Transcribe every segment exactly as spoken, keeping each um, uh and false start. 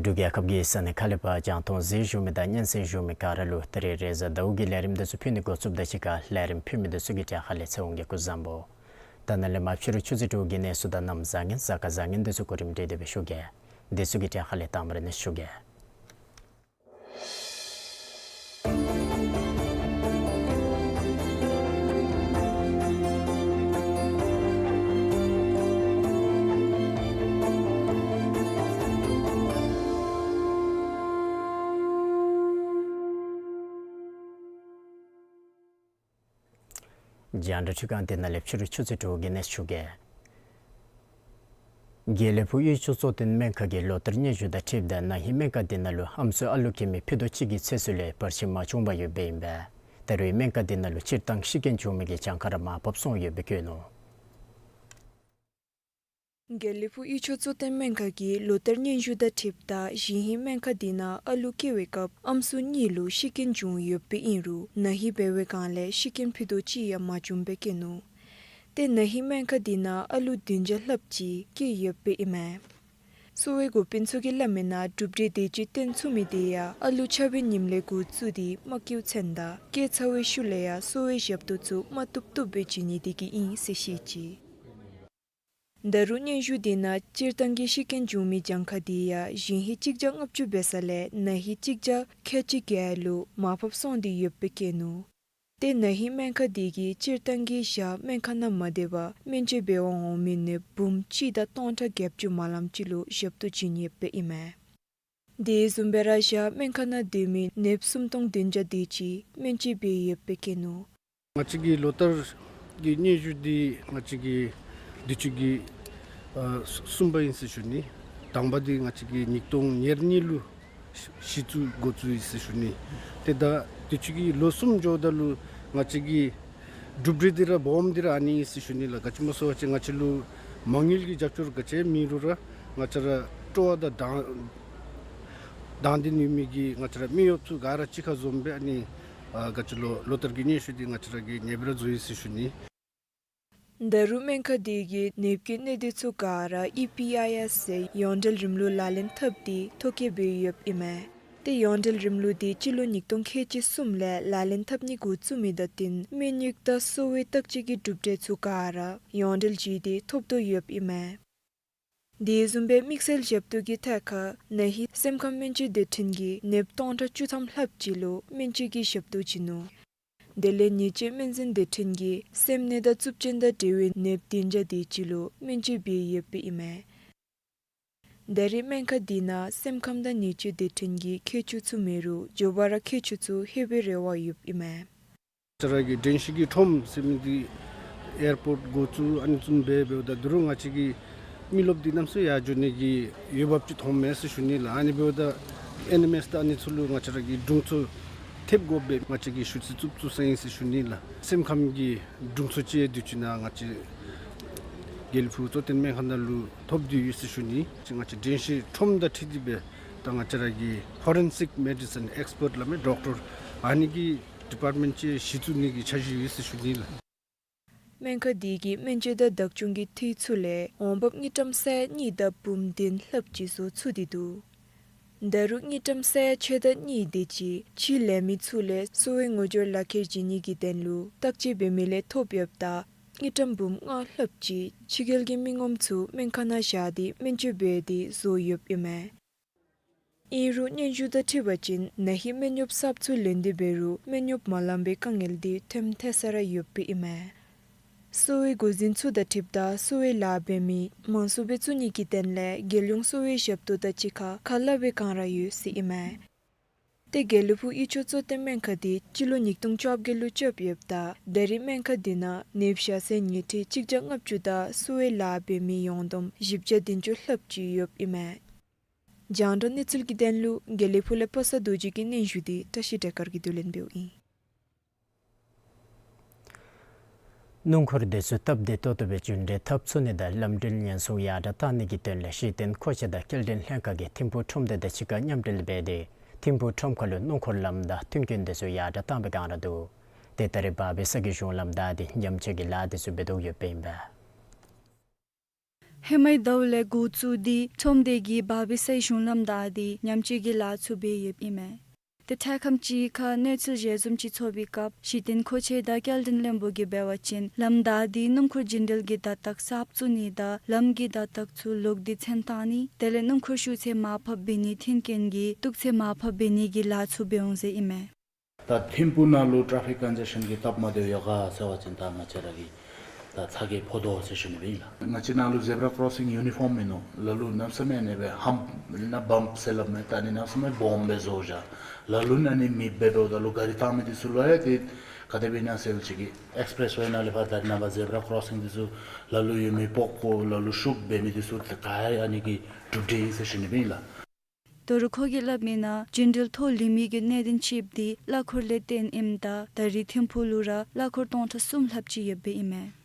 འབྲུག་རྒྱལ་ཁབ་ཀྱི་ས་གནས་ཁག་ལས་ཕར་རྒྱང་མཐོང་གཟིགས་བཞུགས་མི་དང་སྙན་གསན་བཞུགས་མི་ག་ར་ལུ་ད་རིས་རེས་གཟའ་ཟླཝ་གི་ལས་རིམ་འདི་ཚུ་ཕུལ་ནི་འགོ་བཙུགསཔ་དང་གཅིག་ཁར་ལས་རིམ་ཕུལ་མི་འདི་ཚུ་གི་གྲས་ཁ་ལས་ཚེ་དབང་གིས་སྐུ་གཟུགས་བཟང་པོ། ད་ནཱ་ལས་མར་ཕྱི་རུ་ཆུ་ཚོད་དྲུག་གི་གནས་ཚུལ་དང་གནམ་བཟང་ངན་གཟའ་སྐར་བཟང་ངན་འདི་ཚུ་གོ་རིམ་སྒྲིག་སྟེ་སྦེ་ཞུ་གེ། འདི་ཚུ་གི་གྲས་ཁ་ལས་དང་པ་ར་ནི་ཞུ་གེ། རྒྱང་བསྒྲགས་འཕྲུལ་ཁང་འདི་ནང་ལས་ཕྱི་རུ་ཆུ་ཚོད་དྲུག་གི་གནས་ཚུལ་ཞུ་གེ། དགེ་ལེགས་ཕུག་གཡུས་སྤྱི་གཙོ་བསྟེན་སྨན་ཁང་གིས་ལོ་ལྟར་སྙན་ཞུ་དང་འཁྲིལཝ་ད་ན་ཧིང་སྨན་ཁང་འདི་ནང་ལུ་ཨམ་སྲུ་ཨ་ལུ་སྐྱེ་མི་ཕུད་རྡོག་གཅིག་གི་ཚེ་སྲོག་ལས་བར་ཆད་མ་བྱུང་པར་ཡོདཔ་ཨིན་པས། ད་རུང་སྨན་ཁང་འདི་ནང་ལུ་སྤྱིར་བཏང་ཤི་རྐྱེན་བྱུང་མི་གི་གྱངས་ཁ་ར་མར་ཕབ་སོང་ཡོདཔ་སྦེ་བཀོད་ནུག། དགེ་ལེགས་ཕུག་གཡུས་སྤྱི་གཙོ་བསྟེན་སྨན་ཁང་གིས་ལོ་ལྟར་སྙན་ཞུ་དང་འཁྲིལཝ་ད་ཞིན་ཧེ་སྨན་ཁང་འདི་ནང་ཨ་ལུ་སྐྱེ་བའི་སྐབས་ཨམ་སྲུ་གཉིས་ལུ་ཤི་རྐྱེན་བྱུང་ཡོདཔ་སྦེ་ཨིན་རུང་ན་ཧིང་འབད་བའི་སྒང་ལས་ཤི་རྐྱེན་ཕུད་རྡོག་གཅིག་ཡང་མ་བྱུངམ་སྦེ་བཀོད་ནུག། ཏེ་ན་ཧིང་སྨན་ཁང་འདི་ནང་ཨ་ལུ་བདུན་བརྒྱ་ལྷགཔ་ཅིག་སྐྱེས་ཡོདཔ་སྦེ་ཨིན་མས། གསོ་བའི་འགོ་དཔོན་ཚུ་གིས་སླབ་མིའི་ནང་གྲུབ་འབྲས་དེ་ཅིག་བཏོན་ཚུགས་མི་དེ་ཡང་ཨ་ལུ་ཆགས་པའི་ཉིནམ་ལས་འགོ་བཙུགས་ཏེ་མ་སྐྱེཝ་ཚུན་དང་སྐྱེས་ཚར་བའི་ཤུལ་ལས་ཡང་གསོ་བའི་ཞབས་ཏོག་ཚུ་མ་བཏུབ་བཏུབ་སྦེ་བྱིན་ནི་དེ་གིས་ཨིན་ཟེར་བཤད་ཅི། ད་རུང་སྙན་ཞུ་འདི་ནང་སྤྱིར་བཏང་གི་ཤི་རྐྱེན་བྱུང་མི་གྱངས་ཁ་དེ་ཡང་ཞིན་ཧེ་གཅིག་བརྒྱ་ལྔ་བཅུ་འབད་ས་ལས་ན་ཧིང་གཅིག་བརྒྱ་ཁལ་གཅིག་བརྒྱད་ལུ་མར་ཕབ་སོང་སྟེ་ཡོདཔ་སྦེ་བཀོད་ནུག། ཏེ་ན་ཧིང་སྨན་ཁང་དེ་གིས་སྤྱིར་བཏང་གི་ཞག་སྨན་ཁང་ནང་མ་སྡོད་པར་སྨན་བཅོས་འབད་བར་འོང་མི་ནདཔ་འབུམ་གཅིག་དང་སྟོང་ཕྲག་བརྒྱད་ཅུ་མ་ལངམ་ཅིག་ལུ་ཞབས་ཏོག་བྱིན་ཡོདཔ་སྦེ་ཨིན་མས། དེ་བཟུམ་སྦེ་ར་ཞག་སྨན་ཁང་ནང་སྡོད་མི་ནདཔ་སུམ་སྟོང་བདུན་བརྒྱ་དེ་ཅིག་སྨན་བཅོས་འབད་ཡོདཔ་སྦེ་བཀོད་ནུག། ང་བཅས་ཀྱི་ལོ་ལྟར་གྱི་སྙན་ཞུ་འདི་ང་བཅས་ཀྱི་དུས་ཅི་གི་ཨ་གསུམ་པ་ཨིན་ཟེར་ཞུ་ནི། དང་པ་འདི་ང་བཅས་ཀྱི་ཉིས་སྟོང་ཉེར་གཉིས་ལུ་གཞི་བཙུགས་འགོ་བཙུགས་ཡི་ཟེར་ཞུ་ནི། ཏེ་ད་དུས་ཅི་གི་ལོ་གསུམ་འགྱོཝ་ད་ལུ་ང་བཅས་ཀྱི་གྲུབ་འབྲས་འདི་ར་སྦོམ་འདི་ར་ཨ་ནི་ཨིན་ཟེར་ཞུ་ནི་ལགས། ག་ཅི་སྨོ་ཟེར་བ་ཅིན་ང་བཅས་ལུ་མ་དངུལ་གྱི་རྒྱབ་སྐྱོར་ག་ཅི་མེད་རུང་ར་ང་བཅས་ར་སྤྲོ་བ་དང་དང་དང་འདོད་ཡོད་མི་གི་ང་བཅས་ར་མི་གཡོགཔ་ཚུ་ག་ར་གཅིག་ཁར་འཛོམས་སྦེ་ཨ་ནི་ཨ་ག་ཅི་ལོ་ལོ་ལྟར་གྱི་སྙན་ཞུ་འདི་ང་བཅས་ར་གིས་ངེས་པར་ར་བཙུགས་ཡི་ཟེར་ཞུ་ནི། ད་རུང་སྨན་ཁང་དེ་གིས་ནདཔ་ཀྱི་གནས་སྡུད་ཚུ་ག་ར་ཨི་པི་ཨའི་ཨེསི་ཟེར་ཡོངས་འབྲེལ་རིམ་ལུགས་ལག་ལེན་འཐབ་སྟེ་ཐོ་བཀོད་འབད་ཡོདཔ་ཨིན་མས། ཏེ་ཡོངས་འབྲེལ་རིམ་ལུགས་འདི་སྤྱི་ལོ་ཉིས་སྟོང་ཁལ་གཅིག་གསུམ་ལས་ལག་ལེན་འཐབ་ནི་འགོ་བཙུགས་མི་དང་བསྟུན་སྨན་གཡོག་དང་གསོ་བའི་བརྟག་དཔྱད་ཀྱི་གྲུབ་འབྲས་ཚུ་ག་ར་ཡོངས་འབྲེལ་བརྒྱུད་དེ་ཐོབ་དོ་ཡོདཔ་ཨིན་མས། དེ་བཟུམ་སྦེ་དམིགས་བསལ་ཞབས་ཏོག་གི་ཐད་ཁར་ན་ཧིང་སེམས་ཁམས་སྨན་བཅོས་སྡེ་ཕྲན་གྱིས་ནདཔ་སྟོང་ཕྲག་བཅུ་ཐམ་ལྷགཔ་ཅིག་ལུ་སྨན་བཅོས་ཀྱི་ཞབས་ཏོག་བྱིན་ནུག། དེ་ལས་ཉེས་བཅོས་སྨན་འཛིན་སྡེ་ཕྲན་གྱིས་སེམས་ནད་དང་རྩུབ་སྤྱོད་དང་འབྲེལ་བའི་ནདཔ་བདུན་བརྒྱ་དེ་ཅིག་ལུ་སྨན་བཅོས་འབད་ཡོདཔ་ཨིན་མས། ད་རེས་སྨན་ཁང་འདི་ནང་སེམས་ཁམས་དང་ཉེས་བཅོས་སྡེ་ཕྲན་གྱི་མཁས་མཆོག་ཚུ་མེད་རུང་མགྱོགས་པ་ར་མཁས་མཆོག་ཚུ་ལྷོད་པའི་རེ་བ་ཡོདཔ་ཨིན་མས། ང་བཅས་ར་གི་དྲན་ཤེས་ཀྱི་ཁྲོམ་ཟེར་མི་འདི་ཨེར་པོརཊ་འགོ་བཙུགས་ཨ་ནི་བཟུམ་སྦེ་འབདཝ་ད་དོ་རུང་ང་བཅས་ཀྱི་མི་རློབས་འདི་གནམ་མེད་ས་མེད་ཡར་འགྱོ་ནི་གི་འོས་འབབ་ཅིག་མཐོངམ་མས་ཟེར་ཞུ་ནི་ལགས། ཨ་ནི་འབདཝ་ད་ཨེན་ཨེམ་ཨེསི་དང་ཨ་ནི་ཚུ་ལུ་ང་བཅས་ར་གིས་དྲུང་འཚོ་ཐེབས་དགོཔ་སྦེ་ང་བཅས་ཀྱིས་ཞུ་ཚིག་བཙུགས་བཙུགས་ས་ཨིན་ཟེར་ཞུ་ནི་ལགས། སེམས་ཁམས་ཀྱི་དྲུང་འཚོ་ཅིག་དུས་ཅི་ནང་ང་བཅས་དགེ་ལེགས་ཕུག་གཙོ་བསྟེན་སྨན་ཁང་ནང་ལུ་ཐོབ་སྟེ་ཡོད་ཟེར་ཞུ་ནི། ང་བཅས་དྲན་ཤེས་ཁྲོམ་དང་འཁྲིལ་ཏེ་སྦེ་ད་ང་བཅས་ར་གི་ཕོ་རེན་སིཀ་མེ་ཌི་སིན་ཨེགསི་པརཊ་སླབ་མི་ཌོག་ཊར་ཨ་ནི་གི་ཌི་པཱརཊ་མེནཊ་ཅིག་གཞི་བཙུགས་ནི་གི་འཆར་གཞི་ཡོད་ཟེར་ཞུ་ནི་ལགས། སྨན་ཁང་འདི་གིས་སྨན་བཅོས་དང་བདག་སྐྱོང་གི་འཐུས་ཚུ་ལས་འོང་འབབ་དངུལ་ཀྲམ་ས་ཡ་གཉིས་དང་འབུམ་བདུན་ལྷགཔ་ཅིག་བཟོ་ཚུགས་ཏེ་འདུག། ད་རུང་དངུལ་ཀྲམ་ས་ཡ་ཕྱེད་དང་གཉིས་དེ་ཅིག་ཕྱིའི་ལས་མི་ཚུ་ལས་གསོ་བའི་ངོ་སྦྱོར་ལག་ཁྱེར་བྱིན་ནི་གི་དོན་ལུ་བརྟག་དཔྱད་འབད་མི་ལས་ཐོབ་ཡོདཔ་ད་དངུལ་ཀྲམ་འབུམ་ལྔ་ལྷགཔ་ཅིག་ཕྱི་རྒྱལ་གྱི་མི་ངོམ་ཚུ་སྨན་ཁང་ནང་བཞག་སྟེ་སྨན་བཅོས་འབད་དེ་བཟོ་ཡོདཔ་ཨིན་མས། ཨིན་རུང་སྙན་ཞུ་དང་འཁྲིལ་བ་ཅིན་ན་ཧིང་སྨན་གཡོགཔ་གསརཔ་ཚུ་ལེན་ཏེ་འབད་རུང་སྨན་གཡོགཔ་མ་ལང་པའི་དཀའ་ངལ་འདི་ཐོནམ་ཐལ་ས་ར་ཡོདཔ་ཨིན་མས། གསོ་བའི་འགོ་འཛིན་ཚུ་དང་འཁྲིལཝ་ད་གསོ་བའི་ལཱ་འབད་མི་མང་སུ་སྦེ་བཙུགས་ནི་གི་དོན་ལས་རྒྱལ་ཡོངས་གསོ་བའི་ཞབས་ཏོག་དང་གཅིག་ཁར་ཁ་སླབ་པའི་བསྒང་ར་ཡོད་ཟེར་ཨིན་མས། ཏེ་དགེ་ལེགས་ཕུག་གཡུས་ཕྱོགས་གཙོ་བསྟེན་སྨན་ཁང་འདི་སྤྱི་ལོ་ཉིས་སྟོང་བཅོ་བརྒྱད་ལུ་བཅདཔ་ཡོདཔ་ད་ད་རེས་སྨན་ཁང་འདི་ནང་ནདཔ་བཞག་ས་ཉིས་ཁྲི་གཅིག་བརྒྱ་ལྔ་བཅུ་དང་གསོ་བའི་ལཱ་འབད་མི་ཡོངས་བསྡོམས་བཞི་བརྒྱ་བདུན་ཅུ་ལྷགཔ་ཅིག་ཡོདཔ་ཨིན་མས། རྒྱང་བསྒྲགས་གནས་ཚུལ་གྱི་དོན་ལུ་དགེ་ལེགས་ཕུག་ལས་པ་སངས་རྡོ་རྗེ་གི་སྙན་ཞུ་འདི་བཀྲ་ཤིས་སྒྲོལ་དཀར་གྱིས་བསྡུ་ལེན་འབདཝ་ཨིན། སྣུམ་འཁོར་དེ་ཚུ་སྟབས་བདེ་ཏོག་ཏོ་སྦེ་རྒྱུན་འགྲུལ་འཐབ་ཚུགས་ནི་དང་ལམ་འགྲུལ་ཉེན་སྲུང་ཡར་དྲག་གཏང་ནི་གི་དོན་ལས་གཞི་རྟེན་མཁོ་ཆས་དང་སྐྱེལ་འདྲེན་ལྷན་ཁག་གིས་ཐིམ་ཕུག་ཁྲོམ་སྡེ་དང་གཅིག་ཁར་མཉམ་འབྲེལ་འབད་དེ་ཐིམ་ཕུག་ཁྲོམ་ཁ་ལུ་སྣུམ་འཁོར་ལམ་དང་མཐུན་རྐྱེན་དེ་ཚུ་ཡར་དྲག་གཏང་བའི་བསྒང་ར་འདུག། ཏེ་ད་རེས་བར་བི་སའི་གཞུང་ལམ་བདའ་སྟེ་ཉམས་བཅོས་ཀྱི་ལཱ་དེ་ཚུ་འབད་དོ་ཡོདཔ་ཨིན་པས། ཧེ་མའི་ཟླཝ་ལས་འགོ་བཙུགས་ཏེ་ཁྲོམ་སྡེ་གིས་བར་བི་སའི་གཞུང་ལམ་བདའ་སྟེ་ཉམས་བཅོས་ཀྱི་ལཱ་ཚུ་འབད་ཡོདཔ་ཨིན་མས། ཏེ་འཕྲལ་ཁམས་ཅིག་ཁར་གནས་ཚུལ་ཞལ་འཛོམས་ཅིག་ཚོགས་པའི་སྐབས་གཞི་རྟེན་མཁོ་ཆས་དང་སྐྱེལ་འདྲེན་བློན་པོ་གིས་འབད་བ་ཅིན་ལམ་བདའ་སྟེ་སྣུམ་འཁོར་རྒྱུན་འགྲུལ་གྱི་བརྡ་རྟགས་གསརཔ་བཙུགས་ནི་དང་ལམ་གྱི་བརྡ་རྟགས་ཚུ་ལོག་སྟེ་མཚན་བཏགས་ནི་དེ་ལས་སྣུམ་འཁོར་ཤུགས་ཚད་མར་ཕབ་འབད་ནི་མཐུན་རྐྱེན་གྱི་སྟུག་ཚད་མར་ཕབ་འབད་ནི་གི་ལཱ་ཚུ་འབད་འོང་ཟེར་ཨིན་མས། ད་ཐིམ་ཕུག་ནང་ལུ་ཊ་ཕིག་ཀོན་ཇེ་ཤཱན་གྱི་སྟབས་མ་བདེཝ་ཡོད་ག་ཟེར་བ་ཅིན་ད་ང་བཅས་ར་གིས་ད་ཚ་གྱང་ཕོག་དོ་ཟེར་ཞུ་ནི་སྦེ་ཨིན་ལགས། ང་བཅས་ནང་ལུ་ཟེབ་ར་ཀོརོ་སིང་ཡུ་ནི་ཕོམ་མིན་ནུག། ལ་ལུ་གནམ་མེད་ས་མེད་ཨ་ནི་སྦེ་ཧམཔ་ཨིན་ན་བམཔ་ཟེར་སླབ་མས། ད་ཨ་ནི་གནམ་མེད་ས་མེད་སྦོམ་སྦེ་བཟོ་བཞག། ལ་ལུ་ཨ་ནི་མེདཔ་འབདཝ་ད་ལུ་ག་རི་བཏང་མི་འདི་ཚུ་ལུ་ཡང་ཏེ་ག་དེ་སྦེ་ཨིན་ན་ཟེར་བ་ཅིན་ཨེགསི་པེ་རེསི་ཝེ་ནང་ལས་ཕར་ད་རེས་ནངས་པ་ཟེབ་ར་ཀོརོ་སིང་འདི་ཚུ་ལ་ལུ་ཡོད་མི་སྤོ་བཀོ་ལ་ལུ་ཤུགས་འབད་མི་འདི་ཚུ་ཏེ་ག་ཡང་ཨ་ནི་གི་གྲུབ་འབྲས་ཨིན་ཟེར་ཞུ་ནི་སྦེ་ཨིན་ལགས། ད་རུང་ཁོ་གིས་སླབ་མིའི་ནང་རྒྱུན་འགྲུལ་ཐོ་ལི་མི་གི་གནད་དོན་ཅིག་འདི་གླ་འཁོར་ལས་བརྟེན་ཨིནམ་ད་ད་རེས་ཐིམ་ཕུག་ལུ་ར་གླ་འཁོར་སྟོང་ཕྲག་གསུམ་ལྷགཔ་ཅིག་ཡོདཔ་ཨིན་མས།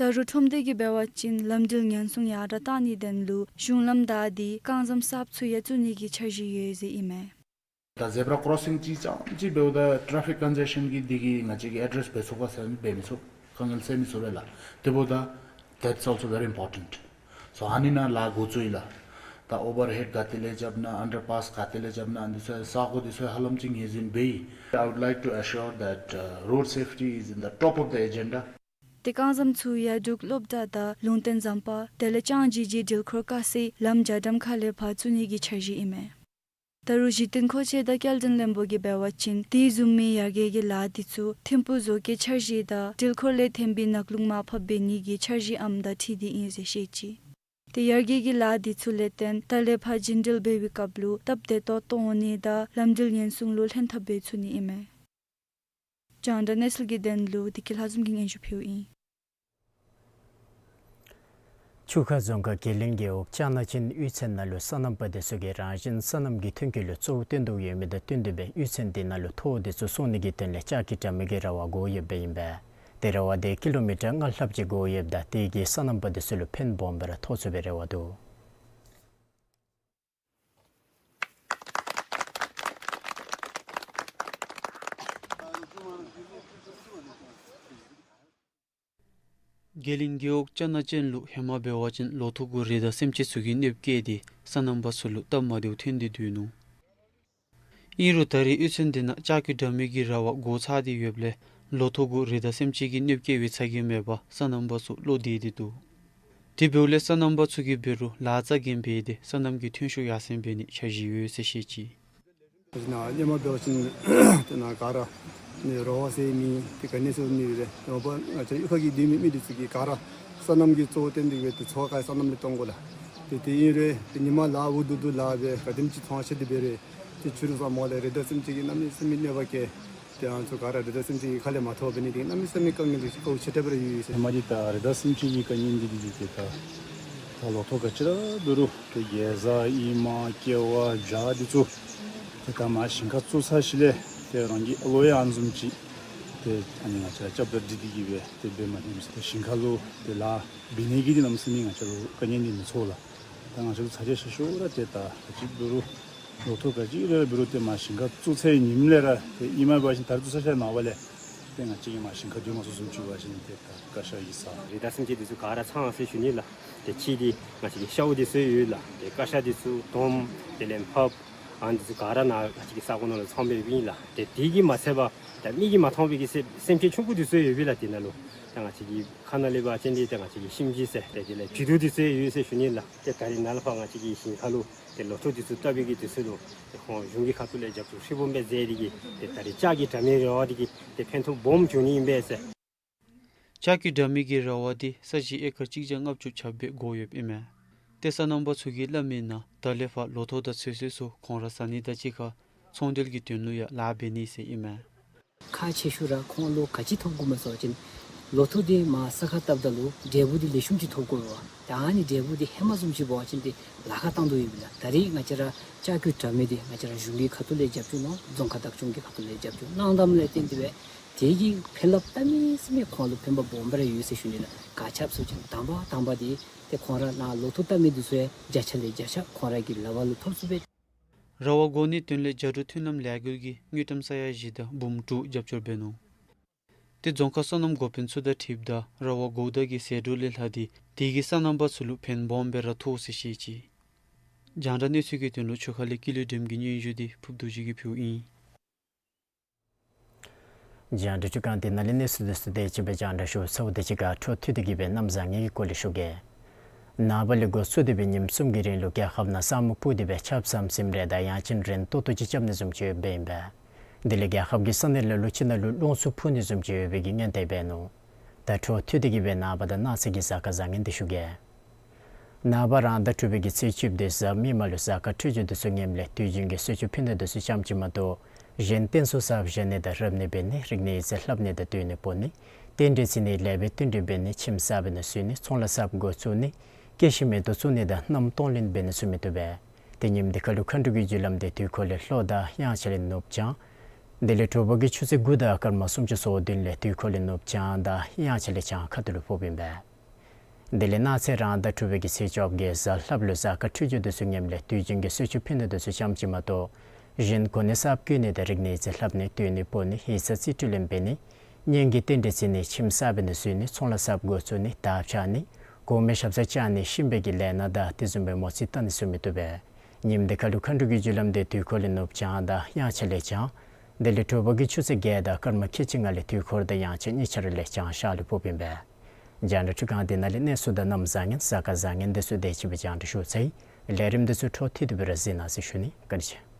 ད་རུང་ཁྲོམ་སྡེ་གིས་འབད་བ་ཅིན་ལམ་འགྲུལ་ཉེན་སྲུང་ཡར་དྲག་གཏང་ནིའི་དོན་ལུ་གཞུང་ལམ་བདའ་སྟེ་རྐང་ཟམ་གསརཔ་ཚུ་ཡང་བཙུགས་ནི་གི་འཆར་གཞི་ཡོད་ཟེར་ཨིན་མས། ད་ཟེབ་ར་ཀོརོ་སིང་ཅིག་རྐྱངམ་ཅིག་འབདཝ་ད་ཊ་ཕིག་ཀོན་ཇེ་ཤཱན་གྱི་འདི་གིས་ང་བཅས་ཀྱིས་ཨེ་ཌྲེསི་འབད་ཚུགས་ག་ཟེར་ཨ་ནི་འབད་མི་ཚུགས། དཀའ་ངལ་སེལ་མི་ཚུགས་པས་ལགས། དེ་འབདཝ་ད་that's also very important. So ཨ་ནི་ནང་ལཱ་འགོ་བཙུགས་ཡི་ལགས། ད་ཨོ་བར་ཧེཌ་ག་ཏེ་ལས་རྐྱབ་ན་ཨན་ཌར་པཱསི་ག་ཏེ་ལས་རྐྱབ་ན་ཨ་ནི་ཚུ་ས་གོ་འདི་ཚུ་ཧ་ལམ་ཅིག་ངོས་འཛིན་འབད་ཡི། I would like to assure that, uh, road safety is in the top of the agenda. ཏེ་རྐང་ཟམ་ཚུ་ཡང་འབྲུག་སློབ་གྲྭ་དང་ལུང་བསྟན་ཟམ་པ་དེ་ལས་ལྕང་ཇི་གི་འགྲུལ་འཁོར་ཀ་སེ་ལམ་རྒྱ་གྲམ་ཁ་ལས་ཕར་བཙུགས་ནི་གི་འཆར་གཞི་ཨིན་མས། ད་རུང་གཞི་རྟེན་མཁོ་ཆས་དང་སྐྱེལ་འདྲེན་བློན་པོ་གིས་འབད་བ་ཅིན་དེ་བཟུམ་མའི་ཡར་རྒྱས་ཀྱི་ལཱ་འདི་ཚུ་ཐིམ་ཕུག་བཟོ་བཀོད་འཆར་གཞི་དང་འགྲུལ་འཁོར་ལས་ཐོན་པའི་ནག་རླུང་མར་ཕབ་འབད་ནི་གི་འཆར་གཞིའམ་དང་འཁྲིལ་ཏེ་ཨིན་ཟེར་བཤད་ཅི། ཏེ་ཡར་རྒྱས་ཀྱི་ལཱ་འདི་ཚུ་ལས་བརྟེན་ད་ལས་ཕར་རྒྱུན་འགྲུལ་འབད་བའི་སྐབས་ལུ་སྟབས་བདེ་ཏོག་ཏོ་འོང་ནི་དང་ལམ་འགྲུལ་ཉེན་སྲུང་ལུ་ལྷན་ཐབས་འབད་ཚུགས་ནི་ཨིན་མས། རྒྱང་བསྒྲགས་གནས་ཚུལ་གྱི་དོན་ལུ་བདེ་སྐྱིད་ལྷ་འཛོམས་ཀྱིས་སྙན་ཞུ་ཕུལཝ་ཨིན། ཆུ་ཁ་རྫོང་ཁག་དགེ་ལེགས་རྒེད་འོག་ཅ་ན་ཅན་གཡུས་ཚན་ནང་ལུ་སོ་ནམ་པ་དེ་ཚུ་གིས་རང་བཞིན་སོ་ནམ་གྱི་ཐོན་སྐྱེད་ལུ་གཙོ་བོ་བཏོན་དོ་ཡོད་མི་དང་བསྟུན་ཏེ་སྦེ་གཡུས་ཚན་དེ་ནང་ལུ་ཐོག་དེ་ཚུ་སོང་ནི་གི་དོན་ལས་ལྕགས་ཀྱི་དྲ་མིག་གི་ར་བ་དགོ་ཡོདཔ་ཨིན་པས། ཏེ་ར་བ་དེ་ཀི་ལོ་མི་ཊར་ལྔ་ལྷགཔ་ཅིག་དགོ་ཡོདཔ་ད་དེ་གིས་སོ་ནམ་པ་དེ་ཚུ་ལུ་ཕན་སྦོམ་སྦེ་ར་ཐོགས་ཚུགས་པའི་རེ་བ་འདུག། དགེ་ལེགས་རྒེད་འོག་ཅ་ན་ཅན་ལུ་ཧེ་མ་འབད་བ་ཅིན་ལོ་ཐོག་གུ་རི་དྭགས་སེམས་ཅན་ཚུ་གིས་གནོདཔ་བསྐྱལ་ཏེ་སོ་ནམ་པ་ཚུ་ལུ་སྟབས་མ་བདེཝ་ཐོན་ཏེ་སྡོད་ནུག། ཨིན་རུང་ད་རེས་གཡུས་ཚན་དེ་ནང་ལྕགས་ཀྱི་དྲ་མིག་གི་ར་བ་དགོ་ཚར་ཏེ་ཡོདཔ་ལས་ལོ་ཐོག་གུ་རི་དྭགས་སེམས་ཅན་གྱིས་གནོདཔ་བསྐྱལ་བའི་ཚ་གྱང་མེད་པར་སོ་ནམ་པ་ཚུ་བློ་བདེ་སྟེ་འདུག། དེ་འབདཝ་ལས་སོ་ནམ་པ་ཚུ་གིས་འབད་རུང་ལཱ་རྩ་འགེངས་འབད་དེ་སོ་ནམ་གྱི་ཐོན་ཤུགས་ཡར་སེང་འབད་ནིའི་འཆར་གཞི་ཡོད་ཟེར་བཤད་ཅི། ང་བཅས་ནཱ་ཧེ་མ་འབད་བ་ཅིན་དེ་ནང་ག་ར་ནི་རོགས་ཟེར་མི་དེ་ག་ནི་ཚུ་མེད་པས། རོགས་པ་ང་བཅས་གཡུས་ཁ་གི་སྡོད་མི་མི་འདི་ཚུ་གིས་ག་ར་སོ་ནམ་གྱི་གཙོ་བོ་བཏོན་ཏེ་སྦེ་དུས་ཚོད་ག་སོ་ནམ་ལས་གཏང་དགོ་ལགས། ཏེ་དེ་ཨིན་རུང་ཏེ་ཉིན་མ་ལཱ་འུ་སྡུག་སྡུག་ལཱ་འབད་ག་དེམ་ཅིག་ཚོང་བྱེད་དེ་འབད་རུང་ཏེ་ཕྱི་རུ་ས་མོ་ལས་རི་དྭགས་སེམས་ཅན་གྱིས་གནམ་མེད་ས་མེད་གནོད་པ་བསྐྱལ། ཏེ་ང་བཅས་ག་ར་རི་དྭགས་སེམས་ཅན་གྱི་ཁ་ལས་མ་ཐོབ་འབད་ནི་དེ་གནམ་མེད་ས་མེད་དཀའ་ངལ་དཀའཝ་ཆེ་དྲགས་སྦེ་ར་ཡོད་ཟེར། ཧེ་མ་འདི་ད་རི་དྭགས་སེམས་ཅན་གྱི་དཀའ་ངལ་འདི་འདི་འདི་ཏེ་ད་ད་ལོ་ཐོག་ག་ཅི་ར་འབད་རུང་ཏེ་གེ་ཟ་ཨིན་མས་ཀེ་བ་བྱ་འདི་ཚུ་ཏེ་ད་མར་ཞིང་ཁ་བཙུགས་ཚར་ཞིནམ་ལས་ཏེ་རང་གི་ཨ་ལོ་ཡང་ཨ་ནི་བཟུམ་ཅིག་ཏེ་ཨ་ནི་ང་བཅས་ར་སྐྱབས་དང་འདྲིས་ཏེ་གིས་སྦེ་ཏེ་འབད་མ་ནུམ་ཟེར། ཏེ་ཞིང་ཁ་ལུ་ཏེ་ལཱ་འབད་ནི་གི་འདི་གནམ་མེད་ས་མེད་ང་བཅས་ལུ་དཀའ་ངལ་འདི་མི་ཚོར་ལགས། ད་ང་བཅས་ལུ་ཚ་གྱང་ཤོར་ཤོརཝ་ར་ཏེ་ད་ག་ཅི་འབད་རུང་ལོ་ཐོག་ག་ཅི་ར་འབད་རུང་ཏེ་མར་ཞིང་ཁ་བཙུགས་ཚར་ཉིནམ་ལས་ར་ཏེ་ཨིན་མས། འབད་བ་ཅིན་ད་རེས་བཙུགས་ཚར་ཞིནམ་ལས་ཏེ་ང་བཅས་ཀྱིས་མར་ཞིང་ཁ་བསྡུ་མ་ཚུགས་བཟུམ་ཅིག་འབད་བ་ཅིན་ཏེ་ད་བཀག་ཆ་ཡོད་ས། རི་དྭགས་སེམས་ཅན་འདི་ཚུ་ག་ར་ཚང་ཟེར་ཞུ་ནི་ལགས། ཏེ་ཕྱི་འདི་ང་བཅས་ཀྱི་ཤཝ་འདི་ཚུ་ཡོད་ལགས། ཏེ་ཀ་ཤ་འདི་ཚུ་དོམ་དེ་ལས་ཕགཔ་ཨ་ནི་འདི་ཚུ་ག་ར་ནཱ་ང་བཅས་ཀྱི་ས་གོ་ནང་ལུ་ཚང་སྦེ་ཡོདཔ་ཨིན་ལགས། ཏེ་དེ་གིས་མ་ཚད་པར་ད་མིག་གིས་མ་མཐོང་བའི་གི་སེམས་སེམས་ཅན་ཆུང་ཀུ་འདི་ཚུ་ཡོད་པས་ལགས། དེ་ནང་ལུ་ད་ང་བཅས་ཀྱི་ཁ་ནང་ལས་འབད་བ་ཅིན་འདི་ད་ང་བཅས་ཀྱི་ཤིམ་ཅི་ཟེར་ཏེ་དེ་ལས་བྱི་དུར་འདི་ཚུ་ཡོད་ཟེར་ཞུ་ནི་ལགས། ཏེ་ད་རེས་ནཱ་ལས་ཕར་ང་བཅས་ཀྱི་ཞིང་ཁ་ལུ་ཏེ་ལོ་ཐོག་འདི་ཚུ་བཏབ་པའི་གི་དུས་ཚོད་ལུ་ཏེ་ཁོང་གཞུང་གི་ཁ་ཐུག་ལས་རྒྱབ་སྐྱོར་ཧྲིལ་བུམ་སྦེ་མཛད་དེ་གིས་ཏེ་ད་རེས་ལྕགས་ཀྱི་དྲ་མིག་ར་བ་འདི་གིས་ཏེ་ཕན་ཐོགས་སྦོམ་བྱུང་ནི་ཨིན་པས་ཟེར། ལྕགས་ཀྱུ་འདྲ་མིན་གྱི་ར་བ་འདི་ས་གཞི་ཨེ་ཀར་གཅིག་བརྒྱ་ལྔ་བཅུ་ཁྱབ་སྦེ་བགོ་ཡོདཔ་ཨིན་མས། ཏེ་སོ་ནམ་པ་ཚུ་གིས་སླབ་མི་ནང་ད་ལས་ཕར་ལོ་ཐོག་དང་ཚོད་བསྲེ་ཚུ་ཁོང་ར་ཟ་ནི་དང་གཅིག་ཁར་ཚོང་འབྲེལ་གྱི་དོན་ལུ་ཡང་ལཱ་འབད་ནི་ཟེར་ཨིན་མས། ཁག་ཆེ་ཤོས་ར་ཁོང་ལོ་ག་ཅི་ཐོབ་དགོཔ་སྨོ་ཟེར་བ་ཅིན་ལོ་ཐོག་འདི་མར་ས་ཁར་བཏབ་ད་ལུ་འབྲས་བུ་འདི་ལེགས་ཤོམ་ཅིག་ཐོབ་དགོ་པས། ད་ཨ་ནི་འབྲས་བུ་འདི་ཧེ་མ་བཟུམ་ཅིག་འབད་བ་ཅིན་ཏེ་ལཱ་ཁག་བཏང་དོ་ཡོདཔ་ལགས། ད་རེས་ང་བཅས་ར་ལྕགས་ཀྱུ་འདྲ་མིན་འདི་ང་བཅས་ར་གཞུང་གི་ཁ་ཐུག་ལས་རྒྱབ་སྐྱོར་གནང་། རྫོང་ཁག་བདག་སྐྱོང་གི་ཁ་ཐུག་ལས་རྒྱབ་སྐྱོར་གནང་དམ་ལས་བརྟེན་ཏེ་སྦེ་དེ་གིས་ཕན་རླབས་གནམ་མེད་ས་མེད་ཁོང་ལུ་ཕན་པ་སྦོམ་སྦེ་ར་ཡོད་ཟེར་ཞུ་ནི་ལགས། ག་ཅི་སྨོ་ཟེར་བ་ཅིན་དང་པ་དང་པ་འདི་ཏེ་ཁོང་ར་ནཱ་ལོ་ཐོག་བཏབ་མི་འདི་ཚུ་ཡང་བརྒྱ་ཆ་ལས་བརྒྱ་ཆ་ཁོང་ར་གི་ལག་པར་ལུ་ཐོབ་ཚུགས་པས། ར་བ་བགོ་ནིའི་དོན་ལས་རྒྱ་ཕྲུག་མཐུན་ལམ་ལས་འགུལ་གྱིས་དངུལ་ཀྲམ་ས་ཡ་བཞི་དང་འབུམ་དྲུག་རྒྱབ་སྐྱོར་འབད་ནུག། ཏེ་རྫོང་ཁག་སོ་ནམ་འགོ་དཔོན་ཚུ་དང་འཁྲིལཝ་ད་ར་བ་བགོཝ་ད་གི་ཟད་འགྲོ་ལས་ལྷག་སྟེ་དེ་གིས་སོ་ནམ་པ་ཚུ་ལུ་ཕན་སྦོམ་སྦེ་ར་ཐོགས་ཟེར་བཤད་ཅི། རྒྱང་བསྒྲགས་གནས་ཚུལ་གྱི་དོན་ལུ་ཆུ་ཁ་ལས་ཀུན་ལེགས་སྒྲོལམ་གྱི་སྙན་ཞུ་འདི་ཕུརབ་རྡོ་རྗེ་གིས་ཕུལཝ་ཨིན། རྒྱང་བསྒྲགས་འཕྲུལ་ཁང་འདི་ནང་ལས་གནས་ཚུལ་འདི་ཚུ་དེ་ཅིག་སྦེ་རྒྱང་བསྒྲགས་ཞུ་ཚརཝ་དང་གཅིག་ཁར་འཕྲོ་མཐུད་དེ་གི་སྦེ་གནམ་བཟང་ངན་གྱི་སྐོར་ལས་ཞུ་གེ། ནངས་པ་ལས་འགོ་བཙུགས་ཏེ་སྦེ་ཉིནམ་གསུམ་གྱི་རིང་ལུ་རྒྱལ་ཁབ་ནང་ས་སྨུག་སྤུབས་ཏེ་སྦེ་ཆརཔ་ཟམ་ཟིམ་རེ་དང་ཡང་ཅིན་རན་ཏོག་ཏོ་ཅིག་རྐྱབ་ནི་བཟུམ་ཅིག་ཡོདཔ་ཨིན་པས། དེ་ལས་རྒྱལ་ཁབ་ཀྱི་ས་གནས་ལ་ལུ་ཅིག་ནང་ལུ་རླུང་འཚུབ་འཕུ་ནི་བཟུམ་ཅིག་ཡོད་པའི་གི་སྔོན་དེ་འབད་ནུག། ད་འཕྲོ་མཐུད་དེ་གི་སྦེ་ནངས་པ་དང་གནངས་ཚེ་གི་གཟའ་སྐར་བཟང་ངན་འདི་ཞུ་གེ། ནངས་པ་རང་ཟླ་དྲུག་པའི་གི་ཚེས་བཅུ་པ་འདི་གཟའ་མིག་དམར་ལུ་གཟའ་སྐར་འཕྲོད་སྦྱོར་འདི་ཚུ་ངནམ་ལས་དུས་རྒྱུན་གྱི་གསོལ་མཆོད་ཕུལ་ནི་འདི་ཚུ་ཙམ་ཅིག་མ་གཏོགས་གཞན་རྟེན་གསོལ་ཚར་བཞེས་ནི་དང་རབ་གནས་འབད་ནི་རིག་གནས་ཡིག་རྩིས་ལྷབ་ནི་དང་སྡོད་གནས་སྤོ་ནི་རྟེན་འབྲེལ་བརྩི་ནི་ལེགས་པའི་བསྟུན་གྲོས་འབད་ནི་ཁྱིམ་གསརཔ་ནང་བཞུགས་ནི་ཚོང་ལཱ་གསརཔ་འགོ་བཙུགས་ནི་སྐྱེ་ཤི་མེ་ཏོག་བཙུགས་ནི་དང་མནའམ་གཏོང་ལེན་འབད་ནི་ཚུ་མི་བཏུབ་པས། ཏེ་ཉིནམ་འདི་ཁར་ལུ་མཁའ་འགྲོ་གི་རྒྱུ་ལམ་འདི་དུས་འཁོར་ལས་ལྷོ་དང་དབྱངས་འཆར་ལས་ནུབ་བྱང་། དེ་ལས་དྲོ་པ་གི་ཆུ་ཚོད་དགུ་དང་སྐར་མ་སུམ་ཅུ་སོ་བདུན་ལས་དུས་འཁོར་ལས་ནུབ་བྱང་དང་དབྱངས་འཆར་ལས་བྱང་ཁ་ཐུག་ལུ་ཕོགཔ་ཨིན་པས། དེ་ལས་གནངས་ཚེ་རང་ཟླ་དྲུག་པའི་གི་ཚེས་བཅོ་བརྒྱད་གཟའ་ལྷགཔ་ལུ་གཟའ་སྐར་འཕྲོད་སྦྱོར་འདི་ཚུ་ངནམ་ལས་དུས་རྒྱུན་གྱི་གསོལ་མཆོད་ཕུལ་ནི་འདི་ཚུ་ཙམ་ཅིག་མ་གཏོགས་གཞན་གོ་གནས་གསརཔ་བསྐོ་ནི་དང་རིག་གནས་ཡིག་རྩིས་ལྷབ་ནི་སྡོད་གནས་སྤོ་ནི་ཡིག་ཚང་རྩིས་སྤྲོད་ལེན་འབད་ནི་གཉེན་གྱི་རྟེན་འབྲེལ་བརྩི་ནི་ཁྱིམ་གསརཔ་ནང་བཞུགས་ནི་ཚོང་ལཱ་གསརཔ་འགོ་བཙུགས་ནི་དར་འཕྱར་ནི་གོང་མའི་ཞབས་སར་བཅར་ནི་གཤིན་པོའི་གི་ལས་སྣ་དང་དེ་བཟུམ་སྦེ་མོ་རྩིས་བལྟ་ནི་ཚུ་མི་བཏུབ་པས། ཉིནམ་འདི་ཁར་ལུ་མཁའ་འགྲོ་གི་རྒྱུ་ལམ་འདི་དུས་འཁོར་ལས་ནུབ་བྱང་དང་དབྱངས་འཆར་ལས་བྱང་། དེ་ལས་དྲོ་པ་གི་ཆུ་ཚོད་བརྒྱད་དང་སྐར་མ་ཁལ་གཅིག་ལྔ་ལས་དུས་འཁོར་དང་དབྱངས་འཆར་གཉིས་ཆ་ར་ལས་བྱང་ཤར་ལུ་ཕོགཔ་ཨིན་པས། རྒྱང་བསྒྲགས་འཕྲུལ་ཁང་འདི་ནང་ལས་གནས་ཚུལ་དང་གནམ་བཟང་ངན་གཟའ་སྐར་བཟང་ངན་འདི་ཚུ་དེ་ཅིག་སྦེ་རྒྱང་བསྒྲགས་ཞུ་ཚར་ཡི། ལས་རིམ་འདི་ཚུ་འཕྲོ་མཐུད་དེ་སྦེ་ར་གཟིགས་གནང་ཟེར་ཞུ་ནི། བཀའ་དྲིན་ཆེ།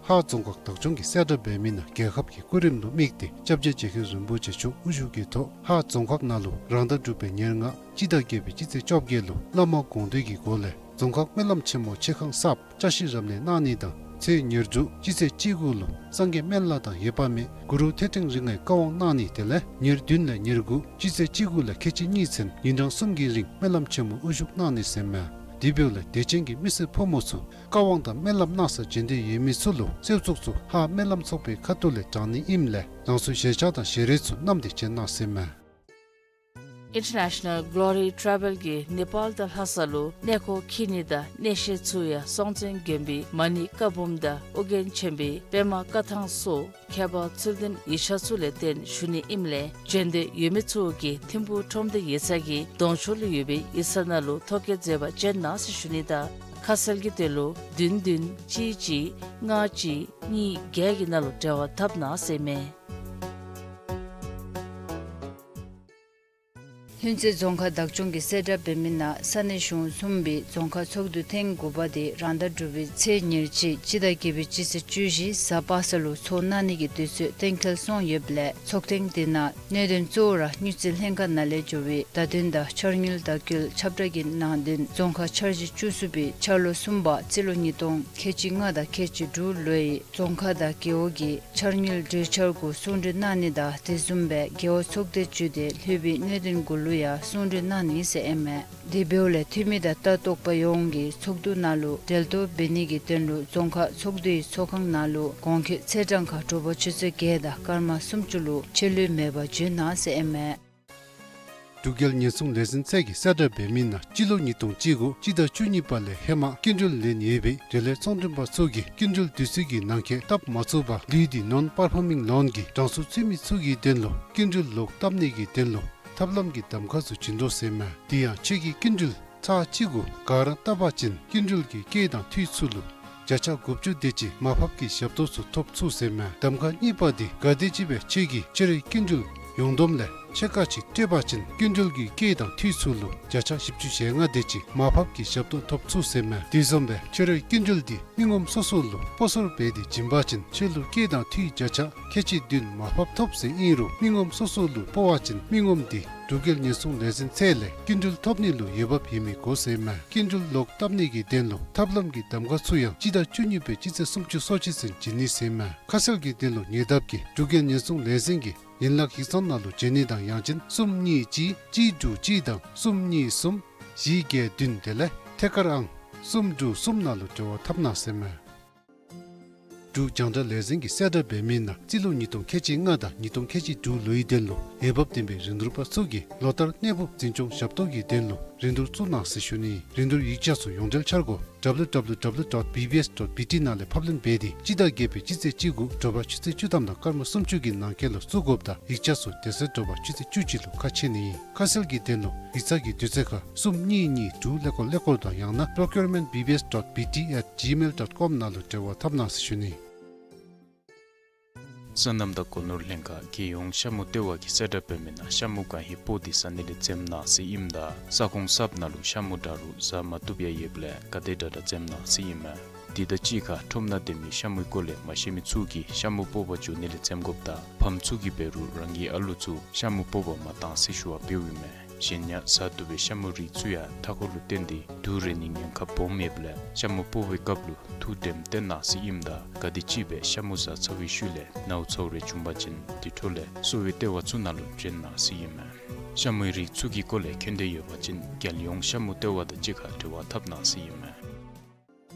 ཧཱ་རྫོང་ཁག་བདག་སྐྱོང་གིས་གསལ་བསྒྲགས་འབད་མི་ནང་རྒྱལ་ཁབ་ཀྱི་སྐུ་རིམ་ལུ་དམིགས་ཏེ་སྐྱབས་རྗེ་རྗེ་མཁན་རིན་པོ་ཆེ་མཆོག་དབུ་བཞུགས་ཀྱི་ཐོག་ཧཱ་རྫོང་ཁག་ནང་ལུ་རང་ཟླ་དྲུག་པའི་ཉེར་ལྔ་སྤྱི་ཟླ་བརྒྱད་པའི་སྤྱི་ཚེས་བཅོ་བརྒྱད་ལུ་བླ་མ་དགོངས་འདུས་ཀྱི་སྒོ་ལས་རྫོང་ཁག་སྨོན་ལམ་ཆེན་མོ་ཆེ་ཁང་གསརཔ་བསྐྱར་བཞེངས་རབ་གནས་གནང་ནི་དང་ཚེས་ཉེར་དྲུག་སྤྱི་ཚེས་བཅུ་དགུ་ལུ་སངས་རྒྱས་སྨན་བླ་དང་ཡོད་པ་མེད་གུ་རུ་ཐོད་ཕྲེང་རིགས་ལྔའི་བཀའ་དབང་གནང་ནི་དེ་ལས་ཉེར་བདུན་ལས་ཉེར་དགུ་སྤྱི་ཚེས་བཅུ་དགུ་ལས་ཁལ་གཅིག་གཉིས་ཚུན་ཉིན་གྲངས་གསུམ་གྱི་རིང་སྨོན་ལམ་ཆེན་མོ་དབུ་བཞུགས་གནང་ནི་ཟེར་མས། དེ་འབདཝ་ལས་དད་ཅན་གྱི་མི་སེར་ཕོ་མོ་ཚུ་བཀའ་དབང་དང་སྨོན་ལམ་གནང་སར་བྱོན་འདོད་ཡོད་མི་ཚུ་ལུ་གསོལ་ཚོགས་ཚུ་ཧཱ་སྨོན་ལམ་ཚོགས་པའི་ཁ་ཐུག་ལས་དྲང་ནི་ཨིནམ་ལས་རང་སོའི་གཞས་ཆས་དང་ཞལ་རས་ཚུ་བསྣམས་ཏེ་བྱོན་གནང་ཟེར་མས། International Glory Travel གིས་ནེ་པཱལ་དང་ལྷ་ས་ལུ་གནས་སྐོར་འཁྱིད་ནི་དང་གནས་བཤད་ཚུ་ཡང་སྲོང་བཙན་དགོན་པའི་མ་ཎི་བཀའ་འབུམ་དང་ཨོ་རྒྱན་ཆེན་པོའི་པདྨ་བཀའ་ཐང་སོགས་མཁས་པ་ཚུལ་ལྡན་ཡིག་ཆ་ཚུ་ལས་བརྟེན་ཞུ་ནི་ཨིནམ་ལས་བྱོན་འདོད་ཡོད་མི་ཚུ་གིས་ཐིམ་ཕུག་ཁྲོམ་སྡེ་ཡིག་ཚང་གི་གདོང་ཕྱོགས་ལུ་ཡོད་པའི་ཡིག་ཚང་ནང་ལུ་ཐོ་བཀོད་མཛད་པར་བྱོན་གནང་ཟེར་ཞུ་ནི་དང་ཁ་གསལ་གྱི་དོན་ལུ་བདུན་བདུན་གཅིག་གཅིག་ལྔ་གཅིག་གཉིས་བརྒྱད་ཀྱི་ནང་ལུ་འབྲེལ་བ་འཐབ་གནང་ཟེར་མས། ལྷུན་རྩེ་རྫོང་ཁག་བདག་སྐྱོང་གིས་གསལ་བསྒྲགས་འབད་མི་ནང་ས་གནས་གཞུང་གསུམ་པའི་རྫོང་ཁག་ཚོགས་འདུ་ཐེངས་དགུ་པ་དེ་རང་ཟླ་དྲུག་པའི་ཚེས་ཉེར་གཅིག་སྤྱི་ཟླ་བརྒྱད་པའི་སྤྱི་ཚེས་བཅུ་བཞི་གཟའ་པ་སངས་ལུ་ཚོགས་གནང་ནི་གི་དུས་ཚོད་གཏན་འཁེལ་སོང་ཡོདཔ་ལས་ཚོགས་ཐེངས་དེ་ནང་གནད་དོན་གཙོ་བོ་ར་དངུལ་རྩིས་ལྷན་ཁག་ནང་ལས་འབྱོར་བའི་བརྡ་དོན་དང་འཆར་དངུལ་བརྡ་བསྐུལ་ཁྱབ་བསྒྲགས་ཀྱི་ནང་དོན་རྫོང་ཁག་འཆར་གཞི་བཅུ་གསུམ་པའི་འཆར་ལོ་གསུམ་པ་རྩིས་ལོ་ཉིས་སྟོང་ཁལ་གཅིག་ལྔ་དང་ཁལ་གཅིག་དྲུག་ལོའི་རྫོང་ཁག་དང་རྒེད་འོག་གི་འཆར་དངུལ་གྲོས་འཆར་གུ་གསུང་གྲོས་གནང་ནི་དང་དེ་བཟུམ་སྦེ་རྒེད་འོག་ཚོགས་སྡེ་བརྒྱུད་དེ་ལྷོད་པའི་གནད་དོན་གུ་ལུ་ཡང་གསུང་གྲོས་གནང་ནི་ཟེར་ཨིན་མས། དེ་འབདཝ་ལས་འཐུས་མི་དང་ལྟ་རྟོག་པ་ཡོངས་ཀྱིས་ཚོགས་འདུ་ནང་ལུ་འབྲེལ་གཏོགས་འབད་ནི་གི་དོན་ལུ་རྫོང་ཁག་ཚོགས་འདུའི་ཚོགས་ཁང་ནང་ལུ་གོང་འཁོད་ཚེས་གྲངས་ཁར་དྲོ་པ་ཆུ་ཚོད་བརྒྱད་དང་སྐར་མ་སུམ་ཅུ་ལུ་ཆད་ལུས་མེད་པར་འབྱོན་གནང་ཟེར་ཨིན་མས། འབྲུག་རྒྱལ་ཉེན་སྲུང་ལས་འཛིན་ཚད་ཀྱིས་གསལ་བསྒྲགས་འབད་མི་ནང་སྤྱི་ལོ་ཉིས་སྟོང་བཅུ་དགུ་སྤྱི་ཟླ་བཅུ་གཉིས་པ་ལས་ཧེ་མ་སྐྱིན་འགྲུལ་ལེན་ཡོད་པའི་འབྲེལ་ཡོད་ཚོང་མགྲོན་པ་ཚུ་གིས་སྐྱིན་འགྲུལ་དུས་ཚོད་ཀྱི་ནང་འཁོད་བཏབ་མ་ཚུགས་པར་ལུས་འདི་non performing loan གི་གྲངས་སུ་ཚུད་མི་ཚུ་གི་དོན་ལུ་སྐྱིན་འགྲུལ་ལོག་བཏབ་ནི་གི་དོན་ལུ་ཐབས་ལམ་གྱི་གདམ་ཁ་ཚུ་བྱིན་དོ་ཟེར་མས། དེ་ཡང་ཁྱོད་ཀྱི་སྐྱིན་འགྲུལ་ཚར་གཅིག་གུ་ག་ར་བཏབ་པ་ཅིན་སྐྱིན་འགྲུལ་གྱི་སྐྱེད་དང་འཐུས་ཚུ་ལུ་བརྒྱ་ཆ་དགུ་བཅུ་དེ་ཅིག་མར་ཕབ་ཀྱི་ཞབས་ཏོག་ཚུ་ཐོབ་ཚུགས་ཟེར་མས། གདམ་ཁ་གཉིས་པ་འདི་ག་དེམ་ཅིག་སྦེ་ཁྱོད་ཀྱི་ཕྱི་རོལ་སྐྱིན་འགྲུལ་ཡོངས་བསྡོམས་ལས་ ཕྱེད་ཀ་ཅིག་སྤྲོད་པ་ཅིན་སྐྱིན་འགྲུལ་གྱི་སྐྱེད་དང་འཐུས་ཚུ་ལུ་བརྒྱ་ཆ་བཞི་བཅུ་ཞེ་ལྔ་དེ་ཅིག་མར་ཕབ་ཀྱི་ཞབས་ཏོག་ཐོབ་ཚུགས་ཟེར་མས། དེ་བཟུམ་སྦེ་ཁྱོད་རའི་སྐྱིན་འགྲུལ་འདི་མི་ངོམ་སོ་སོ་ལུ་སྤོ་སོར་འབད་དེ་བྱིན་པ་ཅིན་ཁྱོད་ལུ་སྐྱེད་དང་འཐུས་བརྒྱ་ཆ་ཁལ་གཅིག་བདུན་མར་ཕབ་ཐོབ་ཟེར་ཨིན་རུང་མི་ངོམ་སོ་སོ་ལུ་སྤོ་བ་ཅིན་མི་ངོམ་འདི་འབྲུག་རྒྱལ་ཉེན་སྲུང་ལས་འཛིན་ཚད་ལས་སྐྱིན་འགྲུལ་ཐོབ་ནི་ལུ་འོས་འབབ་ཡོད་མི་དགོ་ཟེར་མས། སྐྱིན་འགྲུལ་ལོག་བཏབ་ནི་གི་དོན་ལུ་ཐབས་ལམ་གྱི་གདམ་ཁ་ཚུ་ཡང་སྤྱི་ཟླ་བཅུ་གཉིས་པའི་སྤྱི་ཚེས་སུམ་ཅུ་སོ་གཅིག་ཚུན་བྱིན་ནི་ཟེར་མས། ཁ་གསལ་གྱི་དོན་ལུ་ཉེ་འདབས་ཀྱི་འབྲུག་རྒྱལ་ཉེན་སྲུང་ལས་འཛིན་གྱི་ཡན་ལག་ཡིག་ཚང་ནང་ལུ་བྱོན་ནི་དང་ཡང་ཅིན་གསུམ་གཉིས་གཅིག་གཅིག་དྲུག་གཅིག་དང་གསུམ་གཉིས་གསུམ་བཞི་བརྒྱད་བདུན་དེ་ལས་ཐད་ཀར་ཨང་གསུམ་དྲུག་གསུམ་ནང་ལུ་འབྲེལ་བ་འཐབ་གནང་ཟེར་མས། འབྲུག་རྒྱང་བསྒྲགས་ལས་འཛིན་གྱིས་གསལ་བསྒྲགས་འབད་མི་ནང་རྩིས་ལོ་ཉིས་སྟོང་ཁལ་གཅིག་ལྔ་དང་ཉིས་སྟོང་ཁལ་གཅིག་དྲུག་ལོའི་དོན་ལུ་འོས་འབབ་ལྡན་པའི་རིན་བསྡུར་པ་ཚུ་གིས་ལོ་ལྟར་གནས་ཕབ་འཛིན་སྐྱོང་ཞབས་ཏོག་གི་དོན་ལུ་རིན་བསྡུར་བཙུགས་གནང་ཟེར་ཞུ་ནི། རིན་བསྡུར་ཡིག་ཆ་ཚུ་ཡོངས་འབྲེལ་འཆར་སྒོ་W W W dot B B S dot B T ནང་ལས་ཕབ་ལེན་འབད་དེ་སྤྱི་ཟླ་བརྒྱད་པའི་སྤྱི་ཚེས་གཅིག་དགུ་དྲོ་པ་ཆུ་ཚོད་བཅུ་ཐམ་དང་སྐར་མ་སུམ་ཅུ་གི་ནང་འཁོད་ལུ་བཙུགས་དགོཔ་དང་ཡིག་ཆ་ཚུ་དེ་ཚེ་དྲོ་པ་ཆུ་ཚོད་བཅུ་གཅིག་ལུ་ཁ་ཕྱེ་ནི་ཨིན། ཁ་གསལ་གྱི་དོན་ལུ་ཡིག་ཚང་གི་དུས་ཚོད་ཁར་གསུམ་གཉིས་གཉིས་དྲུག་ཀླད་ཀོར་ཀླད་ཀོར་དང་ཡང་ན་procurement B B S dot B T at gmail dot com ནང་ལུ་འབྲེལ་བ་འཐབ་གནང་ཟེར་ཞུ་ནི། སོ་ནམ་དང་སྒོ་ནོར་ལྷན་ཁག་རྒྱལ་ཡོངས་ཤ་མུ་ལྟེ་བ་གིས་གསལ་བསྒྲགས་འབད་མི་ནང་ཤ་མུ་གང་ཧེ་སྤོ་སྟེ་ཟ་ནི་ལས་འཛེམ་གནང་ཟེར་ཨིནམ་ད་ས་ཁོངས་གསརཔ་ནང་ལུ་ཤ་མུ་དྲག་རུང་ཟ་མ་བཏུབ་ཡང་ཡོདཔ་ལས་ག་དེ་དྲག་དྲག་འཛེམ་གནང་ཟེར་ཨིན་མས། དེ་དང་གཅིག་ཁར་ཁྲོམ་ནང་སྡོད་མི་ཤ་མུའི་སྐོར་ལས་མ་ཤེས་མི་ཚུ་གིས་ཤ་མུ་སྤོ་བར་འགྱོ་ནི་ལས་འཛེམ་དགོཔ་དང་ཕམ་ཚུ་གིས་འབད་རུང་རང་གི་ཨ་ལོ་ཚུ་ཤ་མུ་སྤོ་བར་མ་གཏང་ཟེར་ཞུ་བ་འབདཝ་ཨིན་མས། གཞན་ཡང་ཟ་བཏུབ་པའི་ཤ་མུའི་རིགས་ཚུ་ཡང་མཐའ་འཁོར་ལུ་བརྟེན་ཏེ་དུག་རེག་ནིའི་ཉེན་ཁ་སྦོམ་ཡོདཔ་ལས་ཤ་མུ་སྤོ་བའི་སྐབས་ལུ་ཐུགས་དྲནམ་བཏོན་གནང་ཟེར་ཨིནམ་ད་ག་དེམ་ཅིག་སྦེ་ཤ་མུ་ཟ་ཚར་བའི་ཤུལ་ལས་ནཝ་ཚཝ་རེ་བྱུང་པ་ཅིན་དེ་འཕྲོ་ལས་གསོ་བའི་ལྟེ་བ་ཚུ་ནང་ལུ་བྱོན་གནང་ཟེར་ཨིན་མས། ཤ་མུའི་རིགས་ཚུ་གི་སྐོར་ལས་མཁྱེན་འདོད་ཡོད་པ་ཅིན་རྒྱལ་ཡོངས་ཤ་མུ་ལྟེ་བ་དང་གཅིག་ཁར་འབྲེལ་བ་འཐབ་གནང་ཟེར་ཨིན་མས།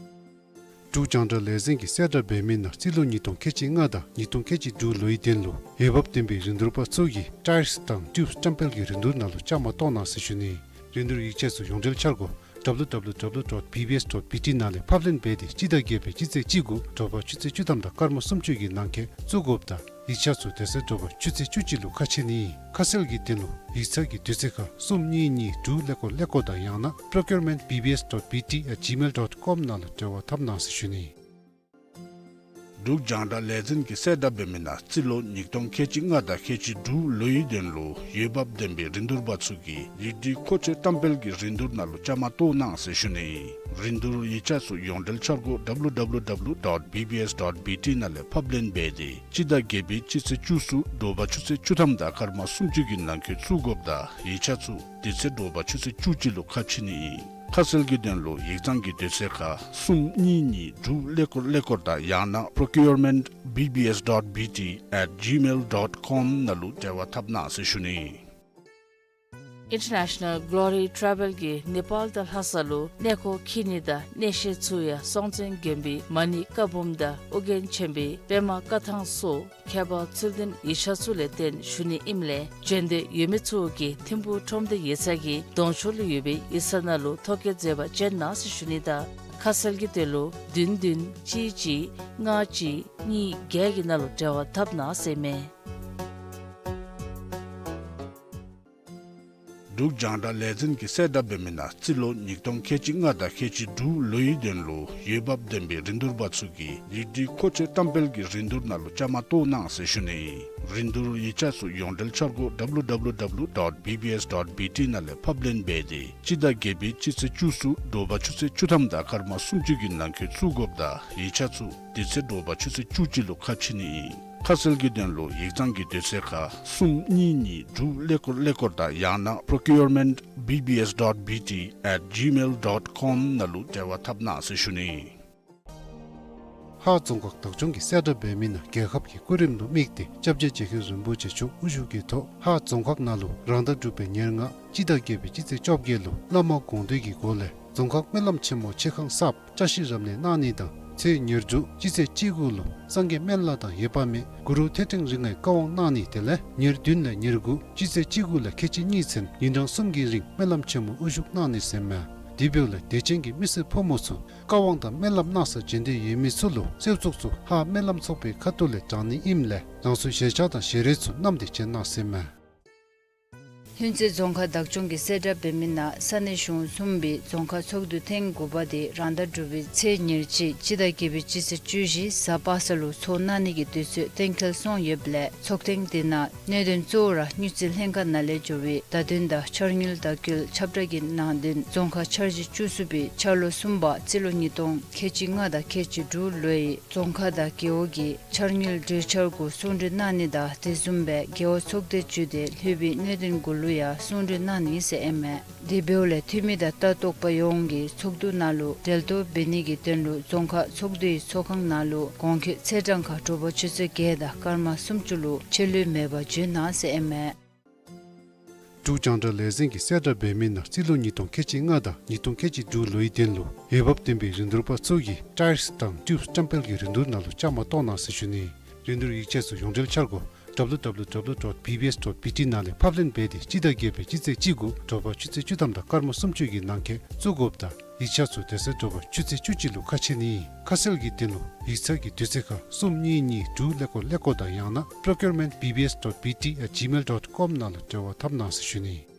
འབྲུག་རྒྱང་བསྒྲགས་ལས་འཛིན་གྱིས་གསལ་བསྒྲགས་འབད་མི་ནང་རྩིས་ལོ་ཉིས་སྟོང་ཁལ་གཅིག་ལྔ་དང་ཉིས་སྟོང་ཁལ་གཅིག་དྲུག་ལོའི་དོན་ལུ་འོས་འབབ་ལྡན་པའི་རིན་བསྡུར་པ་ཚུ་གིས་ཊའིརསི་དང་ཊིའུབསི་སྐྲམ་སྤེལ་གྱི་རིན་བསྡུར་ནང་ལུ་བཅའ་མར་གཏོགས་གནང་ཟེར་ཞུ་ནི། རིན་བསྡུར་ཡིག་ཆ་ཚུ་ཡོངས་འབྲེལ་འཆར་སྒོ་W W W dot B B S dot B T ནང་ལས་ཕབ་ལེན་འབད་དེ་སྤྱི་ཟླ་བརྒྱད་པའི་སྤྱི་ཚེས་གཅིག་དགུ་དྲོ་པ་ཆུ་ཚོད་བཅུ་ཐམ་དང་སྐར་མ་སུམ་ཅུ་གི་ནང་འཁོད་བཙུགས་དགོཔ་དང་ཡིག་ཆ་ཚུ་དེ་ཚེ་དྲོ་པ་ཆུ་ཚོད་བཅུ་གཅིག་ལུ་ཁ་ཕྱེ་ནི་ཨིན། ཁ་གསལ་གྱི་དོན་ལུ་ཡིག་ཚང་གི་དུས་ཚོད་ཁར་གསུམ་གཉིས་གཉིས་དྲུག་ཀླད་ཀོར་ཀླད་ཀོར་དང་ཡང་ན་procurement B B S dot B T at gmail dot com ནང་ལུ་འབྲེལ་བ་འཐབ་གནང་ཟེར་ཞུ་ནི། འབྲུག་རྒྱང་བསྒྲགས་ལས་འཛིན་གྱིས་གསལ་བསྒྲགས་འབད་མི་ནང་རྩིས་ལོ་ཉིས་སྟོང་ཁལ་གཅིག་ལྔ་དང་ཁལ་གཅིག་དྲུག་ལོའི་དོན་ལུ་འོས་འབབ་ལྡན་པའི་རིན་བསྡུར་པ་ཚུ་གིས་ཡིག་སྒྲིག་མཁོ་ཆས་བཀྲམ་སྤེལ་གྱི་རིན་བསྡུར་ནང་ལུ་བཅའ་མར་གཏོགས་གནང་ཟེར་ཞུ་ནི། རིན་བསྡུར་ཡིག་ཆ་ཚུ་ཡོངས་འབྲེལ་འཆར་སྒོ་W W W dot B B S dot B T ནང་ལས་ཕབ་ལེན་འབད་དེ་སྤྱི་ཟླ་བརྒྱད་པའི་སྤྱི་ཚེས་བཅུ་གསུམ་དྲོ་པ་ཆུ་ཚོད་བཅུ་ཐམ་དང་སྐར་མ་སུམ་ཅུ་གི་ནང་འཁོད་བཙུགས་དགོཔ་དང་ཡིག་ཆ་ཚུ་དེ་ཚེ་དྲོ་པ་ཆུ་ཚོད་བཅུ་གཅིག་ལུ་ཁ་ཕྱེ་ནི་ཨིན། ཁ་གསལ་གྱི་དོན་ལུ་ཡིག་ཚང་གི་དུས་ཚོད་ཁར་གསུམ་གཉིས་གཉིས་དྲུག་ཀླད་ཀོར་ཀླད་ཀོར་དང་ཡང་ན་procurement B B S dot B T at gmail dot com ནང་ལུ་འབྲེལ་བ་འཐབ་གནང་ཟེར་ཞུ་ནི། International Glory Travel གིས་ནེ་པཱལ་དང་ལྷ་ས་ལུ་གནས་སྐོར་འཁྱིད་ནི་དང་གནས་བཤད་ཚུ་ཡང་སྲོང་བཙན་དགོན་པའི་མ་ཎི་བཀའ་འབུམ་དང་ཨོ་རྒྱན་ཆེན་པོའི་པདྨ་བཀའ་ཐང་སོགས་ཁྱད་པར་ཚུལ་ལྡན་ཡིག་ཆ་ཚུ་ལས་བརྟེན་ཞུ་ནི་ཨིནམ་ལས་བྱོན་འདོད་ཡོད་མི་ཚུ་གིས་ཐིམ་ཕུག་ཁྲོམ་སྡེ་ཡིག་ཚང་གི་གདོང་ཕྱོགས་ལུ་ཡོད་པའི་ཡིག་ཚང་ནང་ལུ་ཐོ་བཀོད་མཛད་པར་བྱོན་གནང་ཟེར་ཞུ་ནི་དང་ཁ་གསལ་གྱི་དོན་ལུ་བདུན་བདུན་གཅིག་གཅིག་ལྔ་གཅིག་གཉིས་བརྒྱད་ཀྱི་ནང་ལུ་འབྲེལ་བ་འཐབ་གནང་ཟེར་མས། འབྲུག་རྒྱང་བསྒྲགས་ལས་འཛིན་གྱིས་གསལ་བསྒྲགས་འབད་མི་ནང་རྩིས་ལོ་ཉིས་སྟོང་ཁལ་གཅིག་ལྔ་དང་ཁལ་གཅིག་དྲུག་ལོའི་དོན་ལུ་འོས་འབབ་ལྡན་པའི་རིན་བསྡུར་པ་ཚུ་གིས་ཡིག་སྒྲིག་མཁོ་ཆས་བཀྲམ་སྤེལ་གྱི་རིན་བསྡུར་ནང་ལུ་བཅའ་མར་གཏོགས་གནང་ཟེར་ཞུ་ནི། རིན་བསྡུར་ཡིག་ཆ་ཚུ་ཡོངས་འབྲེལ་འཆར་སྒོ་W W W dot B B S dot B T ནང་ལས་ཕབ་ལེན་འབད་དེ་སྤྱི་ཟླ་བརྒྱད་པའི་སྤྱི་ཚེས་བཅུ་གསུམ་དྲོ་པ་ཆུ་ཚོད་བཅུ་ཐམ་དང་སྐར་མ་སུམ་ཅུ་གི་ནང་འཁོད་བཙུགས་དགོཔ་དང་ཡིག་ཆ་ཚུ་དེ་ཚེ་དྲོ་པ་ཆུ་ཚོད་བཅུ་གཅིག་ལུ་ཁ་ཕྱེ་ནི་ཨིན། ཁ་གསལ་གྱི་དོན་ལུ་ཡིག་ཚང་གི་དུས་ཚོད་ཁར་གསུམ་གཉིས་གཉིས་དྲུག་ཀླད་ཀོར་ཀླད་ཀོར་དང་ཡང་ན་procurement B B S dot B T at gmail dot com ནང་ལུ་འབྲེལ་བ་འཐབ་གནང་ཟེར་ཞུ་ནི། ཧཱ་རྫོང་ཁག་བདག་སྐྱོང་གིས་གསལ་བསྒྲགས་འབད་མི་ནང་རྒྱལ་ཁབ་ཀྱི་སྐུ་རིམ་ལུ་དམིགས་ཏེ་སྐྱབས་རྗེ་རྗེ་མཁན་རིན་པོ་ཆེ་མཆོག་དབུ་བཞུགས་ཀྱི་ཐོག་ཧཱ་རྫོང་ཁག་ནང་ལུ་རང་ཟླ་དྲུག་པའི་ཉེར་ལྔ་སྤྱི་ཟླ་བརྒྱད་པའི་སྤྱི་ཚེས་བཅོ་བརྒྱད་ལུ་བླ་མ་དགོངས་འདུས་ཀྱི་སྒོ་ལས་རྫོང་ཁག་སྨོན་ལམ་ཆེན་མོ་ཆེ་ཁང་གསརཔ་བཀྲ་ཤིས་རབ་གནས་གནང་ནི་དང་ཚེས་ཉེར་དྲུག་སྤྱི་ཚེས་བཅུ་དགུ་ལུ་སངས་རྒྱས་སྨན་བླ་དང་འོད་དཔག་མེད་གུ་རུ་ཐོད་ཕྲེང་རིགས་ལྔའི་བཀའ་དབང་གནང་ནི་དེ་ལས་ཉེར་བདུན་ལས་ཉེར་དགུ་སྤྱི་ཚེས་བཅུ་དགུ་ལས་ཁལ་གཅིག་གཉིས་ཚུན་ཉིན་གྲངས་གསུམ་གྱི་རིང་སྨོན་ལམ་ཆེན་མོ་དབུ་བཞུགས་གནང་ནི་ཟེར་མས། དེ་འབདཝ་ལས་དད་ཅན་གྱི་མི་སེར་ཕོ་མོ་ཚུ་བཀའ་དབང་དང་སྨོན་ལམ་གནང་ས་བྱོན་འདོད་ཡོད་མི་ཚུ་ལུ་གསོལ་ཚོགས་ཚུ་ཧཱ་སྨོན་ལམ་ཚོགས་པའི་ཁ་ཐུག་ལས་དྲང་ནི་ཨིནམ་ལས་རང་སོའི་ཞལ་ཆས་དང་ཞལ་རས་ཚུ་བསྣམས་ཏེ་བྱོན་གནང་ཟེར་མས། ལྷུན་རྩེ་རྫོང་ཁག་བདག་སྐྱོང་གིས་གསལ་བསྒྲགས་འབད་མི་ནང་ས་གནས་གཞུང་གསུམ་པའི་རྫོང་ཁག་ཚོགས་འདུ་ཐེངས་དགུ་པ་དེ་རང་ཟླ་དྲུག་པའི་ཚེས་ཉེར་གཅིག་སྤྱི་ཟླ་བརྒྱད་པའི་སྤྱི་ཚེས་བཅུ་བཞི་གཟའ་པ་སངས་ལུ་ཚོགས་གནང་ནི་གི་དུས་ཚོད་གཏན་འཁེལ་སོང་ཡོདཔ་ལས་ཚོགས་ཐེངས་དེ་ནང་གནད་དོན་གཙོ་བོ་ར་དངུལ་རྩིས་ལྷན་ཁག་ནང་ལས་འབྱོར་བའི་བརྡ་དོན་དང་འཆར་དངུལ་བརྡ་བསྐུལ་ཁྱབ་བསྒྲགས་ཀྱི་ནང་དོན་རྫོང་ཁག་འཆར་གཞི་བཅུ་གསུམ་པའི་འཆར་ལོ་གསུམ་པ་རྩིས་ལོ་ཉིས་སྟོང་ཁལ་གཅིག་ལྔ་དང་ཁལ་གཅིག་དྲུག་ལོའི་རྫོང་ཁག་དང་རྒེད་འོག་གི་འཆར་དངུལ་གྲོས་འཆར་གུ་གསུང་གྲོས་གནང་ནི་དང་དེ་བཟུམ་སྦེ་རྒེད་འོག་ཚོགས་སྡེ་བཅུ་དེ་ལྷོད་པའི་གནད་དོན་གུ་ལུ་ཡང་གསུང་གྲོས་གནང་ནི་ཟེར་ཨིན་མས། དེ་འབདཝ་ལས་འཐུས་མི་དང་ལྟ་རྟོག་པ་ཡོངས་ཀྱིས་ཚོགས་འདུ་ནང་ལུ་གྲལ་གཏོགས་འབད་ནི་གི་དོན་ལུ་རྫོང་ཁག་ཚོགས་འདུའི་ཚོགས་ཁང་ནང་ལུ་གོང་འཁོད་ཚེས་གྲངས་ཁར་དྲོ་པ་ཆུ་ཚོད་བརྒྱད་དང་སྐར་མ་སུམ་ཅུ་ལུ་ཆད་ལུས་མེད་པར་འབྱོན་གནང་ཟེར་ཨིན་མས། འབྲུག་རྒྱང་བསྒྲགས་ལས་འཛིན་གྱིས་གསལ་བསྒྲགས་འབད་མི་ནང་རྩིས་ལོ་ཉིས་སྟོང་ཁལ་གཅིག་ལྔ་དང་ཉིས་སྟོང་ཁལ་གཅིག་དྲུག་ལོའི་དོན་ལུ་འོས་འབབ་ལྡན་པའི་རིན་བསྡུར་པ་ཚུ་གིས་ཊའིརསི་དང་ཊིའུབ་སི་བཀྲམ་སྤེལ་གྱི་རིན་བསྡུར་ནང་ལུ་བཅའ་མར་གཏོགས་གནང་ཟེར་ཞུ་ནི། རིན་བསྡུར་ཡིག་ཆ་ཚུ་ཡོངས་འབྲེལ་འཆར་སྒོ་ཌབ་ལུ་ཌབ་ལུ་ཌབ་ལུ་ཌོཊ་བི་བི་ཨེསི་ཌོཊ་བི་ཊི་ནང་ལས་ཕབ་ལེན་འབད་དེ་སྤྱི་ཟླ་བརྒྱད་པའི་སྤྱི་ཚེས་གཅིག་གུ་དྲོ་པ་ཆུ་ཚོད་བཅུ་ཐམ་དང་སྐར་མ་སུམ་ཅུ་གི་ནང་འཁོད་བཙུགས་དགོཔ་དང་ཡིག་ཆ་ཚུ་དེ་ཚེ་དྲོ་པ་ཆུ་ཚོད་བཅུ་གཅིག་ལུ་ཁ་ཕྱེ་ནི། ཁ་གསལ་གྱི་དོན་ལུ་ཡིག་ཚང་གི་དུས་ཚོད་ཁར་གསུམ་གཉིས་གཉིས་དྲུག་ཀླད་ཀོར་ཀླད་ཀོར་དང་ཡང་ན་པྲོ་ཀིའུར་མེནཊ་བི་བི་ཨེསི་ཌོཊ་བི་ཊི་ཨེཊ་ཇི་མེལ་ཌོཊ་ཀོམ་ནང་ལུ་འབྲེལ་བ་འཐབ་གནང་ཟེར་ཞུ་ནི།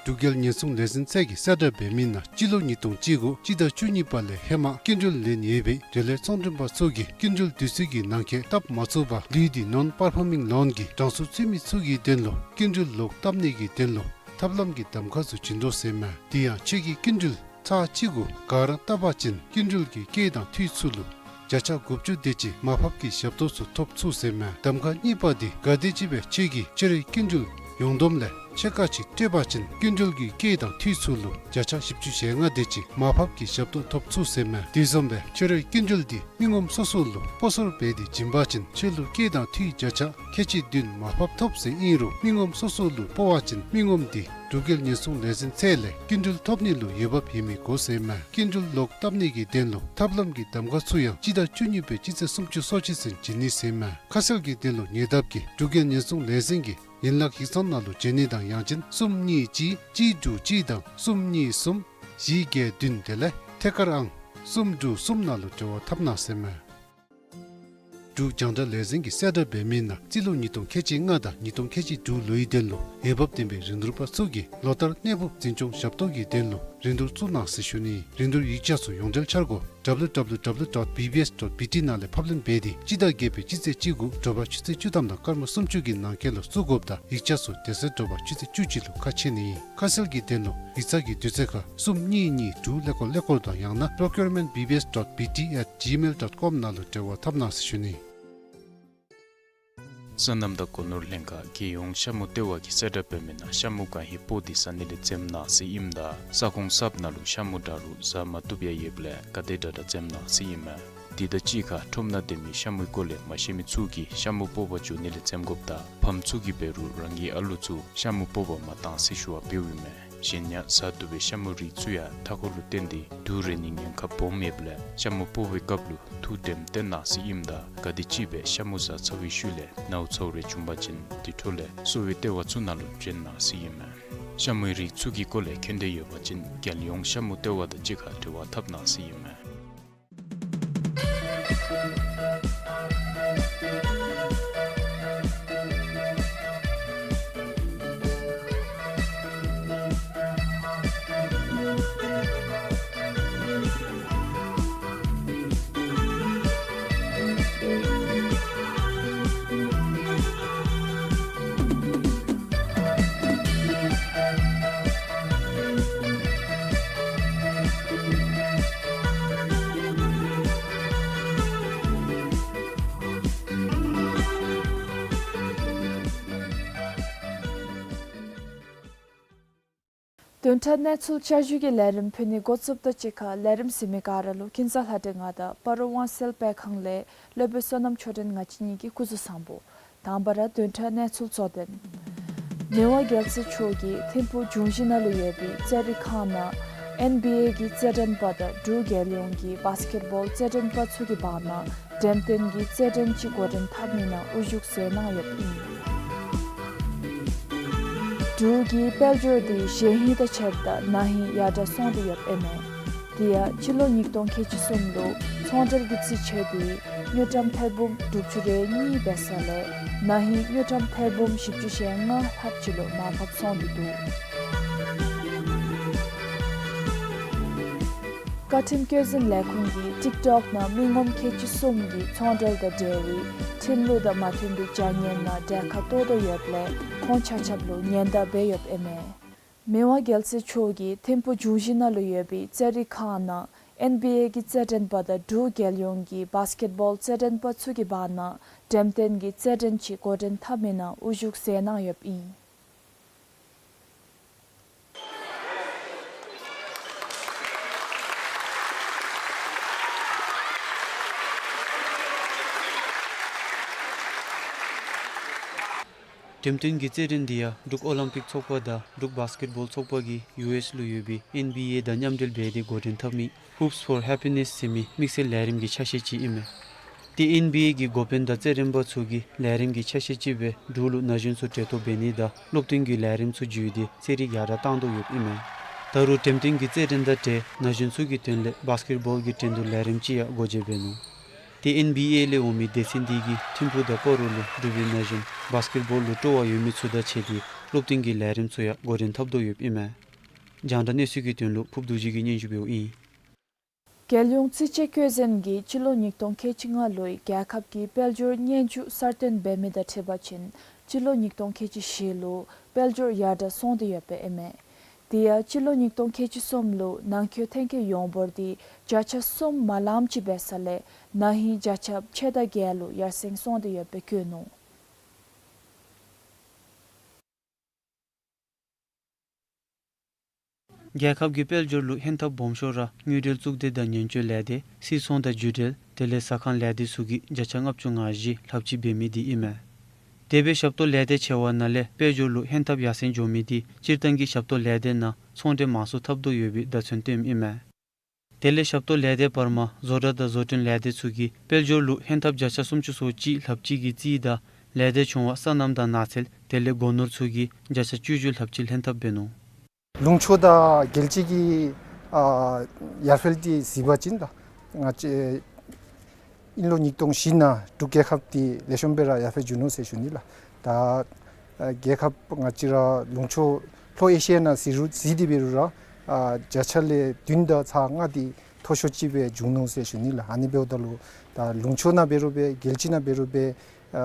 འབྲུག་རྒྱལ་ཉེན་སྲུང་ལས་འཛིན་ཚད་ཀྱིས་གསལ་བསྒྲགས་འབད་མི་ནང་སྤྱི་ལོ་ཉིས་སྟོང་གཅིག་དགུ་སྤྱི་ཟླ་བཅུ་གཉིས་པ་ལས་ཧེ་མ་སྐྱིན་འགྲུལ་ལེན་ཡོད་པའི་འབྲེལ་ཡོད་ཚོང་མགྲོན་པ་ཚུ་གིས་སྐྱིན་འགྲུལ་དུས་ཚོད་ཀྱི་ནང་འཁོད་བཏབ་མ་ཚུགས་པར་ལུས་ཏེ་ནོན་པར་ཕོ་མིང་ལོན་གྱི་གྲངས་སུ་ཚུད་མི་ཚུ་གི་དོན་ལུ་སྐྱིན་འགྲུལ་ལོག་བཏབ་ནི་གི་དོན་ལུ་ཐབས་ལམ་གྱི་གདམ་ཁ་ཚུ་བྱིན་དོ་ཟེར་མས། དེ་ཡང་ཁྱོད་ཀྱིས་སྐྱིན་འགྲུལ་ཚར་གཅིག་གུ་ག་ར་བཏབ་པ་ཅིན་སྐྱིན་འགྲུལ་གྱི་སྐྱེད་དང་འཐུས་ཚུ་ལུ་བརྒྱ་ཆ་དགུ་བཅུ་དེ་ཅིག་མར་ཕབ་ཀྱི་ཞབས་ཏོག་ཚུ་ཐོབ་ཚུགས་ཟེར་མས། གདམ་ཁ་གཉིས་པ་དེ་གལ་ཏེ་ཅིག་སྦེ་ཁྱོད་ཀྱིས་ཕྱི་རོལ་སྐྱིན་འགྲུལ་ཡོངས་བསྡོམས་ལས་ཕྱེད་ཀ་ཅིག་སྤྲོད་པ་ཅིན་སྐྱིན་འགྲུལ་གྱི་སྐྱེད་དང་འཐུས་ཚུ་ལུ་བརྒྱ་ཆ་བཞི་བཅུ་ཞེ་ལྔ་དེ་ཅིག་མར་ཕབ་ཀྱི་ཞབས་ཏོག་ཐོབ་ཚུགས་ཟེར་མས། དེ་བཟུམ་སྦེ་ཕྱི་རོལ་སྐྱིན་འགྲུལ་དེ་མི་ངོམ་སོ་སོ་ལུ་སྤོ་སོར་འབད་དེ་བྱིན་པ་ཅིན་ཁྱོད་ལུ་སྐྱེད་དང་འཐུས་བརྒྱ་ཆ་ཁལ་གཅིག་བདུན་མར་ཕབ་ཐོབ་ཟེར་ཨིན་རུང་མི་ངོམ་སོ་སོ་ལུ་སྤོ་བ་ཅིན་མི་ངོམ་དེ་འབྲུག་རྒྱལ་ཉེན་སྲུང་ལས་འཛིན་ཚད་ལས་སྐྱིན་འགྲུལ་ཐོབ་ནི་ལུ་འོས་འབབ་ཡོད་མི་དགོ་ཟེར་མས། སྐྱིན་འགྲུལ་ལོག་བཏབ་ནི་གི་དོན་ལུ་ཐབས་ལམ་གྱི་གདམ་ཁ་ཚུ་ཡང་སྤྱི་ཟླ་བཅུ་གཉིས་པའི་སྤྱི་ཚེས་སུམ་ཅུ་སོ་གཅིག་ཚུན་བྱིན་ནི་ཟེར་མས། ཁ་གསལ་གྱི་དོན་ལུ་ཉེ་འདབས་ཀྱི་འབྲུག་རྒྱལ་ཉེན་སྲུང་ལས་འཛིན་གྱི་ཡན་ལག་ཡིག་ཚང་ནང་ལུ་བྱོན་ནི་དང་ཡང་ཅིན་གསུམ་གཉིས་གཅིག་གཅིག་དྲུག་གཅིག་དང་གསུམ་གཉིས་གསུམ་བཞི་བརྒྱད་བདུན་དེ་ལས་ཐད་ཀར་ཨང་གསུམ་དྲུག་གསུམ་ནང་ལུ་འབྲེལ་བ་འཐབ་གནང་ཟེར་མས། འབྲུག་རྒྱང་བསྒྲགས་ལས་འཛིན་གྱིས་གསལ་བསྒྲགས་འབད་མི་ནང་རྩིས་ལོ་ཉིས་སྟོང་ཁལ་གཅིག་ལྔ་དང་ཉིས་སྟོང་ཁལ་གཅིག་དྲུག་ལོའི་དོན་ལུ་འོས་འབབ་ལྡན་པའི་རིན་བསྡུར་པ་ཚུ་གིས་ལོ་ལྟར་གནས་སྤོབས་འཛིན་སྐྱོང་ཞབས་ཏོག་གི་དོན་ལུ་རིན་བསྡུར་བཙུགས་གནང་ཟེར་ཞུ་ནི། རིན་བསྡུར་ཡིག་ཆ་ཚུ་ཡོངས་འབྲེལ་འཆར་སྒོ་ཌབ་ལུ་ཌབ་ལུ་ཌབ་ལུ་ཌོཊ་བི་བི་ཨེསི་ཌོཊ་བི་ཊི་ནང་ལས་ཕབ་ལེན་འབད་དེ་སྤྱི་ཟླ་བརྒྱད་པའི་སྤྱི་ཚེས་གཅིག་གུ་དྲོ་པ་ཆུ་ཚོད་བཅུ་ཐམ་དང་སྐར་མ་སུམ་ཅུ་གི་ནང་འཁོད་ལུ་བཙུགས་དགོཔ་དང་ཡིག་ཆ་ཚུ་དེ་ཚེ་དྲོ་པ་ཆུ་ཚོད་བཅུ་གཅིག་ལུ་ཁ་ཕྱེ་ནི། ཁ་གསལ་གྱི་དོན་ལུ་ཡིག་ཚང་གི་དུས་ཚོད་ཁར་གསུམ་གཉིས་གཉིས་དྲུག་ཀླད་ཀོར་ཀླད་ཀོར་དང་ཡང་ན་པྲོ་ཀིའུར་མེནཊ་བི་བི་ཨེསི་ཌོཊ་བི་ཊི་ཨེཊ་ཇི་མེལ་ཌོཊ་ཀོམ་ནང་ལུ་འབྲེལ་བ་འཐབ་གནང་ཟེར་ཞུ་ནི། སོ་ནམ་དང་སྒོ་ནོར་ལྷན་ཁག་རྒྱལ་ཡོངས་ཤ་མུ་ལྟེ་བ་གིས་གསལ་བསྒྲགས་འབད་མི་ནང་ཤ་མུ་གང་ཧེ་སྤོ་སྟེ་ཟ་ནི་ལས་འཛེམ་གནང་ཟེར་ཨིནམ་ད་ས་ཁོངས་གསརཔ་ནང་ལུ་ཤ་མུ་དྲག་རུང་ཟ་མ་བཏུབ་ཡང་ཡོདཔ་ལས་ག་དེ་དྲག་དྲག་འཛེམ་གནང་ཟེར་ཨིན་མས། དེ་དང་གཅིག་ཁར་ཁྲོམ་ནང་སྡོད་མི་ཤ་མུའི་སྐོར་ལས་མ་ཤེས་མི་ཚུ་གིས་ཤ་མུ་སྤོ་བར་འགྱོ་ནི་ལས་འཛེམ་དགོཔ་དང་ཕམ་ཚུ་གིས་འབད་རུང་རང་གི་ཨ་ལུ་ཚུ་ཤ་མུ་སྤོ་བར་མ་གཏང་ཟེར་ཞུ་བ་འབདཝ་ཨིན་མས། གཞན་ཡང་ཟ་བཏུབ་པའི་ཤ་མུའི་རིགས་ཚུ་ཡང་མཐའ་འཁོར་ལུ་བརྟེན་ཏེ་དུག་རེག་ནིའི་ཉེན་ཁ་སྦོམ་ཡོདཔ་ལས་ཤ་མུ་སྤོ་བའི་སྐབས་ལུ་ཐུགས་དྲནམ་བཏོན་གནང་ཟེར་ཨིནམ་ད་ག་དེམ་ཅིག་སྦེ་ཤ་མུ་ཟ་ཚར་བའི་ཤུལ་ལས་ནཝ་ཚཝ་རེ་བྱུང་པ་ཅིན་དེ་འཕྲོ་ལས་གསོ་བའི་ལྟེ་བ་ཚུ་ནང་ལུ་བྱོན་གནང་ཟེར་ཨིན་མས། ཤ་མུའི་རིགས་ཚུ་གི་སྐོར་ལས་མཁྱེན་འདོད་ཡོད་པ་ཅིན་རྒྱལ་ཡོངས་ཤ་མུ་ལྟེ་བ་དང་གཅིག་ཁར་འབྲེལ་བ་འཐབ་གནང་ཟེར་ཨིན་མས། བདུན་ཕྲག་གནས་ཚུལ་བསྐྱར་ཞུའི་ལས་རིམ་ཕུལ་ནི་འགོ་བཙུགསཔ་དང་གཅིག་ཁར་ལས་རིམ་གཟིགས་མི་ག་ར་ལུ་ཀུན་བཟང་ལྷ་སྒྲོན་ང་དང་སྤ་རོ་ཝང་སེལ་སྤེལ་ཁང་ལས་སློབ་དཔོན་བསོད་ནམས་ཆོས་སྒྲོན་ང་བཅས་གཉིས་ཀྱི་སྐུ་གཟུགས་བཟང་པོ། དང་པ་ར་བདུན་ཕྲག་གནས་ཚུལ་གཙོ་དོན། མི་དབང་རྒྱལ་སྲས་མཆོག་གིས་ཐིམ་ཕུག་འབྱུང་བཞི་ནང་ལུ་ཡོད་པའི་རྩེད་རིགས་ཁང་ནང་ཨེན་བི་ཨེ་གི་རྩེད་འགྲན་པ་དང་འབྲུག་རྒྱལ་ཡོངས་ཀྱི་བཱསི་ཀེཊ་བཱོལ་རྩེད་འགྲན་པ་ཚུ་གི་བར་ན་འགྲེམས་སྟོན་གྱི་རྩེད་འགྲན་ཅིག་འགོ་འདྲེན་འཐབ་ནི་ནང་དབུ་བཞུགས་མཛད་གནང་ཡོདཔ་ཨིན། འབྲུག་གི་དཔལ་འབྱོར་དེ་གཞེས་ཧིང་དང་ཕྱདཔ་ད་ན་ཧིང་ཡར་དྲག་སོང་སྟེ་ཡོདཔ་ཨིན་མས། དེ་ཡང་སྤྱི་ལོ་ཉིས་སྟོང་ཁལ་གཅིག་གསུམ་ལུ་ཚོང་འབྲེལ་གྱི་རྩིས་ཆད་དེ་ དངུལ་ཀྲམ་ཐེར་འབུམ་དྲུག་ཅུ་རེ་གཉིས་འབད་ས་ལས་ན་ཧིང་དངུལ་ཀྲམ་ཐེར་འབུམ་བཞི་བཅུ་ཞེ་ལྔ་ལྷགཔ་ཅིག་ལུ་མར་ཕབ་སོང་སྟེ་འདུག། བཀའ་ཁྲིམས་བཀོད་འཛིན་ལས་ཁུངས་ཀྱིས་ཊིཀ་ཊོཀ་ནང་མི་ངོམ་ཁལ་གཅིག་གསུམ་གྱི་ཚོང་འབྲེལ་དང་འབྲེལ་བའི་ཁྲིམས་ལུགས་དང་མ་མཐུན་པའི་བྱ་ངན་ནང་གྲལ་ཁར་གཏོགས་དོ་ཡོདཔ་ལས་ཁོང་ཆ་ཁྱབ་ལུ་ཉེན་བརྡ་འབད་ཡོདཔ་ཨིན་མས། མི་དབང་རྒྱལ་སྲས་མཆོག་གིས་ཐིམ་ཕུག་འབྱུང་བཞི་ནང་ལུ་ཡོད་པའི་རྩེད་རིགས་ཁང་ནང་ཨེན་བི་ཨེ་གི་རྩེད་འགྲན་པ་དང་འབྲུག་རྒྱལ་ཡོངས་ཀྱི་བཱས་ཀེཊ་བཱོལ་རྩེད་འགྲན་པ་ཚུ་གི་བར་ན་འགྲེམས་སྟོན་གྱི་རྩེད་འགྲན་ཅིག་འགོ་འདྲེན་འཐབ་མི་ནང་དབུ་བཞུགས་མཛད་གནང་ཡོདཔ་ཨིན། འགྲེམས་སྟོན་གྱི་རྩེད་འགྲན་འདི་ཡང་འབྲུག་ཨོ་ལིམ་པིག་ཚོགས་པ་དང་འབྲུག་བཱས་ཀེཊ་བཱོལ་ཚོགས་པ་གིས་ཡུ་ཨེསི་ལུ་ཡོད་པའི་ཨེན་བི་ཨེ་དང་མཉམ་འབྲེལ་འབད་དེ་འགོ་འདྲེན་འཐབ་མི་Hoops for Happiness ཟེར་མི་དམིགས་བསལ་ལས་རིམ་གྱི་ཆ་ཤས་ཅིག་ཨིན་མས། དེ་ཨེན་བི་ཨེ་གི་འགོ་དཔོན་དང་རྩེད་རན་པ་ཚུ་གིས་ལས་རིམ་གྱི་ཆ་ཤས་ཅིག་སྦེ་འབྲུག་ལུ་ན་གཞོན་ཚུ་གྲལ་གཏོགས་འབད་ནི་དང་སློབ་སྟོན་གྱི་ལས་རིམ་ཚུ་བརྒྱུད་དེ་རྩེད་རིགས་ཡར་དྲག་བཏང་དོ་ཡོདཔ་ཨིན་མས། ད་རུང་འགྲེམས་སྟོན་གྱི་རྩེད་འགྲན་དང་འབྲེལ་ན་གཞོན་ཚུ་གི་དོན་ལས་བཱས་ཀེཊ་བཱོལ་གྱི་འགྲན་བསྡུར་ལས་རིམ་ཅིག་ཡང་འགོ་འབྱེད་འབད་ནུག། དེ་ཨེན་བི་ཨེ་ལས་འོང་མི་སྡེ་ཚན་འདི་གིས་ཐིམ་ཕུག་དང་སྤ་རོ་ལུ་འབྲུག་པའི་ན་གཞོན་བཱས་ཀེཊ་བཱོལ་ལུ་སྤྲོ་བ་ཡོད་མི་ཚུ་དང་འབྲེལ་ཏེ་སློབ་སྟོན་གྱི་ལས་རིམ་ཚུ་ཡང་འགོ་འདྲེན་འཐབ་དོ་ཡོདཔ་ཨིན་མས། རྒྱང་བསྒྲགས་གནས་ཚུལ་གྱི་དོན་ལུ་ཕུརཔ་རྡོ་རྗེ་གིས་སྙན་ཞུ་འབདཝ་ཨིན། རྒྱལ་ཡོངས་རྩིས་དཔྱད་བཀོད་འཛིན་གྱིས་སྤྱི་ལོ་ཉིས་སྟོང་ཁལ་གཅིག་ལྔ་ལོའི་རྒྱལ་ཁབ་ཀྱི་དཔལ་འབྱོར་སྙན་ཞུ་གསར་བཏོན་འབད་མི་དང་འཁྲིལ་བ་ཅིན་སྤྱི་ལོ་ཉིས་སྟོང་ཁལ་གཅིག་བཞི་ལུ་དཔལ་འབྱོར་ཡར་དྲག་སོང་སྟེ་ཡོདཔ་ཨིན་མས། དེ་ཡང་སྤྱི་ལོ་ཉིས་སྟོང་ཁལ་གཅིག་གསུམ་ལུ་ནང་འཁོད་ཐོན་སྐྱེད་ཡོངས་འབོར་འདི་བརྒྱ་ཆ་གསུམ་མ་ལངམ་ཅིག་འབད་ས་ལས་ན་ཧིང་བརྒྱ་ཆ་ཕྱེད་དང་བརྒྱད་ལུ་ཡར་སེང་སོང་སྟེ་ཡོདཔ་སྦེ་བཀོད་ནུག། རྒྱལ་ཁབ་ཀྱི་དཔལ་འབྱོར་ལུ་ཧན་ཐབས་སྦོམ་ཤོས་ར་དངུལ་འབྲེལ་གཙུག་སྡེ་དང་ཉེན་བཅོལ་ལས་སྡེ་སིལ་ཚོང་དང་བརྒྱུད་འབྲེལ་དེ་ལས་ཟ་ཁང་ལས་སྡེ་ཚུ་གིས་བརྒྱ་ཆ་ལྔ་བཅུ་ང་བཞི་ལྷགཔ་ཅིག་འབད་མི་འདི་ཨིན་མས། དེ་སྦེ་ཞབས་ཏོག་ལས་སྡེ་ཆེ་བ་ནང་ལས་དཔལ་འབྱོར་ལུ་ཧན་ཐབས་ཡར་སེང་འགྱོ་མི་འདི་སྤྱིར་བཏང་གི་ཞབས་ཏོག་ལས་སྡེ་ནང་ཚོང་འབྲེལ་མང་སུ་འཐབ་དོ་ཡོད་པའི་བརྡ་མཚོན་སྟོནམ་ཨིན་མས། དེ་ལས་ཞབས་ཏོག་ལས་སྡེ་བར་མ་བཟོ་གྲྭ་དང་བཟོ་སྐྲུན་ལས་སྡེ་ཚུ་གིས་དཔལ་འབྱོར་ལུ་ཧན་ཐབས་བརྒྱ་ཆ་སུམ་ཅུ་སོ་གཅིག་ལྷགཔ་ཅིག་གི་རྩིས་དང་ལས་སྡེ་ཆུང་བ་སོ་ནམ་དང་ནགས་ཚལ་དེ་ལས་སྒོ་ནོར་ཚུ་གིས་བརྒྱ་ཆ་བཅུ་བཅུ་ལྷགཔ་ཅིག་ལྷན་ཐབས་འབད་ནུག། ལུང་ཕྱོགས་དང་རྒྱལ་སྤྱི་གི་ཨ་ཡར་འཕེལ་འདི་གཟིགས་པ་ཅིན་ད་ང་བཅས་ཨིན་ལོ་ཉིས་སྟོང་བཞི་ནང་འབྲུག་རྒྱལ་ཁབ་འདི་ལེགས་ཤོམ་སྦེ་ར་ཡར་འཕེལ་འགྱོ་ནུག་ཟེར་ཞུ་ནི་ལགས། ད་ཨ་རྒྱལ་ཁབ་ང་བཅས་ར་ལུང་ཕྱོགས་ལྷོ་ཨེ་ཤི་ཡ་ནང་གཟིགས་རུང་གཟིགས་ཏེ་འབད་རུང་ར་ཨ་བརྒྱ་ཆ་ལས་བདུན་དང་ཚག་ལྔ་འདི་མཐོ་ཤོས་ཅིག་སྦེ་བྱུང་ནུག་ཟེར་ཞུ་ནི་ལགས། ཨ་ནི་འབདཝ་ད་ལུ་ད་ལུང་ཕྱོགས་ནང་འབད་རུང་སྦེ་རྒྱལ་སྤྱི་ནང་འབད་རུང་སྦེ་ཨ་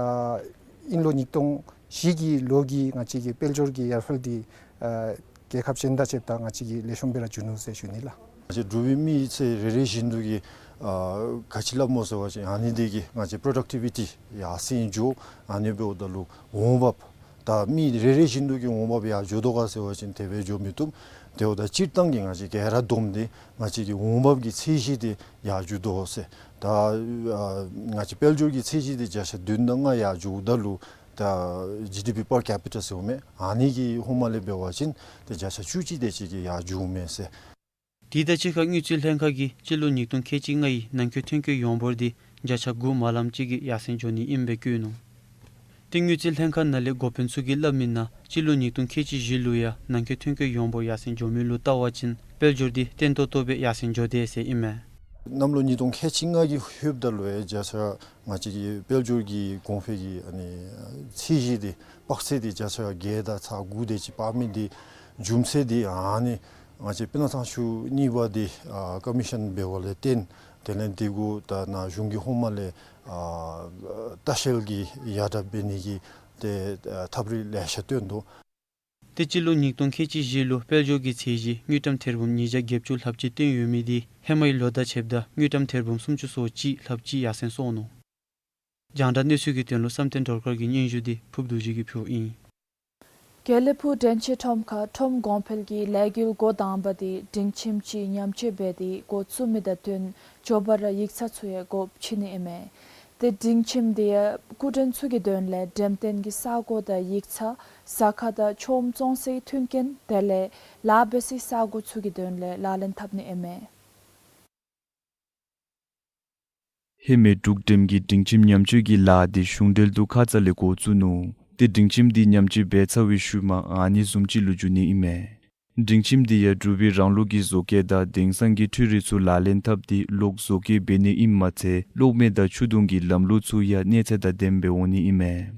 ཨིན་ལོ་ཉིས་སྟོང་བཞི་གི་ལོ་གི་ང་བཅས་ཀྱི་དཔལ་འབྱོར་གྱི་ཡར་འཕེལ་འདི་ཨ་རྒྱལ་ཁབ་གཞན་དང་ཕྱདཔ་ད་ང་བཅས་ཀྱི་ལེགས་ཤོམ་སྦེ་ར་འགྱོ་ནུག་ཟེར་ཞུ་ནི་ལགས། ང་བཅས་འབྲུག་པའི་མི་ཚུ་རེ་རེ་བཞིན་དུ་གིས་ཨ་ག་ཅི་སླབ་སྨོ་ཟེར་བ་ཅིན་ཨ་ནི་འདི་གིས་ང་བཅས་པྲོ་ཌག་ཊི་བི་ཊི་ཡར་སེང་འགྱོ། ཨ་ནི་འབདཝ་ད་ལུ་འོང་འབབ་ད་མི་རེ་རེ་བཞིན་དུ་གི་འོང་འབབ་ཡར་འགྱོ་དོ་ག་ཟེར་བ་ཅིན་དེ་སྦེ་འགྱོ་མི་བཏུབ། དེ་འབདཝ་ད་སྤྱིར་བཏང་གི་ང་བཅས་ག་ར་བསྡོམས་ཏེ་ང་བཅས་ཀྱི་འོང་འབབ་ཀྱི་ཚད་གཞི་འདི་ཡར་འགྱོ་དོ་ཟེར། ད་ཨ་ང་བཅས་དཔལ་འབྱོར་གྱི་ཚད་གཞི་འདི་བརྒྱ་ཆ་བདུན་དང་ལྔ་ཡར་འགྱོཝ་ད་ལུ་ད་ཇི་ཌི་པི་པར་ཀེ་པི་ཊལ་ཟེརཝ་མས། ཨ་ནི་གི་ཧོངས་མ་ལས་འབད་བ་ཅིན་ཏེ་བརྒྱ་ཆ་བཅུ་གཅིག་དེ་ཅིག་གིས་ཡར་འགྱོཝ་མས་ཟེར། དེ་དང་གཅིག་ཁར་དངུལ་རྩིས་ལྷན་ཁག་གིས་སྤྱི་ལོ་ཉིས་སྟོང་ཁལ་གཅིག་ལྔའི་ནང་འཁོད་ཐོན་སྐྱེད་ཡོངས་འབོར་འདི་བརྒྱ་ཆ་དགུ་མ་ལངམ་ཅིག་གིས་ཡར་སེང་འགྱོ་ནི་ཨིནམ་སྦེ་བཀོད་ནུག། ཏེ་དངུལ་རྩིས་ལྷན་ཁག་ནང་ལས་འགོ་དཔོན་ཚུ་གིས་སླབ་མི་ནང་སྤྱི་ལོ་ཉིས་སྟོང་ཁལ་གཅིག་བཞི་ལུ་ཡང་ནང་འཁོད་ཐོན་སྐྱེད་ཡོངས་འབོར་ཡར་སེང་འགྱོ་མི་ལུ་བལྟ་བ་ཅིན་དཔལ་འབྱོར་འདི་བརྟན་ཏོག་ཏོ་སྦེ་ཡར་སེང་འགྱོ་དེས་ཟེར་ཨིན་མས། གནམ་ལོ་ཉིས་སྟོང་ཁལ་གཅིག་ལྔ་གི་ལྷོདཔ་ད་ལུ་ཡང་བརྒྱ་ཆ་ང་བཅས་ཀྱི་དཔལ་འབྱོར་གྱི་གོང་འཕེལ་གྱི་ཨ་ནི་ཚད་གཞི་འདི་དཔག་ཚད་འདི་བརྒྱ་ཆ་བརྒྱད་དང་ཚག་དགུ་དེ་ཅིག་སྤར་མི་འདི་རྒྱུ་མཚན་འདི་ཨ་ནི་ང་བཅས་སྤུ་ན་ཐང་ཆུ་གཉིས་པ་འདི་ཨ་ཀོ་མི་ཤཱན་འབད་བ་ལས་བརྟེན་དེ་ལས་འདི་གུ་ད་ནཱ་གཞུང་གི་ཧོངས་མ་ལས་ཨ་ལྟ་བཤལ་གྱི་ཡར་དྲག་འབད་ནི་གི་ཏེ་ཨ་ཐབས་རིག་ལེ་ཤ་སྟོན་དོ། ཏེ་སྤྱི་ལོ་ཉིས་སྟོང་ཁལ་གཅིག་བཞི་ལུ་དཔལ་འབྱོར་གྱི་ཚད་གཞི་དངུལ་ཀྲམ་ཐེར་འབུམ་ཉིས་བརྒྱ་བརྒྱད་ཅུ་ལྷགཔ་ཅིག་བཏོན་ཡོད་མི་འདི་ཧེ་མའི་ལོ་དང་ཕྱདཔ་ད་དངུལ་ཀྲམ་ཐེར་འབུམ་སུམ་ཅུ་སོ་གཅིག་ལྷགཔ་ཅིག་ཡར་སེང་སོང་ནུག། རྒྱང་བསྒྲགས་གནས་ཚུལ་གྱི་དོན་ལུ་བསམ་གཏན་སྒྲོལ་དཀར་གྱི་སྙན་ཞུ་འདི་ཕུརཔ་རྡོ་རྗེ་གིས་ཕུལཝ་ཨིན། དགེ་ལེགས་ཕུག་འདྲེན་བྱེད་ཁྲོམ་ཁར་ཁྲོམ་གོང་འཕེལ་གྱི་ལས་འགུལ་འགོ་དང་པ་འདི་སྒྲིང་ཁྱིམ་ཅིག་ཉམས་བཅོས་འབད་དེ་འགོ་བཙུགས་མི་དང་བསྟུན་མགྱོགས་པ་ར་ཡིག་ཚང་ཚུ་ཡང་སྒོ་ཕྱེ་ནི་ཨིན་མས། ཏེ་སྒྲིང་ཁྱིམ་འདི་ཡང་སྐུ་མགྲོན་ཚུ་གི་དོན་ལས་འགྲེམས་སྟོན་གྱི་ས་གོ་དང་ཡིག་ཚང་ཟ་ཁང་དང་ཆོས་ཚོང་སའི་མཐུན་རྐྱེན་དེ་ལས་ལཱ་འབད་སའི་ས་གོ་ཚུ་གི་དོན་ལས་ལག་ལེན་འཐབ་ནི་ཨིན་མས། ཧེ་མའི་འབྲུག་འགྲེམས་ཀྱི་སྒྲིང་ཁྱིམ་ཉམས་བཅོས་ཀྱི་ལཱ་འདི་གཞུང་འབྲེལ་དུ་ཁ་ཙ་ལས་འགོ་བཙུགས་ནུག། ཏེ་སྒྲིང་ཁྱིམ་འདི་ཉམས་བཅོས་འབད་ཚར་བའི་ཤུལ་མ་ཨ་ནི་བཟུམ་ཅིག་ལུ་འགྱུར་ནི་ཨིན་མས། སྒྲིང་ཁྱིམ་འདི་ཡང་འབྲུག་པའི་རང་ལུགས་ཀྱི་བཟོ་བཀོད་དང་དེང་སང་གི་འཕྲུལ་རིག་ཚུ་ལག་ལེན་འཐབ་སྟེ་གློག་བཟོ་བཀོད་འབད་ནི་ཨིནམ་མ་ཚད་གློག་མེ་དང་ཆུ་དུང་གི་ལམ་ལུགས་ཚུ་ཡང་གནས་ཚད་དང་ལྡནམ་སྦེ་འོང་ནི་ཨིན་མས།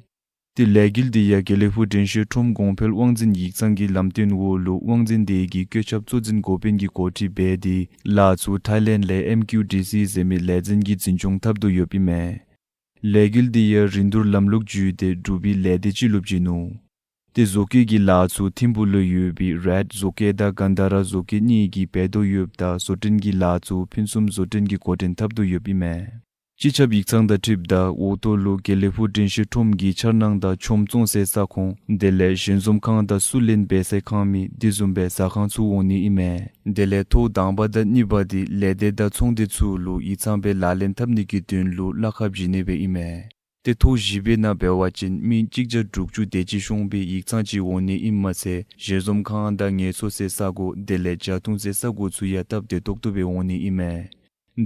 ཏེ་ལས་འགུལ་འདི་ཡང་དགེ་ལེགས་ཕུག་དྲན་ཤེས་ཁྲོམ་གོང་འཕེལ་དབང་འཛིན་ཡིག་ཚང་གི་ལམ་སྟོན་འོག་ལུ་དབང་འཛིན་སྡེ་གི་བཀོད་ཁྱབ་གཙོ་འཛིན་འགོ་དཔོན་གྱིས་གོ་སྒྲིག་འབད་དེ་ལཱ་ཚུ་ཐཱའི་ལེནཌ་ལས་ཨེམ་ཀིའུ་ཌི་སི་ཟེར་མི་ལས་འཛིན་གྱིས་འཛིན་སྐྱོང་འཐབ་དོ་ཡོདཔ་ཨིན་མས། ལས་འགུལ་འདི་ཡང་རིན་བསྡུར་ལམ་ལུགས་བརྒྱུད་དེ་འབྲུག་པའི་ལས་སྡེ་ཅིག་ལུ་བྱིན་ནུག། ཏེ་བཟོ་བཀོད་ཀྱི་ལཱ་ཚུ་ཐིམ་ཕུག་ལུ་ཡོད་པའི་རེཌ་བཟོ་བཀོད་དང་གན་དྷ་ར་བཟོ་བཀོད་གཉིས་ཀྱིས་འབད་དོ་ཡོདཔ་ད་བཟོ་སྐྲུན་གྱི་ལཱ་ཚུ་ཕུན་སུམ་བཟོ་སྐྲུན་གྱིས་འགོ་འདྲེན་འཐབ་དོ་ཡོདཔ་ཨིན་མས། སྤྱི་ཁྱབ་ཡིག་ཚང་དང་འཁྲིལཝ་ད་འོག་ཐོག་ལུ་དགེ་ལེགས་ཕུག་དྲན་ཤེས་ཁྲོམ་གྱི་འཆར་སྣང་དང་ཆོམ་བཙོང་སའི་ས་ཁོངས་དེ་ལས་ཞལ་འཛོམས་ཁང་དང་བསུ་ལེན་འབད་སའི་ཁང་མིག་དེ་བཟུམ་སྦེ་ཟ་ཁང་ཚུ་འོང་ནི་ཨིན་མས། དེ་ལས་ཐོག་དང་པ་དང་གཉིས་པ་འདི་ལས་སྡེ་དང་ཚོང་སྡེ་ཚུ་ལུ་ཡིག་ཚང་སྦེ་ལག་ལེན་འཐབ་ནི་གི་དོན་ལུ་གླ་ཁར་བྱིན་ནི་སྦེ་ཨིན་མས། ཏེ་ཐོག་བཞི་པའི་ནང་འབད་བ་ཅིན་མི་གཅིག་བརྒྱ་དྲུག་ཅུ་དེ་ཅིག་ཤོང་བའི་ཡིག་ཚང་ཅིག་འོང་ནི་ཨིནམ་མ་ཚད་ཞལ་འཛོམས་ཁང་དང་ངལ་གསོ་སའི་ས་གོ་དེ་ལས་ཇ་འཐུང་སའི་ས་གོ་ཚུ་ཡང་སྟབས་བདེ་ཏོག་ཏོ་སྦེ་འོང་ནི་ཨིན་མས།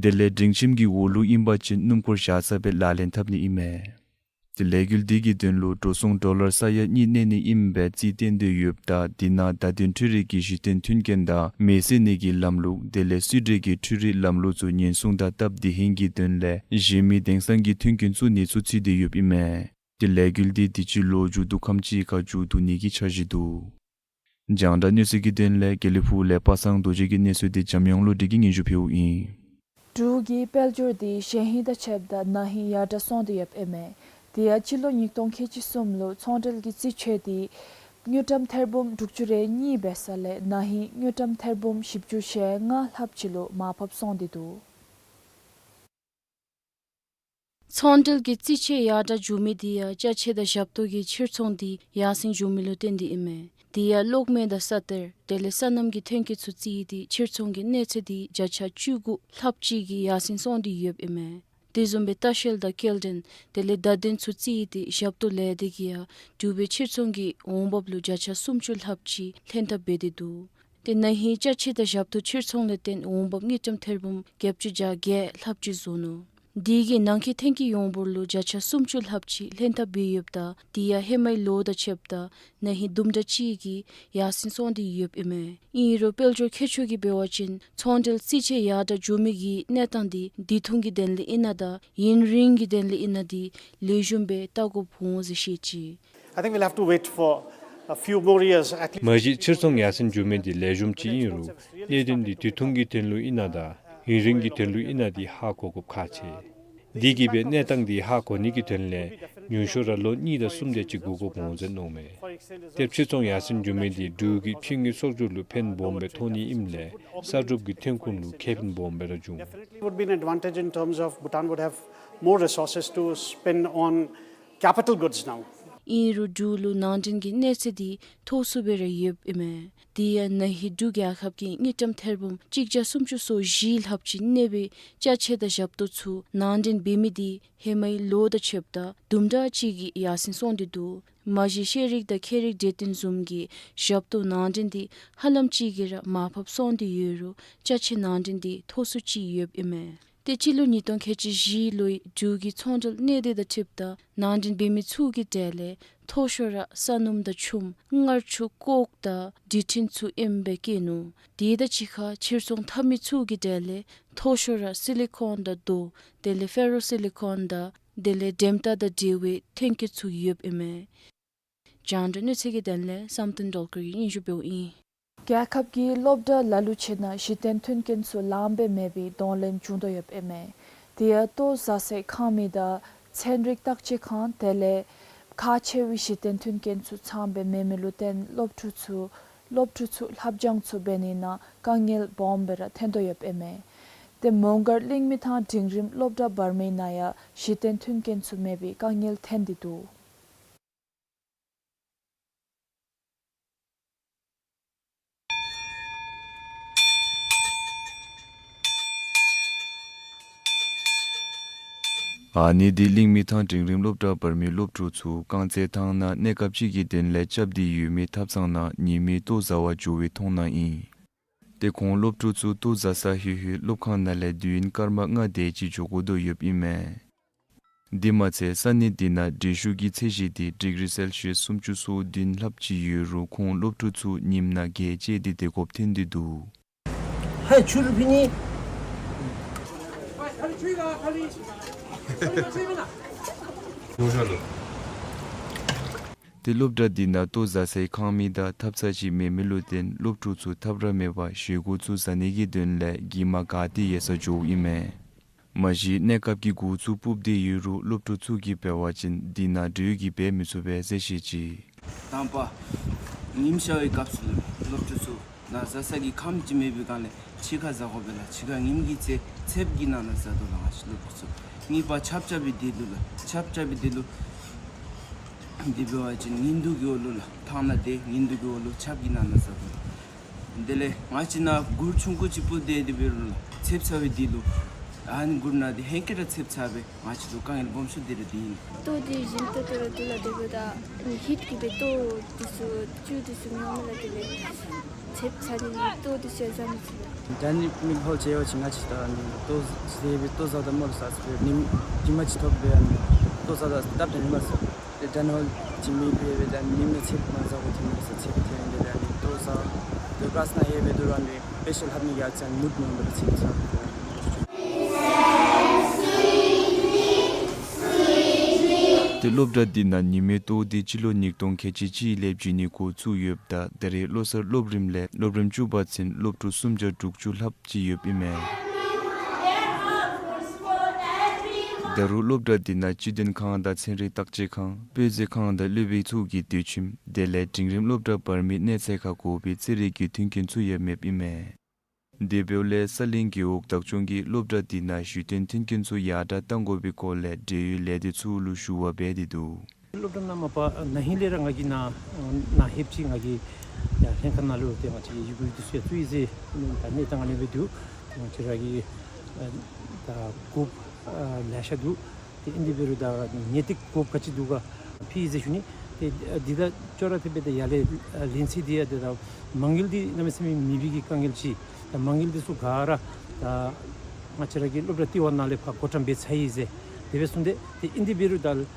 དེ་ལས་སྒྲིང་ཁྱིམ་གྱི་འོག་ལུ་ཨིན་པ་ཅིན་སྣུམ་འཁོར་བཞག་ས་སྦེ་ལག་ལེན་འཐབ་ནི་ཨིན་མས། ཏེ་ལས་འགུལ་འདི་གི་དོན་ལུ་འགྲོ་སོང་ཌོ་ལར་ས་ཡ་གཉིས་གནས་ནི་ཨིནམ་སྦེ་རྩིས་བཏོན་ཏེ་ཡོདཔ་ད་འདི་ནང་བརྡ་དོན་འཕྲུལ་རིག་གི་གཞི་རྟེན་མཐུན་རྐྱེན་དང་མེ་བསད་ནི་གི་ལམ་ལུགས་དེ་ལས་བསིལ་དྲོད་ཀྱི་འཕྲུལ་རིག་ལམ་ལུགས་ཚུ་ཉེན་སྲུང་དང་སྟབས་བདེ་ཧིང་གི་དོན་ལས་གཞན་མི་དེང་སང་གི་མཐུན་རྐྱེན་ཚུ་ནི་ཚུ་ཚུད་དེ་ཡོདཔ་ཨིན་མས། ཏེ་ལས་འགུལ་འདི་དུས་ཅི་ལོ་མཇུག་བསྡུ་ཁམས་ཅིག་ཁར་མཇུག་བསྡུ་ནི་གི་འཆར་གཞི་འདུག། རྒྱང་བསྒྲགས་གནས་ཚུལ་གྱི་དོན་ལས་དགེ་ལེགས་ཕུག་ལས་པ་སངས་རྡོ་རྗེ་གི་གནས་ཚུལ་འདི་འཇམ་དབྱངས་བློ་གྲོས་ཀྱིས་སྙན་ཞུ་ཕུལཝ་ཨིན། འབྲུག་གི་དཔལ་འབྱོར་འདི་གཞེས་ཧིང་དང་ཕྱདཔ་ད་ན་ཧིང་ཡར་དྲག་སོང་སྟེ་ཡོདཔ་ཨིན་མས། དེ་ཡང་སྤྱི་ལོ་ཉིས་སྟོང་ཁལ་གཅིག་གསུམ་ལུ་ཚོང་འབྲེལ་གྱི་རྩིས་ཆད་འདི་དངུལ་ཀྲམ་ཐེར་འབུམ་དྲུག་ཅུ་རེ་གཉིས་འབད་ས་ལས་ན་ཧིང་དངུལ་ཀྲམ་ཐེར་འབུམ་བཞི་བཅུ་ཞེ་ལྔ་ལྷགཔ་ཅིག་ལུ་མར་ཕབ་སོང་སྟེ་འདུག། ཚོང་འབྲེལ་གྱི་རྩིས་ཆད་ཡར་དྲག་འགྱོ་མི་འདི་ཡང་ཅ་ཆས་དང་ཞབས་ཏོག་གི་ཕྱིར་ཚོང་འདི་ཡར་སེང་འགྱོ་མི་ལུ་བརྟེན་ཏེ་ཨིན་མས། དེ་ཡང་གློག་མེ་དང་ས་གཏེར་དེ་ལས་སོ་ནམ་གྱི་ཐོན་སྐྱེད་ཚུ་བརྩིས་ཏེ་ཕྱིར་ཚོང་གི་གནས་ཚད་འདི་བརྒྱ་ཆ་བཅུ་དགུ་ལྷགཔ་ཅིག་གིས་ཡར་སེང་སོང་སྟེ་ཡོདཔ་ཨིན་མས། དེ་བཟུམ་སྦེ་ལྟ་བཤལ་དང་སྐྱེལ་འདྲེན་དེ་ལས་བརྡ་དོན་ཚུ་བརྩིས་ཏེ་ཞབས་ཏོག་ལས་སྡེ་གིས་ཡང་འབྲུག་པའི་ཕྱིར་ཚོང་གི་འོང་འབབ་ལུ་བརྒྱ་ཆ་སུམ་ཅུ་ལྷགཔ་ཅིག་ལྷན་ཐབས་འབད་དེ་འདུག། ཏེ་ན་ཧིང་ཅ་ཆས་དང་ཞབས་ཏོག་ཕྱིར་ཚོང་ལས་བརྟེན་འོང་འབབ་དངུལ་ཀྲམ་ཐེར་འབུམ་བརྒྱད་ཅུ་གྱ་བརྒྱད་ལྷགཔ་ཅིག་བཟོ་ནུག། དེ་གིས་ནང་འཁོད་ཐོན་སྐྱེད་ཡོངས་འབོར་ལུ་བརྒྱ་ཆ་སུམ་ཅུ་ལྷགཔ་ཅིག་ལྷན་ཐབས་འབད་ཡོདཔ་ད་དེ་ཡང་ཧེ་མའི་ལོ་དང་ཕྱདཔ་ད་ན་ཧིང་དུམ་གྲ་ཅིག་གིས་ཡར་སེང་སོང་སྟེ་ཡོདཔ་ཨིན་མས། ཨིན་རུང་དཔལ་འབྱོར་མཁས་མཆོག་གིས་འབད་བ་ཅིན་ཚོང་འབྲེལ་རྩིས་ཆད་ཡར་དྲག་འགྱོ་མི་གི་གནས་སྟངས་འདི་དུས་ཐུང་གི་དོན་ལས་ཨིན་ན་དང་ཡུན་རིང་གི་དོན་ལས་ཨིན་ན་འདི་ལེགས་ཤོམ་སྦེ་བལྟ་དགོཔ་འོང་ཟེར་བཤད་ཅི། I think we'll have to wait for a few more years at least. མ་གཞི་ཕྱིར་ཚོང་ཡར་སེང་འགྱོ་མི་འདི་ལེགས་ཤོམ་ཅིག་ཨིན་རུང་གནད་དོན་འདི་དུས་ཐུང་གི་དོན་ལུ་ཨིན་ན་དང་ཡུན་རིང་གི་དོན་ལུ་ཨིན་ན་འདི་ཧ་གོ་དགོཔ་ཁག་ཆེ། དེ་གིས་སྦེ་གནས་སྟངས་འདི་ཧ་གོ་ནི་གི་དོན་ལས་ཉུང་ཤོས་ར་ལོ་གཉིས་དང་གསུམ་དེ་ཅིག་འགོར་དགོཔ་འོང་ཟེར་མནོཝ་མས། ཏེ་ཕྱིར་ཚོང་ཡར་སེང་འགྱོ་མི་འདི་འབྲུག་གི་ཕྱི་དངུལ་གསོག་འཇོག་ལུ་ཕན་སྦོམ་སྦེ་ཐོགས་ནི་ཨིནམ་ལས་གསར་སྒྲུབ་ཀྱི་ཐོན་ཁུངས་ལུ་ཁེ་ཕན་སྦོམ་སྦེ་ར་འབྱུང་། It would be an advantage in terms of Bhutan would have more resources to spend on capital goods now. ཨིན་རུང་འབྲུག་ལུ་ནང་འདྲེན་གྱི་གནས་ཚད་འདི་མཐོ་སུ་སྦེ་ར་ཡོདཔ་ཨིན་མས། དེ་ཡང་ན་ཧིང་འབྲུག་རྒྱལ་ཁབ་ཀྱིས་དངུལ་ཀྲམ་ཐེར་འབུམ་གཅིག་བརྒྱ་སུམ་ཅུ་སོ་བཞི་ལྷགཔ་ཅིག་གནས་པའི་ཅ་ཆས་དང་ཞབས་ཏོག་ཚུ་ནང་འདྲེན་འབད་མི་འདི་ཧེ་མའི་ལོ་དང་ཕྱདཔ་ད་དུམ་གྲ་ཅིག་གིས་ཡར་སེང་སོང་སྟེ་འདུག། མ་གཞི་ཤེས་རིག་དང་ཁྱད་རིག་གྲོས་བསྟུན་བཟུམ་གྱི་ཞབས་ཏོག་ནང་འདྲེན་འདི་ཧ་ལམ་ཅིག་གིས་ར་མར་ཕབ་སོང་སྟེ་ཡོད་རུང་ཅ་ཆས་ནང་འདྲེན་འདི་མཐོ་སུ་ཅིག་ཡོདཔ་ཨིན་མས། ཏེ་སྤྱི་ལོ་ཉིས་སྟོང་ཁལ་གཅིག་བཞི་ལོའི་འབྲུག་གི་ཚོང་འབྲེལ་གནད་སྡུད་དང་འཁྲིལཝ་ད་ནང་འདྲེན་འབད་མི་ཚུ་གི་གྲས་ལས་མཐོ་ཤོས་ར་ས་སྣུམ་དང་ཆུམ་མངར་ཆུ་ཀོག་དང་འབྲུ་ཕྲན་ཚུ་ཨིནམ་སྦེ་བཀོད་ནུག། དེ་དང་གཅིག་ཁར་ཕྱིར་ཚོང་འཐབ་མི་ཚུ་གི་གྲས་ལས་མཐོ་ཤོས་ར་སི་ལི་ཀོན་དང་རྡོ་དེ་ལས་ཕེ་རོ་སི་ལི་ཀོན་དང་དེ་ལས་འགྲེམས་ཐག་དང་འབྲེལ་བའི་ཐོན་སྐྱེད་ཚུ་ཡོདཔ་ཨིན་མས། རྒྱང་བསྒྲགས་གནས་ཚུལ་གྱི་དོན་ལས་བསམ་གཏན་སྒྲོལ་དཀར་གྱིས་སྙན་ཞུ་འབདཝ་ཨིན། རྒྱལ་ཁབ་ཀྱི་སློབ་གྲྭ་ལ་ལུ་ཅིག་ནང་གཞི་རྟེན་མཐུན་རྐྱེན་ཚུ་ལངམ་སྦེ་མེད་པའི་གདོང་ལེན་བྱུང་དོ་ཡོདཔ་ཨིན་མས། དེ་ཡང་ལྟོ་བཟའ་སའི་ཁང་མིག་དང་ཚན་རིག་བརྟག་དཔྱད་ཁང་དེ་ལས་ཁག་ཆེ་བའི་གཞི་རྟེན་མཐུན་རྐྱེན་ཚུ་ཚངམ་སྦེ་མེད་མི་ལུ་བརྟེན་སློབ་ཕྲུག་ཚུ་སློབ་ཕྲུག་ཚུ་ལྷབ་སྦྱང་ཚུ་འབད་ནི་ནང་དཀའ་ངལ་སྦོམ་སྦེ་ར་ཐོན་དོ་ཡོདཔ་ཨིན་མས། ཏེ་མོང་སྒར་གླིང་མི་ཐང་འབྲིང་རིམ་སློབ་གྲྭ་བར་མའི་ནང་ཡང་གཞི་རྟེན་མཐུན་རྐྱེན་ཚུ་མེད་པའི་དཀའ་ངལ་ཐོན་ཏེ་འདུག། ཨ་ནི་འདི་གླིང་མི་ཐང་འབྲིང་རིམ་སློབ་གྲྭ་བར་མའི་སློབ་ཕྲུག་ཚུ་རྐང་རྩེད་ཐང་ནང་གནས་སྐབས་ཅིག་གི་དོན་ལས་རྐྱབ་སྟེ་ཡོད་མི་ཐབ་ཚང་ནང་ཉིན་མའི་ལྟོ་བཟའ་བར་འགྱོ་བའི་མཐོང་སྣང་ཨིན། ཏེ་ཁོང་སློབ་ཕྲུག་ཚུ་ལྟོ་བཟའ་ས་ལྷོད་ལྷོད་སློབ་ཁང་ནང་ལས་དུས་ཡུན་སྐར་མ་ལྔ་དེ་ཅིག་འགྱོ་དགོ་དོ་ཡོདཔ་ཨིན་མས། དེ་མ་ཚད་ས་གནས་དེ་ནང་འགྲུལ་བཞུད་ཀྱི་ཚད་གཞི་དེ་ཌིག་རི་སེལ་སི་ཡས་སུམ་ཅུ་སོ་བདུན་ལྷགཔ་ཅིག་ཡོད་རུང་ཁོང་སློབ་ཕྲུག་ཚུ་ཉིམ་ནང་གྱལ་བཅད་དེ་སྡོད་དགོཔ་ཐོན་ཏེ་འདུག། ཏེ་སློབ་གྲྭ་འདི་ནང་ལྟོ་བཟའ་སའི་ཁང་མིག་དང་ཐབ་ཚང་ཅིག་མེད་མི་ལུ་བརྟེན་སློབ་ཕྲུག་ཚུ་ཐབས་ར་མེད་པར་བཞེས་སྒོ་ཚུ་བཟའ་ནི་གི་དོན་ལས་གྱིབ་མ་ག་ཏེ་ཡོད་སར་འགྱོཝ་ཨིན་མས། མ་གཞི་གནས་སྐབས་ཀྱི་འགོ་ཚུགས་སྤུབ་སྟེ་ཡོད་རུང་སློབ་ཕྲུག་ཚུ་གིས་འབད་བ་ཅིན་འདི་ནང་འགྲུལ་གྱིས་འབད་མི་ཚུགས་པས་ཟེར་བཤད་ཅི། དང་པ་ཉིམ་ཤར་བའི་སྐབས་སུ་ལུ་སློབ་ཕྲུག་ཚུ་ནཱ་བཟའ་ས་གི་ཁམས་ཅིག་མེད་པའི་སྒང་ལས་ཕྱི་ཁར་བཟའ་དགོ་པས་ལགས། ཕྱི་ཁར་ཉིམ་གི་ཚེ་ཚདཔ་གི་ནང་ན་བཟའ་དོ་ལགས་ང་བཅས་སློབ་ཕྲུག་ཚུ། གཉིས་པ་ཆརཔ་རྐྱབ་པའི་དེ་ལུ་ལགས། ཆརཔ་རྐྱབ་པའི་དེ་ལུ་དེ་འབད་བ་ཅིན་ཉི་གདུགས་ཀྱི་འོག་ལུ་ལགས། ཐང་ནང་སྡོད་ཉི་གདུགས་ཀྱི་འོག་ལུ་ཆརཔ་གི་ནང་ན་བཟའ་དོ་ལགས། དེ་ལས་ང་བཅས་ནཱ་གུར་ཆུང་ཀུ་ཅིག་སྤུབ་སྟེ་དེ་འབད་རུང་ལགས་ཚདཔ་ཚ་བའི་དེ་ལུ་ཨ་ནི་གུར་ནང་འདི་ཧེང་སྐལ་ར་ཚདཔ་ཚ་སྦེ་ང་བཅས་ལུ་དཀའ་ངལ་སྦོམ་ཤོས་དེ་ར་དེ་ཨིན། ལྟོ་འདི་བཞིན་ཏོག་ཏོ་ར་འདུག་ལགས། དེ་འབདཝ་ད་ཧིཊ་གིས་སྦེ་ལྟོ་འདི་ཚུ་བཅུད་འདི་ཚུ་མི་འོང་མས་ལགས། དེ་ལས་ཚདཔ་ཚ་ནི་ལྟོ་འདི་ཚུ་ཡང་བཟའ་མི་ཚུགས་ལགས། ཌའི་ནེ་མིག་ཧོལ་ཅིག་ཡོད་པ་ཅིན་ང་བཅས་ད་ཨ་ནི་ལྟོ་བཟའ་སྦེ་ལྟོ་བཟའཝ་ད་མོ་ལུ་ས་ཚུ་སྦེ་ཉིམ་ཉིམ་ཅིག་ཐོབ་སྦེ་ཨ་ནི་ལྟོ་བཟའཝ་ད་སྟབས་བདེ་ནི་མས་ཟེར། ཏེ་ཌའི་ནེ་ཧོལ་ཅིག་མེད་པར་སྦེ་ད་ཉིམ་ནང་ཚདཔ་མ་བཟའ་དགོཔ་ཐོན་མས་ཟེར། ཚདཔ་ཐོན་དེ་ལས་ཨ་ནི་ལྟོ་བཟའ་དེ་ཀླཱས་ནང་ཡོད་པའི་དུས་ར་ཨ་ནི་དཔེ་ཤལ་ལྷབ་ནི་གི་ཨ་ཙི་ཨ་ནི་མུཌ་མེད་པར་ཚདཔ་ཚ། ཏེ་སློབ་གྲྭ་འདི་ནང་ཉིན་མའི་ལྟོ་འདི་སྤྱི་ལོ་ཉིས་སྟོང་ཁལ་གཅིག་གཅིག་ལས་བྱིན་ནི་འགོ་བཙུགས་ཡོདཔ་ད་ད་རེས་བློ་གསར་སློབ་རིམ་ལས་སློབ་རིམ་བཅུ་པ་ཚུན་སློབ་ཕྲུག་སུམ་བརྒྱ་དྲུག་ཅུ་ལྷགཔ་ཅིག་ཡོདཔ་ཨིན་མས། ད་རུང་སློབ་གྲྭ་འདི་ནང་སྤྱི་དོན་ཁང་དང་ཚན་རིག་བརྟག་དཔྱད་ཁང་དཔེ་མཛོད་ཁང་དང་སློབ་དཔོན་ཚུ་གི་སྡོད་ཁྱིམ་དེ་ལས་འབྲིང་རིམ་སློབ་གྲྭ་བར་མའི་གནས་ཚད་ཁར་དགོ་པའི་རྩེད་རིགས་ཀྱི་མཐུན་རྐྱེན་ཚུ་ཡང་མེདཔ་ཨིན་མས། དེ་འབདཝ་ལས་ས་གླིང་རྒེད་འོག་བདག་སྐྱོང་གིས་སློབ་གྲྭ་འདི་ནང་བཞུགས་གདན་མཐུན་རྐྱེན་ཚུ་ཡར་དྲག་གཏང་དགོ་པའི་སྐོར་ལས་འབྲེལ་ཡོད་ལས་སྡེ་ཚུ་ལུ་ཞུ་བ་འབད་དེ་འདུག། སློབ་གྲྭ་ནང་མ་པ་ན་ཧིང་ལས་ར་ང་གིས་ནཱ་ནཱ་ལྷོདཔ་ཅིག་ང་གིས་ཡར་ལྷན་ཁག་ནང་ལུ་ཏེ་ང་བཅས་ཀྱི་ཡི་གུ་འདི་ཚུ་ཡང་བཙུགས་ཡི་ཟེར་ད་གནས་སྟངས་ཨ་ནི་སྦེ་འདུག། ང་བཅས་ར་གི་ཨ་ད་གོ་སྐབས་ཨ་ལེ་ཤ་འདུག། ཏེ་ཨིན་དེ་འབད་རུང་ད་ངེས་ཏིག་གོ་སྐབས་ག་ཅི་འདུག་ག་ཕུལ་ཡི་ཟེར་ཞུ་ནི། ཏེ་འདི་དང་ཅོག་ར་འཐདཔ་སྦེ་ད་ཡར་ལས་ཨ་ལེན་ཚད་འདི་ཡང་ཏེ་ད་མ་དངུལ་འདི་གནམ་མེད་ས་མེད་མེད་པའི་གི་དཀའ་ངལ་ཅིག། ད་མ་དངུལ་འདི་ཚུ་ག་ར་ད་ང་བཅས་ར་གི་སློབ་གྲྭ་ལྟེ་བ་ནང་ལས་ཕར་བགོ་བཀྲམ་འབད་ཚར་ཡི་ཟེར། དེ་སྦེ་གསུངས་ཏེ་ཏེ་ཨིན་དེ་འབད་རུང་ད་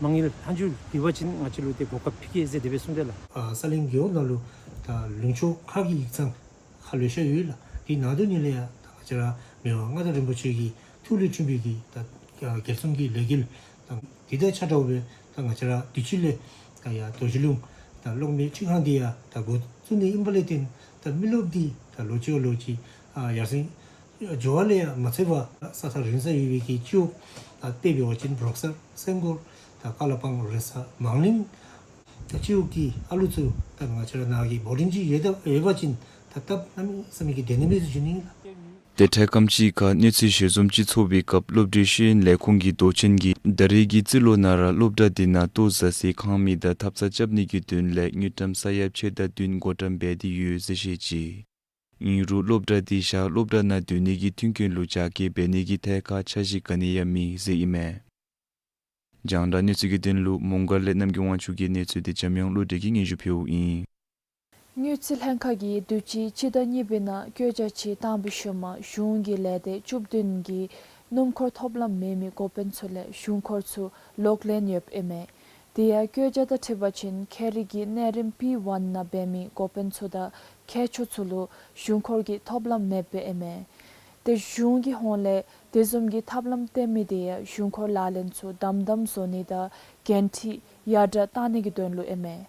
མ་དངུལ་ལྷག་མཇུག་ལུས་པ་ཅིན་ང་བཅས་ལུ་ཏེ་གོ་སྐབས་ཕུལ་གེ་ཟེར་དེ་སྦེ་གསུངས་ཏེ་ལགས། ཨ་ས་གླིང་རྒེད་འོག་ནང་ལུ་ད་ལུང་ཕྱོགས་ཁག་གི་ཡིག་ཚང་ཁག་ལེ་ཤ་ཡོད་ལགས། དེ་ནང་དོག་ནང་ལས་ཡང་ད་ང་བཅས་ར་མི་དབང་མངའ་བདག་རིན་པོ་ཆེ་གི་ཐུགས་ལས་འཁྲུངས་པའི་གི་ད་རྒྱལ་གསུང་གི་ལས་འགུལ་དང་དེ་དང་ཆ་འདྲཝ་སྦེ་ད་ང་བཅས་ར་དུས་ཅི་ལས་ད་ཡར་རྡོ་རྗེ་ལུང་ད་གློག་མེ་འཕྲུལ་ཁང་འདི་ཡང་ད་འགོ་བཙུགས་ནི་ཨིན་པ་ལས་བརྟེན་ད་མི་རློབས་འདི་ད་ལོ་གཅིག་ལོ་གཅིག་ཨ་ཡར་སེང་འགྱོ་བ་ལས་ཡང་མ་ཚད་པར་ས་ཐག་རིང་སར་ཡོད་པའི་གི་སྤྱི་འོག་ད་དཔེ་འབད་བ་ཅིན་འབྲོག་སར་སེང་སྒོར་ད་ཀ་ལ་པང་རེ་ས་མང་གླིང་ད་སྤྱི་འོག་གི་ཨ་ལུ་ཚུ་ད་ང་བཅས་ར་ནཱ་གི་བོར་ཌིང་ཅིག་ཡོད་ད་ཡོད་པ་ཅིན་ད་སྟབས་གནམ་མེད་ས་མེད་ཀྱི་བདེ་ནི་མས་ཟེར་ཞུ་ནི་ཨིན་ལགས། ཏེ་འཕྲལ་ཁམས་ཅིག་ཁར་གནས་ཚུལ་ཞལ་འཛོམས་ཅིག་ཚོགས་པའི་སྐབས་སློབ་གྲྭའི་ཤེས་ཡོན་ལས་ཁུངས་ཀྱི་མདོ་ཆེན་གྱིས་ད་རེས་ཀྱི་རྩིས་ལོ་ནང་ར་སློབ་གྲྭ་འདི་ནང་ལྟོ་བཟའ་སའི་ཁང་མིག་དང་ཐབ་ཚང་རྐྱབ་ནི་གི་དོན་ལས་དངུལ་ཀྲམ་ས་ཡ་ཕྱེད་དང་བདུན་བགོ་བཀྲམ་འབད་དེ་ཡོད་ཟེར་བཤད་ཅི། ཨིན་རུང་སློབ་གྲྭ་འདི་ཞག་སློབ་གྲྭ་ནང་སྡོད་ནི་གི་མཐུན་རྐྱེན་ལུ་རྒྱ་སྐྱེད་འབད་ནི་གི་ཐད་ཁར་འཆར་གཞི་ག་ནི་ཡང་མེད་ཟེར་ཨིན་མས། རྒྱང་བསྒྲགས་གནས་ཚུལ་གྱི་དོན་ལུ་མོང་སྒར་ལས་རྣམ་རྒྱལ་དབང་ཕྱུག་གི་གནས་ཚུལ་དེ་འཇམ་དབྱངས་བློ་གྲོས་ཀྱིས་སྙན་ཞུ་ཕུལཝ་ཨིན། དངུལ་རྩིས་ལྷན་ཁག་གིས་དུས་ཅི་སྤྱི་ཟླ་གཉིས་པའི་ནང་བཀོད་རྒྱ་ཅིག་བཏང་པའི་ཤུལ་མ་གཞུང་གི་ལས་སྡེ་བཅུ་བདུན་གྱི་སྣུམ་འཁོར་ཐོབ་ལམ་མེད་མི་འགོ་དཔོན་ཚུ་ལས་གཞུང་འཁོར་ཚུ་ལོག་ལེན་ཡོདཔ་ཨིན་མས། དེ་ཡང་བཀོད་རྒྱ་དང་འཁྲིལ་བ་ཅིན་ཁྱད་རིག་གི་གནས་རིམ་པི་ཝན་ནང་འབད་མི་འགོ་དཔོན་ཚུ་དང་མཁས་མཆོག་ཚུ་ལུ་གཞུང་འཁོར་གྱི་ཐོབ་ལམ་མེདཔ་ཨིན་མས། ཏེ་གཞུང་གི་ཧོངས་ལས་དེ་བཟུམ་གྱི་ཐབས་ལམ་བསྟེན་མི་དེ་ཡང་གཞུང་འཁོར་ལག་ལེན་ཚུ་དམ་དམ་བཟོ་ནི་དང་འགན་འཁྲི་ཡར་དྲག་བཏང་ནི་གི་དོན་ལུ་ཨིན་མས།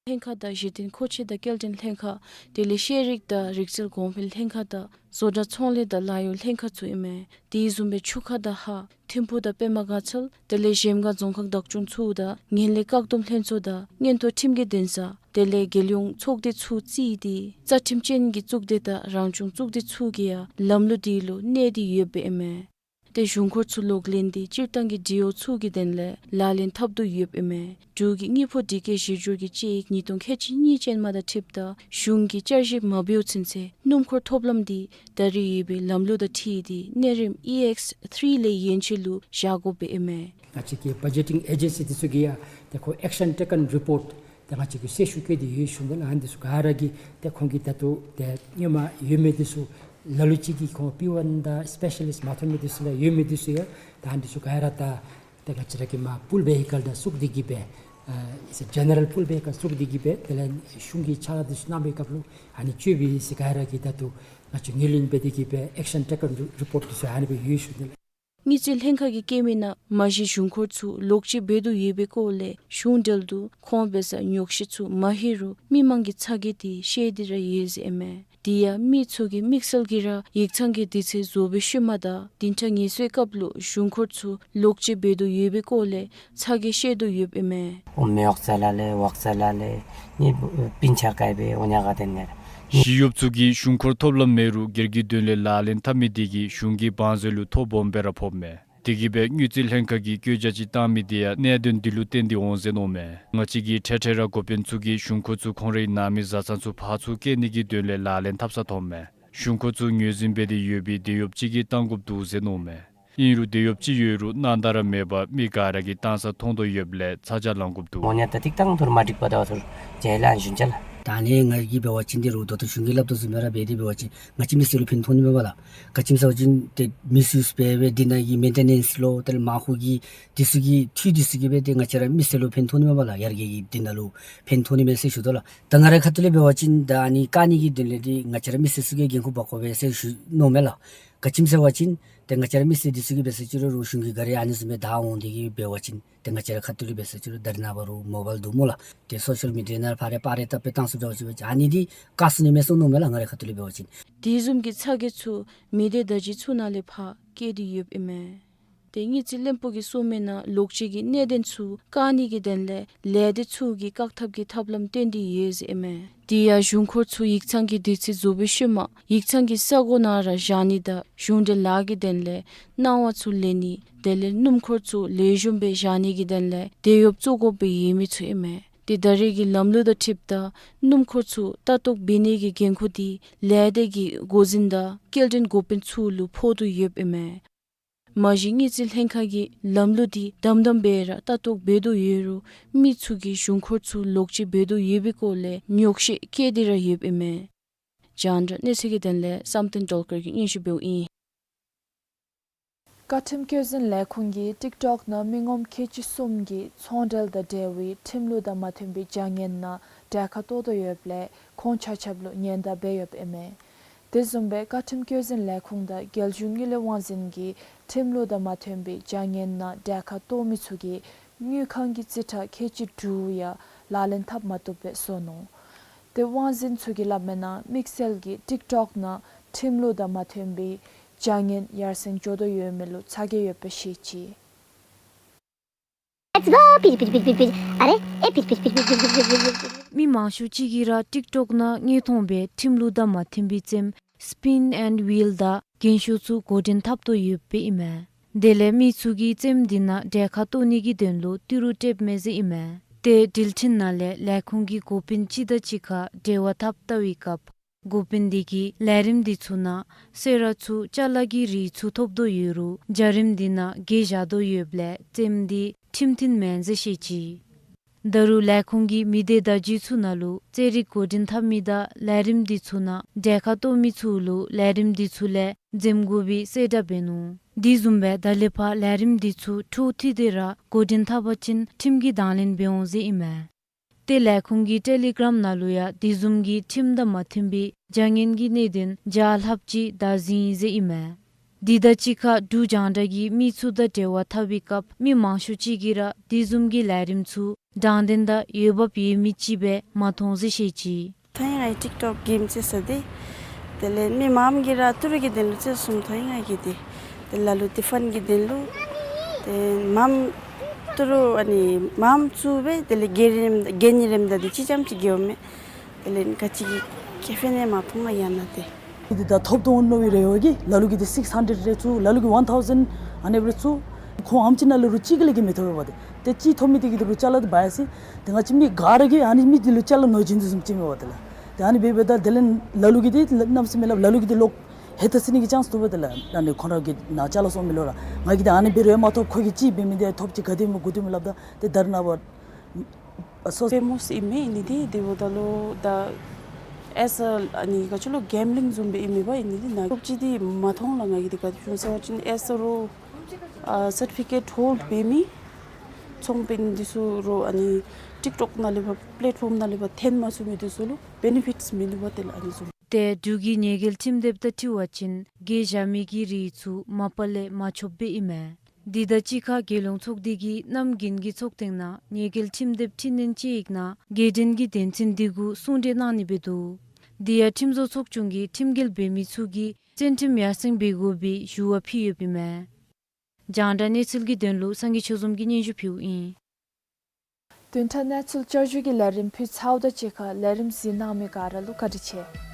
ལྷན་ཁག་དང་གཞི་རྟེན་མཁོ་ཆས་དང་སྐྱེལ་འདྲེན་ལྷན་ཁག་དེ་ལས་ཤེས་རིག་དང་རིག་རྩལ་གོང་འཕེལ་ལྷན་ཁག་དང་བཟོ་གྲྭ་ཚོང་ལས་དང་ལཱ་གཡོག་ལྷན་ཁག་ཚུ་ཨིན་མས། དེ་བཟུམ་སྦེ་ཆུ་ཁ་དང་ཧཱ་ཐིམ་ཕུག་དང་པདྨ་དགའ་ཚལ་དེ་ལས་གཞལམ་སྒང་རྫོང་ཁག་བདག་སྐྱོང་ཚུ་དང་ངན་ལྷད་བཀག་སྡོམ་ལྷན་ཚོགས་དང་མངོན་མཐོ་ཁྲིམས་ཀྱི་འདུན་ས་དེ་ལས་རྒྱལ་ཡོངས་ཚོགས་སྡེ་ཚུ་བརྩིས་ཏེ་རྩ་ཁྲིམས་ཅན་གྱི་གཙུག་སྡེ་དང་རང་བྱུང་གཙུག་སྡེ་ཚུ་གིས་ཡང་ལམ་ལུགས་དེ་ལུ་གནས་ཏེ་ཡོདཔ་ཨིན་མས། ཏེ་གཞུང་འཁོར་ཚུ་ལོག་ལེན་འདི་སྤྱིར་བཏང་གི་འབྲེལ་ཡོད་ཚུ་གི་དོན་ལས་ལག་ལེན་འཐབ་དོ་ཡོདཔ་ཨིན་མས། འབྲུག་གི་དངུལ་ཕོགས་སྒྲིག་བཀོད་གཞི་སྒྱུར་གྱི་དཔྱད་ཡིག་ཉིས་སྟོང་ཁལ་གཅིག་གཉིས་ཅན་མ་དང་འཁྲིལཝ་ད་གཞུང་གིས་བསྐྱར་ཞིབ་མ་འབདཝ་ཚུན་ཚོད་སྣུམ་འཁོར་ཐོབ་ལམ་འདི་ད་རེས་ཡོད་པའི་ལམ་ལུགས་དང་འཁྲིལ་ཏེ་གནས་རིམ་ཨི་ཨེགསི་ཐིརི་ལས་ཡན་ཆད་ལུ་བཞག་དགོཔ་ཨིན་མས། ང་བཅས་ཀྱི་བ་ཇེ་ཊིང་ཨེ་ཇེན་སི་འདི་ཚུ་གིས་ཡང་ཏེ་ཁོང་ཨེག་ཤན་ཊེ་ཀེན་རི་པོརཊ་ཏེ་ང་བཅས་ཀྱིས་གསལ་ཞུ་བཀོད་དེ་ཡོད་ཞུཝ་ད་ལུ་ཨ་ནི་འདི་ཚུ་ག་ར་གིས་ཏེ་ཁོང་གིས་ད་ལྟོ་ཏེ་སྔོན་མ་ཡོད་མི་འདི་ཚུ་ ལ་ལུ་ཅིག་གིས་ཁོང་པི་ཝན་དང་སི་པེ་ཤ་ལིསཊ་མ་ཐོབ་མི་འདི་ཚུ་ལགས་ཡོད་མི་འདི་ཚུ་ཡང་ད་ཨ་ནི་འདི་ཚུ་ག་ར་ད་ད་ང་བཅས་ར་གི་མ་པུལ་བེ་ཧི་ཀལ་དང་གཅིག་ཁར་འདི་གིས་སྦེ་ཨ་ཨིས་ཨེ་ཇེ་ནེ་རལ་པུལ་བེ་ཧི་ཀལ་དང་གཅིག་ཁར་འདི་གིས་སྦེ་དེ་ལས་གཞུང་གི་ཕྱག་ལཱ་འདི་ཚུ་གནང་བའི་སྐབས་ལུ་ཨ་ནི་ཅིག་སྦེ་ཟེར་ག་ར་གིས་ད་ལྟོ་ང་བཅས་ངོས་ལེན་འབད་དེ་གིས་སྦེ་ཨེག་ཤན་ཊེ་ཀེན་རི་པོརཊ་འདི་ཚུ་ཨ་ནི་སྦེ་ཡོད་ཞུ་ནི་ལགས། དངུལ་རྩིས་ལྷན་ཁག་གིས་བཀོད་མི་ནང་མ་གཞི་གཞུང་འཁོར་ཚུ་ལོག་སྤྱོད་འབད་དོ་ཡོད་པའི་སྐོར་ལས་གཞུང་འབྲེལ་དུ་ཁོང་འབད་སར་ཉོགས་བཤད་ཚུ་མ་ལྷོད་རུང་མི་མང་གིས་ཚ་གྱང་འདི་བཤད་དེ་ར་ཡོད་ཟེར་ཨིན་མས། དེ་ཡང་མི་ཚུ་གིས་དམིགས་བསལ་གྱིས་ར་ཡིག་ཚང་གི་དུས་ཚོད་རྫོགས་པའི་ཤུལ་མ་དང་བདུན་ཕྲག་ངལ་གསོའི་སྐབས་ལུ་གཞུང་འཁོར་ཚུ་ལོག་སྤྱོད་འབད་དོ་ཡོད་པའི་སྐོར་ལས་ཚ་གྱང་བཤད་དོ་ཡོདཔ་ཨིན་མས། ཨོ་མེ་ཨོག་ཙ་ལ་ལེ་ཝག་ཙ་ལ་ལེ་ནི་པིན་ཆ་ཀའི་བེ་ཨོ་ཉ་ག་དེ་ནེ་ར། ཞི་གཡོགཔ་ཚུ་གིས་གཞུང་འཁོར་ཐོབ་ལམ་མེད་རུང་སྒེར་གྱི་དོན་ལས་ལག་ལེན་འཐབ་མི་དེ་གིས་གཞུང་གི་བང་མཛོད་ལུ་ཐོ་སྦོམ་སྦེ་ར་ཕོགཔ་མས། དེ་གིས་སྦེ་དངུལ་རྩིས་ལྷན་ཁག་གིས་བཀོད་རྒྱ་ཅིག་བཏང་མི་དེ་ཡང་གནད་དོན་འདི་ལུ་བརྟེན་ཏེ་འོང་ཟེར་མནོཝ་མས། ང་བཅས་ཀྱིས་འཕྲལ་འཕྲལ་ར་འགོ་དཔོན་ཚུ་གིས་གཞུང་འཁོར་ཚུ་ཁོང་རའི་ནང་མི་བཟའ་ཚང་ཚུ་ཕར་ཚུར་བསྐྱལ་ནི་གི་དོན་ལས་ལག་ལེན་འཐབ་ས་མཐོངམ་མས། གཞུང་འཁོར་ཚུ་ངོས་འཛིན་འབད་དེ་ཡོད་པའི་དེད་གཡོགཔ་ཅིག་གིས་བཏང་དགོཔ་འདུག་ཟེར་མནོཝ་མས། ཨིན་རུང་དེད་གཡོགཔ་ཅིག་ཡོད་རུང་སྣང་དག་ར་མེད་པར་མི་ག་ར་གིས་བཏང་ས་མཐོང་དོ་ཡོདཔ་ལས་ཚ་གྱང་ལང་དགོཔ་འདུག། ཨོ་ཉ་ད་ཏིག་ཏང་ཐུར་མ་འགྲིག་པ་ད་ཐུར་ཇ་ལ་ཨན་ཞུན་ཅ་ལགས། ད་ནི་ང་གིས་འབད་བ་ཅིན་འདི་རུང་ད་ལྟོ་གཞུང་གིས་སླབ་དོ་བཟུམ་སྦེ་ར་འབད་དེ་འབད་བ་ཅིན་ང་བཅས་མི་སེར་ལུ་ཕན་ཐོགས་ནི་མས་པ་ལགས། ག་ཅི་སྨོ་ཟེར་བ་ཅིན་ཏེ་མི་སུ་སྦེ་སྦེ་འདི་ནང་གི་མེན་ཊེ་ནེནསི་ལོ་དེ་ལས་མ་ཧུ་གི་འདི་ཚུ་གི་འཐུས་འདི་ཚུ་གིས་སྦེ་ཏེ་ང་བཅས་ར་མི་སེར་ལུ་ཕན་ཐོགས་ནི་མས་པ་ལགས། ཡར་རྒྱས་ཀྱི་འདི་ནང་ལུ་ཕན་ཐོགས་ནི་མས་ཟེར་ཞུ་དོ་ལགས། ད་ང་རའི་ཁ་ཐུག་ལས་འབད་བ་ཅིན་ད་ཨ་ནི་བཀག་ནི་གི་དོན་ལས་འདི་ང་བཅས་ར་མི་སེར་ཚུ་གིས་འགན་ཁུར་འབག་དགོ་པས་ཟེར་ཞུ་མནོཝ་མས་ལགས། ག་ཅི་སྨོ་ཟེར་བ་ཅིན་ཏེ་ང་བཅས་ར་མི་སེར་འདི་ཚུ་གིས་འབད་ཟེར་ཅི་རུང་རུང་གཞུང་གི་ག་ར་ཨ་ནི་བཟུམ་སྦེ་བདའ་འོང་སྟེ་གིས་འབད་བ་ཅིན་ཏེ་ང་བཅས་ར་ཁ་ཐུག་ལས་འབད་ཟེར་ཅི་རུང་ད་རེས་ནངས་པ་རུང་མོ་བཱའིལ་འདུག་སྨོ་ལགས། ཏེ་སོ་ཤལ་མི་ཌི་ཡ་ནང་ཕར་རེ་ཕར་རེ་བཏབ་སྦེ་བཏང་ཚུགསཔ་འདྲཝ་ཅིག་འབད་བ་ཅིན་ཨ་ནི་འདི་བཀག་ཚུགས་ནི་མས་ཟེར་མནོཝ་མས་ལགས། ང་རའི་ཁ་ཐུག་ལས་འབད་བ་ཅིན། དེ་བཟུམ་གྱི་ཚ་གྱང་ཚུ་མི་སྡེ་བརྡ་བརྒྱུད་ཚུ་ནང་ལས་ཕར་བཀལ་ཏེ་ཡོདཔ་ཨིན་མས། ཏེ་དངུལ་རྩིས་བློན་པོ་གིས་གསུངས་མི་ནང་ལོག་སྤྱོད་ཀྱི་གནད་དོན་ཚུ་བཀག་ནི་གི་དོན་ལས་ལས་སྡེ་ཚུ་གིས་བཀག་ཐབས་ཀྱི་ཐབས་ལམ་བཏོན་ཏེ་ཡོད་ཟེར་ཨིན་མས། དེ་ཡང་གཞུང་འཁོར་ཚུ་ཡིག་ཚང་གི་དུས་ཚོད་རྫོགས་པའི་ཤུལ་མ་ཡིག་ཚང་གི་ས་གོ་ནང་ར་བཞག་ནི་དང་གཞུང་འབྲེལ་ལཱ་གི་དོན་ལས་སྣང་བ་ཚུ་ལེན་ནི་དེ་ལས་སྣུམ་འཁོར་ཚུ་ལེགས་ཤོམ་སྦེ་བཞག་ནི་གི་དོན་ལས་དེད་གཡོགཔ་བཙུགས་དགོཔ་སྦེ་ཡོད་མི་ཚུ་ཨིན་མས། ཏེ་ད་རེས་ཀྱི་ལམ་ལུགས་དང་འཁྲིལཝ་ད་སྣུམ་འཁོར་ཚུ་ལྟ་རྟོག་འབད་ནི་གི་འགན་ཁུར་འདི་ལས་སྡེ་གི་འགོ་འཛིན་དང་སྐྱེལ་འདྲེན་འགོ་དཔོན་ཚུ་ལུ་ཕོག་སྟེ་ཡོདཔ་ཨིན་མས། མ་གཞི་དངུལ་རྩིས་ལྷན་ཁག་གི་ལམ་ལུགས་འདི་དམ་དམ་སྦེ་ར་ལྟ་རྟོག་འབད་དོ་ཡོད་རུང་མི་ཚུ་གིས་གཞུང་འཁོར་ཚུ་ལོག་སྤྱོད་འབད་དོ་ཡོད་པའི་སྐོར་ལས་ཉོགས་བཤད་བཀལ་ཏེ་ར་ཡོདཔ་ཨིན་མས། རྒྱང་བསྒྲགས་གནས་ཚུལ་གྱི་དོན་ལས་བསམ་གཏན་སྒྲོལ་དཀར་གྱིས་སྙན་ཞུ་འབདཝ་ཨིན། བཀའ་ཁྲིམས་བཀོད་འཛིན་ལས་ཁུངས་ཀྱིས་ཊིག་ཊོག་ནང་མི་ངོམ་ཁལ་གཅིག་གསུམ་གྱིས་ཚོང་འབྲེལ་དང་འབྲེལ་བའི་ཁྲིམས་ལུགས་དང་མ་མཐུན་པའི་བྱ་ངན་ནང་གྲལ་ཁར་གཏོགས་དོ་ཡོདཔ་ལས་ཁོང་ཆ་ཁྱབ་ལུ་ཉེན་བརྡ་འབད་ཡོདཔ་ཨིན་མས། དེ་བཟུམ་སྦེ་བཀའ་ཁྲིམས་བཀོད་འཛིན་ལས་ཁུངས་དང་རྒྱལ་གཞུང་དངུལ་ལས་དབང་འཛིན་གྱིས་ཁྲིམས་ལུགས་དང་མ་མཐུན་པའི་བྱ་ངན་ནང་གྲལ་ཁར་གཏོགས་མི་ཚུ་གིས་དངུལ་ཁང་གི་རྩིས་ཁྲ་ཁལ་གཅིག་དྲུག་ཡང་ལག་ལེན་འཐབ་མ་བཏུབ་པར་བཟོ་ནུག། ཏེ་དབང་འཛིན་ཚུ་གིས་སླབ་མི་ནང་དམིགས་བསལ་གྱིས་ཊིག་ཊོག་ནང་ཁྲིམས་ལུགས་དང་མ་མཐུན་པའི་བྱ་ངན་ཡར་སེང་འགྱོ་དོ་ཡོད་མི་ལུ་ཚ་གྱང་ཡོདཔ་སྦེ་བཤད་ཅི། མི་མང་ཤོས་ཅིག་གིས་ར་ཊིག་ཊོག་ནང་དངོས་མཐོང་སྦེ་ཁྲིམས་ལུགས་དང་མ་མཐུན་པའི་རྩེདམོ་སི་པིན་ཨེནཌ་ཝིལ་དང་རྒན་ཤོས་ཚུ་འགོ་འདྲེན་འཐབ་དོ་ཡོདཔ་ཨིན་མས། དེ་ལས་མི་ཚུ་གིས་རྩེདམོ་འདི་ནང་གྲལ་ཁར་གཏོགས་ནི་གི་དོན་ལུ་ཏི་རུ་སྤྲོདཔ་མས་ཟེར་ཨིན་མས། ཏེ་འགྲུལ་འཕྲིན་ནང་ལས་ལས་ཁུངས་ཀྱི་འགོ་དཔོན་ཅིག་དང་གཅིག་ཁར་འབྲེལ་བ་འཐབ་བལྟ་བའི་སྐབས་འགོ་དཔོན་དེ་གིས་ལས་རིམ་འདི་ཚུ་ནང་གསོལ་རས་ཚུ་ཅ་ལ་གི་རིགས་ཚུ་ཐོབ་དོ་ཡོད་རུང་བྱ་རིམ་འདི་ནང་གྱོང་བཞག་དོ་ཡོདཔ་ལས་རྩེདམོ་འདི་ཁྲིམས་མཐུན་མེན་ཟེར་བཤད་ཅི། ད་རུང་ལས་ཁུངས་ཀྱི་མི་སྡེ་བརྡ་བརྒྱུད་ཚུ་ནང་ལུ་རྩེད་རིགས་འགོ་འདྲེན་འཐབ་མི་དང་ལས་རིམ་འདི་ཚུ་ནང་གྲལ་ཁར་གཏོགས་མི་ཚུ་ལུ་ལས་རིམ་འདི་ཚུ་ལས་འཛེམ་དགོ་པའི་གསལ་བསྒྲགས་འབད་ནུག། དེ་བཟུམ་སྦེ་ད་ལས་ཕར་ལས་རིམ་འདི་ཚུ་འཕྲོ་མཐུད་དེ་ར་འགོ་འདྲེན་འཐབ་པ་ཅིན་ཁྲིམས་ཀྱི་དང་ལེན་འབད་འོང་ཟེར་ཨིན་མས། ཏེ་ལས་ཁུངས་ཀྱི་ཊེ་ལི་གྲམ་ནང་ལུ་ཡང་དེ་བཟུམ་གྱི་ཁྲིམས་དང་མ་མཐུན་པའི་བྱ་ངན་གྱི་གནད་དོན་བརྒྱ་ལྷགཔ་ཅིག་བདའ་ཟུན་ཡི་ཟེར་ཨིན་མས། དེ་དང་གཅིག་ཁར་འབྲུག་རྒྱང་བསྒྲགས་ཀྱིས་མི་ཚུ་དང་འབྲེལ་བ་འཐབ་པའི་སྐབས་མི་མང་ཤོས་ཅིག་གིས་ར་དེ་བཟུམ་གྱི་ལས་རིམ་ཚུ་དྲང་བདེན་དང་འོས་འབབ་ཡོད་མི་ཅིག་སྦེ་མ་མཐོང་ཟེར་བཤད་ཅི། ཐང་ཡང་ཊིག་ཊོག་གེམ་རྩེད་ས་འདི་དེ་ལས་མི་མངམ་གིས་ར་ཏི་རུ་གི་དོན་ལུ་རྩེད་སོང་། ཐང་ཡང་གི་འདི་དེ་ལ་ལུ་ཏེ་ཕཱན་གི་དོན་ལུ་ཏེ་མངམ་ཏི་རུ་ཨ་ནི་མངམ་བཙུགས་སྦེ་དེ་ལས་གྱོང་རིམ་གྱོང་རིམ་དང་འདི་ཅིག་ཙམ་ཅིག་གྱོན་མས། དེ་ལས་ག་ཅི་གི་ཁེ་ཕན་ཡང་མ་མཐོང་ང་ཡང་ན་ཏེ། འདི་ད་ཐོབ་དོ་མནོ་བའི་རེ་བ་གིས་ལ་ལུ་གིས་འདི་སིགསི་ཧན་ཌེཌ་རེ་བཙུགས། ལ་ལུ་གིས་ཝན་ཐའུ་ཟེནཌ་ཨ་ནི་སྦེ་ར་བཙུགས། ཁོང་ཨམ་ཅིག་ནང་ལུ་རུང་གཅིག་གི་ལས་ཀྱི་མི་ཐོབ་པས་པ་ཏེ། ཏེ་གཅིག་ཐོབ་མི་དེ་གིས་འདི་རུང་ཅ་ལ་འདི་འབག་ཡི་ཟེར། ཏེ་ང་བཅས་མི་ག་ར་གིས་ཨ་ནི་མི་འདི་ལུ་ཅ་ལ་ནོར་བྱིན་དོ་བཟུམ་ཅིག་མས་པ་ཏེ་ལགས། ཏེ་ཨ་ནི་འབད་འབདཝ་ད་དེ་ལས་ལ་ལུ་གིས་འདི་གནམ་མེད་ས་མེད་ལགས་ལ་ལུ་གིས་འདི་ལོག་ཧེ་ཐལ་སོང་ནི་གི་ཅཱནསི་འདུག་པ་ཏེ་ལགས། ཨ་ནི་ཁོང་ར་གི་ནང་ཅ་ལ་སོང་མི་ལོ་ར་ང་གིས་ད་ཨ་ནི་འབད་རུང་མ་ཐོབ། ཁོ་གིས་ཅིག་འབད་མི་འདི་ཐོབ་ཅི། ག་དེ་སྨོ་གུ་དེ་སྨོ་སླབ་ད་ཏེ་ད་རེས་ནངས་པ་ཨ་སོ་ཕེ་མོས་ཨིན་མས། ཨ་ནི་འདི་འདི་འབདཝ་ད་ལུ་ད་ ཨེས་ཨ་ཨ་ནི་ག་ཅི་ལོ་གེམ་བི་ལིང་བཟུམ་སྦེ་ཨིན་མས་པ། ཨིན་ནི་འདི་ནང་ཐོབ་ཅི་འདི་མ་མཐོང་ལགས། ང་གིས་འདི་ག་ཅི་ཞུ་ཟེར་བ་ཅིན་ཨེས་ཨ་རོ་ཨ་སར་ཊི་ཕི་ཀེཊ་ཧོལཌ་འབད་མི་ཚོང་དཔོན་འདི་ཚུ་རོགས་ཨ་ནི་ཊིཀ་ཊོཀ་ནང་ལས་ཕར་པི་ལེཊ་ཕོམ་ནང་ལས་ཕར་འཐོན་མ་ཚུགས་མི་འདི་ཚུ་ལུ་བེ་ནི་ཕིཊས་མིན་འདུག་པ། དེ་ལགས་ཨ་ནི་བཟུམ། ཏེ་འབྲུག་གི་ཉེས་འགེལ་ཁྲིམས་དེབ་དང་འཁྲིལ་བ་ཅིན་གེ་བཞག་མི་གི་རིགས་ཚུ་མ་པ་ལས་མ་ཆོདཔ་སྦེ་ཨིན་མས། འདི་དང་གཅིག་ཁར་རྒྱལ་ཡོངས་ཚོགས་སྡེ་གིས་གནམ་དགུན་གྱི་ཚོགས་ཐེངས་ནང་ཉེས་འགེལ་ཁྲིམས་དེབ་འཕྲི་སྣོན་དཔྱད་ཡིག་ནང་རྒྱལ་ཕྲན་གྱི་དོན་ཚན་འདི་གུ་གསུང་གྲོས་གནང་ནི་སྦེ་འདུག། འདི་ཡང་ཁྲིམས་བཟོ་ཚོགས་ཆུང་གིས་ཁྲིམས་འགལ་འབད་མི་ཚུ་གིས་བཙོན་ཁྲིམས་ཡར་སེང་འབད་དགོ་པའི་ཞུ་བ་ཕུལ་ཡོདཔ་ཨིན་མས། རྒྱང་བསྒྲགས་གནས་ཚུལ་གྱི་དོན་ལུ་སངས་རྒྱས་ཆོས་འཛོམས་ཀྱིས་སྙན་ཞུ་ཕུལཝ་ཨིན། བདུན་ཕྲག་གནས་ཚུལ་བསྐྱར་ཞུ་གི་ལས་རིམ་ཕུལ་ཚརཝ་དང་གཅིག་ཁར་ལས་རིམ་གཟིགས་གནང་མི་ག་ར་ལུ་བཀའ་དྲིན་ཆེ།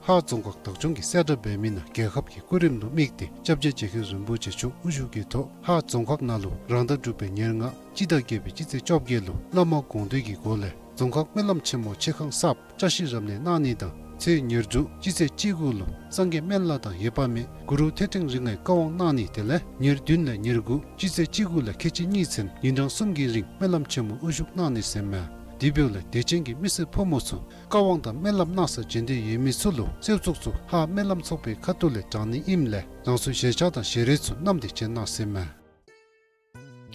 ཧཱ་རྫོང་ཁག་བདག་སྐྱོང་གིས་གསལ་བསྒྲགས་འབད་མི་ནང་རྒྱལ་ཁབ་ཀྱི་སྐུ་རིམ་ལུ་དམིགས་ཏེ་སྐྱབས་རྗེ་རྗེ་མཁན་རིན་པོ་ཆེ་མཆོག་དབུ་བཞུགས་ཀྱི་ཐོག་ཧཱ་རྫོང་ཁག་ནང་ལུ་རང་ཟླ་དྲུག་པའི་ཉེར་ལྔ་སྤྱི་ཟླ་བརྒྱད་པའི་སྤྱི་ཚེས་བཅོ་བརྒྱད་ལུ་བླ་མ་དགོངས་འདུས་ཀྱི་སྒོ་ལས་རྫོང་ཁག་སྨོན་ལམ་ཆེན་མོ་ཆེ་ཁང་གསརཔ་བཀྲ་ཤིས་རབ་གནས་གནང་ནི་དང་ཚེས་ཉེར་དྲུག་སྤྱི་ཚེས་བཅུ་དགུ་ལུ་སངས་རྒྱས་སྨན་བླ་དང་ཡེར་པ་མེ་གུ་རུ་ཐོད་ཕྲེང་རིགས་ལྔའི་བཀའ་དབང་གནང་ནི་དེ་ལས་ཉེར་བདུན་ལས་ཉེར་དགུ་སྤྱི་ཚེས་བཅུ་དགུ་ལས་ཁལ་གཅིག་གཉིས་ཚུན་ཉིན་གྲངས་གསུམ་གྱི་རིང་སྨོན་ལམ་ཆེན་མོ་དབུ་བཞུགས་གནང་ནི་ཟེར་མས། དེ་འབདཝ་ལས་དད་ཅན་གྱི་མི་སེར་ཕོ་མོ་ཚུ་བཀའ་དབང་དང་སྨོན་ལམ་གནང་ས་བྱོན་འདོད་ཡོད་མི་ཚུ་ལུ་གསོལ་ཚོགས་ཚུ་ཧཱ་སྨོན་ལམ་ཚོགས་པའི་ཁ་ཐུག་ལས་དྲང་ནི་ཨིནམ་ལས་རང་སོའི་གཞས་ཆས་དང་ཞལ་རས་ཚུ་བསྣམས་ཏེ་བྱོན་གནང་ཟེར་མས།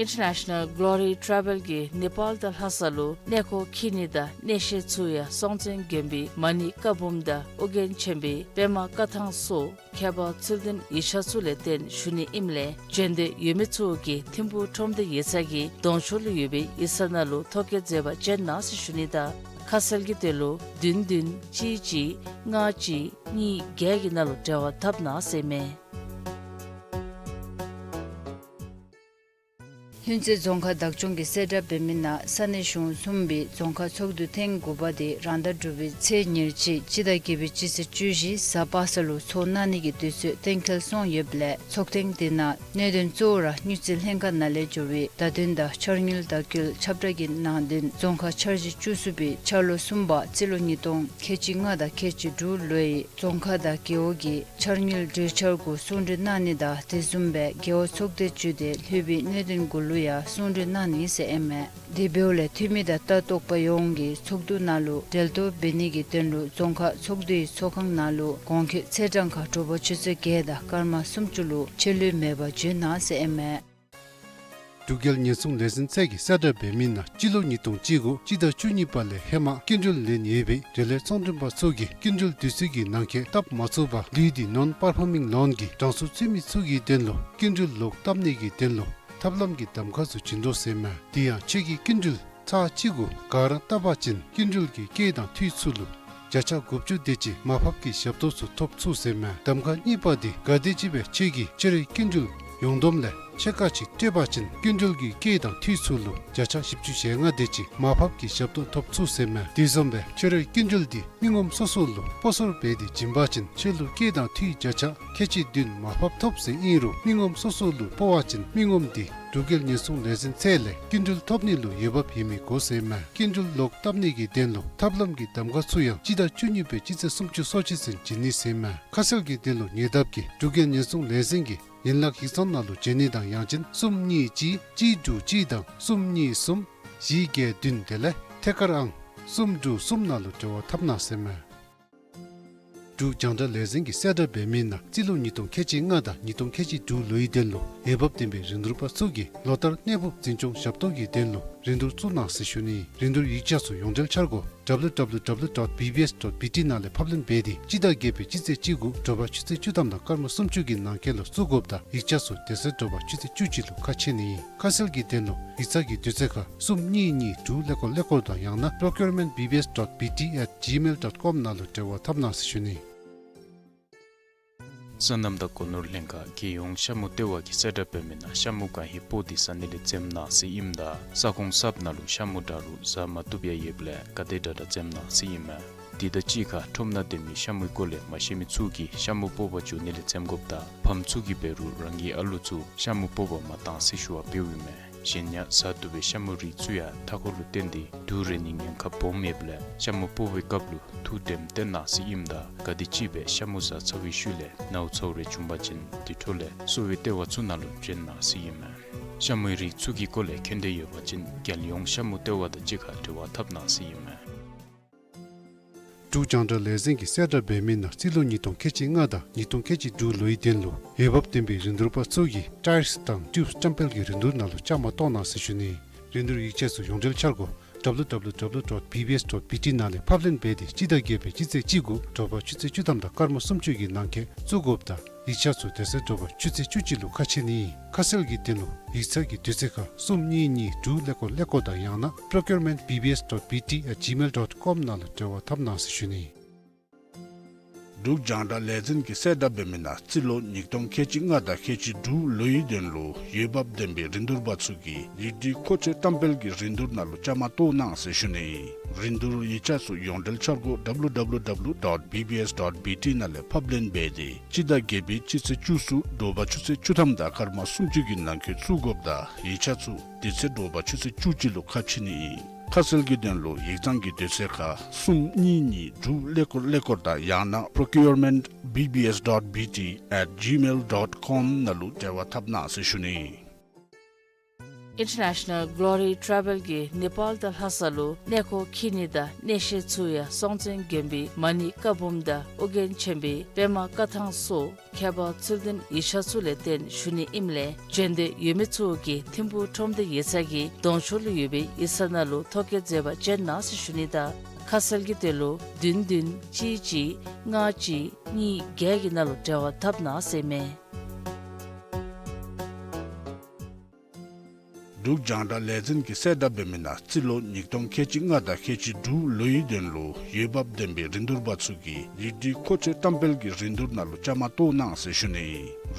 International Glory Travel གིས་ནེ་པཱལ་དང་ལྷ་ས་ལུ་གནས་སྐོར་འཁྱིད་ནི་དང་གནས་བཤད་ཚུ་ཡང་སྲོང་བཙན་སྒམ་པོའི་མ་ཎི་བཀའ་འབུམ་དང་ཨོ་རྒྱན་ཆེན་པོའི་པདྨ་བཀའ་ཐང་སོགས་ཁྱད་པར་ཚུལ་ལྡན་ཡིག་ཆ་ཚུ་ལས་བརྟེན་ཞུ་ནི་ཨིནམ་ལས་བྱོན་འདོད་ཡོད་མི་ཚུ་གིས་ཐིམ་ཕུག་ཁྲོམ་སྡེ་ཡིག་ཚང་གི་གདོང་ཕྱོགས་ལུ་ཡོད་པའི་ཡིག་ཚང་ནང་ལུ་ཐོ་བཀོད་མཛད་པར་བྱོན་གནང་ཟེར་ཞུ་ནི་དང་ཁ་གསལ་གྱི་དོན་ལུ་བདུན་བདུན་གཅིག་གཅིག་ལྔ་གཅིག་གཉིས་བརྒྱད་ཀྱི་ནང་ལུ་འབྲེལ་བ་འཐབ་གནང་ཟེར་མས། ལྷུན་རྩེ་རྫོང་ཁག་བདག་སྐྱོང་གིས་གསལ་བསྒྲགས་འབད་མི་ནང་ས་གནས་གཞུང་གསུམ་པའི་རྫོང་ཁག་ཚོགས་འདུ་ཐེངས་དགུ་པ་དེ་རང་ཟླ་དྲུག་པའི་ཚེས་ཉེར་གཅིག་སྤྱི་ཟླ་བརྒྱད་པའི་སྤྱི་ཚེས་བཅུ་བཞི་གཟའ་པ་སངས་ལུ་ཚོགས་གནང་ནི་གི་དུས་ཚོད་གཏན་འཁེལ་སོང་ཡོདཔ་ལས་ཚོགས་ཐེངས་དེ་ནང་གནད་དོན་གཙོ་བོ་ར་དངུལ་རྩིས་ལྷན་ཁག་ནང་ལས་འབྱོར་བའི་བརྡ་དོན་དང་འཆར་དངུལ་བརྡ་བསྐུལ་ཁྱབ་བསྒྲགས་ཀྱི་ནང་དོན་རྫོང་ཁག་འཆར་གཞི་བཅུ་གསུམ་པའི་འཆར་ལོ་གསུམ་པ་རྩིས་ལོ་ཉིས་སྟོང་ཁལ་གཅིག་ལྔ་དང་ཁལ་གཅིག་དྲུག་ལོའི་རྫོང་ཁག་དང་རྒེད་འོག་གི་འཆར་དངུལ་གྲོས་འཆར་གུ་གསུང་གྲོས་གནང་ནི་དང་དེ་བཟུམ་སྦེ་རྒེད་འོག་ཚོགས་སྡེ་བཅུ་དེ་ལྷོད་པའི་གནད་དོན་གུ་ལུ་ཡང་གསུང་གྲོས་གནང་ནི་ཟེར་ཨིན་མས། དེ་འབདཝ་ལས་འཐུས་མི་དང་ལྟ་རྟོག་པ་ཡོངས་ཀྱིས་ཚོགས་འདུ་ནང་ལུ་འབྲེལ་གཏོགས་འབད་ནི་གི་དོན་ལུ་རྫོང་ཁག་ཚོགས་འདུའི་ཚོགས་ཁང་ནང་ལུ་གོང་འཁོད་ཚེས་གྲངས་ཁར་དྲོ་པ་ཆུ་ཚོད་བརྒྱད་དང་སྐར་མ་སུམ་ཅུ་ལུ་ཆད་ལུས་མེད་པར་འབྱོན་གནང་ཟེར་ཨིན་མས། འབྲུག་རྒྱལ་ཉེན་སྲུང་ལས་འཛིན་ཚད་ཀྱིས་གསལ་བསྒྲགས་འབད་མི་ནང་སྤྱི་ལོ་ཉིས་སྟོང་བཅུ་དགུ་སྤྱི་ཟླ་བཅུ་གཉིས་པ་ལས་ཧེ་མ་སྐྱིན་འགྲུལ་ལེན་ཡོད་པའི་འབྲེལ་ཡོད་ཚོང་མགྲོན་པ་ཚུ་གིས་སྐྱིན་འགྲུལ་དུས་ཚོད་ཀྱི་ནང་འཁོད་བཏབ་མ་ཚུགས་པར་ལུས་ཏེ་ནོན་པར་ཕམ་མིང་ལོན་གྱི་གྲངས་སུ་ཚུད་མི་ཚུ་གི་དོན་ལུ་སྐྱིན་འགྲུལ་ལོག་བཏབ་ནི་གི་དོན་ལུ་ཐབས་ལམ་གྱི་གདམ་ཁ་ཚུ་བྱིན་དོ་ཟེར་མས། དེ་ཡང་ཁྱོད་ཀྱིས་སྐྱིན་འགྲུལ་ཚར་གཅིག་གུ་ག་ར་བཏབ་པ་ཅིན་སྐྱིན་འགྲུལ་གྱི་སྐྱེད་དང་འཐུས་ཚུ་ལུ་བརྒྱ་ཆ་དགུ་བཅུ་དེ་ཅིག་མར་ཕབ་ཀྱི་ཞབས་ཏོག་ཚུ་ཐོབ་ཚུགས་ཟེར་མས། གདམ་ཁ་གཉིས་པ་དེ་ག་དེམ་ཅིག་སྦེ་ཁྱོད་ཀྱིས་ཕྱི་རོལ་སྐྱིན་འགྲུལ་ཡོངས་བསྡོམས་ལས་ཕྱེད་ཀ་ཅིག་སྤྲོད་པ་ཅིན་སྐྱིན་འགྲུལ་གྱི་སྐྱེད་དང་འཐུས་ཚུ་ལུ་བརྒྱ་ཆ་བཞི་བཅུ་ཞེ་ལྔ་དེ་ཅིག་མར་ཕབ་ཀྱི་ཞབས་ཏོག་ཐོབ་ཚུགས་ཟེར་མས། དེ་བཟུམ་སྦེ་ཕྱི་རོལ་སྐྱིན་འགྲུལ་དེ་མི་ངོམ་སོ་སོ་ལུ་སྤོ་སོར་འབད་དེ་བྱིན་པ་ཅིན་ཁྱོད་ལུ་སྐྱེད་དང་འཐུས་བརྒྱ་ཆ་ཁལ་གཅིག་བདུན་མར་ཕབ་ཐོབ་ཟེར་ཨིན་རུང་མི་ངོམ་སོ་སོ་ལུ་སྤོ་བ་ཅིན་མི་ངོམ་དེ་འབྲུག་རྒྱལ་ཉེན་སྲུང་ལས་འཛིན་ཚད་ལས་སྐྱིན་འགྲུལ་ཐོབ་ནི་ལུ་འོས་འབབ་ཡོད་མི་དགོ་ཟེར་མས། སྐྱིན་འགྲུལ་ལོག་བཏབ་ནི་གི་དོན་ལུ་ཐབས་ལམ་གྱི་གདམ་ཁ་ཚུ་ཡང་སྤྱི་ཟླ་བཅུ་གཉིས་པའི་སྤྱི་ཚེས་སུམ་ཅུ་སོ་གཅིག་ཚུན་བྱིན་ནི་ཟེར་མས། ཁ་གསལ་གྱི་དོན་ལུ་ཉེ་འདབས་ཀྱི་འབྲུག་རྒྱལ་ཉེན་སྲུང་ལས་འཛིན་གྱི་ཡན་ལག་ཡིག་ཚང་ནང་ལུ་བྱོན་ནི་དང་ཡང་ཅིན་གསུམ་གཉིས་གཅིག་གཅིག་དྲུག་གཅིག་དང་གསུམ་གཉིས་གསུམ་བཞི་བརྒྱད་བདུན་དེ་ལས་ཐད་ཀར་ཨང་གསུམ་དྲུག་གསུམ་ནང་ལུ་འབྲེལ་བ་འཐབ་གནང་ཟེར་མས། འབྲུག་རྒྱང་བསྒྲགས་ལས་འཛིན་གྱིས་གསལ་བསྒྲགས་འབད་མི་ནང་རྩིས་ལོ་ཉིས་སྟོང་ཁལ་གཅིག་ལྔ་དང་ཉིས་སྟོང་ཁལ་གཅིག་དྲུག་ལོའི་དོན་ལུ་འོས་འབབ་ལྡན་པའི་རིན་བསྡུར་པ་ཚུ་གིས་ལོ་ལྟར་གནས་སྤོ་འཛིན་སྐྱོང་ཞབས་ཏོག་གི་དོན་ལུ་རིན་བསྡུར་བཙུགས་གནང་ཟེར་ཞུ་ནི། རིན་བསྡུར་ཡིག་ཆ་ཚུ་ཡོངས་འབྲེལ་འཆར་སྒོ་W W W dot B B S dot B T ནང་ལས་ཕབ་ལེན་འབད་དེ་སྤྱི་ཟླ་བརྒྱད་པའི་སྤྱི་ཚེས་བཅུ་དགུ་དྲོ་པ་ཆུ་ཚོད་བཅུ་ཐམ་དང་སྐར་མ་སུམ་ཅུ་གི་ནང་འཁོད་ལུ་བཙུགས་དགོཔ་དང་ཡིག་ཆ་ཚུ་དེ་ཚེ་དྲོ་པ་ཆུ་ཚོད་བཅུ་གཅིག་ལུ་ཁ་ཕྱེ་ནི་ཨིན། ཁ་གསལ་གྱི་དོན་ལུ་ཡིག་ཚང་གི་དུས་ཚོད་ཁར་གསུམ་གཉིས་གཉིས་དྲུག་ཀླད་ཀོར་ཀླད་ཀོར་དང་ཡང་ན་procurement B B S dot B T at gmail dot com ནང་ལུ་འབྲེལ་བ་འཐབ་གནང་ཟེར་ཞུ་ནི། སོ་ནམ་དང་སྒོ་ནོར་ལྷན་ཁག་རྒྱལ་ཡོངས་ཤ་མུ་ལྟེ་བ་གིས་གསལ་བསྒྲགས་འབད་མི་ནང་ཤ་མུ་གང་ཧེ་སྤོ་སྟེ་ཟ་ནི་ལས་འཛེམ་གནང་ཟེར་ཨིནམ་ད་ས་ཁོངས་གསརཔ་ནང་ལུ་ཤ་མུ་འདྲ་རུང་བཟའ་མ་བཏུབ་ཡང་ཡོདཔ་ལས་ག་དེ་དྲག་དྲག་འཛེམ་གནང་ཟེར་ཨིན་མས། དེ་དང་གཅིག་ཁར་ཁྲོམ་ནང་སྡོད་མི་ཤ་མུའི་སྐོར་ལས་མ་ཤེས་མི་ཚུ་གིས་ཤ་མུ་སྤོ་བར་འགྱོ་ནི་ལས་འཛེམ་དགོཔ་དང་ཕམ་ཚུ་གིས་འབད་རུང་རང་གི་ཨ་ལུ་ཚུ་ཤ་མུ་སྤོ་བར་མ་གཏང་ཟེར་ཞུ་བ་འབདཝ་ཨིན་མས། གཞན་ཡང་བཟའ་བཏུབ་པའི་ཤ་མུའི་རིགས་ཚུ་ཡང་མཐའ་འཁོར་ལུ་བརྟེན་ཏེ་དུག་རེག་ནིའི་ཉེན་ཁ་སྦོམ་ཡོདཔ་ལས་ཤ་མུ་སྤོ་བའི་སྐབས་ལུ་ཐུགས་དྲནམ་བཏོན་གནང་ཟེར་ཨིནམ་ད་ག་དེམ་ཅིག་སྦེ་ཤ་མུ་བཟའ་ཚར་བའི་ཤུལ་ལས་ནཝ་ཚཝ་རེ་བྱུང་པ་ཅིན་དེ་འཕྲོ་ལས་གསོ་བའི་ལྟེ་བ་ཚུ་ནང་ལུ་བྱོན་གནང་ཟེར་ཨིན་མས། ཤ་མུའི་རིགས་ཚུ་གི་སྐོར་ལས་མཁྱེན་འདོད་ཡོད་པ་ཅིན་རྒྱལ་ཡོངས་ཤ་མུ་ལྟེ་བ་དང་གཅིག་ཁར་འབྲེལ་བ་འཐབ་གནང་ཟེར་ཨིན་མས། འབྲུག་རྒྱང་བསྒྲགས་ལས་འཛིན་གྱིས་གསལ་བསྒྲགས་འབད་མི་ནང་རྩིས་ལོ་ཉིས་སྟོང་ཁལ་གཅིག་ལྔ་དང་ཉིས་སྟོང་ཁལ་གཅིག་དྲུག་ལོའི་དོན་ལུ་འོས་འབབ་ལྡན་པའི་རིན་བསྡུར་པ་ཚུ་གིས་ཊའིརསི་དང་ཊིའུབསི་བཀྲམ་སྤེལ་གྱི་རིན་བསྡུར་ནང་ལུ་བཅའ་མར་གཏོགས་གནང་ཟེར་ཞུ་ནི། རིན་བསྡུར་ཡིག་ཆ་ཚུ་ཡོངས་འབྲེལ་འཆར་སྒོ་W W W dot B B S dot B T ནང་ལས་ཕབ་ལེན་འབད་དེ་སྤྱི་ཟླ་བརྒྱད་པའི་སྤྱི་ཚེས་གཅིག་དགུ་དྲོ་པ་ཆུ་ཚོད་བཅུ་ཐམ་དང་སྐར་མ་སུམ་ཅུ་གི་ནང་འཁོད་བཙུགས་དགོཔ་དང་ཡིག་ཆ་ཚུ་དེ་ཚེ་དྲོ་པ་ཆུ་ཚོད་བཅུ་གཅིག་ལུ་ཁ་ཕྱེ་ནི། ཁ་གསལ་གྱི་དོན་ལུ་ཡིག་ཚང་གི་དུས་ཚོད་ཁར་གསུམ་གཉིས་གཉིས་དྲུག་ཀླད་ཀོར་ཀླད་ཀོར་དང་ཡང་ན་procurement B B S dot B T at gmail dot com ནང་ལུ་འབྲེལ་བ་འཐབ་གནང་ཟེར་ཞུ་ནི། འབྲུག་རྒྱང་བསྒྲགས་ལས་འཛིན་གྱིས་གསལ་བསྒྲགས་འབད་མི་ནང་རྩིས་ལོ་ཉིས་སྟོང་ཁལ་གཅིག་ལྔ་དང་ཁལ་གཅིག་དྲུག་ལོའི་དོན་ལུ་འོས་འབབ་ལྡན་པའི་རིན་བསྡུར་པ་ཚུ་གིས་ཡིག་སྒྲིག་མཁོ་ཆས་བཀྲམ་སྤེལ་གྱི་རིན་བསྡུར་ནང་ལུ་བཅའ་མར་གཏོགས་གནང་ཟེར་ཞུ་ནི། རིན་བསྡུར་ཡིག་ཆ་ཚུ་ཡོངས་འབྲེལ་འཆར་སྒོ་W W W dot B B S dot B T ནང་ལས་ཕབ་ལེན་འབད་དེ་སྤྱི་ཟླ་བརྒྱད་པའི་སྤྱི་ཚེས་བཅུ་གསུམ་དྲོ་པ་ཆུ་ཚོད་བཅུ་ཐམ་དང་སྐར་མ་སུམ་ཅུ་གི་ནང་འཁོད་བཙུགས་དགོཔ་དང་ཡིག་ཆ་ཚུ་དེ་ཚེ་དྲོ་པ་ཆུ་ཚོད་བཅུ་གཅིག་ལུ་ཁ་ཕྱེ་ནི་ཨིན། ཁ་གསལ་གྱི་དོན་ལུ་ཡིག་ཚང་གི་དུས་ཚོད་ཁར་གསུམ་གཉིས་གཉིས་དྲུག་ཀླད་ཀོར་ཀླད་ཀོར་དང་ཡང་ན་procurement B B S dot B T at gmail dot com ནང་ལུ་འབྲེལ་བ་འཐབ་གནང་ཟེར་ཞུ་ནི། International Glory Travel གིས་ནེ་པཱལ་དང་ལྷ་ས་ལུ་གནས་སྐོར་འཁྱིད་ནི་དང་གནས་བཤད་ཚུ་ཡང་སྲོང་བཙན་དགོན་པའི་མ་ཎི་བཀའ་འབུམ་དང་ཨོ་རྒྱན་ཆེན་པོའི་པདྨ་བཀའ་ཐང་སོགས་ཁྱད་པར་ཚུལ་ལྡན་ཡིག་ཆ་ཚུ་ལས་བརྟེན་ཞུ་ནི་ཨིནམ་ལས་བྱོན་འདོད་ཡོད་མི་ཚུ་གིས་ཐིམ་ཕུག་ཁྲོམ་སྡེ་ཡིག་ཚང་གི་གདོང་ཕྱོགས་ལུ་ཡོད་པའི་ཡིག་ཚང་ནང་ལུ་ཐོ་བཀོད་མཛད་པར་བྱོན་གནང་ཟེར་ཞུ་ནི་དང་ཁ་གསལ་གྱི་དོན་ལུ་བདུན་བདུན་གཅིག་གཅིག་ལྔ་གཅིག་གཉིས་བརྒྱད་ཀྱི་ནང་ལུ་འབྲེལ་བ་འཐབ་གནང་ཟེར་ཨིན་མས། འབྲུག་རྒྱང་བསྒྲགས་ལས་འཛིན་གྱིས་གསལ་བསྒྲགས་འབད་མི་ནང་རྩིས་ལོ་ཉིས་སྟོང་ཁལ་གཅིག་ལྔ་དང་ཁལ་གཅིག་དྲུག་ལོའི་དོན་ལུ་འོས་འབབ་ལྡན་པའི་རིན་བསྡུར་པ་ཚུ་གིས་ཡིག་སྒྲིག་མཁོ་ཆས་བཀྲམ་སྤེལ་གྱི་རིན་བསྡུར་ནང་ལུ་བཅའ་མར་གཏོགས་གནང་ཟེར་ཞུ་ནི།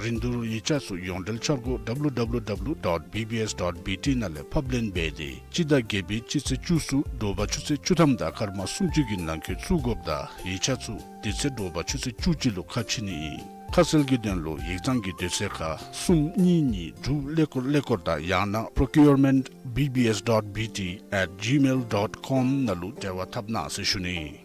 རིན་བསྡུར་ཡིག་ཆ་ཚུ་ཡོངས་འབྲེལ་འཆར་སྒོ་W W W dot B B S dot B T ནང་ལས་ཕབ་ལེན་འབད་དེ་སྤྱི་ཟླ་བརྒྱད་པའི་སྤྱི་ཚེས་བཅུ་གསུམ་དྲོ་པ་ཆུ་ཚོད་བཅུ་ཐམ་དང་སྐར་མ་སུམ་ཅུ་གི་ནང་འཁོད་བཙུགས་དགོཔ་དང་ཡིག་ཆ་ཚུ་དེ་ཚེ་དྲོ་པ་ཆུ་ཚོད་བཅུ་གཅིག་ལུ་ཁ་ཕྱེ་ནི་ཨིན། ཁ་གསལ་གྱི་དོན་ལུ་ཡིག་ཚང་གི་དུས་ཚོད་ཁར་གསུམ་གཉིས་གཉིས་དྲུག་ཀླད་ཀོར་ཀླད་ཀོར་དང་ཡང་ན་procurement B B S dot B T at gmail dot com ནང་ལུ་འབྲེལ་བ་འཐབ་གནང་ཟེར་ཞུ་ནི།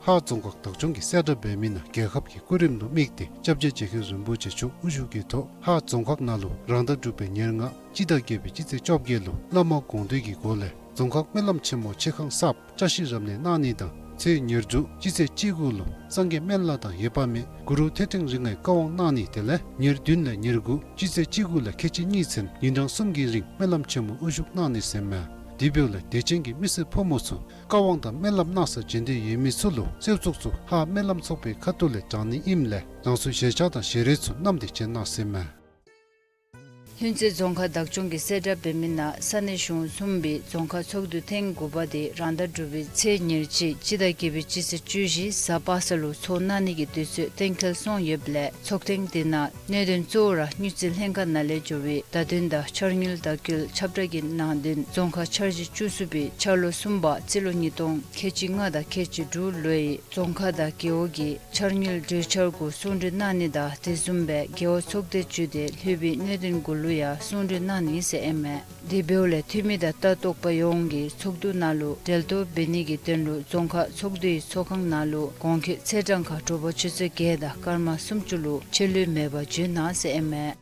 ཧཱ་རྫོང་ཁག་བདག་སྐྱོང་གིས་གསལ་བསྒྲགས་འབད་མི་ནང་རྒྱལ་ཁབ་ཀྱི་སྐུ་རིམ་ལུ་དམིགས་ཏེ་སྐྱབས་རྗེ་རྗེ་མཁན་རིན་པོ་ཆེ་མཆོག་དབུ་བཞུགས་ཀྱི་ཐོག་ཧཱ་རྫོང་ཁག་ནང་ལུ་རང་ཟླ་དྲུག་པའི་ཉེར་ལྔ་སྤྱི་ཟླ་བརྒྱད་པའི་སྤྱི་ཚེས་བཅོ་བརྒྱད་ལུ་བླ་མ་དགོངས་འདུས་ཀྱི་སྒོ་ལས་རྫོང་ཁག་སྨོན་ལམ་ཆེན་མོ་ཆེ་ཁང་གསརཔ་བཀྲ་ཤིས་རབ་གནས་གནང་ནི་དང་ཚེས་ཉེར་དྲུག་སྤྱི་ཚེས་བཅུ་དགུ་ལུ་སངས་རྒྱས་སྨན་བླ་དང་འོད་དཔག་མེད་གུ་རུ་ཐོད་ཕྲེང་རིགས་ལྔའི་བཀའ་དབང་གནང་ནི་དེ་ལས་ཉེར་བདུན་ལས་ཉེར་དགུ་སྤྱི་ཚེས་བཅུ་དགུ་ལས་ཁལ་གཅིག་གཉིས་ཚུན་ཉིན་གྲངས་གསུམ་གྱི་རིང་སྨོན་ལམ་ཆེན་མོ་དབུ་བཞུགས་གནང་ནི་ཟེར་ཨིན་མས། དེ་འབདཝ་ལས་དད་ཅན་གྱི་མི་སེར་ཕོ་མོ་ཚུ་བཀའ་དབང་དང་སྨོན་ལམ་གནང་སར་བྱོན་འདོད་ཡོད་མི་ཚུ་ལུ་གསོལ་ཚོགས་ཚུ་ཧཱ་སྨོན་ལམ་ཚོགས་པའི་ཁ་ཐུག་ལས་དྲང་ནི་ཨིནམ་ལས་རང་སོའི་གཞས་ཆས་དང་ཞལ་རས་ཚུ་བསྣམས་ཏེ་བྱོན་གནང་ཟེར་ཨིན་མས། ལྷུན་རྩེ་རྫོང་ཁག་བདག་སྐྱོང་གིས་གསལ་བསྒྲགས་འབད་མི་ནང་ས་གནས་གཞུང་གསུམ་པའི་རྫོང་ཁག་ཚོགས་འདུ་ཐེངས་དགུ་པ་དེ་རང་ཟླ་དྲུག་པའི་ཚེས་ཉེར་གཅིག་སྤྱི་ཟླ་བརྒྱད་པའི་སྤྱི་ཚེས་བཅུ་བཞི་གཟའ་པ་སངས་ལུ་ཚོགས་གནང་ནི་གི་དུས་ཚོད་གཏན་འཁེལ་སོང་ཡོདཔ་ལས་ཚོགས་ཐེངས་དེ་ནང་གནད་དོན་གཙོ་བོ་ར་དངུལ་རྩིས་ལྷན་ཁག་ནང་ལས་འབྱོར་བའི་བརྡ་དོན་དང་འཆར་དངུལ་བརྡ་བསྐུལ་ཁྱབ་བསྒྲགས་ཀྱི་ནང་དོན་རྫོང་ཁག་འཆར་གཞི་བཅུ་གསུམ་པའི་འཆར་ལོ་གསུམ་པ་རྩིས་ལོ་ཉིས་སྟོང་ཁལ་གཅིག་ལྔ་དང་ཁལ་གཅིག་དྲུག་ལོའི་རྫོང་ཁག་དང་རྒེད་འོག་གི་འཆར་དངུལ་གྲོས་འཆར་གུ་གསུང་གྲོས་གནང་ནི་དང་དེ་བཟུམ་སྦེ་རྒེད་འོག་ཚོགས་སྡེ་བརྒྱུད་དེ་ལྷོད་པའི་གནད་དོན་གུ་ལུ་ཡང་གསུང་གྲོས་གནང་ནི་ཟེར་ཨིན་མས། དེ་འབདཝ་ལས་འཐུས་མི་དང་ལྟ་རྟོག་པ་ཡོངས་ཀྱིས་ཚོགས་འདུ་ནང་ལུ་གྲལ་གཏོགས་འབད་ནི་གི་དོན་ལུ་རྫོང་ཁག་ཚོགས་འདུའི་ཚོགས་ཁང་ནང་ལུ་གོང་འཁོད་ཚེས་གྲངས་ཁར་དྲོ་པ་ཆུ་ཚོད་བརྒྱད་དང་སྐར་མ་སུམ་ཅུ་ལུ་ཕྱི་ལུས་མེད་པར་འབྱོན་གནང་ཟེར་ཨིན་མས།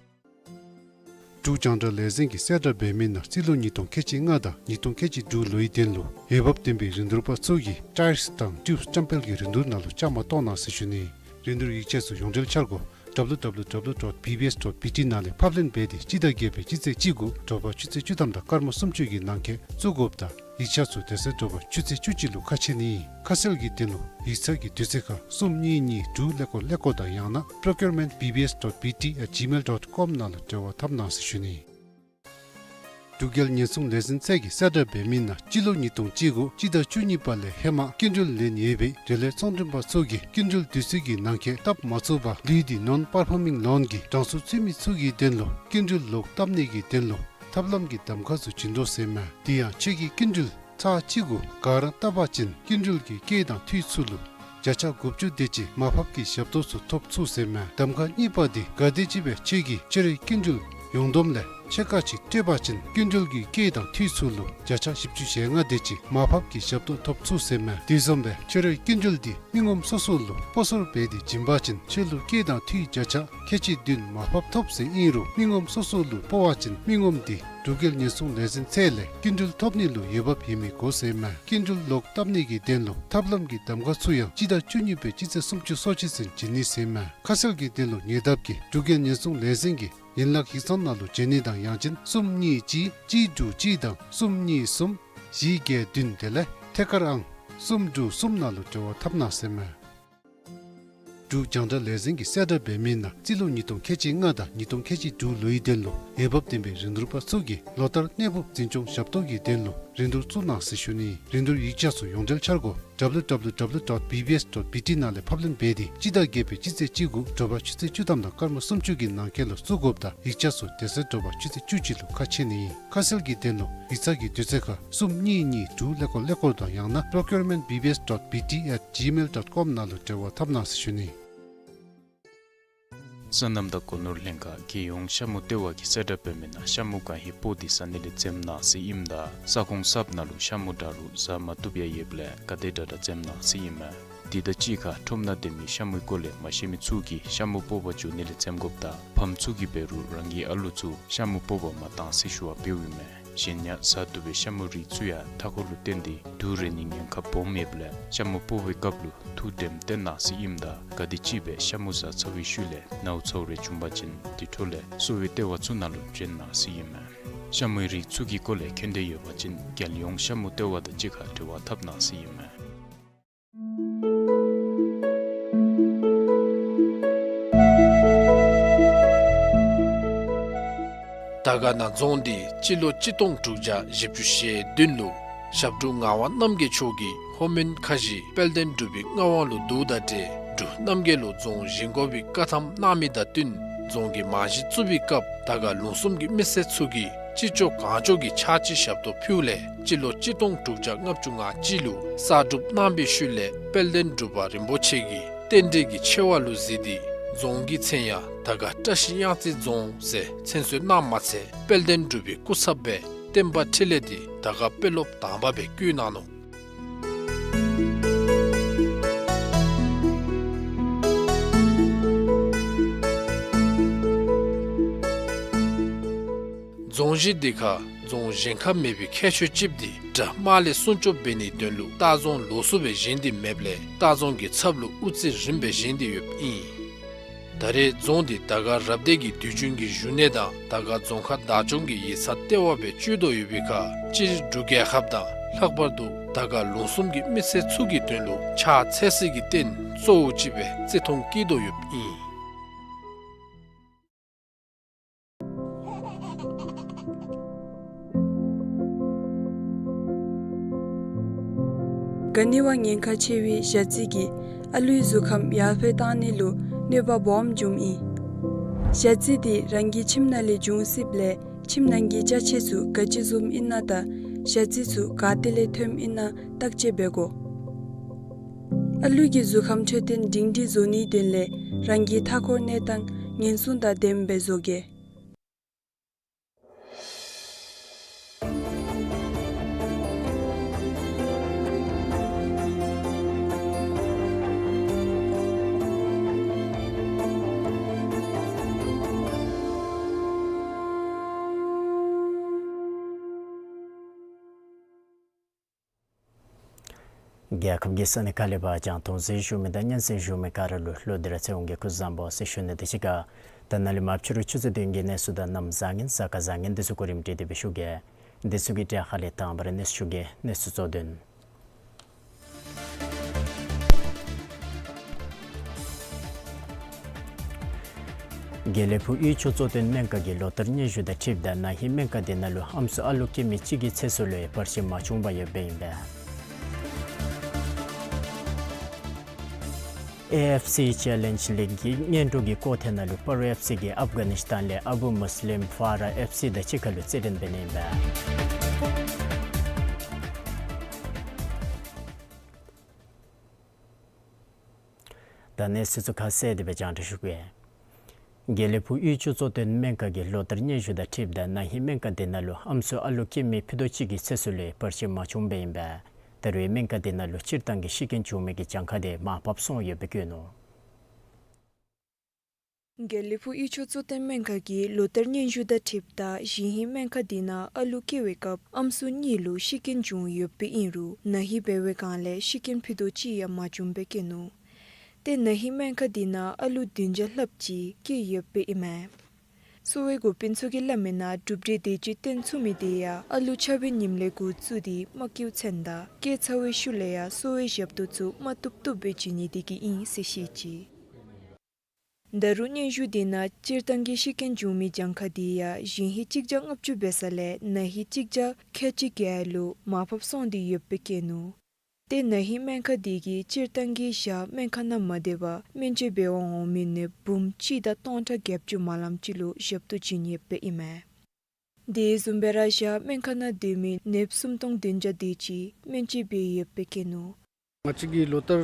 འབྲུག་རྒྱང་བསྒྲགས་ལས་འཛིན་གྱིས་གསལ་བསྒྲགས་འབད་མི་ནང་རྩིས་ལོ་ཉིས་སྟོང་ཁལ་གཅིག་ལྔ་དང་ཉིས་སྟོང་ཁལ་གཅིག་དྲུག་ལོའི་དོན་ལུ་འོས་འབབ་ལྡན་པའི་རིན་བསྡུར་པ་ཚུ་གིས་ཊའིརསི་དང་ཊིའུབསི་བཀྲམ་སྤེལ་གྱི་རིན་བསྡུར་ནང་ལུ་བཅའ་མར་གཏོགས་གནང་ཟེར་ཞུ་ནི། རིན་བསྡུར་ཡིག་ཆ་ཚུ་ཡོངས་འབྲེལ་འཆར་སྒོ་W W W dot B B S dot B T ནང་ལས་ཕབ་ལེན་འབད་དེ་སྤྱི་ཟླ་བརྒྱད་པའི་སྤྱི་ཚེས་བཅུ་དགུ་དྲོ་པ་ཆུ་ཚོད་བཅུ་ཐམ་དང་སྐར་མ་སུམ་ཅུ་གི་ནང་འཁོད་བཙུགས་དགོཔ་དང་ཡིག་ཆ་ཚུ་དེ་ཚེ་དྲོ་པ་ཆུ་ཚོད་བཅུ་གཅིག་ལུ་ཁ་ཕྱེ་ནི། ཁ་གསལ་གྱི་དོན་ལུ་ཡིག་ཚང་གི་དུས་ཚོད་ཁར་གསུམ་གཉིས་གཉིས་དྲུག་ཀླད་ཀོར་ཀླད་ཀོར་དང་ཡང་ན་procurement B B S dot B T at gmail dot com ནང་ལུ་འབྲེལ་བ་འཐབ་གནང་ཟེར་ཞུ་ནི། འབྲུག་རྒྱལ་ཉེན་སྲུང་ལས་འཛིན་ཚད་ཀྱིས་གསལ་བསྒྲགས་འབད་མི་ནང་སྤྱི་ལོ་ཉིས་སྟོང་བཅུ་དགུ་སྤྱི་ཟླ་བཅུ་གཉིས་པ་ལས་ཧེ་མ་སྐྱིན་འགྲུལ་ལེན་ཡོད་པའི་འབྲེལ་ཡོད་ཚོང་མགྲོན་པ་ཚུ་གིས་སྐྱིན་འགྲུལ་དུས་ཚོད་ཀྱི་ནང་འཁོད་བཏབ་མ་ཚུགས་པར་ལུས་འདི་ནོན་པར་ཕ་མིང་ལོན་གྱི་གྲངས་སུ་ཚུད་མི་ཚུ་གི་དོན་ལུ་སྐྱིན་འགྲུལ་ལོག་བཏབ་ནི་གི་དོན་ལུ་ཐབས་ལམ་གྱི་གདམ་ཁ་ཚུ་བྱིན་དོ་ཟེར་མས། དེ་ཡང་ཁྱོད་ཀྱིས་སྐྱིན་འགྲུལ་ཚར་གཅིག་གུ་ག་ར་བཏབ་པ་ཅིན་སྐྱིན་འགྲུལ་གྱི་སྐྱེད་དང་འཐུས་ཚུ་ལུ་བརྒྱ་ཆ་དགུ་བཅུ་དེ་ཅིག་མར་ཕབ་ཀྱི་ཞབས་ཏོག་ཚུ་ཐོབ་ཚུགས་ཟེར་མས། གདམ་ཁ་གཉིས་པ་འདི་ག་དེམ་ཅིག་སྦེ་ཁྱོད་ཀྱིས་ཕྱི་རོལ་སྐྱིན་འགྲུལ་ཡོངས་བསྡོམས་ལས་ཕྱེད་ཀ་ཅིག་སྤྲོད་པ་ཅིན་སྐྱིན་འགྲུལ་གྱི་སྐྱེད་དང་འཐུས་ཚུ་ལུ་བརྒྱ་ཆ་བཞི་བཅུ་ཞེ་ལྔ་དེ་ཅིག་མར་ཕབ་ཀྱི་ཞབས་ཏོག་ཐོབ་ཚུགས་ཟེར་མས། དེ་བཟུམ་སྦེ་ཕྱི་རོལ་སྐྱིན་འགྲུལ་འདི་མི་ངོམ་སོ་སོ་ལུ་སྤོ་སོར་འབད་དེ་བྱིན་པ་ཅིན་ཁྱོད་ལུ་སྐྱེད་དང་འཐུས་བརྒྱ་ཆ་ཁལ་གཅིག་བདུན་མར་ཕབ་ཐོབ་ཟེར་ཨིན་རུང་མི་ངོམ་སོ་སོ་ལུ་སྤོ་བ་ཅིན་མི་ངོམ་འདི་འབྲུག་རྒྱལ་ཉེན་སྲུང་ལས་འཛིན་ཚད་ལས་སྐྱིན་འགྲུལ་ཐོབ་ནི་ལུ་འོས་འབབ་ཡོད་མི་དགོ་ཟེར་མས། སྐྱིན་འགྲུལ་ལོག་བཏབ་ནི་གི་དོན་ལུ་ཐབས་ལམ་གྱི་གདམ་ཁ་ཚུ་ཡང་སྤྱི་ཟླ་བཅུ་གཉིས་པའི་སྤྱི་ཚེས་སུམ་ཅུ་སོ་གཅིག་ཚུན་བྱིན་ནི་ཟེར་མས། ཁ་གསལ་གྱི་དོན་ལུ་ཉེ་འདབས་ཀྱི་འབྲུག་རྒྱལ་ཉེན་སྲུང་ལས་འཛིན་གྱི་ཡན་ལག་ཡིག་ཚང་ནང་ལུ་བྱོན་ནི་དང་ཡང་ཅིན་གསུམ་གཉིས་གཅིག་གཅིག་དྲུག་གཅིག་དང་གསུམ་གཉིས་གསུམ་བཞི་བརྒྱད་བདུན་དེ་ལས་ཐད་ཀར་ཨང་གསུམ་དྲུག་གསུམ་ནང་ལུ་འབྲེལ་བ་འཐབ་གནང་ཟེར་མས། འབྲུག་རྒྱང་བསྒྲགས་ལས་འཛིན་གྱིས་གསལ་བསྒྲགས་འབད་མི་ནང་རྩིས་ལོ་ཉིས་སྟོང་ཁལ་གཅིག་ལྔ་དང་ཉིས་སྟོང་ཁལ་གཅིག་དྲུག་ལོའི་དོན་ལུ་འོས་འབབ་ལྡན་པའི་རིན་བསྡུར་པ་ཚུ་གིས་ལོ་ལྟར་གནས་སྤོ་འཛིན་སྐྱོང་ཞབས་ཏོག་གི་དོན་ལུ་རིན་བསྡུར་བཙུགས་གནང་ཟེར་ཞུ་ནི། རིན་བསྡུར་ཡིག་ཆ་ཚུ་ཡོངས་འབྲེལ་འཆར་སྒོ་W W W dot B B S dot B T ནང་ལས་ཕབ་ལེན་འབད་དེ་སྤྱི་ཟླ་བརྒྱད་པའི་སྤྱི་ཚེས་གཅིག་དགུ་དྲོ་པ་ཆུ་ཚོད་བཅུ་ཐམ་དང་སྐར་མ་སུམ་ཅུ་གི་ནང་འཁོད་ལུ་བཙུགས་དགོཔ་དང་ཡིག་ཆ་ཚུ་དེ་ཚེ་དྲོ་པ་ཆུ་ཚོད་བཅུ་གཅིག་ལུ་ཁ་ཕྱེ་ནི་ཨིན། ཁ་གསལ་གྱི་དོན་ལུ་ཡིག་ཚང་གི་དུས་ཚོད་ཁར་གསུམ་གཉིས་གཉིས་དྲུག་ཀླད་ཀོར་ཀླད་ཀོར་དང་ཡང་ན་procurement B B S dot B T at gmail dot com ནང་ལུ་འབྲེལ་བ་འཐབ་གནང་ཟེར་ཞུ་ནི། སོ་ནམ་དང་སྒོ་ནོར་ལྷན་ཁག་རྒྱལ་ཡོངས་ཤ་མུ་ལྟེ་བ་གིས་གསལ་བསྒྲགས་འབད་མི་ནང་ཤ་མུ་གང་ཧེ་སྤོ་སྟེ་ཟ་ནི་ལས་འཛེམ་གནང་ཟེར་ཨིནམ་ད་ས་ཁོངས་གསརཔ་ནང་ལུ་ཤ་མུ་འདྲ་རུང་ཟ་མ་བཏུབ་ཡང་ཡོདཔ་ལས་ག་དེ་དྲག་དྲག་འཛེམ་གནང་ཟེར་ཨིན་མས། དེ་དང་གཅིག་ཁར་ཁྲོམ་ནང་སྡོད་མི་ཤ་མུའི་སྐོར་ལས་མ་ཤེས་མི་ཚུ་གིས་ཤ་མུ་སྤོ་བར་འགྱོ་ནི་ལས་འཛེམ་དགོཔ་དང་ཕམ་ཚུ་གིས་འབད་རུང་རང་གི་ཨ་ལུ་ཚུ་ཤ་མུ་སྤོ་བར་མ་གཏང་ཟེར་ཞུ་བ་འབདཝ་ཨིན་མས། གཞན་ཡང་ཟ་བཏུབ་པའི་ཤ་མུའི་རིགས་ཚུ་ཡང་མཐའ་འཁོར་ལུ་བརྟེན་ཏེ་དུག་རེག་ནིའི་ཉེན་ཁ་སྦོམ་ཡོདཔ་ལས་ཤ་མུ་སྤོ་བའི་སྐབས་ལུ་ཐུགས་དྲནམ་བཏོན་གནང་ཟེར་ཨིནམ་ད་ག་དེམ་ཅིག་སྦེ་ཤ་མུ་ཟ་ཚར་བའི་ཤུལ་ལས་ནཝ་ཚཝ་རེ་བྱུང་པ་ཅིན་དེ་འཕྲོ་ལས་གསོ་བའི་ལྟེ་བ་ཚུ་ནང་ལུ་བྱོན་གནང་ཟེར་ཨིན་མས། ཤ་མུའི་རིགས་ཚུ་གི་སྐོར་ལས་མཁྱེན་འདོད་ཡོད་པ་ཅིན་རྒྱལ་ཡོངས་ཤ་མུ་ལྟེ་བ་དང་གཅིག་ཁར་འབྲེལ་བ་འཐབ་གནང་ཟེར་ཨིན་མས། དར་དཀར་ན་རྫོང་འདི་སྤྱི་ལོ་གཅིག་སྟོང་དྲུག་བརྒྱ་བཞི་བཅུ་ཞེ་བདུན་ལུ་ཞབས་དྲུང་ངག་དབང་རྣམ་རྒྱལ་མཆོག་གིས་ལྷོ་མོན་ཁ་བཞི་དཔལ་ལྡན་འབྲུག་པའི་མངའ་དབང་ལུ་བསྡུཝ་ད་ཏེ་འབྲུག་རྣམ་རྒྱལ་ལུ་རྫོང་བཞེངས་དགོ་པའི་བཀའ་ཐམ་གནང་མི་དང་བསྟུན་རྫོང་གི་རྨང་གཞི་བཙུགས་པའི་སྐབས་དར་དཀར་ལུང་གསུམ་གྱི་མི་སེར་ཚུ་གིས་ཅི་ལྕོགས་གང་ལྕོགས་ཀྱི་ཕྱག་ཕྱི་ཞབས་ཏོག་ཕུལཝ་ལས་སྤྱི་ལོ་གཅིག་སྟོང་དྲུག་བརྒྱ་ལྔ་བཅུ་ང་གཅིག་ལུ་གསར་སྒྲུབ་གནང་བའི་ཤུལ་ལས་དཔལ་ལྡན་འབྲུག་པ་རིན་པོ་ཆེ་གིས་རྟེན་འབྲེལ་གྱི་ཆེ་བ་ལུ་གཟིགས་ཏེ་རྫོང་གི་མཚན་ཡང་དར་དཀར་བཀྲ་ཤིས་གཡང་རྩེ་རྫོང་ཟེར་མཚན་གསོལ་གནངམ་མ་ཚད་དཔལ་ལྡན་འབྲུག་པའི་སྐུ་ཚབ་སྦེ་བསྟན་པ་འཕྲིན་ལས་འདི་དར་དཀར་དཔོན་སློབ་དང་པ་སྦེ་བསྐོ་གནང་ནུག། རྫོང་གཞི་འདི་ཁར་རྫོང་བཞེངས་ཁ་མེད་པའི་ཁྱད་ཆོས་ཅིག་འདི་དགྲ་དམག་ལས་སྲུང་སྐྱོབ་འབད་ནིའི་དོན་ལུ་ལྟ་རྫོང་ལོགས་སུ་སྦེ་བཞེངས་ཏེ་མེདཔ་ལས་ལྟ་རྫོང་གི་ཚབ་ལུ་དབུ་རྩེ་རིངམ་སྦེ་བཞེངས་ཏེ་ཡོདཔ་ཨིན། ད་རེས་རྫོང་འདི་དར་དཀར་རབ་སྡེ་གི་དུས་རྒྱུན་གྱི་བཞུགས་གནས་དང་དར་དཀར་རྫོང་ཁག་བདག་སྐྱོང་གི་ཡིག་ཚང་ལྟེ་བ་སྦེ་སྤྱོད་དོ་ཡོད་པའི་ཁར་སྤྱིར་འབྲུག་རྒྱལ་ཁབ་དང་ལྷག་པར་དུ་དར་དཀར་ལུང་གསུམ་གྱི་མི་སེར་ཚུ་གི་དོན་ལུ་ཕྱག་འཚལ་སའི་རྟེན་གཙོ་བོ་ཅིག་སྦེ་བརྩི་མཐོང་བསྐྱེད་དོ་ཡོདཔ་ཨིན། ག་ནི་བ་ཉེན་ཁ་ཆེ་བའི་ཞ་རྩི་གིས་ཨ་ལུའི་གཟུགས་ཁམས་ཡར་འཕེལ་གཏང་ནི་ལུ་གནོད་པ་སྦོམ་འབྱུངམ་ཨིན། ཞ་རྩི་འདི་རང་གི་ཁྱིམ་ནང་ལས་འབྱུང་སྲིདཔ་ལས་ཁྱིམ་ནང་གི་ཅ་ཆས་ཚུ་ག་ཅི་བཟུམ་ཨིན་ན་དང་ཞ་རྩི་ཚུ་ག་ཏེ་ལས་ཐོནམ་ཨིན་ན་བརྟག་དཔྱད་འབད་དགོ། ཨ་ལུ་གི་གཟུགས་ཁམས་འཕྲོད་བསྟེན་སྒྲིང་སྒྲིང་བཟོ་ནིའི་དོན་ལས་རང་གི་མཐའ་འཁོར་གནས་སྟངས་ཉེན་སྲུང་དང་ལྡནམ་སྦེ་བཟོ་གེ། རྒྱལ་ཁབ་ཀྱི་ས་གནས་ཁག་ལས་ཕར་རྒྱང་མཐོང་གཟིགས་བཞུགས་མི་དང་སྙན་གསན་བཞུགས་མི་ག་ར་ལུ་ལོག་སྟེ་ར་ཚེ་དབང་གིས་སྐུ་གཟུགས་བཟང་པོ་ཟེར་ཞུ་ནི་དང་གཅིག་ཁར་ད་ནཱ་ལས་མར་ཕྱི་རུ་ཆུ་ཚོད་བདུན་གྱི་གནས་ཚུལ་དང་གནམ་བཟང་ངན་གཟའ་སྐར་བཟང་ངན་འདི་ཚུ་གོ་རིམ་སྒྲིག་སྟེ་སྦེ་ཞུ་གེ། འདི་ཚུ་གི་གྲས་ཁ་ལས་དང་པ་ར་གནས་ཚུལ་ཞུ་གེ། གནས་ཚུལ་གཙོ་དོན། དགེ་ལེགས་ཕུག་གཡུས་ཕྱོགས་གཙོ་བསྟེན་སྨན་ཁང་གིས་ལོ་ལྟར་སྙན་ཞུ་དང་འཁྲིལཝ་ད་ན་ཧིང་སྨན་ཁང་དེ་ནང་ལུ་ཨམ་སྲུ་ཨ་ལུ་སྐྱེ་མི་གཅིག་གི་ཚེ་སྲོག་ལུ་ཡང་བར་ཆད་མ་བྱུང་པར་ཡོདཔ་ཨིན་པས། ཨེ་ཨེཕ་སི་ཅེ་ལེནཇ་ལིག་གི་སྔོན་འགྲོ་གི་སྐོར་ཐེངས་ནང་ལུ་སྤ་རོ་ཨེཕ་སི་གིས་ཨབ་གྷ་ནི་སི་ཐན་ལས་ཨ་བུ་མུས་ལིམ་ཕཱ་ར་ཨེཕ་སི་དང་གཅིག་ཁར་ལུ་རྩེད་འགྲན་འབད་ནི་ཨིན་པས། ད་གནས་ཚུལ་ཚུ་ཁ་གསལ་དེ་སྦེ་རྒྱང་བསྒྲགས་ཞུ་གེ། དགེ་ལེགས་ཕུག་གཡུས་ཕྱོགས་གཙོ་བསྟེན་སྨན་ཁང་གིས་ལོ་ལྟར་སྙན་ཞུ་དང་འཁྲིལཝ་ད་ན་ཧིང་སྨན་ཁང་དེ་ནང་ལུ་ཨམ་སྲུ་ཨ་ལུ་སྐྱེ་མི་ཕུད་རྡོག་གཅིག་གི་ཚེ་སྲོག་ལུ་བར་ཆད་མ་བྱུང་པའི་ཨིན་པས། ད་རུང་སྨན་ཁང་དེ་ནང་ལུ་སྤྱིར་བཏང་གི་ཤི་རྐྱེན་བྱུང་མི་གི་གྱངས་ཁ་དེ་མར་ཕབ་སོང་ཡོདཔ་སྦེ་བཀོད་ནུག། དགེ་ལེགས་ཕུག་གཡུས་ཕྱོགས་གཙོ་བསྟེན་སྨན་ཁང་གིས་ལོ་ལྟར་སྙན་ཞུ་དང་འཁྲིལཝ་ད་གཞེས་ཧིང་སྨན་ཁང་དེ་ནང་ཨ་ལུ་སྐྱེ་བའི་སྐབས་ཨམ་སྲུ་གཉིས་ལུ་ཤི་རྐྱེན་བྱུང་ཡོདཔ་ཨིན་རུང་ན་ཧིང་འབད་བའི་སྒང་ལས་ཤི་རྐྱེན་ཕུད་རྡོག་གཅིག་ཡང་མ་བྱུངམ་སྦེ་བཀོད་ནུག། ཏེ་ན་ཧིང་སྨན་ཁང་དེ་ནང་ཨ་ལུ་བདུན་བརྒྱ་ལྷགཔ་ཅིག་སྐྱེས་ཡོདཔ་ཨིན་མས། གསོ་བའི་འགོ་དཔོན་ཚུ་གིས་སླབ་མིའི་ནང་གྲུབ་འབྲས་དེ་ཅིག་བཏོན་ཚུགས་མི་དེ་ཡང་ཨ་ལུ་ཆགས་པའི་ཉིནམ་ལས་འགོ་བཙུགས་ཏེ་མ་སྐྱེཝ་ཚུན་དང་སྐྱེས་ཚར་བའི་ཤུལ་ལས་ཡང་གསོ་བའི་ཞབས་ཏོག་ཚུ་མ་བཏུབ་བཏུབ་སྦེ་བྱིན་ནི་དེ་གིས་ཨིན་ཟེར་བཤད་ཅི། ད་རུང་སྙན་ཞུ་དེ་ནང་སྤྱིར་བཏང་གི་ཤི་རྐྱེན་བྱུང་མི་གྱངས་ཁ་དེ་ཡང་གཞེས་ཧིང་གཅིག་བརྒྱ་ལྔ་བཅུ་འབད་ས་ལས་ན་ཧིང་གཅིག་བརྒྱ་ཁལ་གཅིག་བརྒྱད་ལུ་མར་ཕབ་སོང་སྟེ་ཡོདཔ་སྦེ་བཀོད་ནུག། ཏེ་ན་ཧིང་སྨན་ཁང་དེ་གིས་སྤྱིར་བཏང་གི་ཞག་སྨན་ཁང་ནང་མ་སྡོད་པར་སྨན་བཅོས་འབད་བར་འོང་མི་ནདཔ་འབུམ་གཅིག་དང་སྟོང་ཕྲག་བརྒྱད་ཅུ་མ་ལངམ་ཅིག་ལུ་ཞབས་ཏོག་བྱིན་ཡོདཔ་ཨིན་མས། དེ་བཟུམ་སྦེ་ར་ཞག་སྨན་ཁང་ནང་སྡོད་མི་ནདཔ་སུམ་སྟོང་བདུན་བརྒྱ་དེ་ཅིག་སྨན་བཅོས་འབད་ཡོདཔ་སྦེ་བཀོད་ནུག། ང་བཅས་ཀྱི་ལོ་ལྟར་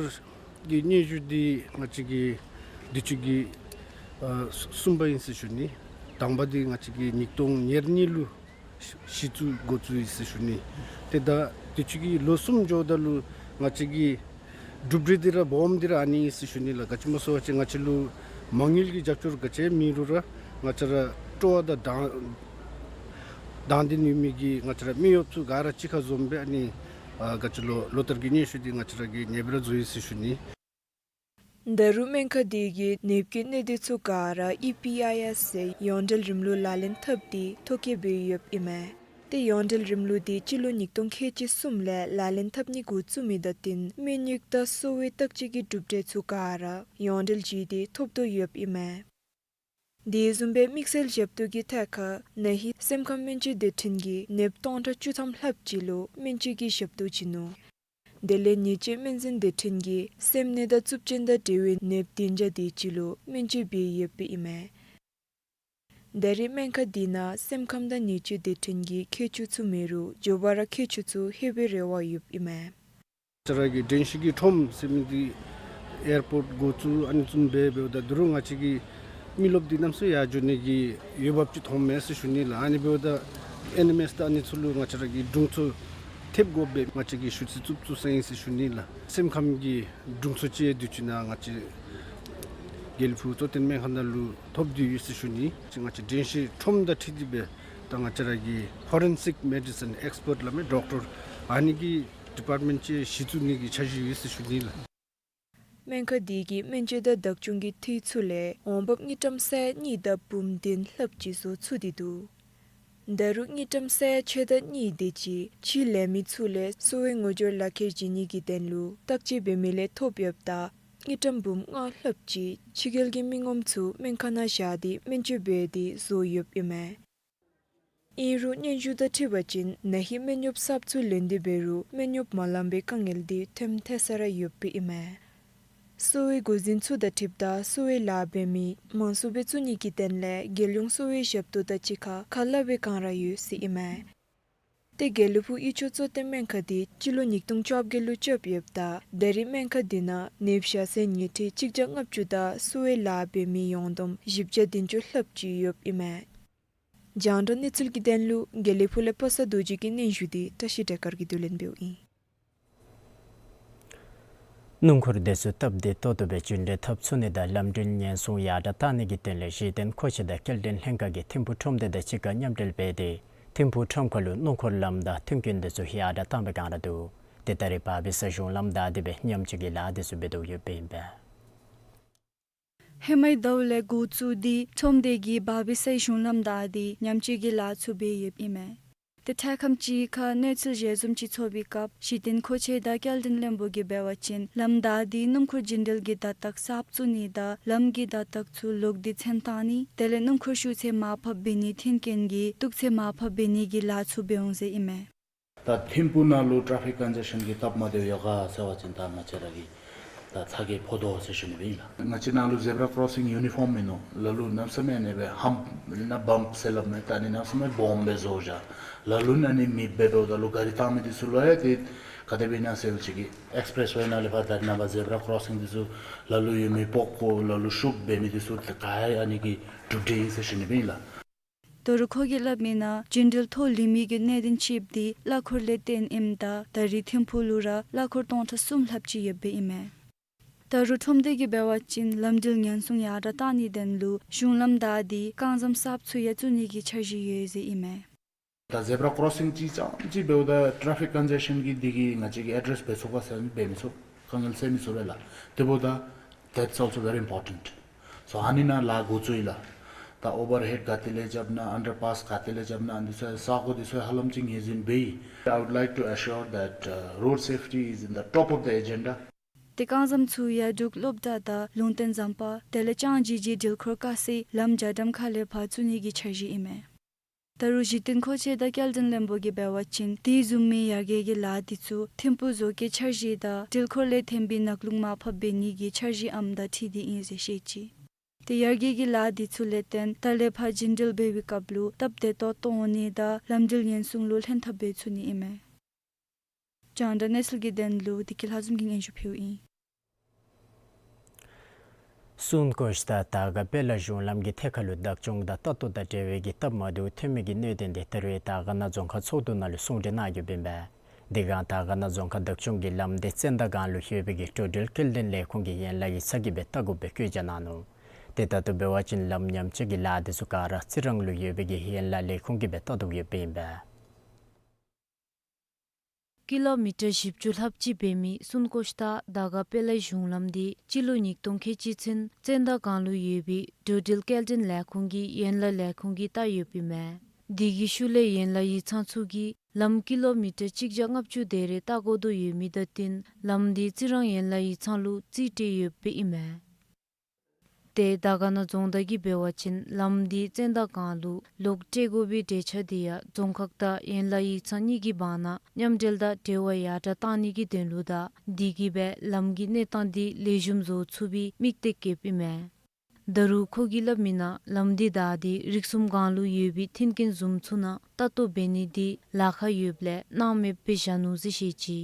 གྱི་སྙན་ཞུ་འདི་ང་བཅས་ཀྱི་དུས་ཅི་གི་ཨ་གསུམ་པ་ཨིན་ཟེར་ཞུ་ནི། དང་པ་འདི་ང་བཅས་ཀྱི་ཉིས་སྟོང་ཉེར་གཉིས་ལུ་གཞི་བཙུགས་འགོ་བཙུགས་ཡི་ཟེར་ཞུ་ནི། ཏེ་ད་དུས་ཅི་གི་ལོ་གསུམ་འགྱོཝ་ད་ལུ་ང་བཅས་ཀྱི་གྲུབ་འབྲས་འདི་ར་སྦོམ་འདི་ར་ཨ་ནི་ཨིན་ཟེར་ཞུ་ནི་ལགས། ག་ཅི་སྨོ་ཟེར་བ་ཅིན་ང་བཅས་ལུ་མ་དངུལ་གྱི་རྒྱབ་སྐྱོར་ག་ཅི་མེད་རུང་ར་ང་བཅས་ར་སྤྲོ་བ་དང་དང་དང་འདོད་ཡོད་མི་གི་ང་བཅས་ར་མི་གཡོགཔ་ཚུ་ག་ར་གཅིག་ཁར་འཛོམས་སྦེ་ཨ་ནི་ཨ་ག་ཅི་ལོ་ལོ་ལྟར་གྱི་སྙན་ཞུ་འདི་ང་བཅས་ར་གིས་ངེས་པར་ར་བཟོ་ཡི་ཟེར་ཞུ་ནི། ད་རུང་སྨན་ཁང་དེ་གིས་ནདཔ་གི་གནས་སྡུད་ཚུ་ག་ར་ཨི་པི་ཨའི་ཨེསི་ཟེར་ཡོངས་འབྲེལ་རིམ་ལུགས་ལག་ལེན་འཐབ་སྟེ་ཐོ་བཀོད་འབད་ཡོདཔ་ཨིན་མས། ཏེ་ཡོངས་འབྲེལ་རིམ་ལུགས་འདི་སྤྱི་ལོ་ཉིས་སྟོང་ཁལ་གཅིག་གསུམ་ལས་ལག་ལེན་འཐབ་ནི་འགོ་བཙུགས་མི་དང་བསྟུན་སྨན་གཡོག་དང་གསོ་བའི་བརྟག་དཔྱད་ཀྱི་གྲུབ་འབྲས་ཚུ་ག་ར་ཡོངས་འབྲེལ་བརྒྱུད་དེ་ཐོབ་དོ་ཡོདཔ་ཨིན་མས། དེ་བཟུམ་སྦེ་དམིགས་བསལ་ཞབས་ཏོག་གི་ཐད་ཁར་ན་ཧིང་སེམས་ཁམས་སྨན་བཅོས་སྡེ་ཚན་གྱིས་ནདཔ་སྟོང་ཕྲག་བཅུ་ཐམ་ལྷགཔ་ཅིག་ལུ་སྨན་བཅོས་ཀྱི་ཞབས་ཏོག་བྱིན་ནུག། དེ་ལས་ཉེས་བཅོས་སྨན་འཛིན་སྡེ་ཚན་གྱིས་སེམས་ནད་དང་རྩུབ་སྤྱོད་དང་འབྲེལ་བའི་ནདཔ་བདུན་བརྒྱ་དེ་ཅིག་ལུ་སྨན་བཅོས་འབད་ཡོདཔ་ཨིན་མས། ད་རེས་སྨན་ཁང་འདི་ནང་སེམས་ཁམས་དང་ཉེས་བཅོས་སྡེ་ཚན་གྱི་མཁས་མཆོག་ཚུ་མེད་རུང་མགྱོགས་པ་ར་མཁས་མཆོག་ཚུ་ལྷོད་པའི་རེ་བ་ཡོདཔ་ཨིན་མས། ང་བཅས་ར་གི་དྲན་ཤེས་ཀྱི་ཁྲོམ་ཟེར་མི་འདི་ཨེར་པོརཊ་འགོ་བཙུགས་ཨ་ནི་བཟུམ་སྦེ་འབདཝ་ད་ད་རུང་ང་བཅས་ཀྱི་མི་རློབས་འདི་གནམ་མེད་ས་མེད་ཡར་འགྱོ་ནི་གི་འོས་འབབ་ཅིག་མཐོངམ་མས་ཟེར་ཞུ་ནི་ལགས། ཨ་ནི་འབདཝ་ད་ཨེན་ཨེམ་ཨེསི་དང་ཨ་ནི་ཚུ་ལུ་ང་བཅས་ར་གིས་དྲུང་འཚོ་ཐེབས་དགོ་པས། ང་བཅས་ཀྱིས་ཞུ་ཚིག་བཙུགས་བཙུགས་ས་ཨིན་ཟེར་ཞུ་ནི་ལགས། སེམས་ཁམས་ཀྱི་དྲུང་འཚོ་ཅིག་དུས་ཅི་ནཱ་ང་བཅས་དགེ་ལེགས་ཕུག་གཙོ་བསྟེན་སྨན་ཁང་ནང་ལུ་ཐོབ་སྟེ་ཡོད་ཟེར་ཞུ་ནི། ང་བཅས་དྲན་ཤེས་ཁྲོམ་དང་འཁྲིལ་ཏེ་སྦེ་ད་ང་བཅས་ར་གི་ཕོ་རེན་སིག་མེ་ཌི་སིན་ཨེགསི་པརཊ་སླབ་མི་ཌོག་ཊར་ཨ་ནི་གི་ཌི་པརཊ་མེནཊ་ཅིག་གཞི་བཙུགས་ནི་གི་འཆར་གཞི་ཡོད་ཟེར་ཞུ་ནི་ལགས། སྨན་ཁང་འདི་གིས་སྨན་བཅོས་དང་བདག་སྐྱོང་གི་འཐུས་ཚུ་ལས་འོང་འབབ་དངུལ་ཀྲམ་ས་ཡ་གཉིས་དང་འབུམ་བདུན་ལྷགཔ་ཅིག་བཟོ་ཚུགས་ཏེ་འདུག། ད་རུང་དངུལ་ཀྲམ་ས་ཡ་ཕྱེད་དང་གཉིས་དེ་ཅིག་ཕྱིའི་ལས་མི་ཚུ་ལས་གསོ་བའི་ངོ་སྦྱོར་ལག་ཁྱེར་བྱིན་ནི་གི་དོན་ལུ་བརྟག་དཔྱད་འབད་མི་ལས་ཐོབ་ཡོདཔ་ད་དངུལ་ཀྲམ་འབུམ་ལྔ་ལྷགཔ་ཅིག་ཕྱི་རྒྱལ་གྱི་མི་ངོམ་ཚུ་སྨན་ཁང་ནང་བཞག་སྟེ་སྨན་བཅོས་འབད་དེ་བཟོ་ཡོདཔ་ཨིན་མས། ཨིན་རུང་སྙན་ཞུ་དང་འཁྲིལ་བ་ཅིན་ན་ཧིང་སྨན་གཡོགཔ་གསརཔ་ཚུ་ལེན་ཏེ་འབད་རུང་སྨན་གཡོགཔ་མ་ལང་པའི་དཀའ་ངལ་འདི་ཐོནམ་ཐོན་ས་ར་ཡོདཔ་ཨིན་མས། གསོ་བའི་འགོ་འཛིན་ཚུ་དང་འཁྲིལཝ་ད་གསོ་བའི་ལཱ་འབད་མི་མང་སུ་སྦེ་བཙུགས་ནི་གི་དོན་ལས་རྒྱལ་ཡོངས་གསོ་བའི་ཞབས་ཏོག་དང་གཅིག་ཁར་ཁ་སླབ་པའི་བསྒང་ར་ཡོད་ཟེར་ཨིན་མས། ཏེ་དགེ་ལེགས་ཕུག་གཡུས་ཕྱོགས་གཙོ་བསྟེན་སྨན་ཁང་འདི་སྤྱི་ལོ་ཉིས་སྟོང་བཅོ་བརྒྱད་ལུ་བཅོ་ཡོདཔ་ད་ད་རེས་སྨན་ཁང་འདི་ནང་ནདཔ་བཞག་སའི་ཉལ་ཁྲི་གཅིག་བརྒྱ་ལྔ་བཅུ་དང་གསོ་བའི་ལཱ་འབད་མི་ཡོངས་བསྡོམས་བཞི་བརྒྱ་བདུན་ཅུ་ལྷགཔ་ཅིག་ཡོདཔ་ཨིན་མས། རྒྱང་བསྒྲགས་གནས་ཚུལ་གྱི་དོན་ལུ་དགེ་ལེགས་ཕུག་ལས་པ་སངས་རྡོ་རྗེ་གི་སྙན་ཞུ་འདི་བཀྲ་ཤིས་བདེ་སྐར་གྱིས་བསྡུ་ལེན་འབདཝ་ཨིན། སྣུམ་འཁོར་དེ་ཚུ་སྟབས་བདེ་ཏོག་ཏོ་སྦེ་རྒྱུན་འགྲུལ་འཐབ་ཚུགས་ནི་དང་ལམ་འགྲུལ་ཉེན་སྲུང་ཡར་དྲག་གཏང་ནི་གི་དོན་ལས་གཞི་རྟེན་མཁོ་ཆས་དང་སྐྱེལ་འདྲེན་ལྷན་ཁག་གིས་ཐིམ་ཕུག་ཁྲོམ་སྡེ་དང་གཅིག་ཁར་མཉམ་འབྲེལ་འབད་དེ་ཐིམ་ཕུག་ཁྲོམ་ཁ་ལུ་སྣུམ་འཁོར་ལམ་དང་མཐུན་རྐྱེན་དེ་ཚུ་ཡར་དྲག་བཏང་བའི་བསྒང་ར་འདུག། དེ་ད་རེས་བར་པའི་ས་གཞུང་ལམ་བདའ་སྟེ་སྦེ་ཉམས་བཅོས་ཀྱི་ལཱ་དེ་ཚུ་འབད་དོ་ཡོདཔ་ཨིན་པས། ཧེ་མའི་ཟླཝ་ལས་འགོ་བཙུགས་ཏེ་ཁྲོམ་སྡེ་གིས་བར་པའི་ས་གཞུང་ལམ་བདའ་སྟེ་ཉམས་བཅོས་ཀྱི་ལཱ་ཚུ་འབད་ཡོདཔ་ཨིན་མས། ཏེ་འཕྲལ་ཁམས་ཅིག་ཁར་གནས་ཚུལ་ཞལ་འཛོམས་ཅིག་ཚོགས་པའི་སྐབས་གཞི་རྟེན་མཁོ་ཆས་དང་སྐྱེལ་འདྲེན་བློན་པོ་གིས་འབད་བ་ཅིན་ལམ་བདའ་སྟེ་སྣུམ་འཁོར་རྒྱུན་འགྲུལ་གྱི་བརྡ་རྟགས་གསརཔ་བཙུགས་ནི་དང་ལམ་གྱི་བརྡ་རྟགས་ཚུ་ལོག་སྟེ་མཚན་བཏགས་ནི་དེ་ལས་སྣུམ་འཁོར་ཞུ་ཚད་མར་ཕབ་འབད་ནི་མཐུན་རྐྱེན་གྱིས་གཏུག་ཚད་མར་ཕབ་འབད་ནི་གི་ལཱ་ཚུ་འབད་འོང་ཟེར་ཨིན་མས། ད་ཐིམ་ཕུག་ནང་ལུ་ཊེ་ཕིག་ཀོན་ཇེ་ཤཱན་གྱི་སྟབས་མ་བདེཝ་ཡོད་ག་ཟེར་བ་ཅིན་ད་ང་བཅས་ར་གིས་ད་ཚ་གྱང་ཕོག་དོ་ཟེར་ཞུ་ནི་སྦེ་ཨིན་ལགས། ང་བཅས་ནང་ལུ་ཛེབ་ར་ཀོརོ་སིང་ཡུ་ནི་ཕོརམ་མིན་ནུག། ལ་ལུ་གནམ་མེད་ས་མེད་ཨ་ནི་སྦེ་ཧམཔ་ན་བམཔ་ཟེར་སླབ་མས། ད་ཨ་ནི་གནམ་མེད་ས་མེད་སྦོམ་སྦེ་བཟོ་བཞག། ལ་ལུ་ནང་ཨ་ནི་མེདཔ་འབདཝ་ད་ལུ་ག་རི་བཏང་མི་འདི་ཚུ་ལུ་ཡང་ཏེ་ག་དེ་སྦེ་ཨིན་ན་ཟེར་བ་ཅིན་ཨེགསི་པེ་རེསི་ཝེ་ནང་ལས་ཕར་ད་རེས་ནངས་པ་ཛེབ་ར་ཀོརོ་སིང་འདི་ཚུ་ལ་ལུ་ཡོད་མི་སྤོག་དགོ་ལ་ལུ་ཤུགས་འབད་མི་འདི་ཚུ་ཏེ་ག་ཡང་ཨ་ནི་གིས་གྲུབ་འབྲས་ཨིན་ཟེར་ཞུ་ནི་སྦེ་ཨིན་ལགས། ད་རུང་ཁོ་གིས་སླབ་མིའི་ནང་རྒྱུན་འགྲུལ་ཐོག་ལུས་མི་གི་གནད་དོན་ཅིག་འདི་གླ་འཁོར་ལས་བརྟེན་ཨིནམ་ད་ད་རེས་ཐིམ་ཕུག་ལུ་ར་གླ་འཁོར་སྟོང་ཕྲག་གསུམ་ལྷགཔ་ཅིག་ཡོདཔ་ཨིན་མས། ད་རུང་ཁྲོམ་སྡེ་གིས་འབད་བ་ཅིན་ལམ་འགྲུལ་ཉེན་སྲུང་ཡར་དྲགས་གཏང་ནིའི་དོན་ལུ་གཞུང་ལམ་བདའ་སྟེ་རྐང་ཟམ་གསརཔ་ཚུ་ཡང་བཙུགས་ནི་གི་འཆར་གཞི་ཡོད་ཟེར་ཨིན་མས། ད་ཛེབ་ར་ཀོརོ་སིང་ཅིག་རྐྱངམ་ཅིག་འབདཝ་ད་ཊེ་ཕིག་ཀོན་ཇེ་ཤཱན་གྱི་འདི་གིས་ང་བཅས་ཀྱིས་ཨེ་ཌེསི་འབད་ཚུགས་ག་ཟེར་འབད་མི་ཚུགས། དཀའ་ངལ་སེལ་མི་ཚུགས་པས་ལགས། དེ་འབདཝ་ད་that's also very important. So ཨ་ནི་ནང་ལཱ་འགོ་བཙུགས་ཡི་ལགས། ད་ཨོ་བར་ཧེཌ་ག་ཏེ་ལས་རྐྱབ་ན་ཨན་ཌར་པཱསི་ག་ཏེ་ལས་རྐྱབ་ན་ཨ་ནི་ཚུ་ས་གོ་འདི་ཚུ་ཧ་ལམ་ཅིག་ངོས་འཛིན་འབད་ཡི། I would like to assure that, uh, road safety is in the top of the agenda. ཏེ་རྐང་ཟམ་ཚུ་ཡང་འབྲུག་སློབ་གྲྭ་དང་ལུང་བསྟན་ཟམ་པ་དེ་ལས་ལྕང་ཇི་གི་འགྲུལ་འཁོར་ཀ་སེ་ལམ་རྒྱ་གྲམ་ཁ་ལས་ཕར་བཙུགས་ནི་གི་འཆར་གཞི་ཨིན་མས། ད་རུང་གཞི་རྟེན་མཁོ་ཆས་དང་སྐྱེལ་འདྲེན་བློན་པོ་གིས་འབད་བ་ཅིན་དེ་བཟུམ་མའི་ཡར་རྒྱས་ཀྱི་ལཱ་འདི་ཚུ་ཐིམ་ཕུག་བཟོ་བཀོད་འཆར་གཞི་དང་འགྲུལ་འཁོར་ལས་ཐོན་པའི་ནགས་ཀླུང་མར་ཕབ་འབད་ནི་གི་འཆར་གཞིའམ་དང་འཁྲིལ་ཏེ་ཨིན་ཟེར་བཤད་ཅི། ཏེ་ཡར་རྒྱས་ཀྱི་ལཱ་འདི་ཚུ་ལས་བརྟེན་ད་ལས་ཕར་རྒྱུན་འགྲུལ་འབད་བའི་སྐབས་ལུ་སྟབས་བདེ་ཏོག་ཏོ་འོང་ནི་དང་ལམ་འགྲུལ་ཉེན་སྲུང་ལུ་ལྷན་ཐབས་འབད་ཚུགས་ནི་ཨིན་མས། རྒྱང་བསྒྲགས་གནས་ཚུལ་གྱི་དོན་ལུ་བདེ་སྐྱིད་ལྷ་འཛོམས་ཀྱིས་སྙན་ཞུ་ཕུལཝ་ཨིན། སུན་ཀོ་ཤི་དང་དར་དཀར་དཔལ་ལ་གཞུང་ལམ་གྱི་ཐད་ཁར་ལུ་བདག་སྐྱོང་དང་ལྟ་རྟོག་དང་འབྲེལ་བའི་གི་སྟབས་མ་བདེཝ་ཐོན་མི་གི་གནད་དོན་འདི་ད་རེས་དར་དཀར་ན་རྫོང་ཁག་ཚོགས་འདུ་ནང་ལུ་གསུང་གྲོས་གནང་ཡོདཔ་ཨིན་པས། དེ་སྒང་དར་དཀར་ན་རྫོང་ཁག་བདག་སྐྱོང་གི་ལམ་འདི་ཙན་དན་སྒང་ལུ་ཡོད་པའི་གི་འགྲོ་འགྲུལ་སྐྱེལ་འདྲེན་ལས་ཁུངས་ཀྱི་ཡན་ལག་ཡིག་ཚང་གིས་སྦེ་བལྟ་དགོ་པའི་བཀོད་རྒྱ་གནང་ནུག། ཏེ་ད་ལྟོ་འབད་བ་ཅིན་ལམ་ཉམས་བཅོས་ཀྱི་ལཱ་འདི་ཚུ་ག་ར་རྩི་རང་ལུ་ཡོད་པའི་གི་ཡན་ལག་ལས་ཁུངས་ཀྱིས་སྦེ་བལྟ་དོ་ཡོདཔ་ཨིན་པས། ཀི་ལོ་མི་ཊར་བཞི་བཅུ་ལྷགཔ་ཅིག་འབད་མི་སུན་ཀོ་ཤི་དང་དར་དཀར་དཔལ་ལའི་གཞུང་ལམ་འདི་སྤྱི་ལོ་ཉིས་སྟོང་ཁལ་གཅིག་ཚུན་ཙན་དན་སྒང་ལུ་ཡོད་པའི་འགྲོ་འགྲུལ་སྐྱེལ་འདྲེན་ལས་ཁུངས་ཀྱི་ཡན་ལག་ལས་ཁུངས་ཀྱིས་བལྟ་ཡོདཔ་ཨིན་མས། དེ་གི་ཤུལ་ལས་ཡན་ལག་ཡིག་ཚང་ཚུ་གིས་ལམ་ཀི་ལོ་མི་ཊར་གཅིག་བརྒྱ་ལྔ་བཅུ་དེ་རེ་བལྟ་དགོ་དོ་ཡོད་མི་དང་བསྟུན་ལམ་འདི་རྩི་རང་ཡན་ལག་ཡིག་ཚང་ལུ་རྩིས་སྤྲོད་ཡོདཔ་ཨིན་མས། ཏེ་དར་དཀར་ན་རྫོང་བདག་གིས་འབད་བ་ཅིན་ལམ་འདི་ཙན་དན་སྒང་ལུ་ལོག་སྤྲོད་དགོ་པའི་འབྲེལ་ཆ་འདི་ཡང་རྫོང་ཁག་དང་ཡན་ལག་ཡིག་ཚང་གཉིས་ཀྱི་བར་ན་མཉམ་འབྲེལ་དང་འབྲེལ་བ་ཡར་དྲགས་གཏང་ནི་གི་དོན་ལུ་དང་དེ་གིས་སྦེ་ལམ་གྱི་གནས་སྟངས་འདི་ལེགས་ཤོམ་བཟོ་ཚུགས་པའི་དམིགས་གཏད་བསྐྱེདཔ་ཨིན་མས། ད་རུང་ཁོ་གིས་སླབ་མིའི་ནང་ལམ་འདི་བདའ་སྟེ་རིགས་གསུམ་སྒང་ལུ་ཡོད་པའི་མཐུན་རྐྱེན་བཟུམ་ཚུ་ནང་ལྟ་རྟོག་འབད་ནི་འདི་ལཱ་ཁག་ཡོདཔ་ལས་གནང་མེདཔ་སྦེ་བཞག་ནུག་ཟེར་བཤད་ཅི།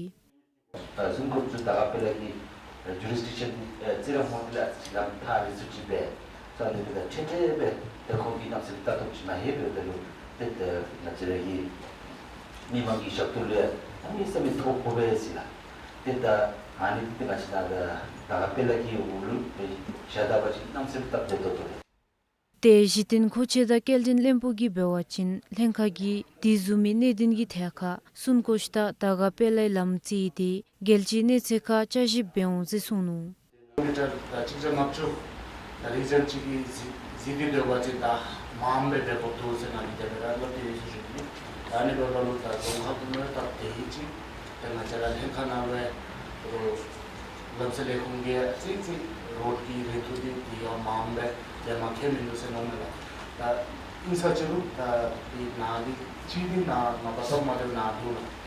ཨ་སུན་ཀོ་ཤི་དང་དར་དཀར་དཔལ་ལ་གི་ཇུ་རིས་ཌིག་ཤཱན་ཨ་རྩི་རང་ཧོང་ལས་ཨ་ཙི་ཅིག་ལམ་ཐག་རིང་སུ་ཅིག་སྦེ་ས་འདི་ལུ་ད་ཁྲལ་ཁྲལ་སྦེ་ཏེ་ཁོང་གིས་གནམ་མེད་ས་མེད་ལྟ་རྟོག་ཅིག་མ་ཧེ་སྦེ་འབདཝ་ད་ལུ་ཏེ་ད་ང་བཅས་ར་གི་མི་མང་གི་ཞབས་ཏོག་ལུ་ཡང་གནམ་མེད་ས་མེད་ཐོ་ཕོགཔ་སྦེ་ཟེར་ལགས། ཏེ་ད་ཨ་ནི་ཏེ་ང་བཅས་ད་དར་དཀར་དཔལ་ལ་གི་འོག་ལུ་སྦེ་བཞག་ད་པ་ཅིན་གནམ་མེད་ས་མེད་སྟབས་བདེ་ཏོག་ཏོ་ལགས། ཏེ་གཞི་རྟེན་མཁོ་ཆས་དང་སྐྱེལ་འདྲེན་བློན་པོ་གིས་འབད་བ་ཅིན་ལྷན་ཁག་གིས་དེ་བཟུམ་མའི་གནད་དོན་གྱི་ཐད་ཁར་སུན་ཀོ་ཤི་དང་དར་དཀར་དཔལ་ལའི་ལམ་རྩིས་ཏེ་རྒྱལ་སྤྱིའི་གནས་ཚད་ཁར་བསྐྱར་ཞིབ་འབད་འོང་ཟེར་གསུངས་ནུག། མི་ཊར་གཅིག་བརྒྱ་ལྔ་བཅུ་རེ་ཅིག་གིས་རྩིས་རྩིས་ཏེ་སྡོད་པ་ཅིན་ད་མངམ་སྦེ་འབད་དགོཔ་འདུག་ཟེར་ང་གིས་དེ་སྦེ་ར་སླབ་སྟེ་ཡོད་ཟེར་ཞུ་ནི། ད་ཨ་ནི་འབདཝ་ད་ལུ་ད་རྫོང་ཁག་ནང་ལུ་སྟབས་བདེ་ཡི་ཅིག་ཏེ་ང་བཅས་ར་ལྷན་ཁག་ནང་ལུ་ལམ་སེལ་ལས་ཁུངས་ཀྱིས་ཨ་ཙི་ཅིག་རོཌ་ཀྱི་རིང་ཐུང་འདི་འདི་ཡང་མངམ་སྦེ་ལེན་མ་ཁྱད་མིན་འདུག་ཟེར་མནོཝ་མས་ལགས། ད་ཨིན་ས་ཅི་རུང་ད་འདི་ནང་འདི་ཅིག་འདི་ནང་ནང་པ་སྟབས་མ་བདེཝ་ནང་འདུག་ལགས།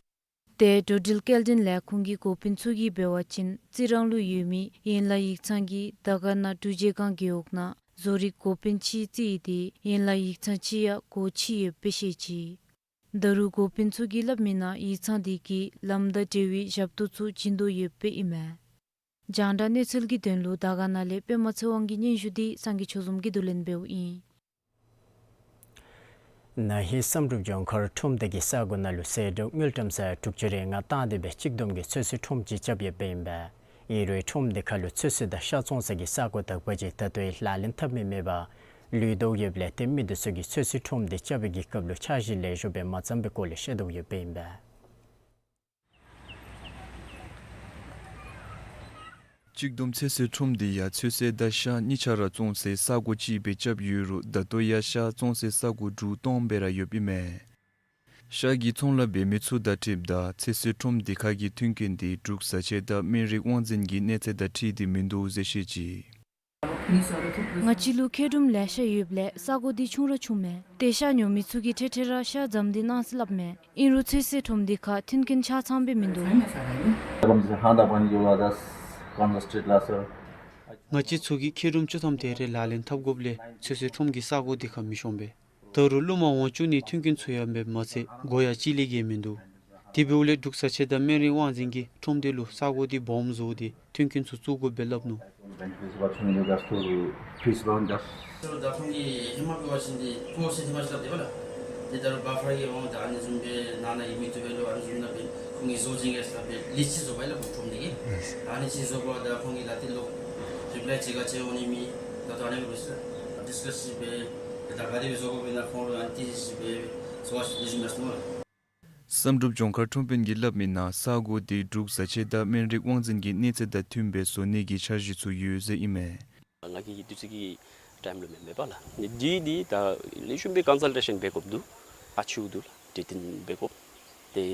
ཏེ་འགྲོ་འགྲུལ་སྐྱེལ་འདྲེན་ལས་ཁུངས་ཀྱི་འགོ་དཔོན་ཚུ་གིས་འབད་བ་ཅིན་རྩི་རང་ལུ་ཡོད་མི་ཡན་ལག་ཡིག་ཚང་གིས་དར་དཀར་ན་འབྲུག་རྗེས་སྒང་རྒེད་འོག་ནང་བཟོ་རིག་འགོ་དཔོན་ཅིག་རྩིས་ཏེ་ཡན་ལག་ཡིག་ཚང་ཅིག་ཡང་སྒོ་ཕྱེ་ཡོདཔ་སྦེ་བཤད་ཅི། ད་རུང་འགོ་དཔོན་ཚུ་གིས་སླབ་མིའི་ནང་ཡིག་ཚང་འདི་གིས་ལམ་དང་འབྲེལ་བའི་ཞབས་ཏོག་ཚུ་བྱིན་དོ་ཡོདཔ་ཨིན་མས། རྒྱང་བསྒྲགས་གནས་ཚུལ་གྱི་དོན་ལུ་དར་དཀར་ན་ལས་པདྨ་ཚེ་དབང་གི་སྙན་ཞུ་འདི་སངས་རྒྱས་ཆོས་འཛོམས་ཀྱིས་བསྡུ་ལེན་འབདཝ་ཨིན། ན་ཧིང་བསམ་གྲུབ་ལྗོངས་མཁར་ཁྲོམ་སྡེ་གི་ས་གོ་ནང་ལུ་ཟད་འགྲོ་དངུལ་ཀྲམ་ས་ཡ་དྲུག་ཅུ་རེ་ལྔ་བཏང་སྟེ་སྦེ་གཅིག་བསྡོམས་ཀྱི་ཚོད་བསྲེ་ཁྲོམ་ཅིག་རྐྱབ་ཡོདཔ་ཨིན་པས། ཨིན་རུང་ཁྲོམ་འདི་ཁར་ལུ་ཚོད་བསྲེ་དང་ཤ་བཙོང་ས་གི་ས་གོ་དག་པ་ཅིག་ད་ལྟོ་ཡང་ལག་ལེན་འཐབ་མི་མེད་པར་ལུས་དོ་ཡོདཔ་ལས་ཏེ་མི་འདི་ཚུ་གིས་ཚོད་བསྲེ་ཁྲོམ་འདི་རྐྱབ་པའི་གི་སྐབས་ལུ་འཆར་གཞི་ལེགས་ཤོམ་སྦེ་མ་བརྩམས་པའི་སྐོར་ལས་བཤད་དོ་ཡོདཔ་ཨིན་པས། གཅིག་བསྡོམས་ཚོད་བསྲེ་ཁྲོམ་འདི་ཡང་ཚོད་བསྲེ་དང་ཤ་གཉིས་ཆ་ར་བཙོང་སའི་ས་གོ་ཅིག་སྦེ་རྐྱབ་ཡོད་རུང་ད་ལྟོ་ཡང་ཤ་བཙོང་སའི་ས་གོ་དྲུག་སྟོང་སྦེ་ར་ཡོདཔ་ཨིན་མས། ཤར་གྱི་ཚོང་ལཱ་འབད་མི་ཚུ་དང་འཁྲིལཝ་ད་ཚོད་བསྲེ་ཁྲོམ་སྡེ་ཁག་གི་མཐུན་རྐྱེན་འདི་འབྲུག་བཟའ་ཆས་དང་སྨན་རིགས་དབང་འཛིན་གྱི་གནས་ཚད་དང་འཁྲིལ་ཏེ་མིན་འདུག་ཟེར་བཤད་ཅི། ང་བཅས་ལུ་མཁལ་རྡོག་ལེ་ཤ་ཡོདཔ་ལས་ས་གོ་འདི་ཆུང་ར་ཆུངམ་མས། ཏེ་ཤ་ཉོ་མི་ཚུ་གིས་འཕྲལ་འཕྲལ་ར་ཤ་རྫམ་འདི་གནང་ཟེར་སླབ་མས། ཨིན་རུང་ཚོད་བསྲེ་ཁྲོམ་སྡེ་ཁག་མཐུན་རྐྱེན་ཆ་ཚང་སྦེ་མིན་འདུག། ང་བཅས་ཚུ་གིས་མཁལ་རྡོག་བཅུ་ཐམ་དེ་རེ་ལག་ལེན་འཐབ་དགོཔ་ལས་ཚོད་བསྲེ་ཁྲོམ་གྱི་ས་གོ་འདི་ཁར་མི་ཤོང་པས། ད་རུང་ཀླུ་མ་འོང་བཅུག་ནིའི་མཐུན་རྐྱེན་ཚུ་ཡང་མེདཔ་མ་ཚད་སྒོ་ཡང་གཅིག་ལས་བརྒལ་མིན་འདུག། དེ་འབདཝ་ལས་འབྲུག་བཟའ་ཆས་དང་སྨན་རིགས་དབང་འཛིན་གྱིས་ཁྲོམ་སྡེ་ལུ་ས་གོ་འདི་སྦོམ་བཟོ་སྟེ་མཐུན་རྐྱེན་ཚུ་བཙུགས་དགོཔ་སྦེ་སླབ་ནུག། ད་ཁོང་གིས་ཧེ་མ་འབད་བ་ཅིན་འདི་ཀོར་སི་ཧེ་མ་ཅིག་སླབ་དེས་པ་ལགས། ཏེ་ད་རུང་བཱ་ཕར་གྱི་འོང་ད་ཨ་ནི་བཟུམ་སྦེ་ནང་ན་ཡོད་མི་བཏུབ་པས་ལོ། ཨ་ནི་བཟུམ་ན་སྦེ་ཁོང་གིས་བཟོ་བྱིན་གེ་ཟེར་སླབ་སྦེ་ལིསི་ཅིག་བཟོ་བས་ལགས། ཁོང་ཁྲོམ་སྡེ་གིས་ཨ་ནི་ཅིག་བཟོ་དགོ། ད་ཁོང་གིས་ལག་ཏེ་ལོག་རི་པ་ལའི་ཅིག་ག་ཅི་འོང་ནི་མེད། ད་ལྟོ་ཨ་ནི་སྦེ་ལུས་ལགས། ཌིསི་ཀསི་སྦེ་ད་ག་དེ་སྦེ་བཟོ་དགོཔ་ཨིན་ན་ཁོང་ར་ཨ་ནི་ཏེ་ཅིག་སྦེ་བཟོ་བ་ཅིན་ལེགས་ཤོམ་མས་ཟེར་མནོ་ལགས། བསམ་གྲུབ་ལྗོངས་མཁར་ཁྲོམ་དཔོན་གྱིས་སླབ་མིའི་ནང་ས་གོ་འདི་འབྲུག་བཟའ་ཆས་དང་སྨན་རིགས་དབང་འཛིན་གྱི་གནས་ཚད་དང་མཐུནམ་སྦེ་བཟོ་ནི་གི་འཆར་གཞི་ཚུ་ཡོད་ཟེར་ཨིན་མས། ང་གིས་དུས་ཚོད་ཀྱི་ཊའིམ་ལུ་མེན་མེན་པས་ལགས། འདི་འདི་ད་ལེགས་ཤོམ་སྦེ་ཀོན་སཱལ་ཊེ་ཤཱན་འབད་དགོཔ་འདུག། ཨ་ཆུ་འདུག་ལགས། གྲོས་བསྟུན་འབད་དགོཔ། ཏེ་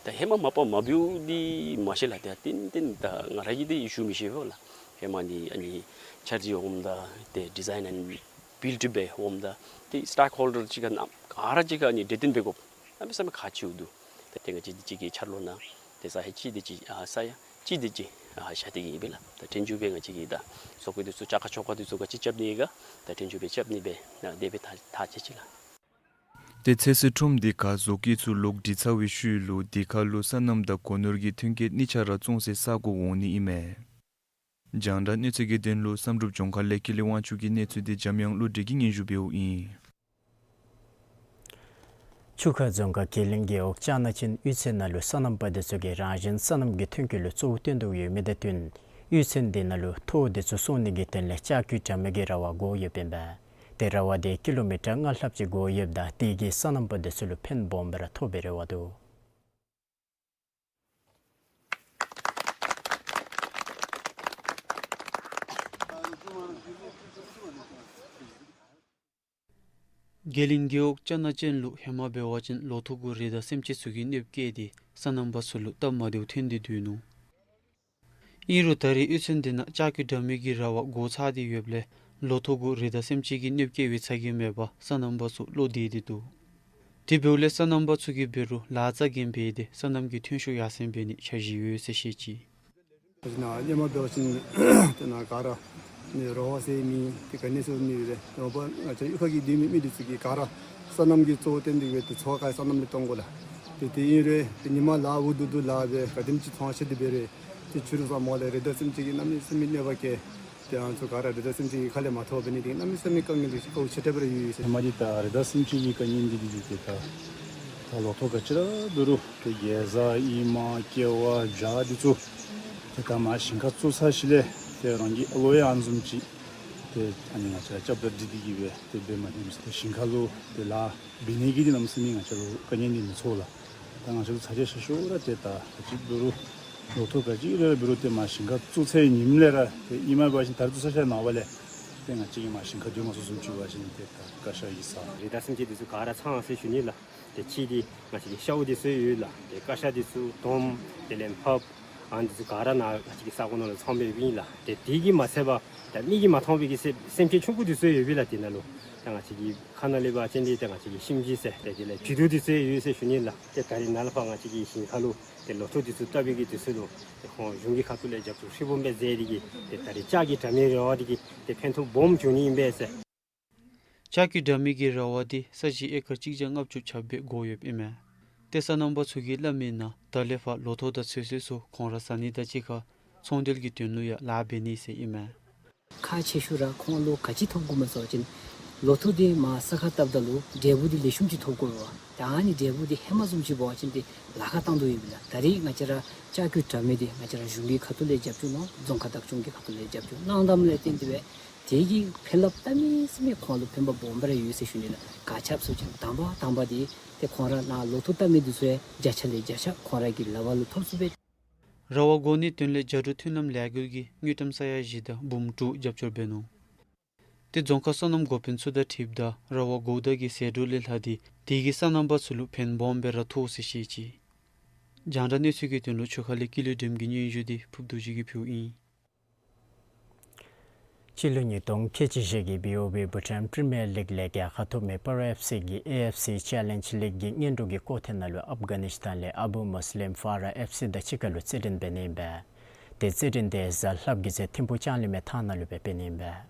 ད་ཧེ་མ་མ་པ་མ་འབདཝ་འདི་མ་ཤེས་ལགས། ཏེ་ཏན་ཏན་ད་ང་ར་གིས་འདི་ཞུ་མི་ཤེས་པས་ལགས། ཧེ་མ་ནི་ཨ་ནི་འཆར་གཞི་འོངམ་ད་ཏེ་ཌི་ཛའིན་ཨེནཌ་བིལཌ་འབད་འོངམ་ད་ཏེ་སི་ཊེཀ་ཧོལ་ཌར་ཅིག་ཁར་ནམ་ག་ར་ཅིག་ཁར་ཨ་ནི་གྲོས་བསྟུན་འབད་དགོཔ། གནམ་མེད་ས་མེད་ཁག་ཆེཝ་འདུག། ད་ཏེ་ང་བཅས་འདི་ཅིག་གི་འཆར་ལོ་ནང་ཏེ་ས་ཡ་གཅིག་དེ་ཅིག་ཨ་ས་ཡ་གཅིག་དེ་ཅིག་ཨ་བཞག་སྟེ་གི་ཨིན་པས་ལགས། ད་ཕྲན་ཚེག་སྦེ་ང་བཅས་ཀྱིས་ད་ཟོག་པོ་འདི་ཚུ་བཅའ་ཁ་ཆོ་ཁ་འདི་ཚུ་ག་ཅི་རྐྱབ་ནི་ག་ད་ཕྲན་ཚེག་སྦེ་རྐྱབ་ནི་སྦེ་ད་དེ་སྦེ་ཐག་ཐག་བཅད་ཅི་ལགས། ཏེ་ཚོད་བསྲེ་ཁྲོམ་སྡེ་ཁར་བཟོ་བཀོད་ཚུ་ལོག་སྒྲིག་ཚར་བའི་ཤུལ་ལུ་སྡེ་ཁག་ལུ་སོ་ནམ་དང་སྒོ་ནོར་གྱི་མཐུན་རྐྱེན་གཉིས་ཆ་ར་བཙོང་སའི་ས་གོ་འོང་ནི་ཨིན་མས། རྒྱང་བསྒྲགས་གནས་ཚུལ་གྱི་དོན་ལུ་བསམ་གྲུབ་ལྗོངས་མཁར་ལས་ཀུན་ལེགས་དབང་ཕྱུག་གི་གནས་ཚུལ་འདི་འཇམ་དབྱངས་བློ་གྲོས་ཀྱིས་སྙན་ཞུ་འབདཝ་ཨིན། ཆུ་ཁ་རྫོང་ཁག་དགེ་ལེགས་རྒེད་འོག་ལྕགས་ནག་ཅན་གཡུས་ཚན་ནང་ལུ་སོ་ནམ་པ་འདི་ཚུ་གིས་རང་བཞིན་སོ་ནམ་གྱི་ཐོན་སྐྱེད་ལུ་གཙོ་བོ་བཏོན་དོ་ཡོད་མི་དང་བསྟུན་གཡུས་ཚན་འདི་ནང་ལུ་ཐོག་འདི་ཚུ་སོང་ནི་གི་དོན་ལས་ལྕགས་ཀྱི་དྲ་མིག་གི་ར་བ་བསྒོར་ཡོདཔ་ཨིན་པས། ཏེ་ར་བ་འདི་ཀི་ལོ་མི་ཊར་ལྔ་ལྷགཔ་ཅིག་བསྒོར་ཡོདཔ་ད་དེ་གིས་སོ་ནམ་པ་འདི་ཚུ་ལུ་ཕན་སྦོམ་སྦེ་ར་ཐོགས་པའི་རེ་བ་འདུག། དགེ་ལེགས་རྒེད་འོག་ལྕགས་ནག་ཅན་ལུ་ཧེ་མ་འབད་བ་ཅིན་ལོ་ཐོག་གུ་རི་དྭགས་སེམས་ཅན་ཚུ་གིས་གནོདཔ་བཀལ་ཏེ་སོ་ནམ་པ་ཚུ་ལུ་སྟབས་མ་བདེཝ་ཐོན་ཏེ་སྡོད་ནུག། ཨིན་རུང་ད་རེས་གཡུས་ཚན་འདི་ནང་ལྕགས་ཀྱི་དྲ་མིག་གི་ར་བ་བསྒོར་ཚར་ཏེ་ཡོདཔ་ལས་ལོ་ཐོག་གུ་རི་དྭགས་སེམས་ཅན་གྱིས་གནོདཔ་བཀལ་བའི་ཚ་གྱང་མེད་པར་སོ་ནམ་པ་ཚུ་བློ་བདེ་སྟེ་འདུག། དེ་འབདཝ་ལས་སོ་ནམ་པ་ཚུ་གིས་འབད་རུང་ལཱ་རྩ་འགེངས་འབད་དེ་སོ་ནམ་གྱི་ཐོན་ཤུགས་ཡར་སེང་འབད་ནིའི་འཆར་གཞི་ཡོད་ཟེར་བཤད་ཅི། ད་ཅི་ནཱ་ཧེ་མ་འབད་བ་ཅིན་ཏེ་ནཱ་ག་ར་ནི་རོགས་ཟེར་མི་འདི་ག་ནི་ཚུ་མེད་པས། ད་འབདན་ང་བཅས་གཡུས་ཁ་གི་སྡོད་མི་མི་འདི་ཚུ་གིས་ག་ར་སོ་ནམ་གྱི་གཙོ་བོ་བཏོན་ཏེ་འབད་དེ་ཚོ་ཁར་སོ་ནམ་ལས་གཏང་དགོ་ལགས། ཏེ་དེ་ཨིན་རུང་ཏེ་ཉིན་མ་ལཱ་འུ་སྡུག་སྡུག་ལཱ་འབད་ག་དེམ་ཅིག་ཚོང་ཆེ་འདི་འབད་རུང་ཏེ་ཕྱི་རུ་ས་མོ་ལས་རི་དྭགས་སེམས་ཅན་གྱིས་གནམ་མེད་ས་མེད་གནོད་པ་བཀལ། ཏེ་ང་བཅས་ག་ར་རི་དྭགས་སེམས་ཅན་གྱི་ཁ་ལས་མ་ཐོབ་པའི་ནི་འདི་གནམ་མེད་ས་མེད་དཀའ་ངལ་འདི་དཀའཝ་ཆེ་དྲགས་སྦེ་ར་ཡོད་ཡོད་ཟེར། ཧེ་མ་འདི་ད་རི་དྭགས་སེམས་ཅན་གྱི་དཀའ་ངལ་འདི་འདི་འདི་ཏེ་ད་ད་ལོ་ཐོག་ག་ཅི་ར་འབད་རུང་ཏེ་གེ་ཟ་ཨེ་མ་ཀེ་བ་བྱ་འདི་ཚུ་ཏེ་ད་མར་ཞིང་ཁ་བཙུགས་ཚར་ཞིནམ་ལས་ཏེ་རང་གི་ཨ་ལོ་ཡང་ཨ་ནི་བཟུམ་ཅིག་ཏེ་ཨ་ནི་ང་བཅས་ར་སྐྱབས་དང་འདྲིས་ཏེ་གི་སྦེ་ཏེ་འབད་མ་ནུམ་ཟེར། ཏེ་ཞིང་ཁ་ལུ་ཏེ་ལཱ་འབད་ནི་གི་འདི་གནམ་མེད་ས་མེད་ང་བཅས་ལུ་དཀའ་ངལ་འདི་མི་ཚོར་ལགས། ད་ང་བཅས་ལུ་ཚ་གྱང་ཤོར་ཤོརཝ་ར་ཏེ་ད་ག་ཅི་འབད་རུང་ལོ་ཐོག་ག་ཅི་ར་འབད་རུང་ཏེ་མར་ཞིང་ཁ་བཙུགས་ཚར་བའི་ཉིནམ་ལས་ར་ཏེ་ཨིན་མས། འབད་བ་ཅིན་ད་རེས་བཙུགས་ཚར་ཞིནམ་ལས་ཏེ་ང་བཅས་ཀྱིས་མར་ཞིང་ཁ་སྡོད་མ་ཚུགས་བཟུམ་ཅིག་འབད་བ་ཅིན་ཏེ་ད་ཀ་ཤ་ཡི་ས་རི་དྭགས་སེམས་ཅན་འདི་ཚུ་ག་ར་ཚང་ཟེར་ཞུ་ནི་ལགས། ཏེ་གཅིག་འདི་ང་བཅས་ཀྱི་ཤཝ་འདི་ཚུ་ཡོད་ལགས། ཏེ་ཀ་ཤ་འདི་ཚུ་དོམ་དེ་ལས་ཕགཔ་ཨ་ནི་འདི་ཚུ་ག་ར་ནཱ་ང་བཅས་ཀྱི་ས་གོ་ནང་ལུ་ཚང་སྦེ་ཡོདཔ་ཨིན་ལགས། ཏེ་དེ་གིས་མ་ཚད་པར་ད་མིག་གིས་མ་མཐོང་བའི་གི་སེམས་ཅན་ཆུང་ཀུ་འདི་ཚུ་ཡོད་པས་ལགས། དེ་ནང་ལུ་ད་ང་བཅས་ཀྱི་ཁ་ནང་ལས་འབད་བ་ཅིན་ཏེ་ད་ང་བཅས་ཀྱི་ཤིམ་ཅི་ཟེར་ཏེ་དེ་ལས་བྱི་དུར་འདི་ཚུ་ཡོད་ཟེར་ཞུ་ནི་ལགས། ཏེ་ད་རེས་ནཱ་ལས་ཕར་ང་བཅས་ཀྱི་ཞིང་ཁ་ལུ་ཏེ་ལོ་ཐོག་འདི་ཚུ་བཏབ་པའི་གི་དུས་ཚོད་ལུ་ཏེ་ཁོང་གཞུང་གི་ཁ་ཐུག་ལས་རྒྱབ་སྐྱོར་ཧྲིལ་བུམ་སྦེ་མཛད་དེ་གིས་ཏེ་ད་རེས་ལྕགས་ཀྱི་དྲ་མིག་ར་བ་འདི་གིས་ཏེ་ཕན་ཐོགས་སྦོམ་བྱུང་ནི་ཨིན་པས་ཟེར། ལྕགས་ཀྱི་དྲ་མིག་གི་ར་བ་འདི་ས་གཞི་ཨེ་ཀར་གཅིག་བརྒྱ་ལྔ་བཅུ་ཆ་སྦེ་བསྒོར་ཡོདཔ་ཨིན་མས། ཏེ་སོ་ནམ་པ་ཚུ་གིས་སླབ་མིའི་ནང་ད་ལས་ཕར་ལོ་ཐོག་དང་ཚོད་བསྲེ་ཚུ་ཁོང་ར་ཟ་ནི་དང་གཅིག་ཁར་ཚོང་འབྲེལ་གྱི་དོན་ལུ་ཡང་ལཱ་འབད་ནི་ཟེར་ཨིན་མས། ཁག་ཆེ་ཤོས་ར་ཁོང་ལུ་ག་ཅི་ཐོབ་དགོཔ་སྨོ་ཟེར་བ་ཅིན་ལོ་ཐོག་འདི་མར་ས་ཁར་བཏབ་ད་ལུ་འབྲས་བུ་འདི་ལེགས་ཤོམ་ཅིག་ཐོབ་དགོ་པས། ད་ཨ་ནི་འབྲས་བུ་འདི་ཧེ་མ་བཟུམ་ཅིག་འབད་བ་ཅིན་ཏེ་ལཱ་ཁག་བཏང་དོ་ཡོདཔ་ཨིན་ལགས། ད་རེས་ང་བཅས་ར་ལྕགས་ཀྱི་དྲ་མིག་འདི་ང་བཅས་ར་གཞུང་གི་ཁ་ཐུག་ལས་རྒྱབ་སྐྱོར་གནང་། རྫོང་ཁག་བདག་སྐྱོང་གི་ཁ་ཐུག་ལས་རྒྱབ་སྐྱོར་གནང་དོ་ལས་བརྟེན་ཏེ་སྦེ་དེ་གིས་ཕན་རླབས་གནམ་མེད་ས་མེད་ཁོང་ལུ་ཕན་པ་སྦོམ་སྦེ་ར་ཡོད་ཟེར་ཞུ་ནི་ལགས། ག་ཅི་སྨོ་ཟེར་བ་ཅིན་དང་པ་དང་པ་འདི་ཏེ་ཁོང་ར་ནཱ་ལོ་ཐོག་བཏབ་མི་འདི་ཚུ་ཡང་བརྒྱ་ཆ་ལས་བརྒྱ་ཆ་ཁོང་ར་གི་ལཱ་བ་ལུ་ཐོབ་ཚུགས་པས། ར་བ་བསྒོར་ནིའི་དོན་ལས་རྒྱ་འབྲུག་མཐུན་ལམ་ལས་འགུལ་གྱིས་དངུལ་ཀྲམ་ས་ཡ་བཞི་དང་འབུམ་དྲུག་རྒྱབ་སྐྱོར་འབད་ནུག། ཏེ་རྫོང་ཁག་སོ་ནམ་འགོ་དཔོན་ཚུ་དང་འཁྲིལཝ་ད་ར་བ་གོཝ་ད་གི་ཟད་འགྲོ་ལས་ལྷག་སྟེ་དེ་གིས་སོ་ནམ་པ་ཚུ་ལུ་ཕན་སྦོམ་སྦེ་ར་ཐོགས་ཟེར་བཤད་ཅི། རྒྱང་བསྒྲགས་གནས་ཚུལ་གྱི་དོན་ལུ་ཆུ་ཁ་ལས་ཀུན་ལེགས་སྒྲོལམ་གྱི་སྙན་ཞུ་འདི་ཕུབ་རྡོ་རྗེ་གིས་ཕུལཝ་ཨིན། སྤྱི་ལོ་ཉིས་སྟོང་ཁལ་གཅིག་བཞི་གི་བི་ཨོ་བི་བྷུ་ཊཱན་པི་རི་མི་ཡར་ལིག་ལས་རྒྱལ་ཁ་ཐོབ་མི་སྤ་རོ་ཨེཕ་སི་གིས་ཨེ་ཨེཕ་སི་ཅེ་ལེནཇ་ལིག་གི་སྔོན་འགྲོ་གི་སྐོར་ཐེངས་ནང་ལུ་ཨབ་གྷ་ནི་སི་ཐན་ལས་ཨ་བུ་མུས་ལིམ་ཕཱ་ར་ཨེཕ་སི་དང་གཅིག་ཁར་ལུ་རྩེད་འགྲན་འབད་ནི་ཨིན་པས། ཏེ་རྩེད་འགྲན་དེ་གཟའ་ལྷགཔ་གི་ཚེ་ཐིམ་ཕུག་ལྕང་གླིང་མའི་ཐང་ནང་ལུ་སྦེ་འབད་ནི་ཨིན་པས།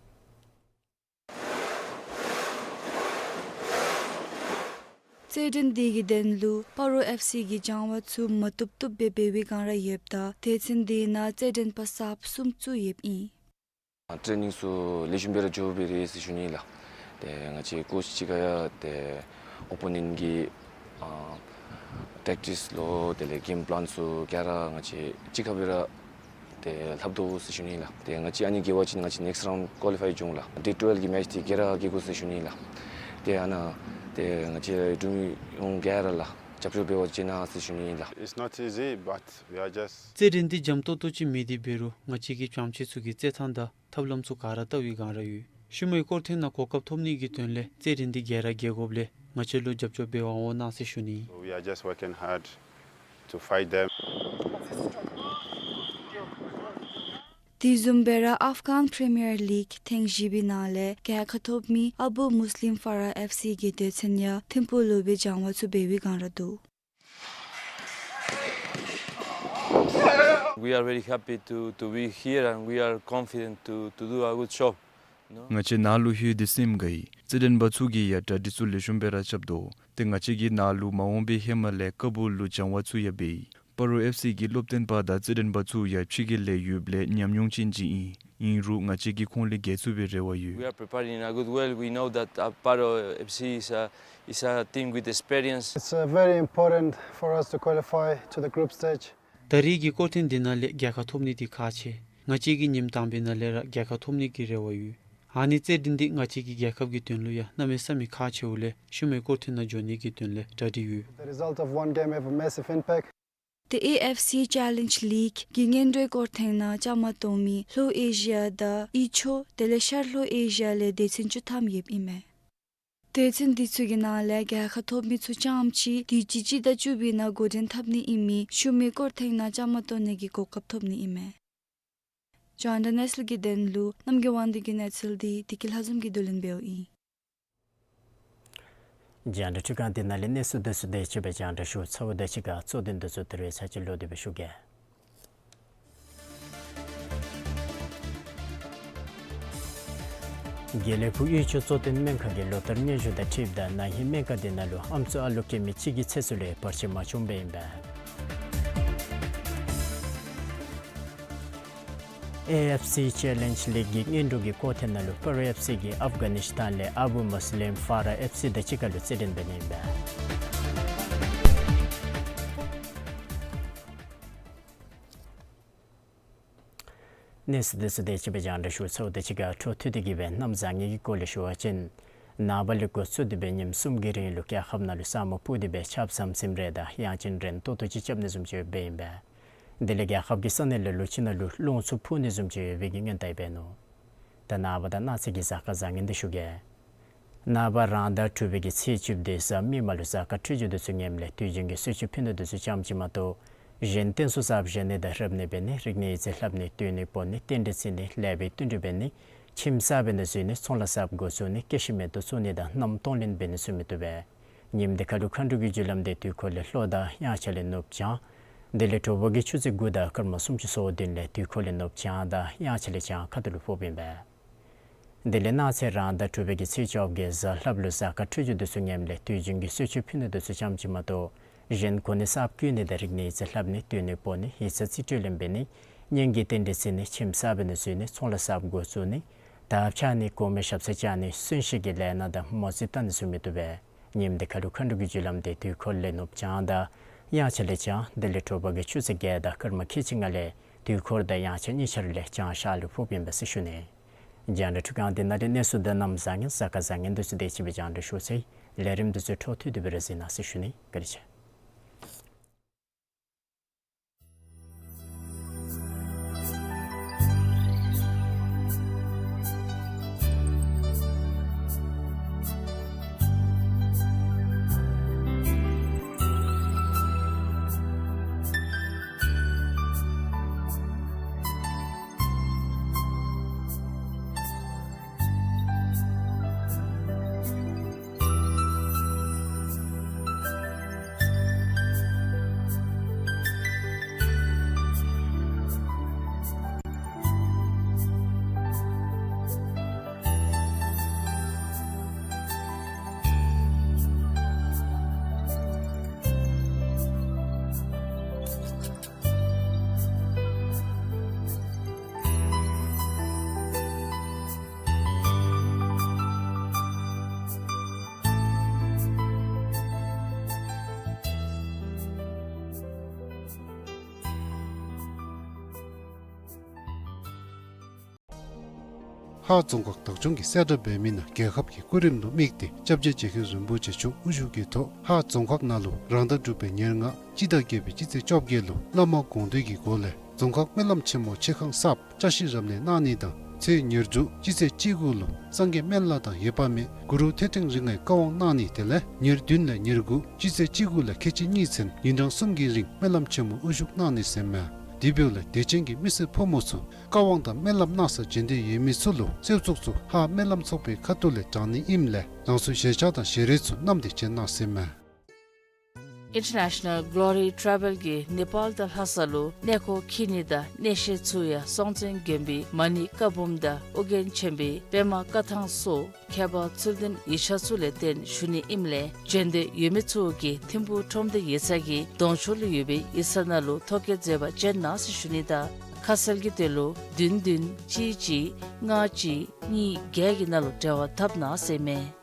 རྩེད་འགྲན་དེ་གི་དོན་ལུ་སྤ་རོ་ཨེཕ་སི་གི་སྦྱང་བ་ཚུ་མ་བཏུབ་བཏུབ་སྦེ་འབད་བའི་སྒང་ར་ཡོདཔ་ད་སྡེ་ཚན་དེ་ནང་རྩེད་འགྲན་པ་གསརཔ་གསུམ་བཙུགས་ཡོདཔ་ཨིན། ཊེ་ནིང་ཚུ་ལེགས་ཤོམ་སྦེ་ར་འགྱོ་སྦེ་རེ་ཟེར་ཞུ་ནི་ལགས། ཏེ་ང་བཅས་ཀོཆ་གཅིག་ཁར་ཡང་ཏེ་ཨོ་པོ་ནེནཊ་གི་ཨ་ཊེཀ་ཊིགསི་ལུ་དེ་ལས་གེམ་པི་ལཱན་ཚུ་ག་ར་ང་བཅས་གཅིག་ཁར་སྦེ་ར་ཏེ་ལྷབ་དོ་ཟེར་ཞུ་ནི་ལགས། ཏེ་ང་བཅས་ཨ་ནི་རྒྱལ་བ་ཅིན་ང་བཅས་ནེཀསཊ་རའུནཌ་ཀོ་ལི་ཕའི་འགྱོ་འོང་ལགས། ཌེ་ཊུ་ཝེལ་གྱི་མེཆ་འདི་རྒྱལ་ར་རྒྱལ་དགོ་ཟེར་ཞུ་ནི་ལགས། ཏེ་ཨ་ནཱ་ཏེ་ང་བཅས་འབྲུག་མི་ཡོངས་ག་ར་ལགས་རྒྱབ་སྐྱོར་འབད་བར་བྱོན་གནང་ཟེར་ཞུ་ནི་ལགས། It's not easy, but we are just རྩེད་འགྲན་འདི་འཇམ་ཏོང་ཏོ་ཅིག་མེད་དེ་འབད་རུང་ང་བཅས་ཀྱི་སྦྱང་བྱེད་ཚུ་གིས་རྩེད་ཐངས་དང་ཐབས་ལམ་ཚུ་ག་ར་བལྟ་བའི་སྒང་ར་ཡོད། ཤུལ་མའི་སྐོར་ཐེངས་ནང་གོ་སྐབས་ཐོབ་ནི་གི་དོན་ལས་རྩེད་འགྲན་འདི་རྒྱལ་ར་རྒྱལ་དགོཔ་ལས་ང་བཅས་ལུ་རྒྱབ་སྐྱོར་འབད་བར་འོང་གནང་ཟེར་ཞུ་ནི། So we are just working hard to fight them. དེ་བཟུམ་སྦེ་ར་ཨབ་གྷན་པི་རི་མི་ཡར་ལིག་ཐེངས་བཞི་པའི་ནང་ལས་རྒྱལ་ཁ་ཐོབ་མི་ཨ་བུ་མུས་ལིམ་ཕཱ་ར་ཨེཕ་སི་གི་སྡེ་ཚན་ཡང་ཐིམ་ཕུག་ལུ་སྦེ་སྦྱང་བ་ཚུ་འབད་བའི་སྒང་ར་འདུག། We are very happy to, to be here and we are confident to, to do a good job. ང་བཅས་ནཱ་ལུ་ལྷོད་དེ་སེམས་དགའ་ཡི། རྩེད་འགྲན་པ་ཚུ་གིས་ཡང་གྲ་སྒྲིག་ཚུ་ལེགས་ཤོམ་སྦེ་ར་རྐྱབ་དོ། ཏེ་ང་བཅས་ཀྱིས་ནཱ་ལུ་མ་འོངས་པའི་ཧེ་མ་ལས་ཀ་བུ་ལུ་སྦྱང་བ་ཚུ་ཡང་འབད་ཡི། སྤ་རོ་ཨེཕ་སི་གི་སློབ་སྟོན་པ་དང་རྩེད་འགྲན་པ་ཚུ་ཡང་ཕྱི་རྒྱལ་ལས་ཡོདཔ་ལས་ཉམས་མྱོང་ཅན་ཅིག་ཨིན། ཨིན་རུང་ང་བཅས་ཀྱིས་ཁོང་ལས་རྒྱལ་ཚུགས་པའི་རེ་བ་ཡོད། We are preparing in a good way. We know that, uh, Paro F C is a, is a team with experience. It's, uh, very important for us to qualify to the group stage. ད་རེས་ཀྱི་སྐོར་ཐེངས་འདི་ནང་ལས་རྒྱལ་ཁ་ཐོབ་ནི་འདི་ཁག་ཆེ། ང་བཅས་ཀྱིས་ཉིནམ་དང་པའི་ནང་ལས་ར་རྒྱལ་ཁ་ཐོབ་ནི་གི་རེ་བ་ཡོད། ཨ་ནི་རྩེད་འགྲན་འདི་ང་བཅས་ཀྱི་རྒྱལ་ཁབ་ཀྱི་དོན་ལུ་ཡང་གནམ་མེད་ས་མེད་ཁག་ཆེཝ་ལས་ཤུལ་མའི་སྐོར་ཐེངས་ནང་འགྱོ་ནི་གི་དོན་ལས་གྲ་སྒྲིག་ཡོད། The result of one game have a massive impact. ཏེ་ཨེ་ཨེཕ་སི་ཅེ་ལེནཇ་ལིག་གི་སྔོན་འགྲོའི་སྐོར་ཐེངས་ནང་བཅའ་མར་གཏོགས་མི་ལྷོ་ཨེ་ཤི་ཡ་དང་དབུས་ཕྱོགས་དེ་ལས་ཤར་ལྷོ་ཨེ་ཤི་ཡ་ལས་སྡེ་ཚན་བཅུ་ཐམ་ཡོདཔ་ཨིན་མས། སྡེ་ཚན་འདི་ཚུ་གི་ནང་ལས་རྒྱལ་ཁ་ཐོབ་མི་ཚུ་རྐྱངམ་གཅིག་དུས་ཅི་སྤྱི་ཟླ་བཅུ་པའི་ནང་འགོ་འདྲེན་འཐབ་ནི་ཨིན་མི་ཤུལ་མའི་སྐོར་ཐེངས་ནང་བཅའ་མར་གཏོགས་ནི་གི་གོ་སྐབས་ཐོབ་ནི་ཨིན་མས། རྒྱང་བསྒྲགས་གནས་ཚུལ་གྱི་དོན་ལུ་རྣམ་རྒྱལ་དབང་འདུས་ཀྱི་གནས་ཚུལ་འདི་བདེ་སྐྱིད་ལྷ་འཛོམས་ཀྱིས་བསྡུ་ལེན་འབདཝ་ཨིན། རྒྱང་བསྒྲགས་འཕྲུལ་ཁང་འདི་ནང་ལས་གནས་ཚུལ་འདི་ཚུ་དེ་ཅིག་སྦེ་རྒྱང་བསྒྲགས་ཞུ་ཚརཝ་དང་གཅིག་ཁར་གཙོ་དོན་འདི་ཚུ་ད་རིས་ཚར་གཅིག་ལོག་སྟེ་སྦེ་ཞུ་གེ། དགེ་ལེགས་ཕུག་དབུས་ཕྱོགས་གཙོ་བསྟེན་སྨན་ཁང་གི་ལོ་ལྟར་སྙན་ཞུ་དང་འཁྲིལཝ་ད་ན་ཧིང་སྨན་ཁང་འདི་ནང་ལུ་ཨམ་སྲུ་ཨ་ལོ་སྐྱེས་མི་གཅིག་གི་ཚེ་སྲོག་ལུ་བར་ཆད་མ་བྱུང་པས་ཨིན་པས། ཨེ་ཨེཕ་སི་ཅེ་ལེནཇ་ལིག་གི་སྔོན་འགྲོ་གི་སྐོར་ཐེངས་ནང་ལུ་སྤ་རོ་ཨེཕ་སི་གིས་ཨབ་གྷ་ནི་སི་ཐན་ལས་ཨ་བུ་མུས་ལིམ་ཕཱ་ར་ཨེཕ་སི་དང་གཅིག་ཁར་ལུ་རྩེད་འགྲན་འབད་ནི་ཨིན་པས། གནས་ཚུལ་འདི་ཚུ་དེ་ཅིག་སྦེ་རྒྱང་བསྒྲགས་ཞུ་ཚརཝ་དང་གཅིག་ཁར་འཕྲོ་མཐུད་དེ་གིས་སྦེ་གནམ་བཟང་ངན་གྱི་སྐོར་ལས་ཞུ་བ་ཅིན་ནངས་པ་ལས་འགོ་བཙུགས་ཏེ་སྦེ་ཉིནམ་གསུམ་གྱི་རིང་ལུ་རྒྱལ་ཁབ་ནང་ལུ་ས་སྨུག་སྤུབས་ཏེ་སྦེ་ཆརཔ་ཟམ་ཟིམ་རེ་དང་ཡང་ཅིན་རན་ཏོག་ཏོ་ཅིག་རྐྱབ་ནི་བཟུམ་ཅིག་ཡོདཔ་ཨིན་པས། དེ་ལས་རྒྱལ་ཁབ་ཀྱི་ས་གནས་ལུ་ལུ་ཅིག་ནང་ལུ་རླུང་འཚུབ་ཕུ་ནི་བཟུམ་ཅིག་ཡོད་པའི་གི་སྔོན་བརྡ་འབད་ནུག། ད་ནངས་པ་དང་གནངས་ཚེ་གི་གཟའ་སྐར་བཟང་ངན་འདི་ཞུ་གེ། ནངས་པ་རང་ཟླ་དྲུག་པའི་གི་ཚེས་བཅུ་པའི་གཟའ་མིག་དམར་ལུ་གཟའ་སྐར་འཕྲོད་སྦྱོར་འདི་ཚུ་ངནམ་ལས་དུས་རྒྱུན་གྱི་གསོལ་མཆོད་ཕུལ་ནི་འདི་ཚུ་ཙམ་ཅིག་མ་གཏོགས་གཞན་རྟེན་གསུམ་གསརཔ་བཞེངས་ནི་དང་རབ་གནས་འབད་ནི་རིག་གནས་ཡིག་རྩིས་ལྷབ་ནི་བཏུལ་ནི་སྤོ་ནི་རྟེན་འབྲེལ་བརྩི་ནི་ལེགས་པའི་བསྟུན་གྲོས་འབད་ནི་ཁྱིམ་གསར་པའི་ནང་འཛུལ་ནི་ཚོང་ལཱ་གསརཔ་འགོ་བཙུགས་ནི་སྐྱེད་ཤིང་མེ་ཏོག་བཙུགས་ནི་དང་རྣམ་གཏོང་ལེན་འབད་ནི་ཚུ་མི་བཏུབ་པས། ཉིནམ་འདི་ཁ་ལུ་མཁའ་འགྲོ་གི་རྒྱུ་ལམ་འདི་དུས་འཁོར་ལས་ལྷོ་དང་དབྱངས་འཆར་ལས་ནུབ་བྱང་། དེ་ལས་དྲོ་པ་གི་ཆུ་ཚོད་དགུ་དང་སྐར་མ་སུམ་ཅུ་སོ་བདུན་ལས་དུས་འཁོར་ལས་ནུབ་བྱང་དང་དབྱངས་འཆར་ལས་བྱང་ཁ་ཐུག་ལུ་ཕོགཔ་ཨིན་པས། དེ་ལས་གནངས་ཚེ་རང་ཟླ་དྲུག་པའི་གི་ཚེས་བཅོ་བརྒྱད་གཟའ་ལྷགཔ་ལུ་གཟའ་སྐར་འཕྲོད་སྦྱོར་འདི་ཚུ་ངནམ་ལས་དུས་རྒྱུན་གྱི་གསོལ་མཆོད་ཕུལ་ནི་འདི་ཚུ་ཙམ་ཅིག་མ་གཏོགས་གཞན་གོ་གནས་གསརཔ་བསྐོ་ནི་དང་རིག་གནས་ཡིག་རྩིས་ལྷབ་ནི་བཏུལ་ནི་སྤོ་ནི་ཡིག་ཚང་རྩིས་སྤྲོད་ལེན་འབད་ནི་གཉེན་གྱི་རྟེན་འབྲེལ་བརྩི་ནི་ཁྱིམ་གསར་པའི་ནང་འཛུལ་ནི་ཚོང་ལཱ་གསརཔ་འགོ་བཙུགས་ནི་དར་འཕྱར་ནི་གོང་མའི་ཞབས་སར་བཅར་ནི་གསོན་གཤིན་གྱི་ལས་སྣ་དང་མོ་རྩིས་བལྟ་ནི་ཚུ་མི་བཏུབ་པས། ཉིནམ་འདི་ཁ་ལུ་མཁའ་འགྲོ་གི་རྒྱུ་ལམ་འདི་དུས་འཁོར་ལས་ནུབ་བྱང་དང་དབྱངས་འཆར་ལས་བྱང་དེ་ལས་དྲོ་པ་གི་ཆུ་ཚོད་བརྒྱད་དང་སྐར་མ་ཁལ་གཅིག་ལྔ་ལས་དུས་འཁོར་དང་དབྱངས་འཆར་གཉིས་ཆ་ར་ལས་བྱང་ཤར་ལུ་ཕོགཔ་ཨིན་པས་ཟེར་ཞུ་ནི། རྒྱང་བསྒྲགས་འཕྲུལ་ཁང་འདི་ནང་ལས་གནས་ཚུལ་དང་གནམ་བཟང་ངན་གཟའ་སྐར་བཟང་ངན་འདི་ཚུ་དེ་ཅིག་སྦེ་རྒྱང་བསྒྲགས་ཞུ་ཚར་ཡི། ལས་རིམ་འདི་ཚུ་འཕྲོ་མཐུད་དེ་སྦེ་ར་གཟིགས་གནང་ཟེར་ཞུ་ནི། བཀའ་དྲིན་ཆེ། ཧཱ་རྫོང་ཁག་བདག་སྐྱོང་གིས་གསལ་བསྒྲགས་འབད་མི་ནང་རྒྱལ་ཁབ་ཀྱི་སྐུ་རིམ་ལུ་དམིགས་ཏེ་སྐྱབས་རྗེ་རྗེ་མཁན་རིན་པོ་ཆེ་མཆོག་དབུ་བཞུགས་ཀྱི་ཐོག་ཧཱ་རྫོང་ཁག་ནང་ལུ་རང་ཟླ་དྲུག་པའི་ཉེར་ལྔ་སྤྱི་ཟླ་བརྒྱད་པའི་སྤྱི་ཚེས་བཅོ་བརྒྱད་ལུ་བླ་མ་དགོངས་འདུས་ཀྱི་སྒོ་ལས་རྫོང་ཁག་སྨོན་ལམ་ཆེན་མོ་ཆེ་ཁང་གསརཔ་བཅའ་གཞི་རབ་གནས་གནང་ནི་དང་ཚེས་ཉེར་དྲུག་སྤྱི་ཚེས་བཅུ་དགུ་ལུ་སངས་རྒྱས་སྨན་བླ་དང་ཡེར་པ་མེ་གུ་རུ་ཐེག་ཕྲེང་རིགས་ལྔའི་བཀའ་དབང་གནང་ནི་དེ་ལས་ཉེར་བདུན་ལས་ཉེར་དགུ་སྤྱི་ཚེས་བཅུ་དགུ་ལས་ཁལ་གཅིག་གཉིས་ཚུན་ཉིན་གྲངས་གསུམ་གྱི་རིང་སྨོན་ལམ་ཆེན་མོ་དབུ་བཞུགས་གནང་ནི་ཟེར་མས། དེ་འབདཝ་ལས་དད་ཅན་གྱི་མི་སེར་ཕོ་མོ་ཚུ་བཀའ་དབང་དང་སྨོན་ལམ་གནང་ས་བྱོན་འདོད་ཡོད་མི་ཚུ་ལུ་གསོལ་ཚོགས་ཚུ་ཧཱ་སྨོན་ལམ་ཚོགས་པའི་ཁ་ཐུག་ལས་དྲང་ནི་ཨིནམ་ལས་རང་སོའི་ཞལ་ཆས་དང་ཞལ་རས་ཚུ་བསྣམས་ཏེ་བྱོན་གནང་ཟེར་མས། International Glory Travel གིས་ནེ་པཱལ་དང་ལྷ་ས་ལུ་གནས་སྐོར་འཁྱིད་ནི་དང་གནས་བཤད་ཚུ་ཡང་སྲོང་བཙན་སྒམ་པོའི་མ་ཎི་བཀའ་འབུམ་དང་ཨོ་རྒྱན་ཆེན་པོའི་པདྨ་བཀའ་ཐང་སོགས་ཁྱད་པར་ཚུལ་ལྡན་ཡིག་ཆ་ཚུ་ལས་བརྟེན་ཞུ་ནི་ཨིནམ་ལས་བྱོན་འདོད་ཡོད་མི་ཚུ་གིས་ཐིམ་ཕུག་ཁྲོམ་སྡེ་ཡིག་ཚང་གི་གདོང་ཕྱོགས་ལུ་ཡོད་པའི་ཡིག་ཚང་ནང་ལུ་ཐོ་བཀོད་མཛད་པར་བྱོན་གནང་ཟེར་ཞུ་ནི་དང་ཁ་གསལ་གྱི་དོན་ལུ་བདུན་བདུན་གཅིག་གཅིག་ལྔ་གཅིག་གཉིས་བརྒྱད་ཀྱི་ནང་ལུ་འབྲེལ་བ་འཐབ་གནང་ཟེར་མས།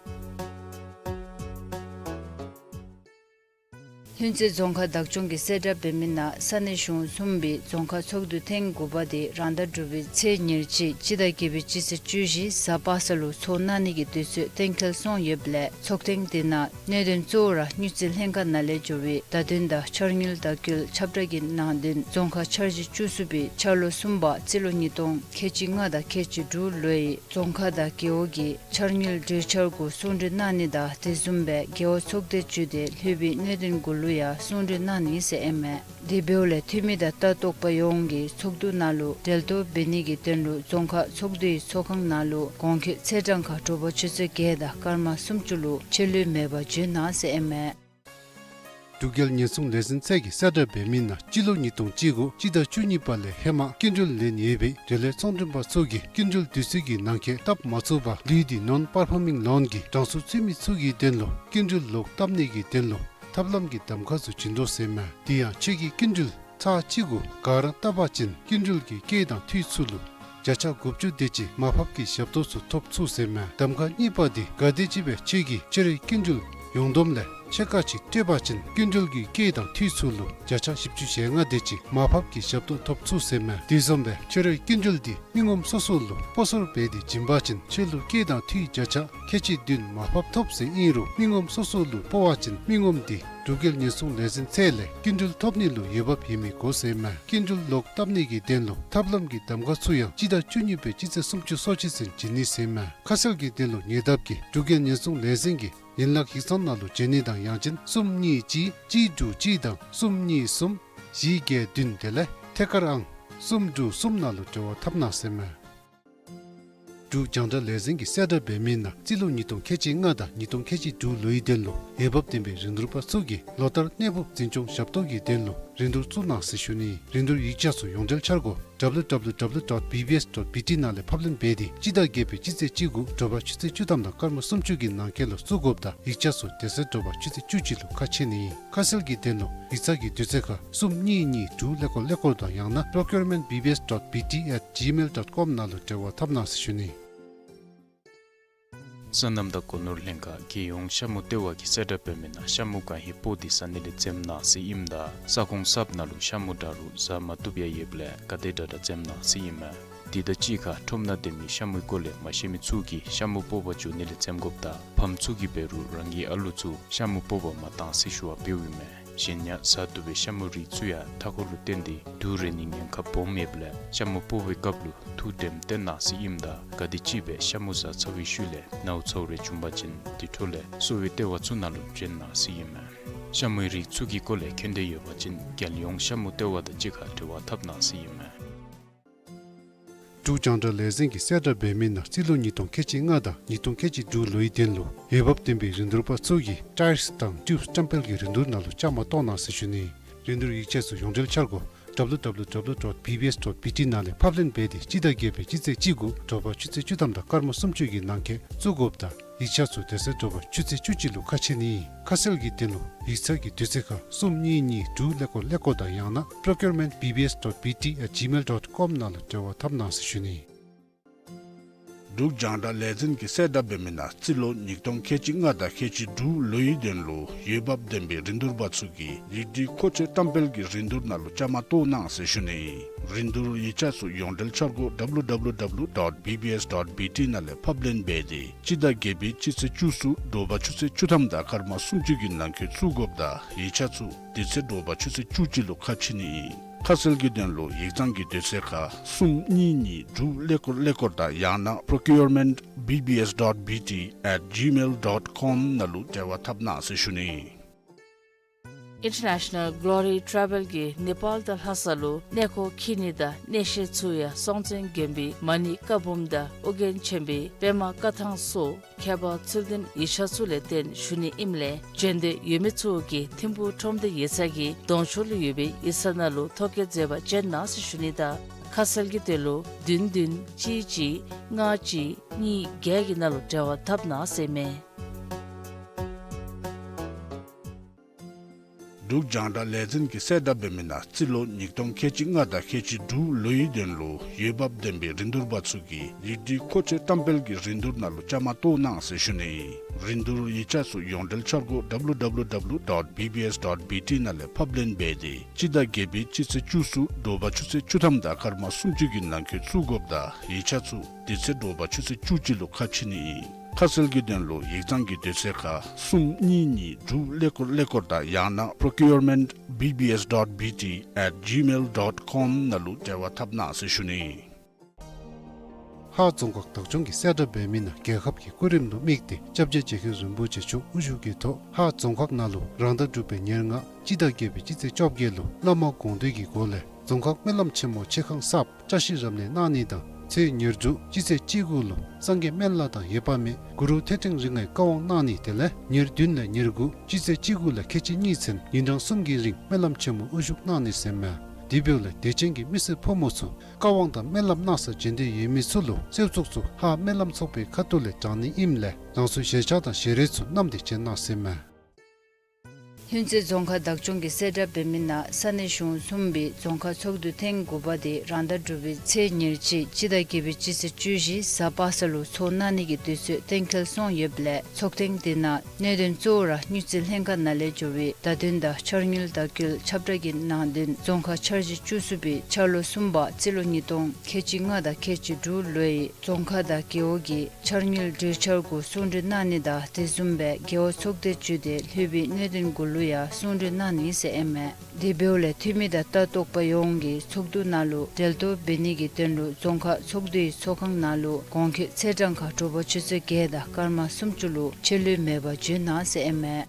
ལྷུན་རྩེ་རྫོང་ཁག་བདག་སྐྱོང་གིས་གསལ་བསྒྲགས་འབད་མི་ནང་ས་གནས་གཞུང་གསུམ་པའི་རྫོང་ཁག་ཚོགས་འདུ་ཐེངས་དགུ་པ་དེ་རང་ཟླ་དྲུག་པའི་ཚེས་ཉེར་གཅིག་སྤྱི་ཟླ་བརྒྱད་པའི་སྤྱི་ཚེས་བཅུ་བཞི་གཟའ་པ་སངས་ལུ་ཚོགས་གནང་ནི་གི་དུས་ཚོད་གཏན་འཁེལ་སོང་ཡོདཔ་ལས་ཚོགས་ཐེངས་དེ་ནང་གནད་དོན་གཙོ་བོ་ར་དངུལ་རྩིས་ལྷན་ཁག་ནང་ལས་འབྱོར་བའི་བརྡ་དོན་དང་འཆར་དངུལ་བརྡ་བསྐུལ་ཁྱབ་བསྒྲགས་ཀྱི་ནང་དོན་རྫོང་ཁག་འཆར་གཞི་བཅུ་གསུམ་པའི་འཆར་ལོ་གསུམ་པ་རྩིས་ལོ་ཉིས་སྟོང་ཁལ་གཅིག་ལྔ་དང་ཁལ་གཅིག་དྲུག་ལོའི་རྫོང་ཁག་དང་རྒེད་འོག་གི་འཆར་དངུལ་གྲོས་འཆར་གུ་གསུང་གྲོས་གནང་ནི་དང་དེ་བཟུམ་སྦེ་རྒེད་འོག་ཚོགས་སྡེ་བརྒྱུད་དེ་ལྷོད་པའི་གནད་དོན་གུ་ལུ་ཡང་གསུང་གྲོས་གནང་ནི་ཟེར་ཨིན་མས། དེ་འབདཝ་ལས་འཐུས་མི་དང་ལྟ་རྟོག་པ་ཡོངས་ཀྱིས་ཚོགས་འདུ་ནང་ལུ་འབྲེལ་གཏོགས་འབད་ནི་གི་དོན་ལུ་རྫོང་ཁག་ཚོགས་འདུའི་ཚོགས་ཁང་ནང་ལུ་གོང་འཁོད་ཚེས་གྲངས་ཁར་དྲོ་པ་ཆུ་ཚོད་བརྒྱད་དང་སྐར་མ་སུམ་ཅུ་ལུ་ཆད་ལུས་མེད་པར་བྱོན་གནང་ཟེར་ཨིན་མས། འབྲུག་རྒྱལ་ཉེན་སྲུང་ལས་འཛིན་ཚད་ཀྱིས་གསལ་བསྒྲགས་འབད་མི་ནང་སྤྱི་ལོ་ཉིས་སྟོང་བཅུ་དགུ་སྤྱི་ཟླ་བཅུ་གཉིས་པ་ལས་ཧེ་མ་སྐྱིན་འགྲུལ་ལེན་ཡོད་པའི་འབྲེལ་ཡོད་ཚོང་མགྲོན་པ་ཚུ་གིས་སྐྱིན་འགྲུལ་དུས་ཚོད་ཀྱི་ནང་འཁོད་བཏབ་མ་ཚུགས་པར་ལུས་ཏེ་ནོན་པར་ཕོར་མིང་ལོན་གྱི་གྲངས་སུ་ཚུད་མི་ཚུ་གི་དོན་ལུ་སྐྱིན་འགྲུལ་ལོག་བཏབ་ནི་གི་དོན་ལུ་ཐབས་ལམ་གྱི་གདམ་ཁ་ཚུ་བྱིན་དོ་ཟེར་མས། དེ་ཡང་ཁྱོད་ཀྱི་སྐྱིན་འགྲུལ་ཚར་གཅིག་གུ་ག་ར་བཏབ་པ་ཅིན་སྐྱིན་འགྲུལ་གྱི་སྐྱེད་དང་འཐུས་ཚུ་ལུ་བརྒྱ་ཆ་དགུ་བཅུ་དེ་ཅིག་མར་ཕབ་ཀྱི་ཞབས་ཏོག་ཚུ་ཐོབ་ཚུགས་ཟེར་མས། གདམ་ཁ་གཉིས་པ་དེ་ག་དེམ་ཅིག་སྦེ་ཁྱོད་ཀྱིས་ཁྱོད་རའི་སྐྱིན་འགྲུལ་ཡོངས་བསྡོམས་ལས་ཕྱེད་ཀ་ཅིག་སྤྲོད་པ་ཅིན་སྐྱིན་འགྲུལ་གྱི་སྐྱེད་དང་འཐུས་ཚུ་ལུ་བརྒྱ་ཆ་བཞི་བཅུ་ཞེ་ལྔ་དེ་ཅིག་མར་ཕབ་ཀྱི་ཞབས་ཏོག་ཐོབ་ཚུགས་ཟེར་མས། དེ་བཟུམ་སྦེ་ཁྱོད་རའི་སྐྱིན་འགྲུལ་དེ་མི་ངོམ་སོ་སོ་ལུ་སྤོ་སོར་འབད་དེ་བྱིན་པ་ཅིན་ཁྱོད་ལུ་སྐྱེད་དང་འཐུས་བརྒྱ་ཆ་ཁལ་གཅིག་བདུན་མར་ཕབ་ཐོབ་ཟེར་ཨིན་རུང་མི་ངོམ་སོ་སོ་ལུ་སྤོ་བ་ཅིན་མི་ངོམ་དེ་འབྲུག་རྒྱལ་ཉེན་སྲུང་ལས་འཛིན་ཚད་ལས་སྐྱིན་འགྲུལ་ཐོབ་ནི་ལུ་འོས་འབབ་ཡོད་མི་དགོ་ཟེར་མས། སྐྱིན་འགྲུལ་ལོག་བཏབ་ནི་གི་དོན་ལུ་ཐབས་ལམ་གྱི་གདམ་ཁ་ཚུ་ཡང་སྤྱི་ཟླ་བཅུ་གཉིས་པའི་སྤྱི་ཚེས་སུམ་ཅུ་སོ་གཅིག་ཚུན་བྱིན་ནི་ཟེར་མས། ཁ་གསལ་གྱི་དོན་ལུ་ཉེ་འདབས་ཀྱི་འབྲུག་རྒྱལ་ཉེན་སྲུང་ལས་འཛིན་གྱི་ཡན་ལག་ཡིག་ཚང་ནང་ལུ་བྱོན་ནི་དང་ཡང་ཅིན་གསུམ་གཉིས་གཅིག་གཅིག་དྲུག་གཅིག་དང་གསུམ་གཉིས་གསུམ་བཞི་བརྒྱད་བདུན་དེ་ལས་ཐད་ཀར་ཨང་གསུམ་དྲུག་གསུམ་ནང་ལུ་འབྲེལ་བ་འཐབ་གནང་ཟེར་མས། འབྲུག་རྒྱང་བསྒྲགས་ལས་འཛིན་གྱིས་གསལ་བསྒྲགས་འབད་མི་ནང་རྩིས་ལོ་ཉིས་སྟོང་ཁལ་གཅིག་ལྔ་དང་ཉིས་སྟོང་ཁལ་གཅིག་དྲུག་ལོའི་དོན་ལུ་འོས་འབབ་ལྡན་པའི་རིན་བསྡུར་པ་ཚུ་གིས་ལོ་ལྟར་གནས་ཕབ་འཛིན་སྐྱོང་ཞབས་ཏོག་གི་དོན་ལུ་རིན་བསྡུར་བཙུགས་གནང་ཟེར་ཞུ་ནི། རིན་བསྡུར་ཡིག་ཆ་ཚུ་ཡོངས་འབྲེལ་འཆར་སྒོ་W W W dot B B S dot B T ནང་ལས་ཕབ་ལེན་འབད་དེ་སྤྱི་ཟླ་བརྒྱད་པའི་སྤྱི་ཚེས་གཅིག་གུ་དྲོ་པ་ཆུ་ཚོད་བཅུ་ཐམ་དང་སྐར་མ་སུམ་ཅུ་གི་ནང་འཁོད་ལུ་བཙུགས་དགོཔ་དང་ཡིག་ཆ་ཚུ་དེ་ཚེ་དྲོ་པ་ཆུ་ཚོད་བཅུ་གཅིག་ལུ་ཁ་ཕྱེ་ནི་ཨིན། ཁ་གསལ་གྱི་དོན་ལུ་ཡིག་ཚང་གི་དུས་ཚོད་ཁར་གསུམ་གཉིས་གཉིས་དྲུག་ཀླད་ཀོར་ཀླད་ཀོར་དང་ཡང་ན་procurement B B S dot B T at gmail dot com ནང་ལུ་འབྲེལ་བ་འཐབ་གནང་ཟེར་ཞུ་ནི། སོ་ནམ་དང་སྒོ་ནོར་ལྷན་ཁག་རྒྱལ་ཡོངས་ཤ་མུ་ལྟེ་བ་གིས་གསལ་བསྒྲགས་འབད་མི་ནང་ཤ་མུ་གང་ཧེ་སྤོ་སྟེ་ཟ་ནི་ལས་འཛེམ་གནང་ཟེར་ཨིནམ་ད་ས་ཁོངས་གསརཔ་ནང་ལུ་ཤ་མུ་འདྲ་རུང་ཟ་མ་བཏུབ་ཡང་ཡོདཔ་ལས་ག་དེ་དྲག་དྲག་འཛེམ་གནང་ཟེར་ཨིན་མས། དེ་དང་གཅིག་ཁར་ཁྲོམ་ནང་སྡོད་མི་ཤ་མུའི་སྐོར་ལས་མ་ཤེས་མི་ཚུ་གིས་ཤ་མུ་སྤོ་བར་འགྱོ་ནི་ལས་འཛེམ་དགོཔ་དང་ཕམ་ཚུ་གིས་འབད་རུང་རང་གི་ཨ་ལོ་ཚུ་ཤ་མུ་སྤོ་བར་མ་གཏང་ཟེར་ཞུ་བ་འབདཝ་ཨིན་མས། གཞན་ཡང་ཟ་བཏུབ་པའི་ཤ་མུའི་རིགས་ཚུ་ཡང་མཐའ་འཁོར་ལུ་བརྟེན་ཏེ་དུག་རེག་ནིའི་ཉེན་ཁ་སྦོམ་ཡོདཔ་ལས་ཤ་མུ་སྤོ་བའི་སྐབས་ལུ་ཐུགས་དྲནམ་བཏོན་གནང་ཟེར་ཨིནམ་ད་ག་དེམ་ཅིག་སྦེ་ཤ་མུ་ཟ་ཚར་བའི་ཤུལ་ལས་ནཝ་ཚཝ་རེ་བྱུང་པ་ཅིན་དེ་འཕྲོ་ལས་གསོ་བའི་ལྟེ་བ་ཚུ་ནང་ལུ་བྱོན་གནང་ཟེར་ཨིན་མས། ཤ་མུའི་རིགས་ཚུ་གི་སྐོར་ལས་མཁྱེན་འདོད་ཡོད་པ་ཅིན་རྒྱལ་ཡོངས་ཤ་མུ་ལྟེ་བ་དང་གཅིག་ཁར་འབྲེལ་བ་འཐབ་གནང་ཟེར་ཨིན་མས། འབྲུག་རྒྱང་བསྒྲགས་ལས་འཛིན་གྱིས་གསལ་བསྒྲགས་འབད་མི་ནང་རྩིས་ལོ་ཉིས་སྟོང་ཁལ་གཅིག་ལྔ་དང་ཉིས་སྟོང་ཁལ་གཅིག་དྲུག་ལོའི་དོན་ལུ་འོས་འབབ་ལྡན་པའི་རིན་བསྡུར་པ་ཚུ་གིས་ཊའིརསི་དང་ཊིའུབསི་བཀྲམ་སྤེལ་གྱི་རིན་བསྡུར་ནང་ལུ་བཅའ་མར་གཏོགས་གནང་ཟེར་ཞུ་ནི། རིན་བསྡུར་ཡིག་ཆ་ཚུ་ཡོངས་འབྲེལ་འཆར་སྒོ་W W W dot B B S dot B T ནང་ལས་ཕབ་ལེན་འབད་དེ་སྤྱི་ཟླ་བརྒྱད་པའི་སྤྱི་ཚེས་གཅིག་གུ་དྲོ་པ་ཆུ་ཚོད་བཅུ་ཐམ་དང་སྐར་མ་སུམ་ཅུ་གི་ནང་འཁོད་བཙུགས་དགོཔ་དང་ཡིག་ཆ་ཚུ་དེ་ཚེ་དྲོ་པ་ཆུ་ཚོད་བཅུ་གཅིག་ལུ་ཁ་ཕྱེ་ནི་ཨིན། ཁ་གསལ་གྱི་དོན་ལུ་ཡིག་ཚང་གི་དུས་ཚོད་ཁར་གསུམ་གཉིས་གཉིས་དྲུག་ཀླད་ཀོར་ཀླད་ཀོར་དང་ཡང་ན་procurement B B S dot B T at gmail dot com ནང་ལུ་འབྲེལ་བ་འཐབ་གནང་ཟེར་ཞུ་ནི། འབྲུག་རྒྱང་བསྒྲགས་ལས་འཛིན་གྱི་གསལ་བསྒྲགས་འབད་མི་ནང་རྩིས་ལོ་ཉིས་སྟོང་ཁལ་གཅིག་ལྔ་དང་ཁལ་གཅིག་དྲུག་ལོའི་དོན་ལུ་འོས་འབབ་ལྡན་པའི་རིན་བསྡུར་པ་ཚུ་གིས་ཡིག་སྒྲིག་མཁོ་ཆས་བཀྲམ་སྤེལ་གྱི་རིན་བསྡུར་ནང་ལུ་བཅའ་མར་གཏོགས་གནང་ཟེར་ཞུ་ནི་ཨིན། རིན་བསྡུར་ཡིག་ཆ་ཚུ་ཡོངས་འབྲེལ་འཆར་སྒོ་W W W dot B B S dot B T ནང་ལས་ཕབ་ལེན་འབད་དེ་སྤྱི་ཟླ་བརྒྱད་པའི་སྤྱི་ཚེས་བཅུ་གསུམ་དྲོ་པ་ཆུ་ཚོད་བཅུ་ཐམ་དང་སྐར་མ་སུམ་ཅུ་གི་ནང་འཁོད་བཙུགས་དགོཔ་དང་ཡིག་ཆ་ཚུ་དེ་ཚེ་དྲོ་པ་ཆུ་ཚོད་བཅུ་གཅིག་ལུ་ཁ་ཕྱེ་ནི་ཨིན། ཁ་གསལ་གྱི་དོན་ལུ་ཡིག་ཚང་གི་དུས་ཚོད་ཁར་གསུམ་གཉིས་གཉིས་དྲུག་ཀླད་ཀོར་ཀླད་ཀོར་དང་ཡང་ན་procurement B B S dot B T at gmail dot com ནང་ལུ་འབྲེལ་བ་འཐབ་གནང་ཟེར་ཞུ་ནི་ཨིན། International Glory Travel གིས་ནེ་པཱལ་དང་ལྷ་ས་ལུ་གནས་སྐོར་འཁྱིད་ནི་དང་གནས་བཤད་ཚུ་ཡང་སྲོང་བཙན་སྒམ་པོའི་མ་ཎི་བཀའ་འབུམ་དང་ཨོ་རྒྱན་ཆེན་པོའི་པདྨ་བཀའ་ཐང་སོགས་ཁྱད་པར་ཚུལ་ལྡན་ཡིག་ཆ་ཚུ་ལས་བརྟེན་ཞུ་ནི་ཨིནམ་ལས་འབྱོན་འདོད་ཡོད་མི་ཚུ་གིས་ཐིམ་ཕུག་ཁྲོམ་སྡེ་ཡིག་ཚང་གི་གདོང་ཕྱོགས་ལུ་ཡོད་པའི་ཡིག་ཚང་ནང་ལུ་ཐོ་བཀོད་མཛད་པར་བྱོན་གནང་ཟེར་ཞུ་ནི་དང་ཁ་གསལ་གྱི་དོན་ལུ་བདུན་བདུན་གཅིག་གཅིག་ལྔ་གཅིག་གཉིས་བརྒྱད་ཀྱི་ནང་ལུ་འབྲེལ་བ་འཐབ་གནང་ཟེར་ཨིན་མས། འབྲུག་རྒྱང་བསྒྲགས་ལས་འཛིན་གྱི་གསལ་བསྒྲགས་འབད་མི་ནང་རྩིས་ལོ་ཉིས་སྟོང་ཁལ་གཅིག་ལྔ་དང་ཁལ་གཅིག་དྲུག་ལོའི་དོན་ལུ་འོས་འབབ་ལྡན་པའི་རིན་བསྡུར་པ་ཚུ་གིས་ཡིག་སྒྲིག་མཁོ་ཆས་བཀྲམ་སྤེལ་གྱི་རིན་བསྡུར་ནང་ལུ་བཅའ་མར་གཏོགས་གནང་ཟེར་ཞུ་ནི་ཨིན། རིན་བསྡུར་ཡིག་ཆ་ཚུ་ཡོངས་འབྲེལ་འཆར་སྒོ་W W W dot B B S dot B T ནང་ལས་ཕབ་ལེན་འབད་དེ་སྤྱི་ཟླ་བརྒྱད་པའི་སྤྱི་ཚེས་བཅུ་གསུམ་དྲོ་པ་ཆུ་ཚོད་བཅུ་ཐམ་དང་སྐར་མ་སུམ་ཅུ་གི་ནང་འཁོད་བཙུགས་དགོཔ་དང་ཡིག་ཆ་ཚུ་དེ་ཚེ་དྲོ་པ་ཆུ་ཚོད་བཅུ་གཅིག་ལུ་ཁ་ཕྱེ་ནི་ཨིན། ཁ་གསལ་གྱི་དོན་ལུ་ཡིག་ཚང་གི་དུས་ཚོད་ཁར་གསུམ་གཉིས་གཉིས་དྲུག་ཀླད་ཀོར་ཀླད་ཀོར་དང་ཡང་ན་procurement B B S dot B T at gmail dot com ནང་ལུ་འབྲེལ་བ་འཐབ་གནང་ཟེར་ཞུ་ནི་ཨིན། ཧཱ་རྫོང་ཁག་བདག་སྐྱོང་གི་གསལ་བསྒྲགས་འབད་མི་ནང་རྒྱལ་ཁབ་ཀྱི་སྐུ་རིམ་ལུ་དམིགས་ཏེ་སྐྱབས་རྗེ་རྗེ་མཁན་རིན་པོ་ཆེ་མཆོག་དབུ་བཞུགས་ཀྱི་ཐོག་ཧཱ་རྫོང་ཁག་ནང་ལུ་རང་ཟླ་དྲུག་པའི་ཉེར་ལྔ་སྤྱི་ཟླ་བརྒྱད་པའི་སྤྱི་ཚེས་བཅོ་བརྒྱད་ལུ་བླ་མ་དགོངས་འདུས་ཀྱི་སྒོ་ལས་རྫོང་ཁག་སྨོན་ལམ་ཆེན་མོ་ཆེ་ཁང་གསརཔ་བཀྲ་ཤིས་རབ་གནས་གནང་ནི་དང་ཚེས་ཉེར་དྲུག་སྤྱི་ཚེས་གཅིག་དགུ་ལུ་སངས་རྒྱས་སྨན་བླ་དང་འོད་དཔག་མེད་གུ་རུ་ཐོད་ཕྲེང་རིགས་ལྔའི་བཀའ་དབང་གནང་ནི་དེ་ལས་ཉེར་བདུན་ལས་ཉེར་དགུ་སྤྱི་ཚེས་གཅིག་དགུ་ལས་ཁལ་གཅིག་གཉིས་ཚུན་ཉིན་གྲངས་གསུམ་གྱི་རིང་སྨོན་ལམ་ཆེན་མོ་དབུ་བཞུགས་གནང་ནི་ཟེར་མས། དེ་འབདཝ་ལས་དད་ཅན་གྱི་མི་སེར་ཕོ་མོ་ཚུ་བཀའ་དབང་དང་སྨོན་ལམ་གནང་སར་བྱོན་འདོད་ཡོད་མི་ཚུ་ལུ་གསོལ་ཚོགས་ཚུ་ཧཱ་སྨོན་ལམ་ཚོགས་པའི་ཁ་ཐུག་ལས་དྲང་ནི་ཨིནམ་ལས་རང་སོའི་ཞལ་ཆས་དང་ཞལ་རས་ཚུ་བསྣམས་ཏེ་བྱོན་གནང་ཟེར་མས། ལྷུན་རྩེ་རྫོང་ཁག་བདག་སྐྱོང་གི་གསལ་བསྒྲགས་འབད་མི་ནང་ས་གནས་གཞུང་གསུམ་པའི་རྫོང་ཁག་ཚོགས་འདུ་ཐེངས་དགུ་པ་དེ་རང་ཟླ་དྲུག་པའི་ཚེས་ཉེར་གཅིག་སྤྱི་ཟླ་བརྒྱད་པའི་སྤྱི་ཚེས་བཅུ་བཞི་གཟའ་པ་སངས་ལུ་ཚོགས་གནང་ནི་གི་དུས་ཚོད་གཏན་འཁེལ་སོང་ཡོདཔ་ལས་ཚོགས་ཐེངས་དེ་ནང་གནད་དོན་གཙོ་བོ་ར་དངུལ་རྩིས་ལྷན་ཁག་ནང་ལས་འབྱོར་བའི་བརྡ་དོན་དང་འཆར་དངུལ་བརྡ་བསྐུལ་ཁྱབ་བསྒྲགས་ཀྱི་ནང་དོན་རྫོང་ཁག་འཆར་གཞི་བཅུ་གསུམ་པའི་འཆར་ལོ་གསུམ་པ་རྩིས་ལོ་ཉིས་སྟོང་ཁལ་གཅིག་ལྔ་དང་ཁལ་གཅིག་དྲུག་ལོའི་རྫོང་ཁག་དང་རྒེད་འོག་གི་འཆར་དངུལ་གྲོས་འཆར་གུ་གསུང་གྲོས་གནང་ནི་དང་དེ་བཟུམ་སྦེ་རྒེད་འོག་ཚོགས་སྡེ་བརྒྱུད་དེ་ལྷོད་པའི་གནད་དོན་གུ་ལུ་ཡང་གསུང་གྲོས་གནང་ནི་ཟེར་ཨིན་མས། དེ་འབདཝ་ལས་འཐུས་མི་དང་ལྟ་རྟོག་པ་ཡོངས་ཀྱིས་ཚོགས་འདུ་ནང་ལུ་གྲལ་གཏོགས་འབད་ནི་གི་དོན་ལུ་རྫོང་ཁག་ཚོགས་འདུའི་ཚོགས་ཁང་ནང་ལུ་གོང་འཁོད་ཚེས་གྲངས་ཁར་དྲོ་པ་ཆུ་ཚོད་བརྒྱད་དང་སྐར་མ་སུམ་ཅུ་ལུ་ཆད་ལུས་མེད་པར་འབྱོན་གནང་ཟེར་ཨིན་མས།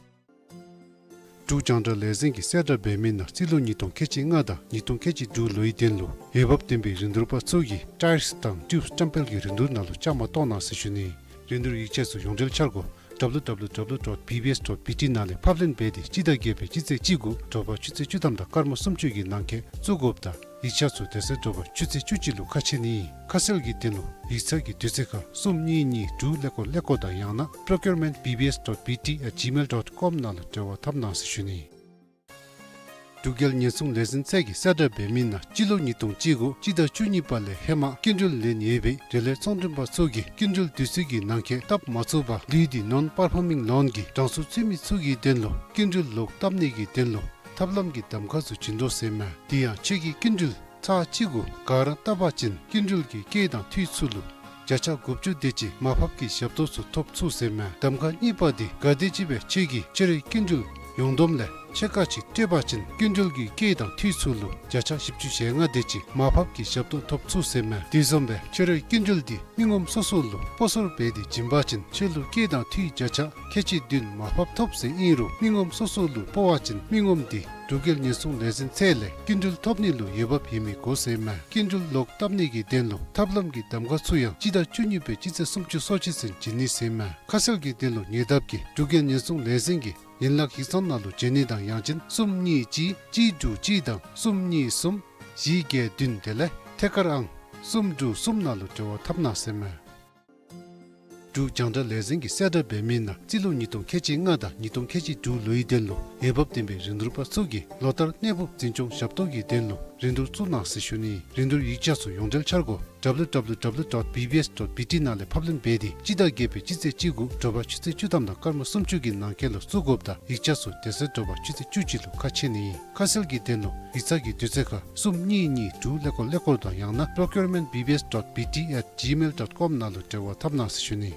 འབྲུག་རྒྱང་བསྒྲགས་ལས་འཛིན་གྱི་གསལ་བསྒྲགས་འབད་མི་ནང་རྩིས་ལོ་ཉིས་སྟོང་ཁལ་གཅིག་ལྔ་དང་ཉིས་སྟོང་ཁལ་གཅིག་དྲུག་ལོའི་དོན་ལུ་འོས་འབབ་ལྡན་པའི་རིན་བསྡུར་པ་ཚུ་གིས་ཊའིརསི་དང་ཊིའུབསི་བཀྲམ་སྤེལ་གྱི་རིན་བསྡུར་ནང་ལུ་བཅའ་མར་གཏོགས་གནང་ཟེར་ཞུ་ནི། རིན་བསྡུར་ཡིག་ཆ་ཚུ་ཡོངས་འབྲེལ་འཆར་སྒོ་W W W dot B B S dot B T ནང་ལས་ཕབ་ལེན་འབད་དེ་སྤྱི་ཟླ་བརྒྱད་པའི་སྤྱི་ཚེས་གཅིག་དགུ་དྲོ་པ་ཆུ་ཚོད་བཅུ་ཐམ་དང་སྐར་མ་སུམ་ཅུ་གི་ནང་འཁོད་བཙུགས་དགོཔ་དང་ཡིག་ཆ་ཚུ་དེ་ཚེ་དྲོ་པ་ཆུ་ཚོད་བཅུ་གཅིག་ལུ་ཁ་ཕྱེ་ནི། ཁ་གསལ་གྱི་དོན་ལུ་ཡིག་ཚང་གི་དུས་ཚོད་ཁར་གསུམ་གཉིས་གཉིས་དྲུག་ཀླད་ཀོར་ཀླད་ཀོར་དང་ཡང་ན་procurement B B S dot B T at gmail dot com ནང་ལུ་འབྲེལ་བ་འཐབ་གནང་ཟེར་ཞུ་ནི། འབྲུག་རྒྱལ་ཉེན་སྲུང་ལས་འཛིན་ཚད་ཀྱི་གསལ་བསྒྲགས་འབད་མི་ནང་སྤྱི་ལོ་ཉིས་སྟོང་གཅིག་དགུ་སྤྱི་ཟླ་བཅུ་གཉིས་པ་ལས་ཧེ་མ་སྐྱིན་འགྲུལ་ལེན་ཡོད་པའི་འབྲེལ་ཡོད་ཚོང་མགྲོན་པ་ཚུ་གིས་སྐྱིན་འགྲུལ་དུས་ཚོད་ཀྱི་ནང་འཁོད་བཏབ་མ་ཚུགས་པར་ལུས་ཏེ་ནོན་པར་ཕམ་མི་ལོན་གྱི་གྲངས་སུ་ཚུད་མི་ཚུ་གི་དོན་ལུ་སྐྱིན་འགྲུལ་ལོག་བཏབ་ནི་གི་དོན་ལུ་ཐབས་ལམ་གྱི་གདམ་ཁ་ཚུ་བྱིན་དོ་ཟེར་མས། དེ་ཡང་ཁྱོད་ཀྱིས་སྐྱིན་འགྲུལ་ཚར་གཅིག་གུ་ག་ར་བཏབ་པ་ཅིན་སྐྱིན་འགྲུལ་གྱི་སྐྱེད་དང་འཐུས་ཚུ་ལུ་བརྒྱ་ཆ་དགུ་བཅུ་དེ་ཅིག་མར་ཕབ་ཀྱི་ཞབས་ཏོག་ཚུ་ཐོབ་ཚུགས་ཟེར་མས། གདམ་ཁ་གཉིས་པ་དེ་གལ་ཏེ་ཅིག་སྦེ་ཁྱོད་ཀྱིས་ཁྱོད་རའི་སྐྱིན་འགྲུལ་ཡོངས་བསྡོམས་ལས་ཕྱེད་ཀ་ཅིག་སྤྲོད་པ་ཅིན་སྐྱིན་འགྲུལ་གྱི་སྐྱེད་དང་འཐུས་ཚུ་ལུ་བརྒྱ་ཆ་བཞི་བཅུ་ཞེ་ལྔ་དེ་ཅིག་མར་ཕབ་ཀྱི་ཞབས་ཏོག་ཐོབ་ཚུགས་ཟེར་མས། དེ་བཟུམ་སྦེ་ཁྱོད་རའི་སྐྱིན་འགྲུལ་དེ་མི་ངོམ་སོ་སོ་ལུ་སྤོ་སོར་འབད་དེ་བྱིན་པ་ཅིན་ཁྱོད་ལུ་སྐྱེད་དང་འཐུས་བརྒྱ་ཆ་ཁལ་གཅིག་བདུན་མར་ཕབ་ཐོབ་ཟེར་ཨིན་རུང་མི་ངོམ་སོ་སོ་ལུ་སྤོ་བ་ཅིན་མི་ངོམ་དེ་འབྲུག་རྒྱལ་ཉེན་སྲུང་ལས་འཛིན་ཚད་ལས་སྐྱིན་འགྲུལ་ཐོབ་ནི་ལུ་འོས་འབབ་ཡོད་མི་དགོ་ཟེར་མས། སྐྱིན་འགྲུལ་ལོག་བཏབ་ནི་གི་དོན་ལུ་ཐབས་ལམ་གྱི་གདམ་ཁ་ཚུ་ཡང་སྤྱི་ཟླ་བཅུ་གཉིས་པའི་སྤྱི་ཚེས་སུམ་ཅུ་སོ་གཅིག་ཚུན་བྱིན་ནི་ཟེར་མས། ཁ་གསལ་གྱི་དོན་ལུ་ཉེ་འདབས་ཀྱི་འབྲུག་རྒྱལ་ཉེན་སྲུང་ལས་འཛིན་གྱི་ཡན་ལག་ཡིག་ཚང་ནང་ལུ་བྱོན་ནི་དང་ཡང་ཅིན་གསུམ་གཉིས་གཅིག་གཅིག་དྲུག་གཅིག་དང་གསུམ་གཉིས་གསུམ་བཞི་བརྒྱད་བདུན་དེ་ལས་ཐད་ཀར་ཨང་གསུམ་དྲུག་གསུམ་ནང་ལུ་འབྲེལ་བ་འཐབ་གནང་ཟེར་མས། འབྲུག་རྒྱང་བསྒྲགས་ལས་འཛིན་གྱི་གསལ་བསྒྲགས་འབད་མི་ནང་རྩིས་ལོ་ཉིས་སྟོང་ཁལ་གཅིག་ལྔ་དང་ཉིས་སྟོང་ཁལ་གཅིག་དྲུག་ལོའི་དོན་ལུ་འོས་འབབ་ལྡན་པའི་རིན་བསྡུར་པ་ཚུ་གིས་ལོ་ལྟར་གནས་ཕུགས་འཛིན་སྐྱོང་ཞབས་ཏོག་གི་དོན་ལུ་ རིན་བསྡུར་བཙུགས་གནང་ཟེར་ཞུ་ནི། རིན་བསྡུར་ཡིག་ཆ་ཚུ་ཡོངས་འབྲེལ་འཆར་སྒོ་W W W dot B B S dot B T ནང་ལས་ཕབ་ལེན་འབད་དེ་སྤྱི་ཟླ་བརྒྱད་པའི་སྤྱི་ཚེས་གཅིག་དགུ་དྲོ་པ་ཆུ་ཚོད་བཅུ་ཐམ་དང་སྐར་མ་སུམ་ཅུ་གི་ནང་འཁོད་ལུ་བཙུགས་དགོཔ་དང་ཡིག་ཆ་ཚུ་དེ་ཚེ་དྲོ་པ་ཆུ་ཚོད་བཅུ་གཅིག་ལུ་ཁ་ཕྱེ་ནི་ཨིན། ཁ་གསལ་གྱི་དོན་ལུ་ཡིག་ཚང་གི་དུས་ཚོད་ཁར་གསུམ་གཉིས་གཉིས་དྲུག་ཀླད་ཀོར་ཀླད་ཀོར་དང་ཡང་ན་procurement B B S dot B T at gmail dot com ནང་ལུ་འབྲེལ་བ་འཐབ་གནང་ཟེར་ཞུ་ནི།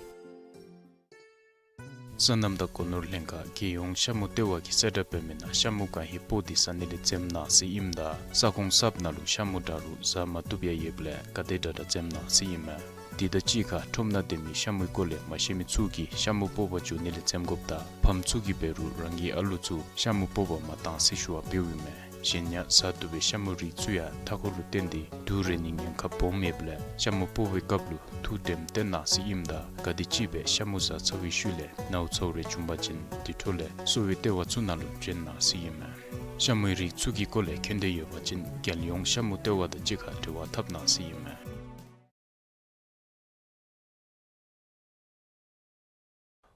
སོ་ནམ་དང་སྒོ་ནོར་ལྷན་ཁག་རྒྱལ་ཡོངས་ཤ་མུ་ལྟེ་བ་གིས་གསལ་བསྒྲགས་འབད་མི་ནང་ཤ་མུ་གང་ཧེ་སྤོ་སྟེ་ཟ་ནི་ལས་འཛེམ་གནང་ཟེར་ཨིནམ་ད་ས་ཁོངས་གསརཔ་ནང་ལུ་ཤ་མུ་དྲག་རུང་ཟ་མ་བཏུབ་ཡང་ཡོདཔ་ལས་ག་དེ་དྲག་དྲག་འཛེམ་གནང་ཟེར་ཨིན་མས། དེ་དང་གཅིག་ཁར་ཁྲོམ་ནང་སྡོད་མི་ཤ་མུའི་སྐོར་ལས་མ་ཤེས་མི་ཚུ་གིས་ཤ་མུ་སྤོ་བར་འགྱོ་ནི་ལས་འཛེམ་དགོཔ་དང་ཕམ་ཚུ་གིས་འབད་རུང་རང་གི་ཨ་ལུ་ཚུ་ཤ་མུ་སྤོ་བར་མ་གཏང་ཟེར་ཞུ་བ་འབདཝ་ཨིན་མས། གཞན་ཡང་ཟ་བཏུབ་པའི་ཤ་མུའི་རིགས་ཚུ་ཡང་མཐའ་འཁོར་ལུ་བརྟེན་ཏེ་དུག་རེག་ནིའི་ཉེན་ཁ་སྦོམ་ཡོདཔ་ལས་ཤ་མུ་སྤོ་བའི་སྐབས་ལུ་ཐུགས་དྲནམ་བཏོན་གནང་ཟེར་ཨིནམ་ད་ག་དེམ་ཅིག་སྦེ་ཤ་མུ་ཟ་ཚར་བའི་ཤུལ་ལས་ནཝ་ཚཝ་རེ་བྱུང་པ་ཅིན་དེ་འཕྲོ་ལས་གསོ་བའི་ལྟེ་བ་ཚུ་ནང་ལུ་བྱོན་གནང་ཟེར་ཨིན་མས། ཤ་མུའི་རིགས་ཚུ་གི་སྐོར་ལས་མཁྱེན་འདོད་ཡོད་པ་ཅིན་རྒྱལ་ཡོངས་ཤ་མུ་ལྟེ་བ་དང་གཅིག་ཁར་འབྲེལ་བ་འཐབ་གནང་ཟེར་ཨིན་མས།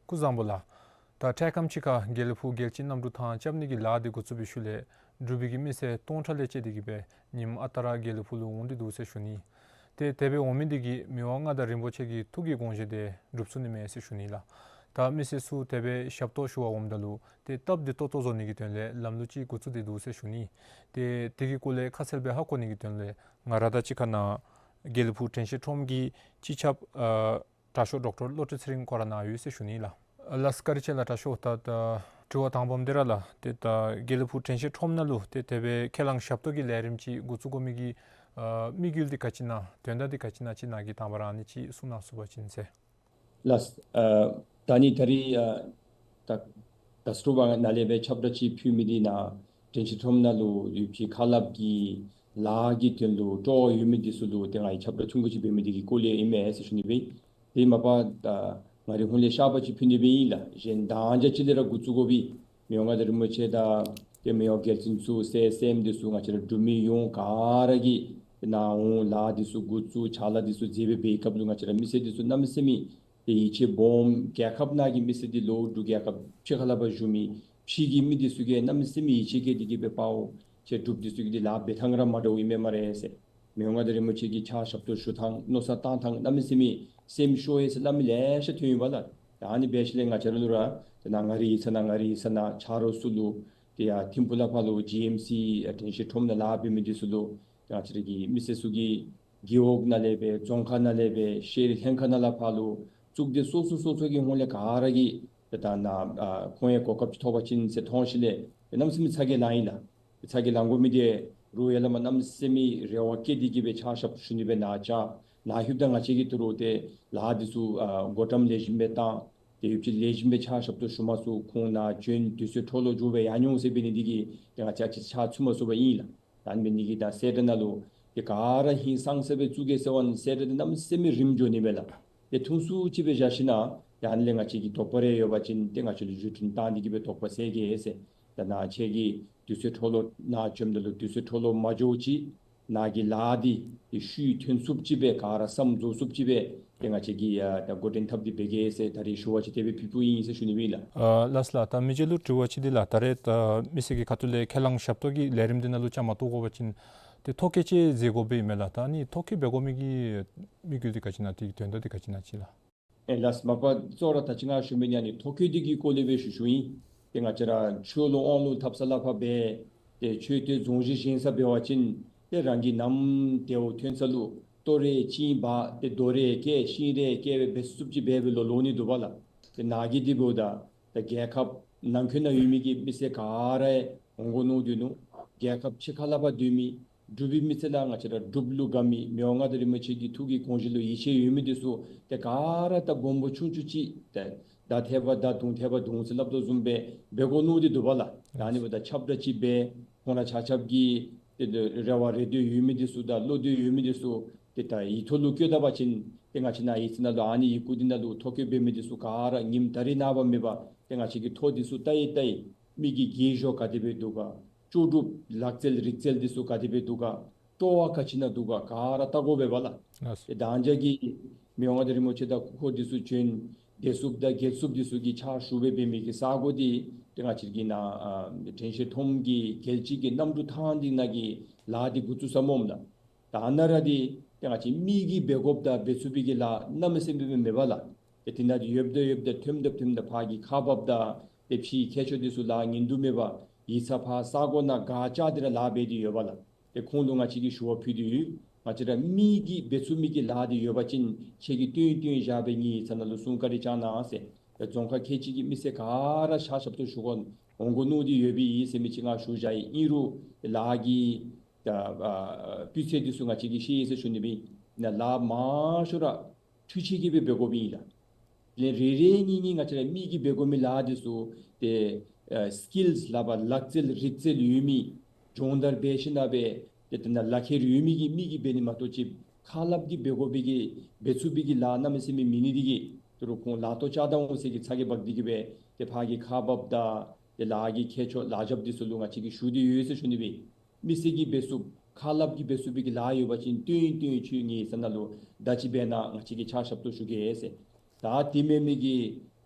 སྐུ་གཟུགས་བཟང་པོ་ལགས། ད་འཕྲལ་ཁམས་ཅིག་ཁར་དགེ་ལེགས་ཕུག་རྒྱལ་སྤྱིའི་གནམ་གྲུ་ཐང་རྐྱབ་ནི་གི་ལཱ་འདི་འགོ་བཙུགས་པའི་ཤུལ་ལས་འབྲུག་པའི་གི་མི་སེར་སྟོང་ཕྲག་ལས་བཅད་དེ་གི་སྦེ་ཉིནམ་ཨ་རྟག་ར་དགེ་ལེགས་ཕུག་ལུ་འོང་སྟེ་འདུག་ཟེར་ཞུ་ནི། ཏེ་དེ་སྦེ་འོང་མི་འདི་གིས་མི་དབང་མངའ་བདག་རིན་པོ་ཆེ་གི་ཐུགས་ཀྱི་དགོངས་བཞེད་དེ་འགྲུབ་ཚུགས་ནི་མས་ཟེར་ཞུ་ནི་ལགས། ད་མི་སེར་ཚུ་དེ་སྦེ་ཞབས་ཏོག་ཞུ་བར་འོངམ་ད་ལུ་ཏེ་སྟབས་བདེ་ཏོག་ཏོ་བཟོ་ནི་གི་དོན་ལས་ལམ་ལུགས་ཅིག་འགོ་བཙུགས་ཏེ་འདུག་ཟེར་ཞུ་ནི། ཏེ་དེ་གི་སྐོར་ལས་ཁ་གསལ་སྦེ་ཧ་གོ་ནི་གི་དོན་ལས་ང་ར་དང་གཅིག་ཁར་ནཱ་དགེ་ལེགས་ཕུག་དྲན་ཤེས་ཁྲོམ་གྱི་སྤྱི་ཁྱབ་ཨ་དྲག་ཤོས་ཌོག་ཊར་བློ་གྲོས་ཚེ་རིང་ཁོ་ར་ནཱ་ཡོད་ཟེར་ཞུ་ནི་ལགས། ལགས་བཀའ་དྲིན་ཆེ་ལགས། དྲག་ཤོས་ད་ད་དྲི་བ་དང་པམ་འདི་ར་ལགས། ཏེ་ད་དགེ་ལེགས་ཕུག་དྲན་ཤེས་ཁྲོམ་ནང་ལུ་ཏེ་དེ་སྦེ་ཁས་བླངས་ཞབས་ཏོག་གི་ལས་རིམ་ཅིག་འགོ་བཙུགས་དགོ་མི་གི་ཨ་དམིགས་ཡུལ་འདི་ག་ཅི་ཨིན་ན་དོན་དག་འདི་ག་ཅི་ཨིན་ན་ཅིག་ནཱ་གིས་དང་པ་ར་ཨ་ནི་ཅིག་གསུང་གནང་ཚུགས་པ་ཅིན་ཟེར། ལགས། ཨ་ད་ནི་ད་རིས་ཨ་ད་ད་སྤྲོ་བ་ནང་ལས་སྦེ་ཁྱབ་བསྒྲགས་ཅིག་ཕུལ་མི་འདི་ནཱ་དྲན་ཤེས་ཁྲོམ་ནང་ལུ་ཡོད་པའི་ཁ་སླབ་ཀྱི་ལཱ་གི་དོན་ལུ་སྤྲོ་བ་ཡོད་མི་འདི་ཚུ་ལུ་ཏེ་ང་གིས་ཁྱབ་བསྒྲགས་ཐུང་ཀུ་ཅིག་འབད་མི་འདི་གི་སྐོར་ལས་ཨིན་མས་ཟེར་ཞུ་ནི་སྦེ། དེ་མ་པ་ད་ང་རའི་ཧོངས་ལས་བཤགས་པ་ཅིག་ཕུལ་ནི་སྦེ་ཨིན་ལགས། གཞན་དང་རྒྱ་ཅིག་ལས་ར་འགོ་བཙུགས་དགོ་པའི་མི་དབང་མངའ་བདག་རིན་པོ་ཆེ་དང་ཏེ་མི་དབང་རྒྱལ་བཙུན་ཚུ་སྲས་སྲསམོ་འདི་ཚུ་ང་བཅས་ར་འབྲུག་མི་ཡོངས་ག་ར་གིས་ནཱ་འོང་ལཱ་འདི་ཚུ་འགོ་བཙུགས་ཕྱག་ལཱ་འདི་ཚུ་མཛད་པའི་སྦེ་སྐབས་ལུ་ང་བཅས་ར་མི་སེར་འདི་ཚུ་གནམ་མེད་ས་མེད་ཏེ་ཡིད་ཆེས་སྦོམ། རྒྱལ་ཁབ་ནང་གི་མི་སེར་འདི་ལུ་འབྲུག་རྒྱལ་ཁབ་ཕྱི་ཁ་ལས་ཕར་བཞུགས་མི་ཕྱི་གི་མི་འདི་ཚུ་གིས་གནམ་མེད་ས་མེད་ཡིད་ཆེས་བསྐྱེད་དེ་གི་སྦེ་དཔའ་བོ་ཁྱེད་འབྲུགཔ་འདི་ཚུ་གིས་འདི་ལཱ་འབད་ཐངས་ར་མ་འདྲཝ་ཨིན་མས་སྨ་རེ་ཟེར། མི་དབང་མངའ་བདག་རིན་པོ་ཆེ་གི་ཕྱག་ཞབས་ཏོག་ཞུ་ཐངས་མནོ་བསམ་བཏང་ཐངས་གནམ་མེད་ས་མེད་སེམས་ཤོར་ཡི་ཟེར་སླབ་མི་ལེ་ཤ་ཐོན་ཡོདཔ་ལགས། ད་ཨ་ནི་འབད་ཞིནམ་ལས་ང་བཅས་ར་ལུ་ར་ད་ནཱ་ང་རའི་ཡིག་ཚང་ནང་ང་རའི་ཡིག་ཚང་ནང་ཆ་རོགས་ཚུ་ལུ་ཏེ་ཡར་ཐིམ་ཕུག་ལས་ཕར་ལུ་ཇི་ཨེམ་སི་དྲན་ཤེས་ཁྲོམ་ནང་ལཱ་འབད་མི་འདི་ཚུ་ལུ་ང་བཅས་ར་གི་མི་སེར་ཚུ་གི་རྒེད་འོག་ནང་ལས་སྦེ་རྫོང་ཁག་ནང་ལས་སྦེ་ཤེས་རིག་ལྷན་ཁག་ནང་ལས་ཕར་ལུ་གཙུག་སྡེ་སོ་སོ་སོ་སོ་གི་ཧོངས་ལས་ག་ར་གིས་ཏེ་ད་ནཱ་ཨ་ཁོང་ཡང་གོ་སྐབས་ཅིག་ཐོབ་པ་ཅིན་ཟེར་མཐོང་ཞིནམ་ལས་གནམ་མེད་ས་མེད་ཚ་གྱང་ལང་ཡི་ལགས། ཚ་གྱང་ལང་དགོ་མི་འདི་རུང་ཡར་ལས་མར་གནམ་མེད་ས་མེད་རེ་བ་བསྐྱེད་དེ་གི་སྦེ་ཕྱག་ཞབས་ཏོག་ཞུ་ནི་སྦེ་ནཱ་བཅར། ནཱ་ལྷོདཔ་ད་ང་བཅས་ཀྱིས་ད་རུང་ཏེ་ལཱ་འདི་ཚུ་ཨ་འགོ་འདྲེན་ལེགས་ཤོམ་སྦེ་བཏང་། ཏེ་ཡོདཔ་ཅིག་ལེགས་ཤོམ་སྦེ་ཕྱག་ཞབས་ཏོག་ཞུ་མ་ཚུགས། ཁོང་ནཱ་བྱོན་དུས་ཚོད་འཕྲོ་བརླག་འགྱོ་སྦེ་ཡར་འགྱོ་ཟེར་འབད་ནི་འདི་གིས་ཏེ་ང་བཅས་ཅིག་ཕྱག་ཚུད་མ་ཚུགས་པར་ཨིན་ལགས། ད་ཨ་ནི་འབད་ནི་གིས་ད་གསལ་བསྒྲགས་ནང་ལུ་ཏེ་ག་ར་ཧིང་སངས་ས་སྦེ་བཙུགས་གེ་ཟེར་བ་ཨིན། གསལ་བསྒྲགས་འདི་གནམ་མེད་ས་མེད་རིངམ་འགྱོ་ནི་མས་ལགས། ཏེ་ཐུང་སུ་ཅིག་སྦེ་བཞག་ཞིནམ་ལས་ཡར་ལས་ང་བཅས་ཀྱི་དོགས་པ་རེ་ཡོད་པ་ཅིན་ཏེ་ང་བཅས་ལུ་བརྒྱུད་འཕྲིན་བཏང་སྟེ་གི་སྦེ་དོགས་པ་སེལ་གེ་ཟེར། ད་ནཱ་ཁྱེད་ཀྱིས་དུས་ཚོད་འཕྲོ་བརླག་ནཱ་བྱོནམ་ད་ལུ་དུས་ཚོད་འཕྲོ་བརླག་མ་འགྱོ་ཅིག་ནཱ་གི་ལཱ་འདི་ཏེ་ཤུལ་ཐོན་ཚུགསཔ་ཅིག་སྦེ་ག་ར་བསམ་རྫོགས་ཚུགསཔ་ཅིག་སྦེ་ཏེ་ང་བཅས་ཀྱིས་ཡ་ད་འགོ་འདྲེན་འཐབ་སྟེ་འབད་གེ་ཟེར་ད་རིས་ཞུ་བ་ཅིག་དེ་སྦེ་ཕུལ་ཕུལཝ་ཨིན་ཟེར་ཞུ་ནི་སྦེ་ཨིན་ལགས། ཨ་ལགས་སོ་ལགས། ད་མི་རྗེ་ལུ་དྲི་བ་ཅིག་འདི་ལགས། ད་རེས་ད་མི་སེར་གྱི་ཁ་ཐུག་ལས་ཁས་བླངས་ཞབས་ཏོག་གི་ལས་རིམ་འདི་ནང་ལུ་བཅའ་མར་གཏོགས་དགོ་པ་ཅིན་ཏེ་ཐོ་བཀོད་ཅིག་མཛད་དགོཔ་སྦེ་ཨིན་མས་ལགས། ད་ཨ་ནི་ཐོ་བཀོད་འབད་དགོ་མི་གི་དམིགས་ཡུལ་འདི་ག་ཅི་ཨིན་ན་ཏེ་དོན་དག་འདི་ག་ཅི་ཨིན་ན་ཅིག་ལགས། ཨེ་ལགས་སོ། མ་པ་གཙོ་བོ་ར་ད་ཅི་ང་ཞུ་མི་འདི་ཨ་ནི་ཐོ་བཀོད་འདི་གི་སྐོར་ལས་སྦེ་ཞུ་ཞུཝ་ཨིན། ཏེ་ང་བཅས་ར་ཆོས་ལུང་དབང་ལུང་འཐབ་ས་ལས་ཕར་འབད་ཏེ་མཆོད་རྟེན་རྫོང་གཞི་བཞེངས་ས་འབད་བ་ཅིན་ཏེ་རང་གི་ནམ་དལཝ་ཐོན་ས་ལུ་ལྟོ་རེ་གཅིན་འབག་ཏེ་རྡོ་རེ་བཀལ་ཤིང་རེ་བཀལ་སྦེ་འབད་ཚུགསཔ་ཅིག་འབད་འབད་ལོ་ལོ་ནི་འདུག་པ་ལགས། ཏེ་ནཱ་གི་འདི་འབདཝ་ད་ད་རྒྱལ་ཁབ་ནང་འཁོད་ནང་ཡོད་མི་གི་མི་སེར་ག་ར་འོང་དགོ་མནོ་སྡོད་ནུག། རྒྱལ་ཁབ་ཕྱི་ཁ་ལས་ཕར་སྡོད་མི་འབྲུག་པའི་མི་སེར་ལགས། ང་བཅས་ར་འབྲུགཔ་ལུ་དགའ་མི་མི་དབང་མངའ་བདག་རིན་པོ་ཆེ་གི་ཐུགས་ཀྱི་དགོངས་བཞེད་ལུ་ཡིད་ཆེས་ཡོད་མི་འདི་ཚུ་ཏེ་ག་ར་ད་སྦོམ་པོ་ཆུང་ཆུང་ཅིག་ཏེ་མདའ་ཐད་པ་མདའ་མདུང་ཐད་པ་མདུང་ཟེར་སླབ་དོ་བཟུམ་སྦེ་འབད་དགོ་མནོ་སྟེ་འདུག་པ་ལགས། ད་ཨ་ནི་འབདཝ་ད་ཁྱབ་བསྒྲགས་ཅིག་འབད་ཁོང་ར་ཆ་ཁྱབ་ཀྱིས་ཏེ་རེ་བ་རེ་འདོད་ཡོད་མི་འདི་ཚུ་དང་བློ་འདོད་ཡོད་མི་འདི་ཚུ་ཏེ་ད་ཡིག་ཐོག་ལུ་བཀོད་ད་པ་ཅིན་ཏེ་ང་བཅས་ནཱ་ཡིག་ཚང་ནང་ལུ་ཨ་ནི་ཡི་གུ་འདི་ནང་ལུ་ཐོ་བཀོད་འབད་མི་འདི་ཚུ་ག་ར་ཉིནམ་ད་རིས་ནངས་པ་མེད་པར་ཏེ་ང་བཅས་ཀྱིས་ཐོ་འདི་ཚུ་བལྟ་ཡི་བལྟ་ཡི། མི་གི་དགེ་སྦྱོར་ག་དེ་སྦེ་འདུག་ག། ལྕོགས་གྲུབ་ལག་རྩལ་རིག་རྩལ་འདི་ཚུ་ག་དེ་སྦེ་འདུག་ག། སྤྲོ་བ་ག་ཅི་ནང་འདུག་ག། ག་ར་བལྟ་དགོ་པས་པ་ལགས། ལགས་སོ། ཏེ་ད་ང་བཅས་ཀྱི་མི་དབང་མངའ་བདག་རིན་པོ་ཆེ་དང་སྐུ་འཁོར་འདི་ཚུ་བྱོན་བདེ་སྲུངཔ་དང་རྒྱལ་སྲུངཔ་འདི་ཚུ་གི་ཕྱག་ཞུ་སྦེ་འབད་མི་གི་ས་གོ་འདི་ཏེ་ང་བཅས་ཀྱི་ནཱ་ཨ་དྲན་ཤེས་ཁྲོམ་གྱི་རྒྱལ་སྤྱི་གི་གནམ་གྲུ་ཐང་འདི་ནང་གི་ ལཱ་འདི་འགོ་བཙུགས་ས་སྨོ་ལགས། ད་ནཱ་ར་འདི་ཏེ་ང་བཅས་མི་གིས་འབད་དགོཔ་དང་འབད་ཚུགས་པའི་གི་ལཱ་གནམ་མེད་ས་མེད་མེད་པས་ལགས། ཏེ་དེ་ནང་འདི་ཡོདཔ་ད་ཡོདཔ་ད་ཐོནམ་ད་ཐོནམ་ད་ཕར་གྱི་ཁག་འབགཔ་དང་ཏེ་ཕྱིའི་མཁས་མཆོག་འདི་ཚུ་ལཱ་ཉན་དུ་མེད་པར་ཡིག་ཚང་ཕར་ས་གོ་ནང་སྒར་བཅག་སྟེ་ར་ལཱ་འབད་དེ་ཡོདཔ་ལགས། ཏེ་ཁོང་ལུ་ང་བཅས་ཀྱིས་ཞུ་བ་ཕུལ་ཏེ་ཡོད། ང་བཅས་ར་མི་གིས་འབད་ཚུགས་མི་གི་ལཱ་འདི་ཡོད་པ་ཅིན་ཁྱེད་ཀྱིས་བཏོན་བཏོན་བཞག་སྦེ་ངེའི་ཡིག་ཚང་ནང་ལུ་སྲུང་བཀའ་དྲིན་བསྐྱང་གནང་ཟེར། ཏེ་རྫོང་ཁག་ཁལ་གཅིག་གི་མི་སེར་ག་ར་ཕྱག་ཞབས་ཏོག་ཞུ་དགོ་འོང་དགོ་མནོ་སྟེ་ཡོད་པའི་ཨིན་ཟེར་མི་ཅིག་ང་ཞུ་བཞག་ཡི། ཨིན་རུང་ལཱ་གི་ད་ཨ་སྤུས་ཚད་འདི་ཚུ་ང་བཅས་ཀྱིས་ཤེས་ཟེར་ཞུ་ནི་སྦེ་ཨིན། ནཱ་ལཱ་མང་ཤོས་ར་འཕྲུལ་ཆས་ཀྱིས་སྦེ་འབད་དགོཔ་ཨིན་ལགས། ལས་རེ་རེ་གཉིས་གཉིས་ང་བཅས་ར་མི་གིས་འབད་དགོ་མི་ལཱ་འདི་ཚུ་ཏེ་ཨ་སི་ཀིལསི་ལག་པར་ལག་རྩལ་རིག་རྩལ་ཡོད་མི་སྦྱོང་བརྡར་འབད་ཞིན་ན་སྦེ་ཏེ་དེ་ནང་ལག་ཁྱེར་ཡོད་མི་གི་མི་གིས་འབད་ནི་མ་གཏོགས་ཅིག་ཁ་སླབ་ཀྱིས་འབད་དགོ་པའི་གི་འབད་ཚུགས་པའི་གི་ལཱ་གནམ་མེད་ས་མེད་མེད་ནི་འདི་གིས་ད་རུང་ཁོང་ལཱ་ཐོག་བཅར་ད་འོང་ཟེར་གྱི་ཚ་གྱང་འབག་སྟེ་གི་སྦེ་ཏེ་ཕར་གྱི་ཁག་འབགཔ་དང་ཏེ་ལཱ་གི་མཁས་མཆོག་ལག་རྒྱབ་འདི་ཚུ་ལུ་ང་བཅས་ཀྱིས་ཞུ་སྟེ་ཡོད་ཟེར་ཞུ་ནི་སྦེ་ཨིན། མི་སེར་གྱིས་འབད་ཚུགས་ཁ་སླབ་ཀྱིས་འབད་ཚུགས་པའི་གི་ལཱ་ཡོད་པ་ཅིན་བཏོན་བཏོན་ཁྱོད་ངེའི་ཡིག་ཚང་ནང་ལུ་བརྡ་ཅིག་འབད་གནང་། ང་བཅས་ཀྱིས་ཕྱག་ཞབས་ཏོག་ཞུ་གེ་ཟེར། ད་དེ་མེན་མི་གི་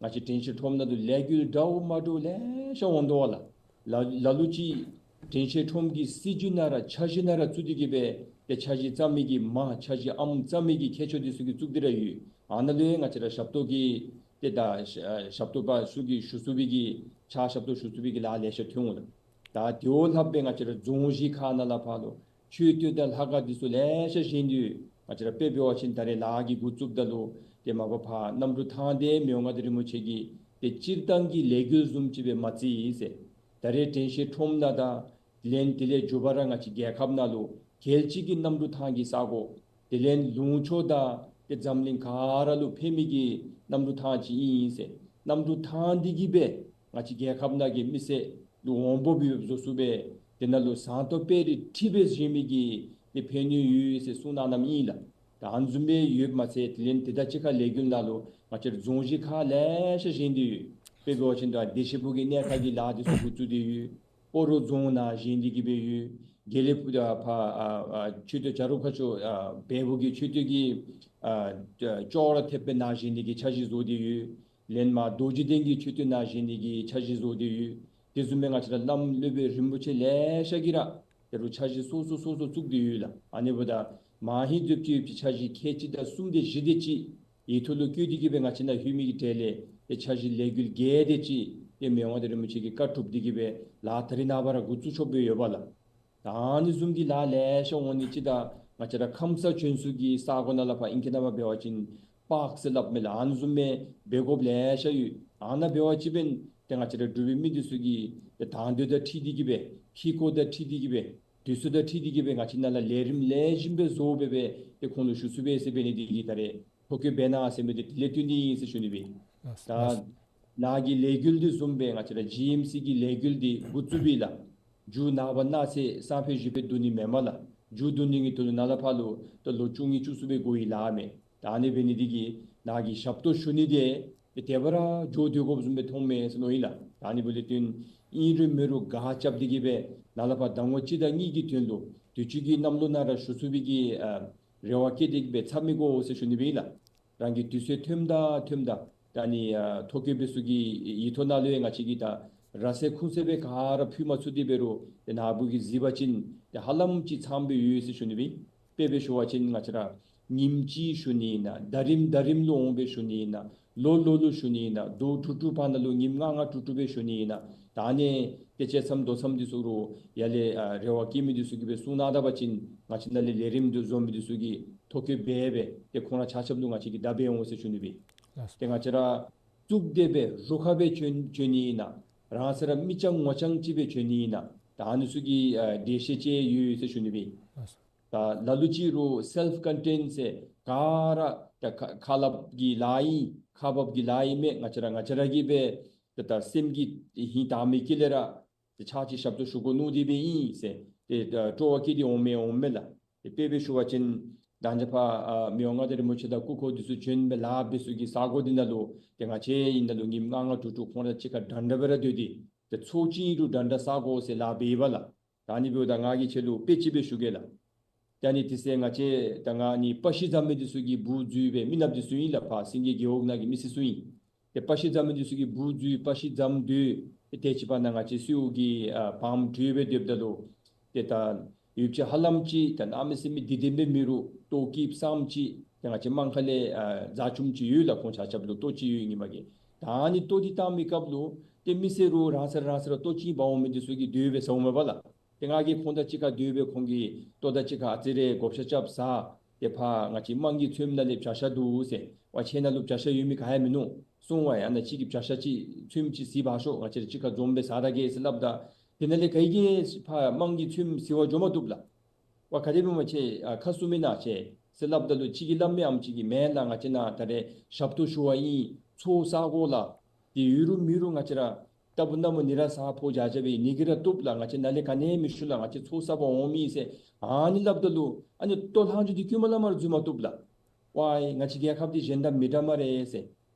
ང་བཅས་དྲན་ཤེས་ཁྲོམ་ནང་ལུ་ལས་འགུལ་འདྲཝ་མ་འདྲཝ་ལེ་ཤ་འོང་དོ་བ་ལགས། ལ་ལ་ལུ་ཅིག་དྲན་ཤེས་ཁྲོམ་གྱི་སྲིད་བྱུས་ནང་ར་འཆར་གཞི་ནང་ར་བཙུགས་ཏེ་གི་སྦེ་ཏེ་འཆར་གཞི་བརྩམ་མི་གི་མ་འཆར་གཞི་ཨམ་བརྩམ་མི་གི་མཁས་མཆོག་འདི་ཚུ་གིས་བཙུགས་ཏེ་ར་ཡོད། ཨ་ནཱ་ལུ་ཡང་ང་བཅས་ར་ཞབས་ཏོག་གི་ཏེ་ད་ཞབས་ཏོག་པ་ཚུ་གིས་ཞུ་ཚུགས་པའི་གི་ཕྱག་ཞབས་ཏོག་ཞུ་ཚུགས་པའི་གི་ལཱ་ལེ་ཤ་ཐོན་འོང་ལགས། ད་དེ་བ་ལྷག་སྦེ་ང་བཅས་ར་རྫོང་གཞི་ཁག་ནང་ལས་ཕར་ལུ་མཆོད་རྟེན་དང་ལྷ་ཁང་འདི་ཚུ་ལེ་ཤ་བཞེངས་ཏེ་ཡོད། ང་བཅས་ར་དཔེ་འབད་བ་ཅིན་ད་རེས་ལཱ་གི་འགོ་བཙུགསཔ་ད་ལུ་ཏེ་མ་པ་ཕར་གནམ་གྲུ་ཐང་འདི་མི་དབང་མངའ་བདག་རིན་པོ་ཆེ་གི་ཏེ་སྤྱིར་བཏང་གི་ལས་འགུལ་བཟུམ་ཅིག་སྦེ་མ་བརྩི་ཡི་ཟེར། ད་རེས་དྲན་ཤེས་ཁྲོམ་ནང་དང་དེ་ལས་དེ་ལས་མགྱོགས་པ་ར་ང་བཅས་རྒྱལ་ཁབ་ནང་ལུ་རྒྱལ་སྤྱི་གི་གནམ་གྲུ་ཐང་གི་ས་གོ་དེ་ལས་ལུང་ཕྱོགས་དང་ཏེ་འཛམ་གླིང་ག་ར་ལུ་ཕན་མི་གི་གནམ་གྲུ་ཐང་ཅིག་ཨིན་ཟེར། གནམ་གྲུ་ཐང་འདི་གིས་སྦེ་ང་བཅས་རྒྱལ་ཁབ་ནང་གི་མི་སེར་ལུ་འོང་འབབ་ཡོདཔ་བཟོ་ཚུགས་པས། དེ་ནང་ལུ་ཟངས་མདོག་དཔལ་རི་ཁྲི་སྦེ་བཞེངས་མི་གི་ཏེ་ཕན་ནུས་ཡོད་ཟེར་གསུངས་གནངམ་ཨིན་ལགས། ད་ཨ་ནི་བཟུམ་སྦེ་ཡོདཔ་མ་ཚད་དེ་ལས་དེ་དང་གཅིག་ཁར་ལས་འགུལ་ནང་ལུ་ང་བཅས་རྫོང་གཞི་ཁག་ལེ་ཤ་བཞེངས་ཏེ་ཡོད། དཔེ་འབད་བ་ཅིན་ད་བདེ་ཆེན་ཕུག་གི་གནས་མཐའ་གི་ལཱ་འདི་ཚུ་འགོ་བཙུགས་ཏེ་ཡོད། སྤ་རོ་རྫོང་ནང་བཞེངས་ཏེ་གི་སྦེ་ཡོད། དགེ་ལེགས་ཕུག་ད་ཕར་ཨ་ཨ་མཆོད་རྟེན་བྱ་རོག་ཁ་ཤོར་ཨ་བལ་པོ་གི་མཆོད་རྟེན་གྱི་ཨ་ཅོག་ར་ཐེབས་པའི་ནང་བཞེངས་ཏེ་གི་འཆར་གཞི་བཟོ་སྟེ་ཡོད། ལེན་མ་རྡོ་རྗེ་གདན་གྱི་མཆོད་རྟེན་ནང་བཞེངས་ནི་གི་འཆར་གཞི་བཟོ་སྟེ་ཡོད། དེ་བཟུམ་སྦེ་ང་བཅས་ར་བླམ་སློབ་དཔོན་རིན་པོ་ཆེ་ལེ་ཤ་གིས་ར་ད་རུང་འཆར་གཞི་སོ་སོ་སོ་སོ་བཙུགས་ཏེ་ཡོད་ལགས། ཨ་ནི་འབདཝ་ད་མ་ཧེ་མཛོད་ཀྱི་ཡོད་པའི་འཆར་གཞི་ཁལ་གཅིག་དང་གསུམ་དེ་བཞི་དེ་ཅིག་ཡིག་ཐོག་ལུ་བཀོད་དེ་གི་སྦེ་ང་བཅས་ནཱ་ལྷོད་མི་གི་གྲས་ལས་ཏེ་འཆར་གཞི་ལས་འགུལ་བརྒྱད་དེ་ཅིག་ཏེ་མི་དབང་མངའ་བདག་རིན་པོ་ཆེ་གིས་བཀའ་གྲུབ་སྟེ་གི་སྦེ་ལཱ་ད་རེས་ནངས་པ་ར་འགོ་བཙུགས་ཆོགཔ་སྦེ་ཡོདཔ་ལགས། ད་ཨ་ནི་བཟུམ་གྱི་ལཱ་ལེ་ཤ་འོང་ནི་ཅིག་དང་ང་བཅས་ར་ཁམས་སངས་བྱོན་ས་གི་ས་གོ་ནང་ལས་ཕར་ཨིང་སྐད་ནང་མ་འབད་བ་ཅིན་པཱརཀ་ཟེར་སླབ་མས་ལགས། ཨ་ནི་བཟུམ་སྦེ་འབད་དགོཔ་ལེ་ཤ་ཡོད། ཨ་ནཱ་འབད་བ་ཅིན་འབདན་ཏེ་ང་བཅས་ར་འབྲུག་པའི་མི་འདི་ཚུ་གི་ཏེ་དང་འདོད་དང་འཁྲིལ་ཏེ་གི་སྦེ་ཕི་ཀོ་དང་འཁྲིལ་ཏེ་གི་སྦེ་དུས་ཚོད་དང་འཁྲིལ་ཏེ་གི་སྦེ་ང་བཅས་ནཱ་ལས་ལས་རིམ་ལེགས་ཤོམ་སྦེ་བཟོ་སྦེ་སྦེ་ཏེ་ཁོང་ལུ་ཞུ་ཚུགས་པས་ཟེར་འབད་ནི་འདི་གིས་ད་རེས་ཐོ་བཀོད་འབད་གནང་ཟེར་མི་འདི་དེ་ལས་བརྟེན་ཏེ་ཨིན་ཟེར་ཞུ་ནི་སྦེ། ལགས་སོ། ད་ནཱ་གི་ལས་འགུལ་འདི་བཟུམ་སྦེ་ང་བཅས་ར་ཇི་ཨེམ་སི་གི་ལས་འགུལ་འདི་འགོ་བཙུགས་པས་ལགས། མཇུག་ནངས་པ་གནངས་ཚེ་སང་ཕོད་གཞེས་ཕོད་བསྡུ་ནི་མེན་མས་ལགས། མཇུག་བསྡུ་ནི་གི་དོན་ལུ་ནཱ་ལས་ཕར་ལུ་ད་ལོ་བཅུ་གཉིས་བཅུ་གསུམ་སྦེ་འགོར་བའི་ལཱ་མས། ད་ཨ་ནི་འབད་ནི་འདི་གིས་ནཱ་གི་ཞབས་ཏོག་ཞུ་ནི་འདི་ཏེ་དེ་སྦེ་ར་འགྱོ་སྡོད་དགོཔ་བཟུམ་སྦེ་མཐོངམ་མས་ཟེར་མནོ་ཡི་ལགས། ད་ཨ་ནི་འབདཝ་ལས་བརྟེན་ཨིན་རུང་མེན་རུང་ག་རྐྱབ་སྟེ་གི་སྦེ་ནཱ་ལས་ཕར་ཟླ་ངོ་གཅིག་དང་གཉིས་ཀྱི་དོན་ལུ་དུས་ཅི་གི་གནམ་ལོ་ནང་ར་ཞུ་ཚུགས་པའི་གི་ཨ་རེ་བ་བསྐྱེད་དེ་གི་སྦེ་འཚབ་མི་དགོ་ཟེར་ཞུ་ནི་སྦེ་ཨིན་ལགས། རང་གི་དུས་ཚོད་ཐོནམ་ད་ཐོནམ་ད་ད་ཨ་ནི་ཨ་ཐོ་བཀོད་འབད་ས་གི་ཡིག་ཐོག་ནང་ལུ་ཡང་ང་བཅས་ཀྱིས་ད་ར་བསད་ཁུངས་བཙན་སྦེ་ག་ར་ཕུལ་མ་ཚུགས་ཏེ་འབད་རུང་ཏེ་ནཱ་བུ་གིས་གཟིགས་པ་ཅིན་ཏེ་ཧ་ལམ་ཅིག་ཚངམ་སྦེ་ཡོད་ཟེར་ཞུ་ནི་སྦེ་ཨིན། དཔེ་སྦེ་ཞུ་བ་ཅིན་ང་བཅས་ར་ཉིནམ་གཅིག་ཞུ་ནི་ཨིན་ན་ཟླ་རིམ་ཟླ་རིམ་ལུ་འོང་སྦེ་ཞུ་ནི་ཨིན་ན་ལོ་ལོ་ལུ་ཞུ་ནི་ཨིན་ན་ཟླཝ་དྲུག་དྲུག་བར་ན་ལུ་ཉིནམ་ལྔ་ལྔ་དྲུག་དྲུག་སྦེ་ཞུ་ནི་ཨིན་ན་ད་ཨ་ནི་ཏེ་བཅད་མཚམས་དོ་མཚམས་འདི་ཚུ་རུང་ཡར་ལས་ཨ་རེ་བ་བསྐྱེད་མི་འདི་ཚུ་གིས་སྦེ་གསུང་གནང་ད་པ་ཅིན་ང་བཅས་ནཱ་ལས་ལས་རིམ་འདི་བཟོ་མི་འདི་ཚུ་གིས་ཐོ་བཀོད་འབད་སྦེ་ཏེ་ཁོང་ར་ཆ་ཁྱབ་ལུ་ང་བཅས་ཀྱིས་བརྡ་འབད་འོང་ཟེར་ཞུ་ནི་སྦེ། ལགས་སོ། ཏེ་ང་བཅས་ར་བཙུགས་ཏེ་སྦེ་རུ་ཁག་སྦེ་བྱོན་བྱོན་ནི་ཨིན་ན་རང་སོ་ར་མི་རྐྱང་ངོ་རྐྱང་ཅིག་སྦེ་བྱོན་ནི་ཨིན་ན་ད་ཨ་ནི་ཚུ་གི་ཨ་འགྲེལ་བཤད་ཅིག་ཡོད་ཟེར་ཞུ་ནི་སྦེ། ལགས་སོ། ད་ལ་ལུ་ཅིག་རུང་སེལཕ་ཀོན་ཊེནཌ་ཟེར་ག་ར་ད་ཁ་ཁ་སླབ་ཀྱི་ལཱ་ཨིན་ཁག་འབག་གི་ལཱ་ཨིན་མས། ང་བཅས་ར་ང་བཅས་ར་གིས་སྦེ་ད་ད་སེམས་ཀྱི་ཧིང་དྭངས་མའི་དཀྱིལ་ལས་ར་ཏེ་ཕྱག་ཕྱི་ཞབས་ཏོག་ཞུ་དགོ་མནོ་སྟེ་སྦེ་ཨིན་ཟེར་ཏེ་ད་སྤྲོ་བ་བསྐྱེད་དེ་འོང་མི་འོང་མས་ལགས། ཏེ་དཔེ་སྦེ་ཞུ་བ་ཅིན་ད་ཅི་ཕར་ཨ་མི་དབང་མངའ་བདག་རིན་པོ་ཆེ་དང་སྐུ་འཁོར་འདི་ཚུ་བྱོན་སྦེ་ལཱ་འབད་ས་གི་ས་གོ་འདི་ནང་ལུ་ཏེ་ང་བཅས་ཨིན་ན་ལུ་ཉིནམ་ལྔ་ལྔ་དྲུག་དྲུག་ཁོང་ར་གཅིག་ཁར་འདྲན་འདྲ་སྦེ་ར་སྡོད་དེ་ཏེ་ཚོགས་ཅིག་ཨིན་རུང་འདྲན་འདྲ་ས་གོ་ཟེར་ལཱ་འབད་བ་ལགས། ད་ཨ་ནི་འབདཝ་ད་ང་གིས་ཁྱེད་ལུ་དཔེ་ཅིག་སྦེ་ཞུ་གེ་ལགས། ད་ཨ་ནི་དེ་ཚེ་ང་བཅས་ད་ང་ཨ་ནི་པ་ཤི་བཟའ་མི་འདི་ཚུ་གི་བུ་འཛུལ་སྦེ་མི་ནགཔ་འདི་ཚུ་ཨིན་ལགས། ཕར་སེང་གེ་རྒེད་འོག་ནང་གི་མི་སེར་ཚུ་ཨིན། ཏེ་པ་ཤི་བཟའ་མི་འདི་ཚུ་གི་བུ་འཛུལ་པ་ཤི་བཟའམ་སྡོད། ཏེ་དེ་ཅིག་བར་ན་ང་བཅས་སེའུ་གི་ཨ་བམ་བྲོས་སྦེ་སྡོདཔ་ད་ལུ་ཏེ་ད་ ཡུདཔ་ཅིག་ཧ་ལམ་ཅིག་ད་གནམ་མེད་ས་མེད་སྡིག་ལྡན་པའི་མི་རུ་ལྟོ་སྐྱིདཔ་སངམ་ཅིག་ཏེ་ང་བཅས་དམངས་ཁ་ལས་ཨ་རྫ་ཆུངམ་ཅིག་ཡོད་ལགས། ཁོང་ཆ་ཁྱབ་ལུ་ལྟོ་ཅིག་ཡོད་ཨིན་མས་གི། ད་ཨ་ནི་ལྟོ་འདི་བཏང་མི་སྐབས་ལུ་ཏེ་མི་སེར་རུང་རང་སར་རང་སར་ལྟོ་ཅིག་འབག་འོང་མི་འདི་ཚུ་གིས་དེ་སྦེ་ཟཝ་མས་པ་ལགས། ཏེ་ང་གིས་ཁོང་དང་གཅིག་ཁར་དེ་སྦེ་ཁོང་གི་ལྟོ་དང་གཅིག་ཁར་ཨ་ཙི་རེ་བགོ་བཤའ་རྐྱབ་ཟ། ཏེ་ཕར་ང་བཅས་དམངས་ཀྱི་ཚོདམ་ནང་ལས་བྱ་ཤ་འདུག་ཟེར། ཝའེ་ཁྱེད་ནང་ལུ་བྱ་ཤ་ཡོད་མི་ག་ཡང་མིན་ནུག། སོང་ཝའེ་ཨ་ནཱ་ཅིག་གི་བྱ་ཤ་ཅིག་ཚོདམ་ཅིག་བཟི་འབག་ཤོག། ང་བཅས་ར་གཅིག་ཁར་འཛོམས་སྦེ་ཟ་ད་གེ་ཟེར་སླབ་ད། དེ་ནང་ལས་ག་གིས་ཕར་དམངས་ཀྱི་ཚོདམ་བཟི་བར་འགྱོ་མ་བཏུབ་ལགས། ཝའེ་ག་དེ་སྦེ་སྨོ་ཁྱེད་ཨ་ཁ་བསུབ་མི་ན་ཁྱེད་ཟེར་སླབ་ད་ལུ་གཅིག་གིས་སླབ་མི་ཨམ་ཅིག་གིས་མེན་ལགས། ང་བཅས་ནཱ་ད་རེས་ཞབས་ཏོག་ཞུ་བར་ཨིན། ཚོགས་བསག་དགོ་ལགས། ཏེ་ཡོད་རུང་མེད་རུང་ང་བཅས་ར་ལྟ་བུ་ན་མོ་ནི་ར་ས་ཕོ་རྒྱ་རྒྱ་སྦེ་ནི་གིས་ར་བཏུབ་ལགས། ང་བཅས་ནཱ་ལས་ག་ནི་མི་ཞུ་ལགས། ང་བཅས་ཚོགས་བསག་པར་འོང་མི་ཨིན་ཟེར་ཨ་ནི་སླབ་ད་ལུ་ཨ་ནི་ལྟོ་ལྷག་རྒྱུ་འདི་རྐྱངམ་ལས་མར་འཛུལ་མ་བཏུབ་ལགས། ཝའེ་ང་བཅས་རྒྱལ་ཁབ་འདི་གཞན་དང་མི་འདྲ་སྨ་རེ་ཟེར།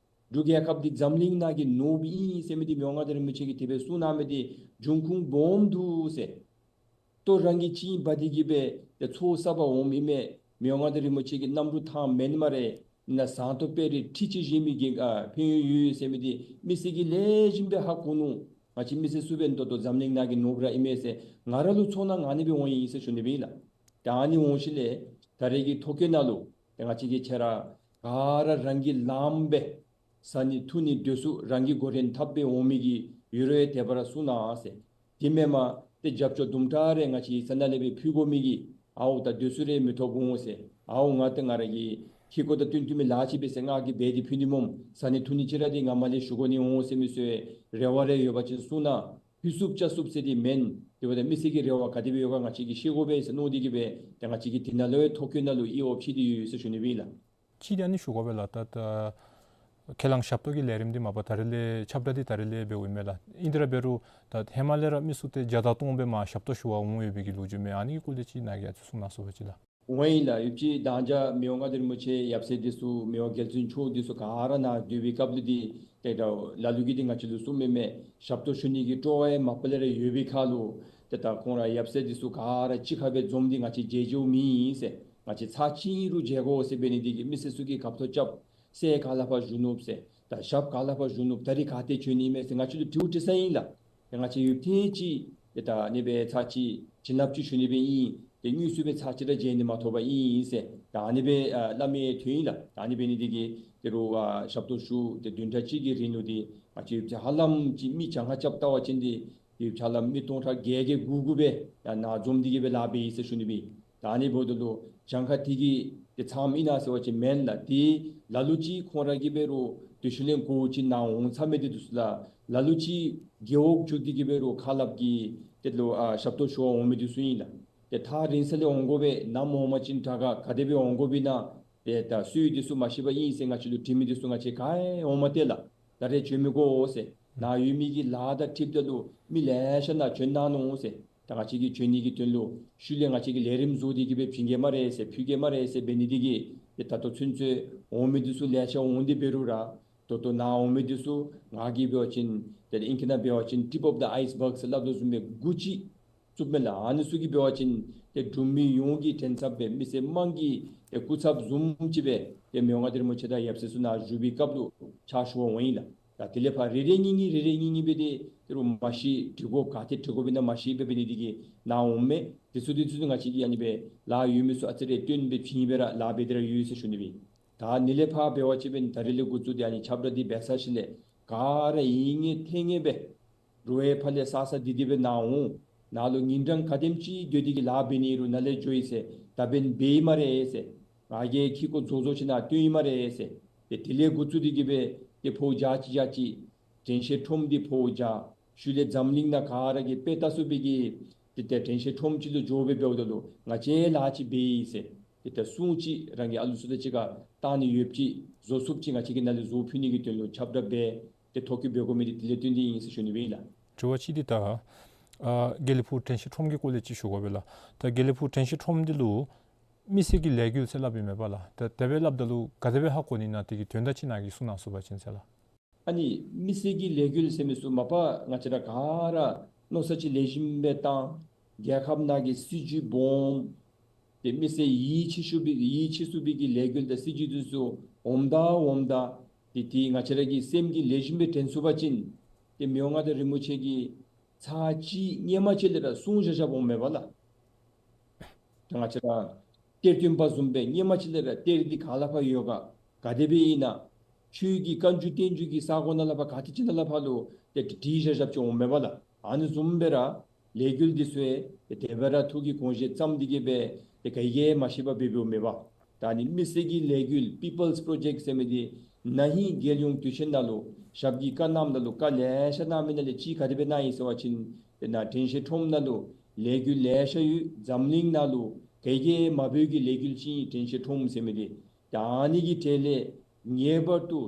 འབྲུག་རྒྱལ་ཁབ་འདི་འཛམ་གླིང་ནང་གི་ནོར་བུ་ཨིན་ཟེར་མི་འདི་མི་དབང་མངའ་བདག་རིན་པོ་ཆེ་གིས་དེ་སྦེ་གསུངས་གནང་མི་འདི་འབྱུང་ཁུངས་སྦོམ་འདུག་ཟེར། ལྟོ་རང་གིས་ཅིག་འབག་སྟེ་གི་སྦེ་ཏེ་ཚོགས་བསག་པར་འོངམ་ཨིན་མས། མི་དབང་མངའ་བདག་རིན་པོ་ཆེ་གི་རྣམ་རོལ་ཐང་མེན་སྨ་རེ། ནཱ་ཟངས་མདོག་དཔལ་རི་ཁྲི་གཅིག་བཞེངས་མི་གི་ཨ་ཕན་ཡོན་ཡོད་ཟེར་མི་འདི་མི་སེར་གྱིས་ལེགས་ཤོམ་སྦེ་ཧ་གོ་ནུག། ང་བཅས་མི་སེར་ཚུ་འབདན་ད་ལྟོ་འཛམ་གླིང་ནང་གི་ནོར་བུ་ར་ཨིན་མས་ཟེར། ང་ར་ལུ་ཚོར་སྣང་གནང་ནི་སྦེ་འོང་ཡི་ཟེར་ཞུ་ནི་སྦེ་ཨིན་ལགས། ད་ཨ་ནི་འོང་ཞིནམ་ལས་ད་རེས་ཀྱི་ཐོ་བཀོད་ནང་ལུ་ཏེ་ང་བཅས་ཀྱིས་ཁྱེད་ར་ག་ར་རང་གིས་ལངམ་སྦེ་བཟའ་ནི་འཐུང་ནི་དེ་ཚུ་རང་གིས་འགོ་འདྲེན་འཐབ་སྦེ་འོང་མི་གི་ཡོད་རུང་དེ་སྦེ་ར་གསུངས་གནང་ཟེར། དེ་མེན་པར་ཏེ་རྒྱབ་སྐྱོར་དུམ་གྲ་རེ་ང་བཅས་ས་ནང་ལས་སྦེ་ཕུལ་དགོ་མི་གི་ཨའོ་ད་དེ་ཚུ་རེ་མི་ཐོབ་འོང་ཟེར། ཨའོ་ང་ཏེ་ང་ར་གི་ཁེ་ཀོ་དང་བསྟུན་བསྟུན་མི་ལཱ་ཅིག་འབད་ཟེར་ང་གིས་འབད་དེ་ཕུལ་ནི་སྨོ། བཟའ་ནི་འཐུང་ནི་ཅིག་ར་འདི་ང་མར་ལས་ཞུ་དགོ་ནི་འོང་ཟེར་མི་ཚུ་རེ་བ་རེ་ཡོད་པ་ཅིན་གསུངས་གནང་། ཕུལ་ཚུགསཔ་ཅ་ཚུགསཔ་ཟེར་འདི་མེན། དེ་འབདཝ་ད་མི་སེར་གྱི་རེ་བ་ག་དེ་སྦེ་ཡོད་ག་ང་བཅས་ཀྱིས་ཤེས་དགོ་པས་ཟེར་མནོ་སྟེ་གི་སྦེ་ཏེ་ང་བཅས་ཀྱིས་དེ་ནང་ལུ་ཡང་ཐོ་བཀོད་ནང་ལུ་ཨི་ཨོ་ཕྱེ་སྟེ་ཡོད་ཟེར་ཞུ་ནི་སྦེ་ཨིན་ལགས། ཅིག་ཏེ་ཨ་ནི་ཞུ་དགོ་པས་ལགས། ད་ད་ཁས་བླངས་ཞབས་ཏོག་གི་ལས་རིམ་འདི་མ་པ་ད་རེས་ལས་ཁྱབ་བསྒྲགས་འདི་ད་རེས་ལས་འབདཝ་ཨིན་མས་ལགས། ཨིན་ཏེ་ར་འབད་རུང་ད་ཧེ་མ་ལས་ར་མི་ཚུ་ཏེ་བརྒྱ་དང་སྟོང་སྦེ་མར་ཞབས་ཏོག་ཞུ་བར་འོང་ཡོད་པའི་གི་ལོ་རྒྱུས་མས། ཨ་ནི་གི་སྐོར་ལས་ཅིག་ནཱ་གིས་ཨ་ཙི་གསུང་གནང་ཚུགས་པ་ཅིན་ལགས། འོང་ཡི་ལགས། ཡུདཔ་ཅིག་ད་ཅི་མི་དབང་མངའ་བདག་རིན་པོ་ཆེ་ཡབ་སྲས་འདི་ཚུ་མི་དབང་རྒྱལ་བཙུན་མཆོག་འདི་ཚུ་ག་ར་ནཱ་སྡོད་པའི་སྐབས་ལུ་འདི་ཏེ་ད་ལ་ལུ་གིས་འདི་ང་བཅས་ལུ་གསུངམ་མས། ཞབས་ཏོག་ཞུ་ནི་གི་སྤྲོ་བ་ཡང་མ་པ་ལས་ར་ཡོད་པའི་ཁར་ལུ་ཏེ་ད་ཁོང་ར་ཡབ་སྲས་འདི་ཚུ་ག་ར་གཅིག་ཁར་སྦེ་འཛོམས་ཏེ་ང་བཅས་མཇལ་མཇལཝ་མེད་ཟེར། ང་བཅས་ཚར་གཅིག་རུང་མཇལ་དགོ་ཟེར་འབད་ནི་འདི་གིས་མི་སེར་ཚུ་གིས་ཁ་ཐུག་རྐྱབ། གསེར་ག་ལས་ཕར་བཞུ་ནུག་ཟེར། ད་ཞབས་ག་ལས་ཕར་བཞུ་ནུག། ད་རིས་ག་ཏེ་བྱོན་ནི་མས་ཟེར་ང་བཅས་ལུ་དྲིཝ་དྲི་ས་ཨིན་ལགས། ཏེ་ང་བཅས་ཡུདཔ་ཐེངས་ཅིག་ཏེ་ད་ཨ་ནི་སྦེ་ཚར་གཅིག་བྱིན་རླབས་ཅིག་ཞུ་ནི་སྦེ་ཨིན། ཏེ་དངོས་སུ་སྦེ་ཚར་གཅིག་ར་མཇལ་ནི་མ་ཐོབ་པར་ཨིན་ཟེར་ད་ཨ་ནི་སྦེ་ཨ་སླབ་མི་ཐོན་ཡི་ལགས། ད་ཨ་ནི་འབད་ནི་འདི་གིས་ཏེ་རུང་ཨ་ཞབས་ཏོག་ཞུ་ཏེ་བདུན་ཕྲག་གཅིག་གི་རིང་ལུ་འདི་ང་བཅས་ཡུདཔ་ཅིག་ཧ་ལམ་ཅིག་མི་གྱངས་ཁ་རྐྱབ་བལྟ་བ་ཅིན་འདི་ཡུདཔ་ཅིག་ཧ་ལམ་མི་སྟོང་ཕྲག་བརྒྱད་བརྒྱད་དགུ་དགུ་སྦེ་ཡར་ནཱ་འཛོམས་ཏེ་གི་སྦེ་ལཱ་འབད་ཡི་ཟེར་ཞུ་ནི་སྦེ། ད་ཨ་ནི་འབདཝ་ད་ལུ་གྱངས་ཁ་འདི་གིས་ཏེ་ཚངམ་ཨིན་ན་ཟེར་བ་ཅིན་མེན་ལགས། ཏེ་ལ་ལུ་ཅིག་ཁོང་ར་གིས་འབད་རུང་དུས་ཚོད་ལེན་དགོ་ཅིག་ནཱ་འོང་ཚར་མི་འདི་ཚུ་ལགས། ལ་ལུ་ཅིག་རྒེད་འོག་བཙུགས་ཏེ་གི་འབད་རུང་ཁ་སླབ་ཀྱི་ཏེ་ལུ་ཨ་ཞབས་ཏོག་ཞུ་བར་འོང་མི་འདི་ཚུ་ཨིན་ལགས། ཏེ་ཐག་རིང་ས་ལས་འོང་དགོ་པས། ནམ་འོང་པ་ཅིན་དྲག་ག་ག་དེ་སྦེ་འོང་དགོཔ་ཨིན་ན་ཏེ་ད་སྲོལ་འདི་ཚུ་མ་ཤེས་པར་ཨིན་ཟེར་ང་བཅས་ལུ་དྲི་མི་འདི་ཚུ་ང་བཅས་ག་ཡང་འོང་མ་སྟེར་ལགས། ད་རེས་བྱོན་མི་དགོ་ཟེར། ནཱ་ཡོད་མི་གི་ལཱ་དང་འཁྲིལཝ་ད་ལུ་མི་ལེ་ཤ་ནཱ་བྱོན་གནང་ནུག་ཟེར། ད་ང་བཅས་ཀྱིས་བྱོན་ནི་གི་དོན་ལུ་ཤུལ་ལས་ང་བཅས་ཀྱིས་ལས་རིམ་བཟོ་སྟེ་གི་སྦེ་བྱིན་གེ་སྨ་རེ་ཟེར་ཕུལ་གེ་སྨ་རེ་ཟེར་འབད་ནི་འདི་གིས་ཏེ་ད་ལྟོ་ཚུན་ཚོད་འོང་མི་འདི་ཚུ་ལེ་ཤ་འོང་སྟེ་འབད་རུང་ར་ད་ལྟོ་ནཱ་འོང་མི་འདི་ཚུ་ང་གིས་འབད་བ་ཅིན་ཏེ་ཨིང་སྐད་ནང་འབད་བ་ཅིན་tip of the iceberg ཟེར་སླབ་དོ་བཟུམ་སྦེ་འགོ་ཅིག་བཙུགསཔ་མས་ལགས། ཨ་ནི་ཚུ་གིས་འབད་བ་ཅིན་ཏེ་འབྲུག་མི་ཡོངས་ཀྱི་དྲན་ཚབ་སྦེ་མི་སེར་དམངས་ཀྱི་ཏེ་སྐུ་ཚབ་བཟུམ་ཅིག་སྦེ་ཏེ་མི་དབང་མངའ་བདག་རིན་པོ་ཆེ་དང་ཡབ་སྲས་ཚུ་ནཱ་བཞུགས་པའི་སྐབས་ལུ་ཕྱག་ཞུ་བར་འོང་ཡི་ལགས། ད་དེ་ལས་ཕར་རེ་རེ་གཉིས་གཉིས་རེ་རེ་གཉིས་གཉིས་སྦེ་ཏེ་ཏེ་རུང་མ་ཤེས་དྲི་དགོཔ་ག་ཏེ་དྲི་དགོཔ་ཨིན་ན་མ་ཤེས་པར་འབད་ནི་འདི་གིས་ནཱ་འོངམ་མས། དེ་ཚུ་དེ་ཚུ་ང་བཅས་ཀྱིས་ཨ་ནི་སྦེ་ལཱ་ཡོད་མི་ཚུ་ཨ་ཙི་རེ་སྟོན་སྦེ་བྱིན་སྦེ་ར་ལཱ་འབད་དེ་ར་ཡོད་ཟེར་ཞུ་ནི་སྦེ། ད་ཨ་ནི་ལས་ཕར་འབད་བ་ཅིན་འབདན་ད་རིས་ལས་འགོ་བཙུགས་ཏེ་ཨ་ནི་ཁྱབ་བསྒྲགས་འདི་འབད་ཚར་ཞིནམ་ལས་ག་ར་ཡིད་ངེས་ཐེངས་ངེས་སྦེ་རོགས་ཡང་ཕར་ལས་ས་ས་འདི་འདི་སྦེ་ནཱ་འོང་། ནཱ་ལུ་ཉིན་གྲངས་ག་དེམ་ཅིག་སྡོད་དེ་གི་ལཱ་འབད་ནི་རུང་ནཱ་ལས་འགྱོ་ཡི་ཟེར། ད་འབདན་འབད་ཡི་སྨ་རེ་ཟེར། ང་གིས་ཁེ་ཀོ་རྫོགས་རྫོགས་ཅིག་ནཱ་སྟོན་ཡི་སྨ་རེ་ཟེར། ཏེ་དེ་ལས་འགོ་བཙུགས་ཏེ་གི་སྦེ་ཏེ་ཕོཝ་བརྒྱ་ཅིག་བརྒྱ་ཅིག་དྲན་ཤེས་ཁྲོམ་འདི་ཕོཝ་བརྒྱ། ཤུལ་ལས་འཛམ་གླིང་ནང་ག་ར་གིས་དཔེ་ལྟ་ཚུགས་པའི་གི་ཏེ་ཏེ་དྲན་ཤེས་ཁྲོམ་ཅིག་ལུ་འགྱོ་སྦེ་འབདཝ་ད་ལུ་ང་བཅས་ལཱ་ཅིག་འབད་ཡི་ཟེར། ཏེ་ད་སྲུང་ཅིག་རང་གི་ཨ་ལུ་ཚུ་དང་གཅིག་ཁར་བཏང་ནི་ཡོདཔ་ཅིག་བཟོ་ཚུགསཔ་ཅིག་ང་བཅས་ཀྱིས་ནཱ་ལས་བཟོ་ཕུལ་ནི་གི་དོན་ལུ་ཁྱབ་བསྒྲགས་འབད་དེ་ཐོ་བཀོད་འབད་དགོ་མི་འདི་དེ་ལས་བརྟེན་ཏེ་ཨིན་ཟེར་ཞུ་ནི་སྦེ་ཨིན་ལགས། དྲི་བ་ཅིག་འདི་ད་ཨ་དགེ་ལེགས་ཕུག་དྲན་ཤེས་ཁྲོམ་གྱི་སྐོར་ལས་ཅིག་ཞུ་དགོ་པས་ལགས། ད་དགེ་ལེགས་ཕུག་དྲན་ཤེས་ཁྲོམ་འདི་ལུ་མི་སེར་གྱི་ལས་འགུལ་ཟེར་སླབ་ཨིན་མས་པ་ལགས། ད་དེ་སྦེ་སླབ་ད་ལུ་ག་དེ་སྦེ་ཧ་གོ་ནི་ཨིན་ན་དེ་གི་དོན་དག་ཅིག་ནཱ་གིས་གསུང་གནང་ཚུགས་པ་ཅིན་ཟེར་ལགས། ཨ་ནི་མི་སེར་གྱི་ལས་འགུལ་ཟེར་མི་ཚུ་མ་པ་ང་བཅས་ར་ག་ར་མནོ་བསམ་ཅིག་ལེགས་ཤོམ་སྦེ་བཏང་། རྒྱལ་ཁབ་ནང་གི་སྲིད་བྱུས་སྦོམ་ཏེ་མི་སེར་ཡིད་ཆེས་ཚུགས་པའི་ཡིད་ཆེས་ཚུགས་པའི་གི་ལས་འགུལ་དང་སྲིད་བྱུས་འདི་ཚུ་འོངམ་ད་འོངམ་ད་ཏེ་ཏེ་ང་བཅས་ར་གི་སེམས་ཀྱིས་ལེགས་ཤོམ་སྦེ་དྲན་ཚུགས་པ་ཅིན་ཏེ་མི་དབང་མངའ་བདག་རིན་པོ་ཆེ་གིས་ཚར་གཅིག་སྔོན་མ་ཅིག་ལས་ར་གསུངས་བཞག་བཞགཔ་འོང་མས་པ་ལགས། ང་བཅས་ར་གཏེར་སྟོན་པ་བཟུམ་སྦེ་སྔོན་མ་ཅིག་ལས་ར་གཏེར་འདི་ག་ལས་ཕར་ཡོད་ག་ག་དེ་སྦེ་ཨིན་ན། ཆོས་ཀྱི་བཀའ་འགྱུར་བསྟན་འགྱུར་གྱི་ས་གོ་ནང་ལས་ཕར་ག་ཏེ་ཅིག་ནང་ལས་ཕར་ལུ་ཏེ་བྲིས་བཞག་བཞགཔ་ཅིག་འོངམ་མས་པ་ལགས། ཨ་ནི་བཟུམ་སྦེ་ར་ལས་འགུལ་འདི་ཚུ་ཡང་ཏེ་དེ་སྦེ་ར་ཐུགས་ཀྱི་དགོངས་བཞེད་བརྩམས་ཏེ་གི་སྦེ་ཏེ་ག་གིས་མ་ཤེས་པར་འབད་འབདཝ་མེད་པ། ད་ཨ་ནི་མི་སེར་གྱི་ལས་འགུལ་People's Project ཟེར་མི་འདི་ན་ཧིང་རྒྱལ་ཡོངས་དུས་ཆེན་ནང་ལུ་ཞབས་ཀྱིས་བཀའ་གནངམ་ད་ལུ་བཀའ་ལེ་ཤ་གནང་མི་ནང་ལས་ཅིག་ག་དེ་སྦེ་གནང་ཡི་ཟེར་བ་ཅིན་ཏེ་ནཱ་དྲན་ཤེས་ཁྲོམ་ནང་ལུ་ལས་འགུལ་ལེ་ཤ་ཡོད། འཛམ་གླིང་ནང་ལུ་ག་གིས་མ་འབད་བའི་གི་ལས་འགུལ་ཅིག་ཨིན་དྲན་ཤེས་ཁྲོམ་ཟེར་མི་འདི། ད་ཨ་ནི་གི་གྲས་ལས་ངེས་པར་དུ་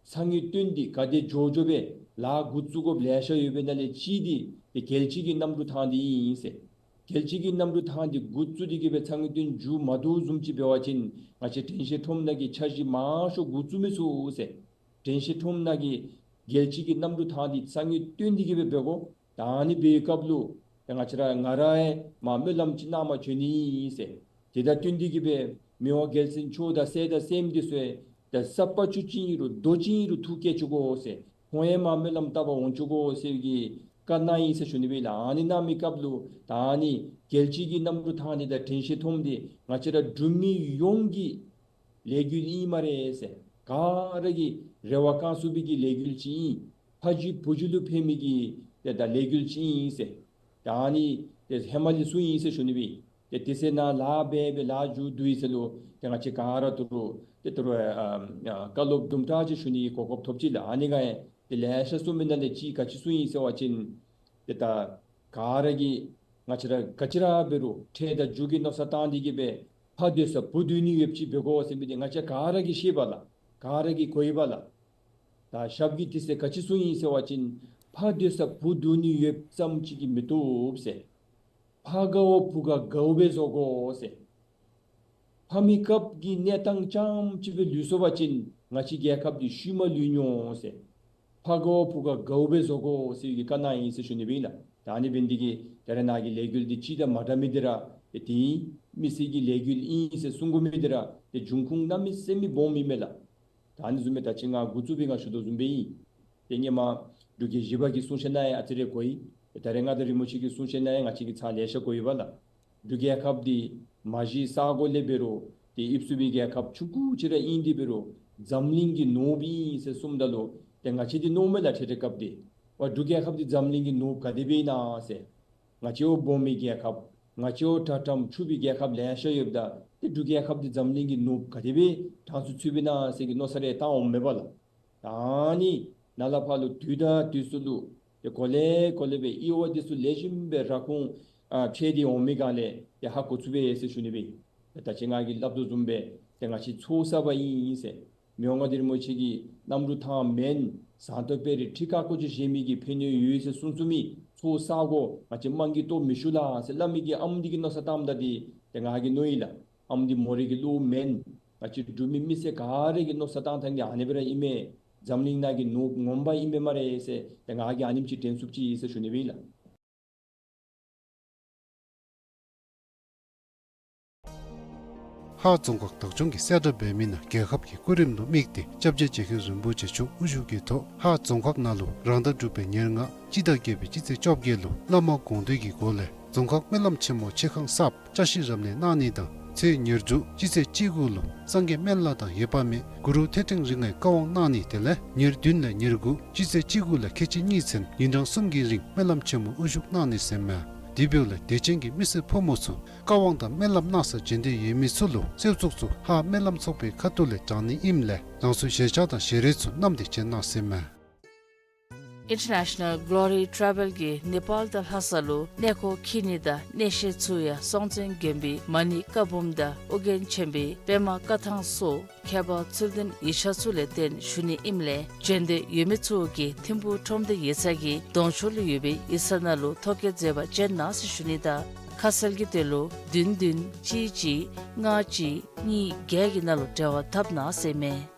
ཚ་དངོས་བཏོན་ཏེ་ག་དེ་མགྱོགས་མགྱོགས་སྦེ་ལཱ་འགོ་བཙུགས་དགོཔ་ལེ་ཤ་ཡོད་པའི་ནང་ལས་གཅིག་འདི་ཏེ་རྒྱལ་སྤྱི་གི་གནམ་གྲུ་ཐང་འདི་ཨིན་ཟེར། རྒྱལ་སྤྱི་གི་གནམ་གྲུ་ཐང་འདི་འགོ་བཙུགས་ཏེ་གི་སྦེ་ཚ་དངོས་བཏོན་མཇུག་མ་བསྡུ་བཟུམ་ཅིག་འབད་བ་ཅིན་ང་བཅས་དྲན་ཤེས་ཁྲོམ་ནང་གི་འཆར་གཞི་མང་ཤོས་འགོ་བཙུགས་མི་ཚུགས་ཟེར། དྲན་ཤེས་ཁྲོམ་ནང་གི་རྒྱལ་སྤྱི་གི་གནམ་གྲུ་ཐང་འདི་ཚ་དངོས་བཏོན་ཏེ་གི་སྦེ་འབད་དགོ། ད་ཨ་ནི་འབད་བའི་སྐབས་ལུ་ཏེ་ང་བཅས་ར་ང་ར་ཡང་མར་སྨོན་ལམ་ཅིག་གནང་པར་འགྱོ་ནི་ཨིན་ཟེར། དེ་དང་བསྟུན་ཏེ་གི་སྦེ་མི་དབང་རྒྱལ་བཙུན་མཆོག་དང་སྲས་དང་སྲསམོ་འདི་ཚུ་ཡང་ད་ས་པ་ཆུང་ཅིག་ཨིན་རུང་རྡོ་ཅིག་ཨིན་རུང་ཐུགས་བསྐྱེད་བཅུག་དགོ་ཟེར། ཁོང་ཡང་མར་སྨོན་ལམ་བཏབ་པར་འོང་བཅུག་དགོ་ཟེར་གྱི་བཀའ་གནང་ཡི་ཟེར་ཞུ་ནི་སྦེ་ལགས། ཨ་ནི་གནང་མི་སྐབས་ལུ་ད་ཨ་ནི་རྒྱལ་སྤྱི་གི་གནམ་གྲུ་ཐང་འདི་དང་དྲན་ཤེས་ཁྲོམ་འདི་ང་བཅས་ར་འབྲུག་མི་ཡོངས་ཀྱི་ལས་འགུལ་ཨིན་སྨ་རེ་ཟེར། ག་ར་གིས་རེ་བ་བསྐང་ཚུགས་པའི་གི་ལས་འགུལ་ཅིག་ཨིན། ཕ་རྒྱུད་བུ་རྒྱུད་ལུ་ཕན་མི་གི་ཏེ་ད་ལས་འགུལ་ཅིག་ཨིན་ཟེར། ད་ཨ་ནི་ཏེ་ཧེ་མ་ལས་གསུངས་ཡི་ཟེར་ཞུ་ནི་སྦེ། ཏེ་དེ་ཚེ་ནཱ་ལཱ་འབད་འབད་ལཱ་མཇུག་བསྡུ་ཡི་ཟེར་ལོ། ཏེ་ང་བཅས་ག་ར་ཏི་རུ་ཏེ་ཏི་རུ་ཨ་ཨ་བཀའ་སློབ་དུམ་གྲ་ཅིག་ཞུ་ནི་གོ་སྐབས་ཐོབ་ཅི་ལགས། ཨ་ནི་ག་ཡང་ཏེ་ལེ་ཤ་གསུངས་མི་ནང་ལས་ཅིག་ག་ཅི་གསུངས་ཡི་ཟེར་བ་ཅིན་ཏེ་ད་ག་ར་གིས་ང་བཅས་ར་ག་ཅི་ར་འབད་རུང་འཕྲལ་དང་མཇུག་གི་མནོ་བསམ་བཏང་སྟེ་གི་སྦེ་ཕ་སྡོད་ས་བུ་སྡོད་ནི་ཡོདཔ་ཅིག་འབད་དགོ་ཟེར་མི་འདི་ང་བཅས་ག་ར་གིས་ཤེས་པས་ལགས། ག་ར་གིས་གོ་ཡི་པས་ལགས། ད་ཞབས་ཀྱིས་དེ་ཚེ་ག་ཅི་གསུངས་ཡི་ཟེར་བ་ཅིན་ཕ་སྡོད་ས་བུ་སྡོད་ནི་ཡོདཔ་ཙམ་ཅིག་གིས་མི་བཏུབ་ཟེར། ཕ་དགའཝ་བུ་ག་དགའཝ་སྦེ་བཟོ་དགོ་ཟེར། ཕ་མེད་སྐབས་ཀྱི་གནས་སྟངས་རྐྱངམ་ཅིག་སྦེ་ལུས་སོང་པ་ཅིན་ང་བཅས་རྒྱལ་ཁབ་འདི་ཤུལ་མ་ལུས་ནི་འོང་ཟེར། ཕ་དགའཝ་བུ་ག་དགའཝ་སྦེ་བཟོ་དགོ་ཟེར་བའི་བཀའ་གནང་ཡི་ཟེར་ཞུ་ནི་སྦེ་ཨིན་ལགས། ད་ཨ་ནི་འབད་ནི་འདི་གིས་ད་རེས་ནཱ་གི་ལས་འགུལ་འདི་ཅིག་དང་མ་འདྲ་མི་འདི་ར་ཏེ་དེ་མི་སེར་གྱི་ལས་འགུལ་ཨིན་ཟེར་གསུང་དགོ་མི་འདི་ར་ཏེ་འབྱུང་ཁུངས་གནམ་མེད་ས་མེད་སྦོམ་ཨིན་མས་ལགས། ད་ཨ་ནི་བཟུམ་སྦེ་ད་ཅི་ང་འགོ་བཙུགས་པའི་སྒང་ཞུ་དོ་བཟུམ་སྦེ་ཨིན། ཏེ་སྔོན་མ་འབྲུག་རྒྱལ་བཞི་པ་གི་གསུང་བཤད་ནང་ཡང་ཨ་ཙི་རེ་གོ་ཡི། ད་རེས་མངའ་བདག་རིན་པོ་ཆེ་གི་གསུང་བཤད་ནང་ཡང་ང་བཅས་ཀྱིས་ཚར་ལེ་ཤ་གོ་ཡི་པས་ལགས། འབྲུག་རྒྱལ་ཁབ་འདི་མ་གཞི་ས་གོ་ལས་འབད་རུང་ཏེ་དབྱིབས་ཚུགས་པའི་རྒྱལ་ཁབ་ཆུང་ཀུ་ཅིག་ར་ཨིན། དེ་འབད་རུང་འཛམ་གླིང་གི་ནོར་བུ་ཨིན་ཟེར་གསུངམ་ད་ལུ་ཏེ་ང་བཅས་འདི་མནོཝ་མས་ལགས། འཕྲལ་འཕྲལ་སྐབས་འདི་ཝ་འབྲུག་རྒྱལ་ཁབ་འདི་འཛམ་གླིང་གི་ནོར་བུ་ག་དེ་སྦེ་ཨིན་ན་ཟེར། ང་བཅས་བ་སྦོམ་པའི་རྒྱལ་ཁབ་ང་བཅས་བ་དྲག་དྲགས་ཕྱུག་པའི་རྒྱལ་ཁབ་ལེ་ཤ་ཡོདཔ་ད་ཏེ་འབྲུག་རྒྱལ་ཁབ་འདི་འཛམ་གླིང་གི་ནོར་བུ་ག་དེ་སྦེ་གྲངས་སུ་ཚུད་པས་ན་ཟེར་གྱི་མནོ་བསམ་རེ་བཏང་འོངམ་མས་པ་ལགས། ད་ཨ་ནི་ནཱ་ལས་ཕར་ལུ་དུས་དང་དུས་སུ་ལུ་ཏེ་གོ་ལེ་གོ་ལེ་སྦེ་དབྱེ་བ་འདི་ཚུ་ལེགས་ཤོམ་སྦེ་ར་ཁུངས་ཨ་ཕྱེ་སྟེ་འོང་མི་སྒང་ལས་ཏེ་ཧ་གོ་ཚུགས་པས་ཟེར་ཞུ་ནི་སྦེ། ད་ཅི་ང་གིས་སླབ་དོ་བཟུམ་སྦེ་ཏེ་ང་བཅས་ཚོགས་བསགས་པ་ཨིན་ཟེར། མི་དབང་མངའ་བདག་རིན་པོ་ཆེ་གིས་གནམ་གྲུ་ཐང་མེན་ཟངས་མདོག་དཔལ་རི་ཁྲི་དཀར་པོ་ཅིག་བཞེངས་མི་གིས་ཕན་ནུས་ཡོད་ཟེར་གསུང་གསུང་མི་ཚོགས་བསག་དགོ། ང་བཅས་དམངས་ཀྱི་སྟོབས་མི་ཤུགས་ལ་ཟེར་སླབ་མི་གི་ཨམ་འདི་གི་མནོ་བསམ་བཏངམ་ད་འདི་ཏེ་ང་གིས་མནོ་ཡི་ལགས། ཨམ་འདི་མོ་རའི་གི་གློག་མེན། ང་བཅས་འབྲུག་མི་མི་སེར་ག་ར་གི་མནོ་བསམ་བཏང་ཐངས་འདི་ཨ་ནི་སྦེ་ར་ཨིན་མས། འཛམ་གླིང་ནང་གི་ནོར་བུ་ངོ་མ་ཨིན་མས་སྨ་རེ་ཟེར་ཏེ་ང་གིས་ཨ་ནེམ་ཅིག་དྲན་ཚུགསཔ་ཅིག་ཨིན་ཟེར་ཞུ་ནི་སྦེ་ཨིན་ལགས། ཧཱ་རྫོང་ཁག་བདག་སྐྱོང་གིས་གསལ་བསྒྲགས་འབད་མི་ནང་རྒྱལ་ཁབ་ཀྱི་སྐུ་རིམ་ལུ་དམིགས་ཏེ་སྐྱབས་རྗེ་རྗེ་མཁན་རིན་པོ་ཆེ་མཆོག་དབུ་བཞུགས་ཀྱི་ཐོག་ཧཱ་རྫོང་ཁག་ནང་ལུ་རང་ཟླ་དྲུག་པའི་ཉེར་ལྔ་སྤྱི་ཟླ་བརྒྱད་པའི་སྤྱི་ཚེས་བཅོ་བརྒྱད་ལུ་བླ་མ་དགོངས་འདུས་ཀྱི་སྒོ་ལས་རྫོང་ཁག་སྨོན་ལམ་ཆེན་མོ་མཆོད་ཁང་གསརཔ་བཅའ་གཞི་རབ་གནས་གནང་ནི་དང་ཚེས་ཉེར་དྲུག་སྤྱི་ཚེས་བཅུ་དགུ་ལུ་སངས་རྒྱས་སྨན་བླ་དང་འོད་དཔག་མེད་གུ་རུ་ཐོད་ཕྲེང་རིགས་ལྔའི་བཀའ་དབང་གནང་ནི་དེ་ལས་ཉེར་བདུན་ལས་ཉེར་དགུ་སྤྱི་ཚེས་བཅུ་དགུ་ལས་ཁལ་གཅིག་གཉིས་ཚུན་ཉིན་གྲངས་གསུམ་གྱི་རིང་སྨོན་ལམ་ཆེན་མོ་དབུ་བཞུགས་གནང་ནི་ཟེར་མས། དེ་འབདཝ་ལས་དད་ཅན་གྱི་མི་སེར་ཕོ་མོ་ཚུ་བཀའ་དབང་དང་སྨོན་ལམ་གནང་ས་བྱོན་འདོད་ཡོད་མི་ཚུ་ལུ་གསོལ་ཚོགས་ཚུ་ཧཱ་སྨོན་ལམ་ཚོགས་པའི་ཁ་ཐུག་ལས་དྲང་ནི་ཨིནམ་ལས་རང་སོའི་ཞལ་ཆས་དང་ཞལ་རས་ཚུ་བསྣམས་ཏེ་བྱོན་གནང་ཟེར་མས། International Glory Travel གིས་ནེ་པཱལ་དང་ལྷ་ས་ལུ་གནས་སྐོར་འཁྱིད་ནི་དང་གནས་བཤད་ཚུ་ཡང་སྲོང་བཙན་དགོན་པའི་མ་ཎི་བཀའ་འབུམ་དང་ཨོ་རྒྱན་ཆེན་པོའི་པདྨ་བཀའ་ཐང་སོགས་ཁྱད་པར་ཚུལ་ལྡན་ཡིག་ཆ་ཚུ་ལས་བརྟེན་ཞུ་ནི་ཨིནམ་ལས་བྱོན་འདོད་ཡོད་མི་ཚུ་གིས་ཐིམ་ཕུག་ཁྲོམ་སྡེ་ཡིག་ཚང་གི་གདོང་ཕྱོགས་ལུ་ཡོད་པའི་ཡིག་ཚང་ནང་ལུ་ཐོ་བཀོད་མཛད་པར་བྱོན་གནང་ཟེར་ཞུ་ནི་དང་ཁ་གསལ་གྱི་དོན་ལུ་བདུན་བདུན་གཅིག་གཅིག་ལྔ་གཅིག་གཉིས་བརྒྱད་ཀྱི་ནང་ལུ་འབྲེལ་བ་འཐབ་གནང་ཟེར་མས།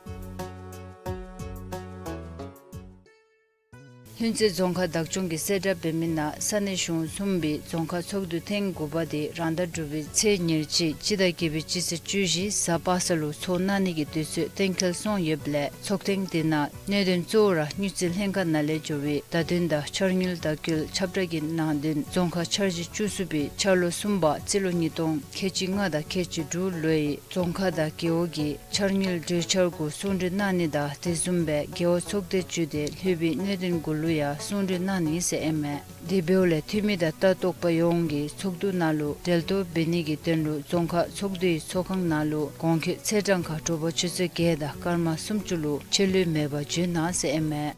ལྷུན་རྩེ་རྫོང་ཁག་བདག་སྐྱོང་གི་གསལ་བསྒྲགས་འབད་མི་ནང་ས་གནས་གཞུང་གསུམ་པའི་རྫོང་ཁག་ཚོགས་འདུ་ཐེངས་དགུ་པ་དེ་རང་ཟླ་དྲུག་པའི་ཚེས་ཉེར་གཅིག་སྤྱི་ཟླ་བརྒྱད་པའི་སྤྱི་ཚེས་བཅུ་བཞི་གཟའ་པ་སངས་ལུ་ཚོགས་གནང་ནི་གི་དུས་ཚོད་གཏན་འཁེལ་སོང་ཡོདཔ་ལས་ཚོགས་ཐེངས་དེ་ནང་གནད་དོན་གཙོ་བོ་ར་དངུལ་རྩིས་ལྷན་ཁག་ནང་ལས་འབྱོར་བའི་བརྡ་དོན་དང་འཆར་དངུལ་དང་འཁོད་ཁྱབ་བསྒྲགས་ཀྱི་ནང་དོན་རྫོང་ཁག་འཆར་གཞི་བཅུ་གསུམ་པའི་འཆར་ལོ་གསུམ་པ་རྩིས་ལོ་ཉིས་སྟོང་ཁལ་གཅིག་ལྔ་དང་ཁལ་གཅིག་དྲུག་ལོའི་རྫོང་ཁག་དང་རྒེད་འོག་གི་འཆར་དངུལ་གྲོས་འཆར་གུ་གསུང་གྲོས་གནང་ནི་དང་དེ་བཟུམ་སྦེ་རྒེད་འོག་ཚོགས་སྡེ་བརྒྱུད་དེ་ལྷོད་པའི་གནད་དོན་གུ་ལུ་ཡང་གསུང་གྲོས་གནང་ནི་ཟེར་ཨིན་མས། དེ་འབདཝ་ལས་འཐུས་མི་དང་ལྟ་རྟོག་པ་ཡོངས་ཀྱིས་ཚོགས་འདུ་ནང་ལུ་གྲལ་གཏོགས་འབད་ནི་གི་དོན་ལུ་རྫོང་ཁག་ཚོགས་འདུའི་ཚོགས་ཁང་ནང་ལུ་གོང་འཁོད་ཚེས་གྲངས་ཁར་དྲོ་པ་ཆུ་ཚོད་བརྒྱད་དང་སྐར་མ་སུམ་ཅུ་ལུ་ཆད་ལུས་མེད་པར་འབྱོན་གནང་ཟེར་ཨིན་མས།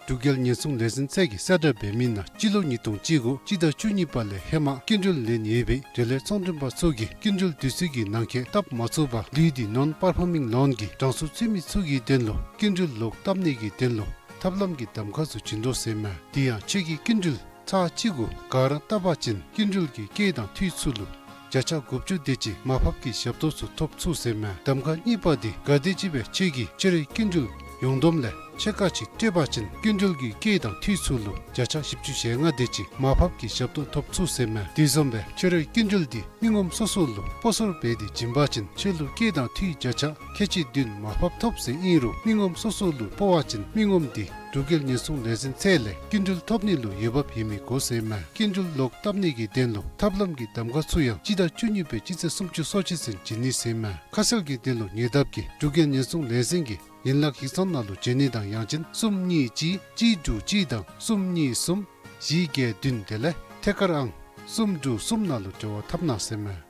འབྲུག་རྒྱལ་ཉེན་སྲུང་ལས་འཛིན་ཚད་ཀྱིས་གསལ་བསྒྲགས་འབད་མི་ནང་སྤྱི་ལོ་ཉིས་སྟོང་བཅུ་དགུ་སྤྱི་ཟླ་བཅུ་གཉིས་པ་ལས་ཧེ་མ་སྐྱིན་འགྲུལ་ལེན་ཡོད་པའི་འབྲེལ་ཡོད་ཚོང་མགྲོན་པ་ཚུ་གིས་སྐྱིན་འགྲུལ་དུས་ཚོད་ཀྱི་ནང་འཁོད་བཏབ་མ་ཚུགས་པར་ལུས་ཏེ་ནོན་པར་ཕོར་མིང་ལོན་གྱི་གྲངས་སུ་ཚུད་མི་ཚུ་གི་དོན་ལུ་སྐྱིན་འགྲུལ་ལོག་བཏབ་ནི་གི་དོན་ལུ་ཐབས་ལམ་གྱི་གདམ་ཁ་ཚུ་བྱིན་དོ་ཟེར་མས། དེ་ཡང་ཁྱོད་ཀྱིས་སྐྱིན་འགྲུལ་ཚར་གཅིག་གུ་ག་ར་བཏབ་པ་ཅིན་སྐྱིན་འགྲུལ་གྱི་སྐྱེད་དང་འཐུས་ཚུ་ལུ་བརྒྱ་ཆ་དགུ་བཅུ་དེ་ཅིག་མར་ཕབ་ཀྱི་ཞབས་ཏོག་ཚུ་ཐོབ་ཚུགས་ཟེར་མས། གདམ་ཁ་གཉིས་པ་དེ་ག་དེམ་ཅིག་སྦེ་ཁྱོད་ཀྱིས་ཁྱོད་རའི་སྐྱིན་འགྲུལ་ཡོངས་བསྡོམས་ལས་ཕྱེད་ཀ་ཅིག་སྤྲོད་པ་ཅིན་སྐྱིན་འགྲུལ་གྱི་སྐྱེད་དང་འཐུས་ཚུ་ལུ་བརྒྱ་ཆ་བཞི་བཅུ་ཞེ་ལྔ་དེ་ཅིག་མར་ཕབ་ཀྱི་ཞབས་ཏོག་ཐོབ་ཚུགས་ཟེར་མས། དེ་བཟུམ་སྦེ་ཁྱོད་རའི་སྐྱིན་འགྲུལ་དེ་མི་ངོམ་སོ་སོ་ལུ་སྤོ་སོར་འབད་དེ་བྱིན་པ་ཅིན་ཁྱོད་ལུ་སྐྱེད་དང་འཐུས་བརྒྱ་ཆ་ཁལ་གཅིག་བདུན་མར་ཕབ་ཐོབ་ཟེར་ཨིན་རུང་མི་ངོམ་སོ་སོ་ལུ་སྤོ་བ་ཅིན་མི་ངོམ་དེ་འབྲུག་རྒྱལ་ཉེན་སྲུང་ལས་འཛིན་ཚད་ལས་སྐྱིན་འགྲུལ་ཐོབ་ནི་ལུ་འོས་འབབ་ཡོད་མི་དགོ་ཟེར་མས། སྐྱིན་འགྲུལ་ལོག་བཏབ་ནི་གི་དོན་ལུ་ཐབས་ལམ་གྱི་གདམ་ཁ་ཚུ་ཡང་སྤྱི་ཟླ་བཅུ་གཉིས་པའི་སྤྱི་ཚེས་སུམ་ཅུ་སོ་གཅིག་ཚུན་བྱིན་ནི་ཟེར་མས། ཁ་གསལ་གྱི་དོན་ལུ་ཉེ་འདབས་ཀྱི་འབྲུག་རྒྱལ་ཉེན་སྲུང་ལས་འཛིན་གྱི་ཡན་ལག་ཡིག་ཚང་ནང་ལུ་བྱོན་ནི་དང་ཡང་ཅིན་གསུམ་གཉིས་གཅིག་གཅིག་དྲུག་གཅིག་དང་གསུམ་གཉིས་གསུམ་བཞི་བརྒྱད་བདུན་དེ་ལས་ཐད་ཀར་ཨང་གསུམ་དྲུག་གསུམ་ནང་ལུ་འབྲེལ་བ་འཐབ་གནང་ཟེར་མས།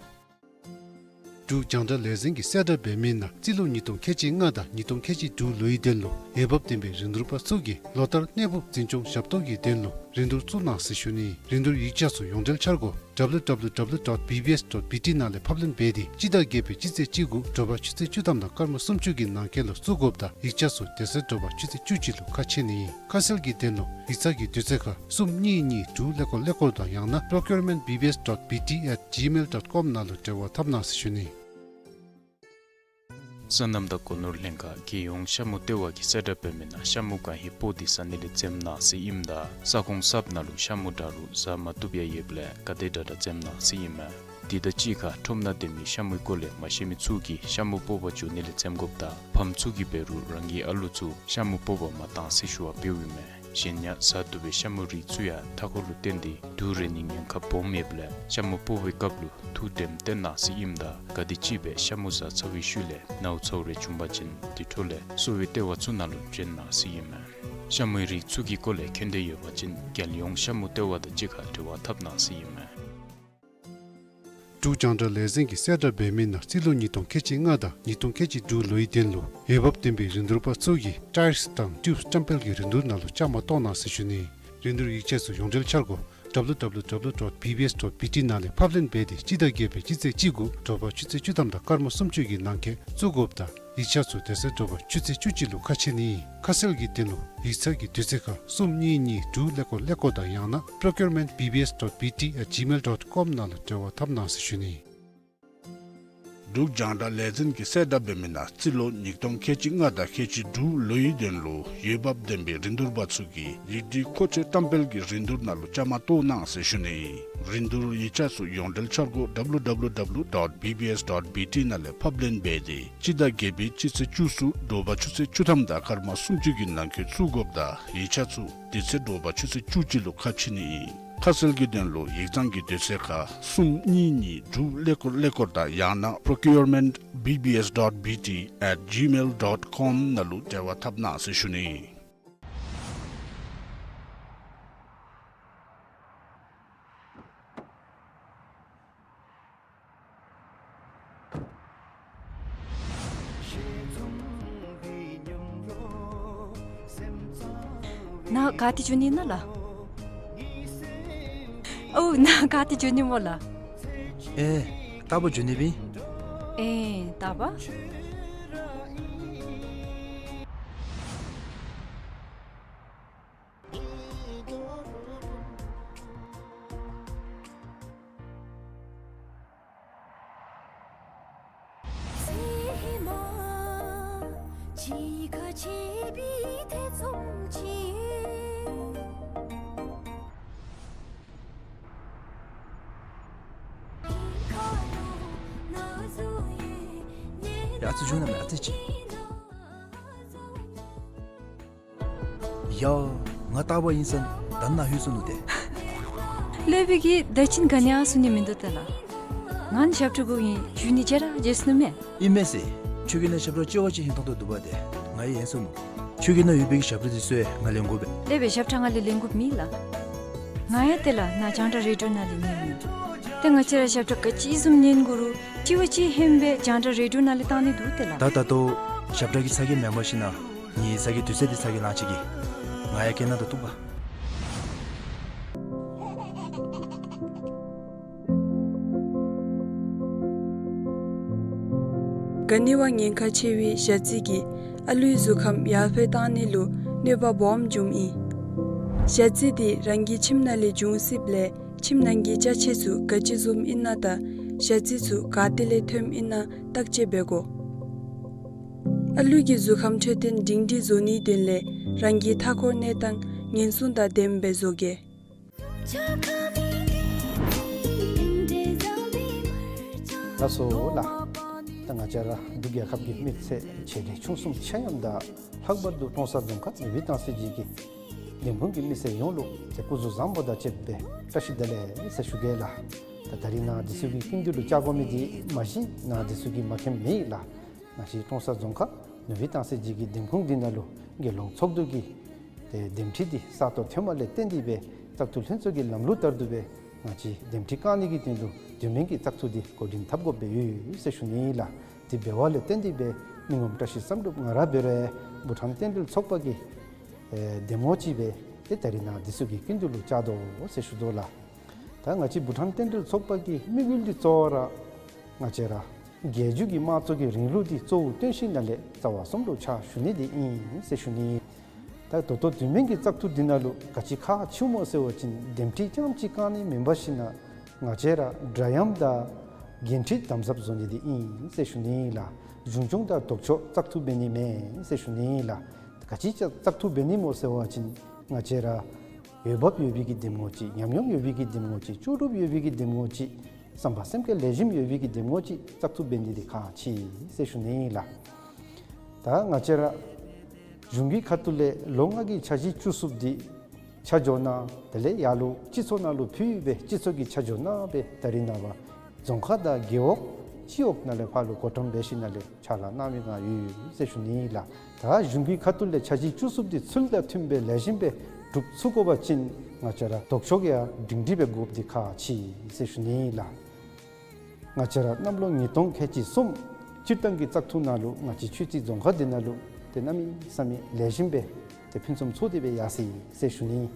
འབྲུག་རྒྱང་བསྒྲགས་ལས་འཛིན་གྱིས་གསལ་བསྒྲགས་འབད་མི་ནང་རྩིས་ལོ་ཉིས་སྟོང་ཁལ་གཅིག་ལྔ་དང་ཉིས་སྟོང་ཁལ་གཅིག་དྲུག་ལོའི་དོན་ལུ་འོས་འབབ་ལྡན་པའི་རིན་བསྡུར་པ་ཚུ་གིས་ལོ་ལྟར་གནས་སྤོ་འཛིན་སྐྱོང་ཞབས་ཏོག་གི་དོན་ལུ་རིན་བསྡུར་བཙུགས་གནང་ཟེར་ཞུ་ནི། རིན་བསྡུར་ཡིག་ཆ་ཚུ་ཡོངས་འབྲེལ་འཆར་སྒོ་W W W dot B B S dot B T ནང་ལས་ཕབ་ལེན་འབད་དེ་སྤྱི་ཟླ་བརྒྱད་པའི་སྤྱི་ཚེས་གཅིག་གུ་དྲོ་པ་ཆུ་ཚོད་བཅུ་ཐམ་དང་སྐར་མ་སུམ་ཅུ་གི་ནང་འཁོད་ལུ་བཙུགས་དགོཔ་དང་ཡིག་ཆ་ཚུ་དེ་ཚེ་དྲོ་པ་ཆུ་ཚོད་བཅུ་གཅིག་ལུ་ཁ་ཕྱེ་ནི་ཨིན། ཁ་གསལ་གྱི་དོན་ལུ་ཡིག་ཚང་གི་དུས་ཚོད་ཁར་གསུམ་གཉིས་གཉིས་དྲུག་ཀླད་ཀོར་ཀླད་ཀོར་དང་ཡང་ན་procurement B B S dot B T at gmail dot com ནང་ལུ་འབྲེལ་བ་འཐབ་གནང་ཟེར་ཞུ་ནི། སོ་ནམ་དང་སྒོ་ནོར་ལྷན་ཁག་རྒྱལ་ཡོངས་ཤ་མུ་ལྟེ་བ་གིས་གསལ་བསྒྲགས་འབད་མི་ནང་ཤ་མུ་གང་ཧེ་སྤོ་སྟེ་ཟ་ནི་ལས་འཛེམ་གནང་ཟེར་ཨིནམ་ད་ས་ཁོངས་གསརཔ་ནང་ལུ་ཤ་མུ་དྲག་རུང་ཟ་མ་བཏུབ་ཡང་ཡོདཔ་ལས་ག་དེ་དྲག་དྲག་འཛེམ་གནང་ཟེར་ཨིན་མས། དེ་དང་གཅིག་ཁར་ཁྲོམ་ནང་སྡོད་མི་ཤ་མུའི་སྐོར་ལས་མ་ཤེས་མི་ཚུ་གིས་ཤ་མུ་སྤོ་བར་འགྱོ་ནི་ལས་འཛེམ་དགོཔ་དང་ཕམ་ཚུ་གིས་འབད་རུང་རང་གི་ཨ་ལུ་ཚུ་ཤ་མུ་སྤོ་བར་མ་གཏང་ཟེར་ཞུ་བ་འབདཝ་ཨིན་མས། གཞན་ཡང་ཟ་བཏུབ་པའི་ཤ་མུའི་རིགས་ཚུ་ཡང་མཐའ་འཁོར་ལུ་བརྟེན་ཏེ་དུག་རེག་ནིའི་ཉེན་ཁ་སྦོམ་ཡོདཔ་ལས་ཤ་མུ་སྤོ་བའི་སྐབས་ལུ་ཐུགས་དྲནམ་བཏོན་གནང་ཟེར་ཨིནམ་ད་ག་དེམ་ཅིག་སྦེ་ཤ་མུ་ཟ་ཚར་བའི་ཤུལ་ལས་ནཝ་ཚཝ་རེ་བྱུང་པ་ཅིན་དེ་འཕྲོ་ལས་གསོ་བའི་ལྟེ་བ་ཚུ་ནང་ལུ་བྱོན་གནང་ཟེར་ཨིན་མས། ཤ་མུའི་རིགས་ཚུ་གི་སྐོར་ལས་མཁྱེན་འདོད་ཡོད་པ་ཅིན་རྒྱལ་ཡོངས་ཤ་མུ་ལྟེ་བ་དང་གཅིག་ཁར་འབྲེལ་བ་འཐབ་གནང་ཟེར་ཨིན་མས། འབྲུག་རྒྱང་བསྒྲགས་ལས་འཛིན་གྱིས་གསལ་བསྒྲགས་འབད་མི་ནང་རྩིས་ལོ་ཉིས་སྟོང་ཁལ་གཅིག་ལྔ་དང་ཉིས་སྟོང་ཁལ་གཅིག་དྲུག་ལོའི་དོན་ལུ་འོས་འབབ་ལྡན་པའི་རིན་བསྡུར་པ་ཚུ་གིས་ཊའིརསི་དང་ཊིའུབསི་བཀྲམ་སྤེལ་གྱི་རིན་བསྡུར་ནང་ལུ་བཅའ་མར་གཏོགས་གནང་ཟེར་ཞུ་ནི། རིན་བསྡུར་ཡིག་ཆ་ཚུ་ཡོངས་འབྲེལ་འཆར་སྒོ་W W W dot B B S dot B T ནང་ལས་ཕབ་ལེན་འབད་དེ་སྤྱི་ཟླ་བརྒྱད་པའི་སྤྱི་ཚེས་གཅིག་གུ་དྲོ་པ་ཆུ་ཚོད་བཅུ་ཐམ་དང་སྐར་མ་སུམ་ཅུ་གི་ནང་འཁོད་བཙུགས་དགོཔ་དང་ཡིག་ཆ་ཚུ་དེ་ཚེ་དྲོ་པ་ཆུ་ཚོད་བཅུ་གཅིག་ལུ་ཁ་ཕྱེ་ནི་ཨིན། ཁ་གསལ་གྱི་དོན་ལུ་ཡིག་ཚང་གི་དུས་ཚོད་ཁར་གསུམ་གཉིས་གཉིས་དྲུག་ཀླད་ཀོར་ཀླད་ཀོར་དང་ཡང་ན་procurement B B S dot B T at gmail dot com ནང་ལུ་འབྲེལ་བ་འཐབ་གནང་ཟེར་ཞུ་ནི། འབྲུག་རྒྱང་བསྒྲགས་ལས་འཛིན་གྱིས་གསལ་བསྒྲགས་འབད་མི་ནང་རྩིས་ལོ་ཉིས་སྟོང་ཁལ་གཅིག་ལྔ་དང་ཁལ་གཅིག་དྲུག་ལོའི་དོན་ལུ་འོས་འབབ་ལྡན་པའི་རིན་བསྡུར་པ་ཚུ་གིས་ཡིག་སྒྲིག་མཁོ་ཆས་བཀྲམ་སྤེལ་གྱི་རིན་བསྡུར་ནང་ལུ་བཅའ་མར་གཏོགས་གནང་ཟེར་ཞུ་ནི། རིན་བསྡུར་ཡིག་ཆ་ཚུ་ཡོངས་འབྲེལ་འཆར་སྒོ་W W W dot B B S dot B T ནང་ལས་ཕབ་ལེན་འབད་དེ་སྤྱི་ཟླ་བརྒྱད་པའི་སྤྱི་ཚེས་བཅུ་གསུམ་དྲོ་པ་ཆུ་ཚོད་བཅུ་ཐམ་དང་སྐར་མ་སུམ་ཅུ་གི་ནང་འཁོད་བཙུགས་དགོཔ་དང་ཡིག་ཆ་ཚུ་དེ་ཚེ་དྲོ་པ་ཆུ་ཚོད་བཅུ་གཅིག་ལུ་ཁ་ཕྱེ་ནི་ཨིན། ཁ་གསལ་གྱི་དོན་ལུ་ཡིག་ཚང་གི་དུས་ཚོད་ཁར་གསུམ་གཉིས་གཉིས་དྲུག་ཀླད་ཀོར་ཀླད་ཀོར་དང་ཡང་ན་procurement B B S dot B T at gmail dot com ནང་ལུ་འབྲེལ་བ་འཐབ་གནང་ཟེར་ཞུ་ནི། ནཱ་ག་ཏེ་འགྱོ་ནི་ཨིན་ན་ལགས། ཨོ་ནཱ་ག་ཏེ་འགྱོ་ནི་སྨོ་ལགས། ཨེ་རྟག་པར་འགྱོ་ནི་སྦེ་ཨིན། ཨེ་རྟག་པར། ཚུ་བྱུང་ན་མེད་ཨ་ཙི་ཅིག། ཡ། ང་རྟག་པར་ཨིན་ས་ད་ནཱ་ལྷོད་སོ་ནུག་ཏེ། ལེགས་པའི་གི་ད་ཅིན་ག་ནི་ཡང་གསུང་ནི་མིན་འདུག་ཏེ་ལགས། ང་ནི་ཞབས་ཁྲ་དགོ་ཨིན་ཞུ་ནི་བརྗེད་ར་བརྗེད་སོ་ནུག་མས། ཨིན་མས་ཟེར། ཁྱོད་ཀྱི་ནང་ཞབས་ཁྲ་ལྕི་བ་ཅིག་ཧིང་ཐོང་ཐོང་འདུག་པ་ཏེ། ང་ཡང་ཡེངས་སོ་ནུག། ཁྱོད་ཀྱི་ནང་ཡོད་པའི་གི་ཞབས་ཁྲ་འདི་ཚུ་ང་ལེན་དགོ་པས། ལེགས་པའི་ཞབས་ཁྲ་ང་ལས་ལེན་དགོཔ་མེད་ལགས། ང་ཡང་ཏེ་ལགས་ནཱ་རྒྱང་བསྒྲགས་རེ་ཌི་ཡོ་ནང་ལས་ཉན་ནི། ཏེ་ང་བཅས་ར་ཞབས་ཁྲ་ག་ཅི་བཟུམ་ཉན་དགོ་རུང་ལྕི་བ་ཅིག་ཧན་སྦེ་རྒྱང་བསྒྲགས་རེ་ཌི་ཡོ་ནང་ལས་བཏང་ནི་འདུག་ཏེ་ལགས། ད་ད་ལྟོ་ཞབས་ཁྲ་གི་ཚ་གྱང་མེན་པར་ཞིན་ན་ངེའི་ཚ་གྱང་དུས་ཚོད་འདི་ཚ་གྱང་ལང་ཅི་གི། ང་ཡང་སྐད་ནང་དུ་གཏུགས་པ། ག་ནི་བ་ཉེན་ཁ་ཆེ་བའི་ཞ་རྩི་གིས་ཨ་ལུའི་གཟུགས་ཁམས་ཡར་འཕེལ་བཏང་ནི་ལུ་གནོད་པ་སྦོམ་འབྱུངམ་ཨིན། ཞ་རྩི་འདི་རང་གི་ཁྱིམ་ནང་ལས་འབྱུང་སྲིདཔ་ལས་ཁྱིམ་ནང་གི་ཅ་ཆས་ཚུ་ག་ཅི་བཟུམ་ཨིན་ན་དང་ཞ་རྩི་ཚུ་ག་ཏེ་ལས་ཐོནམ་ཨིན་ན་བརྟག་དཔྱད་འབད་དགོ། ཨ་ལུ་གི་གཟུགས་ཁམས་འཕྲོད་བསྟེན་སྒྲིང་སྒྲིང་བཟོ་ནིའི་དོན་ལས་རང་གི་མཐའ་འཁོར་གནས་སྟངས་ཉེན་སྲུང་དང་ལྡནམ་སྦེ་བཟོ་གེ། ལགས་སོ་ལགས། ད་ང་བཅས་ར་འབྲུག་རྒྱལ་ཁབ་ཀྱི་མི་སེར་ཆེ་འབྲིང་ཆུང་གསུམ་ཆ་མཉམ་དང་ལྷག་པར་དུ་ཀྲོང་གསར་རྫོང་ཁག་ནུབ་སྦིས་སྟང་སི་གཞིས་ཀྱི་འདེམས་ཁོངས་ཀྱི་མི་སེར་ཡོངས་ལུ་ཏེ་སྐུ་གཟུགས་བཟང་པོ་དང་བཅསཔ་སྦེ་བཀྲ་ཤིས་བདེ་ལེགས་ཟེར་ཞུ་གེ་ལགས། ད་ད་རིས་ནཱ་འདི་ཚུ་གི་སྐུ་མདུན་ལུ་བཅར་དགོ་མི་འདི་མ་གཞི་ནཱ་འདི་ཚུ་གིས་མ་མཁྱེནམ་མེད་ལགས། ང་བཅས་ཀྲོང་གསར་རྫོང་ཁག་ནུབ་སྦིས་སྟང་སི་གཞིས་ཀྱི་འདེམས་ཁོངས་འདི་ནང་ལུ་རྒྱལ་ཡོངས་ཚོགས་འདུ་གི་ཏེ་འདེམས་ཁྲི་འདི་གསར་གཏོད་ཐོནམ་ལས་བརྟེན་ཏེ་སྦེ་བཙག་འཐུ་ལྷན་ཚོགས་ཀྱི་ལམ་ལུགས་ལྟར་དུ་སྦེ་ང་བཅས་འདེམས་ཁྲི་བསྐང་ནི་གི་དོན་ལུ་དུས་མིན་གྱི་བཙག་འཐུ་འདི་འགོ་འདྲེན་འཐབ་དགོཔ་སྦེ་ཡོད་ཟེར་ཞུ་ནི་ལགས། དེ་འབདཝ་ལས་བརྟེན་ཏེ་སྦེ་མི་ངོམ་བཀྲ་ཤིས་བསམ་གྲུབ་ང་ར་འབད་རུང་བྷུ་ཊཱན་རྟེན་འབྲེལ་ཚོགས་པ་གི་ཨེ་འདེམས་ངོ་ཅིག་སྦེ་ཏེ་ད་རིས་ནཱ་འདི་ཚུ་གི་སྐུ་མདུན་ལུ་བཅར་དོ་ཟེར་ཞུ་དོ་ལགས། ད་ང་བཅས་བྷུ་ཊཱན་རྟེན་འབྲེལ་ཚོགས་པ་གི་དམིགས་ཡུལ་འདི་གཙོ་བོ་ར་ང་བཅས་ར་རྒྱལ་བརྒྱུད་ཀྱི་དམངས་གཙོ་གི་རིང་ལུགས་འདི་གཙོ་བོ་བཏོན་ཞིནམ་ལས་རྩ་བ་གསུམ་ལུ་ཕྱག་ཞུ་ནི་འདི་ཨིན་ཟེར་ཞུ་ནི། ད་ད་ལྟོ་དུས་མིན་གྱི་བཙག་འཐུ་འདི་ནང་ལུ་ག་ཅི་ཁག་ཆེཝ་སྨོ་ཟེར་བ་ཅིན་འདེམས་ཁྲི་རྐྱངམ་གཅིག་བསྐང་ནི་མེན་པར་ཞིན་ན་ང་བཅས་ར་འདྲ་མཉམ་དང་འགན་འཁྲི་དམ་ཟབ་བཟོ་ནི་འདི་ཨིན་ཟེར་ཞུ་ནི་ལགས། གཞུང་སྐྱོང་དང་ལྡོག་ཕྱོགས་བཙག་འཐུ་འབད་ནི་མེན་ཟེར་ཞུ་ནི་ལགས། ག་ཅི་བཙག་འཐུ་འབད་ནི་སྨོ་ཟེར་བ་ཅིན་ང་བཅས་ར་འོས་འབབ་ཡོད་པའི་གི་འདེམས་ངོ་ཅིག་ཉམས་མྱོང་ཡོད་པའི་གི་འདེམས་ངོ་ཅིག་ལྕོགས་གྲུབ་ཡོད་པའི་གི་འདེམས་ངོ་ཅིག་བསམ་པ་སེམས་ཁར་ལེགས་ཤོམ་ཡོད་པའི་གི་འདེམས་ངོ་ཅིག་བཙག་འཐུ་འབད་ནི་འདི་ཁག་ཆེ་ཟེར་ཞུ་ནི་ལགས། ད་ང་བཅས་ར་གཞུང་གི་ཁ་ཐུག་ལས་ལོ་ལྔ་གི་འཆར་གཞི་བཅུ་གསུམ་འདི་ཆ་འཇོག་གནང་། དེ་ལས་ཡར་ལུ་སྤྱི་ཚོགས་ནང་ལུ་ཕུལ་སྦེ་སྤྱི་ཚོགས་ཀྱིས་ཆ་འཇོག་གནང་སྦེ་ད་རིས་ནངས་པ་རྫོང་ཁག་དང་རྒེད་འོག་སྤྱི་འོག་ནང་ལས་ཕར་ལུ་བགོ་བཀྲམ་འབད་ཞིནམ་ལས་ཕྱག་ལཱ་གནང་མི་ང་ཡོད་ཟེར་ཞུ་ནི་ལགས། ད་གཞུང་གི་ཁ་ཐུག་ལས་འཆར་གཞི་བཅུ་གསུམ་འདི་ཚུལ་དང་མཐུནམ་སྦེ་ལེགས་ཤོམ་སྦེ་འགྲུབ་ཚུགས་དགོ་པ་ཅིན་ང་བཅས་ར་ལྡོག་ཕྱོགས་ཡང་སྒྲིང་སྒྲིང་སྦེ་དགོཔ་འདི་ཁག་ཆེ་ཟེར་ཞུ་ནི་ལགས། ང་བཅས་ར་གནམ་ལོ་ཉིས་སྟོང་ཁལ་གཅིག་གསུམ་སྤྱིར་བཏང་གི་བཙག་འཐུ་ནང་ལུ་ང་བཅས་ཆོས་རྩེ་རྫོང་ཁག་འདི་ནང་ལུ་ཏེ་གནམ་མེད་ས་མེད་ལེགས་ཤོམ་སྦེ་ཏེ་ཕུན་སུམ་ཚོགས་ཏེ་སྦེ་ཡར་སོ་ཡི་ཟེར་ཞུ་ནི།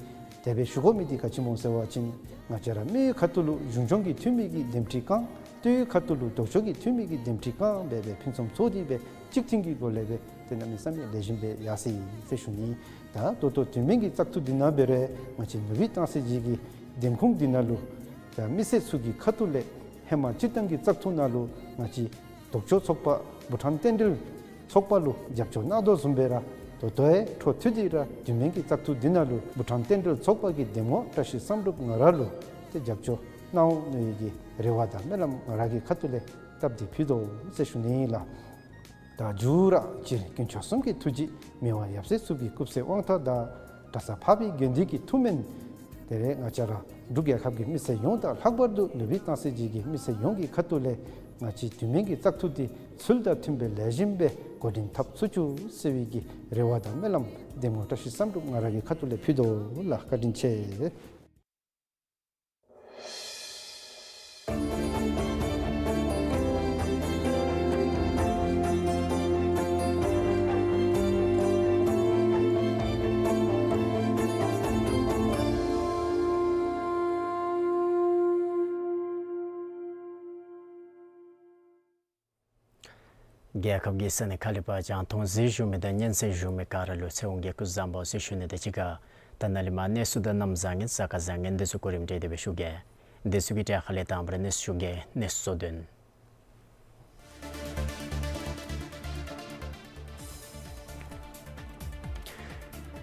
དེ་སྦེ་ཞུ་དགོ་མི་འདི་ག་ཅི་སྨོ་ཟེར་བ་ཅིན་ང་བཅས་ར་མི་ཁ་ཐུག་ལུ་གཞུང་སྐྱོང་གི་འཐུས་མི་གི་འདེམས་ཁྲི་བསྐང་། ལྟོའི་ཁ་ཐུག་ལུ་ལྡོག་ཕྱོགས་ཀྱི་འཐུས་མི་གི་འདེམས་ཁྲི་བསྐང་སྦེ་སྦེ་ཕུན་སུམ་ཚོགས་ཏེ་སྦེ་གཅིག་མཐུན་གྱི་སྒོ་ལས་སྦེ་ཏེ་གནམ་མེད་ས་མེད་ལེགས་ཤོམ་སྦེ་ཡར་སོ་ཡི་ཟེར་ཞུ་ནི། ད་ད་ལྟོ་དུས་མིན་གྱི་བཙག་འཐུ་འདི་ནང་འབད་རུང་ང་བཅས་ནུབ་སྦིས་སྟང་སི་གཞིས་ཀྱི་འདེམས་ཁོངས་འདི་ནང་ལུ་ད་མི་སེར་ཚུ་གི་ཁ་ཐུག་ལས་ཧེ་མ་སྤྱིར་བཏང་གི་བཙག་འཐུ་ནང་ལུ་ང་བཅས་ལྡོག་ཕྱོགས་ཚོགས་པ་བྷུ་ཊཱན་རྟེན་འབྲེལ་ཚོགས་པ་ལུ་རྒྱབ་སྐྱོར་གནང་དོ་བཟུམ་སྦེ་ར་ད་ལྟོ་ཡང་འཕྲོ་མཐུད་དེ་ར་དུས་མིན་གྱི་བཙག་འཐུ་འདི་ནང་ལུ་བྷུ་ཊཱན་རྟེན་འབྲེལ་ཚོགས་པ་གི་འདེམས་ངོ་བཀྲ་ཤིས་བསམ་གྲུབ་ང་ར་ལུ་ཏེ་རྒྱབ་སྐྱོར་གནང་འོང་མནོ་བའི་གི་རེ་བ་དང་སྨོན་ལམ་ང་ར་གི་ཁ་ཐུག་ལས་བཏབ་སྟེ་ཕུལ་དོ་ཟེར་ཞུ་ནི་ལགས། ད་མཇུག་ར་སྤྱིར་དཀོན་མཆོག་གསུམ་གྱི་ཐུགས་རྗེ་མི་དབང་ཡབ་སྲས་ཚུ་གི་སྐུ་བསོད་དབང་ཐང་དང་གྲྭ་ཚང་འཕགས་པའི་དགེ་འདུན་གྱི་ཐུགས་སྨོན། དེ་ལས་ང་བཅས་ར་འབྲུག་རྒྱལ་ཁབ་ཀྱི་མི་སེར་ཡོངས་དང་ལྷག་པར་དུ་ནུབ་སྦིས་སྟང་སི་གཞིས་ཀྱི་མི་སེར་ཡོངས་ཀྱི་ཁ་ཐུག་ལས་ང་བཅས་དུས་མིན་གྱི་བཙག་འཐུ་འདི་ཚུལ་དང་མཐུནམ་སྦེ་ལེགས་ཤོམ་སྦེ་འགོ་འདྲེན་འཐབ་ཚུགས་ཅིག་ཟེར་བའི་གི་རེ་བ་དང་སྨོན་ལམ་འདེམས་ངོ་བཀྲ་ཤིས་བསམ་གྲུབ་ང་ར་གི་ཁ་ཐུག་ལས་ཕུལ་དོ་ལགས། བཀའ་དྲིན་ཆེ། རྒྱལ་ཁབ་ཀྱི་ས་གནས་ཁག་ལས་ཕར་རྒྱང་མཐོང་གཟིགས་བཞུགས་མི་དང་སྙན་གསན་བཞུགས་མི་ག་ར་ལུ་ཚེ་དབང་གིས་སྐུ་གཟུགས་བཟང་པོ་ཟེར་ཞུ་ནི་དང་གཅིག་ཁར་ད་ནཱ་ལས་མར་གནས་ཚུལ་དང་གནམ་བཟང་ངན་ས་ཁ་བཟང་ངན་འདི་ཚུ་གོ་རིམ་སྒྲིག་སྟེ་སྦེ་ཞུ་གེ། འདི་ཚུ་གི་གྲས་ཁ་ལས་དང་པ་ར་གནས་ཚུལ་ཞུ་གེ། གནས་ཚུལ་གཙོ་དོན།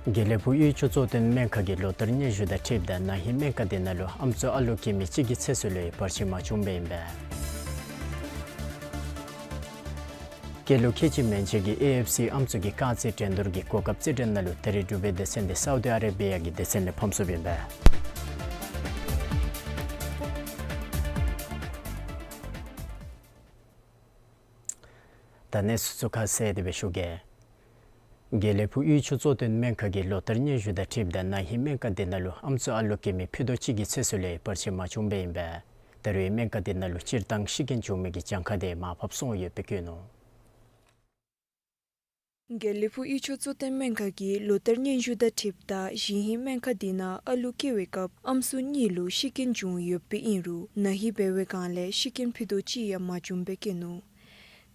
དགེ་ལེགས་ཕུག་གཡུས་ཆུ་བཙོ་བཏོན་སྨན་ཁང་གི་ལོ་ལྟར་སྙན་ཞུ་དང་འཁྲིལཝ་ད་ན་ཧིང་སྨན་ཁང་འདི་ནང་ལུ་ཨམ་སྲུ་ཨ་ལུ་སྐྱེ་མི་གཅིག་གི་ཚེ་སྲོག་ལུ་བར་ཆད་མ་བྱུངམ་ཨིན་པས། སྐྱེས་ལོ་ཁལ་གཅིག་མན་ཆད་ཀྱི་ཨེ་ཨེཕ་སི་ཨམ་སྲུ་གི་རྐང་རྩེད་འགྲན་བསྡུར་གྱི་གོ་སྐབས་རྩེད་འགྲན་ནང་ལུ་ད་རེས་འབྲུག་པའི་སྡེ་ཚན་འདི་སའུ་དི་ཨ་རེ་བི་ཡ་གི་སྡེ་ཚན་ལས་ཕམ་སོཔ་ཨིན་པས། ད་གནས་ཚུལ་ཚུ་ཁ་གསལ་དེ་སྦེ་ཞུ་གེ། དགེ་ལེགས་ཕུག་གཡུས་ཆུ་གཙོ་བསྟེན་སྨན་ཁང་གིས་ལོ་ལྟར་སྙན་ཞུ་དང་འཁྲིལཝ་ད་ན་ཧིང་སྨན་ཁང་འདི་ནང་ལུ་ཨམ་སྲུ་ཨ་ལུ་སྐྱེ་མི་ཕུད་རྡོག་གཅིག་གི་ཚེ་སྲོག་ལས་བར་ཆད་མ་བྱུང་པའི་ཨིན་པས། ད་རེས་སྨན་ཁང་འདི་ནང་ལུ་སྤྱིར་བཏང་ཤི་རྐྱེན་བྱུང་མི་གི་གྱངས་ཁ་དེ་མར་ཕབ་སོང་ཡོདཔ་སྦེ་བཀོད་ནུག། དགེ་ལེགས་ཕུག་གཡུས་ཆུ་གཙོ་བསྟེན་སྨན་ཁང་གིས་ལོ་ལྟར་སྙན་ཞུ་དང་འཁྲིལཝ་ད་གཞེས་ཧིང་སྨན་ཁང་འདི་ནང་ཨ་ལུ་སྐྱེ་བའི་སྐབས་ཨམ་སྲུ་གཉིས་ལུ་ཤི་རྐྱེན་བྱུང་ཡོདཔ་སྦེ་ཨིན་རུང་ན་ཧིང་འབད་བའི་སྒང་ལས་ཤི་རྐྱེན་ཕུད་རྡོག་གཅིག་ཡང་མ་བྱུངམ་སྦེ་བཀོད་ནུག།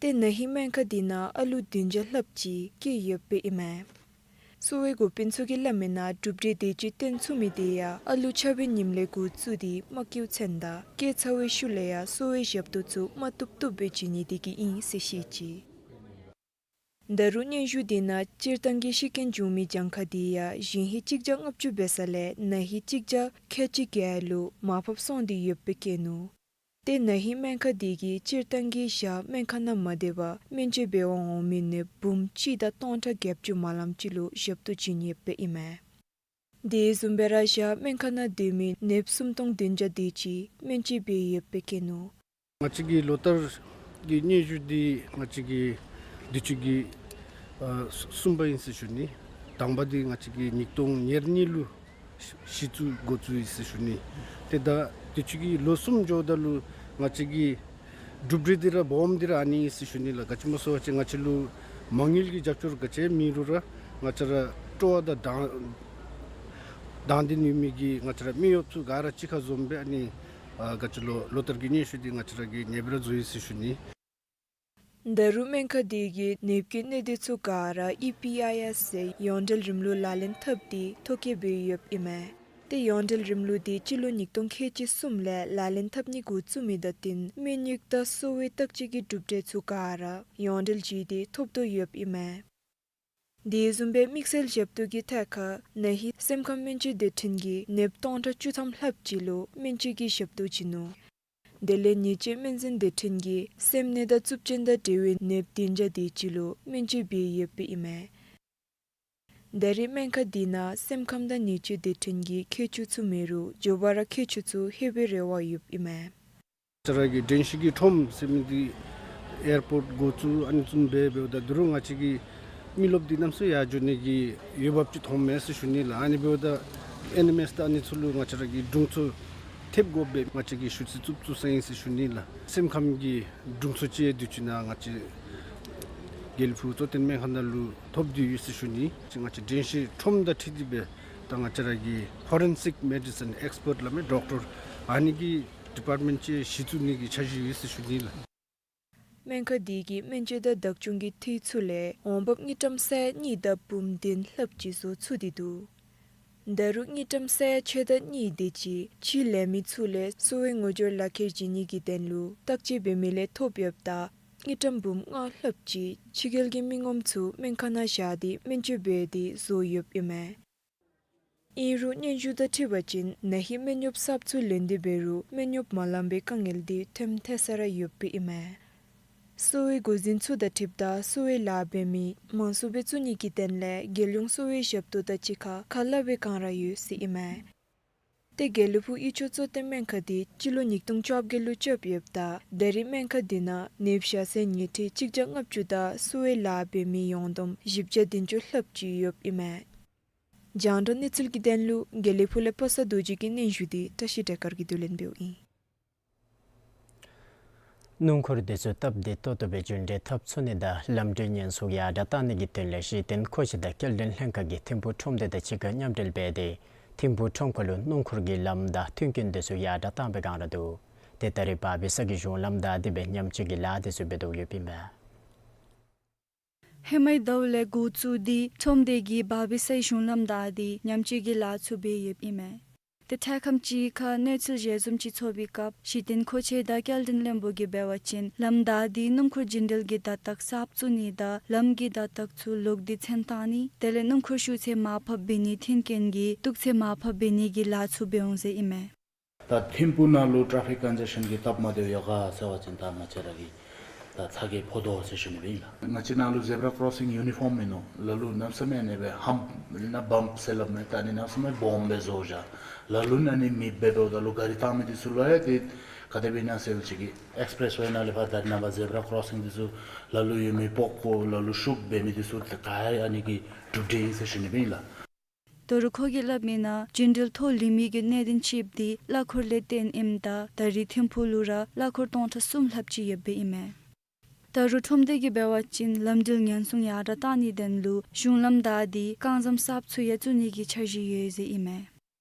ཏེ་ན་ཧིང་སྨན་ཁང་འདི་ནང་ཨ་ལུ་བདུན་བརྒྱ་ལྷགཔ་ཅིག་སྐྱེས་ཡོདཔ་སྦེ་ཨིན་མས། གསོ་བའི་འགོ་དཔོན་ཚུ་གིས་སླབ་མིའི་ནང་གྲུབ་འབྲས་དེ་ཅིག་བཏོན་ཚུགས་མི་དེ་ཡང་ཨ་ལུ་ཆགས་པའི་ཉིནམ་ལས་འགོ་བཙུགས་ཏེ་མ་སྐྱེཝ་ཚུན་དང་སྐྱེས་ཚར་བའི་ཤུལ་ལས་ཡང་གསོ་བའི་ཞབས་ཏོག་ཚུ་མ་བཏུབ་བཏུབ་སྦེ་བྱིན་ནི་དེ་གིས་ཨིན་ཟེར་བཤད་ཅི། ད་རུང་སྙན་ཞུ་དེ་ནང་སྤྱིར་བཏང་གི་ཤི་རྐྱེན་བྱུང་མི་གྱངས་ཁ་དེ་ཡང་གཞེས་ཧིང་གཅིག་བརྒྱ་ལྔ་བཅུ་འབད་ས་ལས་ན་ཧིང་གཅིག་བརྒྱ་ཁལ་གཅིག་བརྒྱད་ལུ་མར་ཕབ་སོང་སྟེ་ཡོདཔ་སྦེ་བཀོད་ནུག། ཏེ་ན་ཧིང་སྨན་ཁང་དེ་གིས་སྤྱིར་བཏང་གི་ཞག་སྨན་ཁང་ནང་མ་སྡོད་པར་སྨན་བཅོས་འབད་བར་འོང་མི་ནདཔ་འབུམ་གཅིག་དང་སྟོང་ཕྲག་བརྒྱད་ཅུ་མ་ལངམ་ཅིག་ལུ་ཞབས་ཏོག་བྱིན་ཡོདཔ་སྦེ་ཨིན་མས། དེ་བཟུམ་སྦེ་ར་ཞག་སྨན་ཁང་ནང་སྡོད་མི་ནདཔ་སུམ་སྟོང་བདུན་བརྒྱ་དེ་ཅིག་སྨན་བཅོས་འབད་ཡོདཔ་སྦེ་བཀོད་ནུག། ང་བཅས་ཀྱི་ལོ་ལྟར་གྱི་སྙན་ཞུ་འདི་ང་བཅས་ཀྱི་དུས་ཅི་གི་ཨ་གསུམ་པ་ཨིན་ཟེར་ཞུ་ནི། དང་པ་འདི་ང་བཅས་ཀྱིས་ཉིས་སྟོང་ཉེར་གཉིས་ལུ་གཞི་བཙུགས་འགོ་བཙུགས་ཡི་ཟེར་ཞུ་ནི། ཏེ་ད་དུས་ཅི་གི་ལོ་གསུམ་འགྱོཝ་ད་ལུ་ང་བཅས་ཀྱི་གྲུབ་འབྲས་འདི་ར་སྦོམ་འདི་ར་ཨ་ནི་ཨིན་ཟེར་ཞུ་ནི་ལགས། ག་ཅི་སྨོ་ཟེར་བ་ཅིན་ང་བཅས་ལུ་མ་དངུལ་གྱི་རྒྱབ་སྐྱོར་ག་ཅི་མེད་རུང་ར་ང་བཅས་ར་སྤྲོ་བ་དང་དང་དང་འདོད་ཡོད་མི་གི་ང་བཅས་ར་མི་གཡོགཔ་ཚུ་ག་ར་གཅིག་ཁར་འཛོམས་སྦེ་ཨ་ནི་ཨ་ག་ཅི་ལོ་ལོ་ལྟར་གྱི་སྙན་ཞུ་འདི་ང་བཅས་ར་གིས་ངེས་པར་ར་བཙུགས་ཡི་ཟེར་ཞུ་ནི། ད་རུང་སྨན་ཁང་དེ་གིས་ནདཔ་གི་གནས་སྡུད་ཚུ་ག་ར་ཨི་པི་ཨའི་ཨེསི་ཟེར་ཡོངས་འབྲེལ་རིམ་ལུགས་ལག་ལེན་འཐབ་སྟེ་ཐོ་བཀོད་འབད་ཡོདཔ་ཨིན་མས། ཏེ་ཡོངས་འབྲེལ་རིམ་ལུགས་འདི་སྤྱི་ལོ་ཉིས་སྟོང་ཁལ་གཅིག་གསུམ་ལས་ལག་ལེན་འཐབ་ནི་འགོ་བཙུགས་མི་དང་བསྟུན་སྨན་གཡོག་དང་གསོ་བའི་བརྟག་དཔྱད་ཀྱི་གྲུབ་འབྲས་ཚུ་ག་ར་ཡོངས་འབྲེལ་བྱས་ཏེ་ཐོབ་དོ་ཡོདཔ་ཨིན་མས། དེ་བཟུམ་སྦེ་དམིགས་བསལ་ཞབས་ཏོག་གི་ཐད་ཁར་ན་ཧིང་སེམས་ཁམས་སྨན་བཅོས་སྡེ་ཚན་གྱིས་ནདཔ་སྟོང་ཕྲག་བཅུ་ཐམ་ལྷགཔ་ཅིག་ལུ་སྨན་བཅོས་ཀྱི་ཞབས་ཏོག་བྱིན་ནུག། དེ་ལས་ཉེས་སྤྱོད་སྨན་རྫས་སྡེ་ཚན་གྱིས་སེམས་ནད་དང་རྩུབ་སྤྱོད་དང་འབྲེལ་བའི་ནདཔ་བདུན་བརྒྱ་དེ་ཅིག་ལུ་སྨན་བཅོས་འབད་ཡོདཔ་ཨིན་མས། ད་རེས་སྨན་ཁང་དེ་ནང་སེམས་ཁམས་དང་ཉེས་སྤྱོད་སྡེ་ཚན་གྱི་མཁས་མཆོག་ཚུ་མེད་རུང་མགྱོགས་པ་ར་མཁས་མཆོག་ཚུ་ལྷོད་པའི་རེ་བ་ཡོདཔ་ཨིན་མས། ང་བཅས་ར་གི་དྲན་ཤེས་ཀྱི་ཁྲོམ་ཟེར་མི་འདི་ཨེར་པོརཊ་འགོ་བཙུགས་ཨ་ནི་བཟུམ་སྦེ་འབདཝ་ད་དོ་རུང་ང་བཅས་ཀྱི་མི་རློབས་འདི་གནམ་མེད་ས་མེད་ཡར་འགྱོ་ནི་གི་འོས་འབབ་ཅིག་མཐོངམ་མས་ཟེར་ཞུ་ནི་ལགས། ཨ་ནི་འབདཝ་ད་ཨེན་ཨེམ་ཨེསི་དང་ཨ་ནི་ཚུ་ལུ་ང་བཅས་ར་གིས་དྲུང་འཚོ་ཐེབས་དགོཔ་སྦེ་ང་བཅས་ཀྱིས་ཞུ་ཚིག་བཙུགས་བཙུགས་ས་ཨིན་ཟེར་ཞུ་ནི་ལགས། སེམས་ཁམས་ཀྱི་དྲུང་འཚོ་ཅིག་ཡོད་དུས་ཅིག་ནང་ང་བཅས་དགེ་ལེགས་ཕུག་གཙོ་བསྟེན་སྨན་ཁང་ནང་ལུ་ཐོབ་སྟེ་ཡོད་ཟེར་ཞུ་ནི། ང་བཅས་དྲན་ཤེས་ཁྲོམ་དང་འཁྲིལ་ཏེ་སྦེ་ད་ང་བཅས་ར་གི་ཕོ་རེན་སིཀ་མེ་ཌི་སིན་ཨེགསི་པརཊ་སླབ་མི་ཌོག་ཊར་ཨ་ནི་གི་ཌི་པཱརཊ་མེནཊ་ཅིག་གཞི་བཙུགས་ནི་གི་འཆར་གཞི་ཡོད་ཟེར་ཞུ་ནི་ལགས། སྨན་ཁང་དེ་གིས་སྨན་བཅོས་དང་བདག་སྐྱོང་གི་འཐུས་ཚུ་ལས་འོང་འབབ་དངུལ་ཀྲམ་སེར་གཉིས་དང་འབུམ་བདུན་ལྷགཔ་ཅིག་བཟོ་ཚུགས་ཏེ་འདུག། ད་རུང་དངུལ་ཀྲམ་སེར་ཕྱེད་དང་གཉིས་དེ་ཅིག་ཕྱིའི་ལས་མི་ཚུ་ལས་གསོ་བའི་ངོ་སྦྱོར་ལག་ཁྱེར་བྱིན་ནི་གི་དོན་ལུ་བརྟག་དཔྱད་འབད་མི་ལས་ཐོབ་ཡོདཔ་ད་དངུལ་ཀྲམ་འབུམ་ལྔ་ལྷགཔ་ཅིག་ཕྱི་རྒྱལ་གྱི་མི་ངོམ་ཚུ་སྨན་ཁང་ནང་བཞག་སྟེ་སྨན་བཅོས་འབད་དེ་བཟོ་ཡོདཔ་ཨིན་མས། ཨིན་རུང་སྙན་ཞུ་དང་འཁྲིལ་བ་ཅིན་ན་ཧིང་སྨན་གཡོགཔ་གསརཔ་ཚུ་ལེན་ཏེ་འབད་རུང་སྨན་གཡོགཔ་མ་ལང་པའི་དཀའ་ངལ་འདི་ཐོནམ་ཐོན་ས་ར་ཡོདཔ་ཨིན་མས། གསོ་བའི་འགོ་འཛིན་ཚུ་དང་འཁྲིལཝ་ད་གསོ་བའི་ལཱ་འབད་མི་མང་སུ་སྦེ་བཙུགས་ནི་གི་དོན་ལས་རྒྱལ་ཡོངས་གསོ་བའི་ཞབས་ཏོག་དང་གཅིག་ཁར་ཁ་སླབ་པའི་བསྒང་ར་ཡོད་ཟེར་ཨིན་མས། ཏེ་དགེ་ལེགས་ཕུག་གཡུས་ཆུ་གཙོ་བསྟེན་སྨན་ཁང་འདི་སྤྱི་ལོ་ཉིས་སྟོང་བཅོ་བརྒྱད་ལུ་རྐྱབ་ཡོདཔ་ད་ད་རེས་སྨན་ཁང་འདི་ནང་ནདཔ་ཞག་ཚད་ཉལ་ཁྲི་གཅིག་བརྒྱ་ལྔ་བཅུ་དང་གསོ་བའི་ལཱ་འབད་མི་ཡོངས་བསྡོམས་བཞི་བརྒྱ་བདུན་ཅུ་ལྷགཔ་ཅིག་ཡོདཔ་ཨིན་མས། རྒྱང་བསྒྲགས་གནས་ཚུལ་གྱི་དོན་ལུ་དགེ་ལེགས་ཕུག་ལས་པ་སངས་རྡོ་རྗེ་གི་སྙན་ཞུ་འདི་བཀྲ་ཤིས་བདེ་དཀར་གྱིས་བསྡུ་ལེན་འབདཝ་ཨིན། སྣུམ་འཁོར་དེ་ཚུ་སྟབས་བདེ་ཏོག་ཏོ་སྦེ་རྒྱུན་འགྲུལ་འཐབ་ཚུགས་ནི་དང་ལམ་འགྲུལ་ཉེན་སྲུང་ཡར་དྲག་གཏང་ནི་གི་དོན་ལས་གཞི་རྟེན་མཁོ་ཆས་དང་སྐྱེལ་འདྲེན་ལྷན་ཁག་གིས་ཐིམ་ཕུག་ཁྲོམ་སྡེ་དང་གཅིག་ཁར་མཉམ་འབྲེལ་འབད་དེ་ཐིམ་ཕུག་ཁྲོམ་ཁ་ལུ་སྣུམ་འཁོར་གྱི་ལམ་བདའ་མཐུན་རྐྱེན་དེ་ཚུ་ཡར་དྲག་གཏང་བའི་བསྒང་ར་འདུག། ཏེ་ད་རེས་བར་བི་ས་གི་གཞུང་ལམ་བདའ་སྟེ་སྦེ་ཉམས་བཅོས་ཀྱི་ལཱ་དེ་ཚུ་འབད་དོ་ཡོདཔ་ཨིན་པས། ཧེ་མའི་ཟླཝ་ལས་འགོ་བཙུགས་ཏེ་ཁྲོམ་སྡེ་གིས་བར་བི་སའི་གཞུང་ལམ་བདའ་སྟེ་ཉམས་བཅོས་ཀྱི་ལཱ་ཚུ་འབད་ཡོདཔ་ཨིན་མས། ཏེ་འཕྲལ་ཁམས་ཅིག་ཁར་གནས་ཚུལ་ཞལ་འཛོམས་ཅིག་ཚོགས་པའི་སྐབས་གཞི་རྟེན་མཁོ་ཆས་དང་སྐྱེལ་འདྲེན་བློན་པོ་གིས་འབད་བ་ཅིན་ལམ་བདའ་སྟེ་སྣུམ་འཁོར་རྒྱུན་འགྲུལ་གྱི་བརྡ་རྟགས་གསརཔ་བཙུགས་ནི་དང་ལམ་གྱི་བརྡ་རྟགས་ཚུ་ལོག་སྟེ་ཚོན་བཏང་ནི་དེ་ལས་སྣུམ་འཁོར་ཤུགས་ཚད་མར་ཕབ་འབད་ནི་མཐུན་རྐྱེན་གྱིས་གཏུག་ཚད་མར་ཕབ་འབད་ནི་གི་ལཱ་ཚུ་འབད་འོང་ཟེར་ཨིན་མས། ད་ཐིམ་ཕུག་ནང་ལུ་ཊེ་ཕིག་ཀོན་ཇེ་ཤཱན་གྱི་སྟབས་མ་བདེཝ་ཡོད་ག་ཟེར་བ་ཅིན་ད་ང་བཅས་ར་གི་ ད་ཚ་གྱང་ཕོག་དོ་ཟེར་ཞུ་ནི་སྦེ་ཨིན་ལགས། ང་བཅས་ནང་ལུ་ཛེབ་ར་ཀོརོ་སིང་ཡུ་ནི་ཕོརམ་མིན་ནུག། ལ་ལུ་གནམ་མེད་ས་མེད་ཨ་ནི་སྦེ་ཧམཔ་ཨིན་ན་བམཔ་ཟེར་སླབ་མས། ད་ཨ་ནི་གནམ་མེད་ས་མེད་སྦོམ་སྦེ་བཟོ་བཞག། ལ་ལུ་ཨ་ནི་མེདཔ་འབདཝ་ད་ལུ་ག་རི་བཏང་མི་འདི་ཚུ་ལུ་ཡང་ཏེ་ག་དེ་སྦེ་ཨིན་ན་ཟེར་བ་ཅིན་ཨེགསི་པེརེསི་ཝེ་ནང་ལས་ཕར་ད་རེས་ནངས་པ་ཛེབ་ར་ཀོརོ་སིང་འདི་ཚུ་ལ་ལུ་ཡོད་མི་པགས་ཀོ་ལ་ལུ་ཤུགས་འབད་མི་འདི་ཚུ་ཏེ་ག་ར་ཨ་ནི་གིས་གྲུབ་སྟེ་ཨིན་ཟེར་ཞུ་ནི་སྦེ་ཨིན་ལགས། ད་རུང་ཁོ་གིས་སླབ་མིའི་ནང་རྒྱུན་འགྲུལ་ཐོག་ལུས་མི་གི་གནད་དོན་ཅིག་འདི་གླ་འཁོར་ལས་བརྟེན་ཨིནམ་ད་ད་རེས་ཐིམ་ཕུག་ལུ་ར་གླ་འཁོར་སྟོང་ཕྲག་གསུམ་ལྷགཔ་ཅིག་ཡོདཔ་སྦེ་ཨིན་མས། ད་རུང་ཁྲོམ་སྡེ་གིས་འབད་བ་ཅིན་ལམ་འགྲུལ་ཉེན་སྲུང་ཡར་དྲགས་གཏང་ནིའི་དོན་ལུ་གཞུང་ལམ་བདའ་སྟེ་རྐང་ཟམ་གསརཔ་ཚུ་ཡང་བཙུགས་ནི་གི་འཆར་གཞི་ཡོད་ཟེར་ཨིན་མས།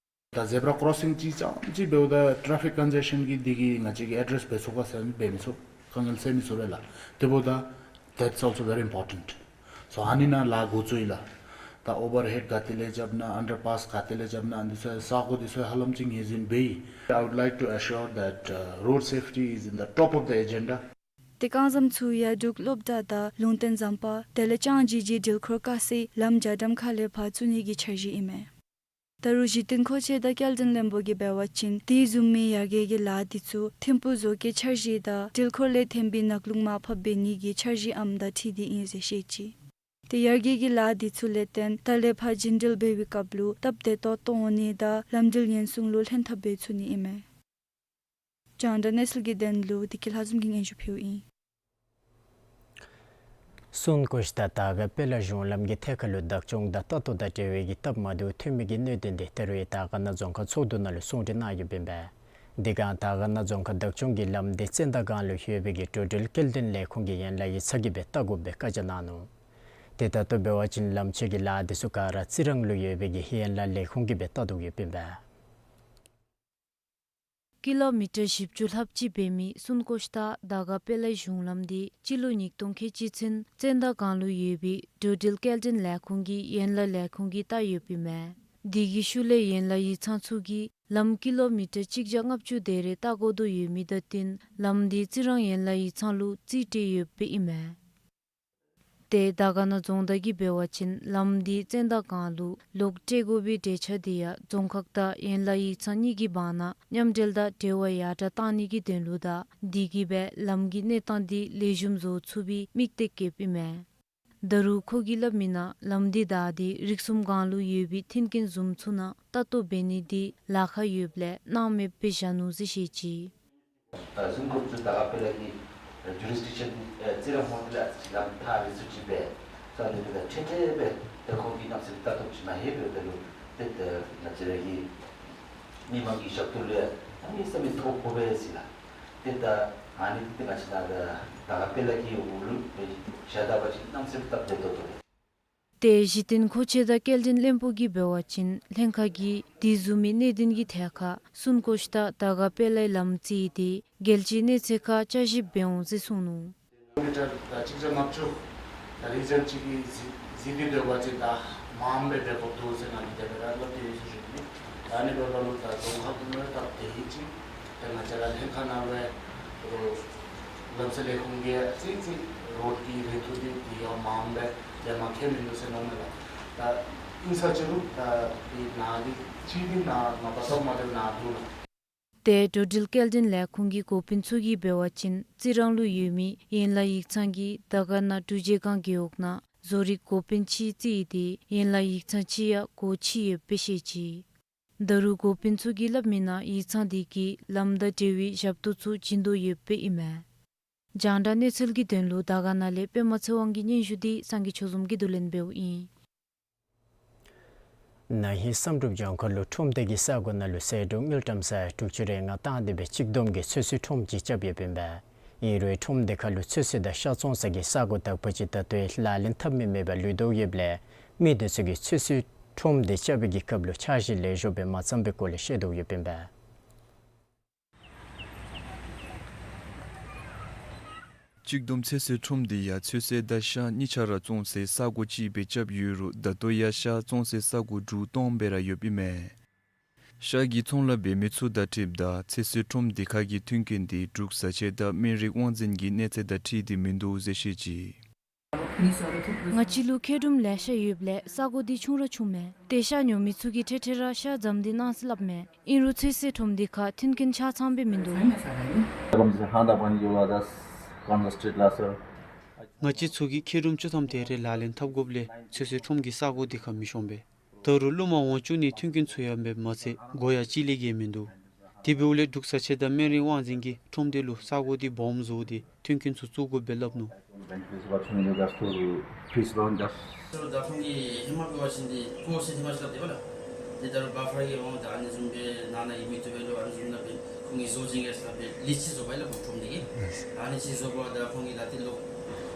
ད་ཛེབ་ར་ཀོརོ་སིང་ཅིག་ཙམ་ཅིག་འབདཝ་ད་ཊེ་རེ་ཕིག་ཀོན་ཇེ་ཤཱན་གྱི་འདི་གིས་ང་བཅས་ཀྱིས་ཨེ་ཌེ་རེསི་འབད་ཚུགས་ག་ཟེར་ན་འབད་མི་ཚུགས། དཀའ་ངལ་སེལ་མི་ཚུགས་པས་ལགས། དེ་འབདཝ་ད་that's also very important. So ཨ་ནི་ནང་ལཱ་འགོ་བཙུགས་ཡི་ལགས། ད་ཨོ་བར་ཧེཌ་ག་ཏེ་ལས་རྐྱབ་ན་ཨན་ཌར་པཱསི་ག་ཏེ་ལས་རྐྱབ་ན་ཨ་ནི་ཚུ་ས་གོ་འདི་ཚུ་ཧ་ལམ་ཅིག་ངོས་འཛིན་འབད་ཡི། I would like to assure that, uh, road safety is in the top of the agenda. ཏེ་རྐང་ཟམ་ཚུ་ཡང་འབྲུག་སློབ་གྲྭ་དང་ལུང་བསྟན་ཟམ་པ་དེ་ལས་ལྕང་ཇི་གི་འགྲུལ་འཁོར་དཀའ་སའི་ལམ་རྒྱ་གྲམ་ཁ་ལས་ཕར་བཙུགས་ནི་གི་འཆར་གཞི་ཨིན་མས། ད་རུང་གཞི་རྟེན་མཁོ་ཆས་དང་སྐྱེལ་འདྲེན་བློན་པོ་གིས་འབད་བ་ཅིན་དེ་བཟུམ་མའི་ཡར་རྒྱས་ཀྱི་ལཱ་འདི་ཚུ་ཐིམ་ཕུག་བཟོ་བཀོད་འཆར་གཞི་དང་འགྲུལ་འཁོར་ལས་ཐོན་པའི་ནག་རླུང་མར་ཕབ་འབད་ནི་གི་འཆར་གཞི་ཨམ་དང་འཁྲིལ་ཏེ་ཨིན་ཟེར་བཤད་ཅི། ཏེ་ཡར་རྒྱས་ཀྱི་ལཱ་འདི་ཚུ་ལས་བརྟེན་ད་ལས་ཕར་རྒྱུན་འགྲུལ་འབད་བའི་སྐབས་ལུ་སྟབས་བདེ་ཏོག་ཏོ་འོང་ནི་དང་ལམ་འགྲུལ་ཉེན་སྲུང་ལུ་ལྷན་ཐབས་འབད་ཚུགས་ནི་ཨིན་མས། རྒྱང་བསྒྲགས་གནས་ཚུལ་གྱི་དོན་ལུ་བདེ་སྐྱིད་ལྷ་འཛོམས་ཀྱིས་སྙན་ཞུ་ཕུལཝ་ཨིན། སུན་ཀོ་ཤི་ཏ་དར་དཀར་དཔལ་ལ་གཞུང་ལམ་གྱི་ཐད་ཁར་ལུ་བདག་སྐྱོང་དང་ལྟ་རྟོག་དང་འབྲེལ་བའི་གི་སྟབས་མ་བདེཝ་ཐོན་མི་གི་གནད་དོན་འདི་ད་རུང་དར་དཀར་ན་རྫོང་ཁག་ཚོགས་འདུ་ནང་ལུ་གསུང་གྲོས་གནང་ཡོདཔ་ཨིན་པས། དེ་སྒང་དར་དཀར་ན་རྫོང་ཁག་བདག་སྐྱོང་གི་ལམ་འདི་ཙན་དན་སྒང་ལུ་ཡོད་པའི་གི་འགྲོ་འགྲུལ་སྐྱེལ་འདྲེན་ལས་ཁུངས་ཀྱི་ཡན་ལག་ཡིག་ཚང་གིས་འབད་བལྟ་དགོཔ་སྦེ་བཀའ་རྒྱ་གནང་ནུག། ཏེ་ད་ལྟོ་འབད་བ་ཅིན་ལམ་ཕྱེད་ཀྱི་ལཱ་འདི་ཚུ་ག་ར་རྩི་རང་ལུ་ཡོད་པའི་གི་ཡན་ལག་ལས་ཁུངས་ཀྱིས་འབད་བལྟ་དོ་ཡོདཔ་ཨིན་པས། ཀི་ལོ་མི་ཊར་བཞི་བཅུ་ལྷགཔ་ཅིག་འབད་མི་སུན་ཀོ་ཤི་ཏ་དར་དཀར་དཔལ་ལ་གཞུང་ལམ་འདི་སྤྱི་ལོ་ཉིས་སྟོང་ཁལ་གཅིག་ཚུན་ཙན་དན་སྒང་ལུ་ཡོད་པའི་འགྲོ་འགྲུལ་སྐྱེལ་འདྲེན་ལས་ཁུངས་ཀྱི་ཡན་ལག་ལས་ཁུངས་ཀྱིས་བལྟ་ཡོདཔ་ཨིན་མས། དེ་གི་ཤུལ་ལས་ཡན་ལག་ཡིག་ཚང་ཚུ་གིས་ལམ་ཀི་ལོ་མི་ཊར་གཅིག་བརྒྱ་ལྔ་བཅུ་དེ་རེ་བལྟ་དགོ་དོ་ཡོད་མི་དང་བསྟུན་ལམ་འདི་རྩི་རང་ཡན་ལག་ཡིག་ཚང་ལུ་རྩིས་སྤྲོད་ཡོདཔ་ཨིན་མས། ཏེ་དར་དཀར་ན་རྫོང་བདག་གིས་འབད་བ་ཅིན་ལམ་འདི་ཙན་དན་སྒང་ལུ་ལོག་སྤྲོད་དགོ་པའི་གྲོས་འཆར་འདི་ཡང་རྫོང་ཁག་དང་ཡན་ལག་ཡིག་ཚང་གཉིས་ཀྱི་བར་ན་མཉམ་འབྲེལ་དང་འབྲེལ་བ་ཡར་དྲགས་གཏང་ནི་གི་དོན་ལུ་དང་དེ་གིས་འབད་ལམ་གྱི་གནས་སྟངས་འདི་ལེགས་ཤོམ་བཟོ་ཚུགས་པའི་དམིགས་གཏད་བསྐྱེདཔ་ཨིན་མས། ད་རུང་ཁོ་གིས་སླབ་མིའི་ནང་ལམ་འདི་བདའ་སྟེ་རིགས་གསུམ་སྒང་ལུ་ཡོད་པའི་མཐུན་རྐྱེན་བཟུམ་ཚུ་ནང་ལྟ་རྟོག་འབད་ནི་འདི་ལཱ་ཁག་ཡོདཔ་ལས་སྣང་མེདཔ་སྦེ་བཞག་ནུག་ཟེར་བཤད་ཅི། ཨ་སུན་ཀོ་ཤི་ཏ་དར་དཀར་དཔལ་ལ་གི་ཨ་ཇུ་རིས་ཌིག་ཤཱན་ཨ་རྩི་རང་ཧོང་ལས་ཨ་ཙི་ཅིག་ལམ་ཐག་རིང་སུ་ཅིག་སྦེ་ས་ལུ་སྦེ་ད་ཁྲེ་ཁྲེ་སྦེ་ཏེ་ཁོང་གིས་གནམ་མེད་ས་མེད་ལྟ་རྟོག་ཅིག་མ་ལྷོད་པའི་འོག་ལུ་ཏེ་ད་ང་བཅས་ར་གི་མི་མང་གི་ཞབས་ཏོག་ལུ་གནམ་མེད་ས་མེད་ཐོ་ཕོག་པས་ཟེར་ལགས། ཏེ་ད་ཨ་ནི་འདི་ཏེ་ང་བཅས་ནཱ་ད་དར་དཀར་དཔལ་ལ་གི་འོག་ལུ་སྦེ་བཞག་ད་པ་ཅིན་གནམ་མེད་ས་མེད་སྟབས་བདེ་ཏོག་ཏོ་ལགས། ཏེ་གཞི་རྟེན་མཁོ་ཆས་དང་སྐྱེལ་འདྲེན་བློན་པོ་གིས་འབད་བ་ཅིན་ལྷན་ཁག་གིས་དེ་བཟུམ་མའི་གནད་དོན་གྱི་ཐད་ཁར་སུན་ཀོ་ཤི་ཏ་དར་དཀར་དཔལ་ལའི་ལམ་རྩིས་ཏེ་རྒྱལ་སྤྱིའི་གནས་ཚད་ཁར་བསྐྱར་ཞིབ་འབད་འོང་ཟེར་གསུངས་ནུག། ཀི་ལོ་མི་ཊར་ད་གཅིག་བརྒྱ་ལྔ་བཅུ་ད་རིག་འཛིན་གཅིག་གིས་གཟིགས་གཟིགས་ཏེ་སྡོད་པ་ཅིན་ད་མངམ་སྦེ་འབད་དགོཔ་འདུག་ཟེར་ང་གིས་དེ་སྦེ་ར་སླབ་སྟེ་ཡོད་ཟེར་ཞུ་ནི། ད་ཨ་ནི་འབདཝ་ད་ལུ་ད་རྫོང་ཁག་ཀུན་ལུ་སྟབས་བདེ་ཡི་ཅིག་ཏེ་ང་བཅས་ར་ལྷན་ཁག་ནང་ལུ་ལམ་སེལ་ལས་ཁུངས་ཀྱིས་ཨ་ཙི་ཅིག་རོཌ་ཀྱི་རེ་ཐུག་འདི་འདི་ཡང་མངམ་སྦེ་དེ་མ་ཁྱད་མིན་འདུག་ཟེར་མནོཝ་མས་ལགས། ད་ཨིན་ས་ཅི་རུང་ད་འདི་ནཱ་འདི་ཅིག་འདི་ནཱ་མ་པ་སྟབས་མ་བདེཝ་ནཱ་འདུག་ལགས། ཏེ་འགྲོ་འགྲུལ་སྐྱེལ་འདྲེན་ལས་ཁུངས་ཀྱི་འགོ་དཔོན་ཚུ་གིས་འབད་བ་ཅིན་རྩི་རང་ལུ་ཡོད་མི་ཡན་ལག་ཡིག་ཚང་གིས་དར་དཀར་ན་འབྲུག་རྗེས་སྒང་རྒེད་འོག་ནང་བཟོ་རིག་འགོ་དཔོན་ཅིག་རྩིས་ཏེ་ཡན་ལག་ཡིག་ཚང་ཅིག་ཡང་སྒོ་ཕྱེ་ཡོདཔ་སྦེ་བཤད་ཅི། ད་རུང་འགོ་དཔོན་ཚུ་གིས་སླབ་མིའི་ནང་ཡིག་ཚང་འདི་གིས་ལམ་དང་འབྲེལ་བའི་ཞབས་ཏོག་ཚུ་བྱིན་དོ་ཡོདཔ་ཨིན་མས། རྒྱང་བསྒྲགས་གནས་ཚུལ་གྱི་དོན་ལུ་དར་དཀར་ན་ལས་པདྨ་ཚེ་དབང་གི་སྙན་ཞུ་འདི་སངས་རྒྱས་ཆོས་འཛོམས་ཀྱིས་བསྡུ་ལེན་འབདཝ་ཨིན། ན་ཧིང་བསམ་གྲུབ་ལྗོངས་མཁར་ལུ་ཁྲོམ་སྡེ་གི་ས་གོ་ནང་ལུ་ཟད་འགྲོ་དངུལ་ཀྲམ་ས་ཡ་དྲུག་ཅུ་རེ་ལྔ་བཏང་སྟེ་སྦེ་གཅིག་བསྡོམས་ཀྱི་ཚོད་བསྲེ་ཁྲོམ་ཅིག་རྐྱབ་ཡོདཔ་ཨིན་པས། ཨིན་རུང་ཁྲོམ་སྡེ་ཁར་ལུ་ཚོད་བསྲེ་དང་ཤ་བཙོང་ས་གི་ས་གོ་དག་པ་ཅིག་ད་ལྟོ་ཡང་ལག་ལེན་འཐབ་མི་མེད་པར་ལུས་དོ་ཡོདཔ་ལས་མི་དེ་ཚུ་གིས་ཚོད་བསྲེ་ཁྲོམ་འདི་རྐྱབ་པའི་གི་སྐབས་ལུ་འཆར་གཞི་ལེགས་ཤོམ་སྦེ་མ་བརྩམས་པའི་སྐོར་ལས་བཤད་དོ་ཡོདཔ་ཨིན་པས། གཅིག་བསྡོམས་ཚོད་བསྲེ་ཁྲོམ་འདི་ཡང་ཚོད་བསྲེ་དང་ཤ་གཉིས་ཆ་ར་བཙོང་སའི་ས་གོ་ཅིག་སྦེ་རྐྱབ་ཡོད་རུང་ད་ལྟོ་ཡང་ཤ་བཙོང་སའི་ས་གོ་དྲུག་སྟོང་སྦེ་ར་ཡོདཔ་ཨིན་མས། ཤ་གི་ཚོང་ལཱ་འབད་མི་ཚུ་དང་འཁྲིལཝ་ད་ཚོད་བསྲེ་ཁྲོམ་འདི་ཁ་གི་མཐུན་རྐྱེན་འདི་འབྲུག་བཟའ་ཆས་དང་སྨན་རིགས་དབང་འཛིན་གྱི་གནས་ཚད་དང་འཁྲིལ་ཏེ་མིན་འདུག་ཟེར་བཤད་ཅི། ང་བཅས་ལུ་མཁལ་རྡུམ་ལེ་ཤ་ཡོདཔ་ལས་ས་གོ་འདི་ཆུང་ར་ཆུངམ་མས། ཏེ་ཤ་ཉོ་མི་ཚུ་གིས་ཐེངས་ཐེངས་ར་ཤ་རྫམ་འདི་གནང་ཟེར་སླབ་མས། ཨིན་རུང་ཚོད་བསྲེ་ཁྲོམ་འདི་ཁར་མཐུན་རྐྱེན་ཆ་ཚང་སྦེ་མིན་འདུག། Congress state ལགས་སོ། ང་བཅས་ཚུ་གིས་མཁས་རུམ་བཅུ་ཐམ་དེ་རེ་ལག་ལེན་འཐབ་དགོཔ་ལས་ཚོད་བསྲེ་ཁྲོམ་གྱི་ས་གོ་འདི་ཁར་མི་ཤོང་པས། ད་རུང་རླུང་མ་འོང་བཅུག་ནིའི་མཐུན་རྐྱེན་ཚུ་ཡང་མེདཔ་མ་ཚད་སྒོ་ཡང་གཅིག་ལས་བརྒལ་མིན་འདུག། དེ་འབདཝ་ལས་འབྲུག་བཟའ་ཆས་དང་སྨན་རིགས་དབང་འཛིན་གྱིས་ཁྲོམ་དེ་ལུ་ས་གོ་འདི་སྦོམ་བཟོ་སྟེ་མཐུན་རྐྱེན་ཚུ་བཙུགས་དགོ་པས་སླབ་ནུག། ད་ཁོང་གིས་ཧེ་མ་འབད་བ་ཅིན་འདི་ཀོར་སི་ཧེ་མ་ཅིག་སླབ་སྟེ་འབད་ལགས། ཏེ་ད་རུང་བ་ཕར་གྱི་འོང་ད་ཨ་ནི་བཟུམ་སྦེ་ནང་ན་གི་མི་བཏུབ་པས་ལོ་ཨ་ནི་བཟུམ་ན་སྦེ་ཁོང་གིས་བཟོ་བྱིན་གེ་ཟེར་སླབ་སྦེ་ལིསི་ཅིག་བཟོ་བས་ལགས་ཁོང་ཁྲོམ་འདི་གིས། ཨ་ནི་ཅིག་བཟོ་བ་ད་ཁོང་གིས་ད་ཏེ་ལོག་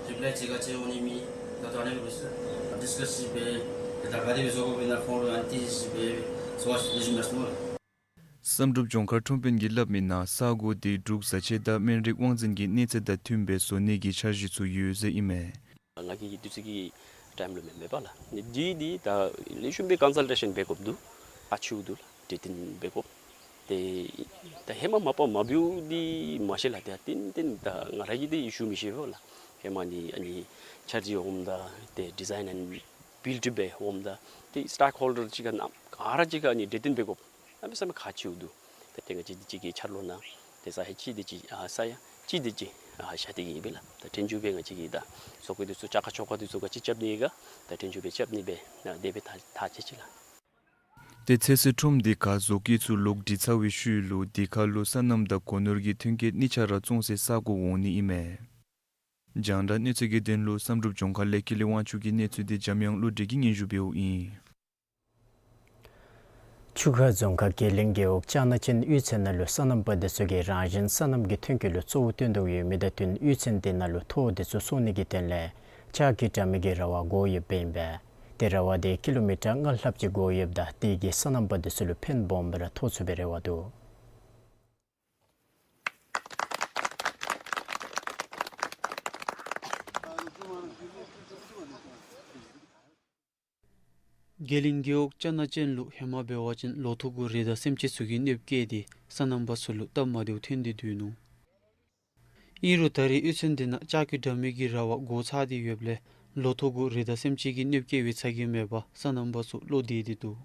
རི་པ་ལའི་ཅིག་ག་ཅིག་འོང་ནི་མེད། ད་ལྟོ་ཨ་ནི་སྦེ་ལུས་ཅི་ལགས། ཌིསི་ཀསི་ཅིག་འབད་ཏེ་ད་ག་དེ་སྦེ་བཟོ་དགོ་པས་ན་ཁོང་ལུ་ཨ་ནི་ཏེ་ཅིག་འབད་བཟོ་བ་ཅིན་ལེགས་ཤོམ་མས་ཟེར་སླབ་ལགས། བསམ་གྲུབ་ལྗོངས་མཁར་ཁྲོམ་དཔོན་གྱིས་སླབ་མིའི་ནང་ས་གོ་འདི་འབྲུག་བཟའ་ཆས་དང་སྨན་རིགས་དབང་འཛིན་གྱི་གནས་ཚད་དང་མཐུན་པའི་བཟོ་ནི་གི་འཆར་གཞི་ཚུ་ཡོད་ཟེར་ཨིན་མས། ང་གིས་དུས་ཚོད་ཀྱི་ཊའིམ་ལུ་མེན་མེན་པ་ལགས། ནི་འདི་འདི་ད་ལེགས་ཤོམ་སྦེ་ཀོན་སཱལ་ཊེ་ཤཱན་འབད་དགོཔ་འདུག། ཨ་ཆུ་འདུག་ལགས་གྲོས་བསྟུན་འབད་དགོཔ། ཏེ་ད་ཧེ་མ་མ་པ་མ་འབདཝ་འདི་མ་ཤེས་ལགས། ཏེ་ཏན་ཏན་ད་ང་ར་གིས་འདི་ཞུ་མི་ཤེས་པས་ལགས། ཧེ་མ་ནི་ཨ་ནི་འཆར་གཞི་འོངམ་ད་ཏེ་ཌི་ཛའིན་ཨེནཌ་བིལཌ་འབད་འོངམ་ད་ཏེ་སི་ཊེག་ཧོལ་ཌར་ཅིག་ཁར་ནམ་ག་ར་ཅིག་ཁར་ཨ་ནི་གྲོས་བསྟུན་འབད་དགོཔ། གནམ་མེད་ས་མེད་ཁག་ཆེཝ་འདུག། ད་ཏེ་ང་བཅས་འདི་ཅིག་གི་འཆར་ལོ་ནང་ཏེ་ས་ཡ་གཅིག་འདི་ཅིག་ཨ་ས་ཡ་གཅིག་འདི་ཅིག་ཨ་བཞག་སྟེ་གི་ཨིན་པས་ལགས། ད་ཐོན་སྐྱེད་སྦེ་ང་བཅས་ཀྱིས་ད་བཟོ་བཀོད་འདི་ཚུ་བཅའ་ཁ་ཆོ་ག་འདི་ཚུ་ག་ཅི་རྐྱབ་ནི་ག་ད་ཐོན་སྐྱེད་སྦེ་རྐྱབ་ནི་སྦེ་ད་དེ་སྦེ་ཐག་ཐག་བཅད་ཅི་ལགས། ཏེ་ཚོད་བསྲེ་ཁྲོམ་འདི་ཁར་བཟོ་བཀོད་ཚུ་ལོག་སྒྲིག་ཚར་བའི་ཤུལ་ལུ་འདི་ཁར་ལུ་སོ་ནམ་དང་སྒོ་ནོར་གྱི་ཐོན་སྐྱེད་གཉིས་ཆ་ར་བཙོང་སའི་ས་གོ་འོང་ནི་ཨིན་མས། རྒྱང་བསྒྲགས་གནས་ཚུལ་གྱི་དོན་ལུ་བསམ་གྲུབ་ལྗོངས་མཁར་ལས་ཀུན་ལེགས་དབང་ཕྱུག་གི་གནས་ཚུལ་འདི་འཇམ་དབྱངས་བློ་གྲོས་ཀྱིས་སྙན་ཞུ་འབདཝ་ཨིན། ཆུ་ཁ་རྫོང་ཁག་དགེ་ལེགས་རྒེད་འོག་ལྕགས་ནག་ཅན་གཡུས་ཚན་ནང་ལུ་སོ་ནམ་པ་འདི་ཚུ་གིས་རང་བཞིན་སོ་ནམ་གྱི་ཐོན་སྐྱེད་ལུ་གཙོ་བོ་བཏོན་དོ་ཡོད་མི་དང་བསྟུན་གཡུས་ཚན་འདི་ནང་ལུ་ཐོག་འདི་ཚུ་སོར་ནི་གི་དོན་ལས་ལྕགས་ཀྱི་དྲ་མིག་གི་ར་བ་བགོ་ཡོདཔ་ཨིན་པས། ཏེ་ར་བ་འདི་ཀི་ལོ་མི་ཊར་ལྔ་ལྷགཔ་ཅིག་བགོ་ཡོདཔ་ད་དེ་གིས་སོ་ནམ་པ་འདི་ཚུ་ལུ་ཕན་སྦོམ་སྦེ་ར་ཐོགས་ཚུགས་པའི་རེ་བ་འདུག། དགེ་ལེགས་རྒེད་འོག་ལྕགས་ནག་ཅན་ལུ་ཧེ་མ་འབད་བ་ཅིན་ལོ་ཐོག་གུ་རི་དྭགས་སེམས་ཅན་ཚུ་གིས་གནོདཔ་བཀལ་ཏེ་སོ་ནམ་པ་ཚུ་ལུ་སྟབས་མ་བདེཝ་ཐོན་ཏེ་སྡོད་ནུག། ཨིན་རུང་ད་རེས་གཡུས་ཚན་འདི་ནང་ལྕགས་ཀྱི་དྲ་མིག་གི་ར་བ་བགོ་ཚར་ཏེ་ཡོདཔ་ལས་ལོ་ཐོག་གུ་རི་དྭགས་སེམས་ཅན་གྱིས་གནོདཔ་བཀལ་བའི་ཚ་གྱང་མེད་པར་སོ་ནམ་པ་ཚུ་བློ་བདེ་སྟེ་འདུག།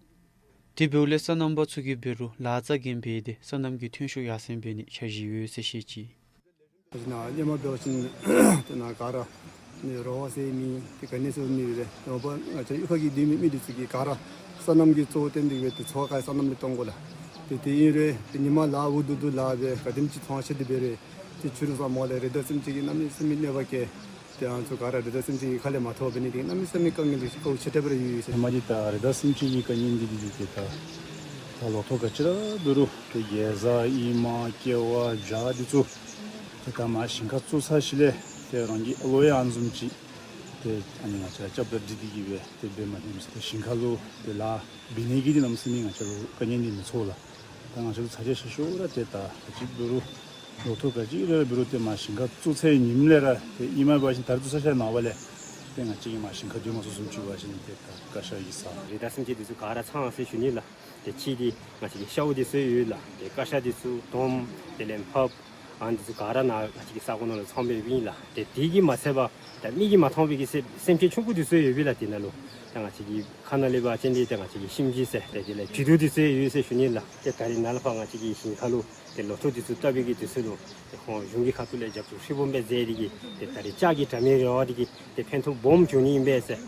དེ་འབདཝ་ལས་སོ་ནམ་པ་ཚུ་གིས་འབད་རུང་ལཱ་རྩ་འགེངས་འབད་དེ་སོ་ནམ་གྱི་ཐོན་ཤུགས་ཡར་སེང་འབད་ནིའི་འཆར་གཞི་ཡོད་ཟེར་བཤད་ཅི། ཨ་ནི་ཧེ་མ་འབད་བ་ཅིན་ཏེ་ནཱ་ག་ར་ནི་རོགས་ཟེར་མི་ཏེ་ག་ནི་ཟེར་མི་རེ་འོང་པ་ང་བཅས་གཡུས་ཁ་གི་སྡོད་མི་མི་འདི་ཚུ་གིས་ག་ར་སོ་ནམ་གྱི་གཙོ་བོ་བཏོན་ཏེ་ཡོད། ཏེ་འཚོ་བ་ག་སོ་ནམ་ལས་གཏང་དགོ་ལགས། ཏེ་དེ་ཨིན་རུང་ཏེ་ཉིན་མ་ལཱ་འུ་སྡུག་སྡུག་ལཱ་འབད་ག་དེམ་ཅིག་ཚོང་བྱེད་དེ་འབད་རུང་ཏེ་ཕྱི་རུ་ས་མོ་ལས་རི་དྭགས་སེམས་ཅན་གྱིས་གནམ་མེད་ས་མེད་གནོད་པ་བཀལ། ཏེ་ང་བཅས་ག་ར་རི་དྭགས་སེམས་ཅན་གྱི་ཁ་ལས་མ་ཐོབ་འབད་ནི་འདི་གནམ་མེད་ས་མེད་དཀའ་ངལ་ལེ་ཤ་ཁག་ཆེ་དྲགས་སྦེ་ར་ཡོད་ཟེར། ཧེ་མ་འདི་ད་རི་དྭགས་སེམས་ཅན་གྱི་དཀའ་ངལ་འདི་འདི་འདི་ཏེ་ད་ད་ལོ་ཐོག་ག་ཅི་ར་འབད་རུང་ཏེ་གེ་ཟ་ཨེ་མ་ཀེ་བ་ཇ་འདི་ཚུ་ཏེ་ད་མར་ཞིང་ཁ་བཙུགས་ཚར་ཞིནམ་ལས་ཏེ་རང་གི་ཨ་ལོ་ཡང་ཨ་ནི་བཟུམ་ཅིག་ཏེ་ཨ་ནི་ང་བཅས་ར་སྐྱབས་དང་འདྲིས་ཏེ་གིས་སྦེ་ཏེ་འབད་མ་ནུམ་ཟེར། ཏེ་ཞིང་ཁ་ལུ་ཏེ་ལཱ་འབད་ནི་གི་འདི་གནམ་མེད་ས་མེད་ང་བཅས་ལུ་དཀའ་ངལ་འདི་མི་ཚོར་ལགས། ད་ང་བཅས་ལུ་ཚ་གྱང་ཤོར་ཤོརཝ་ར་ཏེ་ད་ག་ཅི་འབད་རུང་ལོ་ཐོག་ག་ཅི་ར་འབད་རུང་ཏེ་མར་ཞིང་ཁ་བཙུགས་ཚར་ཉིནམ་ལས་ར་ཏེ་ཨིན་མས། འབད་བ་ཅིན་ད་རེས་བཙུགས་ཚར་ཞིནམ་ལས་ཏེ་ང་བཅས་ཀྱིས་མར་ཞིང་ཁ་སྡོད་མ་ཚུགས་བཟུམ་ཅིག་འབད་བ་ཅིན་ཏེ་ད་བཀའ་ཤག་གི་ས་རི་དྭགས་སེམས་ཅན་འདི་ཚུ་ག་ར་ཚང་ཟེར་ཞུ་ནི་ལགས། ཏེ་ཕྱི་འདི་ང་བཅས་ཀྱི་ཤཝ་འདི་ཚུ་ཡོད་ལགས། ཏེ་ཀ་ཤ་འདི་ཚུ་དོམ་དེ་ལས་ཕགཔ་ཨ་ནི་འདི་ཚུ་ག་ར་ནཱ་ང་བཅས་ཀྱི་ས་གོ་ནང་ལུ་ཚང་སྦེ་ཡོདཔ་ཨིན་ལགས། ཏེ་དེ་གིས་མ་ཚད་པར་ད་མིག་གིས་མ་མཐོང་བའི་གི་སེམས་སེམས་ཅན་ཆུང་ཀུ་འདི་ཚུ་ཡོདཔ་ཨིན་ལགས། དེ་ནང་ལུ་ད་ང་བཅས་ཀྱི་ཁ་ནང་ལས་འབད་བ་ཅིན་འདི་ད་ང་བཅས་ཀྱི་ཤིམ་ཅི་ཟེར་དེ་དེ་ལས་བྱི་དུར་འདི་ཚུ་ཡོད་ཟེར་ཞུ་ནི་ལགས། ཏེ་ད་རེས་ནཱ་ལས་ཕར་ང་བཅས་ཀྱི་ཞིང་ཁ་ལུ་ཏེ་ལོ་ཐོག་འདི་ཚུ་བཏབ་པའི་གི་དུས་ཚོད་ལུ་ཏེ་ཁོང་གཞུང་གི་ཁ་ཐུག་ལས་རྒྱབ་སྐྱོར་ཧྲིལ་བུམ་སྦེ་མཛད་དེ་གིས་ཏེ་ད་རེས་ལྕགས་ཀྱི་དྲ་མིག་ར་བ་འདི་གིས་ཏེ་ཕན་ཐོགས་སྦོམ་བྱུང་ནི་ཨིན་པས་ཟེར།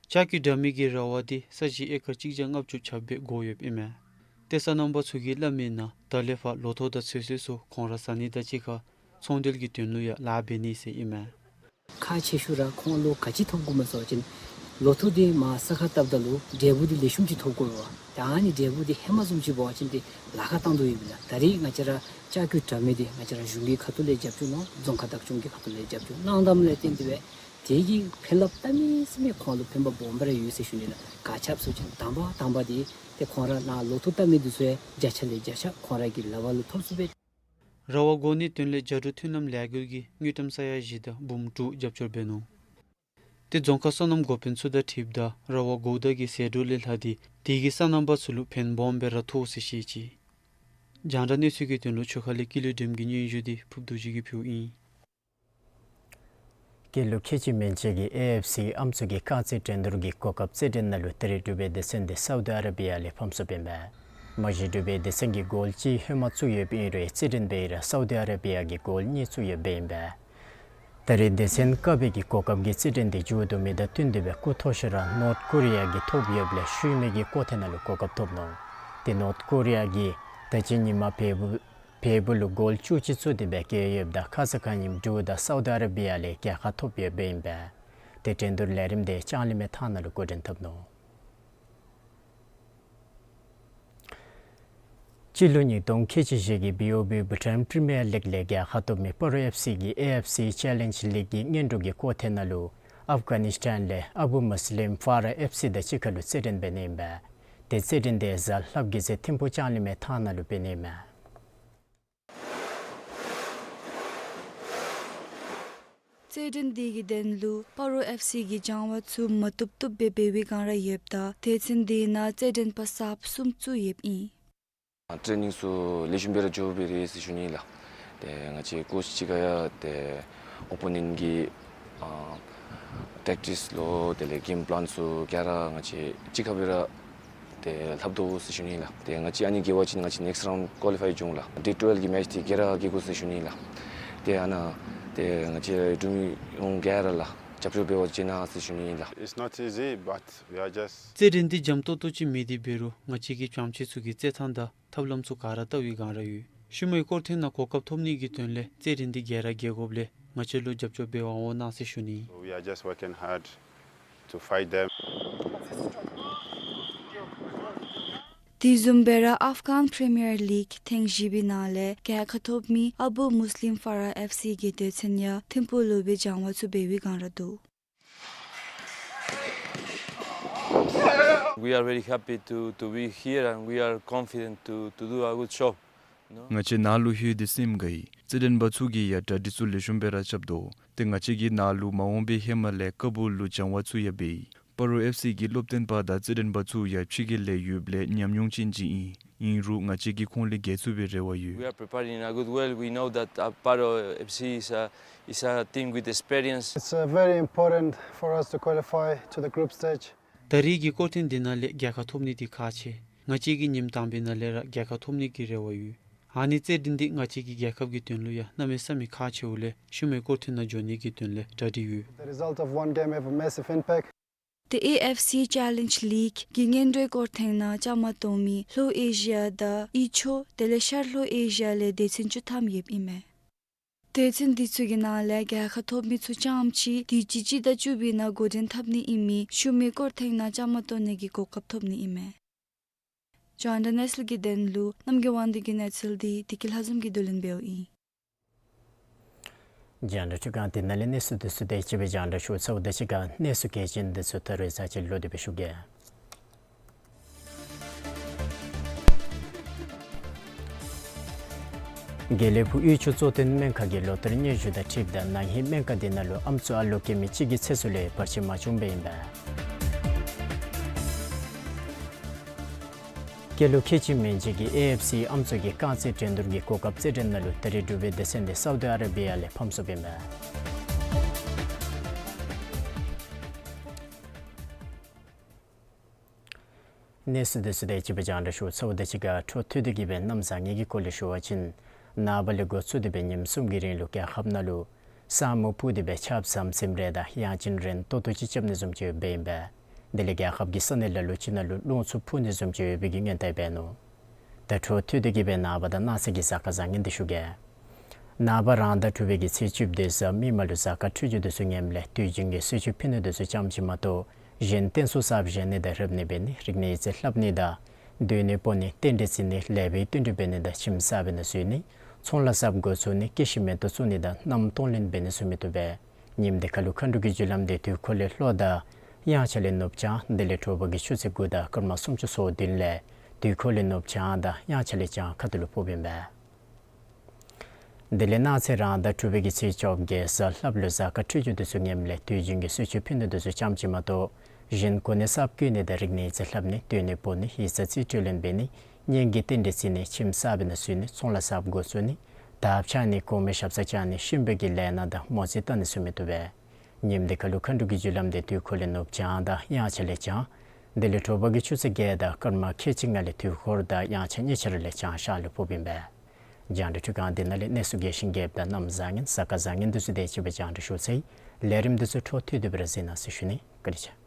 ལྕགས་ཀྱི་དྲ་མིག་གི་ར་བ་འདི་ས་གཞི་ཨེ་ཀར་གཅིག་བརྒྱ་ལྔ་བཅུ་ཆ་སྦེ་བགོ་ཡོདཔ་ཨིན་མས། ཏེ་སོ་ནམ་པ་ཚུ་གིས་སླབ་མིའི་ནང་ད་ལས་ཕར་ལོ་ཐོག་དང་ཚོད་བསྲེ་ཚུ་ཁོང་ར་ཟ་ནི་དང་གཅིག་ཁར་ཚོང་འབྲེལ་གྱི་དོན་ལུ་ཡང་ལཱ་འབད་ནི་ཟེར་ཨིན་མས། ཁག་ཆེ་ཤོས་ར་ཁོང་ལུ་ག་ཅི་ཐོབ་དགོཔ་སྨོ་ཟེར་བ་ཅིན་ལོ་ཐོག་འདི་མར་ས་ཁར་བཏབ་ད་ལུ་འབྲས་བུ་འདི་ལེགས་ཤོམ་ཅིག་ཐོབ་དགོ་པས། ད་ཨ་ནི་འབྲས་བུ་འདི་ཧེ་མ་བཟུམ་ཅིག་འབད་བ་ཅིན་འདི་ལཱ་ཁག་བཏང་དོ་ཡོདཔ་ཨིན་ལགས། ད་རེས་ང་བཅས་ར་ལྕགས་ཀྱི་དྲ་མིག་འདི་ང་བཅས་ར་གཞུང་གི་ཁ་ཐུག་ལས་རྒྱབ་སྐྱོར་གནང་རྫོང་ཁག་བདག་སྐྱོང་གི་ཁ་ཐུག་ལས་རྒྱབ་སྐྱོར་གནང་དམ་ལས་བརྟེན་ཏེ་སྦེ་དེ་གིས་ཕན་རླབས་གཏང་མི་ཟེར་མི་ཁོང་ལུ་ཕན་པ་སྦོམ་སྦེ་ར་ཡོད་ཟེར་ཞུ་ནི་ལགས། ག་ཅི་སྨོ་ཟེར་བ་ཅིན་དང་པ་དང་པ་འདི་ཏེ་ཁོང་ར་ནཱ་ལོ་ཐོག་བཏབ་མི་འདི་ཚུ་ཡང་བརྒྱ་ཆ་ལས་བརྒྱ་ཆ་ཁོང་ར་གི་ལག་པར་ལུ་ཐོབ་ཚུགས་པས། ར་བ་བགོ་ནིའི་དོན་ལས་རྒྱ་རུ་མཐུན་ལམ་ལས་འགུལ་གྱི་དངུལ་ཀྲམ་ས་ཡ་བཞི་དང་འབུམ་དྲུག་རྒྱབ་སྐྱོར་འབད་ནུག། ཏེ་རྫོང་ཁག་སོ་ནམ་འགོ་དཔོན་ཚུ་དང་འཁྲིལཝ་ད་ར་བ་བགོཝ་ད་གི་ཟད་འགྲོ་ལས་ལྷག་སྟེ་དེ་གིས་སོ་ནམ་པ་ཚུ་ལུ་ཕན་སྦོམ་སྦེ་ར་ཐོགས་ཟེར་བཤད་ཅི། རྒྱང་བསྒྲགས་གནས་ཚུལ་གྱི་དོན་ལུ་ཆུ་ཁ་ལས་ཀུན་ལེགས་སྒྲོལམ་གྱི་སྙན་ཞུ་འདི་ཕུརཔ་རྡོ་རྗེ་གིས་ཕུལཝ་ཨིན། སྐྱེས་ལོ་ཁལ་གཅིག་མན་ཆད་ཀྱི་ཨེ་ཨེཕ་སི་ཨམ་སྲུ་གི་རྐང་རྩེད་འགྲན་བསྡུར་གྱི་གོ་སྐབས་རྩེད་འགྲན་ནང་ལུ་ད་རེས་འབྲུག་པའི་སྡེ་ཚན་འདི་སའུ་ཌི་ཨ་ར་བི་ཡ་ལས་ཕམ་སོཔ་ཨིན་པས། མ་གཞི་འབྲུག་པའི་སྡེ་ཚན་གྱིས་གོལ་གཅིག་ཧེ་མ་བཙུགས་ཡོདཔ་ཨིན་རུང་རྩེད་འགྲན་འབད་རུང་སའུ་ཌི་ཨ་ར་བི་ཡ་གིས་གོལ་གཉིས་བཙུགས་ཡོདཔ་ཨིན་པས། ད་རེས་སྡེ་ཚན་ཀ་བའི་གི་གོ་སྐབས་ཀྱི་རྩེད་འགྲན་དེ་མཇུག་བསྡུ་མི་དང་བསྟུན་ཏེ་སྦེ་སྐུ་ཐོག་ཤོར་ར་ནོརཐ་ཀོ་རི་ཡ་གིས་ཐོབ་ཡོདཔ་ལས་ཤུལ་མའི་གི་སྐོར་ཐེངས་ནང་ལུ་གོ་སྐབས་ཐོབ་ནུག། ཏེ་ནོརཐ་ཀོ་རི་ཡ་གིས་ད་ཅི་ཉིནམ་ཕྱེད་པོ་ཕྱེད་པོ་ལུ་གོལ་བཅུ་གཅིག་བཙུགས་ཏེ་སྦེ་བཀལ་ཡོདཔ་ད་ཁ་ཙ་ཁ་ཉིནམ་འབྲུག་དང་སའུ་དི་ཨ་ར་བི་ཡ་ལས་རྒྱལ་ཁ་ཐོབ་ཡོདཔ་ཨིན་པས། ཏེ་འགྲན་བསྡུར་ལས་རིམ་དེ་ལྕང་གླིང་མའི་ཐང་ནང་ལུ་འགོ་འདྲེན་འཐབ་ནུག། སྤྱི་ལོ་ཉིས་སྟོང་ཁལ་གཅིག་བཞི་གི་བི་ཨོ་བི་བྷུ་ཊཱན་པི་རི་མི་ཡར་ལིག་ལས་རྒྱལ་ཁ་ཐོབ་མི་སྤ་རོ་ཨེཕ་སི་གིས་ཨེ་ཨེཕ་སི་ཅེ་ལེནཇ་ལིག་གི་སྔོན་འགྲོ་གི་སྐོར་ཐེངས་ནང་ལུ་ཨབ་གྷ་ནི་སི་ཊཱན་ལས་ཨ་བུ་མུས་ལིམ་ཕཱ་ར་ཨེཕ་སི་དང་གཅིག་ཁར་ལུ་རྩེད་འགྲན་འབད་ནི་ཨིན་པས། ཏེ་རྩེད་འགྲན་དེ་གཟའ་ལྷགཔ་གི་ཚེ་ཐིམ་ཕུག་ལྕང་གླིང་མའི་ཐང་ནང་ལུ་འབད་ནི་ཨིན་མས། རྩེད་འགྲན་དེ་གི་དོན་ལུ་སྤ་རོ་ཨེཕ་སི་གི་སྦྱང་བ་ཚུ་མ་བཏུབ་བཏུབ་སྦེ་འབད་བའི་སྒང་ར་ཡོདཔ་ད་སྡེ་ཚན་དེ་ནང་རྩེད་འགྲན་པ་གསརཔ་གསུམ་བཙུགས་ཡོདཔ་ཨིན། ཊེ་ནིང་ཚུ་ལེགས་ཤོམ་སྦེ་ར་འགྱོ་སྦེ་རེ་ཟེར་ཞུ་ནི་ལགས། ཏེ་ང་བཅས་ཀོཆ་གཅིག་ཁར་ཡང་ཏེ་ཨོ་པོ་ནེནཊ་གི་ཨ་ཊེཀ་ཊིགས་ལོ་དེ་ལས་གེམ་པི་ལཱན་ཚུ་ག་ར་ང་བཅས་གཅིག་ཁར་སྦེ་ར་ཏེ་ལྷབ་དོ་ཟེར་ཞུ་ནི་ལགས། ཏེ་ང་བཅས་ཨ་ནི་རྒྱལ་བ་ཅིན་ང་བཅས་ནེཀསཊ་རའུནཌ་ཀོ་ལི་ཕའི་འགྱོ་འོང་ལགས། ཌེ་ཊུ་ཝེལ་གྱི་མེཆ་འདི་ག་ར་རྒྱལ་དགོ་ཟེར་ཞུ་ནི་ལགས། ཏེ་ཨ་ནཱ་ཏེ་ང་བཅས་འབྲུག་མི་ཡོངས་ག་ར་ལགས་རྒྱབ་སྐྱོར་འབད་བར་བྱོན་གནང་ཟེར་ཞུ་ནི་ལགས། It's not easy, but we are just རྩེད་འགྲན་འདི་འཇམ་ཏོག་ཏོ་ཅིག་མེད་དེ་འབད་རུང་ང་བཅས་ཀྱི་སྦྱང་བྱེད་ཚུ་གི་རྩེད་ཐངས་དང་ཐབས་ལམ་ཚུ་ག་ར་བལྟ་བའི་སྒང་ར་ཡོད། ཤུལ་མའི་སྐོར་ཐེངས་ནང་གོ་སྐབས་ཐོབ་ནི་གི་དོན་ལས་རྩེད་འགྲན་འདི་རྒྱལ་ར་རྒྱལ་དགོཔ་ལས་ང་བཅས་ལུ་རྒྱབ་སྐྱོར་འབད་བར་འོང་གནང་ཟེར་ཞུ་ནི། So we are just working hard to fight them. དེ་བཟུམ་སྦེ་ར་ཨབ་གྷན་པི་རི་མི་ཡར་ལིག་ཐེངས་བཞི་པའི་ནང་ལས་རྒྱལ་ཁ་ཐོབ་མི་ཨ་བུ་མུས་ལིམ་ཕཱ་ར་ཨེཕ་སི་གི་སྡེ་ཚན་ཡང་ཐིམ་ཕུག་ལུ་སྦེ་སྦྱང་བ་ཚུ་འབད་བའི་སྒང་ར་འདུག། We are very happy to, to be here and we are confident to, to do a good job. ང་བཅས་ནཱ་ལུ་ལྷོད་དེ་སེམས་དགའ་ཡི། རྩེད་འགྲན་པ་ཚུ་གིས་ཡང་གྲ་སྒྲིག་ཚུ་ལེགས་ཤོམ་སྦེ་ར་རྐྱབ་དོ། ཏེ་ང་བཅས་ཀྱིས་ནཱ་ལུ་མ་འོངས་པའི་ཧེ་མ་ལས་ཀ་བུ་ལུ་སྦྱང་བ་ཚུ་ཡང་འབད་ཡི། སྤ་རོ་ཨེཕ་སི་གི་སློབ་སྟོན་པ་དང་རྩེད་འགྲན་པ་ཚུ་ཡང་ཕྱི་རྒྱལ་ལས་ཡོདཔ་ལས་ཉམས་མྱོང་ཅན་ཅིག་ཨིན། ཨིན་རུང་ང་བཅས་ཀྱིས་ཁོང་ལས་བརྒལ་ཚུགས་པའི་རེ་བ་ཡོད། We are preparing in a good way. We know that, uh, Paro F C is a, is a team with experience. It's, uh, very important for us to qualify to the group stage. ད་རེས་ཀྱི་སྐོར་ཐེངས་འདི་ནང་ལས་རྒྱལ་ཁ་ཐོབ་ནི་འདི་ཁག་ཆེ། ང་བཅས་ཀྱིས་ཉིནམ་དང་པའི་ནང་ལས་ར་རྒྱལ་ཁ་ཐོབ་ནི་གི་རེ་བ་ཡོད། ཨ་ནི་རྩེད་འགྲན་འདི་ང་བཅས་ཀྱི་རྒྱལ་ཁབ་ཀྱི་དོན་ལུ་ཡང་གནམ་མེད་ས་མེད་ཁག་ཆེཝ་ལས་ཤུལ་མའི་སྐོར་ཐེངས་ནང་འགྱོ་ནི་གི་དོན་ལས་གྲ་སྒྲིག་ཡོད། The result of one game have a massive impact. ཏེ་ཨེ་ཨེཕ་སི་ཅེ་ལེནཇ་ལིག་གི་སྔོན་འགྲོའི་སྐོར་ཐེངས་ནང་བཅའ་མར་གཏོགས་མི་ལྷོ་ཨེ་ཤི་ཡ་དང་དབུས་ཕྱོགས་དེ་ལས་ཤར་ལྷོ་ཨེ་ཤི་ཡ་ལས་སྡེ་ཚན་བཅུ་ཐམ་ཡོདཔ་ཨིན་མས། སྡེ་ཚན་འདི་ཚུ་གི་ནང་ལས་རྒྱལ་ཁ་ཐོབ་མི་ཚུ་རྐྱངམ་གཅིག་དུས་ཅི་སྤྱི་ཟླ་བཅུ་པའི་ནང་འགོ་འདྲེན་འཐབ་ནི་ཨིན་མི་ཤུལ་མའི་སྐོར་ཐེངས་ནང་བཅའ་མར་གཏོགས་ནི་གི་གོ་སྐབས་ཐོབ་ནི་ཨིན་མས། རྒྱང་བསྒྲགས་གནས་ཚུལ་གྱི་དོན་ལུ་རྣམ་རྒྱལ་དབང་འདུས་ཀྱི་གནས་ཚུལ་འདི་བདེ་སྐྱིད་ལྷ་འཛོམས་ཀྱིས་བསྡུ་ལེན་འབདཝ་ཨིན། རྒྱང་བསྒྲགས་འཕྲུལ་ཁང་འདི་ནང་ལས་གནས་ཚུལ་འདི་ཚུ་དེ་ཅིག་སྦེ་རྒྱང་བསྒྲགས་ཞུ་ཚརཝ་དང་གཅིག་ཁར་གནས་ཚུལ་གལ་ཆེན་འདི་ཚུ་ད་རེས་ཚར་གཅིག་ལོག་སྟེ་སྦེ་ཞུ་གེ། དགེ་ལེགས་ཕུག་དབུས་ཆུ་གཙོ་བསྟེན་སྨན་ཁང་གིས་ལོ་ལྟར་སྙན་ཞུ་དང་འཁྲིལཝ་ད་ན་ཧིང་སྨན་ཁང་འདི་ནང་ལུ་ཨམ་སྲུ་ཨ་ལོ་སྐྱེ་མི་གཅིག་གི་ཚེ་སྲོག་ལུ་བར་ཆད་མ་བྱུང་པས་ཨིན་པས། སྐྱེས་ལོ་ཁལ་གཅིག་མན་ཆད་ཀྱི་ཨེ་ཨེཕ་སི་ཨམ་སྲུ་གི་རྐང་རྩེད་འགྲན་བསྡུར་གྱི་གོ་སྐབས་རྩེད་འགྲན་ནང་ལུ་ད་རེས་འབྲུག་པའི་སྡེ་ཚན་འདི་སའུ་དི་ཨ་ར་བི་ཡ་ལས་ཕམ་སོཔ་ཨིན་པས། གནས་ཚུལ་འདི་ཚུ་དེ་ཅིག་སྦེ་རྒྱང་བསྒྲགས་ཞུ་ཚརཝ་དང་གཅིག་ཁར་འཕྲོ་མཐུད་དེ་གི་སྦེ་གནམ་བཟང་ངན་གྱི་སྐོར་ལས་ཞུ་བ་ཅིན་ནངས་པ་ལས་འགོ་བཙུགས་ཏེ་སྦེ་ཉིནམ་གསུམ་གྱི་རིང་ལུ་རྒྱལ་ཁབ་ནང་ལུ་ས་སྨུག་སྤུབས་ཏེ་སྦེ་ཆརཔ་ཟམ་ཟིམ་རེ་དང་གཡང་ཅན་རན་ཏོག་ཏོ་ཅིག་རྐྱབ་ནི་བཟུམ་ཅིག་ཡོདཔ་ཨིན་པས། དེ་ལས་རྒྱལ་ཁབ་ཀྱི་ས་གནས་ལ་ལུ་ཅིག་ནང་ལུ་རླུང་འཚུབ་འཕུ་ནི་བཟུམ་ཅིག་ཡོད་པའི་གི་སྔོན་བརྡ་འབད་ནུག། ད་འཕྲོ་མཐུད་དེ་གི་སྦེ་ནངས་པ་དང་གནངས་ཚེ་གི་གཟའ་སྐར་བཟང་ངན་འདི་ཞུ་གེ། ནངས་པ་རང་ཟླ་དྲུག་པའི་གི་ཚེས་བཅུ་པའི་གཟའ་མིག་དམར་ལུ་གཟའ་སྐར་འཕྲོད་སྦྱོར་འདི་ཚུ་ངནམ་ལས་དུས་རྒྱུན་གྱི་གསོལ་མཆོད་ཕུལ་ནི་འདི་ཚུ་ཙམ་ཅིག་མ་གཏོགས་གཞན་རྟེན་གསུམ་གསརཔ་བཞེངས་ནི་དང་རབ་གནས་འབད་ནི་རིག་གནས་ཡིག་རྩིས་ལྷབ་ནི་དང་སྡོད་གནས་སྤོ་ནི་རྟེན་འབྲེལ་བརྩི་ནི་ལེགས་པའི་བསྟུན་གྲོས་འབད་ནི་དང་ཁྱིམ་གསར་པའི་ནང་འཛུལ་ནི་ཚོང་ལཱ་གསརཔ་འགོ་བཙུགས་ནི་སྐྱེད་ཤིང་མེ་ཏོག་བཙུགས་ནི་དང་མནའམ་གཏོང་ལེན་འབད་ནི་ཚུ་མི་བཏུབ་པས། ཉིནམ་འདི་ཁར་ལུ་མཁའ་འགྲོ་གི་རྒྱུ་ལམ་འདི་དུས་འཁོར་ལས་ལྷོ་དང་དབྱངས་འཆར་ལས་ནུབ་བྱང་དེ་ལས་དྲོ་པ་གི་ཆུ་ཚོད་དགུ་དང་སྐར་མ་སུམ་ཅུ་སོ་བདུན་ལས་དུས་འཁོར་ལས་ནུབ་བྱང་དང་དབྱངས་འཆར་ལས་བྱང་ཁ་ཐུག་ལུ་ཕོགཔ་ཨིན་པས། དེ་ལས་གནངས་ཚེ་རང་ཟླ་དྲུག་པའི་གི་ཚེས་བཅོ་བརྒྱད་གཟའ་ལྷགཔ་ལུ་གཟའ་སྐར་འཕྲོད་སྦྱོར་འདི་ཚུ་ངནམ་ལས་དུས་རྒྱུན་གྱི་གསོལ་མཆོད་ཕུལ་ནི་འདི་ཚུ་ཙམ་ཅིག་མ་གཏོགས་གཞན་གོ་གནས་གསརཔ་བསྐོ་ནི་དང་རིག་གནས་ཡིག་རྩིས་ལྷབ་ནི་སྡོད་གནས་སྤོ་ནི་ཡིག་རྩིས་རྩིས་སྤྲོད་ལེན་འབད་ནི་གཉེན་གྱི་རྟེན་འབྲེལ་བརྩི་ནི་ཁྱིམ་གསར་པའི་ནང་འཛུལ་ནི་ཚོང་ལཱ་གསརཔ་འགོ་བཙུགས་ནི་དར་འཕྱར་ནི་གོང་མའི་ཞབས་སར་བཅར་ནི་གཤིན་པོའི་གི་ལས་སྣ་དང་མོ་རྩིས་བལྟ་ནི་ཚུ་མི་བཏུབ་པས། ཉིནམ་འདི་ཁར་ལུ་མཁའ་འགྲོ་གི་རྒྱུ་ལམ་འདི་དུས་འཁོར་ལས་ནུབ་བྱང་དང་དབྱངས་འཆར་ལས་བྱང་། དེ་ལས་དྲོ་པ་གི་ཆུ་ཚོད་བརྒྱད་དང་སྐར་མ་ཁལ་གཅིག་ལྔ་ལས་དུས་འཁོར་དང་དབྱངས་འཆར་གཉིས་ཆ་ར་ལས་བྱང་ཤར་ལུ་ཕོགཔ་ཨིན་པས། རྒྱང་བསྒྲགས་འཕྲུལ་ཁང་འདི་ནང་ལས་གནས་ཚུལ་རྒྱས་ཤིང་རྒྱསཔ་དང་གནམ་བཟང་ངན་ས་ཁ་བཟང་ངན་འདི་ཚུ་དང་བཅསཔ་སྦེ་རྒྱང་བསྒྲགས་ཞུ་ཚར་ཡི། ལས་རིམ་འདི་ཚུ་འཕྲོ་མཐུད་དེ་སྦེ་ར་གཟིགས་གནང་ཟེར་ཞུ་ནི། བཀའ་དྲིན་ཆེ།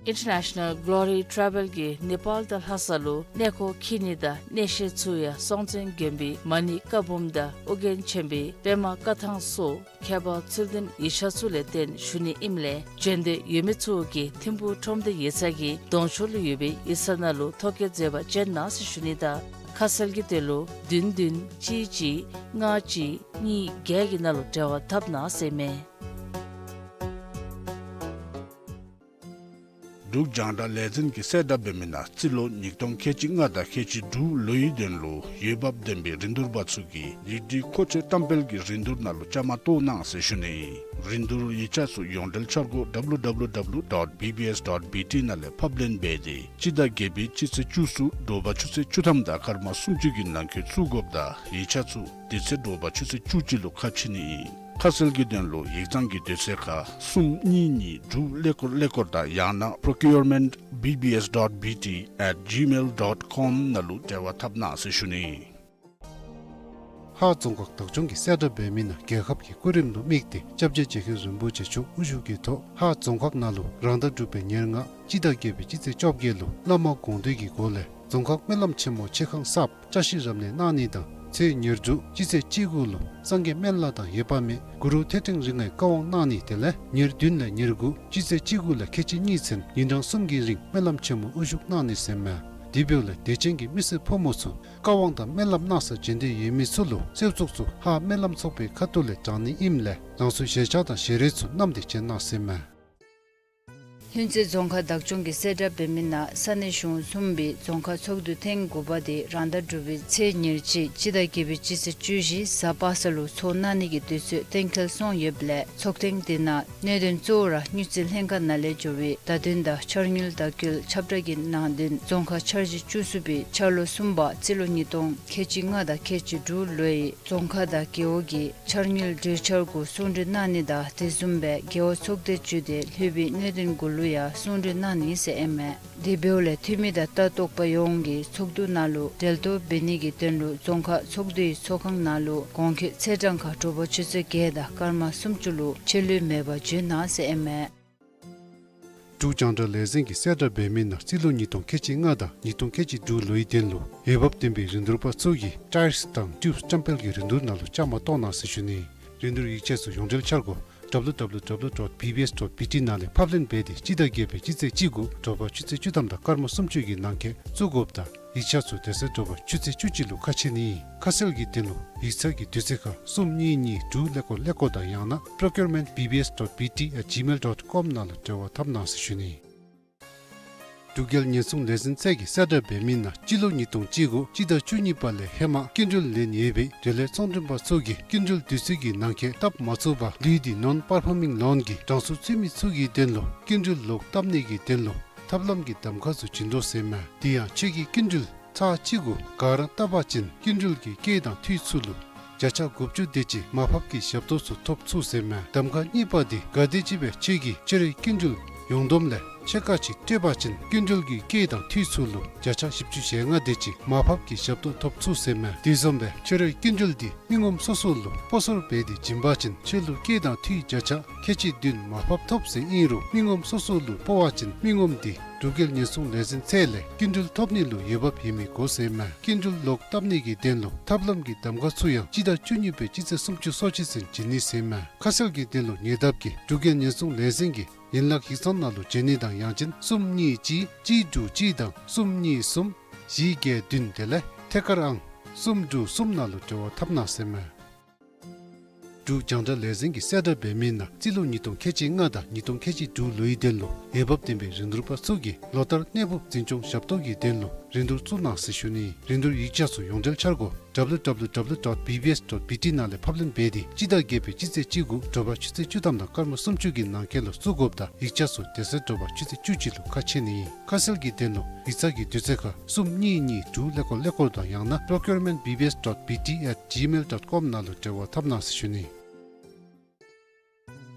International Glory Travel གིས་ནེ་པཱལ་དང་ལྷ་ས་ལུ་གནས་སྐོར་འཁྱིད་ནི་དང་གནས་བཤད་ཚུ་ཡང་སྲོང་བཙན་དགོན་པའི་མ་ཎི་བཀའ་འབུམ་དང་ཨོ་རྒྱན་ཆེན་པོའི་པདྨ་བཀའ་ཐང་སོགས་ཁྱད་པར་ཚུལ་ལྡན་ཡིག་ཆ་ཚུ་ལས་བརྟེན་ཞུ་ནི་ཨིནམ་ལས་འབྱོན་འདོད་ཡོད་མི་ཚུ་གིས་ཐིམ་ཕུག་ཁྲོམ་སྡེ་ཡིག་ཚང་གི་གདོང་ཕྱོགས་ལུ་ཡོད་པའི་ཡིག་ཚང་ནང་ལུ་ཐོ་བཀོད་མཛད་པར་བྱོན་གནང་ཟེར་ཞུ་ནི་དང་ཁ་གསལ་གྱི་དོན་ལུ་བདུན་བདུན་གཅིག་གཅིག་ལྔ་གཅིག་གཉིས་བརྒྱད་ཀྱི་ནང་ལུ་འབྲེལ་བ་འཐབ་གནང་ཟེར་ཨིན་མས། འབྲུག་རྒྱང་བསྒྲགས་ལས་འཛིན་གྱིས་གསལ་བསྒྲགས་འབད་མི་ནང་རྩིས་ལོ་ཉིས་སྟོང་ཁལ་གཅིག་ལྔ་དང་ཁལ་གཅིག་དྲུག་ལོའི་དོན་ལུ་འོས་འབབ་ལྡན་པའི་རིན་བསྡུར་པ་ཚུ་གིས་ཡིག་སྒྲིག་མཁོ་ཆས་བཀྲམ་སྤེལ་གྱི་རིན་བསྡུར་ནང་ལུ་བཅའ་མར་གཏོགས་གནང་ཟེར་ཞུ་ནི། རིན་བསྡུར་ཡིག་ཆ་ཚུ་ཡོངས་འབྲེལ་འཆར་སྒོ་W W W dot B B S dot B T ནང་ལས་ཕབ་ལེན་འབད་དེ་སྤྱི་ཟླ་བརྒྱད་པའི་སྤྱི་ཚེས་བཅུ་གསུམ་དྲོ་པ་ཆུ་ཚོད་བཅུ་ཐམ་དང་སྐར་མ་སུམ་ཅུ་གི་ནང་འཁོད་བཙུགས་དགོཔ་དང་ཡིག་ཆ་ཚུ་དེ་ཚེ་དྲོ་པ་ཆུ་ཚོད་བཅུ་གཅིག་ལུ་ཁ་ཕྱེ་ནི་ཨིན། ཁ་གསལ་གྱི་དོན་ལུ་ཡིག་ཚང་གི་དུས་ཚོད་ཁར་གསུམ་གཉིས་གཉིས་དྲུག་ཀླད་ཀོར་ཀླད་ཀོར་དང་ཡང་ན་procurement B B S dot B T at gmail dot com ནང་ལུ་འབྲེལ་བ་འཐབ་གནང་ཟེར་ཞུ་ནི། ཧཱ་རྫོང་ཁག་བདག་སྐྱོང་གིས་གསལ་བསྒྲགས་འབད་མི་ནང་རྒྱལ་ཁབ་ཀྱི་སྐུ་རིམ་ལུ་དམིགས་ཏེ་སྐྱབས་རྗེ་རྗེ་མཁན་རིན་པོ་ཆེ་མཆོག་དབུ་བཞུགས་ཀྱི་ཐོག་ཧཱ་རྫོང་ཁག་ནང་ལུ་རང་ཟླ་དྲུག་པའི་ཉེར་ལྔ་སྤྱི་ཟླ་བརྒྱད་པའི་སྤྱི་ཚེས་བཅོ་བརྒྱད་ལུ་བླ་མ་དགོངས་འདུས་ཀྱི་སྒོ་ལས་རྫོང་ཁག་སྨོན་ལམ་ཆེན་མོ་ཆེ་ཁང་གསརཔ་བཅའ་གཞི་རབ་གནས་གནང་ནི་དང་ཚེས་ཉེར་དྲུག་སྤྱི་ཚེས་བཅུ་དགུ་ལུ་སངས་རྒྱས་སྨན་བླ་དང་འོད་དཔག་མེད་གུ་རུ་ཐོད་ཕྲེང་རིགས་ལྔའི་བཀའ་དབང་གནང་ནི་དེ་ལས་ཉེར་བདུན་ལས་ཉེར་དགུ་སྤྱི་ཚེས་བཅུ་དགུ་ལས་ཁལ་གཅིག་གཉིས་ཚུན་ཉིན་གྲངས་གསུམ་གྱི་རིང་སྨོན་ལམ་ཆེན་མོ་དབུ་བཞུགས་གནང་ནི་ཟེར་ཨིན་མས། དེ་འབདཝ་ལས་དད་ཅན་གྱི་མི་སེར་ཕོ་མོ་ཚུ་བཀའ་དབང་དང་སྨོན་ལམ་གནང་སར་འབྱོན་འདོད་ཡོད་མི་ཚུ་ལུ་གསོལ་ཚོགས་ཚུ་ཧཱ་སྨོན་ལམ་ཚོགས་པའི་ཁ་ཐུག་ལས་དྲང་ནི་ཨིནམ་ལས་རང་སོའི་ཞལ་ཆས་དང་ཞལ་རས་ཚུ་བསྣམས་ཏེ་འབྱོན་གནང་ཟེར་ཨིན་མས། ལྷུན་རྩེ་རྫོང་ཁག་བདག་སྐྱོང་གིས་གསལ་བསྒྲགས་འབད་མི་ནང་ས་གནས་གཞུང་གསུམ་པའི་རྫོང་ཁག་ཚོགས་འདུ་ཐེངས་དགུ་པ་དེ་རང་ཟླ་དྲུག་པའི་ཚེས་ཉེར་གཅིག་སྤྱི་ཟླ་བརྒྱད་པའི་སྤྱི་ཚེས་བཅུ་བཞི་གཟའ་པ་སངས་ལུ་ཚོགས་གནང་ནི་གི་དུས་ཚོད་གཏན་འཁེལ་སོང་ཡོདཔ་ལས་ཚོགས་ཐེངས་དེ་ནང་གནད་དོན་གཙོ་བོ་ར་དངུལ་རྩིས་ལྷན་ཁག་ནང་ལས་འབྱོར་བའི་བརྡ་དོན་དང་འཆར་དངུལ་བརྡ་བསྐུལ་ཁྱབ་བསྒྲགས་ཀྱི་ནང་དོན་རྫོང་ཁག་འཆར་གཞི་བཅུ་གསུམ་པའི་འཆར་ལོ་གསུམ་པ་རྩིས་ལོ་ཉིས་སྟོང་ཁལ་གཅིག་ལྔ་དང་ཁལ་གཅིག་དྲུག་ལོའི་རྫོང་ཁག་དང་རྒེད་འོག་གི་འཆར་དངུལ་གྲོས་འཆར་གུ་གསུང་གྲོས་གནང་ནི་དང་དེ་བཟུམ་སྦེ་རྒེད་འོག་ཚོགས་སྡེ་བཅུ་དེ་ལྷོད་པའི་གནད་དོན་གུ་ལུ་ཡང་གསུང་གྲོས་གནང་ནི་ཟེར་ཨིན་མས། དེ་འབདཝ་ལས་འཐུས་མི་དང་ལྟ་རྟོག་པ་ཡོངས་ཀྱིས་ཚོགས་འདུ་ནང་ལུ་འབྲེལ་གཏོགས་འབད་ནི་གི་དོན་ལུ་རྫོང་ཁག་ཚོགས་འདུའི་ཚོགས་ཁང་ནང་ལུ་གོང་འཁོད་ཚེས་གྲངས་ཁར་དྲོ་པ་ཆུ་ཚོད་བརྒྱད་དང་སྐར་མ་སུམ་ཅུ་ལུ་ཆད་ལུས་མེད་པར་འབྱོན་གནང་ཟེར་ཨིན་མས། འབྲུག་རྒྱང་བསྒྲགས་ལས་འཛིན་གྱིས་གསལ་བསྒྲགས་འབད་མི་ནང་རྩིས་ལོ་ཉིས་སྟོང་ཁལ་གཅིག་ལྔ་དང་ཉིས་སྟོང་ཁལ་གཅིག་དྲུག་ལོའི་དོན་ལུ་འོས་འབབ་ལྡན་པའི་རིན་བསྡུར་པ་ཚུ་གིས་ཊའིརསི་དང་ཊིའུབསི་བཀྲམ་སྤེལ་གྱི་རིན་བསྡུར་ནང་ལུ་བཅའ་མར་གཏོགས་གནང་ཟེར་ཞུ་ནི། རིན་བསྡུར་ཡིག་ཆ་ཚུ་ཡོངས་འབྲེལ་འཆར་སྒོ་W W W dot B B S dot B T ནང་ལས་ཕབ་ལེན་འབད་དེ་སྤྱི་ཟླ་བརྒྱད་པའི་སྤྱི་ཚེས་བཅུ་དགུ་དྲོ་པ་ཆུ་ཚོད་བཅུ་ཐམ་དང་སྐར་མ་སུམ་ཅུ་གི་ནང་འཁོད་བཙུགས་དགོཔ་དང་ཡིག་ཆ་ཚུ་དེ་ཚེ་དྲོ་པ་ཆུ་ཚོད་བཅུ་གཅིག་ལུ་ཁ་ཕྱེ་ནི། ཁ་གསལ་གྱི་དོན་ལུ་ཡིག་ཚང་གི་དུས་ཚོད་ཁར་གསུམ་གཉིས་གཉིས་དྲུག་ཀླད་ཀོར་ཀླད་ཀོར་དང་ཡང་ན་procurement B B S dot B T at gmail dot com ནང་ལུ་འབྲེལ་བ་འཐབ་གནང་ཟེར་ཞུ་ནི། འབྲུག་རྒྱལ་ཉེན་སྲུང་ལས་འཛིན་ཚད་ཀྱིས་གསལ་བསྒྲགས་འབད་མི་ནང་སྤྱི་ལོ་ཉིས་སྟོང་བཅུ་དགུ་སྤྱི་ཟླ་བཅུ་གཉིས་པ་ལས་ཧེ་མ་སྐྱིན་འགྲུལ་ལེན་ཡོད་པའི་འབྲེལ་ཡོད་ཚོང་མགྲོན་པ་ཚུ་གིས་སྐྱིན་འགྲུལ་དུས་ཚོད་ཀྱི་ནང་འཁོད་བཏབ་མ་ཚུགས་པར་ལུས་ཏེ་ནོན་པར་ཕོར་མིང་ལོན་གྱི་གྲངས་སུ་ཚུད་མི་ཚུ་གི་དོན་ལུ་སྐྱིན་འགྲུལ་ལོག་བཏབ་ནི་གི་དོན་ལུ་ཐབས་ལམ་གྱི་གདམ་ཁ་ཚུ་བྱིན་དོ་ཟེར་མས། དེ་ཡང་ཁྱོད་ཀྱིས་སྐྱིན་འགྲུལ་ཚར་གཅིག་གུ་ག་ར་བཏབ་པ་ཅིན་སྐྱིན་འགྲུལ་གྱི་སྐྱེད་དང་འཐུས་ཚུ་ལུ་བརྒྱ་ཆ་དགུ་བཅུ་དེ་ཅིག་མར་ཕབ་ཀྱི་ཞབས་ཏོག་ཚུ་ཐོབ་ཚུགས་ཟེར་མས། གདམ་ཁ་གཉིས་པ་དེ་གལ་ཏེ་ཅིག་སྦེ་ཁྱོད་ཀྱིས་ཁྱོད་རའི་སྐྱིན་འགྲུལ་ཡོངས་བསྡོམས་ལས་ཕྱེད་ཀ་ཅིག་སྤྲོད་པ་ཅིན་སྐྱིན་འགྲུལ་གྱི་སྐྱེད་དང་འཐུས་ཚུ་ལུ་བརྒྱ་ཆ་བཞི་བཅུ་ཞེ་ལྔ་དེ་ཅིག་མར་ཕབ་ཀྱི་ཞབས་ཏོག་ཐོབ་ཚུགས་ཟེར་མས། དེ་བཟུམ་སྦེ་ཁྱོད་རའི་སྐྱིན་འགྲུལ་དེ་མི་ངོམ་སོ་སོ་ལུ་སྤོ་སོར་འབད་དེ་བྱིན་པ་ཅིན་ཁྱོད་ལུ་སྐྱེད་དང་འཐུས་བརྒྱ་ཆ་ཁལ་གཅིག་བདུན་མར་ཕབ་ཐོབ་ཟེར་ཨིན་རུང་མི་ངོམ་སོ་སོ་ལུ་སྤོ་བ་ཅིན་མི་ངོམ་དེ་ འབྲུག་རྒྱལ་ཉེན་སྲུང་ལས་འཛིན་ཚད་ལས་སྐྱིན་འགྲུལ་ཐོབ་ནི་ལུ་འོས་འབབ་ཡོད་མི་དགོ་ཟེར་མས། སྐྱིན་འགྲུལ་ལོག་བཏབ་ནི་གི་དོན་ལུ་ཐབས་ལམ་གྱི་གདམ་ག་ཚུ་ཡང་སྤྱི་ཟླ་བཅུ་གཉིས་པའི་སྤྱི་ཚེས་སུམ་ཅུ་སོ་གཅིག་ཚུན་བྱིན་ནི་ཟེར་མས། ཁ་གསལ་གྱི་དོན་ལུ་ཉེ་འདབས་ཀྱི་འབྲུག་རྒྱལ་ཉེན་སྲུང་ལས་འཛིན་གྱི་ཡན་ལག་ཡིག་ཚང་ནང་ལུ་བྱོན་ནི་དང་ཡང་ཅིན་གསུམ་གཉིས་གཅིག་གཅིག་དྲུག་གཅིག་དང་གསུམ་གཉིས་གསུམ་བཞི་བརྒྱད་བདུན་དེ་ལས་ཐད་ཀར་ཨང་གསུམ་དྲུག་གསུམ་ནང་ལུ་འབྲེལ་བ་འཐབ་གནང་ཟེར་མས། འབྲུག་རྒྱང་བསྒྲགས་ལས་འཛིན་གྱིས་གསལ་བསྒྲགས་འབད་མི་ནང་རྩིས་ལོ་ཉིས་སྟོང་ཁལ་གཅིག་ལྔ་དང་ཉིས་སྟོང་ཁལ་གཅིག་དྲུག་ལོའི་དོན་ལུ་འོས་འབབ་ལྡན་པའི་རིན་བསྡུར་པ་ཚུ་གིས་ལོ་ལྟར་གནས་ཕབ་འཛིན་སྐྱོང་ཞབས་ཏོག་གི་དོན་ལུ་རིན་བསྡུར་བཙུགས་གནང་ཟེར་ཞུ་ནི། རིན་བསྡུར་ཡིག་ཆ་ཚུ་ཡོངས་འབྲེལ་འཆར་སྒོ་W W W dot B B S dot B T ནང་ལས་ཕབ་ལེན་འབད་དེ་སྤྱི་ཟླ་བརྒྱད་པའི་སྤྱི་ཚེས་བཅུ་དགུ་དྲོ་པ་ཆུ་ཚོད་བཅུ་ཐམ་དང་སྐར་མ་སུམ་ཅུ་གི་ནང་འཁོད་ལུ་བཙུགས་དགོཔ་དང་ཡིག་ཆ་ཚུ་དེ་ཚེ་དྲོ་པ་ཆུ་ཚོད་བཅུ་གཅིག་ལུ་ཁ་ཕྱེ་ནི་ཨིན། ཁ་གསལ་གྱི་དོན་ལུ་ཡིག་ཚང་གི་དུས་ཚོད་ཁར་གསུམ་གཉིས་གཉིས་དྲུག་ཀླད་ཀོར་ཀླད་ཀོར་དང་ཡང་ན་procurement B B S dot B T at gmail dot com ནང་ལུ་འབྲེལ་བ་འཐབ་གནང་ཟེར་ཞུ་ནི།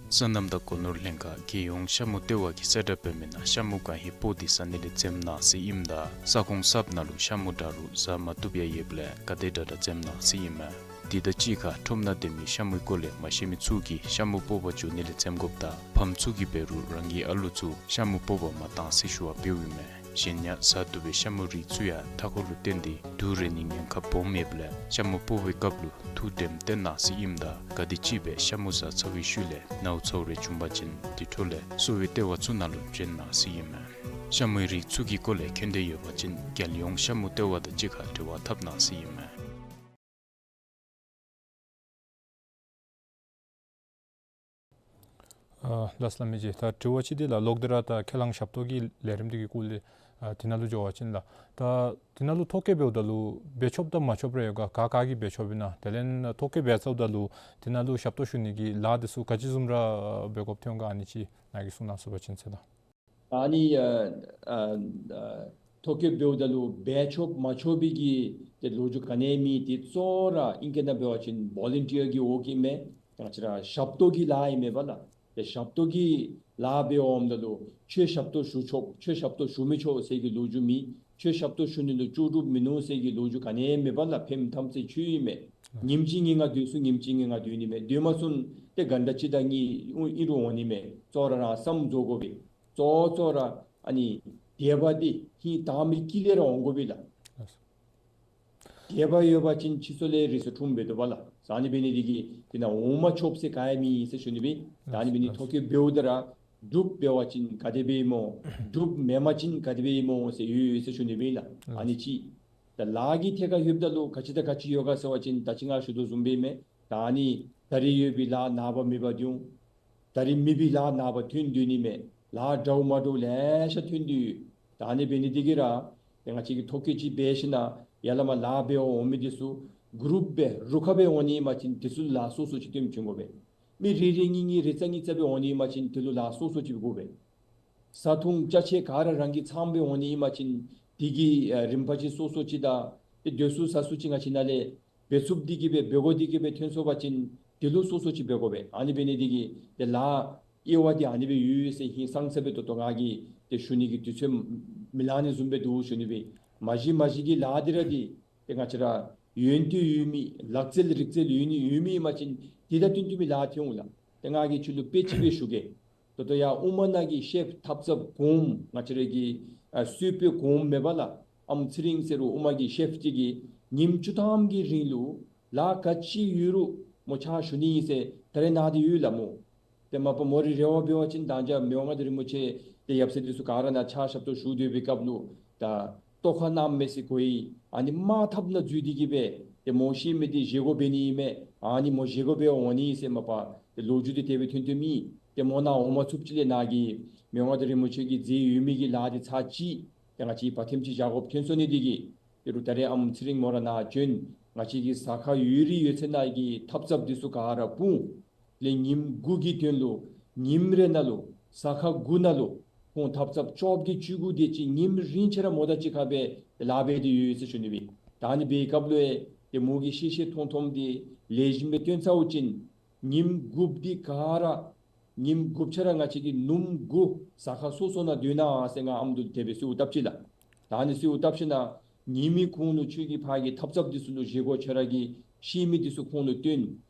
སོ་ནམ་དང་སྒོ་ནོར་ལྷན་ཁག་རྒྱལ་ཡོངས་ཤ་མུ་ལྟེ་བ་གིས་གསལ་བསྒྲགས་འབད་མི་ནང་ཤ་མུ་གང་ཧེ་སྤོ་སྟེ་ཟ་ནི་ལས་འཛེམ་གནང་ཟེར་ཨིནམ་ད་ས་ཁོངས་གསརཔ་ནང་ལུ་ཤ་མུ་འདྲ་རུང་ཟ་མ་བཏུབ་ཡང་ཡོདཔ་ལས་ག་དེ་དྲག་དྲག་འཛེམ་གནང་ཟེར་ཨིན་མས། དེ་དང་གཅིག་ཁར་ཁྲོམ་ནང་སྡོད་མི་ཤ་མུའི་སྐོར་ལས་མ་ཤེས་མི་ཚུ་གིས་ཤ་མུ་སྤོ་བར་འགྱོ་ནི་ལས་འཛེམ་དགོཔ་དང་ཕམ་ཚུ་གིས་འབད་རུང་རང་གི་ཨ་ལུ་ཚུ་ཤ་མུ་སྤོ་བར་མ་གཏང་ཟེར་ཞུ་བ་འབདཝ་ཨིན་མས། གཞན་ཡང་ཟ་བཏུབ་པའི་ཤ་མུའི་རིགས་ཚུ་ཡང་མཐའ་འཁོར་ལུ་བརྟེན་ཏེ་དུག་རེག་ནིའི་ཉེན་ཁ་སྦོམ་ཡོདཔ་ལས་ཤ་མུ་སྤོ་བའི་སྐབས་ལུ་ཐུགས་དྲནམ་བཏོན་གནང་ཟེར་ཨིནམ་ད་ག་དེམ་ཅིག་སྦེ་ཤ་མུ་ཟ་ཚར་བའི་ཤུལ་ལས་ནཝ་ཚཝ་རེ་བྱུང་པ་ཅིན་དེ་འཕྲོ་ལས་གསོ་བའི་ལྟེ་བ་ཚུ་ནང་ལུ་བྱོན་གནང་ཟེར་ཨིན་མས། ཤ་མུའི་རིགས་ཚུ་གི་སྐོར་ལས་མཁྱེན་འདོད་ཡོད་པ་ཅིན་རྒྱལ་ཡོངས་ཤ་མུ་ལྟེ་བ་དང་གཅིག་ཁར་འབྲེལ་བ་འཐབ་གནང་ཟེར་ཨིན་མས། ཨ་ལགས་སོ་ལགས་མི་རྗེ། ད་དྲི་བ་ཅིག་འདི་ལགས་ལོག་སྟེ་ར་ད་ཁས་བླངས་ཞབས་ཏོག་གི་ལས་རིམ་འདི་གི་སྐོར་ལས་ཨ་དེ་ནང་ལུ་འགྱོ་བ་ཅིན་ལགས། ད་དེ་ནང་ལུ་ཐོ་བཀོད་འབདཝ་ད་ལུ་འབད་ཆོགཔ་དང་མ་ཆོགཔ་རེ་ཡོད་ག། ག་ག་གིས་འབད་ཆོགཔ་ཨིན་ན། དེ་ལས་ཐོ་བཀོད་འབད་ཚརཝ་ད་ལུ་དེ་ནང་ལུ་ཞབས་ཏོག་ཞུ་ནི་གི་ལཱ་འདི་ཚུ་ག་ཅི་བཟུམ་ར་འབད་དགོཔ་ཐོན་ག། ཨ་ནི་ཅིག་ནཱ་གིས་གསུང་གནང་ཚུགས་པ་ཅིན་ཟེར་ལགས། ཨ་ནི་ཨ་ཨ་ཐོ་བཀོད་འབདཝ་ད་ལུ་འབད་ཆོགཔ་མ་ཆོག་པའི་གི་ཏེ་ལོ་རྒྱུས་ག་ནི་ཡང་མེད། ཏེ་གཙོ་བོ་ར་ཨིང་སྐད་ནང་འབད་བ་ཅིན་ཝོ་ལན་ཊིཡར་གི་འོག་གི་མས། ང་བཅས་ར་ཞབས་ཏོག་གི་ལཱ་ཨིན་མས་པ་ལགས། ཏེ་ཞབས་ཏོག་གི་ལཱ་འབད་འོངམ་ད་ལུ་ཁྱོད་ཞབས་ཏོག་ཞུ་ཆོག་ཁྱོད་ཞབས་ཏོག་ཞུ་མི་ཆོག་ཟེར་གྱི་ལོ་རྒྱུས་མེད། ཁྱོད་ཞབས་ཏོག་ཞུ་ནི་ལུ་ལྕོགས་གྲུབ་མིན་ནུག་ཟེར་གྱི་ལོ་རྒྱུས་ག་ནི་ཡང་མེད་པ་ལགས། ཕནམ་ཐམས་ཅད་ཁྱོད་ཨིན་མས། ཉིནམ་གཅིག་ངེའི་ནང་སྡོད་ཚུགས། ཉིནམ་གཅིག་ངེའི་ནང་སྡོད་ནི་མས། སྡོད་མ་ཚུགས་ན་ཏེ་གྷན་ཊ་གཅིག་དང་གཉིས་ཨིན་རུང་འོང་ནི་མས། གཙོ་བོ་ར་རང་བསམ་བཟོ་དགོ་པས། གཙོ་བོ་གཙོ་བོ་ར་ཨ་ནི་དད་པ་འདི་ཧིང་དྭངས་མའི་དཀྱིལ་ལས་ར་འོང་དགོ་པས་ལགས། དད་པ་ཡོད་པ་ཅིན་ཁྱི་ཚུ་ལས་རི་སུལ་འཁྲུངས་པས་འདུག་པ་ལགས། ཨ་ནི་འབད་ནི་འདི་གིས་དེ་ནང་འོང་མ་ཆོག་ཟེར་ག་ཡང་མེད་ཟེར་ཞུ་ནི་སྦེ། ཨ་ནི་འབད་ནི་ཐོ་བཀོད་འབདཝ་ད་ར་འགྲུབ་འབད་བ་ཅིན་ག་དེ་སྦེ་ཨིནམ་འོང་། འགྲུབ་མེན་པ་ཅིན་ག་དེ་སྦེ་ཨིནམ་འོང་ཟེར་ཡོད་ཟེར་ཞུ་ནི་སྦེ་ལགས། ཨ་ནི་ཅིག་ད་ལཱ་གི་ཐད་ཁར་ལྷོདཔ་ད་ལུ་ག་ཅི་དང་ག་ཅི་ཡོད་ག་ཟེར་བ་ཅིན་ད་ཅི་ང་ཞུ་དོ་བཟུམ་སྦེ་མས། ད་ཨ་ནི་ད་རིས་ཡོད་པའི་ལཱ་ནངས་པ་མེད་པར་འགྱོ། ད་རིས་མེད་པའི་ལཱ་ནངས་པ་ཐོན་སྡོད་ནི་མས། ལཱ་འདྲཝ་མ་འདྲཝ་ལེ་ཤ་ཐོན་ཏེ་ཡོད། ད་ཨ་ནི་འབད་ནི་འདི་གིས་ར་ཏེ་ང་བཅས་ཀྱིས་ཐོ་བཀོད་ཅིག་འབད་ཞིནམ་ཡར་ལས་མར་ལཱ་འབད་འོང་མི་འདི་ཚུ་གུ་རུབ་སྦེ་རུ་ཁག་སྦེ་འོང་ནི་ཨིན་པ་ཅིན་འདི་ཚུ་ལཱ་སོ་སོ་ཅིག་སྟོན་བྱིན་དགོ་པས། མི་རེ་རེ་གཉིས་གཉིས་རེ་ཙམ་གཉིས་ཙམ་སྦེ་འོང་ནི་ཨིན་པ་ཅིན་འདི་ལུ་ལཱ་སོ་སོ་ཅིག་དགོ་པས། བཟའ་འཐུང་ཅ་ཆས་ག་ར་རང་གི་ཚང་སྦེ་འོང་ནི་ཨིན་པ་ཅིན་འདི་གི་ཨ་རིམ་པ་ཅིག་སོ་སོ་ཅིག་དང་ཏེ་སྡོད་ས་ཟ་ས་ཅིག་ང་བཅས་ནཱ་ལས་འབད་ཚུགསཔ་འདི་གིས་སྦེ་འབད་དགོ་འདི་གིས་སྦེ་ཐོན་སོང་པ་ཅིན་འདི་ལུ་སོ་སོ་ཅིག་འབད་དགོ་པས། ཨ་ནི་འབད་ནི་འདི་གིས་ཏེ་ལཱ་དབྱེ་བ་འདི་ཨ་ནི་སྦེ་ཡོད་ཟེར་ཧིང་སངས་ས་སྦེ་ད་ལྟོ་ང་གིས་ཏེ་ཞུ་ནི་གི་དུས་ཚོད་མི་ལང་ནི་བཟུམ་སྦེ་འདུག་ཞུ་ནི་སྦེ། མ་གཞི་མ་གཞི་གི་ལཱ་འདི་ར་འདི་ཏེ་ང་བཅས་ར་ཡོན་ཏན་ཡོད་མི་ལག་རྩལ་རིག་རྩལ་ཡོད་ནི་ཡོད་མི་ཨིན་པ་ཅིན་འདི་དང་བསྟུན་བསྟུན་མི་ལཱ་ཐོན་འོང་ལགས། ཏེ་ང་གིས་ཁྱོད་ལུ་དཔེ་ཅིག་སྦེ་ཞུ་གེ། ད་ལྟོ་ཡར་དབུ་མ་ནང་གི་ཤེཕ་ཐབ་ཚངཔ་གོངམ་ང་བཅས་ར་གི་ཨ་གསོལ་པའི་གོངམ་མས་པ་ལགས། ཨམ་ཚེ་རིང་ཟེར་རུང་དབུ་མ་གི་ཤེཕ་ཅིག་གིས་ཉིནམ་བཅུ་ཐམ་གྱི་རིང་ལུ་ལཱ་ག་ཅི་ཡོད་རུང་མོ་ཕྱག་ཞུ་ནི་ཨིན་ཟེར་ད་རེས་ནཱ་འདི་ཡོད་ལགས་མོ། ཏེ་མ་པ་མོ་རའི་རེ་བ་འབད་བ་ཅིན་ད་ཅི་མི་དབང་མངའ་བདག་རིན་པོ་ཆེ་ཏེ་ཡབ་སྲས་འདི་ཚུ་ག་ར་ནཱ་ཕྱག་ཞབས་ཏོག་ཞུ་སྡོད་པའི་སྐབས་ལུ་ད་ལྟོ་ཁ་གནམ་མེད་ས་མེད་གོ་ཡི། ཨ་ནི་དམག་འཐབ་ནང་འཛུལ་ཏེ་གིས་སྦེ་ཏེ་མོ་ཤི་མི་འདི་བཞེས་སྒོ་འབད་ནི་ཨིན་མས། ཨ་ནི་མོ་བཞེས་སྒོ་འབད་འོང་ནི་ཨིན་ཟེར་མ་པ་ཏེ་ལོ་རྒྱུས་འདི་དེ་སྦེ་ཐོན་ཐོནམ་ཨིན། ཏེ་མོ་ནཱ་འོང་མ་ཚུགསཔ་ཅིག་ལས་ནཱ་གིས་མི་དབང་མངའ་བདག་རིན་པོ་ཆེ་གིས་མཛད་ཡོད་མི་གི་ལཱ་འདི་ཚར་གཅིག་ཏེ་ང་བཅས་ཀྱིས་བར་ཐེངས་ཅིག་བཞག་དགོཔ་ཐོན་སོང་ནི་འདི་གིས་ཏེ་རུང་ད་རེས་ཨམ་ཚེ་རིང་མོ་ར་ནཱ་བྱོན། ང་བཅས་ཀྱི་ཟ་ཁང་ཡོད་རིགས་ཡོད་ཚད་ནང་གི་ཐབ་ཚངཔ་འདི་ཚུ་ག་ར་སྤུངས། ལས་ཉིནམ་དགུ་གི་དོན་ལུ་ཉིནམ་རེ་ནང་ལུ་ཟ་ཁང་དགུ་ནང་ལུ་ཁོང་ཐབ་ཚངཔ་བཅོ་བརྒྱད་བཅུ་དགུ་དེ་ཅིག་ཉིནམ་རིང་ཆ་ར་མོ་དང་གཅིག་ཁར་སྦེ་ལཱ་འབད་དེ་ཡོད་ཟེར་ཞུ་ནི་སྦེ། ད་ཨ་ནི་འབད་བའི་སྐབས་ལུ་ཡང་ཏེ་མོ་གིས་ཤེས་ཤེས་མཐོང་མཐོངམ་འདི་ལེགས་ཤོམ་སྦེ་སྟོན་ཚརཝ་ཅིག་ཉིནམ་དགུཔ་འདི་ག་ར་ཉིནམ་དགུཔ་ཆ་ར་ང་བཅས་ཀྱིས་ནུབམོ་དགུ་ཟ་ཁང་སོ་སོ་ནང་སྡོད་གནང་ཟེར་ང་ཨམ་འདི་ལུ་དེ་སྦེ་གསོལཝ་བཏབ་ཅི་ལགས། ད་ཨ་ནི་གསོལཝ་བཏབ་ཞིནམ་ཉིནམ་གུང་ལུ་ཁྱོད་ཀྱིས་ཕར་གྱི་ཐབ་ཚངཔ་འདི་ཚུ་ལུ་བཞེས་སྒོ་ཁྱོད་ར་གིས་ཤེས་མི་འདི་ཚུ་ཁོང་ལུ་སྟོན།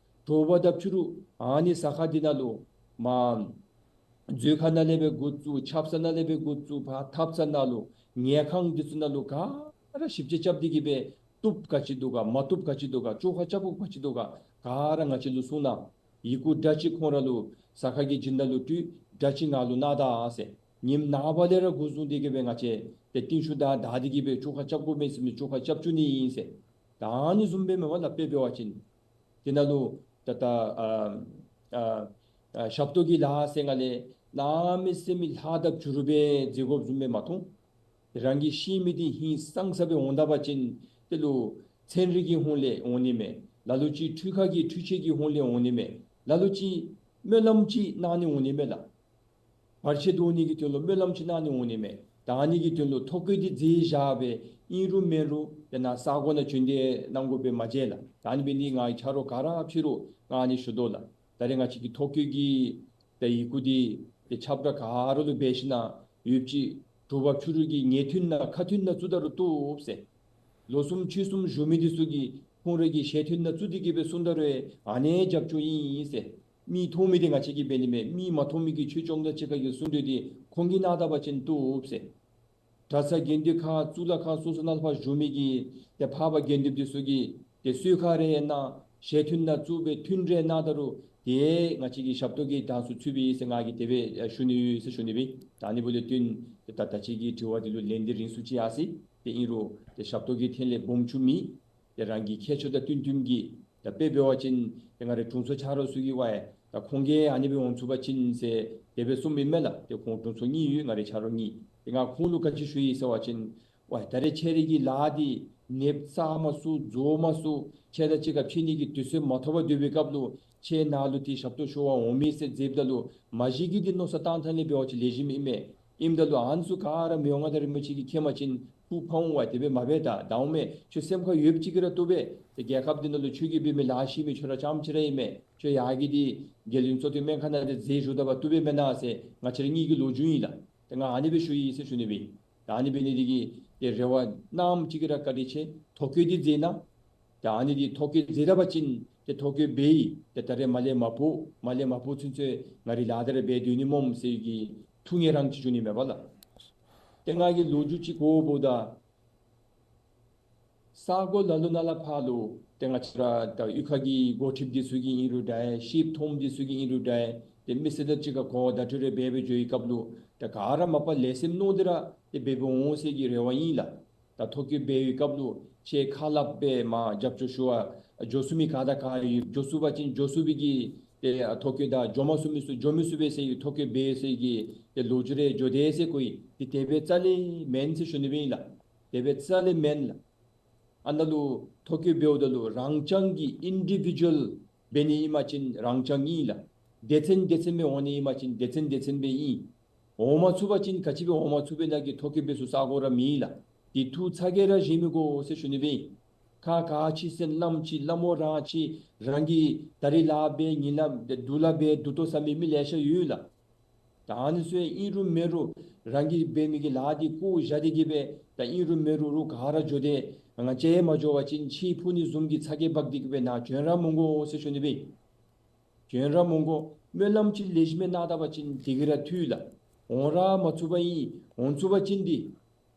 དྲོ་པ་དང་ཕྱི་རུ་ཨ་ནི་ཟ་ཁང་འདི་ནང་ལུ་མ་ མཛོད་ཁང་ནང་ལས་སྦེ་འགོ་བཙུགས་ཆབ་གསང་ནང་ལས་སྦེ་འགོ་བཙུགས་ཕར་ཐབ་ཚང་ནང་ལུ་ཉལ་ཁང་འདི་ཚུ་ནང་ལུ་ག་ར་ཞིབ་དཔྱད་རྐྱབ་སྟེ་གི་སྦེ་བཏུབ་ག་ཅི་འདུག་ག་མ་བཏུབ་ག་ཅི་འདུག་ག་བཅོ་ཁ་རྐྱབ་དགོཔ་ག་ཅི་འདུག་ག་ག་ར་ང་བཅས་ལུ་གསུངས་གནང་། ཡི་གུ་འདྲ་ཅིག་ཁོང་ར་ལུ་ཟ་ཁང་གི་སྦྱིན་བདག་ལུ་སྤྲོད། འདྲ་ཅིག་ང་ལུ་གནང་ད་ཟེར། ཉིནམ་ནངས་པ་ལས་ར་འགོ་བཟུང་སྟེ་གི་སྦེ་ང་བཅས་ཏེ་རྟིང་ཤུལ་བདའ་བདའ་སྟེ་གི་སྦེ་བཅོ་ཁ་རྐྱབ་དགོ་མི་ཟེར་མི་བཅོ་ཁ་རྐྱབ་བཅུག་ནི་ཨིན་ཟེར། ད་ཨ་ནི་བཟུམ་སྦེ་མས་པ་ལགས། དཔེ་འབད་བ་ཅིན་དེ་ནང་ལུ་ད་ད་ཨ་ཨ་ཨ་ཞབས་ཏོག་གི་ལཱ་ཟེར་སྒང་ལས་གནམ་མེད་ས་མེད་ལྷག་དང་ཕྱི་རུ་སྦེ་མཛད་དགོཔ་བཟུམ་སྦེ་མ་མཐོང་། རང་གིས་ཤེས་མི་འདི་ཧིང་སངས་ས་སྦེ་འོང་ད་པ་ཅིན་དེ་ལུ་ཚན་རིག་གི་ཧོང་ལས་འོང་ནི་མས། ལ་ལུ་ཅིག་འཕྲུལ་ཁང་གི་འཕྲུལ་ཆས་ཀྱི་ཧོང་ལས་འོང་ནི་མས། ལ་ལུ་ཅིག་སྨོན་ལམ་ཅིག་གནང་ནི་འོང་ནི་མས་ལགས། བར་ཆད་བཟློག་ནི་གི་དོན་ལུ་སྨོན་ལམ་ཅིག་གནང་ནི་འོང་ནི་མས། ད་ཨ་ནི་གི་དོན་ལུ་ཐོ་བཀོད་འདི་མཛད་བཞག་སྦེ་ཨིན་རུང་མེན་རུང་དེ་ནང་ས་གོ་ནང་བྱོན་ཏེ་གནང་དགོ་པས་མ་བརྗེད་ལགས། ད་ཨ་ནི་འབད་ནི་ང་གིས་ཆ་རོགས་ག་ར་ཕྱི་རུ་ང་ཨ་ནི་ཞུ་དོ་ལགས། ད་རེས་ང་བཅས་ཀྱི་ཐོ་བཀོད་ཀྱི་ད་ཡི་གུ་འདི་ཏེ་ཁྱབ་བསྒྲགས་ག་ར་ལུ་འབད་ཞིན་ན་ཡོདཔ་ཅིག་དྲོ་པ་ཕྱི་རུ་གི་ཉལ་ཐུན་ནང་ཁ་ཐུན་ནང་བཙུགས་ད་རུང་བཏུབ་ཟེར། ལོ་གསུམ་ཕྱོགས་གསུམ་བཞུགས་མི་འདི་ཚུ་གིས་ཁོང་ར་གི་ཞལ་ཐུན་ནང་བཙུགས་ཏེ་གི་སྦེ་གསུངས་ད་རུང་ཨ་ནི་རྒྱབ་སྐྱོར་ཨིན་ཟེར། མིག་མཐོང་མི་འདི་ང་བཅས་ཀྱིས་འབད་ནི་མས། མིག་མ་མཐོང་མི་གི་ཆོས་སྐྱོང་དང་གཅིག་ཁར་གྱི་གསུང་གྲོས་འདི་ཁོང་གིས་གནང་ད་པ་ཅིན་བཏུབ་ཟེར། གྲྭ་ཚང་དགེ་འདུན་ཁག་གཙུག་ལག་ཁང་སོ་སོ་ནང་ལུ་ཕར་བཞུགས་མི་གི་ཏེ་འཕགས་པ་དགེ་འདུན་འདི་ཚུ་གིས་ཏེ་གསོལ་ཁ་རེ་གནང་ཞལ་ཐུན་ནང་བཙུགས་སྦེ་ཐུན་རེ་གནང་ད་རུང་ཏེ་ང་བཅས་ཀྱི་ཞབས་ཏོག་གི་གདངས་སུ་ཚུད་པས་ཟེར་ང་གིས་དེ་སྦེ་ཞུ་ནི་ཡོད་ཟེར་ཞུ་ནི་སྦེ། ད་ཨ་ནི་འབདཝ་ལས་བརྟེན་ཏེ་ད་ད་ཅི་གི་དྲི་བ་འདི་ལུ་ལན་འདི་རིང་སུ་ཅིག་ཡར་སོ་ཡི། ཏེ་ཨིན་རུང་ཏེ་ཞབས་ཏོག་གི་ཐད་ལས་སྦོམ་ཆུང་མེད། ཏེ་རང་གི་ཁྱད་ཆོས་དང་བསྟུན་བསྟུན་གྱིས་ད་དཔེ་འབད་བ་ཅིན་ཏེ་ང་རའི་དྲུང་འཚོ་ཆ་རོགས་ཚུ་གིས་ཝའི་ད་ཁོང་གིས་ཨ་ནི་སྦེ་འོང་ཚུགས་པ་ཅིན་ཟེར་དེ་སྦེ་གསུངམ་ཨིན་མས་ལགས། ཏེ་ཁོང་དྲུང་འཚོ་གཉིས་ཡོད། ང་རའི་ཆ་རོགས་གཉིས། ཏེ་ང་ཁོང་ལུ་ག་ཅི་ཞུ་ཡི་ཟེར་བ་ཅིན་ཝའི་ད་རེས་ཁྱེད་རའི་གི་ལཱ་འདི་ནདཔ་བསགས་མ་ཚུགས་རྫོགས་མ་ཚུགས་ཁྱེད་དང་གཅིག་ཁར་ཕྱད་ནི་གི་དུས་ཚོད་མ་ཐོབ་པར་སྡོད་པའི་སྐབས་ལུ་ཁྱེད་ནཱ་ལུ་ཏེ་ཞབས་ཏོག་ཞུ་བར་འོང་མི་ཟེར་མཛདཔ་ད་ལུ་མ་གཞི་གི་འདི་མནོ་བསམ་བཏང་ཐངས་ལས་འབད་བ་ཅིན་ལེགས་ཤོམ་ཨིན་མས། ཨིནམ་ད་ལུ་ཨ་ནི་ཚུ་ག་ར་མི་དབང་མངའ་བདག་རིན་པོ་ཆེ་གིས་མཁྱེན་པ་ཅིན་ཕུགས་ཕམ་འོང་བས། དེ་སྦེ་མ་འབད། ད་ད་འོང་མས། ཁྱོད་སེམས་ཁར་ཡོདཔ་ཅིག་གིས་ར་བཏུབ་པས། ཏེ་རྒྱལ་ཁབ་འདི་ནང་ལུ་ཁྱོད་ཀྱིས་འབད་མི་ལཱ་ཤེས་མི་ཁྱོད་ར་རྐྱངམ་ཅིག་ར་ཨིན་མས། ཁྱོད་ཡར་གྱི་འདི་རྒྱལ་ཡོངས་གཙོ་བསྟེན་སྨན་ཁང་ནང་འདི་མཛད་བཞུགས་ད་བ་བཏུབ་པས་མེན་ན་ཟེར་ང་བཅས་ར་གཉིས་ཀྱི་ལོ་རྒྱུས་ཨིན་ལགས། ཏེ་ང་ཨ་ནི་སྦེ་ཞུ་ཡི་ཟེར་ཞུ་ནི་སྦེ། ད་ཨ་ནི་འབད་ནི་འདི་གིས་ཏེ་རེ་བ་གནངམ་ཅིག་གིས་ར་བཀའ་དྲིན་ཆེ། ཐོ་བཀོད་འདི་མཛད་གནང་། ད་ཨ་ནི་འདི་ཐོ་བཀོད་མཛད་ད་པ་ཅིན་ཏེ་ཐོ་བཀོད་འབད་ཡི། ཏེ་ད་རེས་མར་ལས་མར་བོ་མར་ལས་མར་བོ་ཚུན་ཚོད་ང་རའི་ལཱ་ད་ར་འབད་སྡོད་ནི་སྨོ་ཟེར་གྱི་ཐུགས་ངལ་རངས་ཅིག་ཞུ་ནི་མས་པ་ལགས། ཏེ་ང་གིས་ལོ་རྒྱུས་ཅིག་གོཝ་ད་ས་གོ་ལ་ལུ་ནང་ལས་ཕར་ལུ་ཏེ་ང་བཅས་ར་ད་གཡུས་ཁ་གི་འགོ་ཁྲིདཔ་འདི་ཚུ་གིས་ཨིན་རུང་འདྲ་ཤེསཔ་མཐོངམ་འདི་ཚུ་གིས་ཨིན་རུང་འདྲ་ཏེ་མི་སེར་དང་གཅིག་ཁར་གོ་བརྡ་སྤྲོད་རེ་འབད་འབད་འགྱོ་བའི་སྐབས་ལུ་ཏེ་ག་ར་མ་པ་ལེགས་སེམས་མནོ་སྟེ་ར་ཏེ་འབད་འབད་འོང་ཟེར་གྱི་རེ་བ་ཨིན་ལགས། ད་ཐོ་བཀོད་འབད་བའི་སྐབས་ལུ་ཁྱེད་ཁ་སླབ་སྦེ་མར་རྒྱབ་སྐྱོར་ཞུ་བར་འགྱོ་ཚུགས་མི་ག་དང་ག་ཡོད། འགྱོ་ཚུགས་པ་ཅིན་འགྱོ་ཚུགས་པའི་གི་ཏེ་ཐོ་བཀོད་དང་འགྱོ་མ་ཚུགས་མི་ཚུ་འགྱོ་མི་ཚུགས་པས་ཟེར་གྱི་ཐོ་བཀོད་འབད་ཟེར་གྱི་ཏེ་ལོ་རྒྱུས་རེ་འགྱོ་དེས་ཟེར་གོ་ཡི། ཏེ་དེ་སྦེ་རྩ་ལས་མེན་ཟེར་ཞུ་ནི་སྦེ་ཨིན་ལགས། དེ་སྦེ་རྩ་ལས་མེན་ལགས། ཨ་ནཱ་ལུ་ཐོ་བཀོད་འབདཝ་ད་ལུ་རང་རྐྱང་གི་ཨིན་ཌི་བི་ཇུ་ཨལ་འབད་ནི་ཨིན་པ་ཅིན་རང་རྐྱང་ཨིན་ལགས། སྡེ་ཚན་སྡེ་ཚན་སྦེ་འོང་ནི་ཨིན་པ་ཅིན་སྡེ་ཚན་སྡེ་ཚན་སྦེ་ཨིན། འོང་མ་ཚུགས་པ་ཅིན་ག་ཅི་སྦེ་འོང་མ་ཚུགས་པས་ན་གི་ཐོ་བཀོད་འབད་ས་ས་གོ་ར་མེད་ལགས། དེ་ཐུགས་ཚ་གྱང་ར་བཞེས་མི་དགོ་ཟེར་ཞུ་ནི་སྦེ་ཨིན། ཁ་ཁ་ཅིག་སེམས་ལམ་ཅིག་ལ་མོ་རང་ཅིག་རང་གིས་ད་རིས་ལཱ་འབད་ཉིན་ལ་དུས་ལ་འབད་དུས་ཐོག་ས་མི་མི་ལེ་ཤ་ཡོད་ལགས། ད་ཨ་ནི་ཚུ་ཨིན་རུང་མེན་རུང་རང་གིས་འབད་མི་གི་ལཱ་འདི་བཀོ་བཞག་སྟེ་གི་སྦེ་ད་ཨིན་རུང་མེན་རུང་རུང་ག་ར་འགྱོ་དེས། ང་བཅས་མ་འགྱོ་བ་ཅིན་ཕྱི་ཕུ་ནི་བཟུམ་གྱི་ཚ་གྱང་འབག་སྟེ་གི་སྦེ་ནཱ་བྱོན་ར་མི་དགོ་ཟེར་ཞུ་ནི་སྦེ། བྱོན་ར་མི་དགོ། སྨོན་ལམ་ཅིག་ལེགས་ཤོམ་སྦེ་གནང་ད་པ་ཅིན་དེ་གིས་ར་འཐུས་ལགས། འོང་ར་མ་ཚུགས་པ་ཨིན། འོང་ཚུགས་པ་ཅིན་འདི་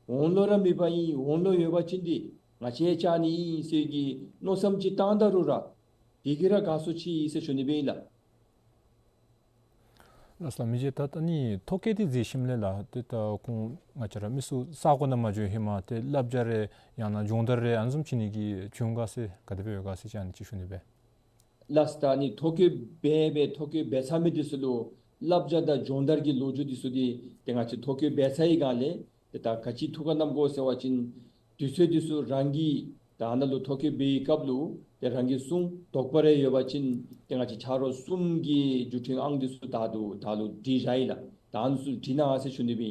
འོང་ལོང་ར་མེད་པ་ཨིན། འོང་ལོང་ཡོད་པ་ཅིན་འདི་ང་བཅས་བཅར་ནི་ཨིན་ཟེར་གྱི་མནོ་བསམ་ཅིག་བཏང་ད་རུང་ར་དེ་གིས་ར་དགའ་ཚོར་ཆེ་ཡི་ཟེར་ཞུ་ནི་སྦེ་ཨིན་ལགས། ལགས་སོ་ལགས། མི་རྗེ་ད་ད་ནི་ཐོ་བཀོད་འདི་མཛད་ཞིནམ་ལས་ལགས་ཏེ་ད་ཁོང་ང་བཅས་ར་མི་ཚུ་ས་གོ་ནང་མ་འགྱོ་ཧེ་མ་ཏེ་བསླབ་བྱ་རེ་ཡང་ན་སྦྱོང་བརྡར་རེ་ཨ་ནི་བཟུམ་ཅིག་ནི་གི་བྱུང་ག་ཟེར་ག་དེ་སྦེ་ཡོད་ག་ཟེར་ཅིག་ཨ་ནི་ཅིག་ཞུ་ནི་སྦེ། ལགས་སོ། ད་ནི་ཐོ་བཀོད་འབད་འབད་ཐོ་བཀོད་འབད་ཚར་མི་འདི་ཚུ་ལུ་བསླབ་བྱ་དང་སྦྱོང་བརྡར་གྱི་ལོ་རྒྱུས་འདི་ཚུ་འདི་ཏེ་ང་བཅས་ཐོ་བཀོད་འབད་ཚར་བའི་སྒང་ལས་ཏེ་ད་ག་ཅི་ཐུགས་ཁར་བསྣམ་དགོ་ཟེར་བ་ཅིན་དུས་ཚོད་འདི་ཚུ་རང་གིས་ད་ནཱ་ལུ་ཐོ་བཀོད་འབད་བའི་སྐབས་ལུ་ཏེ་རང་གི་གསུང་དོགས་པ་རེ་ཡོད་པ་ཅིན་ཏེ་ང་བཅས་ཆ་རོགས་གསུམ་གྱི་བརྒྱུད་འཕྲིན་ཨང་འདི་ཚུ་ད་ལྟོ་ད་ལྟོ་བྲིས་བཞག་ཡི་ལགས། ད་ཨ་ནི་ཚུ་བྲིས་གནང་ཟེར་ཞུ་ནི་སྦེ།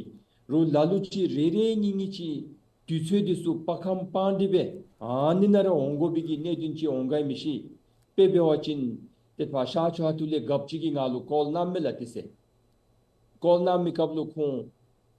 རུང་ལ་ལུ་ཅིག་རེ་རེ་གཉིས་གཉིས་ཅིག་དུས་ཚོད་འདི་ཚུ་སྤར་ཁམས་སྤར་ཏེ་སྦེ་ཨ་ནི་ནང་ར་འོང་དགོ་པའི་གི་གནད་དོན་ཅིག་འོང་ག་མི་ཤེས། དཔེ་འབད་བ་ཅིན་ཏེ་ཕར་ཤར་ཕྱོགས་ཁ་ཐུག་ལས་རྒཔོ་ཅིག་གིས་ང་ལུ་ཀོལ་གནངམ་མས་ལགས་ཏེ་ཟེར། ཀོལ་གནང་མི་སྐབས་ལུ་ཁོང་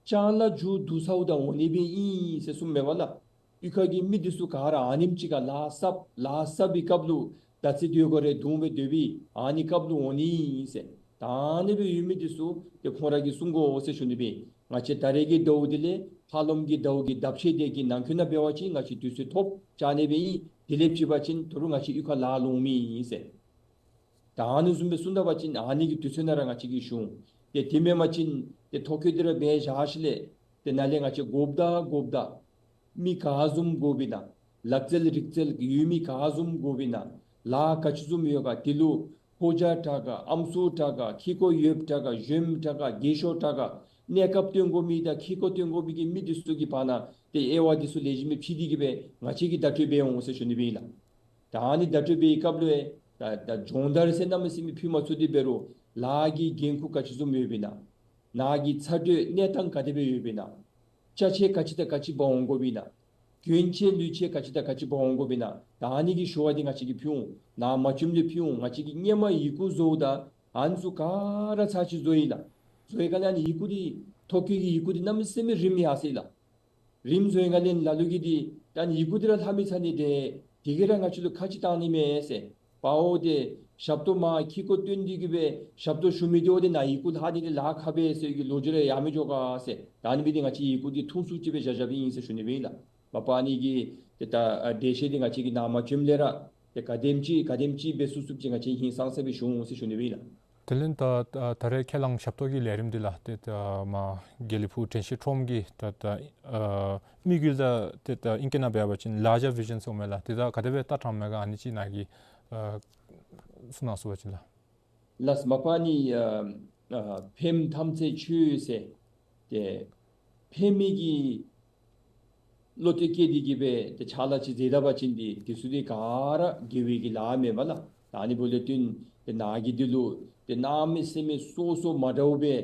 ལྕང་ལ་མཇུག་བསྡུ་ཚརཝ་ད་འོང་ནི་སྦེ་ཨིན་ཟེར་གསུངམ་མས་པ་ལགས། གཡུས་ཁ་གི་མི་འདི་ཚུ་ག་ར་ཨ་ནེམ་ཅིག་ཁར་ལཱ་གསརཔ་ལཱ་གསར་པའི་སྐབས་ལུ་ད་ཚེ་དུས་འགོ་རེ་བརྡུང་སྦེ་སྡོད་པའི་ཨ་ནི་སྐབས་ལུ་འོང་ནི་ཨིན་ཟེར། ད་ཨ་ནི་སྦེ་ཡོད་མི་འདི་ཚུ་ཏེ་ཁོང་ར་གིས་གསུང་དགོ་ཟེར་ཞུ་ནི་སྦེ། ང་བཅས་ད་རེས་ཀྱི་ཟླཝ་འདི་ལས་ཧ་ལམ་གྱི་ཟླཝ་གི་ཟླཝ་ཕྱེད་དེ་གི་ནང་འཁོད་ནང་འབད་བ་ཅིན་ང་བཅས་དུས་ཚོད་ཐོབ་ཅ་ནི་སྦེ་ཨིན། དེ་ལས་ཕྱི་པ་ཅིན་ད་རུང་ང་བཅས་གཡུས་ཁར་ལཱ་ལོང་མི་ཨིན་ཟེར། ད་ཨ་ནི་བཟུམ་སྦེ་གསུངས་ད་པ་ཅིན་ཨ་ནི་གི་དུས་ཚོད་ནང་ར་ང་བཅས་ཀྱིས་ཞུ་འོང་། ཏེ་དེ་མེན་པ་ཅིན་ཏེ་ཐོ་བཀོད་འདི་ར་འབད་བཞག་ཞིནམ་ལས་ཏེ་ནཱ་ལས་ང་བཅས་དགོཔ་ད་དགོཔ་ད་མི་ག་བཟུམ་དགོཔ་ཨིན་ན། ལག་རྩལ་རིག་རྩལ་ཡོད་མི་ག་བཟུམ་དགོཔ་ཨིན་ན། ལཱ་ག་ཅི་བཟུམ་ཡོད་ག། དེ་ལུ་ཕོ་རྒྱས་དྲག་ག། ཨམ་སྲུ་དྲག་ག། ཁེ་ཀོ་ཡོདཔ་དྲག་ག། གཞོནམ་དྲག་ག། རྒས་ཤོས་དྲག་ག། གནས་སྐབས་སྟོན་དགོ་མི་དང་ཁེ་ཀོ་སྟོན་དགོ་མི་གི་མི་འདི་ཚུ་གི་བར་ན་ཏེ་དབྱེ་བ་འདི་ཚུ་ལེགས་ཤོམ་སྦེ་ཕྱེ་སྟེ་གི་སྦེ་ང་བཅས་ཀྱིས་བརྡ་སྤྲོད་འབད་འོང་ཟེར་ཞུ་ནི་སྦེ་ཨིན་ལགས། ད་ཨ་ནི་བརྡ་སྤྲོད་འབད་བའི་སྐབས་ལུ་ཡང་ད་ད་སྦྱོང་བརྡར་ཟེར་གནམ་མེད་ས་མེད་ཕུལ་མ་ཚུགས་ཏེ་འབད་རུང་ལཱ་གི་འགན་ཁུར་ག་ཅི་བཟུམ་ཡོདཔ་ཨིན་ན། ནཱ་གི་ཚ་དྲོད་གནས་སྟངས་ག་དེ་སྦེ་ཡོདཔ་ཨིན་ན། ཅ་ཆས་ག་ཅི་དང་ག་ཅི་འབག་འོང་དགོཔ་ཨིན་ན། གྱོན་ཆས་ལུས་ཆས་ག་ཅི་དང་ག་ཅི་འབག་འོང་དགོཔ་ཨིན་ན། ད་ཨ་ནི་གི་ཞུ་བ་འདི་ང་བཅས་ཀྱིས་ཕུལ་འོང་། ནཱ་མ་བྱོནམ་ལས་ཕུལ་འོང་། ང་བཅས་ཀྱིས་སྔོན་མ་ཡི་གུ་བཟོཝ་ད་ཨ་ནི་ཚུ་ག་ར་ཚར་གཅིག་བཟོ་ཡི་ལགས། བཟོ་བའི་སྒང་ལས་ཨ་ནི་ཡི་གུ་འདི་ཐོ་བཀོད་ཀྱི་ཡི་གུ་འདི་གནམ་མེད་ས་མེད་རིངམོ་ཡར་སོ་ཡི་ལགས། རིངམོ་བཟོ་བའི་སྒང་ལས་ལ་ལུ་གིས་འདི་ད་ཨ་ནི་ཡི་གུ་འདི་ར་ལྷག་མི་ཚར་ནི་འདི་དེ་གིས་ར་ང་བཅས་ལུ་ཁ་ལྕི་བཏང་ནི་མས་ཟེར། པའོ་ཏེ་ཞབས་ཏོག་མར་ཁེ་ཀོ་སྟོན་ཏེ་གི་སྦེ་ཞབས་ཏོག་ཞུ་མི་འདི་འོ་དེ་ནཱ་ཡི་གུ་ལྷག་ནི་འདི་ལཱ་ཁག་པས་ཟེར་གྱི་ལོ་རྒྱུས་ར་ཡང་མི་འགྱོ་ག་ཟེར། ད་ཨ་ནི་སྦེ་འདི་ང་བཅས་ཡི་གུ་འདི་ཐུང་སུ་ཅིག་སྦེ་བཞག་བཞགཔ་ཨིན་ཟེར་ཞུ་ནི་སྦེ་ཨིན་ལགས། མ་པ་ཨ་ནི་གི་ཏེ་ད་ཨ་འགྲེལ་བཤད་འདི་ང་བཅས་ཀྱིས་ནཱ་མ་བྱོནམ་ལས་ར་ཏེ་ག་དེམ་ཅིག་ག་དེམ་ཅིག་འབད་ཚུགས་ཚུགསཔ་ཅིག་ང་བཅས་ཧིང་སངས་ས་སྦེ་ཞུ་འོང་ཟེར་ཞུ་ནི་སྦེ་ཨིན་ལགས། དེ་ལས་ད་ད་ད་རེས་ཁས་བླངས་ཞབས་ཏོག་གི་ལས་རིམ་འདི་ལགས་ཏེ་ད་མར་དགེ་ལེགས་ཕུག་དྲན་ཤེས་ཁྲོམ་གྱི་ད་ད་ཨ་དམིགས་ཡུལ་དང་ཏེ་ད་ཨིང་སྐད་ནང་འབད་བ་ཅིན་larger vision ཟེར་མས་ལགས། ཏེ་ད་ག་དེ་སྦེ་ལྟ་དྲངམ་མས་ག་ཨ་ནི་ཅིག་ནཱ་གིས་ཨ་གསུང་གནང་ཚུགས་པ་ཅིན་ལགས། ལགས་མ་པ་ཨ་ནི་ཨ་ཨ་ཕནམ་ཐམས་ཅད་ཆོས་ཟེར་ཏེ་ཕན་མི་གི་བློ་གཏད་བསྐྱེད་དེ་གི་སྦེ་ཏེ་ཕྱག་ལཱ་ཅིག་མཛད་ད་པ་ཅིན་འདི་འདི་ཚུ་འདི་ག་ར་དགེ་བའི་གི་ལཱ་མས་པ་ལགས། ད་ཨ་ནི་འབདཝ་ལས་བརྟེན་ཏེ་ནཱ་གིས་འདི་ལུ་ཏེ་གནམ་མེད་ས་མེད་སོ་སོ་མ་འདྲཝ་སྦེ་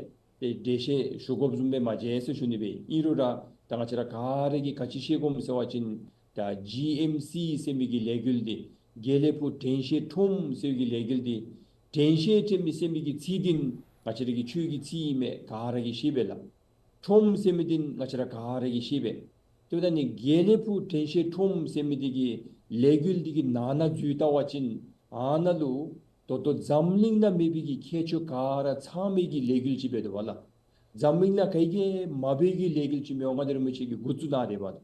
ཏེ་འགྲེལ་བཤད་ཞུ་དགོཔ་བཟུམ་སྦེ་མ་མཇལ་ཟེར་ཞུ་ནི་སྦེ། ཨིན་རུང་ར་ད་ང་བཅས་ར་ག་ར་གིས་ག་ཅི་ཤེས་དགོཔ་སྨོ་ཟེར་བ་ཅིན་ད་ཇི་ཨེམ་སི་ཟེར་མི་གི་ལས་འགུལ་འདི་དགེ་ལེགས་ཕུག་དྲན་ཤེས་ཁྲོམ་ཟེར་བའི་གི་ལས་འགུལ་འདི་དྲན་ཤེས་ཟེར་མི་ཟེར་མི་གི་ཚིག་འདི་ང་བཅས་ར་གི་ཆོས་ཀྱི་ཚིག་ཨིན་མས། ག་ར་གིས་ཤེས་པས་ལགས། ཁྲོམ་ཟེར་མི་འདི་ང་བཅས་ར་ག་ར་གིས་ཤེས་པས། དེ་འབདཝ་ད་ནི་དགེ་ལེགས་ཕུག་དྲན་ཤེས་ཁྲོམ་ཟེར་མི་འདི་གི་ལས་འགུལ་འདི་གི་ནང་ན་འཛུལ་བལྟ་བ་ཅིན་ཨ་ནཱ་ལུ་ད་ལྟོ་འཛམ་གླིང་ནང་མེད་པའི་གི་ཁྱད་ཆོས་ག་ར་ཚང་མི་གི་ལས་འགུལ་ཅིག་འབད་དོ་བ་ལགས། འཛམ་གླིང་ནང་ག་གིས་ཡང་མ་འབད་བའི་གི་ལས་འགུལ་ཅིག་མི་དབང་མངའ་བདག་རིན་པོ་ཆེ་གིས་འགོ་བཙུགས་གནང་སྟེ་འབདཝ་ད།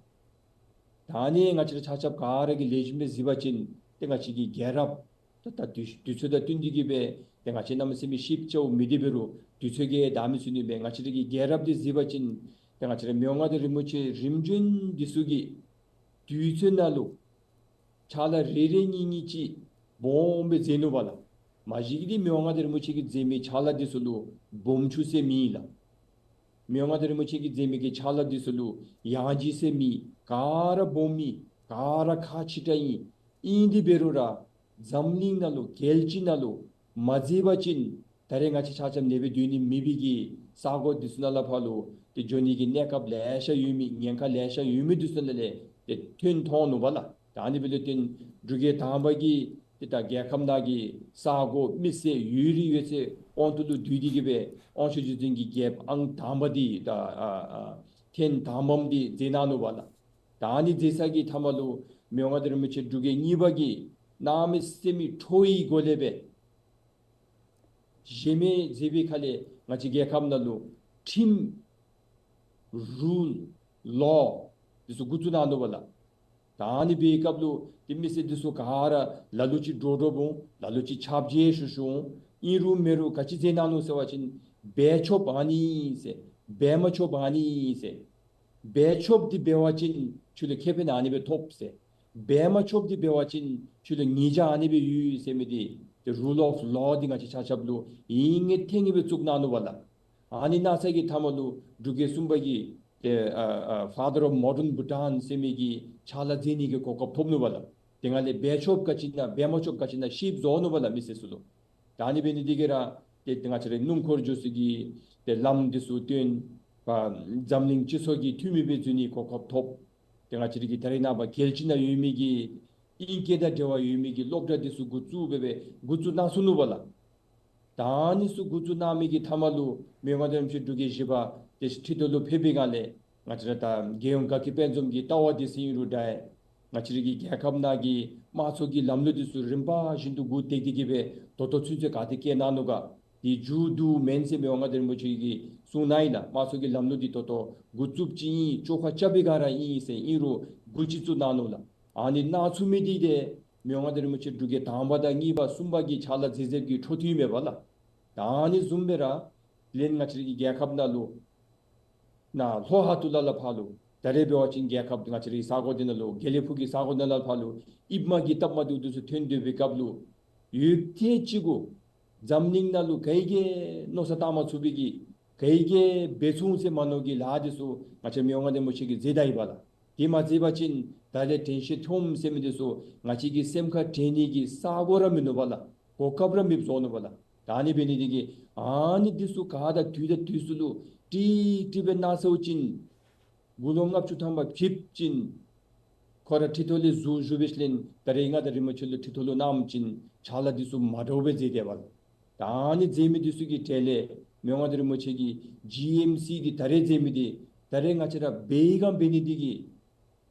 ད་ཨ་ནི་ང་བཅས་ར་ཆ་ཁྱབ་ག་ར་གིས་ལེགས་ཤོམ་སྦེ་གཟིགས་པ་ཅིན་ཏེ་ང་བཅས་ཀྱི་རྒྱལ་རབས་ད་ད་དུས་དུས་ཚོད་དང་བསྟུན་ཏེ་གི་སྦེ་ཏེ་ང་བཅས་གནམ་མེད་ས་མེད་ཞིབ་ཆ་མེད་དེ་འབད་རུང་དུས་ཚོད་ཀྱིས་ད་མི་ཚུད་ནི་མས། ང་བཅས་ར་གི་རྒྱལ་རབས་འདི་གཟིགས་པ་ཅིན་ཏེ་ང་བཅས་ར་མི་དབང་མངའ་བདག་རིན་པོ་ཆེ་རིམ་བྱོན་འདི་ཚུ་གིས་དུས་ཚོད་ནང་ལུ་ཕྱག་ལཱ་རེ་རེ་གཉིས་གཉིས་ཅིག་སྦོམ་སྦེ་མཛད་ནུག་པ་ལགས། མ་གཞི་གི་འདི་མི་དབང་མངའ་བདག་རིན་པོ་ཆེ་གིས་མཛད་མི་ཕྱག་ལཱ་འདི་ཚུ་ལུ་སྦོམ་ཆུང་ཟེར་མེད་ལགས། མི་དབང་མངའ་བདག་རིན་པོ་ཆེ་གིས་མཛད་མི་གི་ཕྱག་ལཱ་འདི་ཚུ་ལུ་ཡང་ལྗིད་ཟེར་མེད། ག་ར་སྦོམ་ཨིན། ག་ར་ཁག་ཆེ་དྲགས་ཨིན། ཨིན་དེ་འབད་རུང་ར་འཛམ་གླིང་ནང་ལུ་རྒྱལ་སྤྱི་ནང་ལུ་མ་མཛད་པ་ཅིན་ད་རེས་ང་བཅས་ཆ་ཁྱབ་ནེ་སྦེ་སྡོད་ནི་མེད་པའི་གི་ས་གོ་འདི་ཚུ་ནང་ལས་ཕར་ལུ་ཏེ་འགྱོ་ནི་གི་གནས་སྐབས་ལེ་ཤ་ཡོད་མི་ཉེན་ཁ་ལེ་ཤ་ཡོད་མི་འདི་ཚུ་ནང་ལས་ཏེ་ཐོན་ཐོན་ནུག་པ་ལགས། ད་ཨ་ནི་འབདཝ་ལས་བརྟེན་འབྲུག་རྒྱལ་དང་པ་གིས་ཏེ་ད་རྒྱལ་ཁབ་ནང་གི་ས་གོ་མི་སེར་ཡོད་རིགས་ཡོད་ཚད་དབང་དུ་ལུ་བསྡུས་ཏེ་གི་སྦེ་དབང་ཕྱུག་རྗེ་བཙུན་གྱི་རྒྱལཔོ་ཨང་དང་པ་འདི་ད་ཨ་ཨ་ཐེངས་དང་པམ་འདི་མཛད་གནང་ནུག་པ་ལགས། ད་ཨ་ནི་མཛད་ས་གི་མཐའ་མ་ལུ་མི་དབང་མངའ་བདག་རིན་པོ་ཆེ་འབྲུག་རྒྱལ་གཉིས་པ་གིས་གནམ་མེད་ས་མེད་ཁྲོ་བའི་སྒོ་ལས་སྦེ་གཞལ་མེད་མཛད་པའི་ཁ་ལས་ང་བཅས་རྒྱལ་ཁབ་ནང་ལུ་ཁྲིམས་རུལ་ལོ་འདི་ཚུ་འགོ་བཙུགས་གནང་ནུག་པ་ལགས། ད་ཨ་ནི་འབད་བའི་སྐབས་ལུ་ཏེ་མི་སེར་འདི་ཚུ་ག་ར་ལ་ལུ་ཅིག་འདྲོག་འདྲོགཔ་འོང་། ལ་ལུ་ཅིག་ཁྱབ་བྱེལ་ཞུ་ཞུཝ་འོང་། ཨིན་རུང་མེན་རུང་ག་ཅི་མཛད་གནང་ནུག་ཟེར་བ་ཅིན་འབད་ཆོགཔ་ཨ་ནི་ཨིན་ཟེར། འབད་མ་ཆོགཔ་ཨ་ནི་ཨིན་ཟེར། འབད་ཆོགཔ་འདི་འབད་བ་ཅིན་ཁྱོད་ལུ་ཁེ་ཕན་ཨ་ནི་སྦེ་ཐོབ་ཟེར། འབད་མ་ཆོགཔ་འདི་འབད་བ་ཅིན་ཁྱོད་ལུ་ཉེས་བྱ་ཨ་ནི་སྦེ་ཡོད་ཟེར་མི་འདི་ཏེ་རུལ་ཨོཕ་ལོ་འདི་ང་བཅས་ཆ་ཁྱབ་ལུ་ཨིན་ངེས་ཐེ་ངེས་སྦེ་བཙུགས་གནང་ནུག་པ་ལགས། ཨ་ནི་གནང་ས་གི་མཐའ་མ་ལུ་འབྲུག་རྒྱལ་གསུམ་པ་གིས་ཏེ་ཨ་ཨ་Father of Modern Bhutan ཟེར་མི་གི་ཕྱག་ལཱ་མཛད་ནི་གི་གོ་སྐབས་ཐོབ་ནུག་པ་ལགས། དེ་སྒང་ལས་འབད་ཆོགཔ་ག་ཅི་ཨིན་ན་འབད་མ་ཆོགཔ་ག་ཅི་ཨིན་ན་ཤེསཔ་བཟོ་ནུག་པ་ལགས་མི་སེར་ཚུ་ལུ། ད་ཨ་ནི་འབད་ནི་འདི་གིས་ར་ཏེ་ཏེ་ང་བཅས་ར་སྣུམ་འཁོར་འགྱོ་ས་གི་ཏེ་ལམ་འདི་ཚུ་བཏོན། པ་འཛམ་གླིང་སྤྱི་ཚོགས་ཀྱི་འཐུས་མི་སྦེ་འཛུལ་ནི་གོ་སྐབས་ཐོབ། ཏེ་ང་བཅས་ར་གི་ད་རེས་ནངས་པ་རྒྱལ་སྤྱི་ནང་ཡོད་མི་གི་ཨིང་སྐད་དང་འབྲེལ་བ་ཡོད་མི་གི་སློབ་གྲྭ་འདི་ཚུ་འགོ་བཙུགས་སྦེ་སྦེ་འགོ་བཙུགས་གནང་ཚུགས་ནུག་པ་ལགས། ད་ཨ་ནི་ཚུ་འགོ་བཙུགས་གནང་མི་གི་མཐའ་མ་ལུ་མི་དབང་མངའ་བདག་རིན་པོ་ཆེ་འབྲུག་རྒྱལ་བཞི་པ་ཏེ་ཁྲི་ཐོག་ལུ་ཕེབས་པའི་སྒང་ལས་ང་བཅས་ར་ད་རྒྱལ་ཡོངས་དགའ་སྐྱིད་དཔལ་འཛོམས་ཀྱི་ལྟ་བ་འདི་ཚུ་ཨིན་རུང་འདྲ། ང་བཅས་ར་གི་རྒྱལ་ཁབ་ནང་གི་དམངས་གཙོ་གི་ལམ་ལུགས་འདི་ཚུ་རིམ་པ་བཞིན་དུ་འགོ་བཏེགས་ཏེ་གི་སྦེ་ད་ལྟོ་ཚུན་ཚོད་ག་དེ་བསྐྱལ་གནང་ནུག་ག། འདི་མཇུག་བསྡུ་མེན་ཟེར་མི་དབང་མངའ་བདག་རིན་པོ་ཆེ་གིས་གསུངས་གནང་ཡི་ལགས། དམངས་གཙོ་གི་ལམ་ལུགས་འདི་ད་ལྟོ་འགོ་བཙུགསཔ་ཅིག་ཨིན། བཅོ་ཁ་རྐྱབ་པའི་སྒང་ར་ཨིན་ཟེར་ཨིན་རུང་འགོ་ཅིག་བཙུགས་གནང་ནུག་ལགས། ཨ་ནི་གནང་ཚུགས་མི་འདི་ཏེ་མི་དབང་མངའ་བདག་རིན་པོ་ཆེ་འབྲུག་རྒྱལ་དང་པ་དང་གཉིས་པ་གསུམ་པ་གི་ཕྱག་ལཱ་མཛད་མཛདཔ་གི་འཕྲོ་མཐུད་མས་པ་ལགས། ད་ཨ་ནི་བཟུམ་སྦེ་ར་ལན་ང་བཅས་ར་གི་རྒྱལ་ཁབ་ནང་ལུ་ནཱ་ལྷོ་ཧ་ཏུ་ལ་ལ་ཕར་ལུ་ད་རེས་འབད་བ་ཅིན་རྒྱལ་ཁབ་ང་བཅས་རའི་ས་གོ་འདི་ནང་ལུ་དགེ་ལེགས་ཕུག་གི་ས་གོ་ནང་ལ་ཕར་ལུ་ཡིབ་མ་གི་སྟབས་མ་བདེཝ་འདི་ཚུ་ཐོན་སྡོད་པའི་སྐབས་ལུ་ཡུདཔ་ཐེངས་ཅིག་གུ་འཛམ་གླིང་ནང་ལུ་ག་གིས་མནོ་བསམ་བཏང་མ་ཚུགས་པའི་གི་ག་གིས་འབད་ཚུགས་ཟེར་མ་མནོ་གི་ལཱ་འདི་ཚུ་ང་བཅས་མི་དབང་མངའ་བདག་རིན་པོ་ཆེ་གིས་མཛད་ད་ཡི་པ་ལགས། དེ་མ་མཛད་པ་ཅིན་ད་རེས་དྲན་ཤེས་ཁྲོམ་ཟེར་མི་འདི་ཚུ་ང་བཅས་ཀྱི་སེམས་ཁར་དྲན་ནི་གི་ས་གོ་ར་མིན་ནུག་པ་ལགས། གོ་སྐབས་ར་མེདཔ་བཟོ་ནུག་པ་ལགས། ད་ཨ་ནི་འབད་ནི་འདི་གིས་ཨ་ནི་འདི་ཚུ་ག་དང་དུས་དང་དུས་སུ་ལུ་ཀྲིག་ཀྲི་སྦེ་གནང་ཚརཝ་ཅིག་དགུང་ལོ་ལྔ་བཅུ་ཐམ་པ་ཕེབས་ཅིག་ཁོ་ར་ཁྲི་ཐོག་ལས་ཟུར་བཞུགས་པའི་ཤུལ་ལས་ད་རེས་མངའ་བདག་རིན་པོ་ཆེ་ལུ་ཁྲི་ཐོག་ལུ་གནངམ་ཅིག་ཕྱག་ལཱ་འདི་ཚུ་མ་འདྲཝ་སྦེ་མཛད་དེས་པ་ལགས། ད་ཨ་ནི་མཛད་མི་འདི་ཚུ་གི་གྲས་ལས་མི་དབང་མངའ་བདག་རིན་པོ་ཆེ་གིས་ཇི་ཨེམ་སི་འདི་ད་རེས་མཛད་མི་འདི་ད་རེས་ང་བཅས་ར་འབད་བའི་སྒང་འབད་ནི་འདི་གིས་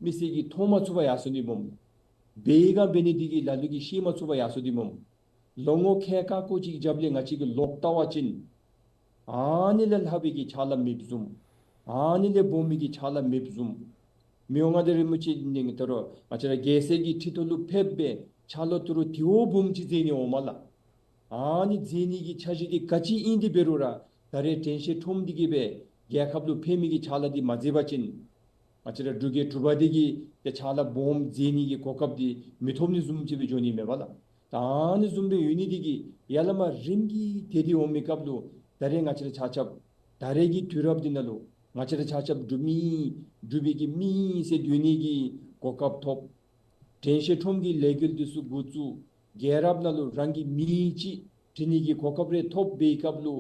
མི་སེར་གྱིས་མཐོང་མ་ཚུགས་པར་ཡར་སོ་ནི་སྨོ། འབད་བའི་སྒང་འབད་ནི་འདི་གིས་ལ་ལུ་གིས་ཤེས་མ་ཚུགས་པར་ཡར་སོ་ནི་སྨོ། ལོ་ངོ་ཁལ་ཁ་སྐོར་ཅིག་རྒྱབ་ལས་ང་བཅས་ཀྱིས་ལོག་བལྟ་བ་ཅིན་ཨ་ནི་ལས་ལྷག་པའི་གི་ཕྱག་ལཱ་མེདཔ་བཟུམ། ཨ་ནི་ལས་སྦོམ་མི་གི་ཕྱག་ལཱ་མེདཔ་བཟུམ། མི་དབང་མངའ་བདག་རིན་པོ་ཆེ་ནི་ད་རུང་ང་བཅས་ར་རྒྱལ་སྲས་ཀྱི་ཁྲི་ཐོག་ལུ་ཕེབས་སྦེ་ཕྱག་ལཱ་ད་རུང་དེ་བ་སྦོམ་ཅིག་མཛད་ནི་འོང་མས་ལགས། ཨ་ནི་མཛད་ནི་གི་འཆར་གཞི་འདི་ག་ཅི་ཨིན་ཏེ་འབད་རུང་ར་ད་རེས་དྲན་ཤེས་ཁྲོམ་འདི་གིས་སྦེ་རྒྱལ་ཁབ་ལུ་ཕན་མི་གི་ཕྱག་ལཱ་འདི་མ་མཛད་པ་ཅིན་ང་བཅས་ར་འབྲུག་རྒྱལ་དྲུག་པ་འདི་གིས་ཏེ་ཕྱག་ལཱ་སྦོམ་མཛད་ནི་གི་གོ་སྐབས་འདི་མི་ཐོབ་ནི་བཟུམ་ཅིག་སྦེ་འགྱོ་ནི་མས་པ་ལགས། ད་ཨ་ནི་བཟུམ་སྦེ་ཡོད་ནི་འདི་གིས་ཡར་ལས་མར་རིམ་གྱིས་དེ་འདི་འོང་མི་སྐབས་ལུ་ད་རེས་ང་བཅས་ར་ཆ་ཁྱབ་ད་རེས་ཀྱི་དུས་རབས་འདི་ནང་ལུ་ང་བཅས་ར་ཆ་ཁྱབ་འབྲུག་མི་འབྲུག་པའི་གི་མི་ཟེར་སྡོད་ནི་གི་གོ་སྐབས་ཐོབ། དྲན་ཤེས་ཁྲོམ་གྱི་ལས་འགུལ་འདི་ཚུ་འགོ་བཙུགས། རྒྱལ་རབས་ནང་ལུ་རང་གི་མིང་ཅིག་བྲི་ནི་གི་གོ་སྐབས་རེ་ཐོབ་པའི་སྐབས་ལུ་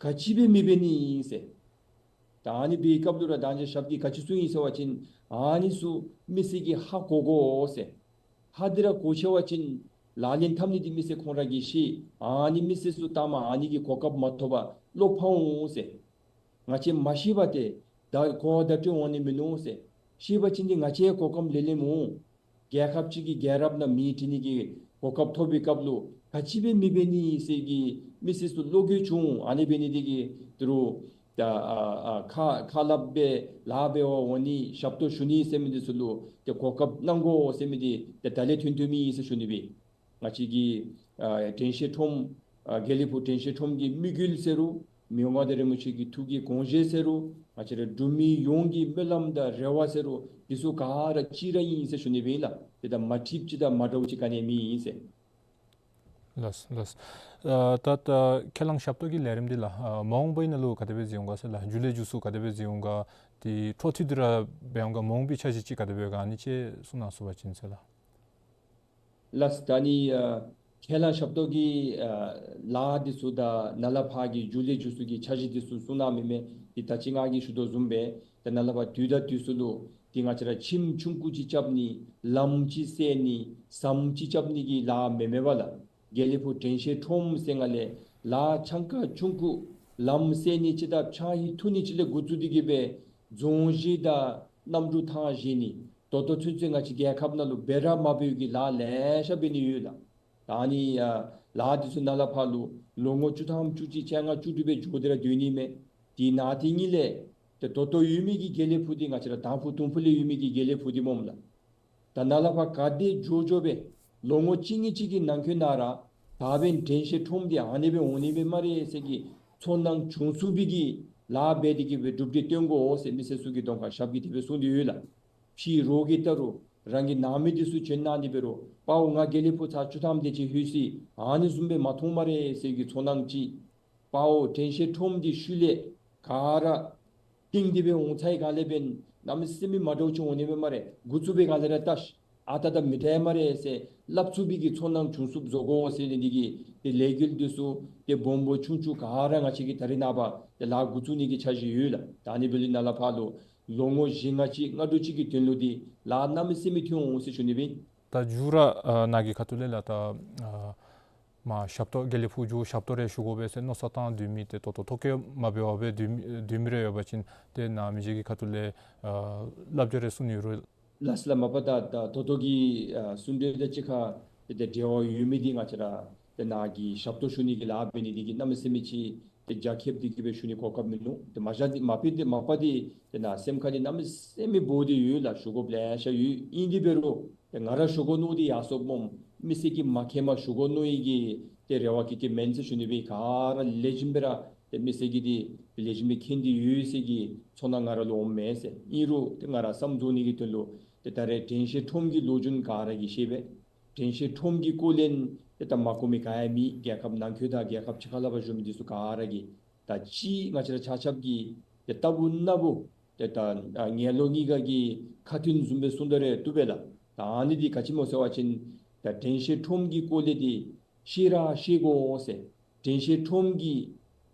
ག་ཅི་སྦེ་མི་འབད་ནི་ཨིན་ཟེར། ད་ཨ་ནི་འབད་བའི་སྐབས་ལུ་ར་ད་ཅི་ཞབས་ཀྱིས་ག་ཅི་གསུངས་ཡི་ཟེར་བ་ཅིན་ཨ་ནི་ཚུ་མི་སེར་གྱིས་ཧ་གོ་དགོ་ཟེར། ཧ་འདི་ར་གོ་ཤེས་པ་ཅིན་ལག་ལེན་འཐབ་ནི་འདི་མི་སེར་ཁོང་ར་གིས་ཤེས། ཨ་ནི་མི་སེར་ཚུ་ལྟ་མ་ཨ་ནི་གི་གོ་སྐབས་མ་ཐོབ་པར་བློ་ཕམ་འོང་ཟེར། ང་བཅས་མ་ཤེས་པ་ཏེ་ད་གོ་བརྡ་སྤྲོད་འོང་ནི་མིན་ནུག་ཟེར། ཤེས་པ་ཅིན་འདི་ང་བཅས་གོ་སྐབས་ལེན་ལེནམ་འོང་། རྒྱལ་ཁབ་ཅིག་གི་རྒྱལ་རབས་ནང་མིང་བྲི་ནི་གི་གོ་སྐབས་ཐོབ་པའི་སྐབས་ལུ་ག་ཅི་སྦེ་མི་འབད་ནི་ཟེར་གྱི་མི་སེར་ཚུ་བློ་འགྱོད་བྱུང་། ཨ་ནི་འབད་ནི་འདི་གིས་ད་རུང་ད་ཨ་ཨ་ཁ་ཁ་སླབ་སྦེ་ལཱ་འབད་བར་འོང་ནི་ཞབས་ཏོག་ཞུ་ནི་ཟེར་མི་འདི་ཚུ་ལུ་ཏེ་གོ་སྐབས་གནང་དགོ་ཟེར་མི་འདི་ཏེ་ད་ལས་ཐོན་ཐོནམ་ཨིན་ཟེར་ཞུ་ནི་སྦེ། ང་བཅས་ཀྱི་ཨ་དྲན་ཤེས་ཁྲོམ་ཨ་དགེ་ལེགས་ཕུག་དྲན་ཤེས་ཁྲོམ་གྱི་དམིགས་ཡུལ་ཟེར་རུང་མི་དབང་མངའ་བདག་རིན་པོ་ཆེ་གི་ཐུགས་ཀྱི་དགོངས་བཞེད་ཟེར་རུང་ང་བཅས་ར་འབྲུག་མི་ཡོངས་ཀྱི་སྨོན་ལམ་དང་རེ་བ་ཟེར་རུང་འདི་ཚུ་ག་ར་གཅིག་ར་ཨིན་ཟེར་ཞུ་ནི་སྦེ་ཨིན་ལགས། དེ་དང་མ་འཁྲིལཝ་ཅིག་དང་མ་འདྲཝ་ཅིག་ག་ནི་མེད་ཨིན་ཟེར། ལགས་ལགས། ཨ་ད་ད་ཁས་བླངས་ཞབས་ཏོག་གི་ལས་རིམ་འདི་ལགས་ཨ་མ་འོངས་པའི་ནང་ལུ་ག་དེ་སྦེ་མཛད་འོང་ག་ཟེར་ལགས། མཇུག་ལས་མཇུག་སུ་ག་དེ་སྦེ་མཛད་འོང་ག། ཏེ་འཕྲོ་མཐུད་དེ་ར་འབད་འོང་ག། མ་འོངས་པའི་འཆར་གཞི་ཅིག་ག་དེ་སྦེ་ག་ཨ་ནི་ཅིག་གསུང་གནང་ཚུགས་པ་ཅིན་ཟེར་ལགས། ལགས། ད་ནི་ཨ་ཁས་བླངས་ཞབས་ཏོག་གི་ཨ་ལཱ་འདི་ཚུ་དང་ནཱ་ལས་ཕར་གྱི་མཇུག་ལས་མཇུག་སུ་གི་འཆར་གཞི་འདི་ཚུ་གསུང་གནང་མི་མས། ཏེ་ད་ཅི་ང་གིས་ཞུ་དོ་བཟུམ་སྦེ་ད་ནཱ་ལས་ཕར་དུས་དང་དུས་སུ་ལུ་ཏེ་ང་བཅས་ར་ཁྱིམ་ཆུང་ཀུ་ཅིག་རྐྱབ་ནི་ལམ་ཅིག་བསལ་ནི་ཟམ་ཅིག་རྐྱབ་ནི་གི་ལཱ་མེན་མས་པ་ལགས། དགེ་ལེགས་ཕུག་དྲན་ཤེས་ཁྲོམ་ཟེར་སྒང་ལས་ལཱ་ཆང་ཁ་ཆུང་ཀུ་ལམ་བསལ་ནི་ཅིག་དང་ཆང་ཡིག་འཐུང་ནི་ཅིག་ལས་འགོ་བཙུགས་ཏེ་གི་སྦེ་རྫོང་གཞི་དང་གནམ་གྲུ་ཐང་བཞེངས་ནི་ད་ལྟོ་ཚུན་ཚོད་ང་བཅས་རྒྱལ་ཁབ་ནང་ལུ་འབད་ར་མ་འབདཝ་གི་ལཱ་ལེ་ཤ་འབད་ནི་ཡོད་ལགས། ད་ནི་ཨ་ལཱ་འདི་ཚུ་ནཱ་ལས་ཕར་ལུ་ལོ་ངོ་བཅུ་ཐམ་བཅུ་གཅིག་བཅོ་ལྔ་བཅུ་དྲུག་སྦེ་འགྱོ་སྟེ་ར་སྡོད་ནི་མས། དེ་ནང་དེ་གཉིས་ལས་ཏེ་ད་ལྟོ་ཡོད་མི་གི་དགེ་ལེགས་ཕུག་འདི་ང་བཅས་ར་དང་ཕུ་དུང་ཕུ་ལས་ཡོད་མི་གི་དགེ་ལེགས་ཕུག་འདི་སྨོ་ལགས། ད་ནཱ་ལས་ཕར་ག་དེ་མགྱོགས་མགྱོགས་སྦེ་ལོ་ངོ་གཅིག་གཉིས་ཅིག་གི་ནང་འཁོད་ནང་ར་ད་འབདན་དྲན་ཤེས་ཁྲོམ་འདི་ཨ་ནི་སྦེ་འོང་ནི་མས་སྨ་རེ་ཟེར་གྱི་ཚོར་སྣང་བྱུང་ཚུགས་པའི་གི་ལཱ་འབད་དེ་གི་སྦེ་གྲུབ་འབྲས་སྟོན་དགོ་ཟེར་མི་སེར་ཚུ་གི་གདོང་ཁར་ཞབས་ཀྱིས་དེ་སྦེ་གསུངས་ཏེ་ཡོད་ལགས། ཕྱི་རོགས་ཀྱིས་བལྟ་རུང་རང་གི་ནང་མི་འདི་ཚུ་བྱོན་གནང་སྟེ་འབད་རུང་དཔའ་བོ་ང་དགེ་ལེགས་ཕུག་ཚར་བཅུ་ཐམ་དེ་ཅིག་ལྷོད་ཅི་ཨ་ནི་བཟུམ་སྦེ་མ་མཐོང་སྨ་རེ་ཟེར་གྱི་ཚོར་སྣང་ཅིག། དཔའ་བོ་དྲན་ཤེས་ཁྲོམ་འདི་ཤུལ་ལས་ག་ར་བཏིང་སྟེ་སྦེ་འོང་ཚར་བའི་སྒང་ལས་འབདན་གནམ་མེད་ས་མེད་མ་འདྲཝ་ཅིག་འོང་ནི་མས་སྨ་རེ། འགོ་བཙུགས་པའི་སྒང་ལས་ར་བལྟ་ཤིག། ཨ་རྟག་ར་མི་འདྲ་སྨ་རེ་ཟེར་སླབ་ཚུགས་པའི་གི་ཚོར་སྣང་བྱུང་ཚུགསཔ་བཟོ་དགོ་ཟེར་ནི་འདི་གིས་ཏེ་ལས་འགུལ་འདི་ཚུ་ཏེ་སྦོམ་སྦོམ་ཆུང་ཆུང་ག་ར་ང་བཅས་ཀྱིས་ད་རེས་ནངས་པ་ཏེ་ལཱ་འགོ་བཙུགས་ནི་གི་འཆར་གཞི་ཡོད་ལགས། ད་ནི་འབད་ལས་ནཱ་ལས་ཕར་ལུ་ལོ་ངོ་བཞི་ལྔ་ཅིག་ལྔ་དྲུག་ཅིག་གི་དོན་ལུ་འདི་ལཱ་གནམ་མེད་ས་མེད་ཐོན་འོང་ཟེར་ཞུ་ནི་སྦེ། ད་མཇུག་ར་ཨ་ནཱ་གི་ཁ་ཐུག་ལས་ལགས་ད་ཨ་མར་ཞབས་ཏོག་དགེ་ལེགས་ཕུག་མཇུག་ཞབས་ཏོག་རེ་ཞུ་དགོ་པས་ཟེར་མནོ་བསམ་བཏང་སྡོད་མི་ཏེ་ད་ལྟོ་ཐོ་བཀོད་མ་འབད་བར་སྦེ་སྡོད་མི་སྡོད་མི་རེ་ཡོད་པ་ཅིན་ཏེ་ནཱ་མི་རྗེ་གི་ཁ་ཐུག་ལས་ཨ་བསླབ་བྱ་རེ་གསུང་ནི་ཡོད་རུང་། ལགས་སོ་ལགས། མ་པ་ད་ད་ད་ལྟོ་གི་ཨ་གསུང་གྲོས་དང་གཅིག་ཁར་ཏེ་ད་འབྲེལ་བ་ཡོད་མི་འདི་ང་བཅས་ར་ ཏེ་ནཱ་གི་ཞབས་ཏོག་ཞུ་ནི་གི་ལཱ་འབད་ནི་འདི་གིས་གནམ་མེད་ས་མེད་ཅིག་ཏེ་རྒྱ་ཁྱབ་སྟེ་གི་སྦེ་ཞུ་ནི་གོ་སྐབས་མིན་ནུག། ཏེ་མ་བཞག་འདི་མ་ཕུལ་འདི་མ་པ་འདི་ཏེ་ནཱ་སེམས་ཁ་འདི་གནམ་མེད་ས་མེད་སྦོ་སྟེ་ཡོད་ལགས། ཞུ་དགོཔ་ལེ་ཤ་ཡོད། ཨིན་དེ་འབད་རུང་ཏེ་ང་ར་ཞུ་དགོ་མནོ་སྟེ་ཡར་སོངམ་མས། མི་སེར་གྱིས་མ་མཁྱེནམ་ཞུ་དགོ་མནོ་ནི་གི་ཏེ་རེ་བ་གི་གི་མེན་ཟེར་ཞུ་ནི་སྦེ། ག་ར་ལེགས་ཤོམ་སྦེ་ར་ཏེ་མི་སེར་གྱིས་འདི་ལེགས་ཤོམ་སྦེ་མཁྱེན་ཏེ་ཡོད་ཟེར་གྱི་ཚོར་སྣང་ང་ར་ལུ་འོངམ་མས་ཟེར། ཨིན་རུང་ཏེ་ང་ར་བསམ་བཟོ་ནི་གི་དོན་ལུ་ཏེ་ད་རེས་དྲན་ཤེས་ཁྲོམ་གྱི་ལོ་རྒྱུས་ག་ར་གིས་ཤེས་པས། དྲན་ཤེས་ཁྲོམ་གྱི་སྐོར་ལས་ཏེ་ད་མ་གོ་མི་ག་ཡང་མེད། རྒྱལ་ཁབ་ནང་འཁོད་དང་རྒྱལ་ཁབ་ཕྱི་ཁ་ལས་ཕར་བཞུགས་མི་འདི་ཚུ་ག་ར་གིས། ད་ཅི་ང་བཅས་ར་ཆ་ཁྱབ་ཀྱིས་ཏེ་ལྟ་བུ་ན་བུ་ཏེ་ད་ཨ་ངན་ལོག་གཉིས་ཀ་གི་ཁ་མཐུན་བཟུམ་སྦེ་གསུངས་ད་རུང་བཏུབ་པས་ལགས། ད་ཨ་ནི་འདི་ག་ཅི་སྨོ་ཟེར་བ་ཅིན་ད་དྲན་ཤེས་ཁྲོམ་གྱི་སྐོར་ལས་འདི་ཤེས་ར་ཤེས་དགོ་ཟེར། དྲན་ཤེས་ཁྲོམ་གྱི་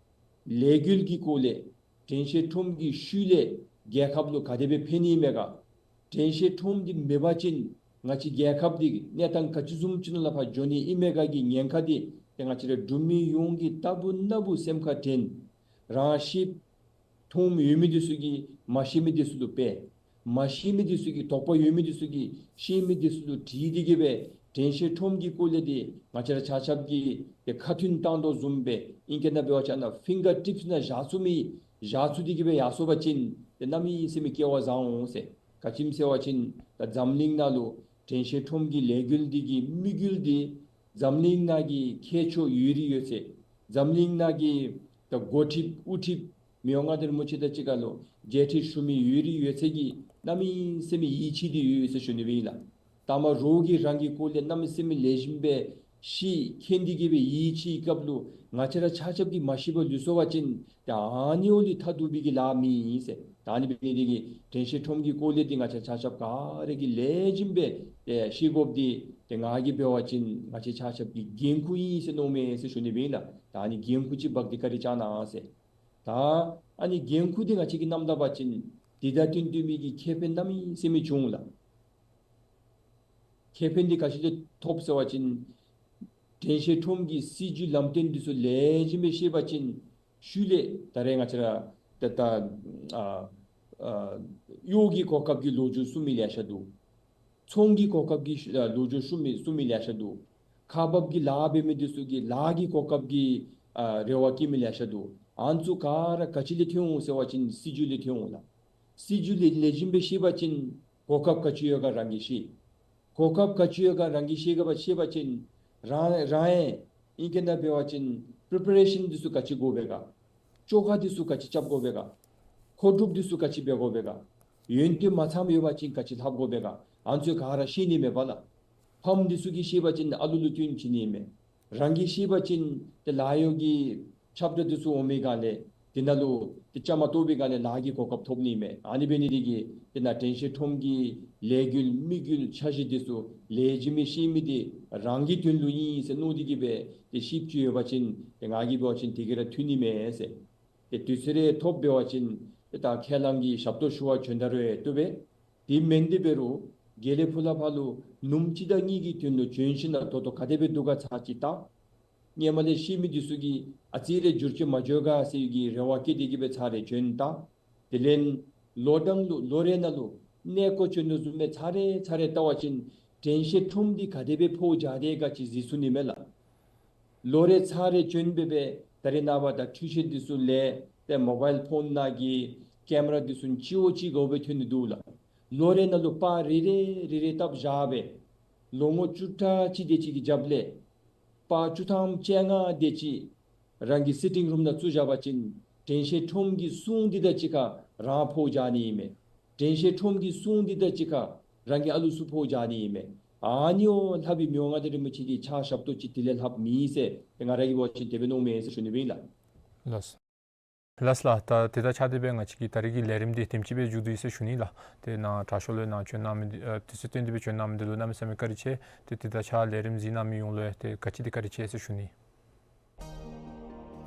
ལས་འགུལ་གྱི་སྐོར་ལས་དྲན་ཤེས་ཁྲོམ་གྱི་ཤུལ་ལས་རྒྱལ་ཁབ་ལུ་ག་དེ་སྦེ་ཕན་ནི་ཨིན་མས་ག། དྲན་ཤེས་ཁྲོམ་འདི་མེད་པ་ཅིན་ང་བཅས་རྒྱལ་ཁབ་འདི་གནས་སྟངས་ག་ཅི་བཟུམ་ཅིག་ནང་ལས་ཕར་འགྱོ་ནི་ཨིན་མས་ག་གི་ཉེན་ཁ་འདི་ཏེ་ང་བཅས་ར་འབྲུག་མི་ཡོངས་ཀྱིས་ལྟ་བུ་ན་བུ་སེམས་ཁར་དྲན། རང་ཤེས་མཐོངམ་ཡོད་མི་འདི་ཚུ་གིས་མ་ཤེས་མི་འདི་ཚུ་ལུ་སྤེལ། མ་ཤེས་མི་འདི་ཚུ་གིས་དོགས་པ་ཡོད་མི་འདི་ཚུ་གིས་ཤེས་མི་འདི་ཚུ་ལུ་དྲིས་ཏེ་གི་སྦེ་དྲན་ཤེས་ཁྲོམ་གྱི་སྐོར་ལས་འདི་ང་བཅས་ར་ཆ་ཁྱབ་ཀྱིས་ཏེ་ཁ་མཐུན་བཏང་དོ་བཟུམ་སྦེ་ཨིང་སྐད་ནང་འབད་བ་ཅིན་ཨ་ནཱ་ཕིང་གར་ཊིཔསི་ནང་བཞག་ཚུགས་མི་བཞག་ཚུགས་ཏེ་གི་སྦེ་ཡར་སོང་པ་ཅིན་ཏེ་གནམ་མེད་ས་མེད་སྐལ་བ་བཟང་འོང་ཟེར། ག་ཅི་སྨོ་ཟེར་བ་ཅིན་ད་འཛམ་གླིང་ནང་ལུ་དྲན་ཤེས་ཁྲོམ་གྱི་ལས་འགུལ་འདི་གི་དམིགས་ཡུལ་འདི་འཛམ་གླིང་ནང་གི་མཁས་མཆོག་ཡོད་རིགས་ཡོད་ཚད་འཛམ་གླིང་ནང་གི་ད་འགོ་ཁྲིདཔ་དབུ་ཁྲིདཔ་མི་དབང་མངའ་བདག་རིན་པོ་ཆེ་དང་གཅིག་ཁར་ལུ་མཇལ་འཕྲད་ཞུ་མི་ཡོད་རིགས་ཡོད་ཚད་ཀྱིས་གནམ་མེད་ས་མེད་ཡིད་ཆེས་ཏེ་ཡོད་ཟེར་ཞུ་ནི་སྦེ་ཨིན་ལགས། ད་མ་རོགས་ཀྱིས་རང་གི་སྐོར་ལས་གནམ་མེད་ས་མེད་ལེགས་ཤོམ་སྦེ་ཤེས་མཁྱེན་ཏེ་གི་སྦེ་ཡིད་ཆེས་སྐབས་ལུ་ང་བཅས་ར་ཆ་ཁྱབ་ཀྱིས་མ་ཤེས་པར་ལུས་སོང་པ་ཅིན་ད་ཨ་ནི་འོ་ལུ་ཐ་དུ་པའི་གི་ལཱ་མེད་ཟེར། ད་ཨ་ནི་འབད་ནི་འདི་གིས་དྲན་ཤེས་ཁྲོམ་གྱི་སྐོར་ལས་འདི་ང་བཅས་ཆ་ཁྱབ་ག་ར་གིས་ལེགས་ཤོམ་སྦེ་ཏེ་ཤེས་དགོཔ་འདི་ཏེ་ང་གིས་འབད་བ་ཅིན་ང་བཅས་ཆ་ཁྱབ་ཀྱི་འགན་ཁུར་ཨིན་ཟེར་མནོཝ་མས་ཟེར་ཞུ་ནི་སྦེ་ཨིན་ལགས། ད་ཨ་ནི་འགན་ཁུར་ཅིག་འབག་སྟེ་བཀའ་དྲིན་བསྐྱང་གནང་ཟེར། ད་ཨ་ནི་འགན་ཁུར་འདི་ང་བཅས་ཀྱིས་བསྣམས་ད་པ་ཅིན་འདི་དང་བསྟུན་བསྟུན་མི་གི་ཁེ་ཕན་གནམ་མེད་ས་མེད་འབྱུང་ལགས། ཁེ་ཕན་འདི་ག་ཅི་ལས་ཐོབ་ཟེར་བ་ཅིན་དྲན་ཤེས་ཁྲོམ་གྱི་སྲིད་བྱུས་ལམ་སྟོན་འདི་ཚུ་ལེགས་ཤོམ་སྦེ་ཤེས་པ་ཅིན་ཤུལ་ལས་ད་རེས་ང་བཅས་ར་ད་ད་ཨ་ཨ་གཡོག་གི་གོ་སྐབས་ཀྱི་ལོ་རྒྱུས་གསུང་མི་ལེ་ཤ་འདུག། ཚོང་གི་གོ་སྐབས་ཀྱི་ཨ་ལོ་རྒྱུས་གསུང་མི་གསུང་མི་ལེ་ཤ་འདུག། ཁག་འབག་གི་ལཱ་འབད་མི་འདི་ཚུ་གིས་ལཱ་གི་གོ་སྐབས་ཀྱི་ཨ་རེ་བ་བསྐྱེད་མི་ལེ་ཤ་འདུག། ཨ་ནི་ཚུ་ག་ར་ག་ཅི་ལས་ཐོན་འོང་ཟེར་བ་ཅིན་སྲིད་བྱུས་ལས་ཐོན་འོང་ལགས། སྲིད་བྱུས་ལས་ལེགས་ཤོམ་སྦེ་ཤེས་པ་ཅིན་གོ་སྐབས་ག་ཅི་ཡོད་ག་རང་གིས་ཤེས། གོ་སྐབས་ག་ཅི་ཡོད་ག་རང་གིས་ཤེས་ག་བ་ཤེས་པ་ཅིན་རང་རང་ཡང་ཨིང་སྐད་ནང་འབད་བ་ཅིན་པི་རི་པེ་རེ་ཤཱན་འདི་ཚུ་ག་ཅི་དགོ་པས་ག། བཅོ་ཁ་འདི་ཚུ་ག་ཅི་རྐྱབ་དགོ་པས་ག། མཁོ་སྒྲུབ་འདི་ཚུ་ག་ཅི་འབད་དགོ་པས་ག། ཡོན་ཏན་མ་ཚངམ་ཡོད་པ་ཅིན་ག་ཅི་ལྷབ་དགོ་པས་ག། ཨ་ནི་ཚུ་ག་ར་ཤེས་ནི་མས་པ་ལགས། ཕམ་འདི་ཚུ་གིས་ཤེས་པ་ཅིན་ཨ་ལུ་ལུ་བསྟུན་བྱིན་ནི་མས། རང་གིས་ཤེས་པ་ཅིན་ཏེ་ལཱ་གཡོག་གི་ཁྱབ་བསྒྲགས་འདི་ཚུ་འོང་མི་སྒང་ལས་དེ་ནང་ལུ་ཏེ་བཅའ་མར་གཏོགས་པའི་སྒང་ལས་ལཱ་གི་གོ་སྐབས་ཐོབ་ནི་མས། ཨ་ནི་འབད་ནི་འདི་གིས་དེ་ནང་དྲན་ཤེས་ཁྲོམ་གྱི་ལས་འགུལ་དམིགས་ཡུལ་འཆར་གཞི་འདི་ཚུ་ལེགས་ཤོམ་སྦེ་ཤེས་མི་འདི་རང་གི་དོན་ལུ་ཨིན་ཟེར་མནོ་སྟེ་གི་སྦེ་ཏེ་ཤེསཔ་ཅིག་ཡོད་པ་ཅིན་ཏེ་ང་གིས་འབད་བ་ཅིན་དེ་གིས་ར་འཐུས་ནི་མས་ཟེར། ཏེ་དུས་ཚོད་རེ་ཐོབ་འབད་བ་ཅིན་ཏེ་ད་ཁས་བླངས་ཀྱི་ཞབས་ཏོག་ཞུ་བར་བྱོན་ད་རུང་ཡང་བཏུབ་པས། དེ་མེན་དེ་འབད་རུང་དགེ་ལེགས་ཕུག་ལས་ཕར་ལུ་ནུབམོ་སྤྱི་ཟླ་གཉིས་ཀྱི་དོན་ལུ་བྱོན་ཞིནམ་ད་ལྟོ་ག་དེ་སྦེ་འདུག་ག་ཚར་ཅིག་བལྟ། སྔོན་མ་ལས་ཤེས་མི་འདི་ཚུ་གིས་ཨ་ཙི་རེ་འགྱུར་བཅོས་མ་འགྱོ་ག་ཟེར་གྱི་རེ་བ་བསྐྱེད་དེ་གི་སྦེ་ཚར་རེ་བྱོན་བལྟ། དེ་ལས་ལོ་གྲངས་ལུ་ལོ་རེ་ནང་ལུ་གནས་སྐོར་བྱོན་དོ་བཟུམ་སྦེ་ཚར་རེ་ཚར་རེ་བལྟ་བ་ཅིན་དྲན་ཤེས་ཁྲོམ་འདི་ག་དེ་སྦེ་ཕོ་རྒྱས་དེ་ག་ཅི་གཟིགས་ཚུགས་ནི་མས་ལགས། ལོ་རེ་ཚར་རེ་བྱོན་སྦེ་སྦེ་ད་རེས་ནངས་པ་ད་འཕྲུལ་ཆས་འདི་ཚུ་ལས་ཏེ་མོ་བཱའིལ་ཕོན་ནང་གི་ཀེམ་ར་འདི་ཚུ་གཅིག་བ་གཅིག་དགོ་སྦེ་ཐོན་ནི་འདུག་ལགས། ལོ་རེ་ནང་ལུ་པར་རེ་རེ་རེ་རེ་བཏབ་བཞག་སྦེ་ལོ་ངོ་བཅུ་ཕྲག་གཅིག་དེ་ཅིག་གི་རྒྱབ་ལས་པར་བཅུ་ཐམ་བཅོ་ལྔ་དེ་ཅིག་རང་གི་སི་ཊིང་རུམ་ནང་བཙུགས་བཞག་པ་ཅིན་དྲན་ཤེས་ཁྲོམ་གྱི་སྲུང་འདི་དང་གཅིག་ཁར་རང་ཕོ་རྒྱས་ནི་ཨིན་མས། དྲན་ཤེས་ཁྲོམ་གྱི་སྲུང་འདི་དང་གཅིག་ཁར་རང་གི་ཨ་ལུ་ཚུ་ཕོ་རྒྱས་ནི་ཨིན་མས། ཨ་ནི་འོ་ལྷག་པའི་མི་དབང་མངའ་བདག་རིན་པོ་ཆེ་གི་ཕྱག་ཞབས་ཏོག་ཅིག་དེ་ལས་ལྷགཔ་མེད་ཟེར་ཏེ་ང་ར་གིས་འབད་བ་ཅིན་དེ་སྦེ་མནོཝ་མས་ཟེར་ཞུ་ནི་སྦེ་ཨིན་ལགས། ལགས། ལགས་ལགས། ད་དེ་དང་ཆ་སྟེ་སྦེ་ང་བཅས་ཀྱི་ད་རིས་ཀྱི་ལས་རིམ་འདི་དེམ་ཅིག་སྦེ་མཇུག་བསྡུ་ཡི་ཟེར་ཞུ་ནི་ལགས། ཏེ་ནཱ་དྲག་ཤོས་ལུ་ནཱ་བྱོན་གནང་མི་འདི་ཨ་དུས་ཚོད་བཏོན་ཏེ་སྦེ་བྱོན་གནང་མི་འདི་ལུ་གནམ་མེད་ས་མེད་བཀའ་དྲིན་ཆེ། ཏེ་དེ་དང་ཆ་ལས་རིམ་གཟིགས་གནང་མི་ཡོངས་ལུ་ཡང་ཏེ་ག་ཅི་དེ་བཀའ་དྲིན་ཆེ་ཟེར་ཞུ་ནི།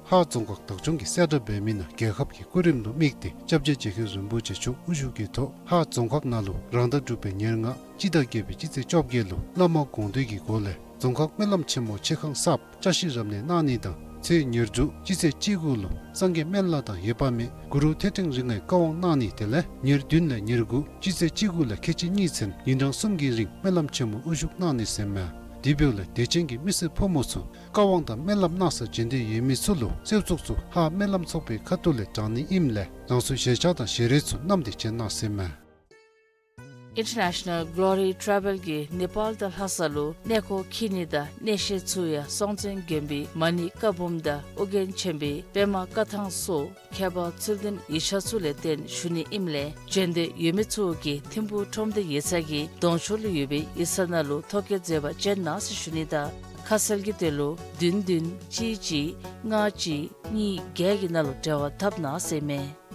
ཧཱ་རྫོང་ཁག་བདག་སྐྱོང་གིས་གསལ་བསྒྲགས་འབད་མི་ནང་རྒྱལ་ཁབ་ཀྱི་སྐུ་རིམ་ལུ་དམིགས་ཏེ་སྐྱབས་རྗེ་རྗེ་མཁན་རིན་པོ་ཆེ་མཆོག་དབུ་བཞུགས་ཀྱི་ཐོག་ཧཱ་རྫོང་ཁག་ནང་ལུ་རང་ཟླ་དྲུག་པའི་ཉེར་ལྔ་སྤྱི་ཟླ་བརྒྱད་པའི་སྤྱི་ཚེས་བཅོ་བརྒྱད་ལུ་བླ་མ་དགོངས་འདུས་ཀྱི་སྒོ་ལས་རྫོང་ཁག་སྨོན་ལམ་ཆེན་མོ་ཆེ་ཁང་གསརཔ་བསྐྱར་བཞེངས་རབ་གནས་གནང་ནི་དང་ཚེས་ཉེར་དྲུག་སྤྱི་ཚེས་བཅུ་དགུ་ལུ་སངས་རྒྱས་སྨན་བླ་དང་འོད་དཔག་མེད་གུ་རུ་ཐོད་ཕྲེང་རིགས་ལྔའི་བཀའ་དབང་གནང་ནི་དེ་ལས་ཉེར་བདུན་ལས་ཉེར་དགུ་སྤྱི་ཚེས་བཅུ་དགུ་ལས་ཁལ་གཅིག་གཉིས་ཚུན་ཉིན་གྲངས་གསུམ་གྱི་རིང་སྨོན་ལམ་ཆེན་མོ་དབུ་བཞུགས་གནང་ནི་ཟེར་མས། དེ་འབདཝ་ལས་དད་ཅན་གྱི་མི་སེར་ཕོ་མོ་ཚུ་བཀའ་དབང་དང་སྨོན་ལམ་གནང་སར་བྱོན་འདོད་ཡོད་མི་ཚུ་ལུ་གསོལ་ཚོགས་ཚུ་ཧཱ་སྨོན་ལམ་ཚོགས་པའི་ཁ་ཐུག་ལས་དྲང་ནི་ཨིནམ་ལས་རང་སོའི་ཞལ་ཆས་དང་ཞལ་རས་ཚུ་བསྣམས་ཏེ་བྱོན་གནང་ཟེར་མས། International Glory Travel གིས་ནེ་པཱལ་དང་ལྷ་ས་ལུ་གནས་སྐོར་འཁྱིད་ནི་དང་གནས་བཤད་ཚུ་ཡང་སྲོང་བཙན་དགོན་པའི་མ་ཎི་བཀའ་འབུམ་དང་ཨོ་རྒྱན་ཆེན་པོའི་པདྨ་བཀའ་ཐང་སོགས་ཁྱད་པར་ཚུལ་ལྡན་ཡིག་ཆ་ཚུ་ལས་བརྟེན་ཞུ་ནི་ཨིནམ་ལས་བྱོན་འདོད་ཡོད་མི་ཚུ་གིས་ཐིམ་ཕུག་ཁྲོམ་སྡེ་ཡིག་ཚང་གི་གདོང་ཕྱོགས་ལུ་ཡོད་པའི་ཡིག་ཚང་ནང་ལུ་ཐོ་བཀོད་མཛད་པར་བྱོན་གནང་ཟེར་ཞུ་ནི་དང་ཁ་གསལ་གྱི་དོན་ལུ་བདུན་བདུན་གཅིག་གཅིག་ལྔ་གཅིག་གཉིས་བརྒྱད་ཀྱི་ནང་ལུ་འབྲེལ་བ་འཐབ་གནང་ཟེར་མས།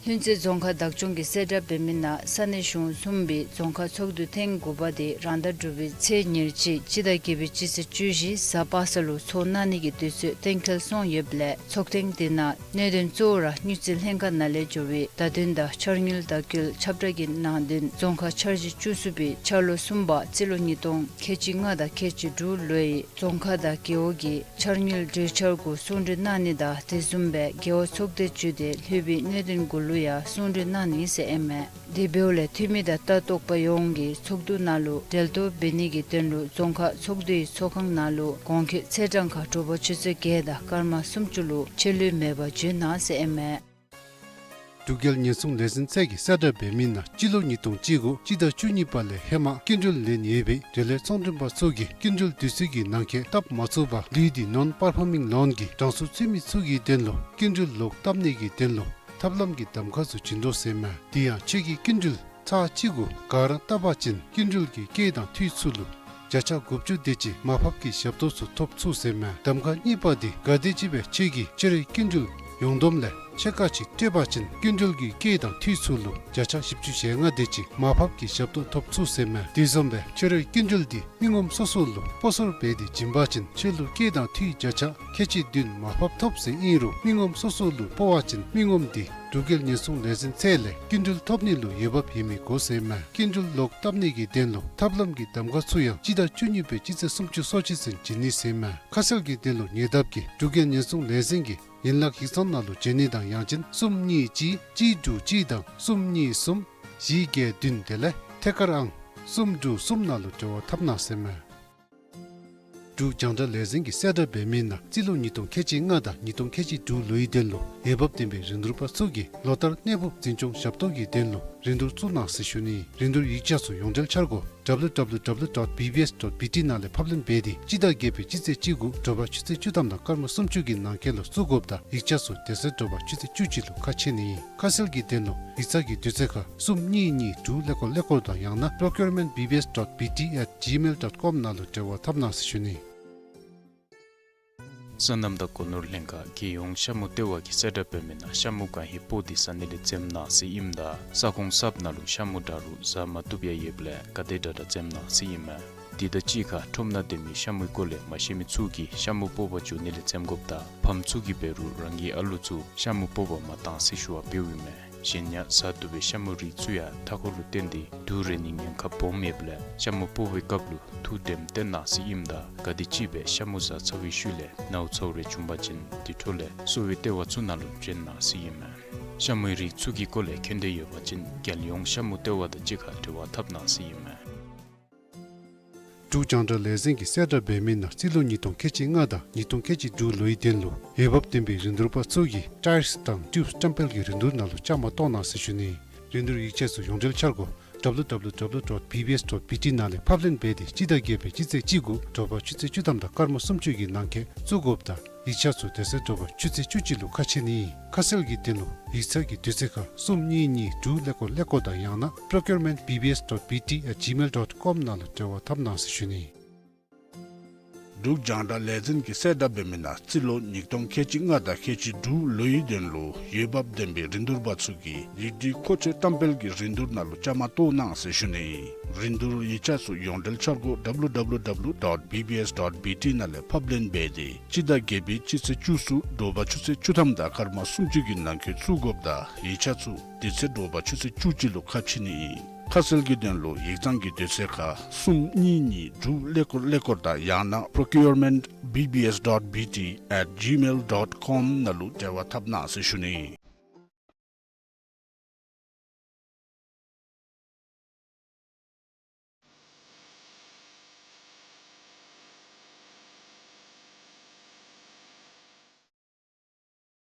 ལྷུན་རྩེ་རྫོང་ཁག་བདག་སྐྱོང་གིས་གསལ་བསྒྲགས་འབད་མི་ནང་ས་གནས་གཞུང་གསུམ་པའི་རྫོང་ཁག་ཚོགས་འདུ་ཐེངས་དགུ་པ་དེ་རང་ཟླ་དྲུག་པའི་ཚེས་ཉེར་གཅིག་སྤྱི་ཟླ་བརྒྱད་པའི་སྤྱི་ཚེས་བཅུ་བཞི་གཟའ་པ་སངས་ལུ་ཚོགས་གནང་ནི་གི་དུས་ཚོད་གཏན་འཁེལ་སོང་ཡོདཔ་ལས་ཚོགས་ཐེངས་དེ་ནང་གནད་དོན་གཙོ་བོ་ར་དངུལ་རྩིས་ལྷན་ཁག་ནང་ལས་འབྱོར་བའི་བརྡ་དོན་དང་འཆར་དངུལ་བརྡ་བསྐྱོད་ཁྱབ་བསྒྲགས་ཀྱི་ནང་དོན་རྫོང་ཁག་འཆར་གཞི་བཅུ་གསུམ་པའི་འཆར་ལོ་གསུམ་པ་རྩིས་ལོ་ཉིས་སྟོང་ཁལ་གཅིག་ལྔ་དང་ཁལ་གཅིག་དྲུག་ལོའི་རྫོང་ཁག་དང་རྒེད་འོག་གི་འཆར་དངུལ་གྲོས་འཆར་གུ་གསུང་གྲོས་གནང་ནི་དང་དེ་བཟུམ་སྦེ་རྒེད་འོག་ཚོགས་སྡེ་བཅུ་དེ་ལྷོད་པའི་གནད་དོན་གུ་ལུ་ཡང་གསུང་གྲོས་གནང་ནི་ཟེར་ཨིན་མས། དེ་འབདཝ་ལས་འཐུས་མི་དང་ལྟ་རྟོག་པ་ཡོངས་ཀྱིས་ཚོགས་འདུ་ནང་ལུ་གྲལ་གཏོགས་འབད་ནི་གི་དོན་ལུ་རྫོང་ཁག་ཚོགས་འདུའི་ཚོགས་ཁང་ནང་ལུ་གོང་འཁོད་ཚེས་གྲངས་ཁར་དྲོ་པ་ཆུ་ཚོད་བརྒྱད་དང་སྐར་མ་སུམ་ཅུ་ལུ་ཆད་ལུས་མེད་པར་འབྱོན་གནང་ཟེར་ཨིན་མས། འབྲུག་རྒྱལ་ཉེན་སྲུང་ལས་འཛིན་ཚད་ཀྱིས་གསལ་བསྒྲགས་འབད་མི་ནང་སྤྱི་ལོ་ཉིས་སྟོང་བཅུ་དགུ་སྤྱི་ཟླ་བཅུ་གཉིས་པ་ལས་ཧེ་མ་སྐྱིན་འགྲུལ་ལེན་ཡོད་པའི་འབྲེལ་ཡོད་ཚོང་མགྲོན་པ་ཚུ་གིས་སྐྱིན་འགྲུལ་དུས་ཚོད་ཀྱི་ནང་འཁོད་བཏབ་མ་ཚུགས་པར་ལུས་ཏེ་ནོན་པར་ཕོར་མིང་ལོན་གྱི་གྲངས་སུ་ཚུད་མི་ཚུ་གི་དོན་ལུ་སྐྱིན་འགྲུལ་ལོག་བཏབ་ནི་གི་དོན་ལུ་ཐབས་ལམ་གྱི་གདམ་ཁ་ཚུ་བྱིན་དོ་ཟེར་མས། དེ་ཡང་ཁྱོད་ཀྱིས་སྐྱིན་འགྲུལ་ཚར་གཅིག་གུ་ག་ར་བཏབ་པ་ཅིན་སྐྱིན་འགྲུལ་གྱི་སྐྱེད་དང་འཐུས་ཚུ་ལུ་བརྒྱ་ཆ་དགུ་བཅུ་དེ་ཅིག་མར་ཕབ་ཀྱི་ཞབས་ཏོག་ཚུ་ཐོབ་ཚུགས་ཟེར་མས། གདམ་ཁ་གཉིས་པ་དེ་གལ་སྲིད་ཅིག་སྦེ་ཁྱོད་ཀྱིས་ཁྱོད་རའི་སྐྱིན་འགྲུལ་ཡོངས་བསྡོམས་ལས་ཕྱེད་ཀ་ཅིག་སྤྲོད་པ་ཅིན་སྐྱིན་འགྲུལ་གྱི་སྐྱེད་དང་འཐུས་ཚུ་ལུ་བརྒྱ་ཆ་བཞི་བཅུ་ཞེ་ལྔ་དེ་ཅིག་མར་ཕབ་ཀྱི་ཞབས་ཏོག་ཐོབ་ཚུགས་ཟེར་མས། དེ་བཟུམ་སྦེ་ཁྱོད་རའི་སྐྱིན་འགྲུལ་དེ་མི་ངོམ་སོ་སོ་ལུ་སྤོ་སོར་འབད་དེ་བྱིན་པ་ཅིན་ཁྱོད་ལུ་སྐྱེད་དང་འཐུས་བརྒྱ་ཆ་ཁལ་གཅིག་བདུན་མར་ཕབ་ཐོབ་ཟེར་ཨིན་རུང་མི་ངོམ་སོ་སོ་ལུ་སྤོ་བ་ཅིན་མི་ངོམ་དེ་འབྲུག་རྒྱལ་ཉེན་སྲུང་ལས་འཛིན་ཚད་ལས་སྐྱིན་འགྲུལ་ཐོབ་ནི་ལུ་འོས་འབབ་ཡོད་མི་དགོ་ཟེར་མས། སྐྱིན་འགྲུལ་ལོག་བཏབ་ནི་གི་དོན་ལུ་ཐབས་ལམ་གྱི་གདམ་ཁ་ཚུ་ཡང་སྤྱི་ཟླ་བཅུ་གཉིས་པའི་སྤྱི་ཚེས་སུམ་ཅུ་སོ་གཅིག་ཚུན་བྱིན་ནི་ཟེར་མས། ཁ་གསལ་གྱི་དོན་ལུ་ཉེ་འདབས་ཀྱི་འབྲུག་རྒྱལ་ཉེན་སྲུང་ལས་འཛིན་གྱི་ཡན་ལག་ཡིག་ཚང་ནང་ལུ་བྱོན་ནི་དང་ཡང་ཅིན་གསུམ་གཉིས་གཅིག་གཅིག་དྲུག་གཅིག་དང་གསུམ་གཉིས་གསུམ་བཞི་བརྒྱད་བདུན་དེ་ལས་ཐད་ཀར་ཨང་གསུམ་དྲུག་གསུམ་ནང་ལུ་འབྲེལ་བ་འཐབ་གནང་ཟེར་མས། འབྲུག་རྒྱང་བསྒྲགས་ལས་འཛིན་གྱིས་གསལ་བསྒྲགས་འབད་མི་ནང་རྩིས་ལོ་ཉིས་སྟོང་ཁལ་གཅིག་ལྔ་དང་ཉིས་སྟོང་ཁལ་གཅིག་དྲུག་ལོའི་དོན་ལུ་འོས་འབབ་ལྡན་པའི་རིན་བསྡུར་པ་ཚུ་གིས་ལོ་ལྟར་གནས་སྤོ་འཛིན་སྐྱོང་ཞབས་ཏོག་གི་དོན་ལུ་རིན་བསྡུར་བཙུགས་གནང་ཟེར་ཞུ་ནི། རིན་བསྡུར་ཡིག་ཆ་ཚུ་ཡོངས་འབྲེལ་འཆར་སྒོ་W W W dot B B S dot B T ནང་ལས་ཕབ་ལེན་འབད་དེ་སྤྱི་ཟླ་བརྒྱད་པའི་སྤྱི་ཚེས་གཅིག་གུ་དྲོ་པ་ཆུ་ཚོད་བཅུ་ཐམ་དང་སྐར་མ་སུམ་ཅུ་གི་ནང་འཁོད་ལུ་བཙུགས་དགོཔ་དང་ཡིག་ཆ་ཚུ་དེ་ཚེ་དྲོ་པ་ཆུ་ཚོད་བཅུ་གཅིག་ལུ་ཁ་ཕྱེ་ནི་ཨིན། ཁ་གསལ་གྱི་དོན་ལུ་ཡིག་ཚང་གི་དུས་ཚོད་ཁར་གསུམ་གཉིས་གཉིས་དྲུག་ཀླད་ཀོར་ཀླད་ཀོར་དང་ཡང་ན་procurement B B S dot B T at gmail dot com ནང་ལུ་འབྲེལ་བ་འཐབ་གནང་ཟེར་ཞུ་ནི། སོ་ནམ་དང་སྒོ་ནོར་ལྷན་ཁག་རྒྱལ་ཡོངས་ཤ་མུ་ལྟེ་བ་གིས་གསལ་བསྒྲགས་འབད་མི་ནང་ཤ་མུ་གང་ཧེ་སྤོ་སྟེ་ཟ་ནི་ལས་འཛེམ་གནང་ཟེར་ཨིནམ་ད་ས་ཁོངས་གསརཔ་ནང་ལུ་ཤ་མུ་འདྲ་རུང་ཟ་མ་བཏུབ་ཡང་ཡོདཔ་ལས་ག་དེ་དྲག་དྲག་འཛེམ་གནང་ཟེར་ཨིན་མས། དེ་དང་གཅིག་ཁར་ཁྲོམ་ནང་སྡོད་མི་ཤ་མུའི་སྐོར་ལས་མ་ཤེས་མི་ཚུ་གིས་ཤ་མུ་སྤོ་བར་འགྱོ་ནི་ལས་འཛེམ་དགོཔ་དང་ཕམ་ཚུ་གིས་འབད་རུང་རང་གི་ཨ་ལོ་ཚུ་ཤ་མུ་སྤོ་བར་མ་གཏང་ཟེར་ཞུ་བ་འབདཝ་ཨིན་མས། གཞན་ཡང་ཟ་བཏུབ་པའི་ཤ་མུའི་རིགས་ཚུ་ཡང་མཐའ་འཁོར་ལུ་བརྟེན་ཏེ་དུག་རེག་ནིའི་ཉེན་ཁ་སྦོམ་ཡོདཔ་ལས་ཤ་མུ་སྤོ་བའི་སྐབས་ལུ་ཐུགས་དྲནམ་བཏོན་གནང་ཟེར་ཨིནམ་ད་ག་དེམ་ཅིག་སྦེ་ཤ་མུ་ཟ་ཚར་བའི་ཤུལ་ལས་ནཝ་ཚཝ་རེ་བྱུང་པ་ཅིན་དེ་འཕྲོ་ལས་གསོ་བའི་ལྟེ་བ་ཚུ་ནང་ལུ་བྱོན་གནང་ཟེར་ཨིན་མས། ཤ་མུའི་རིགས་ཚུ་གི་སྐོར་ལས་མཁྱེན་འདོད་ཡོད་པ་ཅིན་རྒྱལ་ཡོངས་ཤ་མུ་ལྟེ་བ་དང་གཅིག་ཁར་འབྲེལ་བ་འཐབ་གནང་ཟེར་ཨིན་མས། འབྲུག་རྒྱང་བསྒྲགས་ལས་འཛིན་གྱིས་གསལ་བསྒྲགས་འབད་མི་ནང་རྩིས་ལོ་ཉིས་སྟོང་ཁལ་གཅིག་ལྔ་དང་ཉིས་སྟོང་ཁལ་གཅིག་དྲུག་ལོའི་དོན་ལུ་འོས་འབབ་ལྡན་པའི་རིན་བསྡུར་པ་ཚུ་གིས་ཊའིརསི་དང་ཊིའུབསི་བཀྲམ་སྤེལ་གྱི་རིན་བསྡུར་ནང་ལུ་བཅའ་མར་གཏོགས་གནང་ཟེར་ཞུ་ནི། རིན་བསྡུར་ཡིག་ཆ་ཚུ་ཡོངས་འབྲེལ་འཆར་སྒོ་W W W dot B B S dot B T ནང་ལས་ཕབ་ལེན་འབད་དེ་སྤྱི་ཟླ་བརྒྱད་པའི་སྤྱི་ཚེས་གཅིག་གུ་དྲོ་པ་ཆུ་ཚོད་བཅུ་ཐམ་དང་སྐར་མ་སུམ་ཅུ་གི་ནང་འཁོད་བཙུགས་དགོཔ་དང་ཡིག་ཆ་ཚུ་དེ་ཚེ་དྲོ་པ་ཆུ་ཚོད་བཅུ་གཅིག་ལུ་ཁ་ཕྱེ་ནི་ཨིན། ཁ་གསལ་གྱི་དོན་ལུ་ཡིག་ཚང་གི་དུས་ཚོད་ཁར་གསུམ་གཉིས་གཉིས་དྲུག་ཀླད་ཀོར་ཀླད་ཀོར་དང་ཡང་ན་procurement B B S dot B T at gmail dot com ནང་ལུ་འབྲེལ་བ་འཐབ་གནང་ཟེར་ཞུ་ནི། འབྲུག་རྒྱང་བསྒྲགས་ལས་འཛིན་གྱིས་གསལ་བསྒྲགས་འབད་མི་ནང་རྩིས་ལོ་ཉིས་སྟོང་ཁལ་གཅིག་ལྔ་དང་ཁལ་གཅིག་དྲུག་ལོའི་དོན་ལུ་འོས་འབབ་ལྡན་པའི་རིན་བསྡུར་པ་ཚུ་གིས་ཡིག་སྒྲིག་མཁོ་ཆས་བཀྲམ་སྤེལ་གྱི་རིན་བསྡུར་ནང་ལུ་བཅའ་མར་གཏོགས་གནང་ཟེར་ཞུ་ནི། རིན་བསྡུར་ཡིག་ཆ་ཚུ་ཡོངས་འབྲེལ་འཆར་སྒོ་W W W dot B B S dot B T ནང་ལས་ཕབ་ལེན་འབད་དེ་སྤྱི་ཟླ་བརྒྱད་པའི་སྤྱི་ཚེས་བཅུ་གསུམ་དྲོ་པ་ཆུ་ཚོད་བཅུ་ཐམ་དང་སྐར་མ་སུམ་ཅུ་གི་ནང་འཁོད་བཙུགས་དགོཔ་དང་ཡིག་ཆ་ཚུ་དེ་ཚེ་དྲོ་པ་ཆུ་ཚོད་བཅུ་གཅིག་ལུ་ཁ་ཕྱེ་ནི་ཨིན། ཁ་གསལ་གྱི་དོན་ལུ་ཡིག་ཚང་གི་དུས་ཚོད་ཁར་གསུམ་གཉིས་གཉིས་དྲུག་ཀླད་ཀོར་ཀླད་ཀོར་དང་ཡང་ན་procurement B B S dot B T at gmail dot com ནང་ལུ་འབྲེལ་བ་འཐབ་གནང་ཟེར་ཞུ་ནི།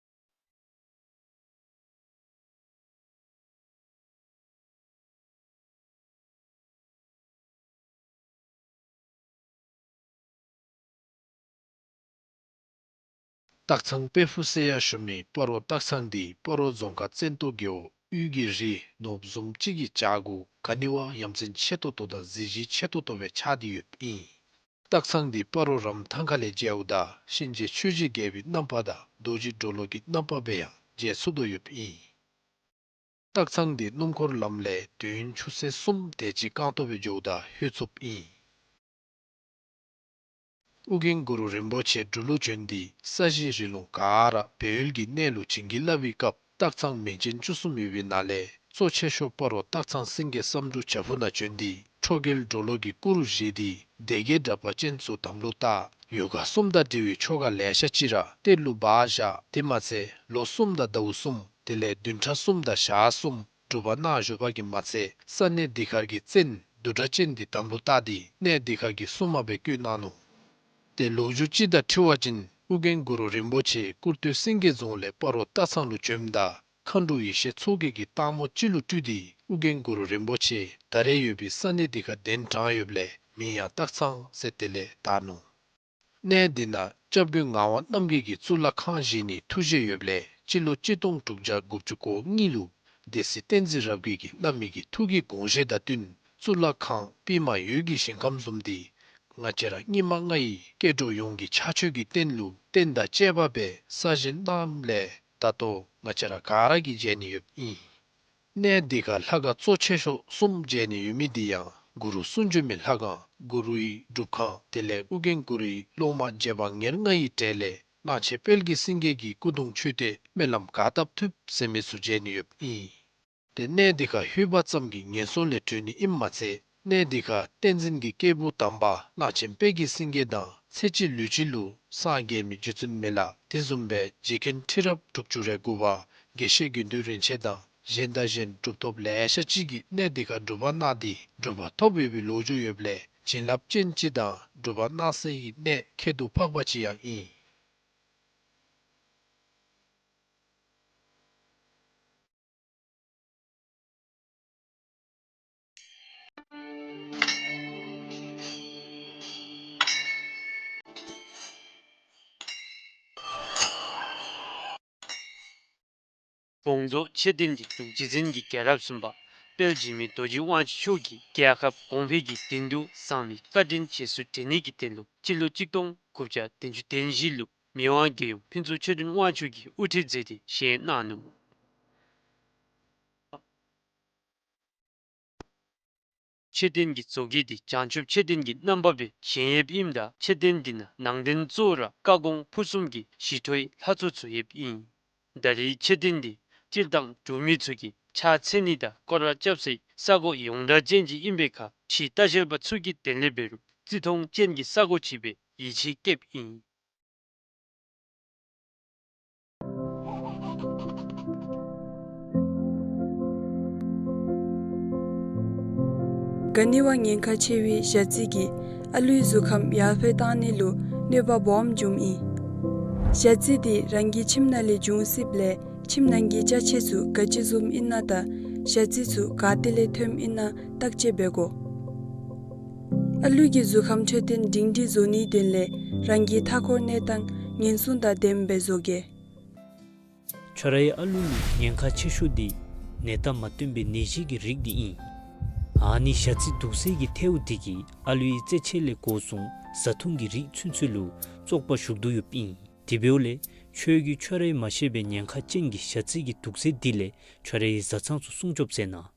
སྟག་ཚང་དཔལ་ཕུག་ཟེར་ཡང་ཞུ་མི་སྤ་རོ་སྟག་ཚང་འདི་སྤ་རོ་རྫོང་ཁག་བཙན་ཏོ་རྒེད་འོག་དབུས་ཀྱི་རི་ནོར་བུ་བཟུམ་ཅིག་གི་བྱག་གུ་ག་ནི་བ་ཡ་མཚན་ཆེ་ཏོག་ཏོ་དང་གཟི་བརྗིད་ཆེ་ཏོག་ཏོ་སྦེ་ཆགས་ཏེ་ཡོདཔ་ཨིན། སྟག་ཚང་འདི་སྤ་རོ་རམ་ཐང་ཁ་ལས་མཇལཝ་ད་གཤིན་རྗེ་ཆོས་ཀྱི་རྒྱལ་པོའི་རྣམ་པ་དང་རྡོ་རྗེ་གྲོ་ལོད་ཀྱི་རྣམ་པ་སྦེ་ཡང་མཇལ་ཚུགས་དོ་ཡོདཔ་ཨིན། སྟག་ཚང་འདི་སྣུམ་འཁོར་ལམ་ལས་དུས་ཡུན་ཆུ་ཚོད་གསུམ་དེ་ཅིག་རྐང་སྟོང་སྦེ་འགྱོཝ་ད་ལྷོད་ཚུགསཔ་ཨིན། ཨོ་རྒྱན་གུ་རུ་རིན་པོ་ཆེ་འབྲུག་ལུ་བྱོན་ཏེ་ས་གཞི་རི་ལུང་ག་ར་སྦས་ཡུལ་གྱི་གནས་ལུ་བྱིན་གྱིས་བརླབས་པའི་སྐབས་སྟག་ཚང་མིང་ཅན་བཅུ་གསུམ་ཡོད་པའི་ནང་ལས་གཙོ་ཆེ་ཤོས་སྤ་རོ་སྟག་ཚང་སེང་གེ་བསམ་འགྲུབ་བྱག་ཕུག་ནང་བྱོན་ཏེ་ཁྲོ་རྒྱལ་གྲོ་ལོད་ཀྱི་སྐུ་རུ་བཞེངས་ཏེ་སྡེ་བརྒྱད་དྲེགས་པ་ཅན་ཚུ་དམ་ལུ་བཏགས། ཡོ་ག་གསུམ་དང་འབྲེལ་བའི་ཆོ་ག་ལེ་ཤ་ཅིག་ར་གཏེར་ལུ་སྦ་བཞག། དེ་མ་ཚད་ལོ་གསུམ་དང་ཟླཝ་གསུམ་དེ་ལས་བདུན་ཕྲག་གསུམ་དང་ཞག་གསུམ་སྒྲུབ་པ་གནང་བཞུགས་པ་གིས་མ་ཚད་ས་གནས་འདི་ཁར་གྱི་བཙན་བདུད་དྲེགས་ཅན་འདི་དམ་ལུ་བཏགས་ཏེ་གནས་འདི་ཁར་གྱི་སྲུང་མ་སྦེ་བསྐོས་གནང་ནུག། ཏེ་ལོ་རྒྱུས་ཅིག་དང་འཁྲིལ་བ་ཅིན་ཨོ་རྒྱན་གུ་རུ་རིན་པོ་ཆེ་སྐུར་སྟོད་སེང་གེ་རྫོང་ལས་སྤ་རོ་སྟག་ཚང་ལུ་བྱོནམ་ད་མཁའ་འགྲོ་ཡེ་ཤེས་མཚོ་རྒྱལ་གྱིས་སྟག་མོ་ཅིག་ལུ་སྤྲུལ་ཏེ་ཨོ་རྒྱན་གུ་རུ་རིན་པོ་ཆེ་ད་རེས་ཡོད་པའི་ས་གནས་འདི་ཁར་གདན་དྲངས་ཡོདཔ་ལས་མིང་ཡང་སྟག་ཚང་ཟེར་དེ་ལས་བཏགས་ནུག། གནས་འདི་ནང་སྐྱབས་མགོན་ངག་དབང་རྣམ་རྒྱལ་གྱིས་གཙུག་ལག་ཁང་བཞེངས་ནིའི་ཐུགས་བཞེད་ཡོདཔ་ལས་སྤྱི་ལོ་གཅིག་སྟོང་དྲུག་བརྒྱ་དགུ་བཅུ་གོ་གཉིས་ལུ་སྡེ་སྲིད་བསྟན་འཛིན་རབ་རྒྱས་ཀྱིས་བླ་མའི་གི་ཐུགས་ཀྱི་དགོངས་བཞེད་དང་བསྟུན་གཙུག་ལག་ཁང་པདྨ་འོད་ཀྱི་ཞིང་ཁམས་བཟུམ་འདི་ང་བཅས་ར་སྙིགས་མ་ལྔ་ཡི་སྐྱེ་འགྲོ་ཡོངས་ཀྱི་ཕྱག་མཆོད་ཀྱི་རྟེན་ལུ་རྟེན་དང་བཅས་པ་སྦེ་གསར་བཞེངས་གནངམ་ལས་ད་ལྟོ་ང་བཅས་ར་ག་ར་གིས་མཇལ་ནི་ཡོདཔ་ཨིན། གནས་འདི་ཁར་ལྷ་ཁང་གཙོ་ཆེ་ཤོས་གསུམ་མཇལ་ནི་ཡོད་མི་འདི་ཡང་གུ་རུ་གསུང་བྱོན་མའི་ལྷ་ཁང་གུ་རུའི་སྒྲུབ་ཁང་དེ་ལས་ཨོ་རྒྱན་གུ་རུའི་སློབ་མ་རྗེ་འབངས་ཉེར་ལྔ་ཡི་གྲས་ལས་གླང་ཆེན་དཔལ་གྱི་སེང་གེ་གི་སྐུ་གདུང་མཆོད་རྟེན་སྨོན་ལམ་ག་བཏབ་ཐུབ་ཟེར་མི་ཚུ་མཇལ་ནི་ཡོདཔ་ཨིན། ཏེ་གནས་འདི་ཁར་ལྷོད་པ་ཙམ་གྱིས་ངན་སོང་ལས་གྲོལ་ནི་ཨིནམ་མ་ཚད་གནས་འདི་ཁར་བསྟན་འཛིན་གྱི་སྐྱེས་བུ་དམ་པ་གླང་ཆེན་དཔལ་གྱི་སེང་གེ་དང་ཚེ་གཅིག་ལུས་གཅིག་ལུ་སངས་རྒྱས་མི་རྗེ་བཙུན་མི་ལ་དེ་བཟུམ་སྦེ་རྗེ་མཁན་ཁྲི་རབས་དྲུག་ཅུ་རེ་དགུ་པ་དགེ་བཤེས་དགེ་འདུན་རིན་ཆེན་དང་གཞན་དང་གཞན་གྲུབ་ཐོབ་ལེ་ཤ་ཅིག་གིས་གནས་འདི་ཁར་སྒྲུབ་པ་གནང་སྟེ་གྲུབ་པ་ཐོབ་ཡོད་པའི་ལོ་རྒྱུས་ཡོདཔ་ལས་བྱིན་རླབས་ཅན་ཅིག་དང་སྒྲུབ་པ་གནང་སའི་གནས་ཁྱད་དུ་འཕགས་པ་ཅིག་ཡང་ཨིན། བོང་རྫོང་མཆོད་རྟེན་འདི་འབྲུག་རྗེ་བཙུན་གྱི་རྒྱལ་རབས་གསུམ་པ་དཔལ་འཇིགས་མེད་རྡོ་རྗེ་དབང་ཕྱུག་མཆོག་གིས་རྒྱལ་ཁབ་གོང་འཕེལ་གྱི་དོན་དུ་གསང་བའི་བཀའ་དྲིན་རྗེས་སུ་དྲན་ནི་གི་དོན་ལུ་སྤྱི་ལོ་གཅིག་སྟོང་དགུ་བརྒྱ་བདུན་ཅུ་དོན་བཞི་ལུ་མི་དབང་རྒྱལ་ཡུམ་ཕུན་ཚོགས་ཆོས་སྒྲོན་དབང་ཕྱུག་གིས་དབུ་ཁྲིད་མཛད་དེ་བཞེངས་གནང་ནུག། མཆོད་རྟེན་གྱི་བཟོ་བཀོད་འདི་བྱང་ཆུབ་མཆོད་རྟེན་གྱི་རྣམ་པ་སྦེ་བཞེངས་ཡོདཔ་ཨིནམ་ད་མཆོད་རྟེན་འདི་ནང་ནང་རྟེན་གཙོ་བོ་ར་བཀའ་དགོངས་ཕུར་གསུམ་གྱི་ཞི་ཁྲོའི་ལྷ་ཚོགས་ཚུ་ཡོདཔ་ཨིན། ད་རེས་མཆོད་རྟེན་འདི་སྤྱིར་བཏང་འབྲུག་མི་ཚུ་གིས་ཕྱག་འཚལ་ནི་དང་སྐོར་ར་རྐྱབ་སའི་ས་གོ་ཡོངས་གྲགས་ཅན་ཅིག་ཨིན་པའི་ཁར་ཕྱིའི་ལྟ་བཤལ་པ་ཚུ་གིས་དོན་ལས་འབད་རུང་བརྩི་མཐོང་ཅན་གྱི་ས་གོ་ཅིག་སྦེ་ཡིད་ཆེས་བསྐྱེདཔ་ཨིན། ག་ནི་བ་ཉེན་ཁ་ཆེ་བའི་ཞ་རྩི་གིས་ཨ་ལུའི་གཟུགས་ཁམས་ཡར་འཕེལ་གཏང་ནི་ལུ་གནོད་པ་སྦོམ་འབྱུངམ་ཨིན། ཞ་རྩི་འདི་རང་གི་ཁྱིམ་ནང་ལས་འབྱུང་སྲིདཔ་ལས་ཁྱིམ་ནང་གི་ཅ་ཆས་ཚུ་ག་ཅི་བཟུམ་ཨིན་ན་དང་ཞ་རྩི་ཚུ་ག་ཏེ་ལས་ཐོནམ་ཨིན་ན་བརྟག་དཔྱད་འབད་དགོ། ཨ་ལུ་གི་གཟུགས་ཁམས་འཕྲོད་བསྟེན་སྒྲིང་སྒྲི་བཟོ་ནིའི་དོན་ལས་རང་གི་མཐའ་འཁོར་གནས་སྟངས་ཉེན་སྲུང་དང་ལྡནམ་སྦེ་བཟོ་གེ། ཁྱོད་རའི་ཨ་ལུ་ལུ་ཉེན་ཁ་ཆེ་ཤོས་འདི་ནད་རྟགས་མ་སྟོན་པའི་ནད་གཞི་གི་རིགས་འདི་ཨིན། ཨ་ནི་ཞ་རྩི་དུག་སེལ་གྱི་ཐལཝ་འདི་གིས་ཨ་ལུའི་རྩེད་ཆས་ལས་འགོ་བཟུང་བཟའ་འཐུང་གི་རིགས་ཚུན་ཚོད་ལུ་བཙོག་པ་ཞུགས་དོ་ཡོདཔ་ཨིན། དེ་འབདཝ་ལས་ཁྱོད་ཀྱིས་ཁྱོད་རའི་མ་ཤེས་པའི་ཉེན་ཁ་ཅན་གྱི་ཞ་རྩི་གི་དུག་སེལ་འདི་ལས་ཁྱོད་རའི་བཟའ་ཚང་ཚུ་སྲུང་སྐྱོབ་མཛད་གནང་།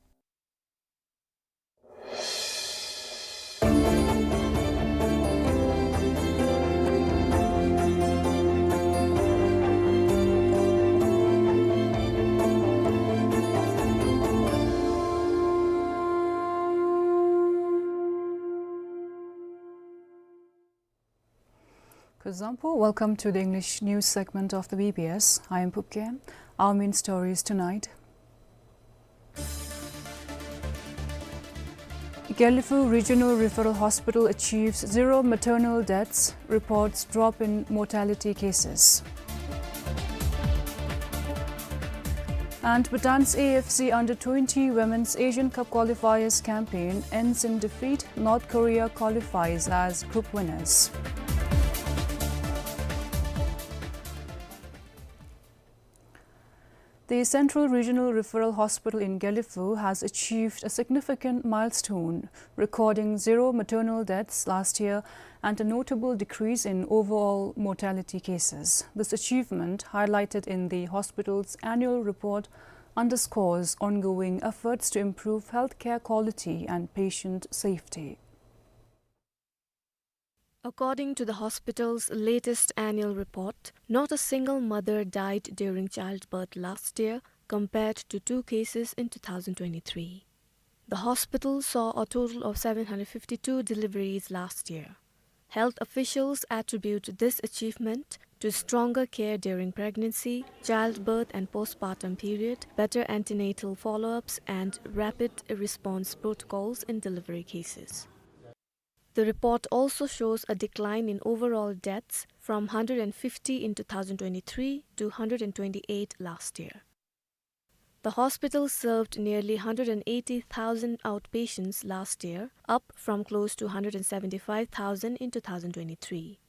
Kuzuzangpo, welcome to the English news segment of the B B S. I am Pupke. Our main stories tonight. Gelephu Regional Referral Hospital achieves zero maternal deaths, reports drop in mortality cases. And Bhutan's A F C Under twenty Women's Asian Cup qualifiers campaign ends in defeat, North Korea qualifies as group winners. The Central Regional Referral Hospital in Gelephu has achieved a significant milestone, recording zero maternal deaths last year and a notable decrease in overall mortality cases. This achievement, highlighted in the hospital's annual report, underscores ongoing efforts to improve healthcare quality and patient safety. According to the hospital's latest annual report, not a single mother died during childbirth last year, compared to two cases in two thousand twenty-three. The hospital saw a total of seven hundred fifty-two deliveries last year. Health officials attribute this achievement to stronger care during pregnancy, childbirth and postpartum period, better antenatal follow-ups, and rapid response protocols in delivery cases. The report also shows a decline in overall deaths from hundred and fifty in two thousand twenty-three to hundred and twenty-eight last year. The hospital served nearly hundred and eighty thousand outpatients last year, up from close to hundred and seventy-five thousand in two thousand twenty-three.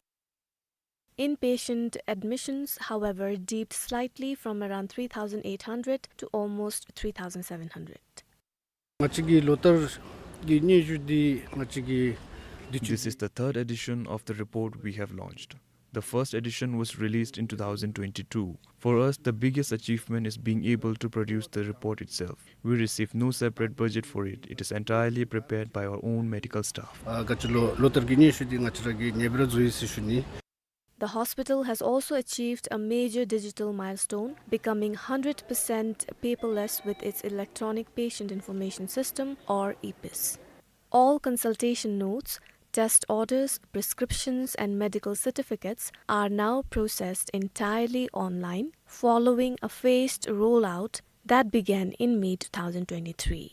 Inpatient admissions, however, dipped slightly from around three thousand eight hundred to almost three thousand seven hundred. ང་བཅས་ཀྱི་ལོ་ལྟར་གྱི་སྙན་ཞུ་འདི་ང་བཅས་ཀྱི་འདི་This is the third edition of the report we have launched. The first edition was released in two thousand twenty-two. For us, the biggest achievement is being able to produce the report itself. We receive no separate budget for it. It is entirely prepared by our own medical staff. ཨ་ག་ཅི་ལོ་ལོ་ལྟར་གྱི་སྙན་ཞུ་འདི་ང་བཅས་ར་གིས་ངེས་པར་བཟོ་ཡི་ཟེར་ཞུ་ནི། The hospital has also achieved a major digital milestone, becoming hundred percent paperless with its electronic patient information system, or EPIS. All consultation notes, test orders, prescriptions, and medical certificates are now processed entirely online, following a phased rollout that began in May two thousand twenty-three.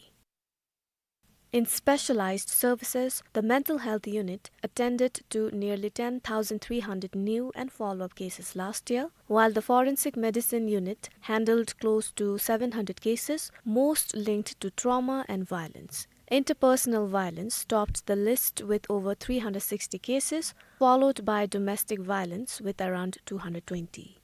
In specialized services, the mental health unit attended to nearly ten thousand three hundred new and follow-up cases last year, while the forensic medicine unit handled close to seven hundred cases, most linked to trauma and violence. Interpersonal violence topped the list with over three hundred sixty cases, followed by domestic violence with around two hundred twenty.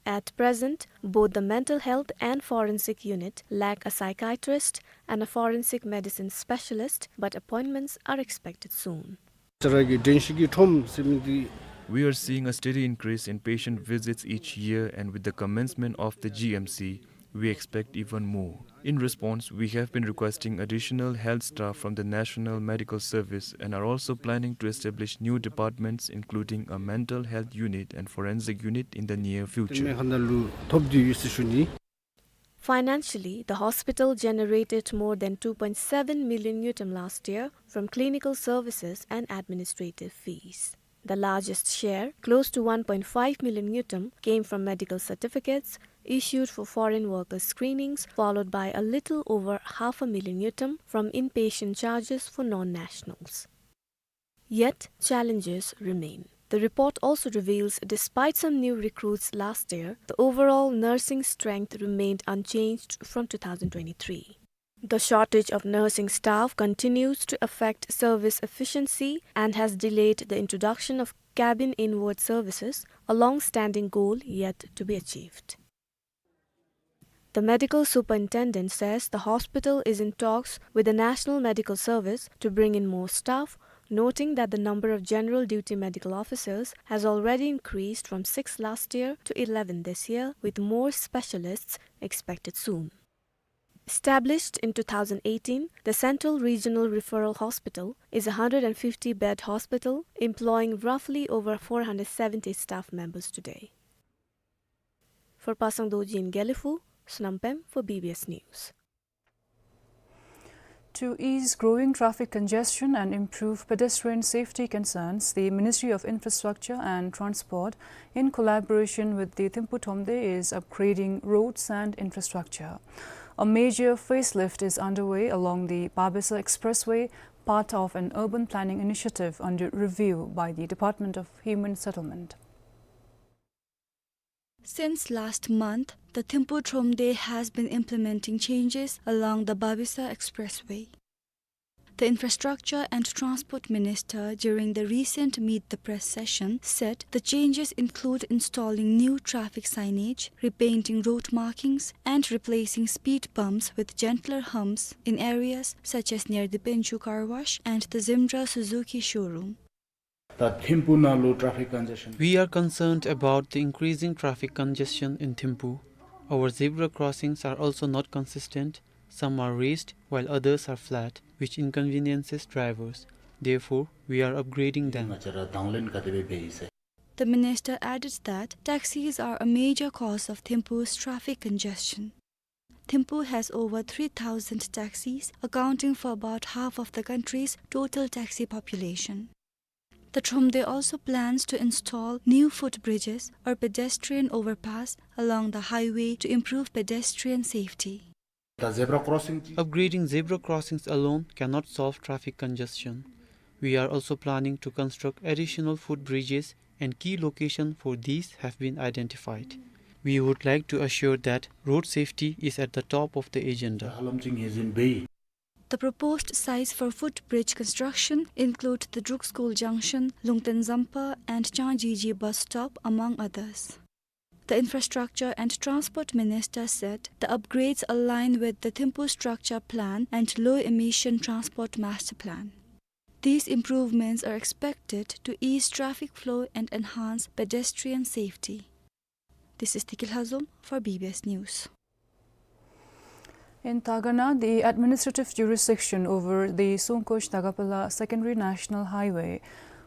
At present, both the mental health and forensic unit lack a psychiatrist and a forensic medicine specialist, but appointments are expected soon. ང་བཅས་ར་གི་དྲན་ཤེས་ཀྱི་ཁྲོམ་ཟེར་མི་འདི། We are seeing a steady increase in patient visits each year, and with the commencement of the G M C, we expect even more. In response, we have been requesting additional health staff from the National Medical Service and are also planning to establish new departments, including a mental health unit and forensic unit, in the near future. ཏེ་མེ་ཁ་ན་ལུ་ཐོབ་སྟེ་ཡོད་ཟེར་ཞུ་ནི། Financially, the hospital generated more than two point seven million ngultrum last year from clinical services and administrative fees. The largest share, close to one point five million ngultrum, came from medical certificates issued for foreign worker screenings, followed by a little over half a million ngultrum from inpatient charges for non-nationals. Yet, challenges remain. The report also reveals, despite some new recruits last year, the overall nursing strength remained unchanged from two thousand twenty-three. The shortage of nursing staff continues to affect service efficiency and has delayed the introduction of cabin inward services, a long-standing goal yet to be achieved. The medical superintendent says the hospital is in talks with the National Medical Service to bring in more staff, noting that the number of general duty medical officers has already increased from six last year to eleven this year, with more specialists expected soon. Established in two thousand eighteen, the Central Regional Referral Hospital is a hundred and fifty bed hospital employing roughly over four hundred seventy staff members today. For Pasang Dorji in Gelephu, Sonam Pem for B B S News. To ease growing traffic congestion and improve pedestrian safety concerns, the Ministry of Infrastructure and Transport, in collaboration with the Thimphu Thromde, is upgrading roads and infrastructure. A major facelift is underway along the Babesa Expressway, part of an urban planning initiative under review by the Department of Human Settlement. Since last month, the Thimphu Thromde has been implementing changes along the Babesa Expressway. The Infrastructure and Transport Minister, during the recent Meet the Press session, said the changes include installing new traffic signage, repainting road markings, and replacing speed bumps with gentler humps in areas such as near the Penchu car wash and the Zimra Suzuki showroom. ད་ཐིམ་ཕུག་ནང་ལུ་traffic congestion. We are concerned about the increasing traffic congestion in Thimphu. Our zebra crossings are also not consistent. Some are raised while others are flat, which inconveniences drivers. Therefore, we are upgrading them. ང་བཅས་ར་དང་ལེན་ག་དེ་སྦེ་འབད་ཡི་ཟེར། The minister added that taxis are a major cause of Thimphu's traffic congestion. Thimphu has over three thousand taxis, accounting for about half of the country's total taxi population. The Thromde also plans to install new footbridges or pedestrian overpass along the highway to improve pedestrian safety. ད་zebra crossing ཅིག Upgrading zebra crossings alone cannot solve traffic congestion. We are also planning to construct additional footbridges, and key locations for these have been identified. We would like to assure that road safety is at the top of the agenda. ཧ་ལམ་ཅིག་ངེས་འཛིན་འབད་ཡི། The proposed sites for footbridge construction include the Druk School Junction, Lungten Zampa, and Changjiji bus stop, among others. The Infrastructure and Transport Minister said the upgrades align with the Thimphu Structure Plan and Low Emission Transport Master Plan. These improvements are expected to ease traffic flow and enhance pedestrian safety. This is Tiki Lhazom for B B S News. In Dagana, the administrative jurisdiction over the Songkosh-Dagapela Secondary National Highway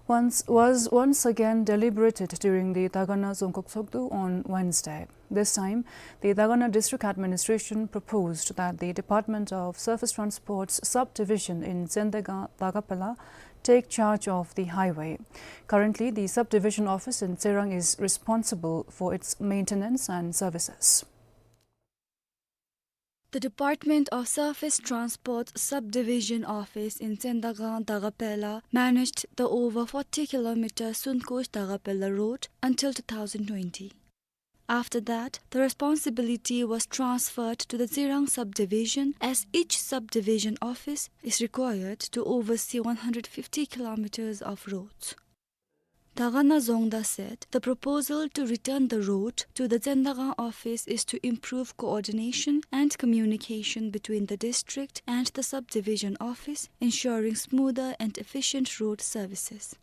once, was once again deliberated during the Dagana Dzongkhag Tshogdu on Wednesday. This time, the Dagana District Administration proposed that the Department of Surface Transport's subdivision in Tsendagang-Dagapela take charge of the highway. Currently, the subdivision office in Tserang is responsible for its maintenance and services. The Department of Surface Transport Subdivision Office in Tsendagang-Dagapela managed the over forty kilometer Sunkosh-Dagapela road until two thousand twenty. After that, the responsibility was transferred to the Tserang subdivision, as each subdivision office is required to oversee one hundred fifty kilometers of roads. Dagana Dzongda said the proposal to return the road to the Tsendagang office is to improve coordination and communication between the district and the subdivision office, ensuring smoother and efficient road services.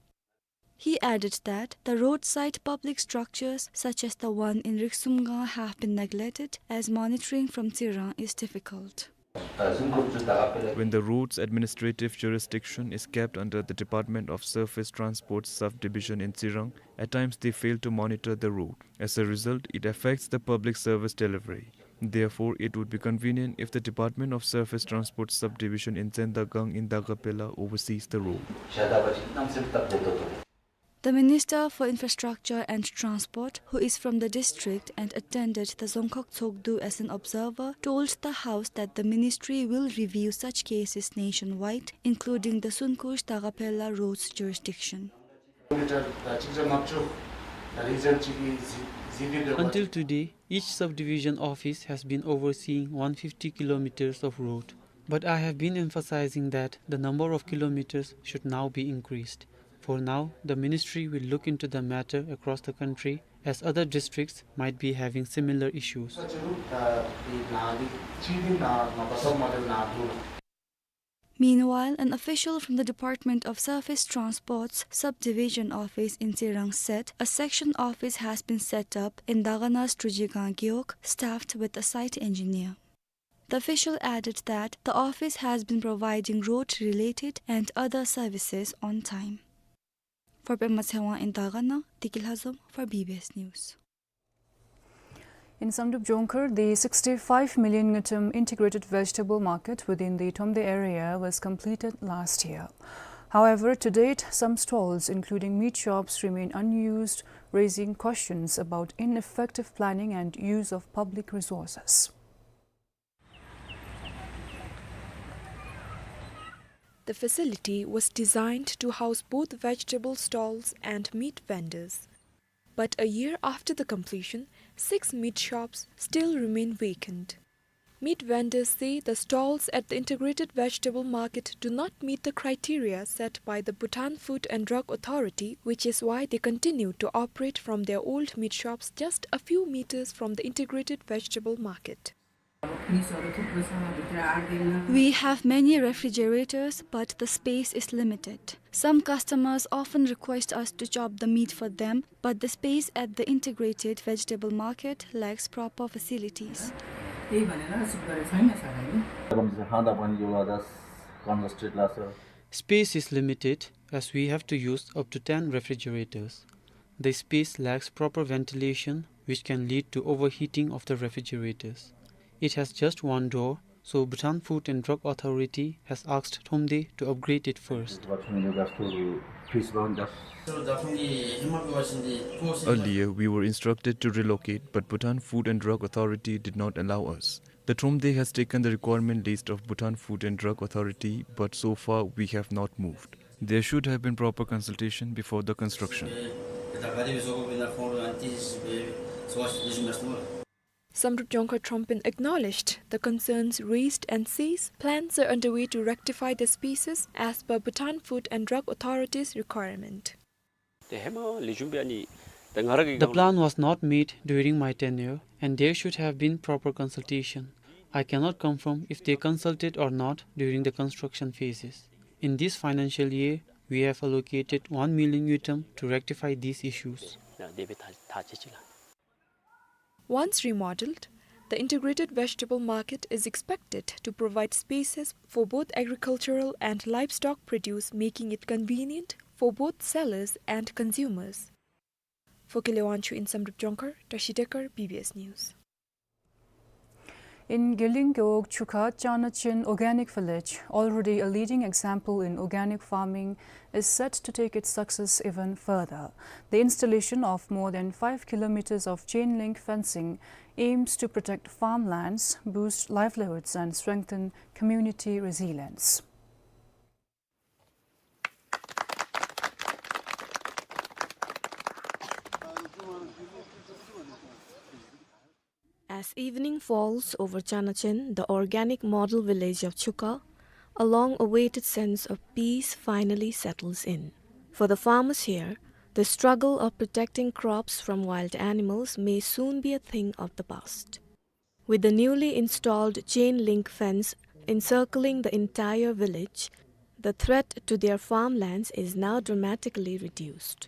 He added that the roadside public structures such as the one in Riksumgang have been neglected, as monitoring from Tserang is difficult. When the road's administrative jurisdiction is kept under the Department of Surface Transport Subdivision in Tserang, at times they fail to monitor the road. As a result, it affects the public service delivery. Therefore, it would be convenient if the Department of Surface Transport Subdivision in Tsendagang in Dagapela oversees the road. The Minister for Infrastructure and Transport, who is from the district and attended the Dzongkhag Tshogdu as an observer, told the House that the ministry will review such cases nationwide, including the Sunkosh-Dagapela road's jurisdiction. Until today, each subdivision office has been overseeing one fifty kilometers of road. But I have been emphasizing that the number of kilometers should now be increased. For now, the ministry will look into the matter across the country, as other districts might be having similar issues. Meanwhile, an official from the Department of Surface Transport's Subdivision Office in Tserang said a section office has been set up in Dagana's Trujigang Gewog, staffed with a site engineer. The official added that the office has been providing road-related and other services on time. For Pema Tshewang in Dagana, Tiki Lhazom for B B S News. In Samdrup Jongkhar, the sixty-five million ngultrum integrated vegetable market within the Thromde area was completed last year. However, to date, some stalls, including meat shops, remain unused, raising questions about ineffective planning and use of public resources. The facility was designed to house both vegetable stalls and meat vendors. But a year after the completion, six meat shops still remain vacant. Meat vendors say the stalls at the integrated vegetable market do not meet the criteria set by the Bhutan Food and Drug Authority, which is why they continue to operate from their old meat shops just a few meters from the integrated vegetable market. We have many refrigerators, but the space is limited. Some customers often request us to chop the meat for them, but the space at the integrated vegetable market lacks proper facilities. Space is limited as we have to use up to ten refrigerators. The space lacks proper ventilation, which can lead to overheating of the refrigerators. It has just one door, so Bhutan Food and Drug Authority has asked Thromde to upgrade it first. Earlier, we were instructed to relocate, but Bhutan Food and Drug Authority did not allow us. The Thromde has taken the requirement list of Bhutan Food and Drug Authority, but so far we have not moved. There should have been proper consultation before the construction. Samdrup Jongkhar Trompen acknowledged the concerns raised and says plans are underway to rectify the spaces as per Bhutan Food and Drug Authority's requirement. The plan was not made during my tenure, and there should have been proper consultation. I cannot confirm if they consulted or not during the construction phases. In this financial year, we have allocated one million ngultrum to rectify these issues. Once remodeled, the integrated vegetable market is expected to provide spaces for both agricultural and livestock produce, making it convenient for both sellers and consumers. For Kele Wangchuk in Samdrup Jongkhar, Tashi Dekar, B B S News. In Geleng Gewog Chukha, Chanachen Organic Village, already a leading example in organic farming, is set to take its success even further. The installation of more than five kilometers of chain link fencing aims to protect farmlands, boost livelihoods, and strengthen community resilience. As evening falls over Chanachen, the organic model village of Chukha, a long-awaited sense of peace finally settles in. For the farmers here, the struggle of protecting crops from wild animals may soon be a thing of the past. With the newly installed chain link fence encircling the entire village, the threat to their farmlands is now dramatically reduced.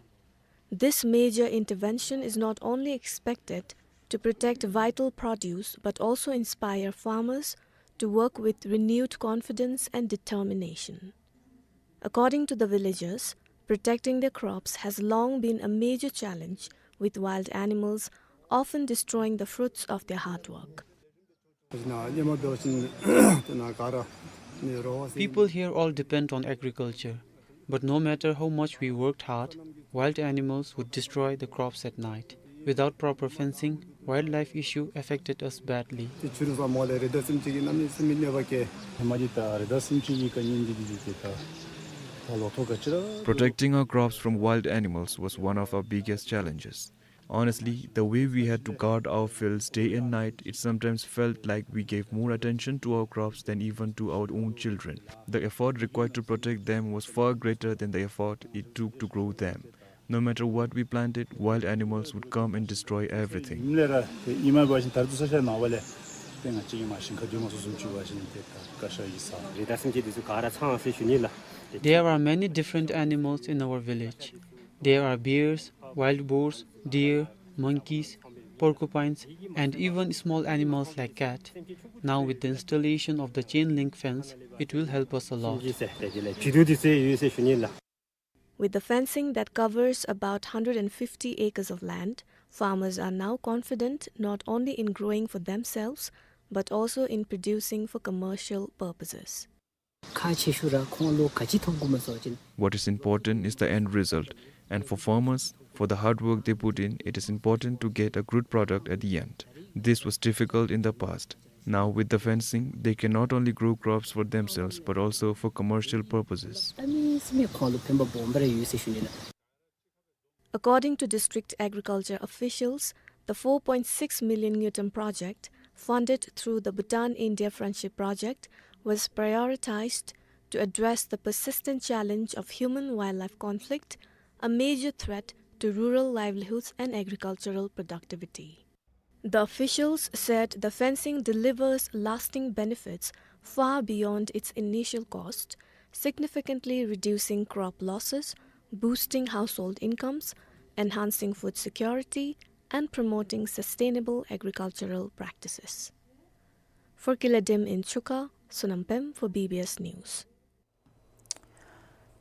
This major intervention is not only expected to protect vital produce but also inspire farmers to work with renewed confidence and determination. According to the villagers, protecting their crops has long been a major challenge, with wild animals often destroying the fruits of their hard work. People here all depend on agriculture, but no matter how much we worked hard, wild animals would destroy the crops at night. Without proper fencing, wildlife issue affected us badly. Protecting our crops from wild animals was one of our biggest challenges. Honestly, the way we had to guard our fields day and night, it sometimes felt like we gave more attention to our crops than even to our own children. The effort required to protect them was far greater than the effort it took to grow them. No matter what we planted, wild animals would come and destroy everything. There are many different animals in our village. There are bears, wild boars, deer, monkeys, porcupines, and even small animals like cat. Now, with the installation of the chain link fence, it will help us a lot. With the fencing that covers about hundred and fifty acres of land, farmers are now confident not only in growing for themselves, but also in producing for commercial purposes. What is important is the end result, and for farmers, for the hard work they put in, it is important to get a good product at the end. This was difficult in the past. Now, with the fencing, they can not only grow crops for themselves, but also for commercial purposes. According to district agriculture officials, the four point six million ngultrum project funded through the Bhutan-India Friendship Project, was prioritized to address the persistent challenge of human-wildlife conflict, a major threat to rural livelihoods and agricultural productivity. The officials said the fencing delivers lasting benefits far beyond its initial cost, significantly reducing crop losses, boosting household incomes, enhancing food security, and promoting sustainable agricultural practices. For Kiladem in Chuka, Sonam Pem for B B S News.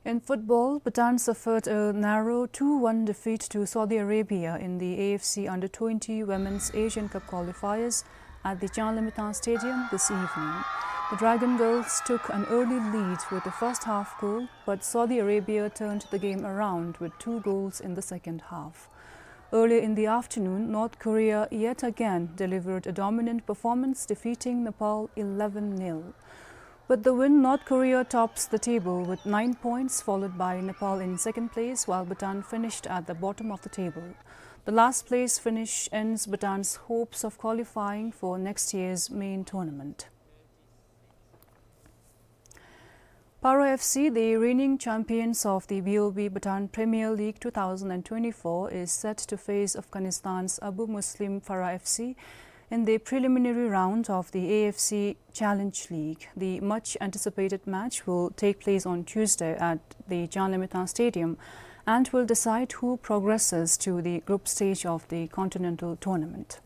In football, Bhutan suffered a narrow two one defeat to Saudi Arabia in the A F C Under twenty Women's Asian Cup qualifiers at the Changlimithang Stadium this evening. The Dragon Girls took an early lead with a first half goal, but Saudi Arabia turned the game around with two goals in the second half. Earlier in the afternoon, North Korea yet again delivered a dominant performance, defeating Nepal eleven nil. With the win, North Korea tops the table with nine points, followed by Nepal in second place, while Bhutan finished at the bottom of the table. The last place finish ends Bhutan's hopes of qualifying for next year's main tournament. Paro F C, the reigning champions of the B O B Bhutan Premier League two thousand and twenty-four, is set to face Afghanistan's Abu Muslim Farah F C in the preliminary round of the A F C Challenge League. The much anticipated match will take place on Tuesday at the Changlimithang Stadium and will decide who progresses to the group stage of the continental tournament.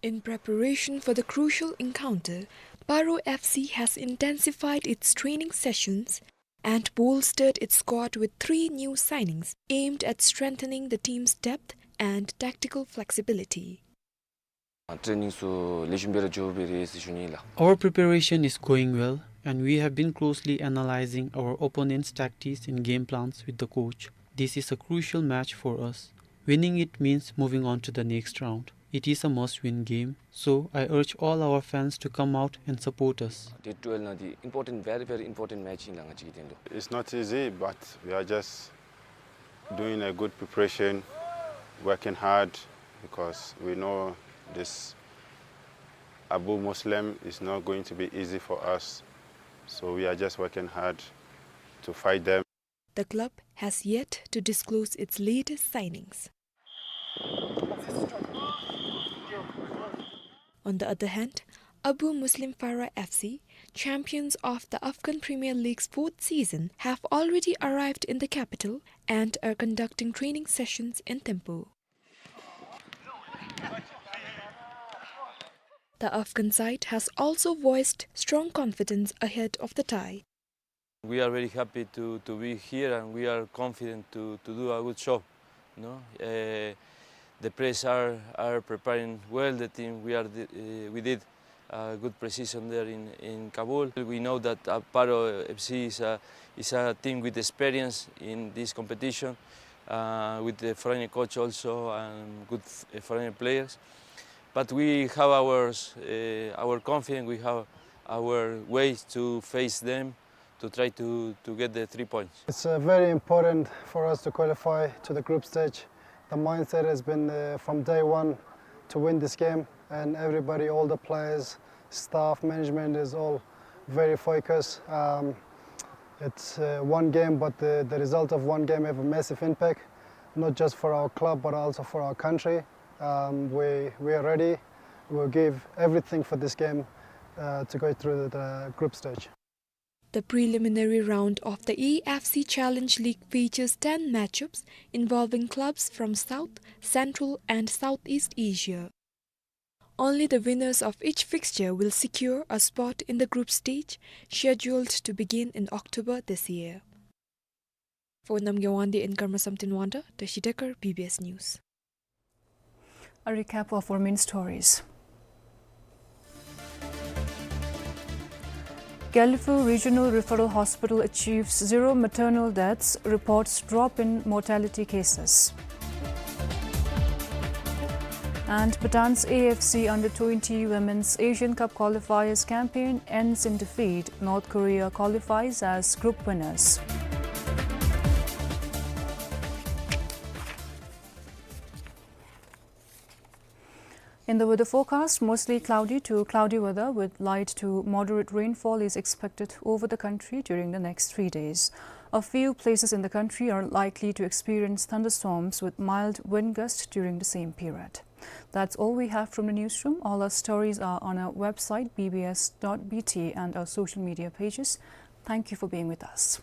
In preparation for the crucial encounter, Paro F C has intensified its training sessions and bolstered its squad with three new signings aimed at strengthening the team's depth and tactical flexibility. Training ཚུ་ལེགས་ཤོམ་སྦེ་ར་འགྱོ་སྦེ་རེད་ཟེར་ཞུ་ནི་ལགས། Our preparation is going well, and we have been closely analyzing our opponent's tactics and game plans with the coach. This is a crucial match for us. Winning it means moving on to the next round. It is a must-win game, so I urge all our fans to come out and support us. Date twelve ནང་འདི་important, very, very important match ཨིན་ལགས་ང་བཅས་ཀྱི་དོན་དུ། It's not easy, but we are just doing a good preparation, working hard, because we know this Abu Muslim is not going to be easy for us. So we are just working hard to fight them. The club has yet to disclose its latest signings. On the other hand, Abu Muslim Farah F C, champions of the Afghan Premier League's fourth season, have already arrived in the capital and are conducting training sessions in Thimphu. The Afghan side has also voiced strong confidence ahead of the tie. We are very happy to, to be here, and we are confident to, to do a good job. No? Uh, the players are, are preparing well the team. We are the, uh, we did a good pre-season there in, in Kabul. We know that, uh, Paro F C is a, is a team with experience in this competition, uh, with the foreign coach also and good f-, foreign players. But we have our, uh, our confidence, we have our ways to face them, to try to, to get the three points. It's, uh, very important for us to qualify to the group stage. The mindset has been, uh, from day one to win this game, and everybody, all the players, staff, management is all very focused. Um, it's, uh, one game, but the, the result of one game have a massive impact, not just for our club, but also for our country. Um, we, we are ready. We'll give everything for this game, uh, to go through the group stage. The preliminary round of the A F C Challenge League features ten matchups involving clubs from South, Central and Southeast Asia. Only the winners of each fixture will secure a spot in the group stage, scheduled to begin in October this year. For Namgay Wangdi and Karma Samten Wangda, Tashi Dekar, B B S News. A recap of our main stories. Gelephu Regional Referral Hospital achieves zero maternal deaths, reports drop in mortality cases. And Bhutan's A F C Under twenty Women's Asian Cup qualifiers campaign ends in defeat. North Korea qualifies as group winners. In the weather forecast, mostly cloudy to cloudy weather with light to moderate rainfall is expected over the country during the next three days. A few places in the country are likely to experience thunderstorms with mild wind gusts during the same period. That's all we have from the newsroom. All our stories are on our website, B B S dot B T, and our social media pages. Thank you for being with us.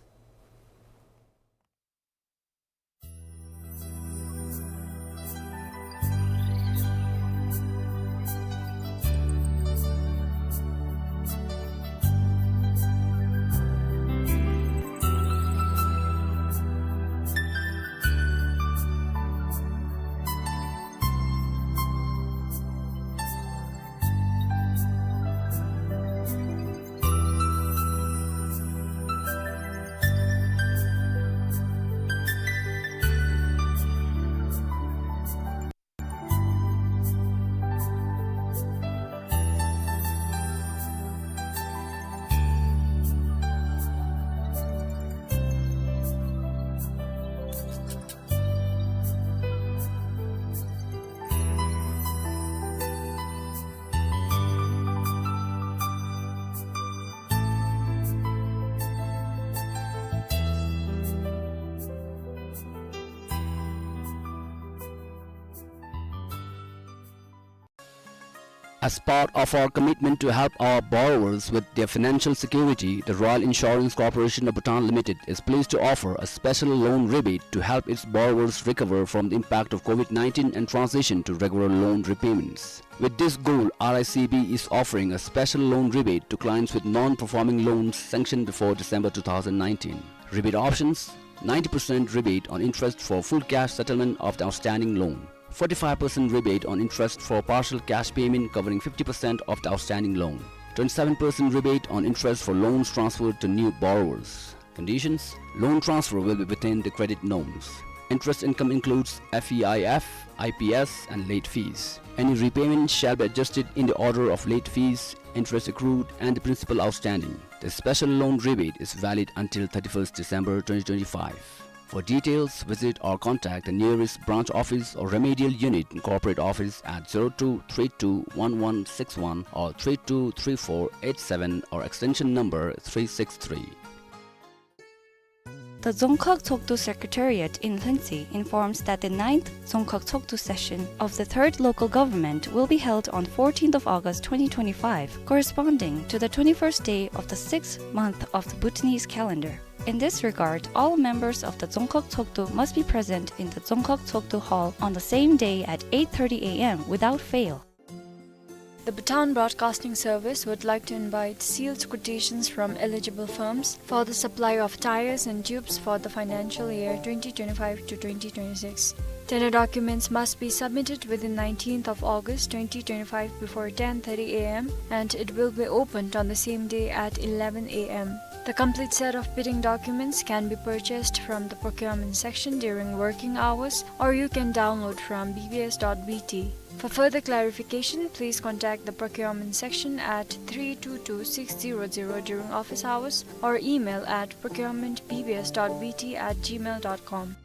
As part of our commitment to help our borrowers with their financial security, the Royal Insurance Corporation of Bhutan Limited is pleased to offer a special loan rebate to help its borrowers recover from the impact of COVID nineteen and transition to regular loan repayments. With this goal, R I C B is offering a special loan rebate to clients with non-performing loans sanctioned before December two thousand nineteen. Rebate options: ninety percent rebate on interest for full cash settlement of the outstanding loan, forty-five percent rebate on interest for partial cash payment covering fifty percent of the outstanding loan, twenty-seven percent rebate on interest for loans transferred to new borrowers. Conditions: loan transfer will be within the credit norms. Interest income includes F E I F, I P S, and late fees. Any repayment shall be adjusted in the order of late fees, interest accrued, and the principal outstanding. The special loan rebate is valid until thirty-first December twenty twenty-five. For details, visit or contact the nearest branch office or remedial unit in corporate office at zero two three two one one six one or three two three four eight seven or extension number three six three. The Dzongkhag Tshogdu Secretariat in Lhuentse informs that the ninth Dzongkhag Tshogdu session of the Third Local Government will be held on fourteenth of August twenty twenty-five, corresponding to the twenty-first day of the sixth month of the Bhutanese calendar. In this regard, all members of the Dzongkhag Tshogdu must be present in the Dzongkhag Tshogdu Hall on the same day at eight thirty A M without fail. The Bhutan Broadcasting Service would like to invite sealed quotations from eligible firms for the supply of tyres and tubes for the financial year twenty twenty-five to twenty twenty-six. Tender documents must be submitted within nineteenth of August twenty twenty-five before ten thirty A M, and it will be opened on the same day at eleven A M. The complete set of bidding documents can be purchased from the procurement section during working hours, or you can download from B B S dot B T. For further clarification, please contact the procurement section at three two two six zero zero during office hours or email at procurement B B S dot B T at gmail dot com.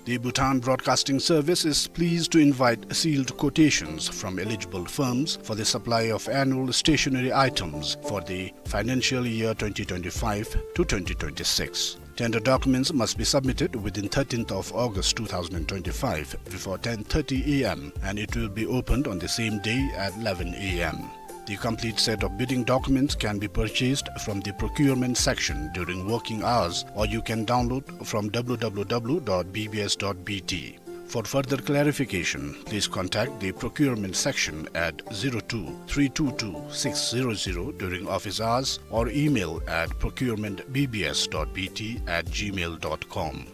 The Bhutan Broadcasting Service is pleased to invite sealed quotations from eligible firms for the supply of annual stationery items for the financial year twenty twenty-five to twenty twenty-six. Tender documents must be submitted within thirteenth of August two thousand twenty-five before ten thirty A M, and it will be opened on the same day at eleven A M. The complete set of bidding documents can be purchased from the procurement section during working hours, or you can download from W W W dot B B S dot B T. For further clarification, please contact the procurement section at zero two three two two six zero zero during office hours or email at procurement B B S dot B T at gmail dot com.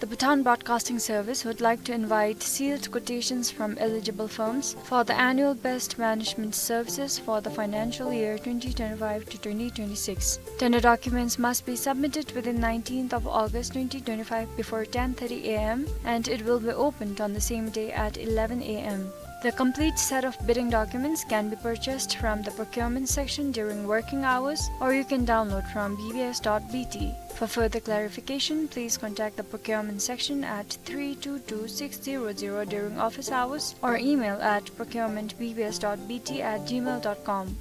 The Bhutan Broadcasting Service would like to invite sealed quotations from eligible firms for the annual best management services for the financial year twenty twenty-five to twenty twenty-six. Tender documents must be submitted within nineteenth of August twenty twenty-five before ten thirty A M, and it will be opened on the same day at eleven A M. The complete set of bidding documents can be purchased from the procurement section during working hours, or you can download from B B S dot B T. For further clarification, please contact the procurement section at three two two six zero zero during office hours or email at procurement B B S dot B T at gmail dot com.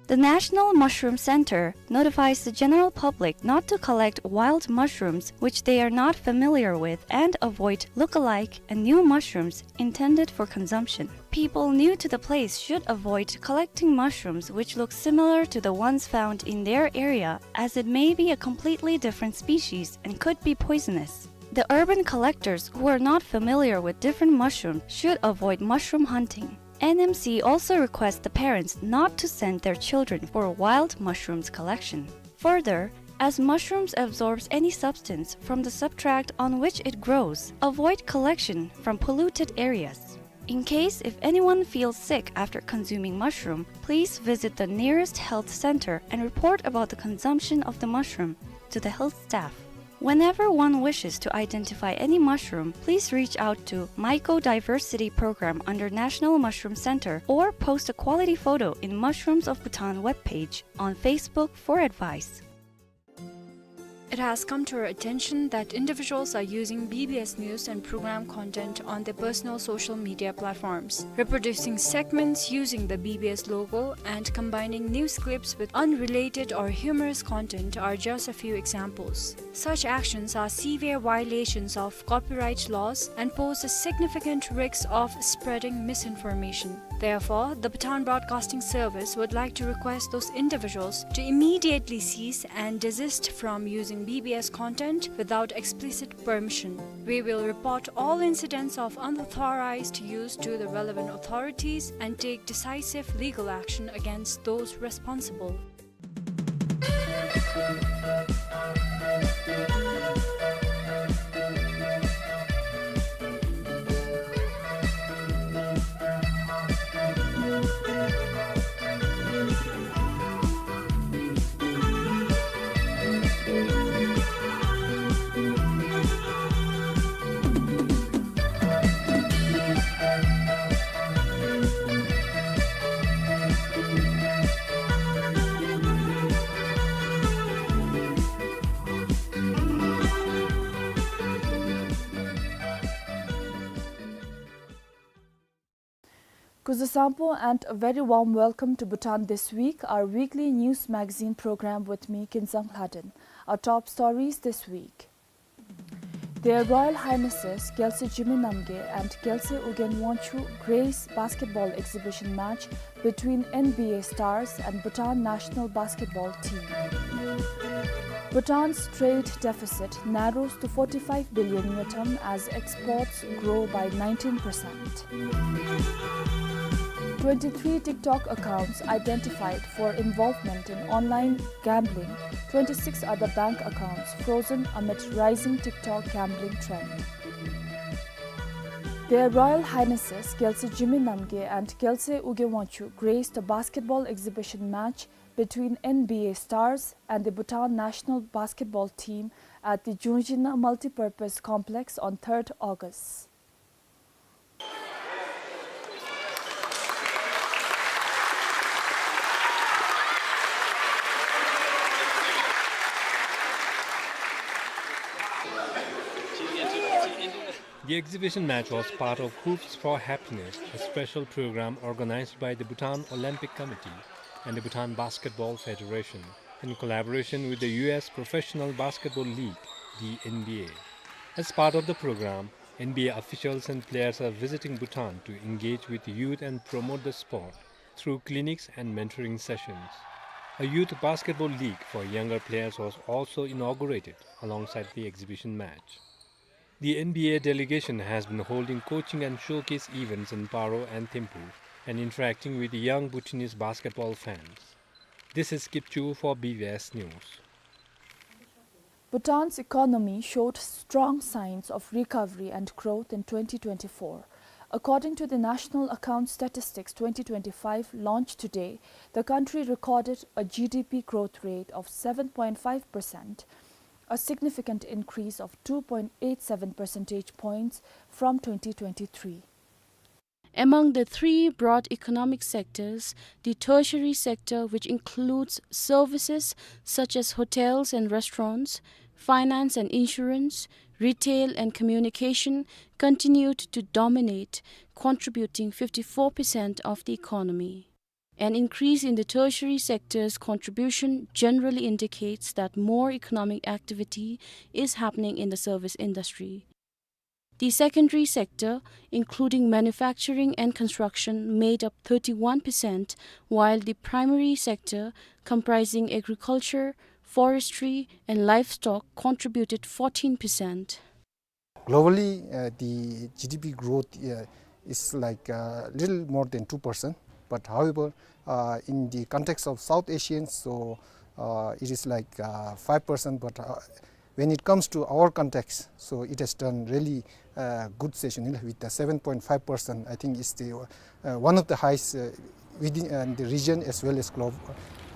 The National Mushroom Center notifies the general public not to collect wild mushrooms which they are not familiar with and avoid look-alike and new mushrooms intended for consumption. People new to the place should avoid collecting mushrooms which look similar to the ones found in their area, as it may be a completely different species and could be poisonous. The urban collectors who are not familiar with different mushrooms should avoid mushroom hunting. N M C also requests the parents not to send their children for wild mushrooms collection. Further, as mushrooms absorbs any substance from the substrate on which it grows, avoid collection from polluted areas. In case if anyone feels sick after consuming mushroom, please visit the nearest health center and report about the consumption of the mushroom to the health staff. Whenever one wishes to identify any mushroom, please reach out to Mycodiversity Program under National Mushroom Center or post a quality photo in Mushrooms of Bhutan webpage on Facebook for advice. It has come to our attention that individuals are using B B S news and program content on their personal social media platforms. Reproducing segments using the B B S logo and combining news clips with unrelated or humorous content are just a few examples. Such actions are severe violations of copyright laws and pose a significant risk of spreading misinformation. Therefore, the Bhutan Broadcasting Service would like to request those individuals to immediately cease and desist from using B B S content without explicit permission. We will report all incidents of unauthorized use to the relevant authorities and take decisive legal action against those responsible. Kuzuzangpo and a very warm welcome to Bhutan This Week, our weekly news magazine program with me, Kinzang Lhaden. Our top stories this week. Their Royal Highnesses Gyaltsy Jigme Namgay and Gyaltsy Ugyen Wangchuck grace basketball exhibition match between N B A stars and Bhutan national basketball team. Bhutan's trade deficit narrows to forty-five billion ngultrum as exports grow by nineteen percent. Twenty-three TikTok accounts identified for involvement in online gambling, twenty-six other bank accounts frozen amid rising TikTok gambling trend. Their Royal Highnesses Gyaltsy Jigme Namgay and Gyaltsy Ugyen Wangchuck graced a basketball exhibition match between N B A stars and the Bhutan national basketball team at the Jungjinga Multipurpose Complex on third August. The exhibition match was part of Hoops for Happiness, a special program organized by the Bhutan Olympic Committee and the Bhutan Basketball Federation in collaboration with the U S Professional Basketball League, the N B A. As part of the program, N B A officials and players are visiting Bhutan to engage with youth and promote the sport through clinics and mentoring sessions. A youth basketball league for younger players was also inaugurated alongside the exhibition match. The N B A delegation has been holding coaching and showcase events in Paro and Thimphu and interacting with young Bhutanese basketball fans. This is Kipchu for B B S News. Bhutan's economy showed strong signs of recovery and growth in twenty twenty-four. According to the National Account Statistics twenty twenty-five launched today, the country recorded a G D P growth rate of seven point five percent, a significant increase of two point eight seven percentage points from twenty twenty-three. Among the three broad economic sectors, the tertiary sector, which includes services such as hotels and restaurants, finance and insurance, retail and communication, continued to dominate, contributing fifty-four percent of the economy. An increase in the tertiary sector's contribution generally indicates that more economic activity is happening in the service industry. The secondary sector, including manufacturing and construction, made up thirty-one percent, while the primary sector, comprising agriculture, forestry, and livestock, contributed fourteen percent. Globally, uh, the G D P growth, uh, is like a little more than two percent. But however, uh, in the context of South Asians, so, uh, it is like, uh, five percent. But, uh, when it comes to our context, so it has done really, uh, good, Seshonil, with the seven point five percent. I think it's the, uh, one of the highest, uh, within, uh, the region as well as glo-,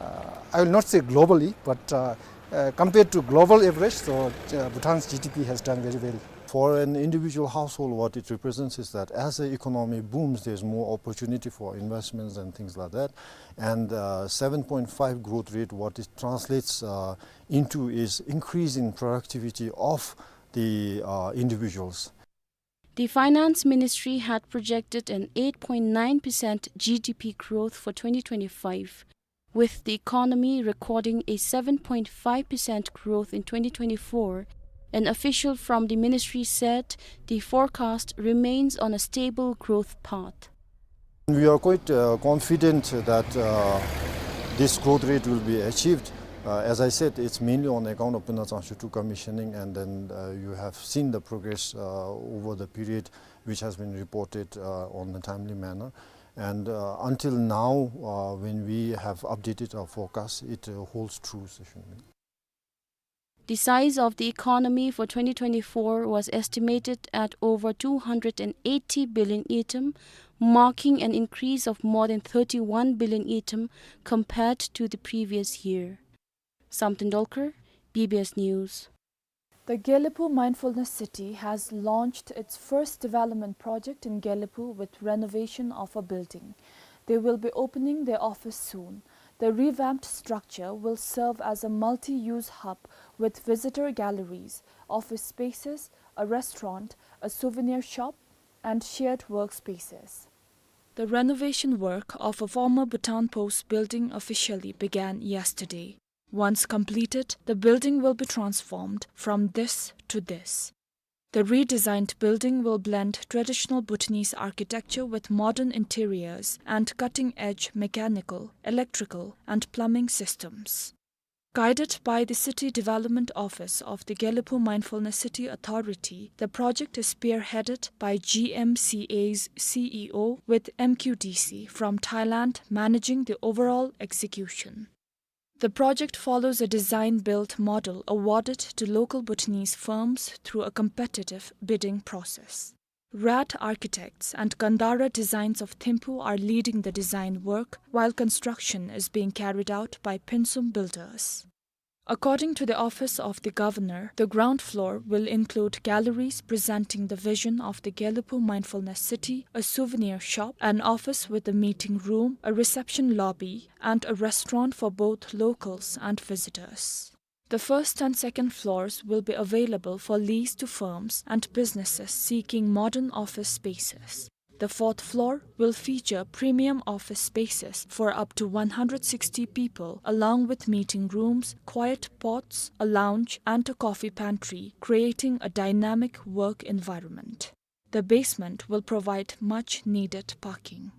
uh, I will not say globally, but, uh, uh, compared to global average, so, uh, Bhutan's G D P has done very well. For an individual household, what it represents is that as the economy booms, there's more opportunity for investments and things like that. And, uh, seven point five growth rate, what it translates, uh, into is increase in productivity of the, uh, individuals. The Finance Ministry had projected an eight point nine percent G D P growth for twenty twenty-five, with the economy recording a seven point five percent growth in twenty twenty-four. An official from the ministry said the forecast remains on a stable growth path. We are quite, uh, confident that, uh, this growth rate will be achieved. Uh, as I said, it's mainly on account of Puna Tsangxu two commissioning, and then, uh, you have seen the progress, uh, over the period which has been reported, uh, on a timely manner. And, uh, until now, uh, when we have updated our forecast, it, uh, holds true, Seshonil. The size of the economy for twenty twenty-four was estimated at over two hundred and eighty billion ngultrum, marking an increase of more than thirty-one billion ngultrum compared to the previous year. Samten Dolkar, B B S News. The Gelephu Mindfulness City has launched its first development project in Gelephu with renovation of a building. They will be opening their office soon. The revamped structure will serve as a multi-use hub with visitor galleries, office spaces, a restaurant, a souvenir shop, and shared workspaces. The renovation work of a former Bhutan Post building officially began yesterday. Once completed, the building will be transformed from this to this. The redesigned building will blend traditional Bhutanese architecture with modern interiors and cutting-edge mechanical, electrical, and plumbing systems. Guided by the City Development Office of the Gelephu Mindfulness City Authority, the project is spearheaded by G M C A's C E O, with M Q D C from Thailand managing the overall execution. The project follows a design-build model awarded to local Bhutanese firms through a competitive bidding process. Rad Architects and Gandhara Designs of Thimphu are leading the design work, while construction is being carried out by Phinsum Builders. According to the Office of the Governor, the ground floor will include galleries presenting the vision of the Gelephu Mindfulness City, a souvenir shop, an office with a meeting room, a reception lobby, and a restaurant for both locals and visitors. The first and second floors will be available for lease to firms and businesses seeking modern office spaces. The fourth floor will feature premium office spaces for up to one hundred sixty people, along with meeting rooms, quiet pods, a lounge, and a coffee pantry, creating a dynamic work environment. The basement will provide much-needed parking.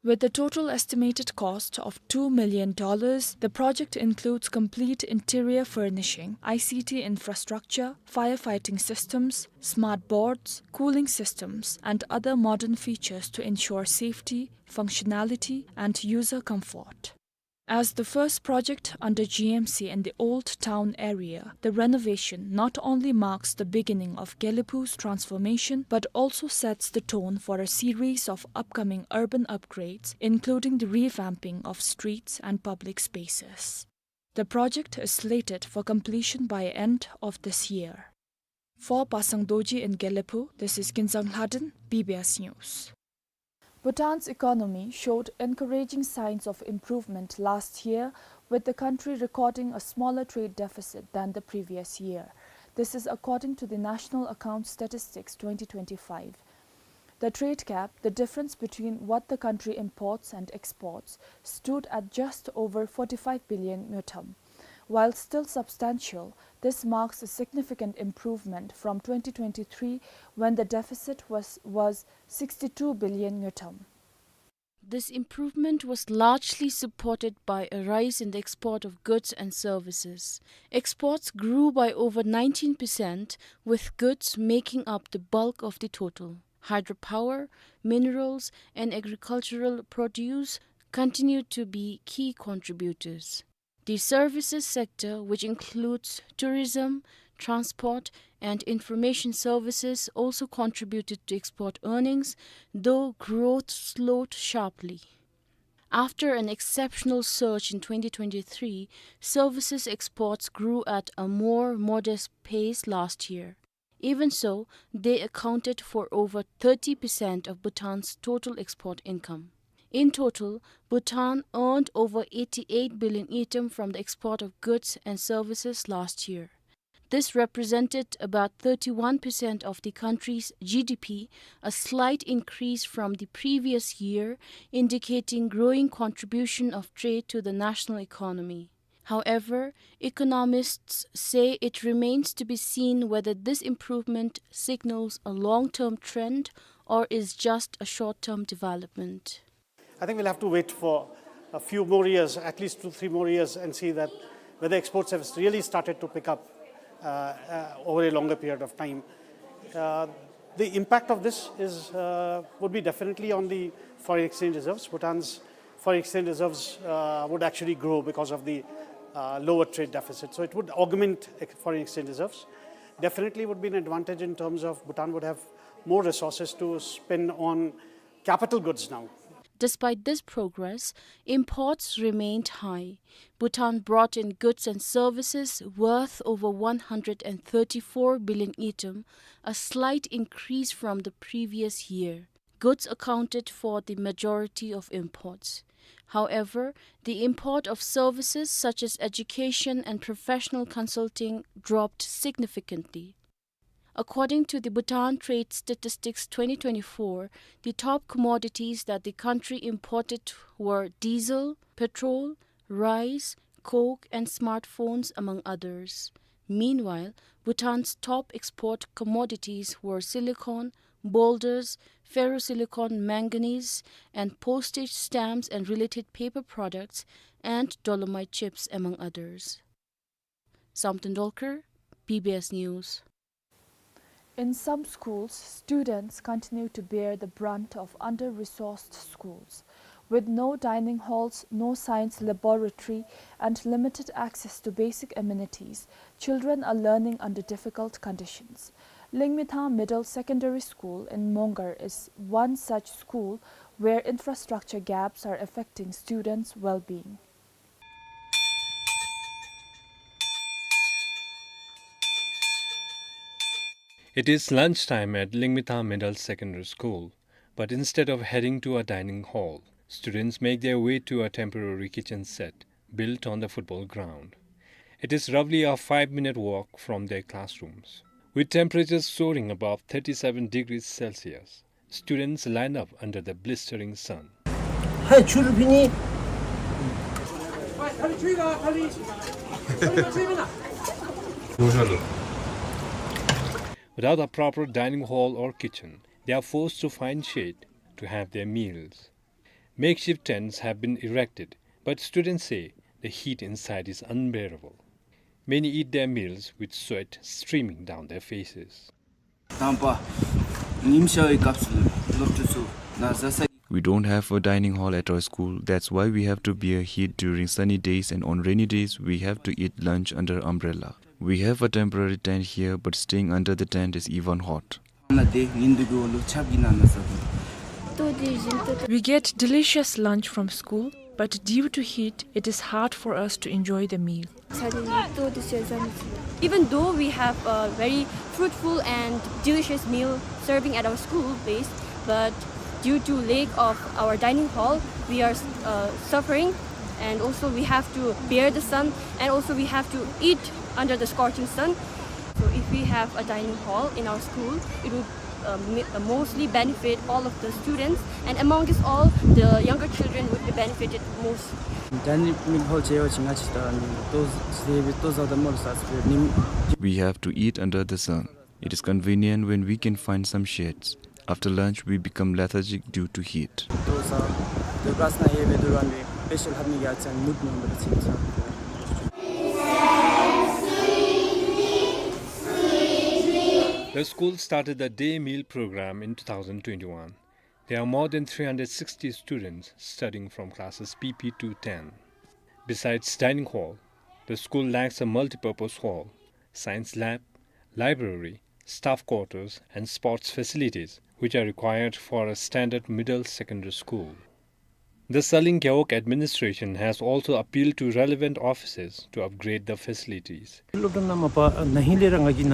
With a total estimated cost of two million dollars, the project includes complete interior furnishing, I C T infrastructure, firefighting systems, smart boards, cooling systems, and other modern features to ensure safety, functionality, and user comfort. As the first project under G M C in the Old Town area, the renovation not only marks the beginning of Gelephu's transformation, but also sets the tone for a series of upcoming urban upgrades, including the revamping of streets and public spaces. The project is slated for completion by end of this year. For Pasang Dorji in Gelephu, this is Kinzang Lhaden, B B S News. Bhutan's economy showed encouraging signs of improvement last year, with the country recording a smaller trade deficit than the previous year. This is according to the National Account Statistics twenty twenty-five. The trade gap, the difference between what the country imports and exports, stood at just over forty-five billion ngultrum. While still substantial, this marks a significant improvement from twenty twenty-three, when the deficit was, was sixty-two billion ngultrum. This improvement was largely supported by a rise in the export of goods and services. Exports grew by over nineteen percent, with goods making up the bulk of the total. Hydropower, minerals, and agricultural produce continued to be key contributors. The services sector, which includes tourism, transport, and information services, also contributed to export earnings, though growth slowed sharply. After an exceptional surge in twenty twenty-three, services exports grew at a more modest pace last year. Even so, they accounted for over thirty percent of Bhutan's total export income. In total, Bhutan earned over eighty-eight billion ngultrum from the export of goods and services last year. This represented about thirty-one percent of the country's G D P, a slight increase from the previous year, indicating growing contribution of trade to the national economy. However, economists say it remains to be seen whether this improvement signals a long-term trend or is just a short-term development. I think we'll have to wait for a few more years, at least two, three more years, and see that whether exports have really started to pick up, uh, uh, over a longer period of time. Uh, the impact of this is, uh, would be definitely on the foreign exchange reserves. Bhutan's foreign exchange reserves, uh, would actually grow because of the, uh, lower trade deficit. So it would augment ex-, foreign exchange reserves. Definitely would be an advantage in terms of Bhutan would have more resources to spend on capital goods now. Despite this progress, imports remained high. Bhutan brought in goods and services worth over one hundred and thirty-four billion ngultrum, a slight increase from the previous year. Goods accounted for the majority of imports. However, the import of services such as education and professional consulting dropped significantly. According to the Bhutan Trade Statistics twenty twenty-four, the top commodities that the country imported were diesel, petrol, rice, coke, and smartphones, among others. Meanwhile, Bhutan's top export commodities were silicon, boulders, ferrosilicon manganese, and postage stamps and related paper products, and dolomite chips, among others. Samten Dolkar, B B S News. In some schools, students continue to bear the brunt of under-resourced schools. With no dining halls, no science laboratory, and limited access to basic amenities, children are learning under difficult conditions. Lingmithang Middle Secondary School in Mongar is one such school where infrastructure gaps are affecting students' well-being. It is lunchtime at Lingmithang Middle Secondary School, but instead of heading to a dining hall, students make their way to a temporary kitchen set built on the football ground. It is roughly a five-minute walk from their classrooms. With temperatures soaring above thirty-seven degrees Celsius, students line up under the blistering sun. Without a proper dining hall or kitchen, they are forced to find shade to have their meals. Makeshift tents have been erected, but students say the heat inside is unbearable. Many eat their meals with sweat streaming down their faces. དང་པ་ཉིམ་ཤར་བའི་སྐབས་སུ་སློབ་ཕྲུག་ཚུ་ན་བཟའ་ས། We don't have a dining hall at our school. That's why we have to bear heat during sunny days, and on rainy days, we have to eat lunch under umbrella. We have a temporary tent here, but staying under the tent is even hot. ལ་དེ་ཉིན་དུ་གོ་ལོ་ཆབ་ཀྱི་ནང་ན་ས་དུ། We get delicious lunch from school, but due to heat, it is hard for us to enjoy the meal. Even though we have a very fruitful and delicious meal serving at our school base, but Due to lack of our dining hall, we are, uh, suffering, and also we have to bear the sun, and also we have to eat under the scorching sun. So if we have a dining hall in our school, it would, uh, mi-, uh, mostly benefit all of the students, and amongst all, the younger children would be benefited most. Dining hall ཅིག་ཡོད་པ་ཅིན་ང་བཅས་ད་ནི་ལྟོ་ཟ་བའི་ལྟོ་ཟ་དང་མོ་ལ་ཟ་ཚུགས་པས་ནི། We have to eat under the sun. It is convenient when we can find some shades. After lunch, we become lethargic due to heat. ལྟོ་ཟ་དུས་ཀླཱས་ནང་ཡོད་པའི་དུས་རང་གི་དཔེ་ཤེས་ལྷབ་ནི་གི་ཨ་ཙི་མུཌ་མེད་པར་ཕྱིན་ཚར། The school started the day meal program in two thousand twenty-one. There are more than three hundred sixty students studying from classes P P to ten. Besides dining hall, the school lacks a multipurpose hall, science lab, library, staff quarters, and sports facilities, which are required for a standard middle secondary school. The Tsaleng Gewog administration has also appealed to relevant offices to upgrade the facilities. སློབ་གྲྭ་ནང་མ་པ་ན་ཧིང་ལས་ར་ང་གིས་ན་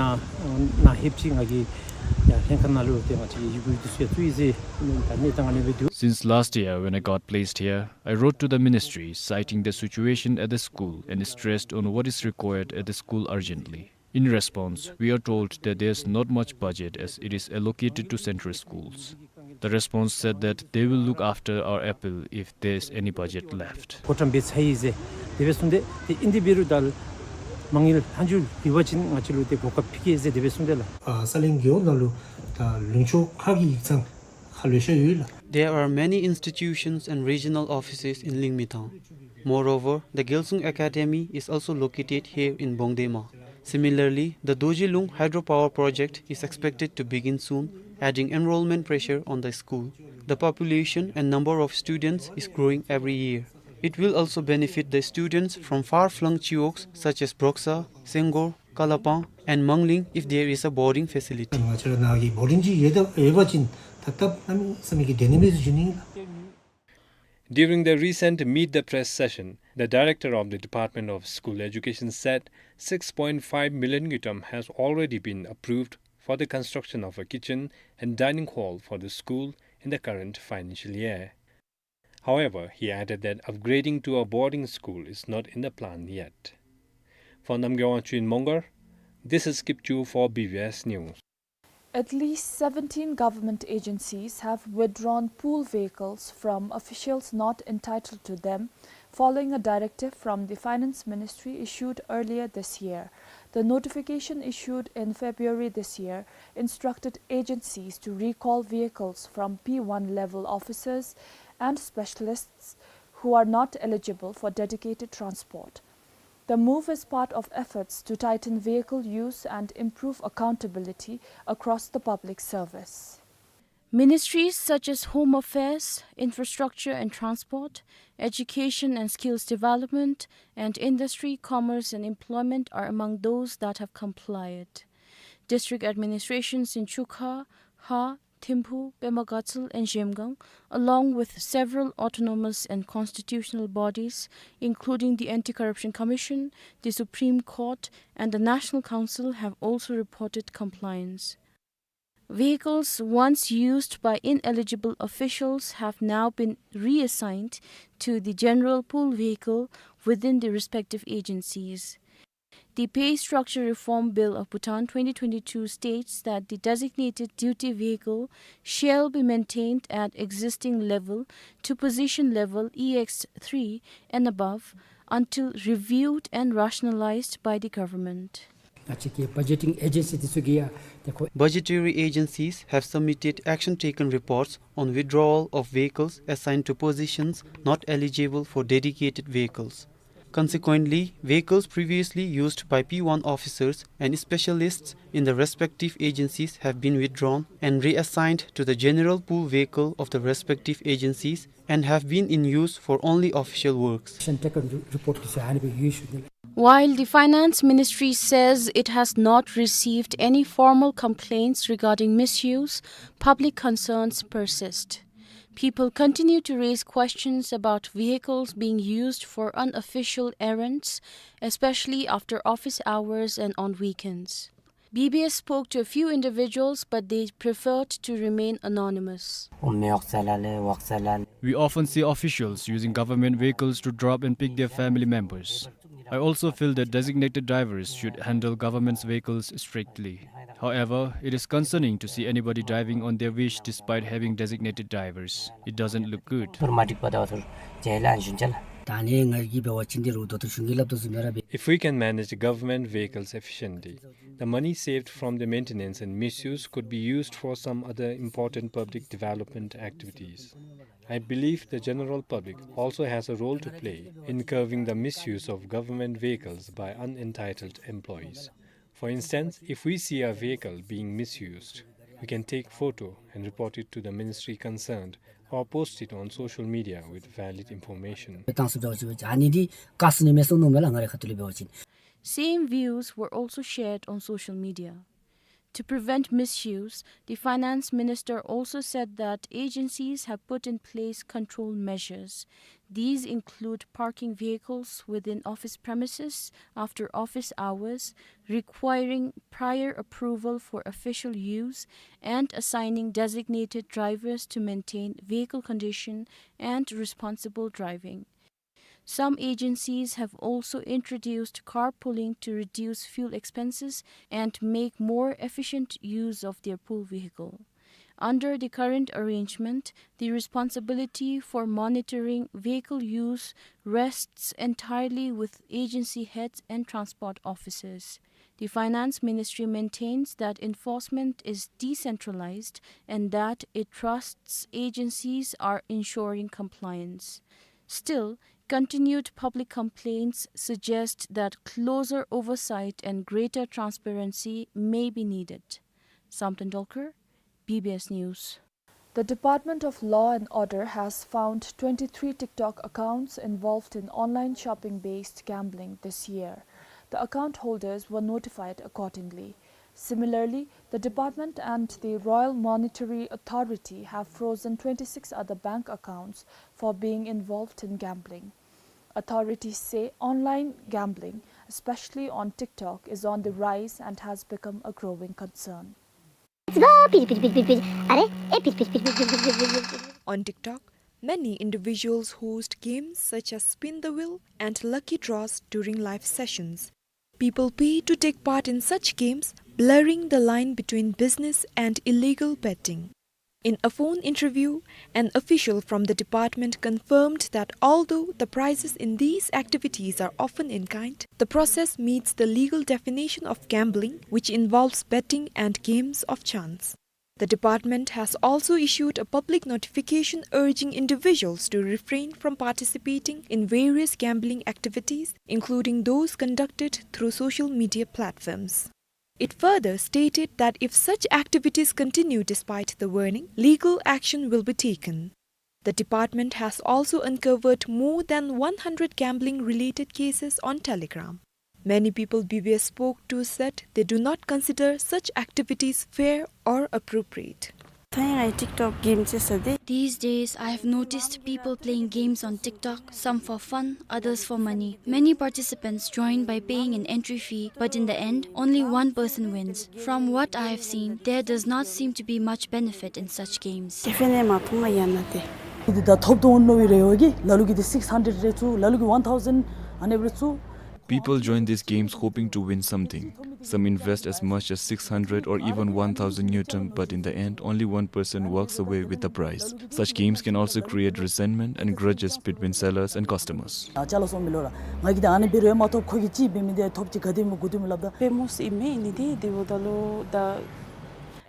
ན་ཧེབ་ཅིག་ང་གིས་ཡ་ལྷན་ཁག་ནང་ལུ་ཏེ་ང་བཅས་ཡི་གུ་འདི་ཚུ་ཡ་བཙུགས་ཡི་ཟེར་ད་ནི་ད་ང་ནི་འབད་དོ། Since last year when I got placed here, I wrote to the ministry citing the situation at the school and stressed on what is required at the school urgently. In response, we are told that there's not much budget as it is allocated to central schools. The response said that they will look after our appeal if there's any budget left. གོ་བཀྲམ་འབད་ཚར་ཡི་ཟེར། དེ་སྦེ་གསུངས་ཏེ་ཏེ་ཨིན་དེ་འབད་རུང་ད་མ་དངུལ་ལྷག་མཇུག་ལུས་པ་ཅིན་ང་བཅས་ལུ་ཏེ་གོ་སྐབས་ཕུལ་གེ་ཟེར་དེ་སྦེ་གསུངས་ཏེ་ལགས། ཨ་ས་གླིང་རྒེད་འོག་ནང་ལུ་ད་ལུང་ཕྱོགས་ཁག་གི་ཡིག་ཚང་ཁག་ལེ་ཤ་ཡོད་ལགས། There are many institutions and regional offices in Lyngmynthan. Moreover, the Gyalsung Academy is also located here in Bongdema. Similarly, the Dorjilung hydropower project is expected to begin soon, adding enrollment pressure on the school. The population and number of students is growing every year. It will also benefit the students from far-flung chiwogs such as Broksa, Senggor, Kalapang, and Mangling if there is a boarding facility. ང་བཅས་ར་ནཱ་གི་བོར་ཌིང་ཅིག་ཡོད་ད་ཡོད་པ་ཅིན་ད་སྟབས་གནམ་མེད་ས་མེད་ཀྱི་བདེ་ནི་མས་ཟེར་ཞུ་ནི་ཨིན་ལགས། During the recent Meet the Press session, the director of the Department of School Education said six point five million ngultrum has already been approved for the construction of a kitchen and dining hall for the school in the current financial year. However, he added that upgrading to a boarding school is not in the plan yet. For Namgay Wangchuk in Mongar, this is Kipchoo for B B S News. At least seventeen government agencies have withdrawn pool vehicles from officials not entitled to them, following a directive from the Finance Ministry issued earlier this year. The notification, issued in February this year, instructed agencies to recall vehicles from P one level officers and specialists who are not eligible for dedicated transport. The move is part of efforts to tighten vehicle use and improve accountability across the public service. Ministries such as Home Affairs, Infrastructure and Transport, Education and Skills Development, and Industry, Commerce and Employment are among those that have complied. District administrations in Chukha, Ha, Thimphu, Pema Gatshel and Zhemgang, along with several autonomous and constitutional bodies, including the Anti-Corruption Commission, the Supreme Court, and the National Council, have also reported compliance. Vehicles once used by ineligible officials have now been reassigned to the general pool vehicle within the respective agencies. The Pay Structure Reform Bill of Bhutan twenty twenty-two states that the designated duty vehicle shall be maintained at existing level to position level E X three and above until reviewed and rationalized by the government. ང་བཅས་ཀྱི་བ་ཇེ་ཊིང་ཨེ་ཇེན་སི་འདི་ཚུ་གིས་ཡང་ཏེ་ཁོ། Budgetary agencies have submitted action taken reports on withdrawal of vehicles assigned to positions not eligible for dedicated vehicles. Consequently, vehicles previously used by P one officers and specialists in the respective agencies have been withdrawn and reassigned to the general pool vehicle of the respective agencies and have been in use for only official works. Action taken report འདི་ཚུ་ཨ་ནི་སྦེ་ཡོད་ཞུ་ནི། While the Finance Ministry says it has not received any formal complaints regarding misuse, public concerns persist. People continue to raise questions about vehicles being used for unofficial errands, especially after office hours and on weekends. B B S spoke to a few individuals, but they preferred to remain anonymous. We often see officials using government vehicles to drop and pick their family members. I also feel that designated drivers should handle government's vehicles strictly. However, it is concerning to see anybody driving on their wish despite having designated drivers. It doesn't look good. ད་ནི་ང་གིས་འབད་བ་ཅིན་འདི་རུ་ད་ལྟོ་གཞུང་གིས་སླབ་དོ་བཟུམ་སྦེ་ར་འབད། If we can manage government vehicles efficiently, the money saved from their maintenance and misuse could be used for some other important public development activities. I believe the general public also has a role to play in curbing the misuse of government vehicles by unentitled employees. For instance, if we see a vehicle being misused, we can take photo and report it to the ministry concerned or post it on social media with valid information. བཏང་སུ་འགྱོ་ཅི་བ་ཅི་ཨ་ནི་འདི་བཀག་ཟ་ནི་མས་གསུངས་ནུག་མེན་ལགས། ང་རའི་ཁ་ཐུག་ལས་འབད་བ་ཅིན། Same views were also shared on social media. To prevent misuse, the finance minister also said that agencies have put in place control measures. These include parking vehicles within office premises after office hours, requiring prior approval for official use, and assigning designated drivers to maintain vehicle condition and responsible driving. Some agencies have also introduced carpooling to reduce fuel expenses and make more efficient use of their pool vehicle. Under the current arrangement, the responsibility for monitoring vehicle use rests entirely with agency heads and transport officers. The Finance Ministry maintains that enforcement is decentralized and that it trusts agencies are ensuring compliance. Still, continued public complaints suggest that closer oversight and greater transparency may be needed. Samten Dolkar, B B S News. The Department of Law and Order has found twenty-three TikTok accounts involved in online shopping-based gambling this year. The account holders were notified accordingly. Similarly, the department and the Royal Monetary Authority have frozen twenty-six other bank accounts for being involved in gambling. Authorities say online gambling, especially on TikTok, is on the rise and has become a growing concern. On TikTok, many individuals host games such as Spin the Wheel and Lucky Draws during live sessions. People pay to take part in such games, blurring the line between business and illegal betting. In a phone interview, an official from the department confirmed that although the prizes in these activities are often in kind, the process meets the legal definition of gambling, which involves betting and games of chance. The department has also issued a public notification urging individuals to refrain from participating in various gambling activities, including those conducted through social media platforms. It further stated that if such activities continue despite the warning, legal action will be taken. The department has also uncovered more than one hundred gambling-related cases on Telegram. Many people B B S spoke to said they do not consider such activities fair or appropriate. These days, I have noticed people playing games on TikTok, some for fun, others for money. Many participants join by paying an entry fee, but in the end, only one person wins. From what I have seen, there does not seem to be much benefit in such games. འདི་ད་ཐོབ་དོ་མནོ་བའི་རེ་བ་གིས་ལ་ལུ་གིས་འདི་six hundred རེ་བཙུགས། ལ་ལུ་གིས་one thousand ཨ་ནེ་སྦེ་བཙུགས། People join these games hoping to win something. Some invest as much as six hundred or even one thousand ngultrum, but in the end, only one person walks away with the prize. Such games can also create resentment and grudges between sellers and customers. ཨ་ཅ་ལ་སོང་མི་ལོ་ར་ང་གིས་འདི་ཨ་ནེ་འབད་རུང་མ་ཐོབ། ཁོ་གིས་ཅིག་འབད་མི་འདི་ཐོབ་ཅི། ག་དེ་མི་དགོ་དེ་མི་སླབ་ད། པེ་མོ་སི་མེ་ནི་དེ་དེ་བོ་ད་ལོ་ད།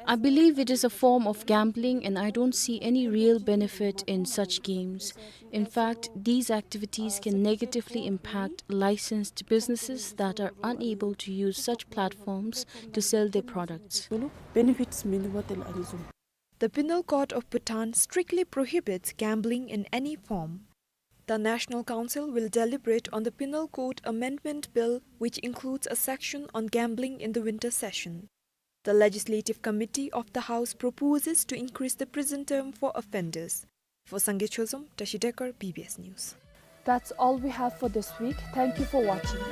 I believe it is a form of gambling and I don't see any real benefit in such games. In fact, these activities can negatively impact licensed businesses that are unable to use such platforms to sell their products. Benefits མིན་འདུག་པ་དེ་ལ་ཨ་ནི་བཟུམ། The Penal Code of Bhutan strictly prohibits gambling in any form. The National Council will deliberate on the Penal Code Amendment Bill, which includes a section on gambling, in the winter session. The Legislative Committee of the House proposes to increase the prison term for offenders. For Sangay Chozom, Tashi Dekar, B B S News. That's all we have for this week. Thank you for watching.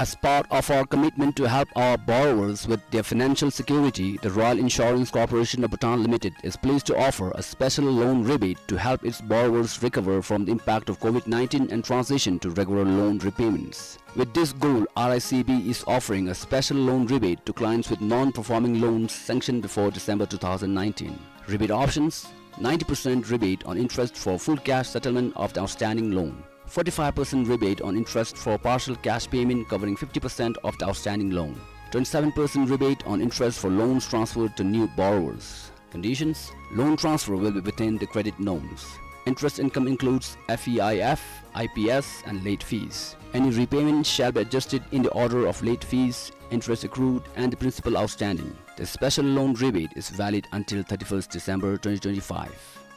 As part of our commitment to help our borrowers with their financial security, the Royal Insurance Corporation of Bhutan Limited is pleased to offer a special loan rebate to help its borrowers recover from the impact of COVID nineteen and transition to regular loan repayments. With this goal, R I C B is offering a special loan rebate to clients with non-performing loans sanctioned before December two thousand nineteen. Rebate options: ninety percent rebate on interest for full cash settlement of the outstanding loan, forty-five percent rebate on interest for partial cash payment covering fifty percent of the outstanding loan, twenty-seven percent rebate on interest for loans transferred to new borrowers. Conditions: loan transfer will be within the credit norms. Interest income includes F E I F, I P S, and late fees. Any repayment shall be adjusted in the order of late fees, interest accrued, and the principal outstanding. The special loan rebate is valid until thirty-first December twenty twenty-five.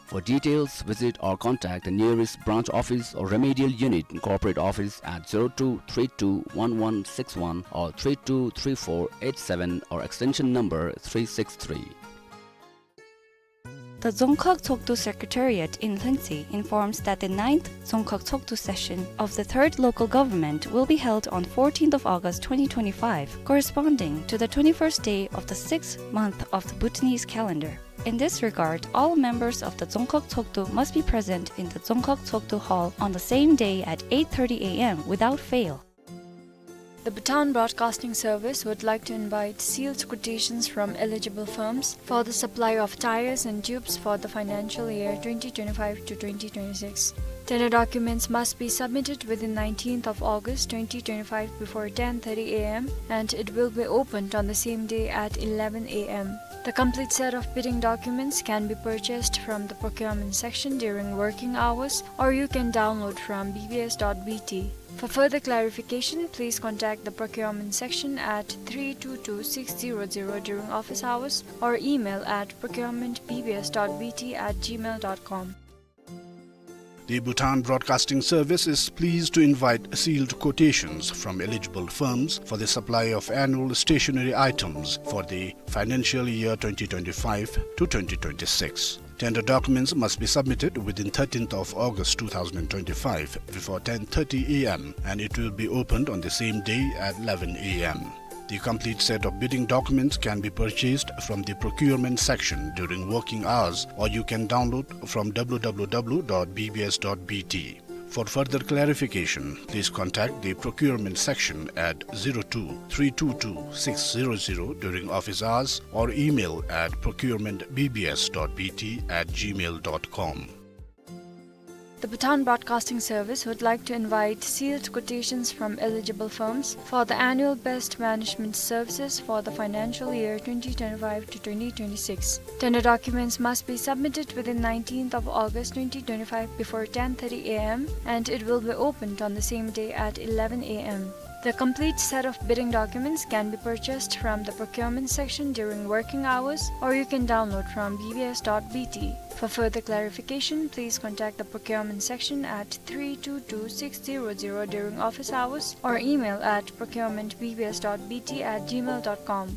For details, visit or contact the nearest branch office or remedial unit in corporate office at zero two three two one one six one or three two three four eight seven or extension number three six three. The Dzongkhag Tshogdu Secretariat in Lhuentse informs that the ninth Dzongkhag Tshogdu session of the Third Local Government will be held on fourteenth of August twenty twenty-five, corresponding to the twenty-first day of the sixth month of the Bhutanese calendar. In this regard, all members of the Dzongkhag Tshogdu must be present in the Dzongkhag Tshogdu Hall on the same day at eight thirty A M without fail. The Bhutan Broadcasting Service would like to invite sealed quotations from eligible firms for the supply of tyres and tubes for the financial year twenty twenty-five to twenty twenty-six. Tender documents must be submitted within nineteenth of August twenty twenty-five before ten thirty A M, and it will be opened on the same day at eleven A M. The complete set of bidding documents can be purchased from the procurement section during working hours, or you can download from B B S dot B T. For further clarification, please contact the procurement section at three two two six zero zero during office hours or email at procurement B B S dot B T at gmail dot com. The Bhutan Broadcasting Service is pleased to invite sealed quotations from eligible firms for the supply of annual stationery items for the financial year twenty twenty-five to twenty twenty-six. Tender documents must be submitted within thirteenth of August two thousand twenty-five before ten thirty A M, and it will be opened on the same day at eleven A M. The complete set of bidding documents can be purchased from the procurement section during working hours, or you can download from W W W dot B B S dot B T. For further clarification, please contact the procurement section at zero two three two two six zero zero during office hours or email at procurement B B S dot B T at gmail dot com. The Bhutan Broadcasting Service would like to invite sealed quotations from eligible firms for the annual pest management services for the financial year twenty twenty-five to twenty twenty-six. Tender documents must be submitted within nineteenth of August twenty twenty-five before ten thirty A M, and it will be opened on the same day at eleven A M. The complete set of bidding documents can be purchased from the procurement section during working hours, or you can download from B B S dot B T. For further clarification, please contact the procurement section at three two two six zero zero during office hours or email at procurement B B S dot B T at gmail dot com.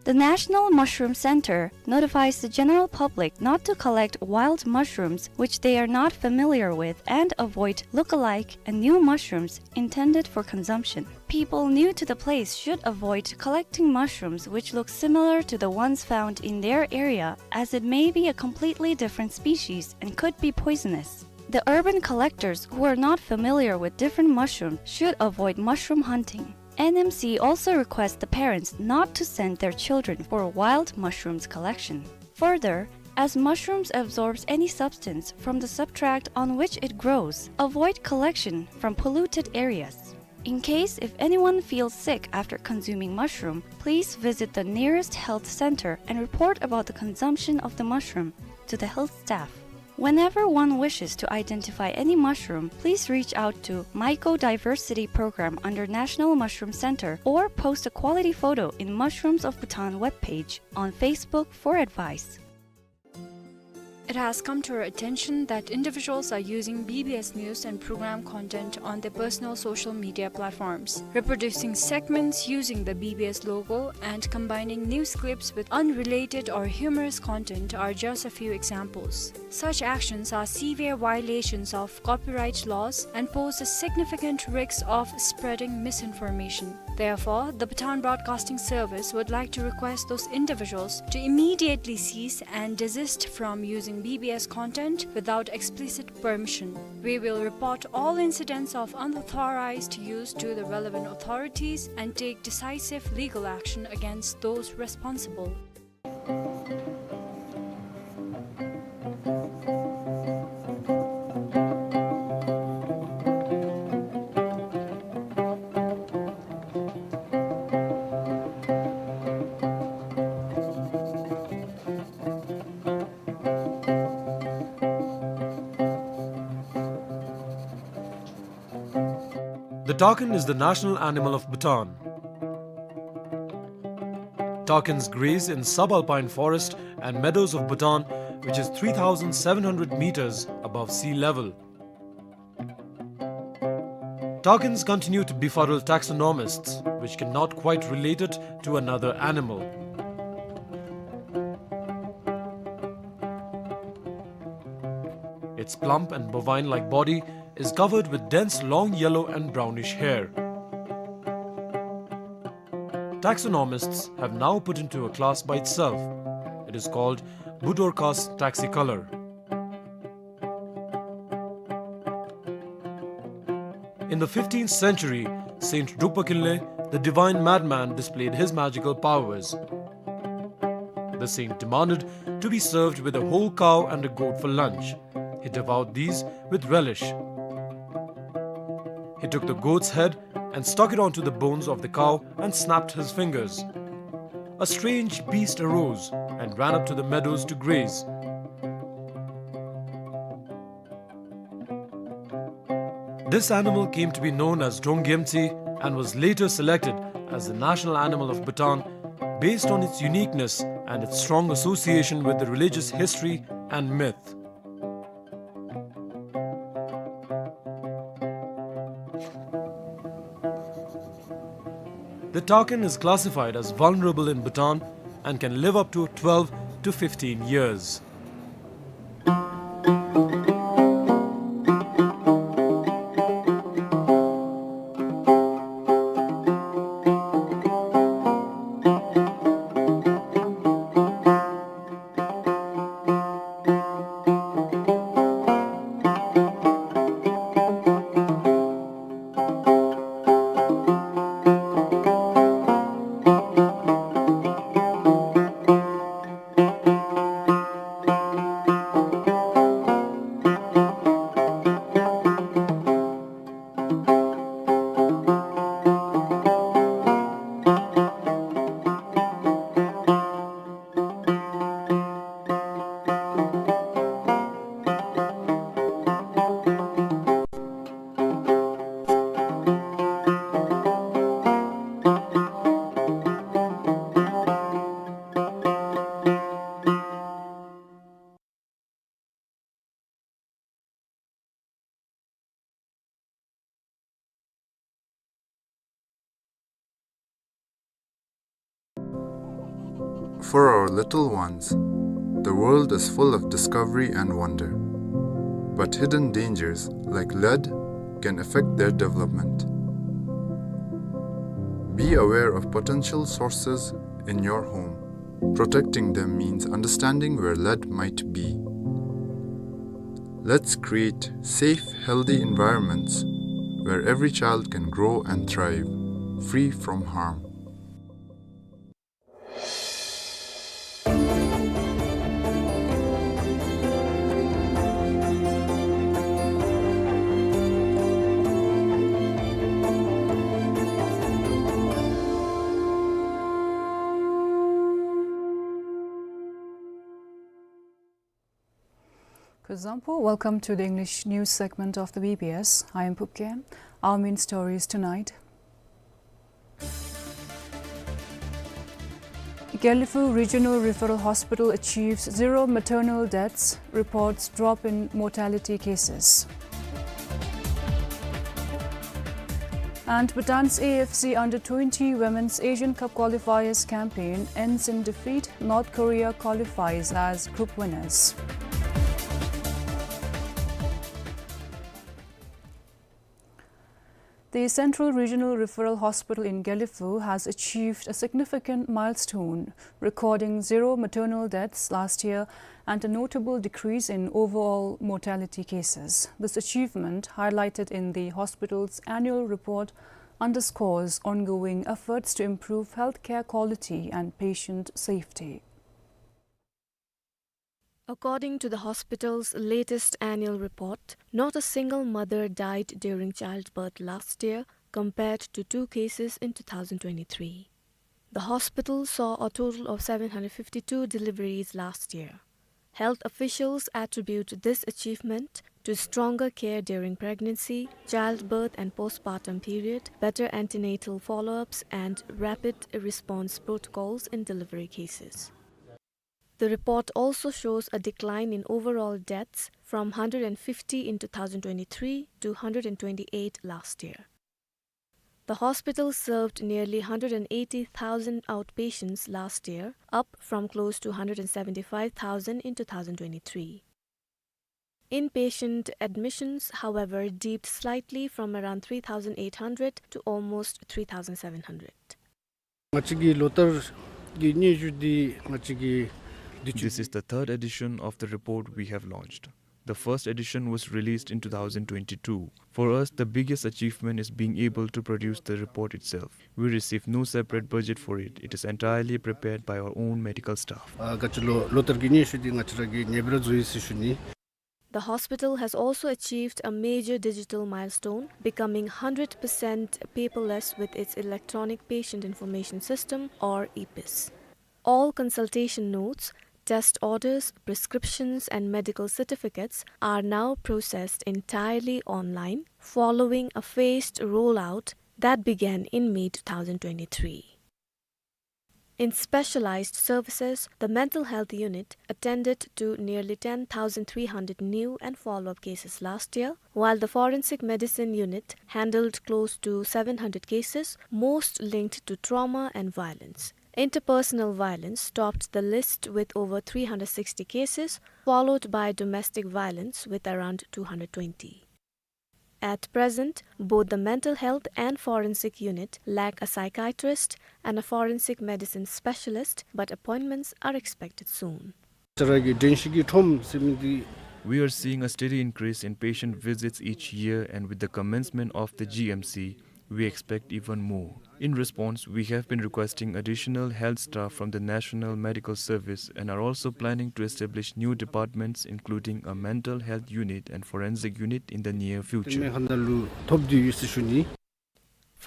The National Mushroom Center notifies the general public not to collect wild mushrooms which they are not familiar with and avoid look-alike and new mushrooms intended for consumption. People new to the place should avoid collecting mushrooms which look similar to the ones found in their area, as it may be a completely different species and could be poisonous. The urban collectors who are not familiar with different mushrooms should avoid mushroom hunting. N M C also requests the parents not to send their children for wild mushrooms collection. Further, as mushrooms absorbs any substance from the substrate on which it grows, avoid collection from polluted areas. In case if anyone feels sick after consuming mushroom, please visit the nearest health center and report about the consumption of the mushroom to the health staff. Whenever one wishes to identify any mushroom, please reach out to Mycodiversity Program under National Mushroom Center or post a quality photo in Mushrooms of Bhutan webpage on Facebook for advice. It has come to our attention that individuals are using B B S news and program content on their personal social media platforms, reproducing segments using the B B S logo and combining news clips with unrelated or humorous content are just a few examples. Such actions are severe violations of copyright laws and pose a significant risk of spreading misinformation. Therefore, the Bhutan Broadcasting Service would like to request those individuals to immediately cease and desist from using B B S content without explicit permission. We will report all incidents of unauthorized use to the relevant authorities and take decisive legal action against those responsible. The takin is the national animal of Bhutan. Takins graze in subalpine forest and meadows of Bhutan, which is three thousand seven hundred meters above sea level. Takins continue to befuddle taxonomists, which cannot quite relate it to another animal. Its plump and bovine-like body is covered with dense long yellow and brownish hair. Taxonomists have now put into a class by itself. It is called Budorcas taxicolor. In the fifteenth century, Saint Drukpa Kinley, the divine madman, displayed his magical powers. The saint demanded to be served with a whole cow and a goat for lunch. He devoured these with relish. He took the goat's head and stuck it onto the bones of the cow and snapped his fingers. A strange beast arose and ran up to the meadows to graze. This animal came to be known as Drong Gyemtse and was later selected as the national animal of Bhutan based on its uniqueness and its strong association with the religious history and myth. The takin is classified as vulnerable in Bhutan and can live up to twelve to fifteen years. For our little ones, the world is full of discovery and wonder, but hidden dangers like lead can affect their development. Be aware of potential sources in your home. Protecting them means understanding where lead might be. Let's create safe, healthy environments where every child can grow and thrive, free from harm. Kuzuzangpo, welcome to the English news segment of the B B S. I am Pupke. Our main stories tonight. Gelephu Regional Referral Hospital achieves zero maternal deaths, reports drop in mortality cases. And Bhutan's A F C under twenty Women's Asian Cup qualifiers campaign ends in defeat, North Korea qualifies as group winners. The Central Regional Referral Hospital in Gelephu has achieved a significant milestone, recording zero maternal deaths last year and a notable decrease in overall mortality cases. This achievement, highlighted in the hospital's annual report, underscores ongoing efforts to improve healthcare quality and patient safety. According to the hospital's latest annual report, not a single mother died during childbirth last year, compared to two cases in two thousand twenty-three. The hospital saw a total of seven hundred fifty-two deliveries last year. Health officials attribute this achievement to stronger care during pregnancy, childbirth and postpartum period, better antenatal follow-ups, and rapid response protocols in delivery cases. The report also shows a decline in overall deaths from hundred and fifty in two thousand twenty-three to hundred and twenty-eight last year. The hospital served nearly hundred and eighty thousand outpatients last year, up from close to hundred and seventy-five thousand in two thousand twenty-three. Inpatient admissions, however, dipped slightly from around three thousand eight hundred to almost three thousand seven hundred. ང་བཅས་ཀྱི་ལོ་ལྟར་གྱི་སྙན་ཞུ་འདི་ང་བཅས་ཀྱི་འདི་This is the third edition of the report we have launched. The first edition was released in two thousand twenty-two. For us, the biggest achievement is being able to produce the report itself. We receive no separate budget for it. It is entirely prepared by our own medical staff. ཨ་ག་ཅི་ལོ་ལོ་ལྟར་གྱི་སྙན་ཞུ་འདི་ང་བཅས་ར་གིས་ངེས་པར་བཟོ་ཡི་ཟེར་ཞུ་ནི། The hospital has also achieved a major digital milestone, becoming hundred percent paperless with its electronic patient information system, or EPIS. All consultation notes, test orders, prescriptions, and medical certificates are now processed entirely online, following a phased rollout that began in May two thousand twenty-three. In specialized services, the mental health unit attended to nearly ten thousand three hundred new and follow-up cases last year, while the forensic medicine unit handled close to seven hundred cases, most linked to trauma and violence. Interpersonal violence topped the list with over three hundred sixty cases, followed by domestic violence with around two hundred twenty. At present, both the mental health and forensic unit lack a psychiatrist and a forensic medicine specialist, but appointments are expected soon. ང་བཅས་ར་གི་དྲན་ཤེས་ཀྱི་ཁྲོམ་ཟེར་མི་འདི། We are seeing a steady increase in patient visits each year, and with the commencement of the G M C, we expect even more. In response, we have been requesting additional health staff from the National Medical Service and are also planning to establish new departments, including a mental health unit and forensic unit, in the near future. དེ་མེན་ཧ་ན་ལུ་ཐོབ་སྟེ་ཡོད་ཟེར་ཞུ་ནི།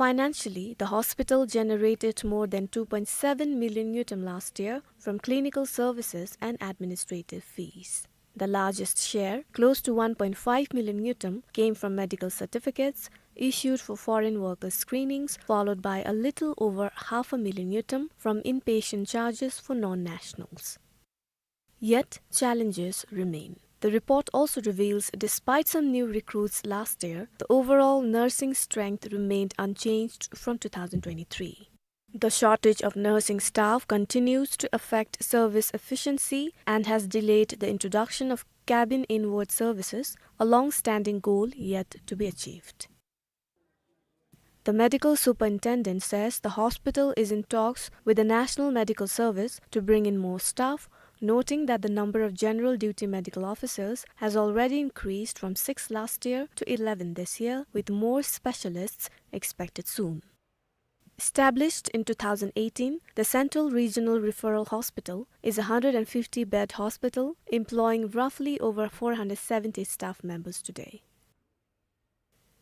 Financially, the hospital generated more than two point seven million ngultrum last year from clinical services and administrative fees. The largest share, close to one point five million ngultrum, came from medical certificates issued for foreign workers screenings, followed by a little over half a million ngultrum from inpatient charges for non-nationals. Yet, challenges remain. The report also reveals, despite some new recruits last year, the overall nursing strength remained unchanged from two thousand twenty-three. The shortage of nursing staff continues to affect service efficiency and has delayed the introduction of cabin inward services, a long-standing goal yet to be achieved. The medical superintendent says the hospital is in talks with the National Medical Service to bring in more staff, noting that the number of general duty medical officers has already increased from six last year to eleven this year, with more specialists expected soon. Established in two thousand eighteen, the Central Regional Referral Hospital is a hundred and fifty bed hospital employing roughly over four hundred seventy staff members today.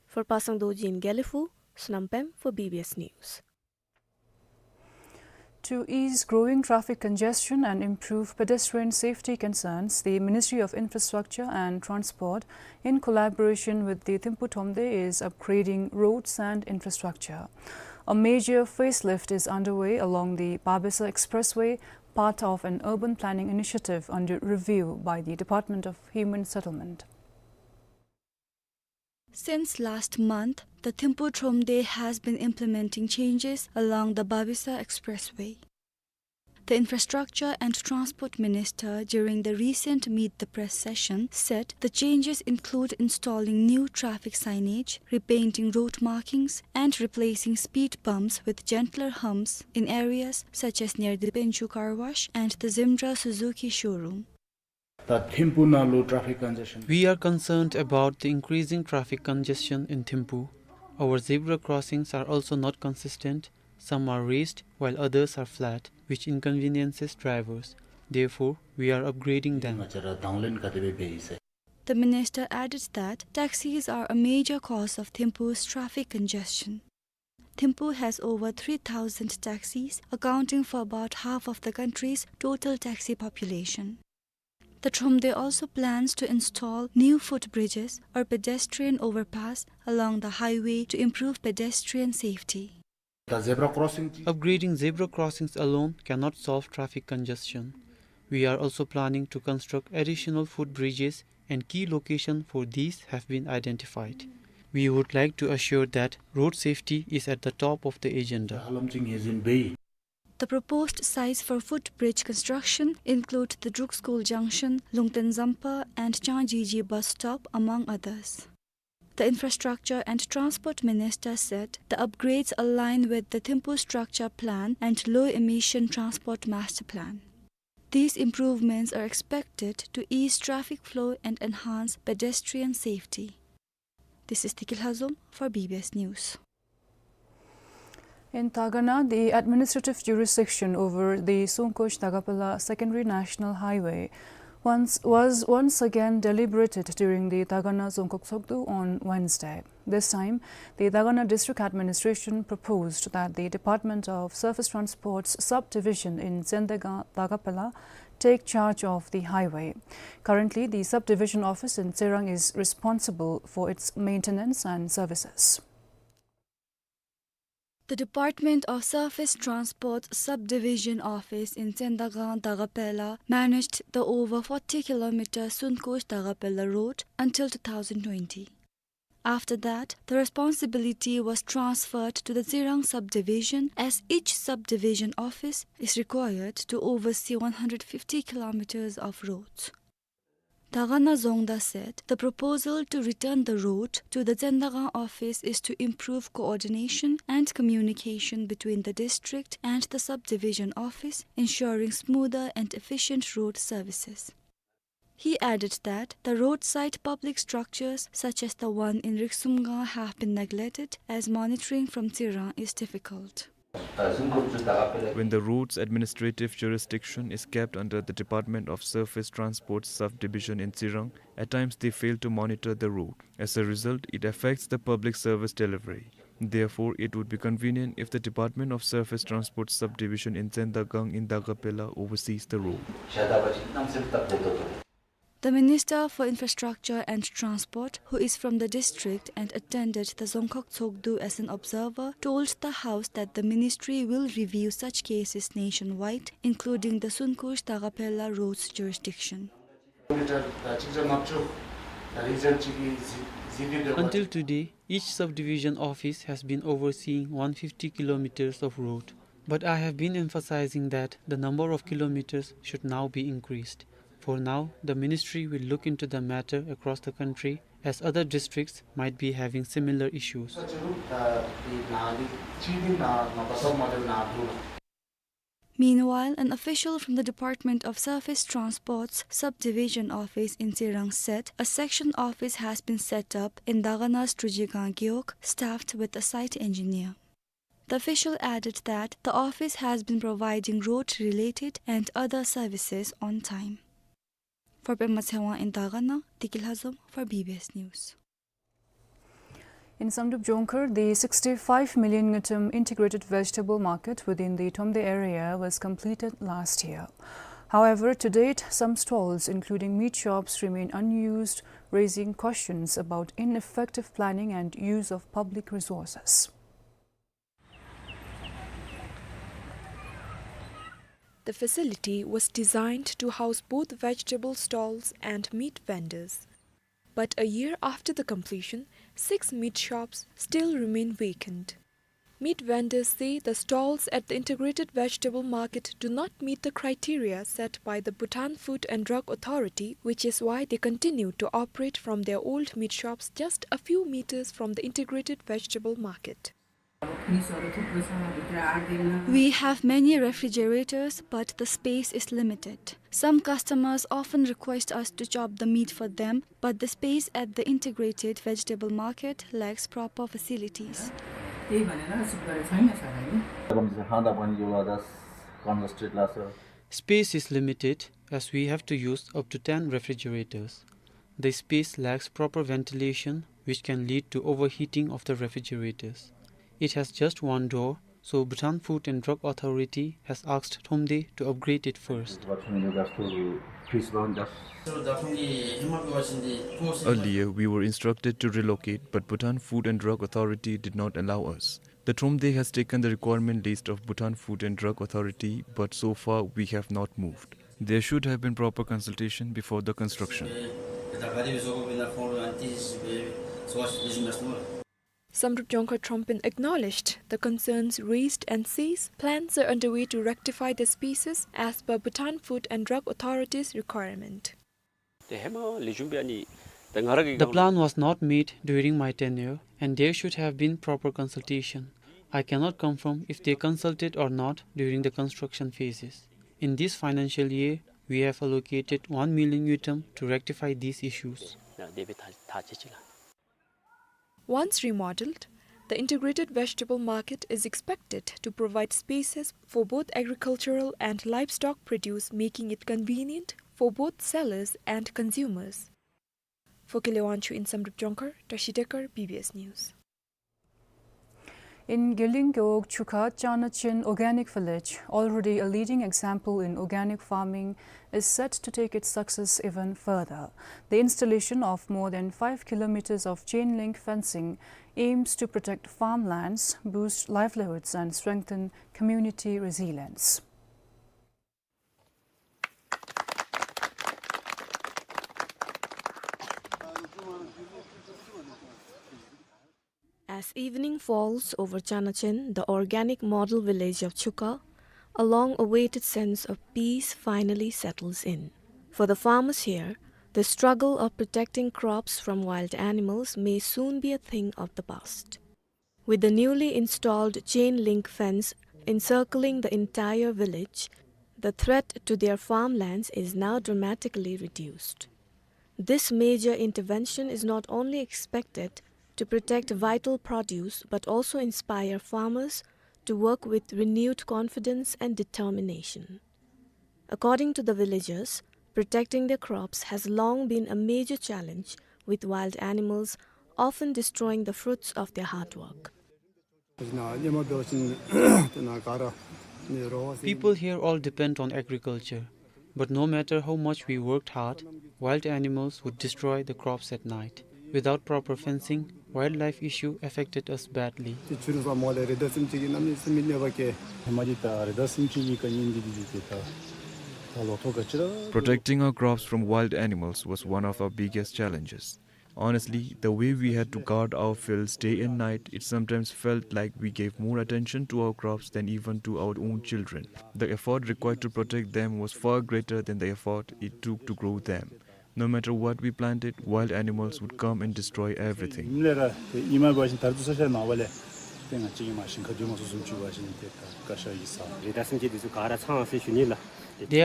For Pasang Dorji in Gelephu, Sonam Pem for B B S News. To ease growing traffic congestion and improve pedestrian safety concerns, the Ministry of Infrastructure and Transport, in collaboration with the Thimphu Thromde, is upgrading roads and infrastructure. A major facelift is underway along the Babisa Expressway, part of an urban planning initiative under review by the Department of Human Settlement. Since last month, the Thimphu Thromde has been implementing changes along the Babisa Expressway. The Infrastructure and Transport Minister, during the recent Meet the Press session, said the changes include installing new traffic signage, repainting road markings, and replacing speed bumps with gentler humps in areas such as near the Penchu Car Wash and the Zimra Suzuki showroom. ད་ཐིམ་ཕུག་ནང་ལུ་traffic congestion. We are concerned about the increasing traffic congestion in Thimphu. Our zebra crossings are also not consistent. Some are raised while others are flat, which inconveniences drivers. Therefore, we are upgrading them. ང་བཅས་ར་དང་ལེན་ག་དེ་སྦེ་འབད་ཡི་ཟེར། The minister added that taxis are a major cause of Thimphu's traffic congestion. Thimphu has over three thousand taxis, accounting for about half of the country's total taxi population. The Thromde also plans to install new footbridges or pedestrian overpass along the highway to improve pedestrian safety. ད་zebra crossing ཅིག Upgrading zebra crossings alone cannot solve traffic congestion. We are also planning to construct additional footbridges and key locations for these have been identified. We would like to assure that road safety is at the top of the agenda. ཧ་ལམ་ཅིག་ངེས་འཛིན་འབད་ཡི། The proposed sites for footbridge construction include the Druk School Junction, Lungten Zampa, and Changji bus stop, among others. The Infrastructure and Transport Minister said the upgrades align with the Thimphu Structure Plan and Low Emission Transport Master Plan. These improvements are expected to ease traffic flow and enhance pedestrian safety. This is Tiki Lhazom for B B S News. In Dagana, the administrative jurisdiction over the Songkosh-Dagapela Secondary National Highway once, was once again deliberated during the Dagana Dzongkhag Tshogdu on Wednesday. This time, the Dagana District Administration proposed that the Department of Surface Transport's subdivision in Tsendagang-Dagapela take charge of the highway. Currently, the subdivision office in Tserang is responsible for its maintenance and services. The Department of Surface Transport Subdivision Office in Tsendagang-Dagapela managed the over forty kilometer Sunkosh-Dagapela road until two thousand twenty. After that, the responsibility was transferred to the Tserang subdivision, as each subdivision office is required to oversee one hundred fifty kilometers of roads. Dagana Dzongda said the proposal to return the road to the Tsendagang office is to improve coordination and communication between the district and the subdivision office, ensuring smoother and efficient road services. He added that the roadside public structures, such as the one in Riksumgang, have been neglected, as monitoring from Tserang is difficult. When the road's administrative jurisdiction is kept under the Department of Surface Transport Subdivision in Tserang, at times they fail to monitor the road. As a result, it affects the public service delivery. Therefore, it would be convenient if the Department of Surface Transport Subdivision in Tsendagang in Dagapela oversees the road. The Minister for Infrastructure and Transport, who is from the district and attended the Dzongkhag Tshogdu as an observer, told the House that the ministry will review such cases nationwide, including the Sunkosh-Dagapela road's jurisdiction. Until today, each subdivision office has been overseeing one fifty kilometers of road. But I have been emphasizing that the number of kilometers should now be increased. For now, the ministry will look into the matter across the country, as other districts might be having similar issues. Meanwhile, an official from the Department of Surface Transport's Subdivision Office in Tserang said a section office has been set up in Dagana's Drujigang Gewog, staffed with a site engineer. The official added that the office has been providing road-related and other services on time. For Pema Tshewang in Dagana, Tiki Lhazom for B B S News. In Samdrup Jongkhar, the sixty-five million ngultrum integrated vegetable market within the Thromde area was completed last year. However, to date, some stalls, including meat shops, remain unused, raising questions about ineffective planning and use of public resources. The facility was designed to house both vegetable stalls and meat vendors. But a year after the completion, six meat shops still remain vacant. Meat vendors say the stalls at the integrated vegetable market do not meet the criteria set by the Bhutan Food and Drug Authority, which is why they continue to operate from their old meat shops just a few meters from the integrated vegetable market. We have many refrigerators, but the space is limited. Some customers often request us to chop the meat for them, but the space at the integrated vegetable market lacks proper facilities. Space is limited as we have to use up to ten refrigerators. The space lacks proper ventilation, which can lead to overheating of the refrigerators. It has just one door, so Bhutan Food and Drug Authority has asked Thromde to upgrade it first. Earlier, we were instructed to relocate, but Bhutan Food and Drug Authority did not allow us. The Thromde has taken the requirement list of Bhutan Food and Drug Authority, but so far we have not moved. There should have been proper consultation before the construction. Samdrup Jongkhar Trongpen acknowledged the concerns raised and says plans are underway to rectify the spaces as per Bhutan Food and Drug Authority's requirement. The plan was not made during my tenure, and there should have been proper consultation. I cannot confirm if they consulted or not during the construction phases. In this financial year, we have allocated one million ngultrum to rectify these issues. Once remodeled, the integrated vegetable market is expected to provide spaces for both agricultural and livestock produce, making it convenient for both sellers and consumers. For Kele Wangchuk in Samdrup Jongkhar, Tashi Dekar, B B S News. In Geleng Gewog Chukha, Chanachen Organic Village, already a leading example in organic farming, is set to take its success even further. The installation of more than five kilometers of chain link fencing aims to protect farmlands, boost livelihoods, and strengthen community resilience. As evening falls over Chanachen, the organic model village of Chukha, a long-awaited sense of peace finally settles in. For the farmers here, the struggle of protecting crops from wild animals may soon be a thing of the past. With the newly installed chain link fence encircling the entire village, the threat to their farmlands is now dramatically reduced. This major intervention is not only expected to protect vital produce but also inspire farmers to work with renewed confidence and determination. According to the villagers, protecting their crops has long been a major challenge, with wild animals often destroying the fruits of their hard work. People here all depend on agriculture, but no matter how much we worked hard, wild animals would destroy the crops at night. Without proper fencing, wildlife issue affected us badly. Protecting our crops from wild animals was one of our biggest challenges. Honestly, the way we had to guard our fields day and night, it sometimes felt like we gave more attention to our crops than even to our own children. The effort required to protect them was far greater than the effort it took to grow them. No matter what we planted, wild animals would come and destroy everything. There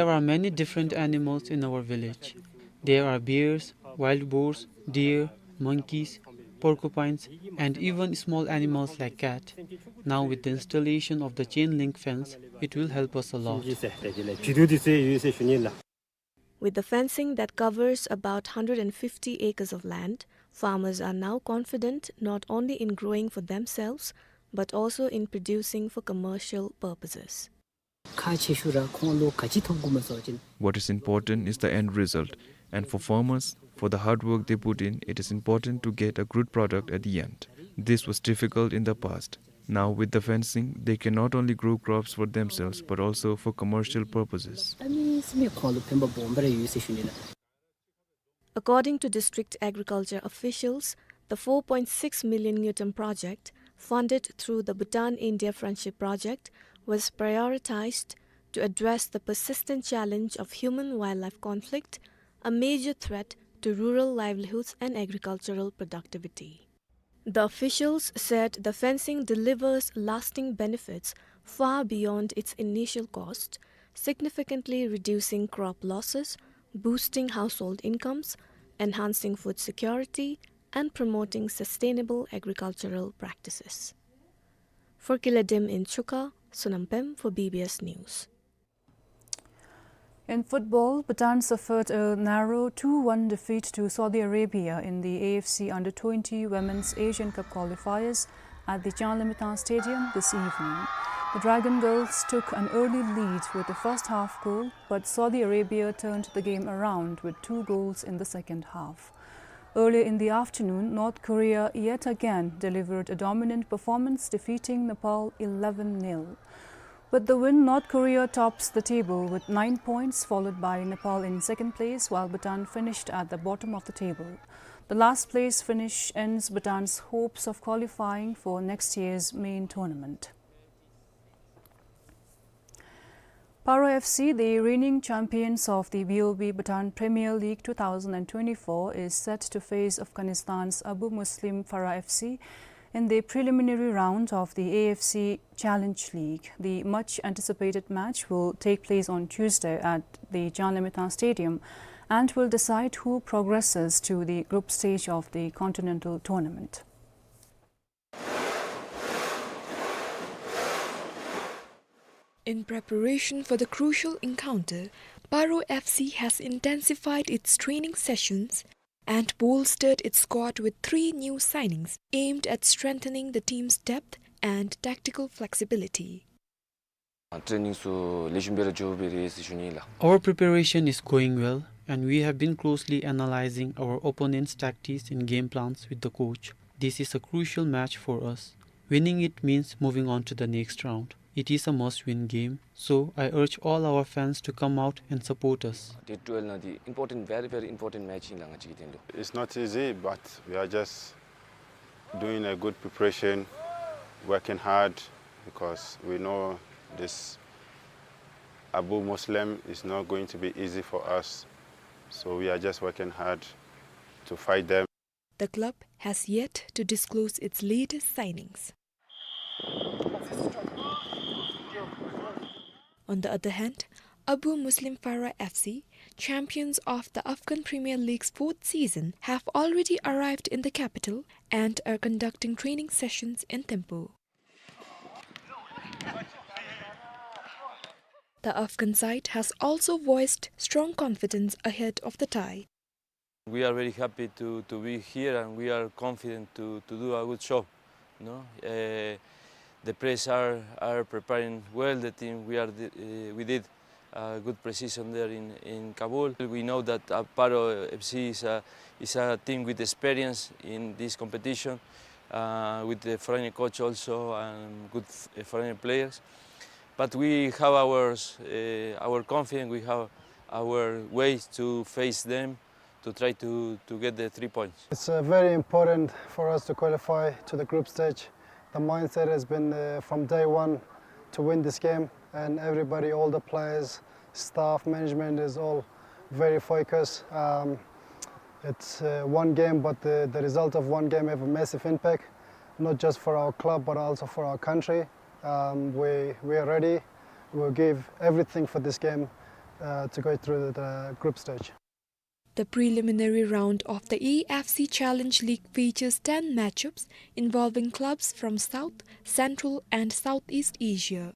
are many different animals in our village. There are bears, wild boars, deer, monkeys, porcupines, and even small animals like cat. Now with the installation of the chain link fence, it will help us a lot. With the fencing that covers about hundred and fifty acres of land, farmers are now confident not only in growing for themselves but also in producing for commercial purposes. What is important is the end result, and for farmers, for the hard work they put in, it is important to get a good product at the end. This was difficult in the past. Now, with the fencing, they can not only grow crops for themselves but also for commercial purposes. According to district agriculture officials, the four point six million ngultrum project, funded through the Bhutan-India Friendship Project, was prioritized to address the persistent challenge of human-wildlife conflict, a major threat to rural livelihoods and agricultural productivity. The officials said the fencing delivers lasting benefits far beyond its initial cost, significantly reducing crop losses, boosting household incomes, enhancing food security, and promoting sustainable agricultural practices. For Kiladem in Chuka, Sonam Pem for B B S News. In football, Bhutan suffered a narrow two one defeat to Saudi Arabia in the A F C Under twenty Women's Asian Cup qualifiers at the Janlamithang Stadium this evening. The Dragon Girls took an early lead with the first half goal, but Saudi Arabia turned the game around with two goals in the second half. Earlier in the afternoon, North Korea yet again delivered a dominant performance, defeating Nepal eleven nil. With the win, North Korea tops the table with nine points, followed by Nepal in second place, while Bhutan finished at the bottom of the table. The last place finish ends Bhutan's hopes of qualifying for next year's main tournament. Paro F C, the reigning champions of the B O B Bhutan Premier League two thousand and twenty-four, is set to face Afghanistan's Abu Muslim Farah F C in the preliminary round of the A F C Challenge League. The much anticipated match will take place on Tuesday at the Janlamithang Stadium and will decide who progresses to the group stage of the continental tournament. In preparation for the crucial encounter, Paro F C has intensified its training sessions and bolstered its squad with three new signings aimed at strengthening the team's depth and tactical flexibility. ཨ་ཊེ་ནིང་ཚུ་ལེགས་ཤོམ་སྦེ་ར་འགྱོ་སྦེ་རེ་ཟེར་ཞུ་ནི་ལགས། Our preparation is going well, and we have been closely analyzing our opponent's tactics and game plans with the coach. This is a crucial match for us. Winning it means moving on to the next round. It is a must-win game, so I urge all our fans to come out and support us. Date twelve ནང་འདི་important, very, very important match ཨིན་ལགས་ང་བཅས་ཀྱི་དོན་ལུ། It's not easy, but we are just doing a good preparation, working hard, because we know this Abu Muslim is not going to be easy for us. So we are just working hard to fight them. The club has yet to disclose its latest signings. On the other hand, Abu Muslim Farah F C, champions of the Afghan Premier League's fourth season, have already arrived in the capital and are conducting training sessions in Thimphu. The Afghan side has also voiced strong confidence ahead of the tie. We are very happy to, to be here, and we are confident to, to do a good show. No? Uh, the players are, are preparing well the team. We are, uh, we did a good pre-season there in, in Kabul. We know that, uh, Paro F C is a, is a team with experience in this competition, uh, with the foreign coach also and good f-, foreign players. But we have our, uh, our confidence, we have our ways to face them, to try to, to get the three points. It's, uh, very important for us to qualify to the group stage. The mindset has been, uh, from day one to win this game, and everybody, all the players, staff, management is all very focused. Um, it's, uh, one game, but the, the result of one game have a massive impact, not just for our club, but also for our country. Um, we, we are ready. We'll give everything for this game, uh, to go through the group stage. The preliminary round of the A F C Challenge League features ten matchups involving clubs from South, Central and Southeast Asia.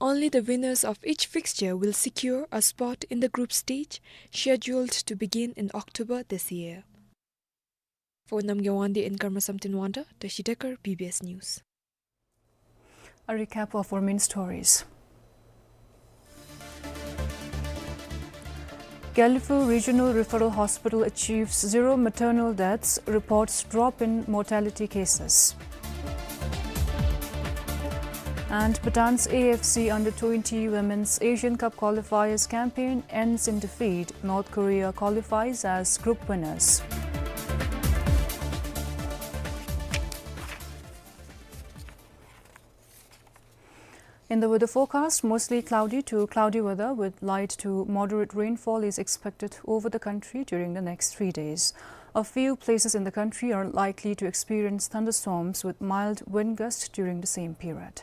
Only the winners of each fixture will secure a spot in the group stage, scheduled to begin in October this year. For Namgay Wangdi in Karmasam Tinwangta, Tashi Dekar, B B S News. A recap of our main stories. Gelephu Regional Referral Hospital achieves zero maternal deaths, reports drop in mortality cases. And Bhutan's A F C Under twenty Women's Asian Cup qualifiers campaign ends in defeat. North Korea qualifies as group winners. In the weather forecast, mostly cloudy to cloudy weather with light to moderate rainfall is expected over the country during the next three days. A few places in the country are likely to experience thunderstorms with mild wind gusts during the same period.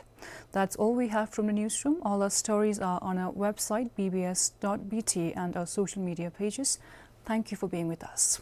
That's all we have from the newsroom. All our stories are on our website, B B S dot B T, and our social media pages. Thank you for being with us.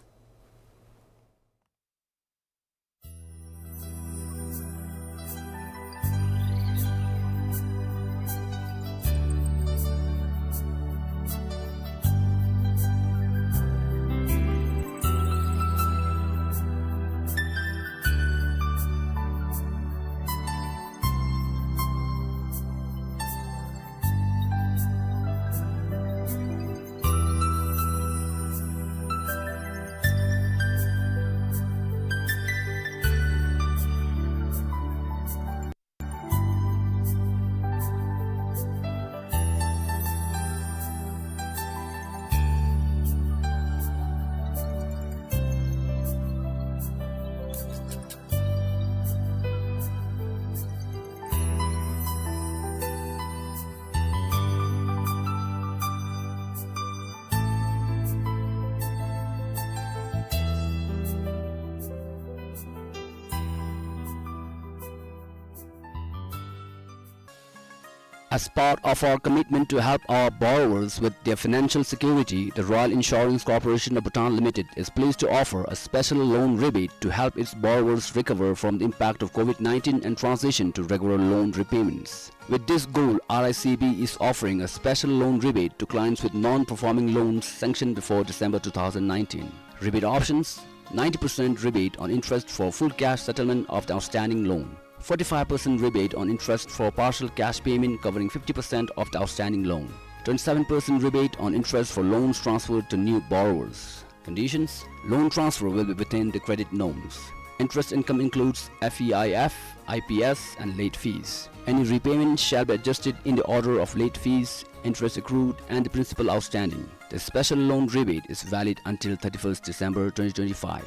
As part of our commitment to help our borrowers with their financial security, the Royal Insurance Corporation of Bhutan Limited is pleased to offer a special loan rebate to help its borrowers recover from the impact of COVID nineteen and transition to regular loan repayments. With this goal, R I C B is offering a special loan rebate to clients with non-performing loans sanctioned before December two thousand nineteen. Rebate options: ninety percent rebate on interest for full cash settlement of the outstanding loan, forty-five percent rebate on interest for partial cash payment covering fifty percent of the outstanding loan, twenty-seven percent rebate on interest for loans transferred to new borrowers. Conditions: loan transfer will be within the credit norms. Interest income includes F E I F, I P S, and late fees. Any repayment shall be adjusted in the order of late fees, interest accrued, and the principal outstanding. The special loan rebate is valid until thirty-first December twenty twenty-five.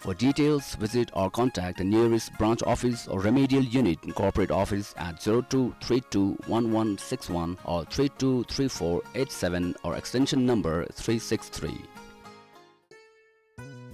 For details, visit or contact the nearest branch office or remedial unit in corporate office at zero two three two one one six one or three two three four eight seven or extension number three six three.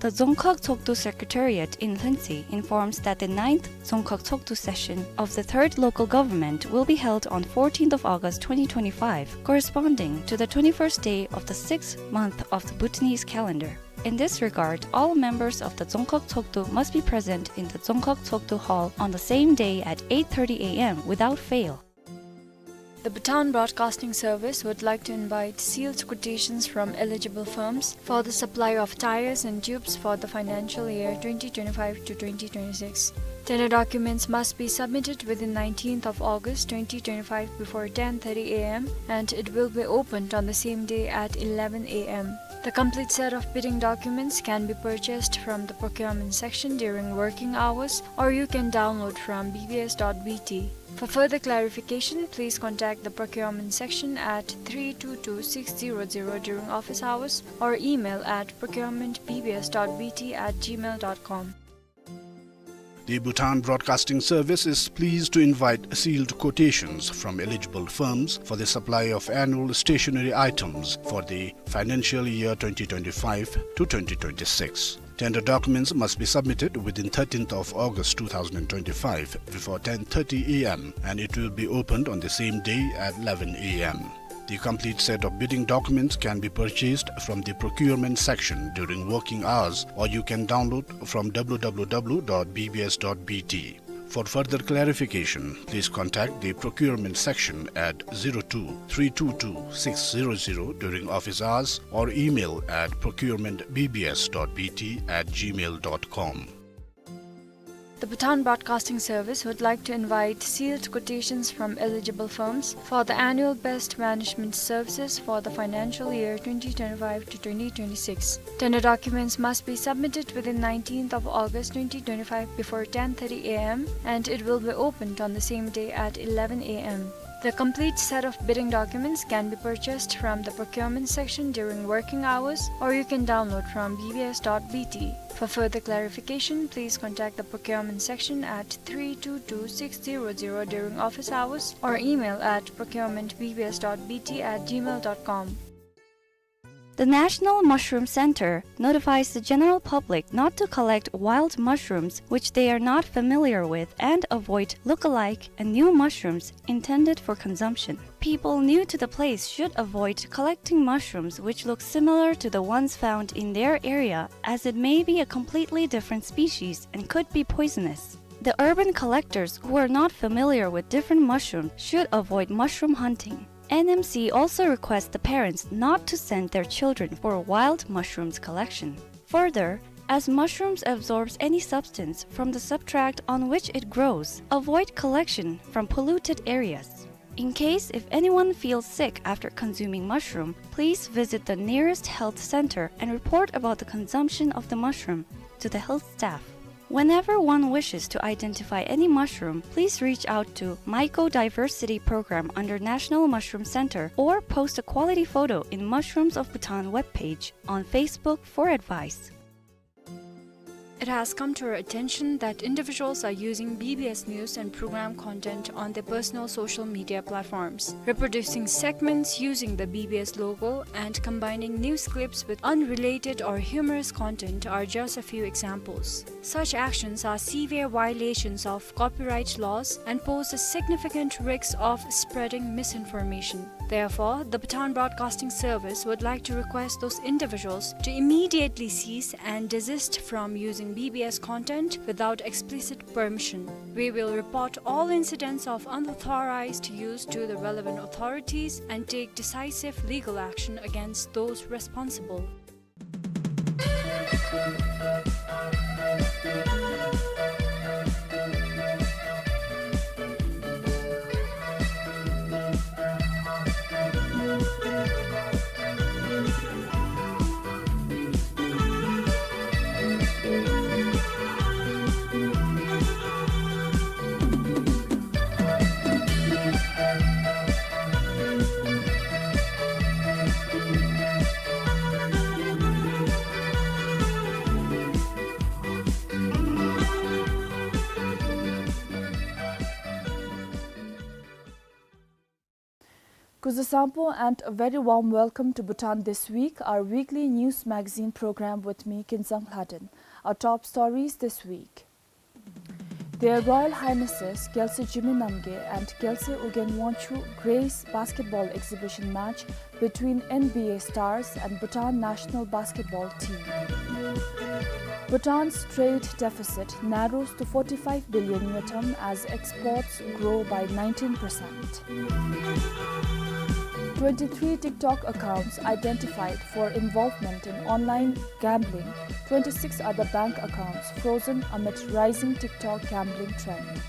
The Dzongkhag Tshogdu Secretariat in Lhuentse informs that the ninth Dzongkhag Tshogdu session of the third local government will be held on fourteenth of August twenty twenty-five, corresponding to the twenty-first day of the sixth month of the Bhutanese calendar. In this regard, all members of the Dzongkhag Tshogdu must be present in the Dzongkhag Tshogdu Hall on the same day at eight thirty A M without fail. The Bhutan Broadcasting Service would like to invite sealed quotations from eligible firms for the supply of tyres and tubes for the financial year twenty twenty-five to twenty twenty-six. Tender documents must be submitted within nineteenth of August twenty twenty-five before ten thirty A M, and it will be opened on the same day at eleven A M. The complete set of bidding documents can be purchased from the procurement section during working hours, or you can download from B B S dot B T. For further clarification, please contact the procurement section at three two two six zero zero during office hours or email at procurement B B S dot B T at gmail dot com. The Bhutan Broadcasting Service is pleased to invite sealed quotations from eligible firms for the supply of annual stationery items for the financial year twenty twenty-five to twenty twenty-six. Tender documents must be submitted within thirteenth of August two thousand twenty-five before ten thirty A M, and it will be opened on the same day at eleven A M. The complete set of bidding documents can be purchased from the procurement section during working hours, or you can download from W W W dot B B S dot B T. For further clarification, please contact the procurement section at zero two three two two six zero zero during office hours or email at procurement B B S dot B T at gmail dot com. The Bhutan Broadcasting Service would like to invite sealed quotations from eligible firms for the annual best management services for the financial year twenty twenty-five to twenty twenty-six. Tender documents must be submitted within nineteenth of August twenty twenty-five before ten thirty A M, and it will be opened on the same day at eleven A M. The complete set of bidding documents can be purchased from the procurement section during working hours, or you can download from B B S dot B T. For further clarification, please contact the procurement section at three two two six zero zero during office hours or email at procurement B B S dot B T at gmail dot com. The National Mushroom Center notifies the general public not to collect wild mushrooms which they are not familiar with and avoid look-alike and new mushrooms intended for consumption. People new to the place should avoid collecting mushrooms which look similar to the ones found in their area, as it may be a completely different species and could be poisonous. The urban collectors who are not familiar with different mushrooms should avoid mushroom hunting. N M C also requests the parents not to send their children for wild mushrooms collection. Further, as mushrooms absorbs any substance from the substrate on which it grows, avoid collection from polluted areas. In case if anyone feels sick after consuming mushroom, please visit the nearest health center and report about the consumption of the mushroom to the health staff. Whenever one wishes to identify any mushroom, please reach out to Mycodiversity Program under National Mushroom Center or post a quality photo in Mushrooms of Bhutan webpage on Facebook for advice. It has come to our attention that individuals are using B B S news and program content on their personal social media platforms. Reproducing segments using the B B S logo and combining news clips with unrelated or humorous content are just a few examples. Such actions are severe violations of copyright laws and pose a significant risk of spreading misinformation. Therefore, the Bhutan Broadcasting Service would like to request those individuals to immediately cease and desist from using B B S content without explicit permission. We will report all incidents of unauthorized use to the relevant authorities and take decisive legal action against those responsible. Kuzuzangpo and a very warm welcome to Bhutan This Week, our weekly news magazine program with me, Kinzang Lhaden. Our top stories this week. Their Royal Highnesses Gyaltsy Jigme Namgay and Gyaltsy Ugyen Wangchuck grace basketball exhibition match between N B A stars and Bhutan national basketball team. Bhutan's trade deficit narrows to forty-five billion ngultrum as exports grow by nineteen percent. Twenty-three TikTok accounts identified for involvement in online gambling, twenty-six other bank accounts frozen amid rising TikTok gambling trend.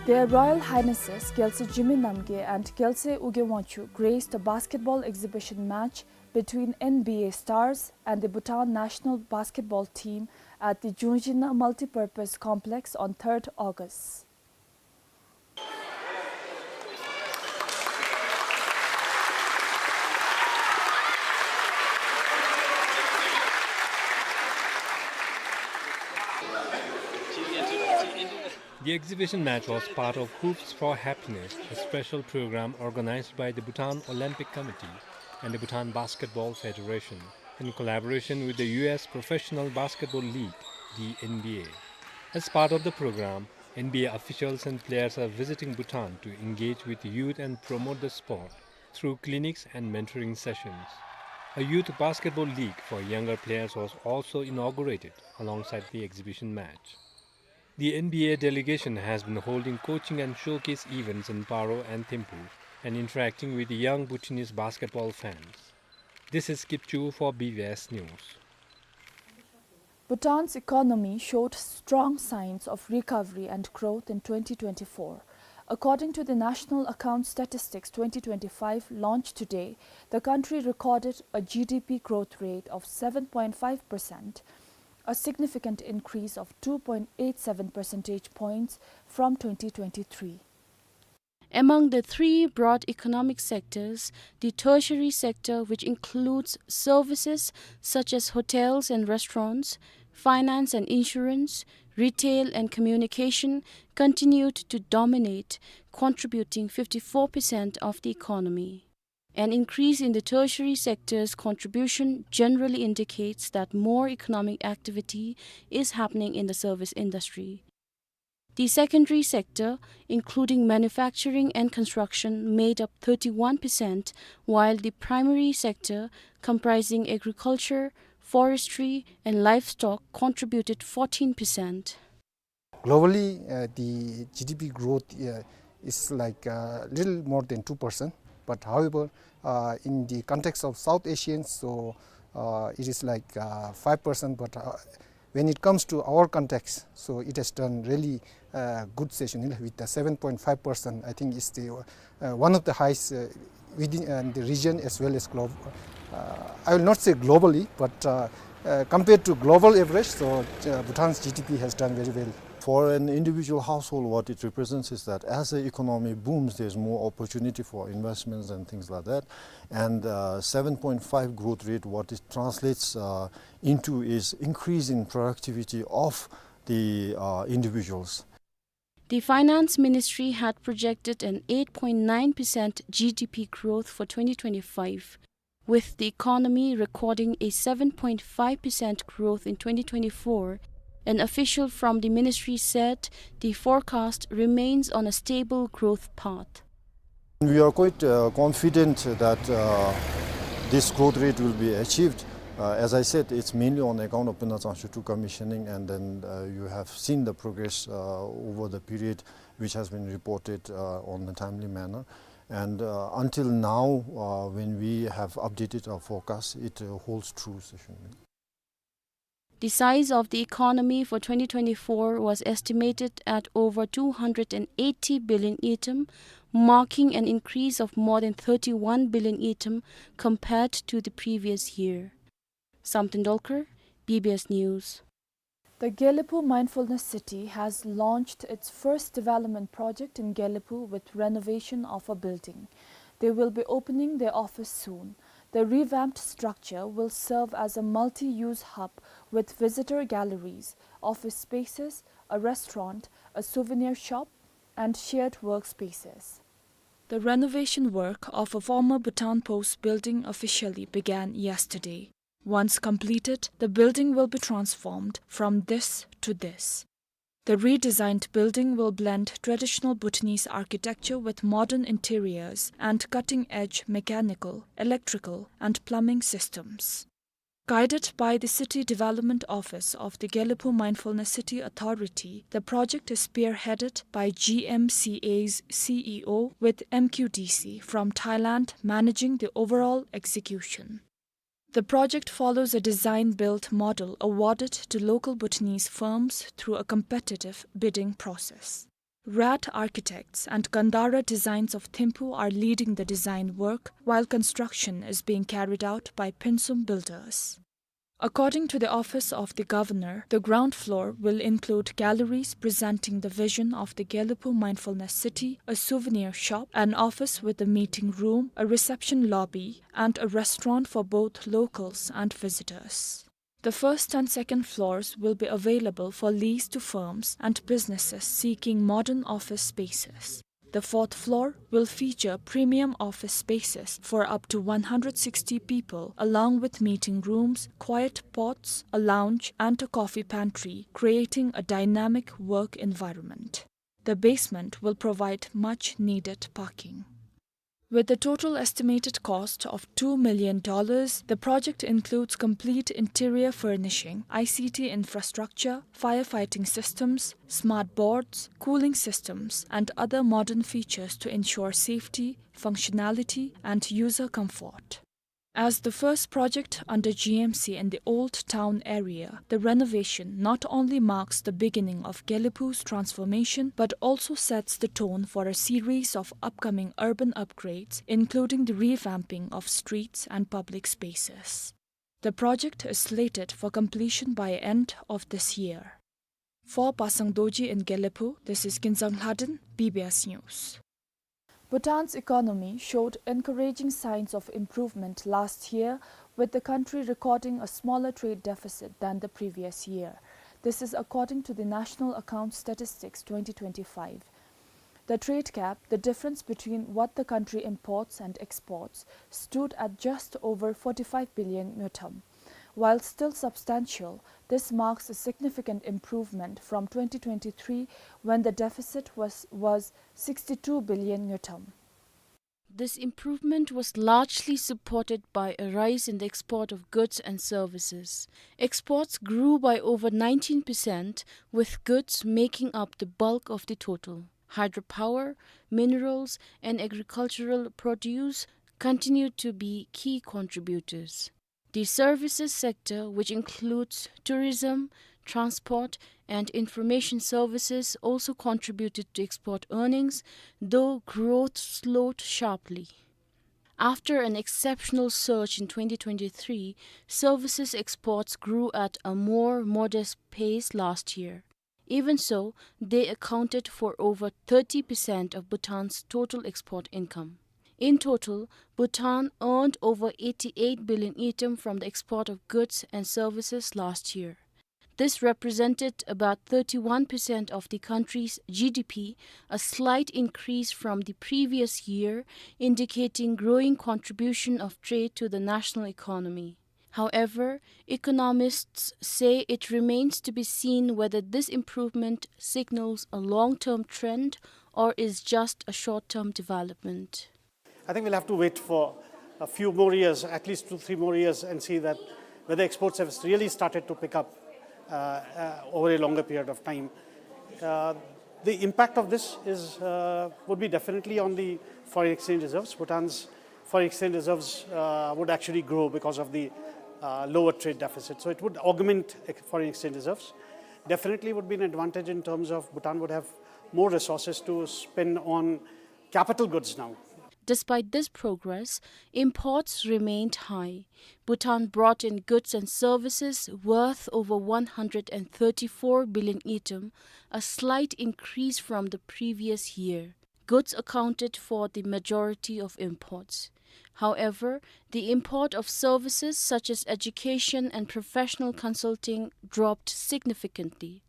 Their Royal Highnesses Gyaltsy Jigme Namgay and Gyaltsy Ugyen Wangchuck graced a basketball exhibition match between N B A stars and the Bhutan national basketball team at the Jungzhina Multipurpose Complex on third August. The exhibition match was part of Hoops for Happiness, a special program organized by the Bhutan Olympic Committee and the Bhutan Basketball Federation in collaboration with the U S Professional Basketball League, the N B A. As part of the program, N B A officials and players are visiting Bhutan to engage with youth and promote the sport through clinics and mentoring sessions. A youth basketball league for younger players was also inaugurated alongside the exhibition match. The N B A delegation has been holding coaching and showcase events in Paro and Thimphu and interacting with young Bhutanese basketball fans. This is Kipchu for B B S News. Bhutan's economy showed strong signs of recovery and growth in twenty twenty-four. According to the National Account Statistics twenty twenty-five launched today, the country recorded a G D P growth rate of seven point five percent, a significant increase of two point eight seven percentage points from twenty twenty-three. Among the three broad economic sectors, the tertiary sector, which includes services such as hotels and restaurants, finance and insurance, retail and communication, continued to dominate, contributing fifty-four percent of the economy. An increase in the tertiary sector's contribution generally indicates that more economic activity is happening in the service industry. The secondary sector, including manufacturing and construction, made up thirty-one percent, while the primary sector, comprising agriculture, forestry, and livestock, contributed fourteen percent. Globally, uh, the G D P growth, uh, is like a little more than two percent. But however, uh, in the context of South Asians, so, uh, it is like, uh, five percent. But, uh, when it comes to our context, so it has done really, uh, good session, you know, with the seven point five percent. I think it's the, uh, one of the highest, uh, within, uh, the region as well as globe-, uh, I will not say globally, but, uh, uh, compared to global average, so, uh, Bhutan's G D P has done very well. For an individual household, what it represents is that as the economy booms, there's more opportunity for investments and things like that. And, uh, seven point five growth rate, what it translates, uh, into is increase in productivity of the, uh, individuals. The Finance Ministry had projected an eight point nine percent G D P growth for twenty twenty-five, with the economy recording a seven point five percent growth in twenty twenty-four. An official from the ministry said the forecast remains on a stable growth path. We are quite, uh, confident that, uh, this growth rate will be achieved. Uh, as I said, it's mainly on account of Pena Tsangshu two commissioning, and then, uh, you have seen the progress, uh, over the period which has been reported, uh, on a timely manner. And, uh, until now, uh, when we have updated our forecast, it, uh, holds true, Seshonmi. The size of the economy for twenty twenty-four was estimated at over two hundred and eighty billion ngultrum, marking an increase of more than thirty-one billion ngultrum compared to the previous year. Samten Dolkar, B B S News. The Gelephu Mindfulness City has launched its first development project in Gelephu with renovation of a building. They will be opening their office soon. The revamped structure will serve as a multi-use hub with visitor galleries, office spaces, a restaurant, a souvenir shop, and shared workspaces. The renovation work of a former Bhutan Post building officially began yesterday. Once completed, the building will be transformed from this to this. The redesigned building will blend traditional Bhutanese architecture with modern interiors and cutting-edge mechanical, electrical, and plumbing systems. Guided by the City Development Office of the Gelephu Mindfulness City Authority, the project is spearheaded by G M C A's C E O, with M Q D C from Thailand managing the overall execution. The project follows a design-build model awarded to local Bhutanese firms through a competitive bidding process. Rat Architects and Gandhara Designs of Thimphu are leading the design work, while construction is being carried out by Phinsum Builders. According to the Office of the Governor, the ground floor will include galleries presenting the vision of the Gelephu Mindfulness City, a souvenir shop, an office with a meeting room, a reception lobby, and a restaurant for both locals and visitors. The first and second floors will be available for lease to firms and businesses seeking modern office spaces. The fourth floor will feature premium office spaces for up to one hundred sixty people, along with meeting rooms, quiet pods, a lounge, and a coffee pantry, creating a dynamic work environment. The basement will provide much needed parking. With a total estimated cost of two million dollars, the project includes complete interior furnishing, I C T infrastructure, firefighting systems, smart boards, cooling systems, and other modern features to ensure safety, functionality, and user comfort. As the first project under G M C in the Old Town area, the renovation not only marks the beginning of Gelephu's transformation but also sets the tone for a series of upcoming urban upgrades, including the revamping of streets and public spaces. The project is slated for completion by end of this year. For Pasang Dorji in Gelephu, this is Kinzang Lhaden, B B S News. Bhutan's economy showed encouraging signs of improvement last year, with the country recording a smaller trade deficit than the previous year. This is according to the National Account Statistics twenty twenty-five. The trade gap, the difference between what the country imports and exports, stood at just over forty-five billion ngultrum. While still substantial, this marks a significant improvement from twenty twenty-three, when the deficit was, was sixty-two billion ngultrum. This improvement was largely supported by a rise in the export of goods and services. Exports grew by over nineteen percent, with goods making up the bulk of the total. Hydropower, minerals, and agricultural produce continued to be key contributors. The services sector, which includes tourism, transport, and information services, also contributed to export earnings, though growth slowed sharply. After an exceptional surge in twenty twenty-three, services exports grew at a more modest pace last year. Even so, they accounted for over thirty percent of Bhutan's total export income. In total, Bhutan earned over eighty-eight billion ngultrum from the export of goods and services last year. This represented about thirty-one percent of the country's G D P, a slight increase from the previous year, indicating growing contribution of trade to the national economy. However, economists say it remains to be seen whether this improvement signals a long-term trend or is just a short-term development. I think we'll have to wait for a few more years, at least two, three more years, and see that whether exports have really started to pick up, uh, uh, over a longer period of time. Uh, the impact of this is, uh, would be definitely on the foreign exchange reserves. Bhutan's foreign exchange reserves, uh, would actually grow because of the, uh, lower trade deficit. So it would augment ex-, foreign exchange reserves. Definitely would be an advantage in terms of Bhutan would have more resources to spend on capital goods now. Despite this progress, imports remained high. Bhutan brought in goods and services worth over one hundred and thirty-four billion ngultrum, a slight increase from the previous year. Goods accounted for the majority of imports. However, the import of services such as education and professional consulting dropped significantly.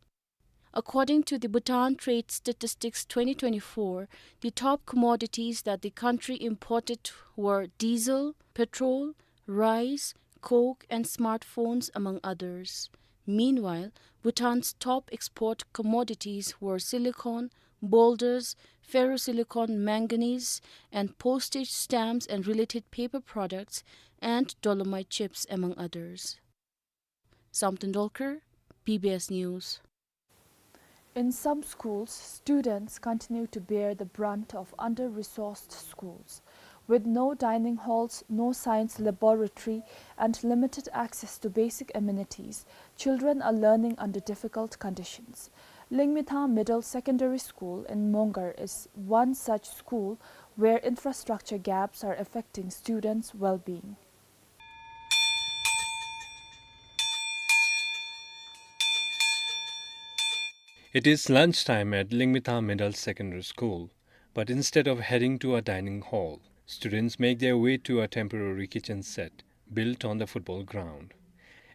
According to the Bhutan Trade Statistics twenty twenty-four, the top commodities that the country imported were diesel, petrol, rice, coke, and smartphones, among others. Meanwhile, Bhutan's top export commodities were silicon, boulders, ferrosilicon manganese, and postage stamps and related paper products, and dolomite chips, among others. Samten Dolkar, B B S News. In some schools, students continue to bear the brunt of under-resourced schools. With no dining halls, no science laboratory, and limited access to basic amenities, children are learning under difficult conditions. Lingmithang Middle Secondary School in Mongar is one such school where infrastructure gaps are affecting students' well-being. It is lunchtime at Lingmithang Middle Secondary School, but instead of heading to a dining hall, students make their way to a temporary kitchen set built on the football ground.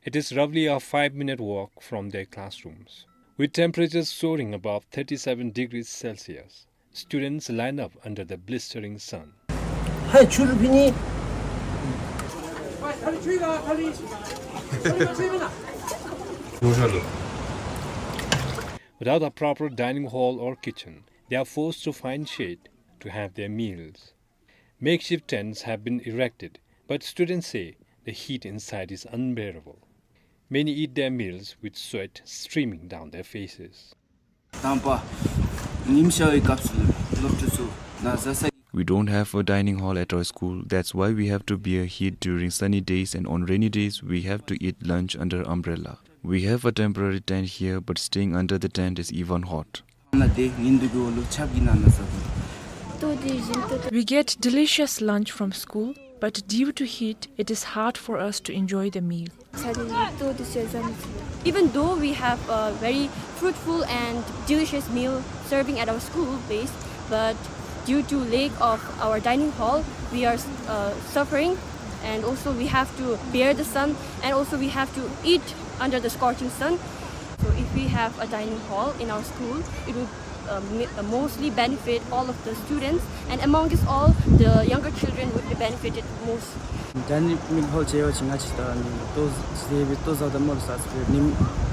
It is roughly a five-minute walk from their classrooms. With temperatures soaring above thirty-seven degrees Celsius, students line up under the blistering sun. Hi, chulu pini. Without a proper dining hall or kitchen, they are forced to find shade to have their meals. Makeshift tents have been erected, but students say the heat inside is unbearable. Many eat their meals with sweat streaming down their faces. དང་པ། ཉིམ་ཤར་བའི་སྐབས་སུ་སློབ་ཕྲུག་ཚུ་ན་བཟའ་ས། We don't have a dining hall at our school. That's why we have to bear heat during sunny days, and on rainy days, we have to eat lunch under umbrella. We have a temporary tent here, but staying under the tent is even hot. We get delicious lunch from school, but due to heat, it is hard for us to enjoy the meal. Even though we have a very fruitful and delicious meal serving at our school base, but due to lack of our dining hall, we are, uh, suffering, and also we have to bear the sun, and also we have to eat under the scorching sun. So if we have a dining hall in our school, it would, uh, mi- uh, mostly benefit all of the students, and amongst all, the younger children would be benefited most. Dining hall ཅིག་ཡོད་ཅིག་ང་བཅས་ད་ནི་ལྟོ་ཟ་སྦེ་ལྟོ་ཟ་དང་མོ་ཟ་སྦེ་ནི།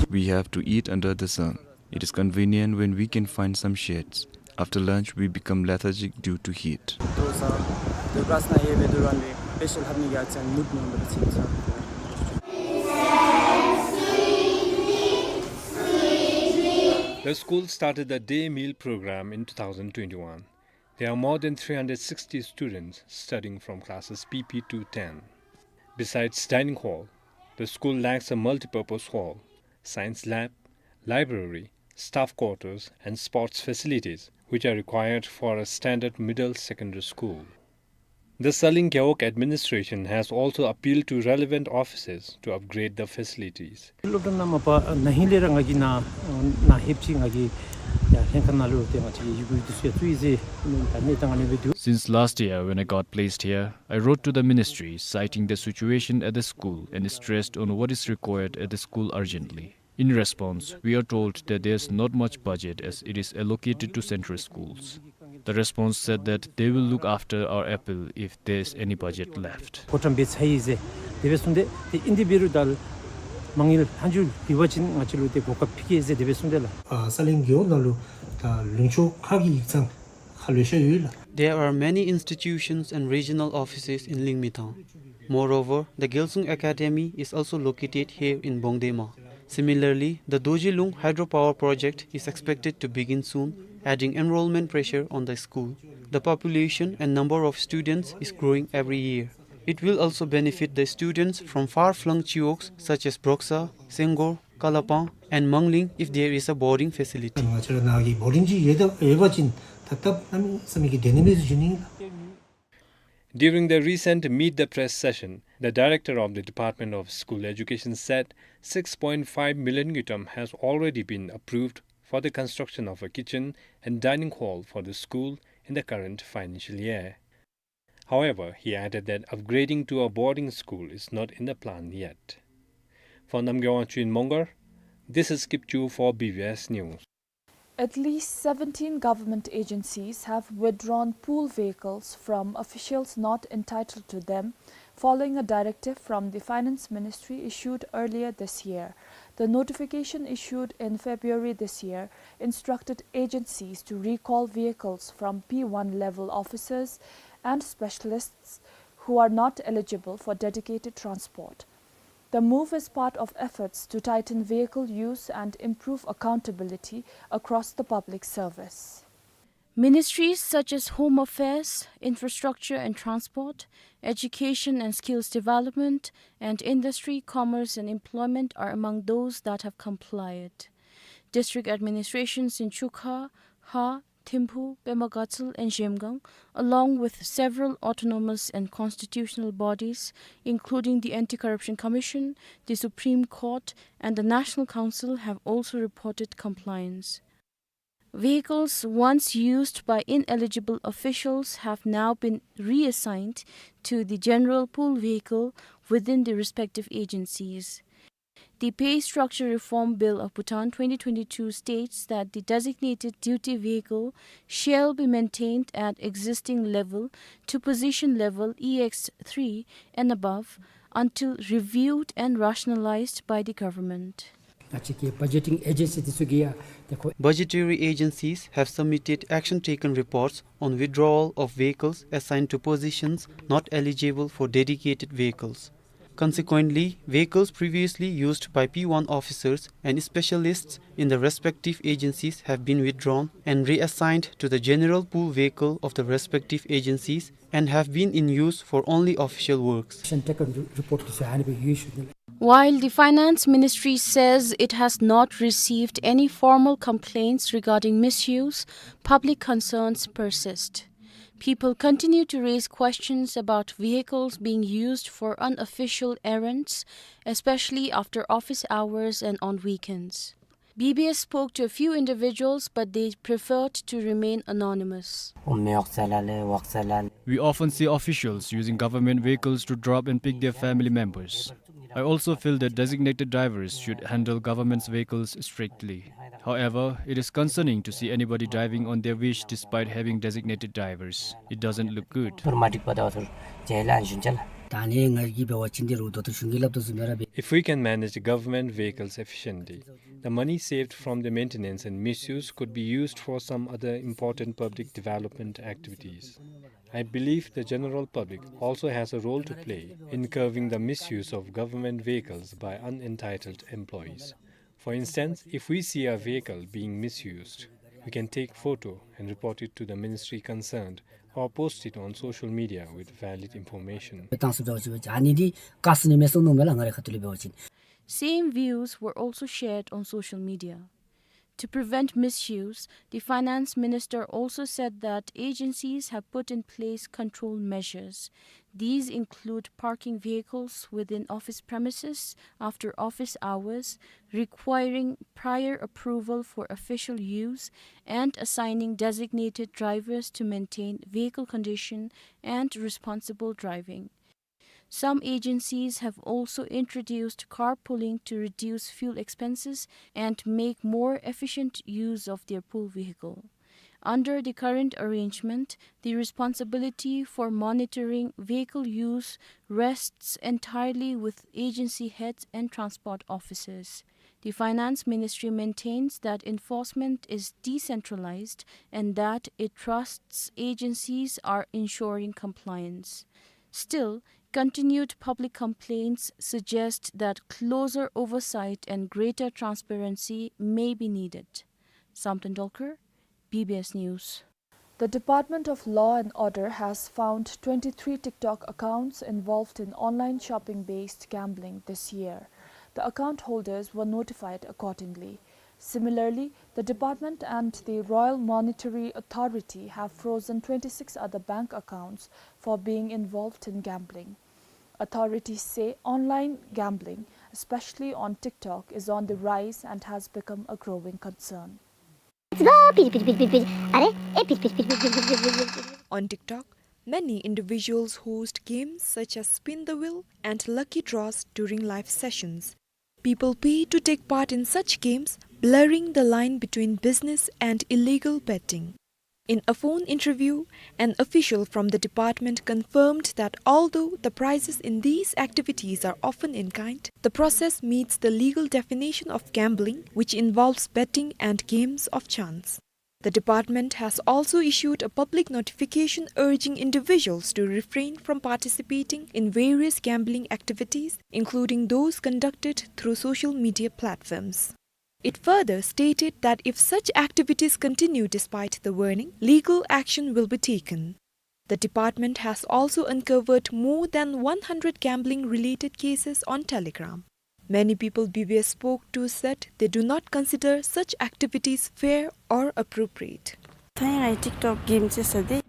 We have to eat under the sun. It is convenient when we can find some shades. After lunch, we become lethargic due to heat. ལྟོ་ཟ་དུས་ཀླཱས་ནང་ཡོད་པའི་དུས་རང་ལས་དཔེ་ཤེལ་ལྷབ་ནི་ཡ་ཅན་མུད་མི་འོང་པར་ཚིམ་ཚར། The school started the day meal program in two thousand twenty-one. There are more than three hundred sixty students studying from classes P P to ten. Besides dining hall, the school lacks a multipurpose hall, science lab, library, staff quarters, and sports facilities, which are required for a standard middle secondary school. The Tsaleng Gewog administration has also appealed to relevant offices to upgrade the facilities. སློབ་གྲྭ་ནང་མ་པ་ན་ཧིང་ལས་ར་ང་གིས་ནཱ་ནཱ་ལྷོདཔ་ཅིག་ང་གིས་ཡར་ལྷན་ཁག་ནང་ལུ་ཏེ་ང་བཅས་ཀྱི་ཡི་གུ་འདི་ཚུ་ཡང་བཙུགས་ཡི་ཟེར་ད་གནས་སྟངས་ཨ་ནི་སྦེ་འདུག། Since last year when I got placed here, I wrote to the ministry citing the situation at the school and stressed on what is required at the school urgently. In response, we are told that there's not much budget as it is allocated to central schools. The response said that they will look after our appeal if there's any budget left. གོ་བཀྲམ་འབད་ཚར་ཡི་ཟེར་དེ་སྦེ་གསུངས་ཏེ། ཏེ་ཨིན་དེ་འབད་རུང་ད་མ་དངུལ་ལྷག་མཇུག་ལུས་པ་ཅིན་ང་བཅས་ལུ་ཏེ་གོ་སྐབས་ཕུལ་གེ་ཟེར་དེ་སྦེ་གསུངས་ཏེ་ལགས། ཨ་ས་གླིང་རྒེད་འོག་ནང་ལུ་ད་ལུང་ཕྱོགས་ཁག་གི་ཡིག་ཚང་ཁག་ལེ་ཤ་ཡོད་ལགས། There are many institutions and regional offices in Lyngmyntong. Moreover, the Gyalsung Academy is also located here in Bongdema. Similarly, the Dorji Lung hydropower project is expected to begin soon, adding enrollment pressure on the school. The population and number of students is growing every year. It will also benefit the students from far-flung chiwogs such as Broksa, Senggor, Kalapang, and Mangling if there is a boarding facility. ང་བཅས་ར་ནཱ་གི་བོར་ཌིང་ཅིག་ཡོད་ད་ཡོད་པ་ཅིན་ད་སྟབས་གནམ་མེད་ས་མེད་ཀྱི་ཌའི་ན་མིག་སྦེ་འགྱོ་ནི་ཨིན་ལགས། During the recent Meet the Press session, the director of the Department of School Education said six point five million ngultrum has already been approved for the construction of a kitchen and dining hall for the school in the current financial year. However, he added that upgrading to a boarding school is not in the plan yet. For Namgay Wangchuk in Mongar, this is Kipchoo for B B S News. At least seventeen government agencies have withdrawn pool vehicles from officials not entitled to them, following a directive from the Finance Ministry issued earlier this year. The notification, issued in February this year, instructed agencies to recall vehicles from P one level officers and specialists who are not eligible for dedicated transport. The move is part of efforts to tighten vehicle use and improve accountability across the public service. Ministries such as Home Affairs, Infrastructure and Transport, Education and Skills Development, and Industry, Commerce and Employment are among those that have complied. District administrations in Chukha, Ha, Thimphu, Pema Gatshel and Zhemgang, along with several autonomous and constitutional bodies, including the Anti-Corruption Commission, the Supreme Court, and the National Council, have also reported compliance. Vehicles once used by ineligible officials have now been reassigned to the general pool vehicle within the respective agencies. The Pay Structure Reform Bill of Bhutan twenty twenty-two states that the designated duty vehicle shall be maintained at existing level to position level E X three and above until reviewed and rationalized by the government. ང་བཅས་ཀྱི་བ་ཇེ་ཊིང་ཨེ་ཇེན་སི་འདི་ཚུ་གིས་ཡང་ཏེ་ཁོ། Budgetary agencies have submitted action taken reports on withdrawal of vehicles assigned to positions not eligible for dedicated vehicles. Consequently, vehicles previously used by P one officers and specialists in the respective agencies have been withdrawn and reassigned to the general pool vehicle of the respective agencies and have been in use for only official works. While the Finance Ministry says it has not received any formal complaints regarding misuse, public concerns persist. People continue to raise questions about vehicles being used for unofficial errands, especially after office hours and on weekends. B B S spoke to a few individuals, but they preferred to remain anonymous. We often see officials using government vehicles to drop and pick their family members. I also feel that designated drivers should handle government's vehicles strictly. However, it is concerning to see anybody driving on their wish despite having designated drivers. It doesn't look good. If we can manage the government vehicles efficiently, the money saved from the maintenance and misuse could be used for some other important public development activities. I believe the general public also has a role to play in curbing the misuse of government vehicles by unentitled employees. For instance, if we see a vehicle being misused, we can take photo and report it to the ministry concerned or post it on social media with valid information. Same views were also shared on social media. To prevent misuse, the finance minister also said that agencies have put in place control measures. These include parking vehicles within office premises after office hours, requiring prior approval for official use, and assigning designated drivers to maintain vehicle condition and responsible driving. Some agencies have also introduced carpooling to reduce fuel expenses and make more efficient use of their pool vehicle. Under the current arrangement, the responsibility for monitoring vehicle use rests entirely with agency heads and transport officers. The Finance Ministry maintains that enforcement is decentralized and that it trusts agencies are ensuring compliance. Still, continued public complaints suggest that closer oversight and greater transparency may be needed. Samten Dolkar, B B S News. The Department of Law and Order has found twenty-three TikTok accounts involved in online shopping-based gambling this year. The account holders were notified accordingly. Similarly, the department and the Royal Monetary Authority have frozen twenty-six other bank accounts for being involved in gambling. Authorities say online gambling, especially on TikTok, is on the rise and has become a growing concern. On TikTok, many individuals host games such as Spin the Wheel and Lucky Draws during live sessions. People pay to take part in such games, blurring the line between business and illegal betting. In a phone interview, an official from the department confirmed that although the prizes in these activities are often in kind, the process meets the legal definition of gambling, which involves betting and games of chance. The department has also issued a public notification urging individuals to refrain from participating in various gambling activities, including those conducted through social media platforms. It further stated that if such activities continue despite the warning, legal action will be taken. The department has also uncovered more than one hundred gambling-related cases on Telegram. Many people B B S spoke to said they do not consider such activities fair or appropriate.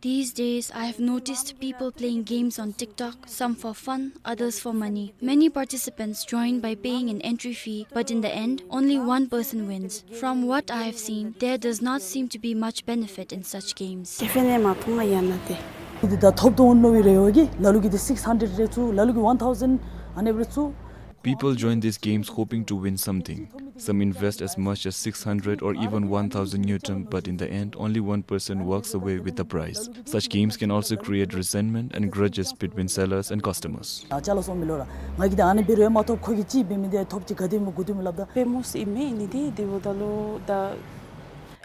These days, I have noticed people playing games on TikTok, some for fun, others for money. Many participants join by paying an entry fee, but in the end, only one person wins. From what I have seen, there does not seem to be much benefit in such games. འདི་ད་ཐོབ་དོ་འོང་མནོ་བའི་རེ་བ་གིས་ལ་ལུ་གིས་འདི་six hundred རེ་བཙུགས། ལ་ལུ་གིས་one thousand ཨ་ནེམ་རེ་བཙུགས། People join these games hoping to win something. Some invest as much as six hundred or even one thousand ngultrum, but in the end, only one person walks away with the prize. Such games can also create resentment and grudges between sellers and customers. ཨ་ཅ་ལག་སོང་མི་ལོ་ར་ང་གིས་འདི་ཨ་ནེམ་འབད་རུང་མ་ཐོབ། ཁོ་གིས་ཅིག་འབད་མི་འདི་ཐོབ་ཅི། ག་དེ་མོ་དགོ་དེ་མོ་སླབ་ད། པེ་མོ་སི་ཨིན་མས་ནི་འདི་འདི་འབདཝ་ད་ལུ་ད་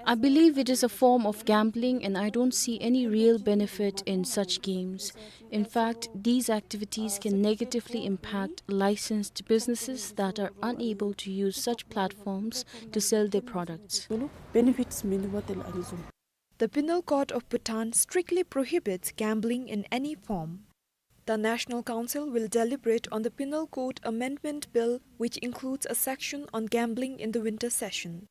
I believe it is a form of gambling, and I don't see any real benefit in such games. In fact, these activities can negatively impact licensed businesses that are unable to use such platforms to sell their products. Benefits ꯃꯤꯅ ꯋꯥ ꯇꯦꯜ ꯑꯅꯤ ꯁꯨꯝ. The Penal Code of Bhutan strictly prohibits gambling in any form. The National Council will deliberate on the Penal Code Amendment Bill, which includes a section on gambling, in the winter session.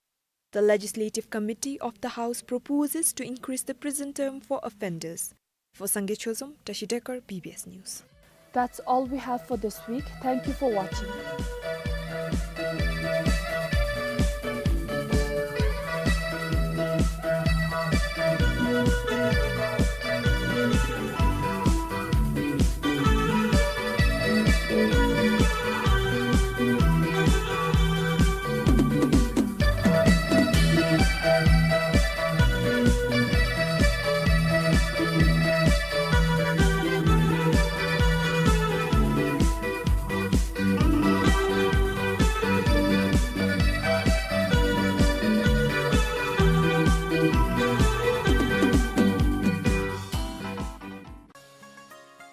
The Legislative Committee of the House proposes to increase the prison term for offenders. For Sangay Chozom, Tashi Dekar, B B S News. That's all we have for this week. Thank you for watching.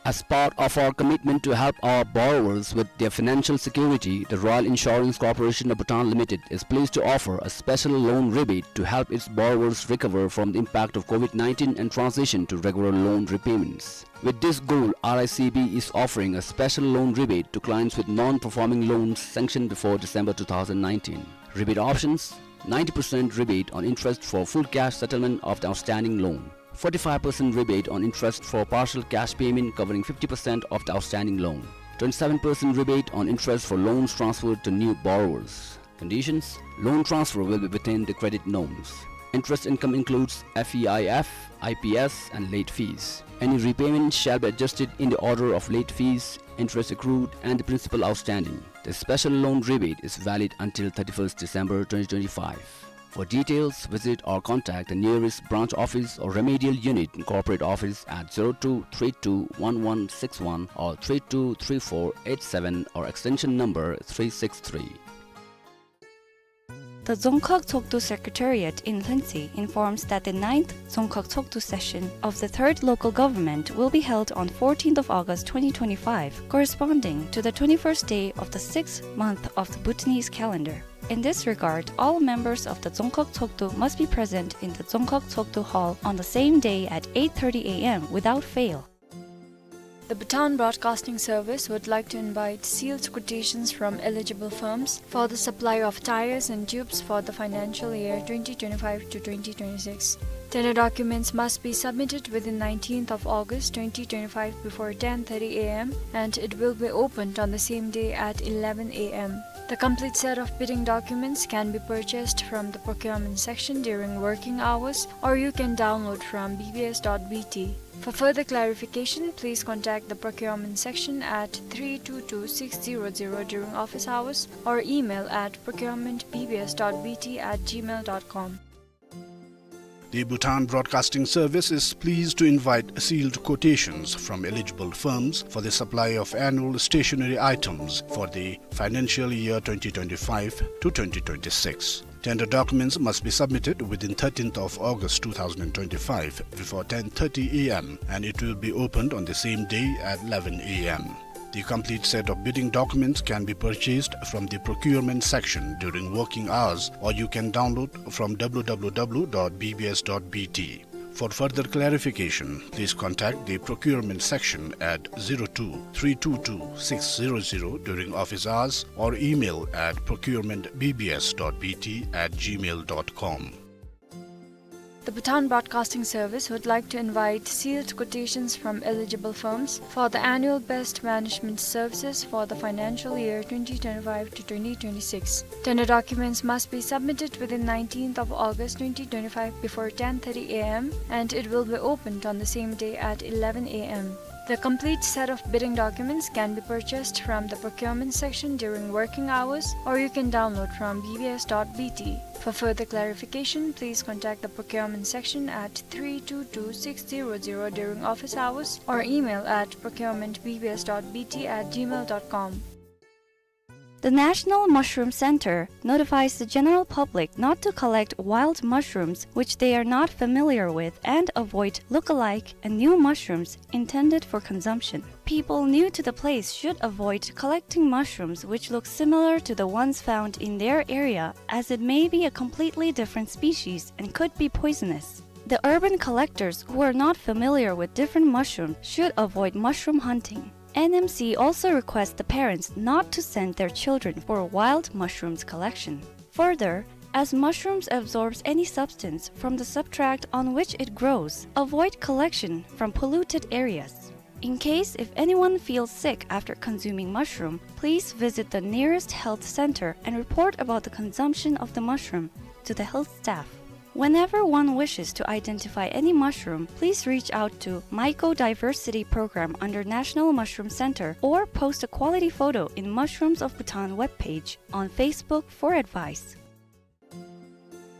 As part of our commitment to help our borrowers with their financial security, the Royal Insurance Corporation of Bhutan Limited is pleased to offer a special loan rebate to help its borrowers recover from the impact of COVID nineteen and transition to regular loan repayments. With this goal, R I C B is offering a special loan rebate to clients with non-performing loans sanctioned before December two thousand nineteen. Rebate options: ninety percent rebate on interest for full cash settlement of the outstanding loan, forty-five percent rebate on interest for partial cash payment covering fifty percent of the outstanding loan, twenty-seven percent rebate on interest for loans transferred to new borrowers. Conditions: loan transfer will be within the credit norms. Interest income includes F E I F, I P S, and late fees. Any repayment shall be adjusted in the order of late fees, interest accrued, and the principal outstanding. The special loan rebate is valid until thirty-first December twenty twenty-five. For details, visit or contact the nearest branch office or remedial unit in corporate office at zero two three two one one six one or three two three four eight seven or extension number three six three. The Dzongkhag Tshogdu Secretariat in Lhuentse informs that the ninth Dzongkhag Tshogdu session of the Third Local Government will be held on fourteenth of August twenty twenty-five, corresponding to the twenty-first day of the sixth month of the Bhutanese calendar. In this regard, all members of the Dzongkhag Tshogdu must be present in the Dzongkhag Tshogdu Hall on the same day at eight thirty A M without fail. The Bhutan Broadcasting Service would like to invite sealed quotations from eligible firms for the supply of tyres and tubes for the financial year twenty twenty-five to twenty twenty-six. Tender documents must be submitted within nineteenth of August twenty twenty-five before ten thirty A M, and it will be opened on the same day at eleven A M. The complete set of bidding documents can be purchased from the procurement section during working hours, or you can download from B B S dot B T. For further clarification, please contact the procurement section at three two two six zero zero during office hours or email at procurement B B S dot B T at gmail dot com. The Bhutan Broadcasting Service is pleased to invite sealed quotations from eligible firms for the supply of annual stationery items for the financial year twenty twenty-five to twenty twenty-six. Tender documents must be submitted within thirteenth of August two thousand twenty-five before ten thirty A M, and it will be opened on the same day at eleven A M. The complete set of bidding documents can be purchased from the procurement section during working hours, or you can download from W W W dot B B S dot B T. For further clarification, please contact the procurement section at zero two three two two six zero zero during office hours or email at procurement B B S dot B T at gmail dot com. The Bhutan Broadcasting Service would like to invite sealed quotations from eligible firms for the annual best management services for the financial year twenty twenty-five to twenty twenty-six. Tender documents must be submitted within nineteenth of August twenty twenty-five before ten thirty A M, and it will be opened on the same day at eleven A M. The complete set of bidding documents can be purchased from the procurement section during working hours, or you can download from B B S dot B T. For further clarification, please contact the procurement section at three two two six zero zero during office hours or email at procurement B B S dot B T at gmail dot com. The National Mushroom Center notifies the general public not to collect wild mushrooms which they are not familiar with and avoid look-alike and new mushrooms intended for consumption. People new to the place should avoid collecting mushrooms which look similar to the ones found in their area, as it may be a completely different species and could be poisonous. The urban collectors who are not familiar with different mushrooms should avoid mushroom hunting. N M C also requests the parents not to send their children for wild mushrooms collection. Further, as mushrooms absorbs any substance from the substrate on which it grows, avoid collection from polluted areas. In case if anyone feels sick after consuming mushroom, please visit the nearest health center and report about the consumption of the mushroom to the health staff. Whenever one wishes to identify any mushroom, please reach out to Mycodiversity Program under National Mushroom Center or post a quality photo in Mushrooms of Bhutan webpage on Facebook for advice.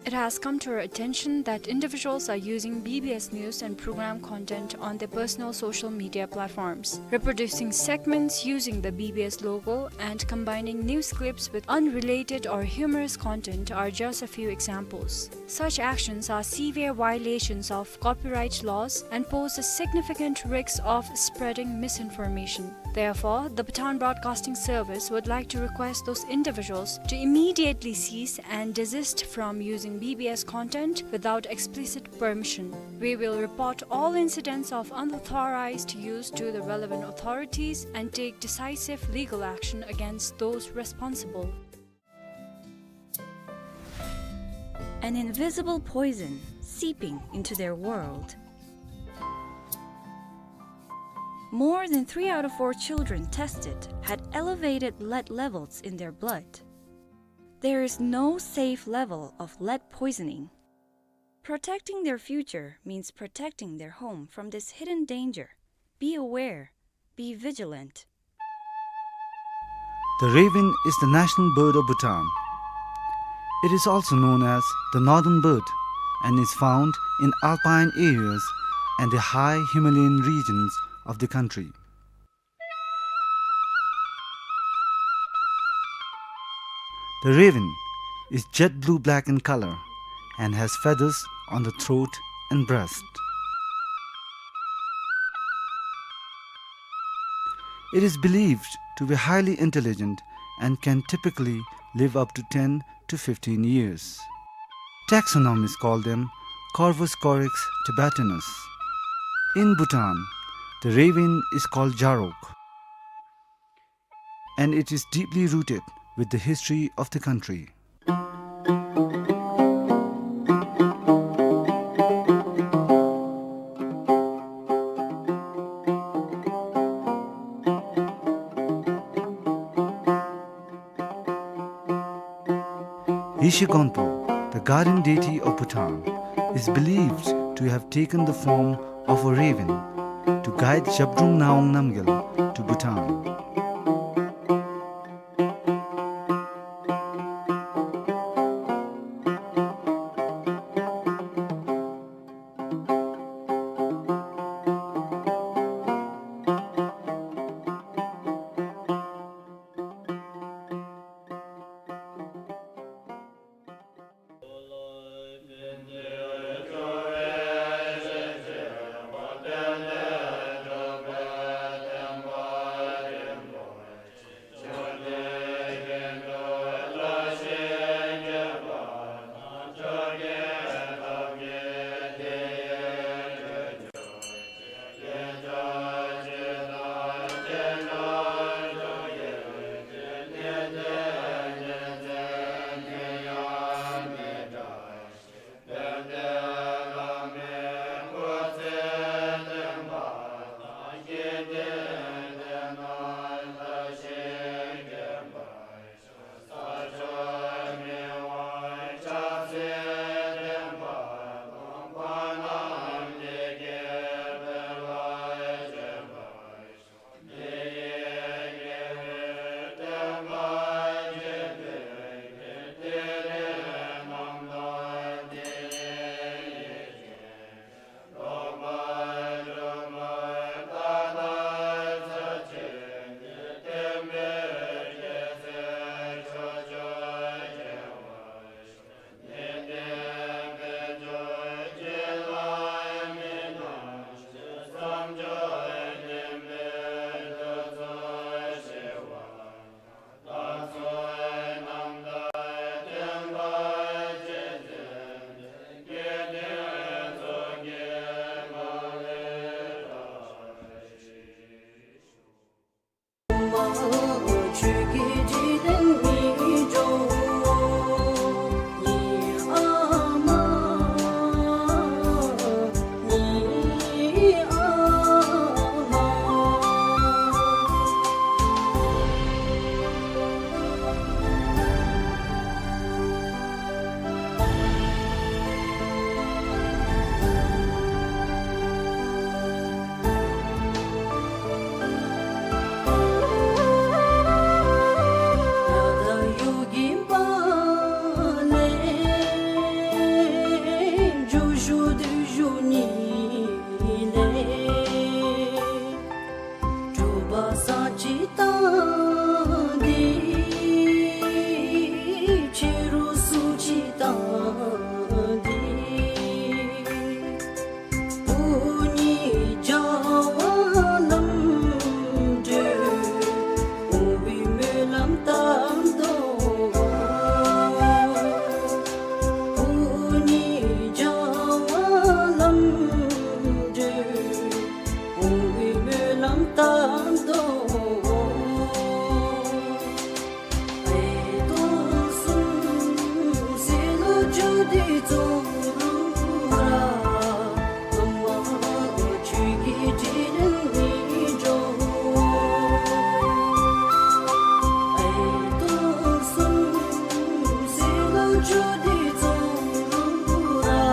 It has come to our attention that individuals are using B B S news and program content on their personal social media platforms. Reproducing segments using the B B S logo and combining news clips with unrelated or humorous content are just a few examples. Such actions are severe violations of copyright laws and pose a significant risk of spreading misinformation. Therefore, the Bhutan Broadcasting Service would like to request those individuals to immediately cease and desist from using B B S content without explicit permission. We will report all incidents of unauthorized use to the relevant authorities and take decisive legal action against those responsible. An invisible poison seeping into their world. More than three out of four children tested had elevated lead levels in their blood. There is no safe level of lead poisoning. Protecting their future means protecting their home from this hidden danger. Be aware, be vigilant. The raven is the national bird of Bhutan. It is also known as the northern bird and is found in alpine areas and the high Himalayan regions of the country. The raven is jet blue-black in color and has feathers on the throat and breast. It is believed to be highly intelligent and can typically live up to ten to fifteen years. Taxonomists call them Corvus corax tibetanus. In Bhutan, the raven is called jarok, and it is deeply rooted with the history of the country. Yeshe Gonpo, the guardian deity of Bhutan, is believed to have taken the form of a raven to guide Zhabdrung Ngawang Namgyal to Bhutan.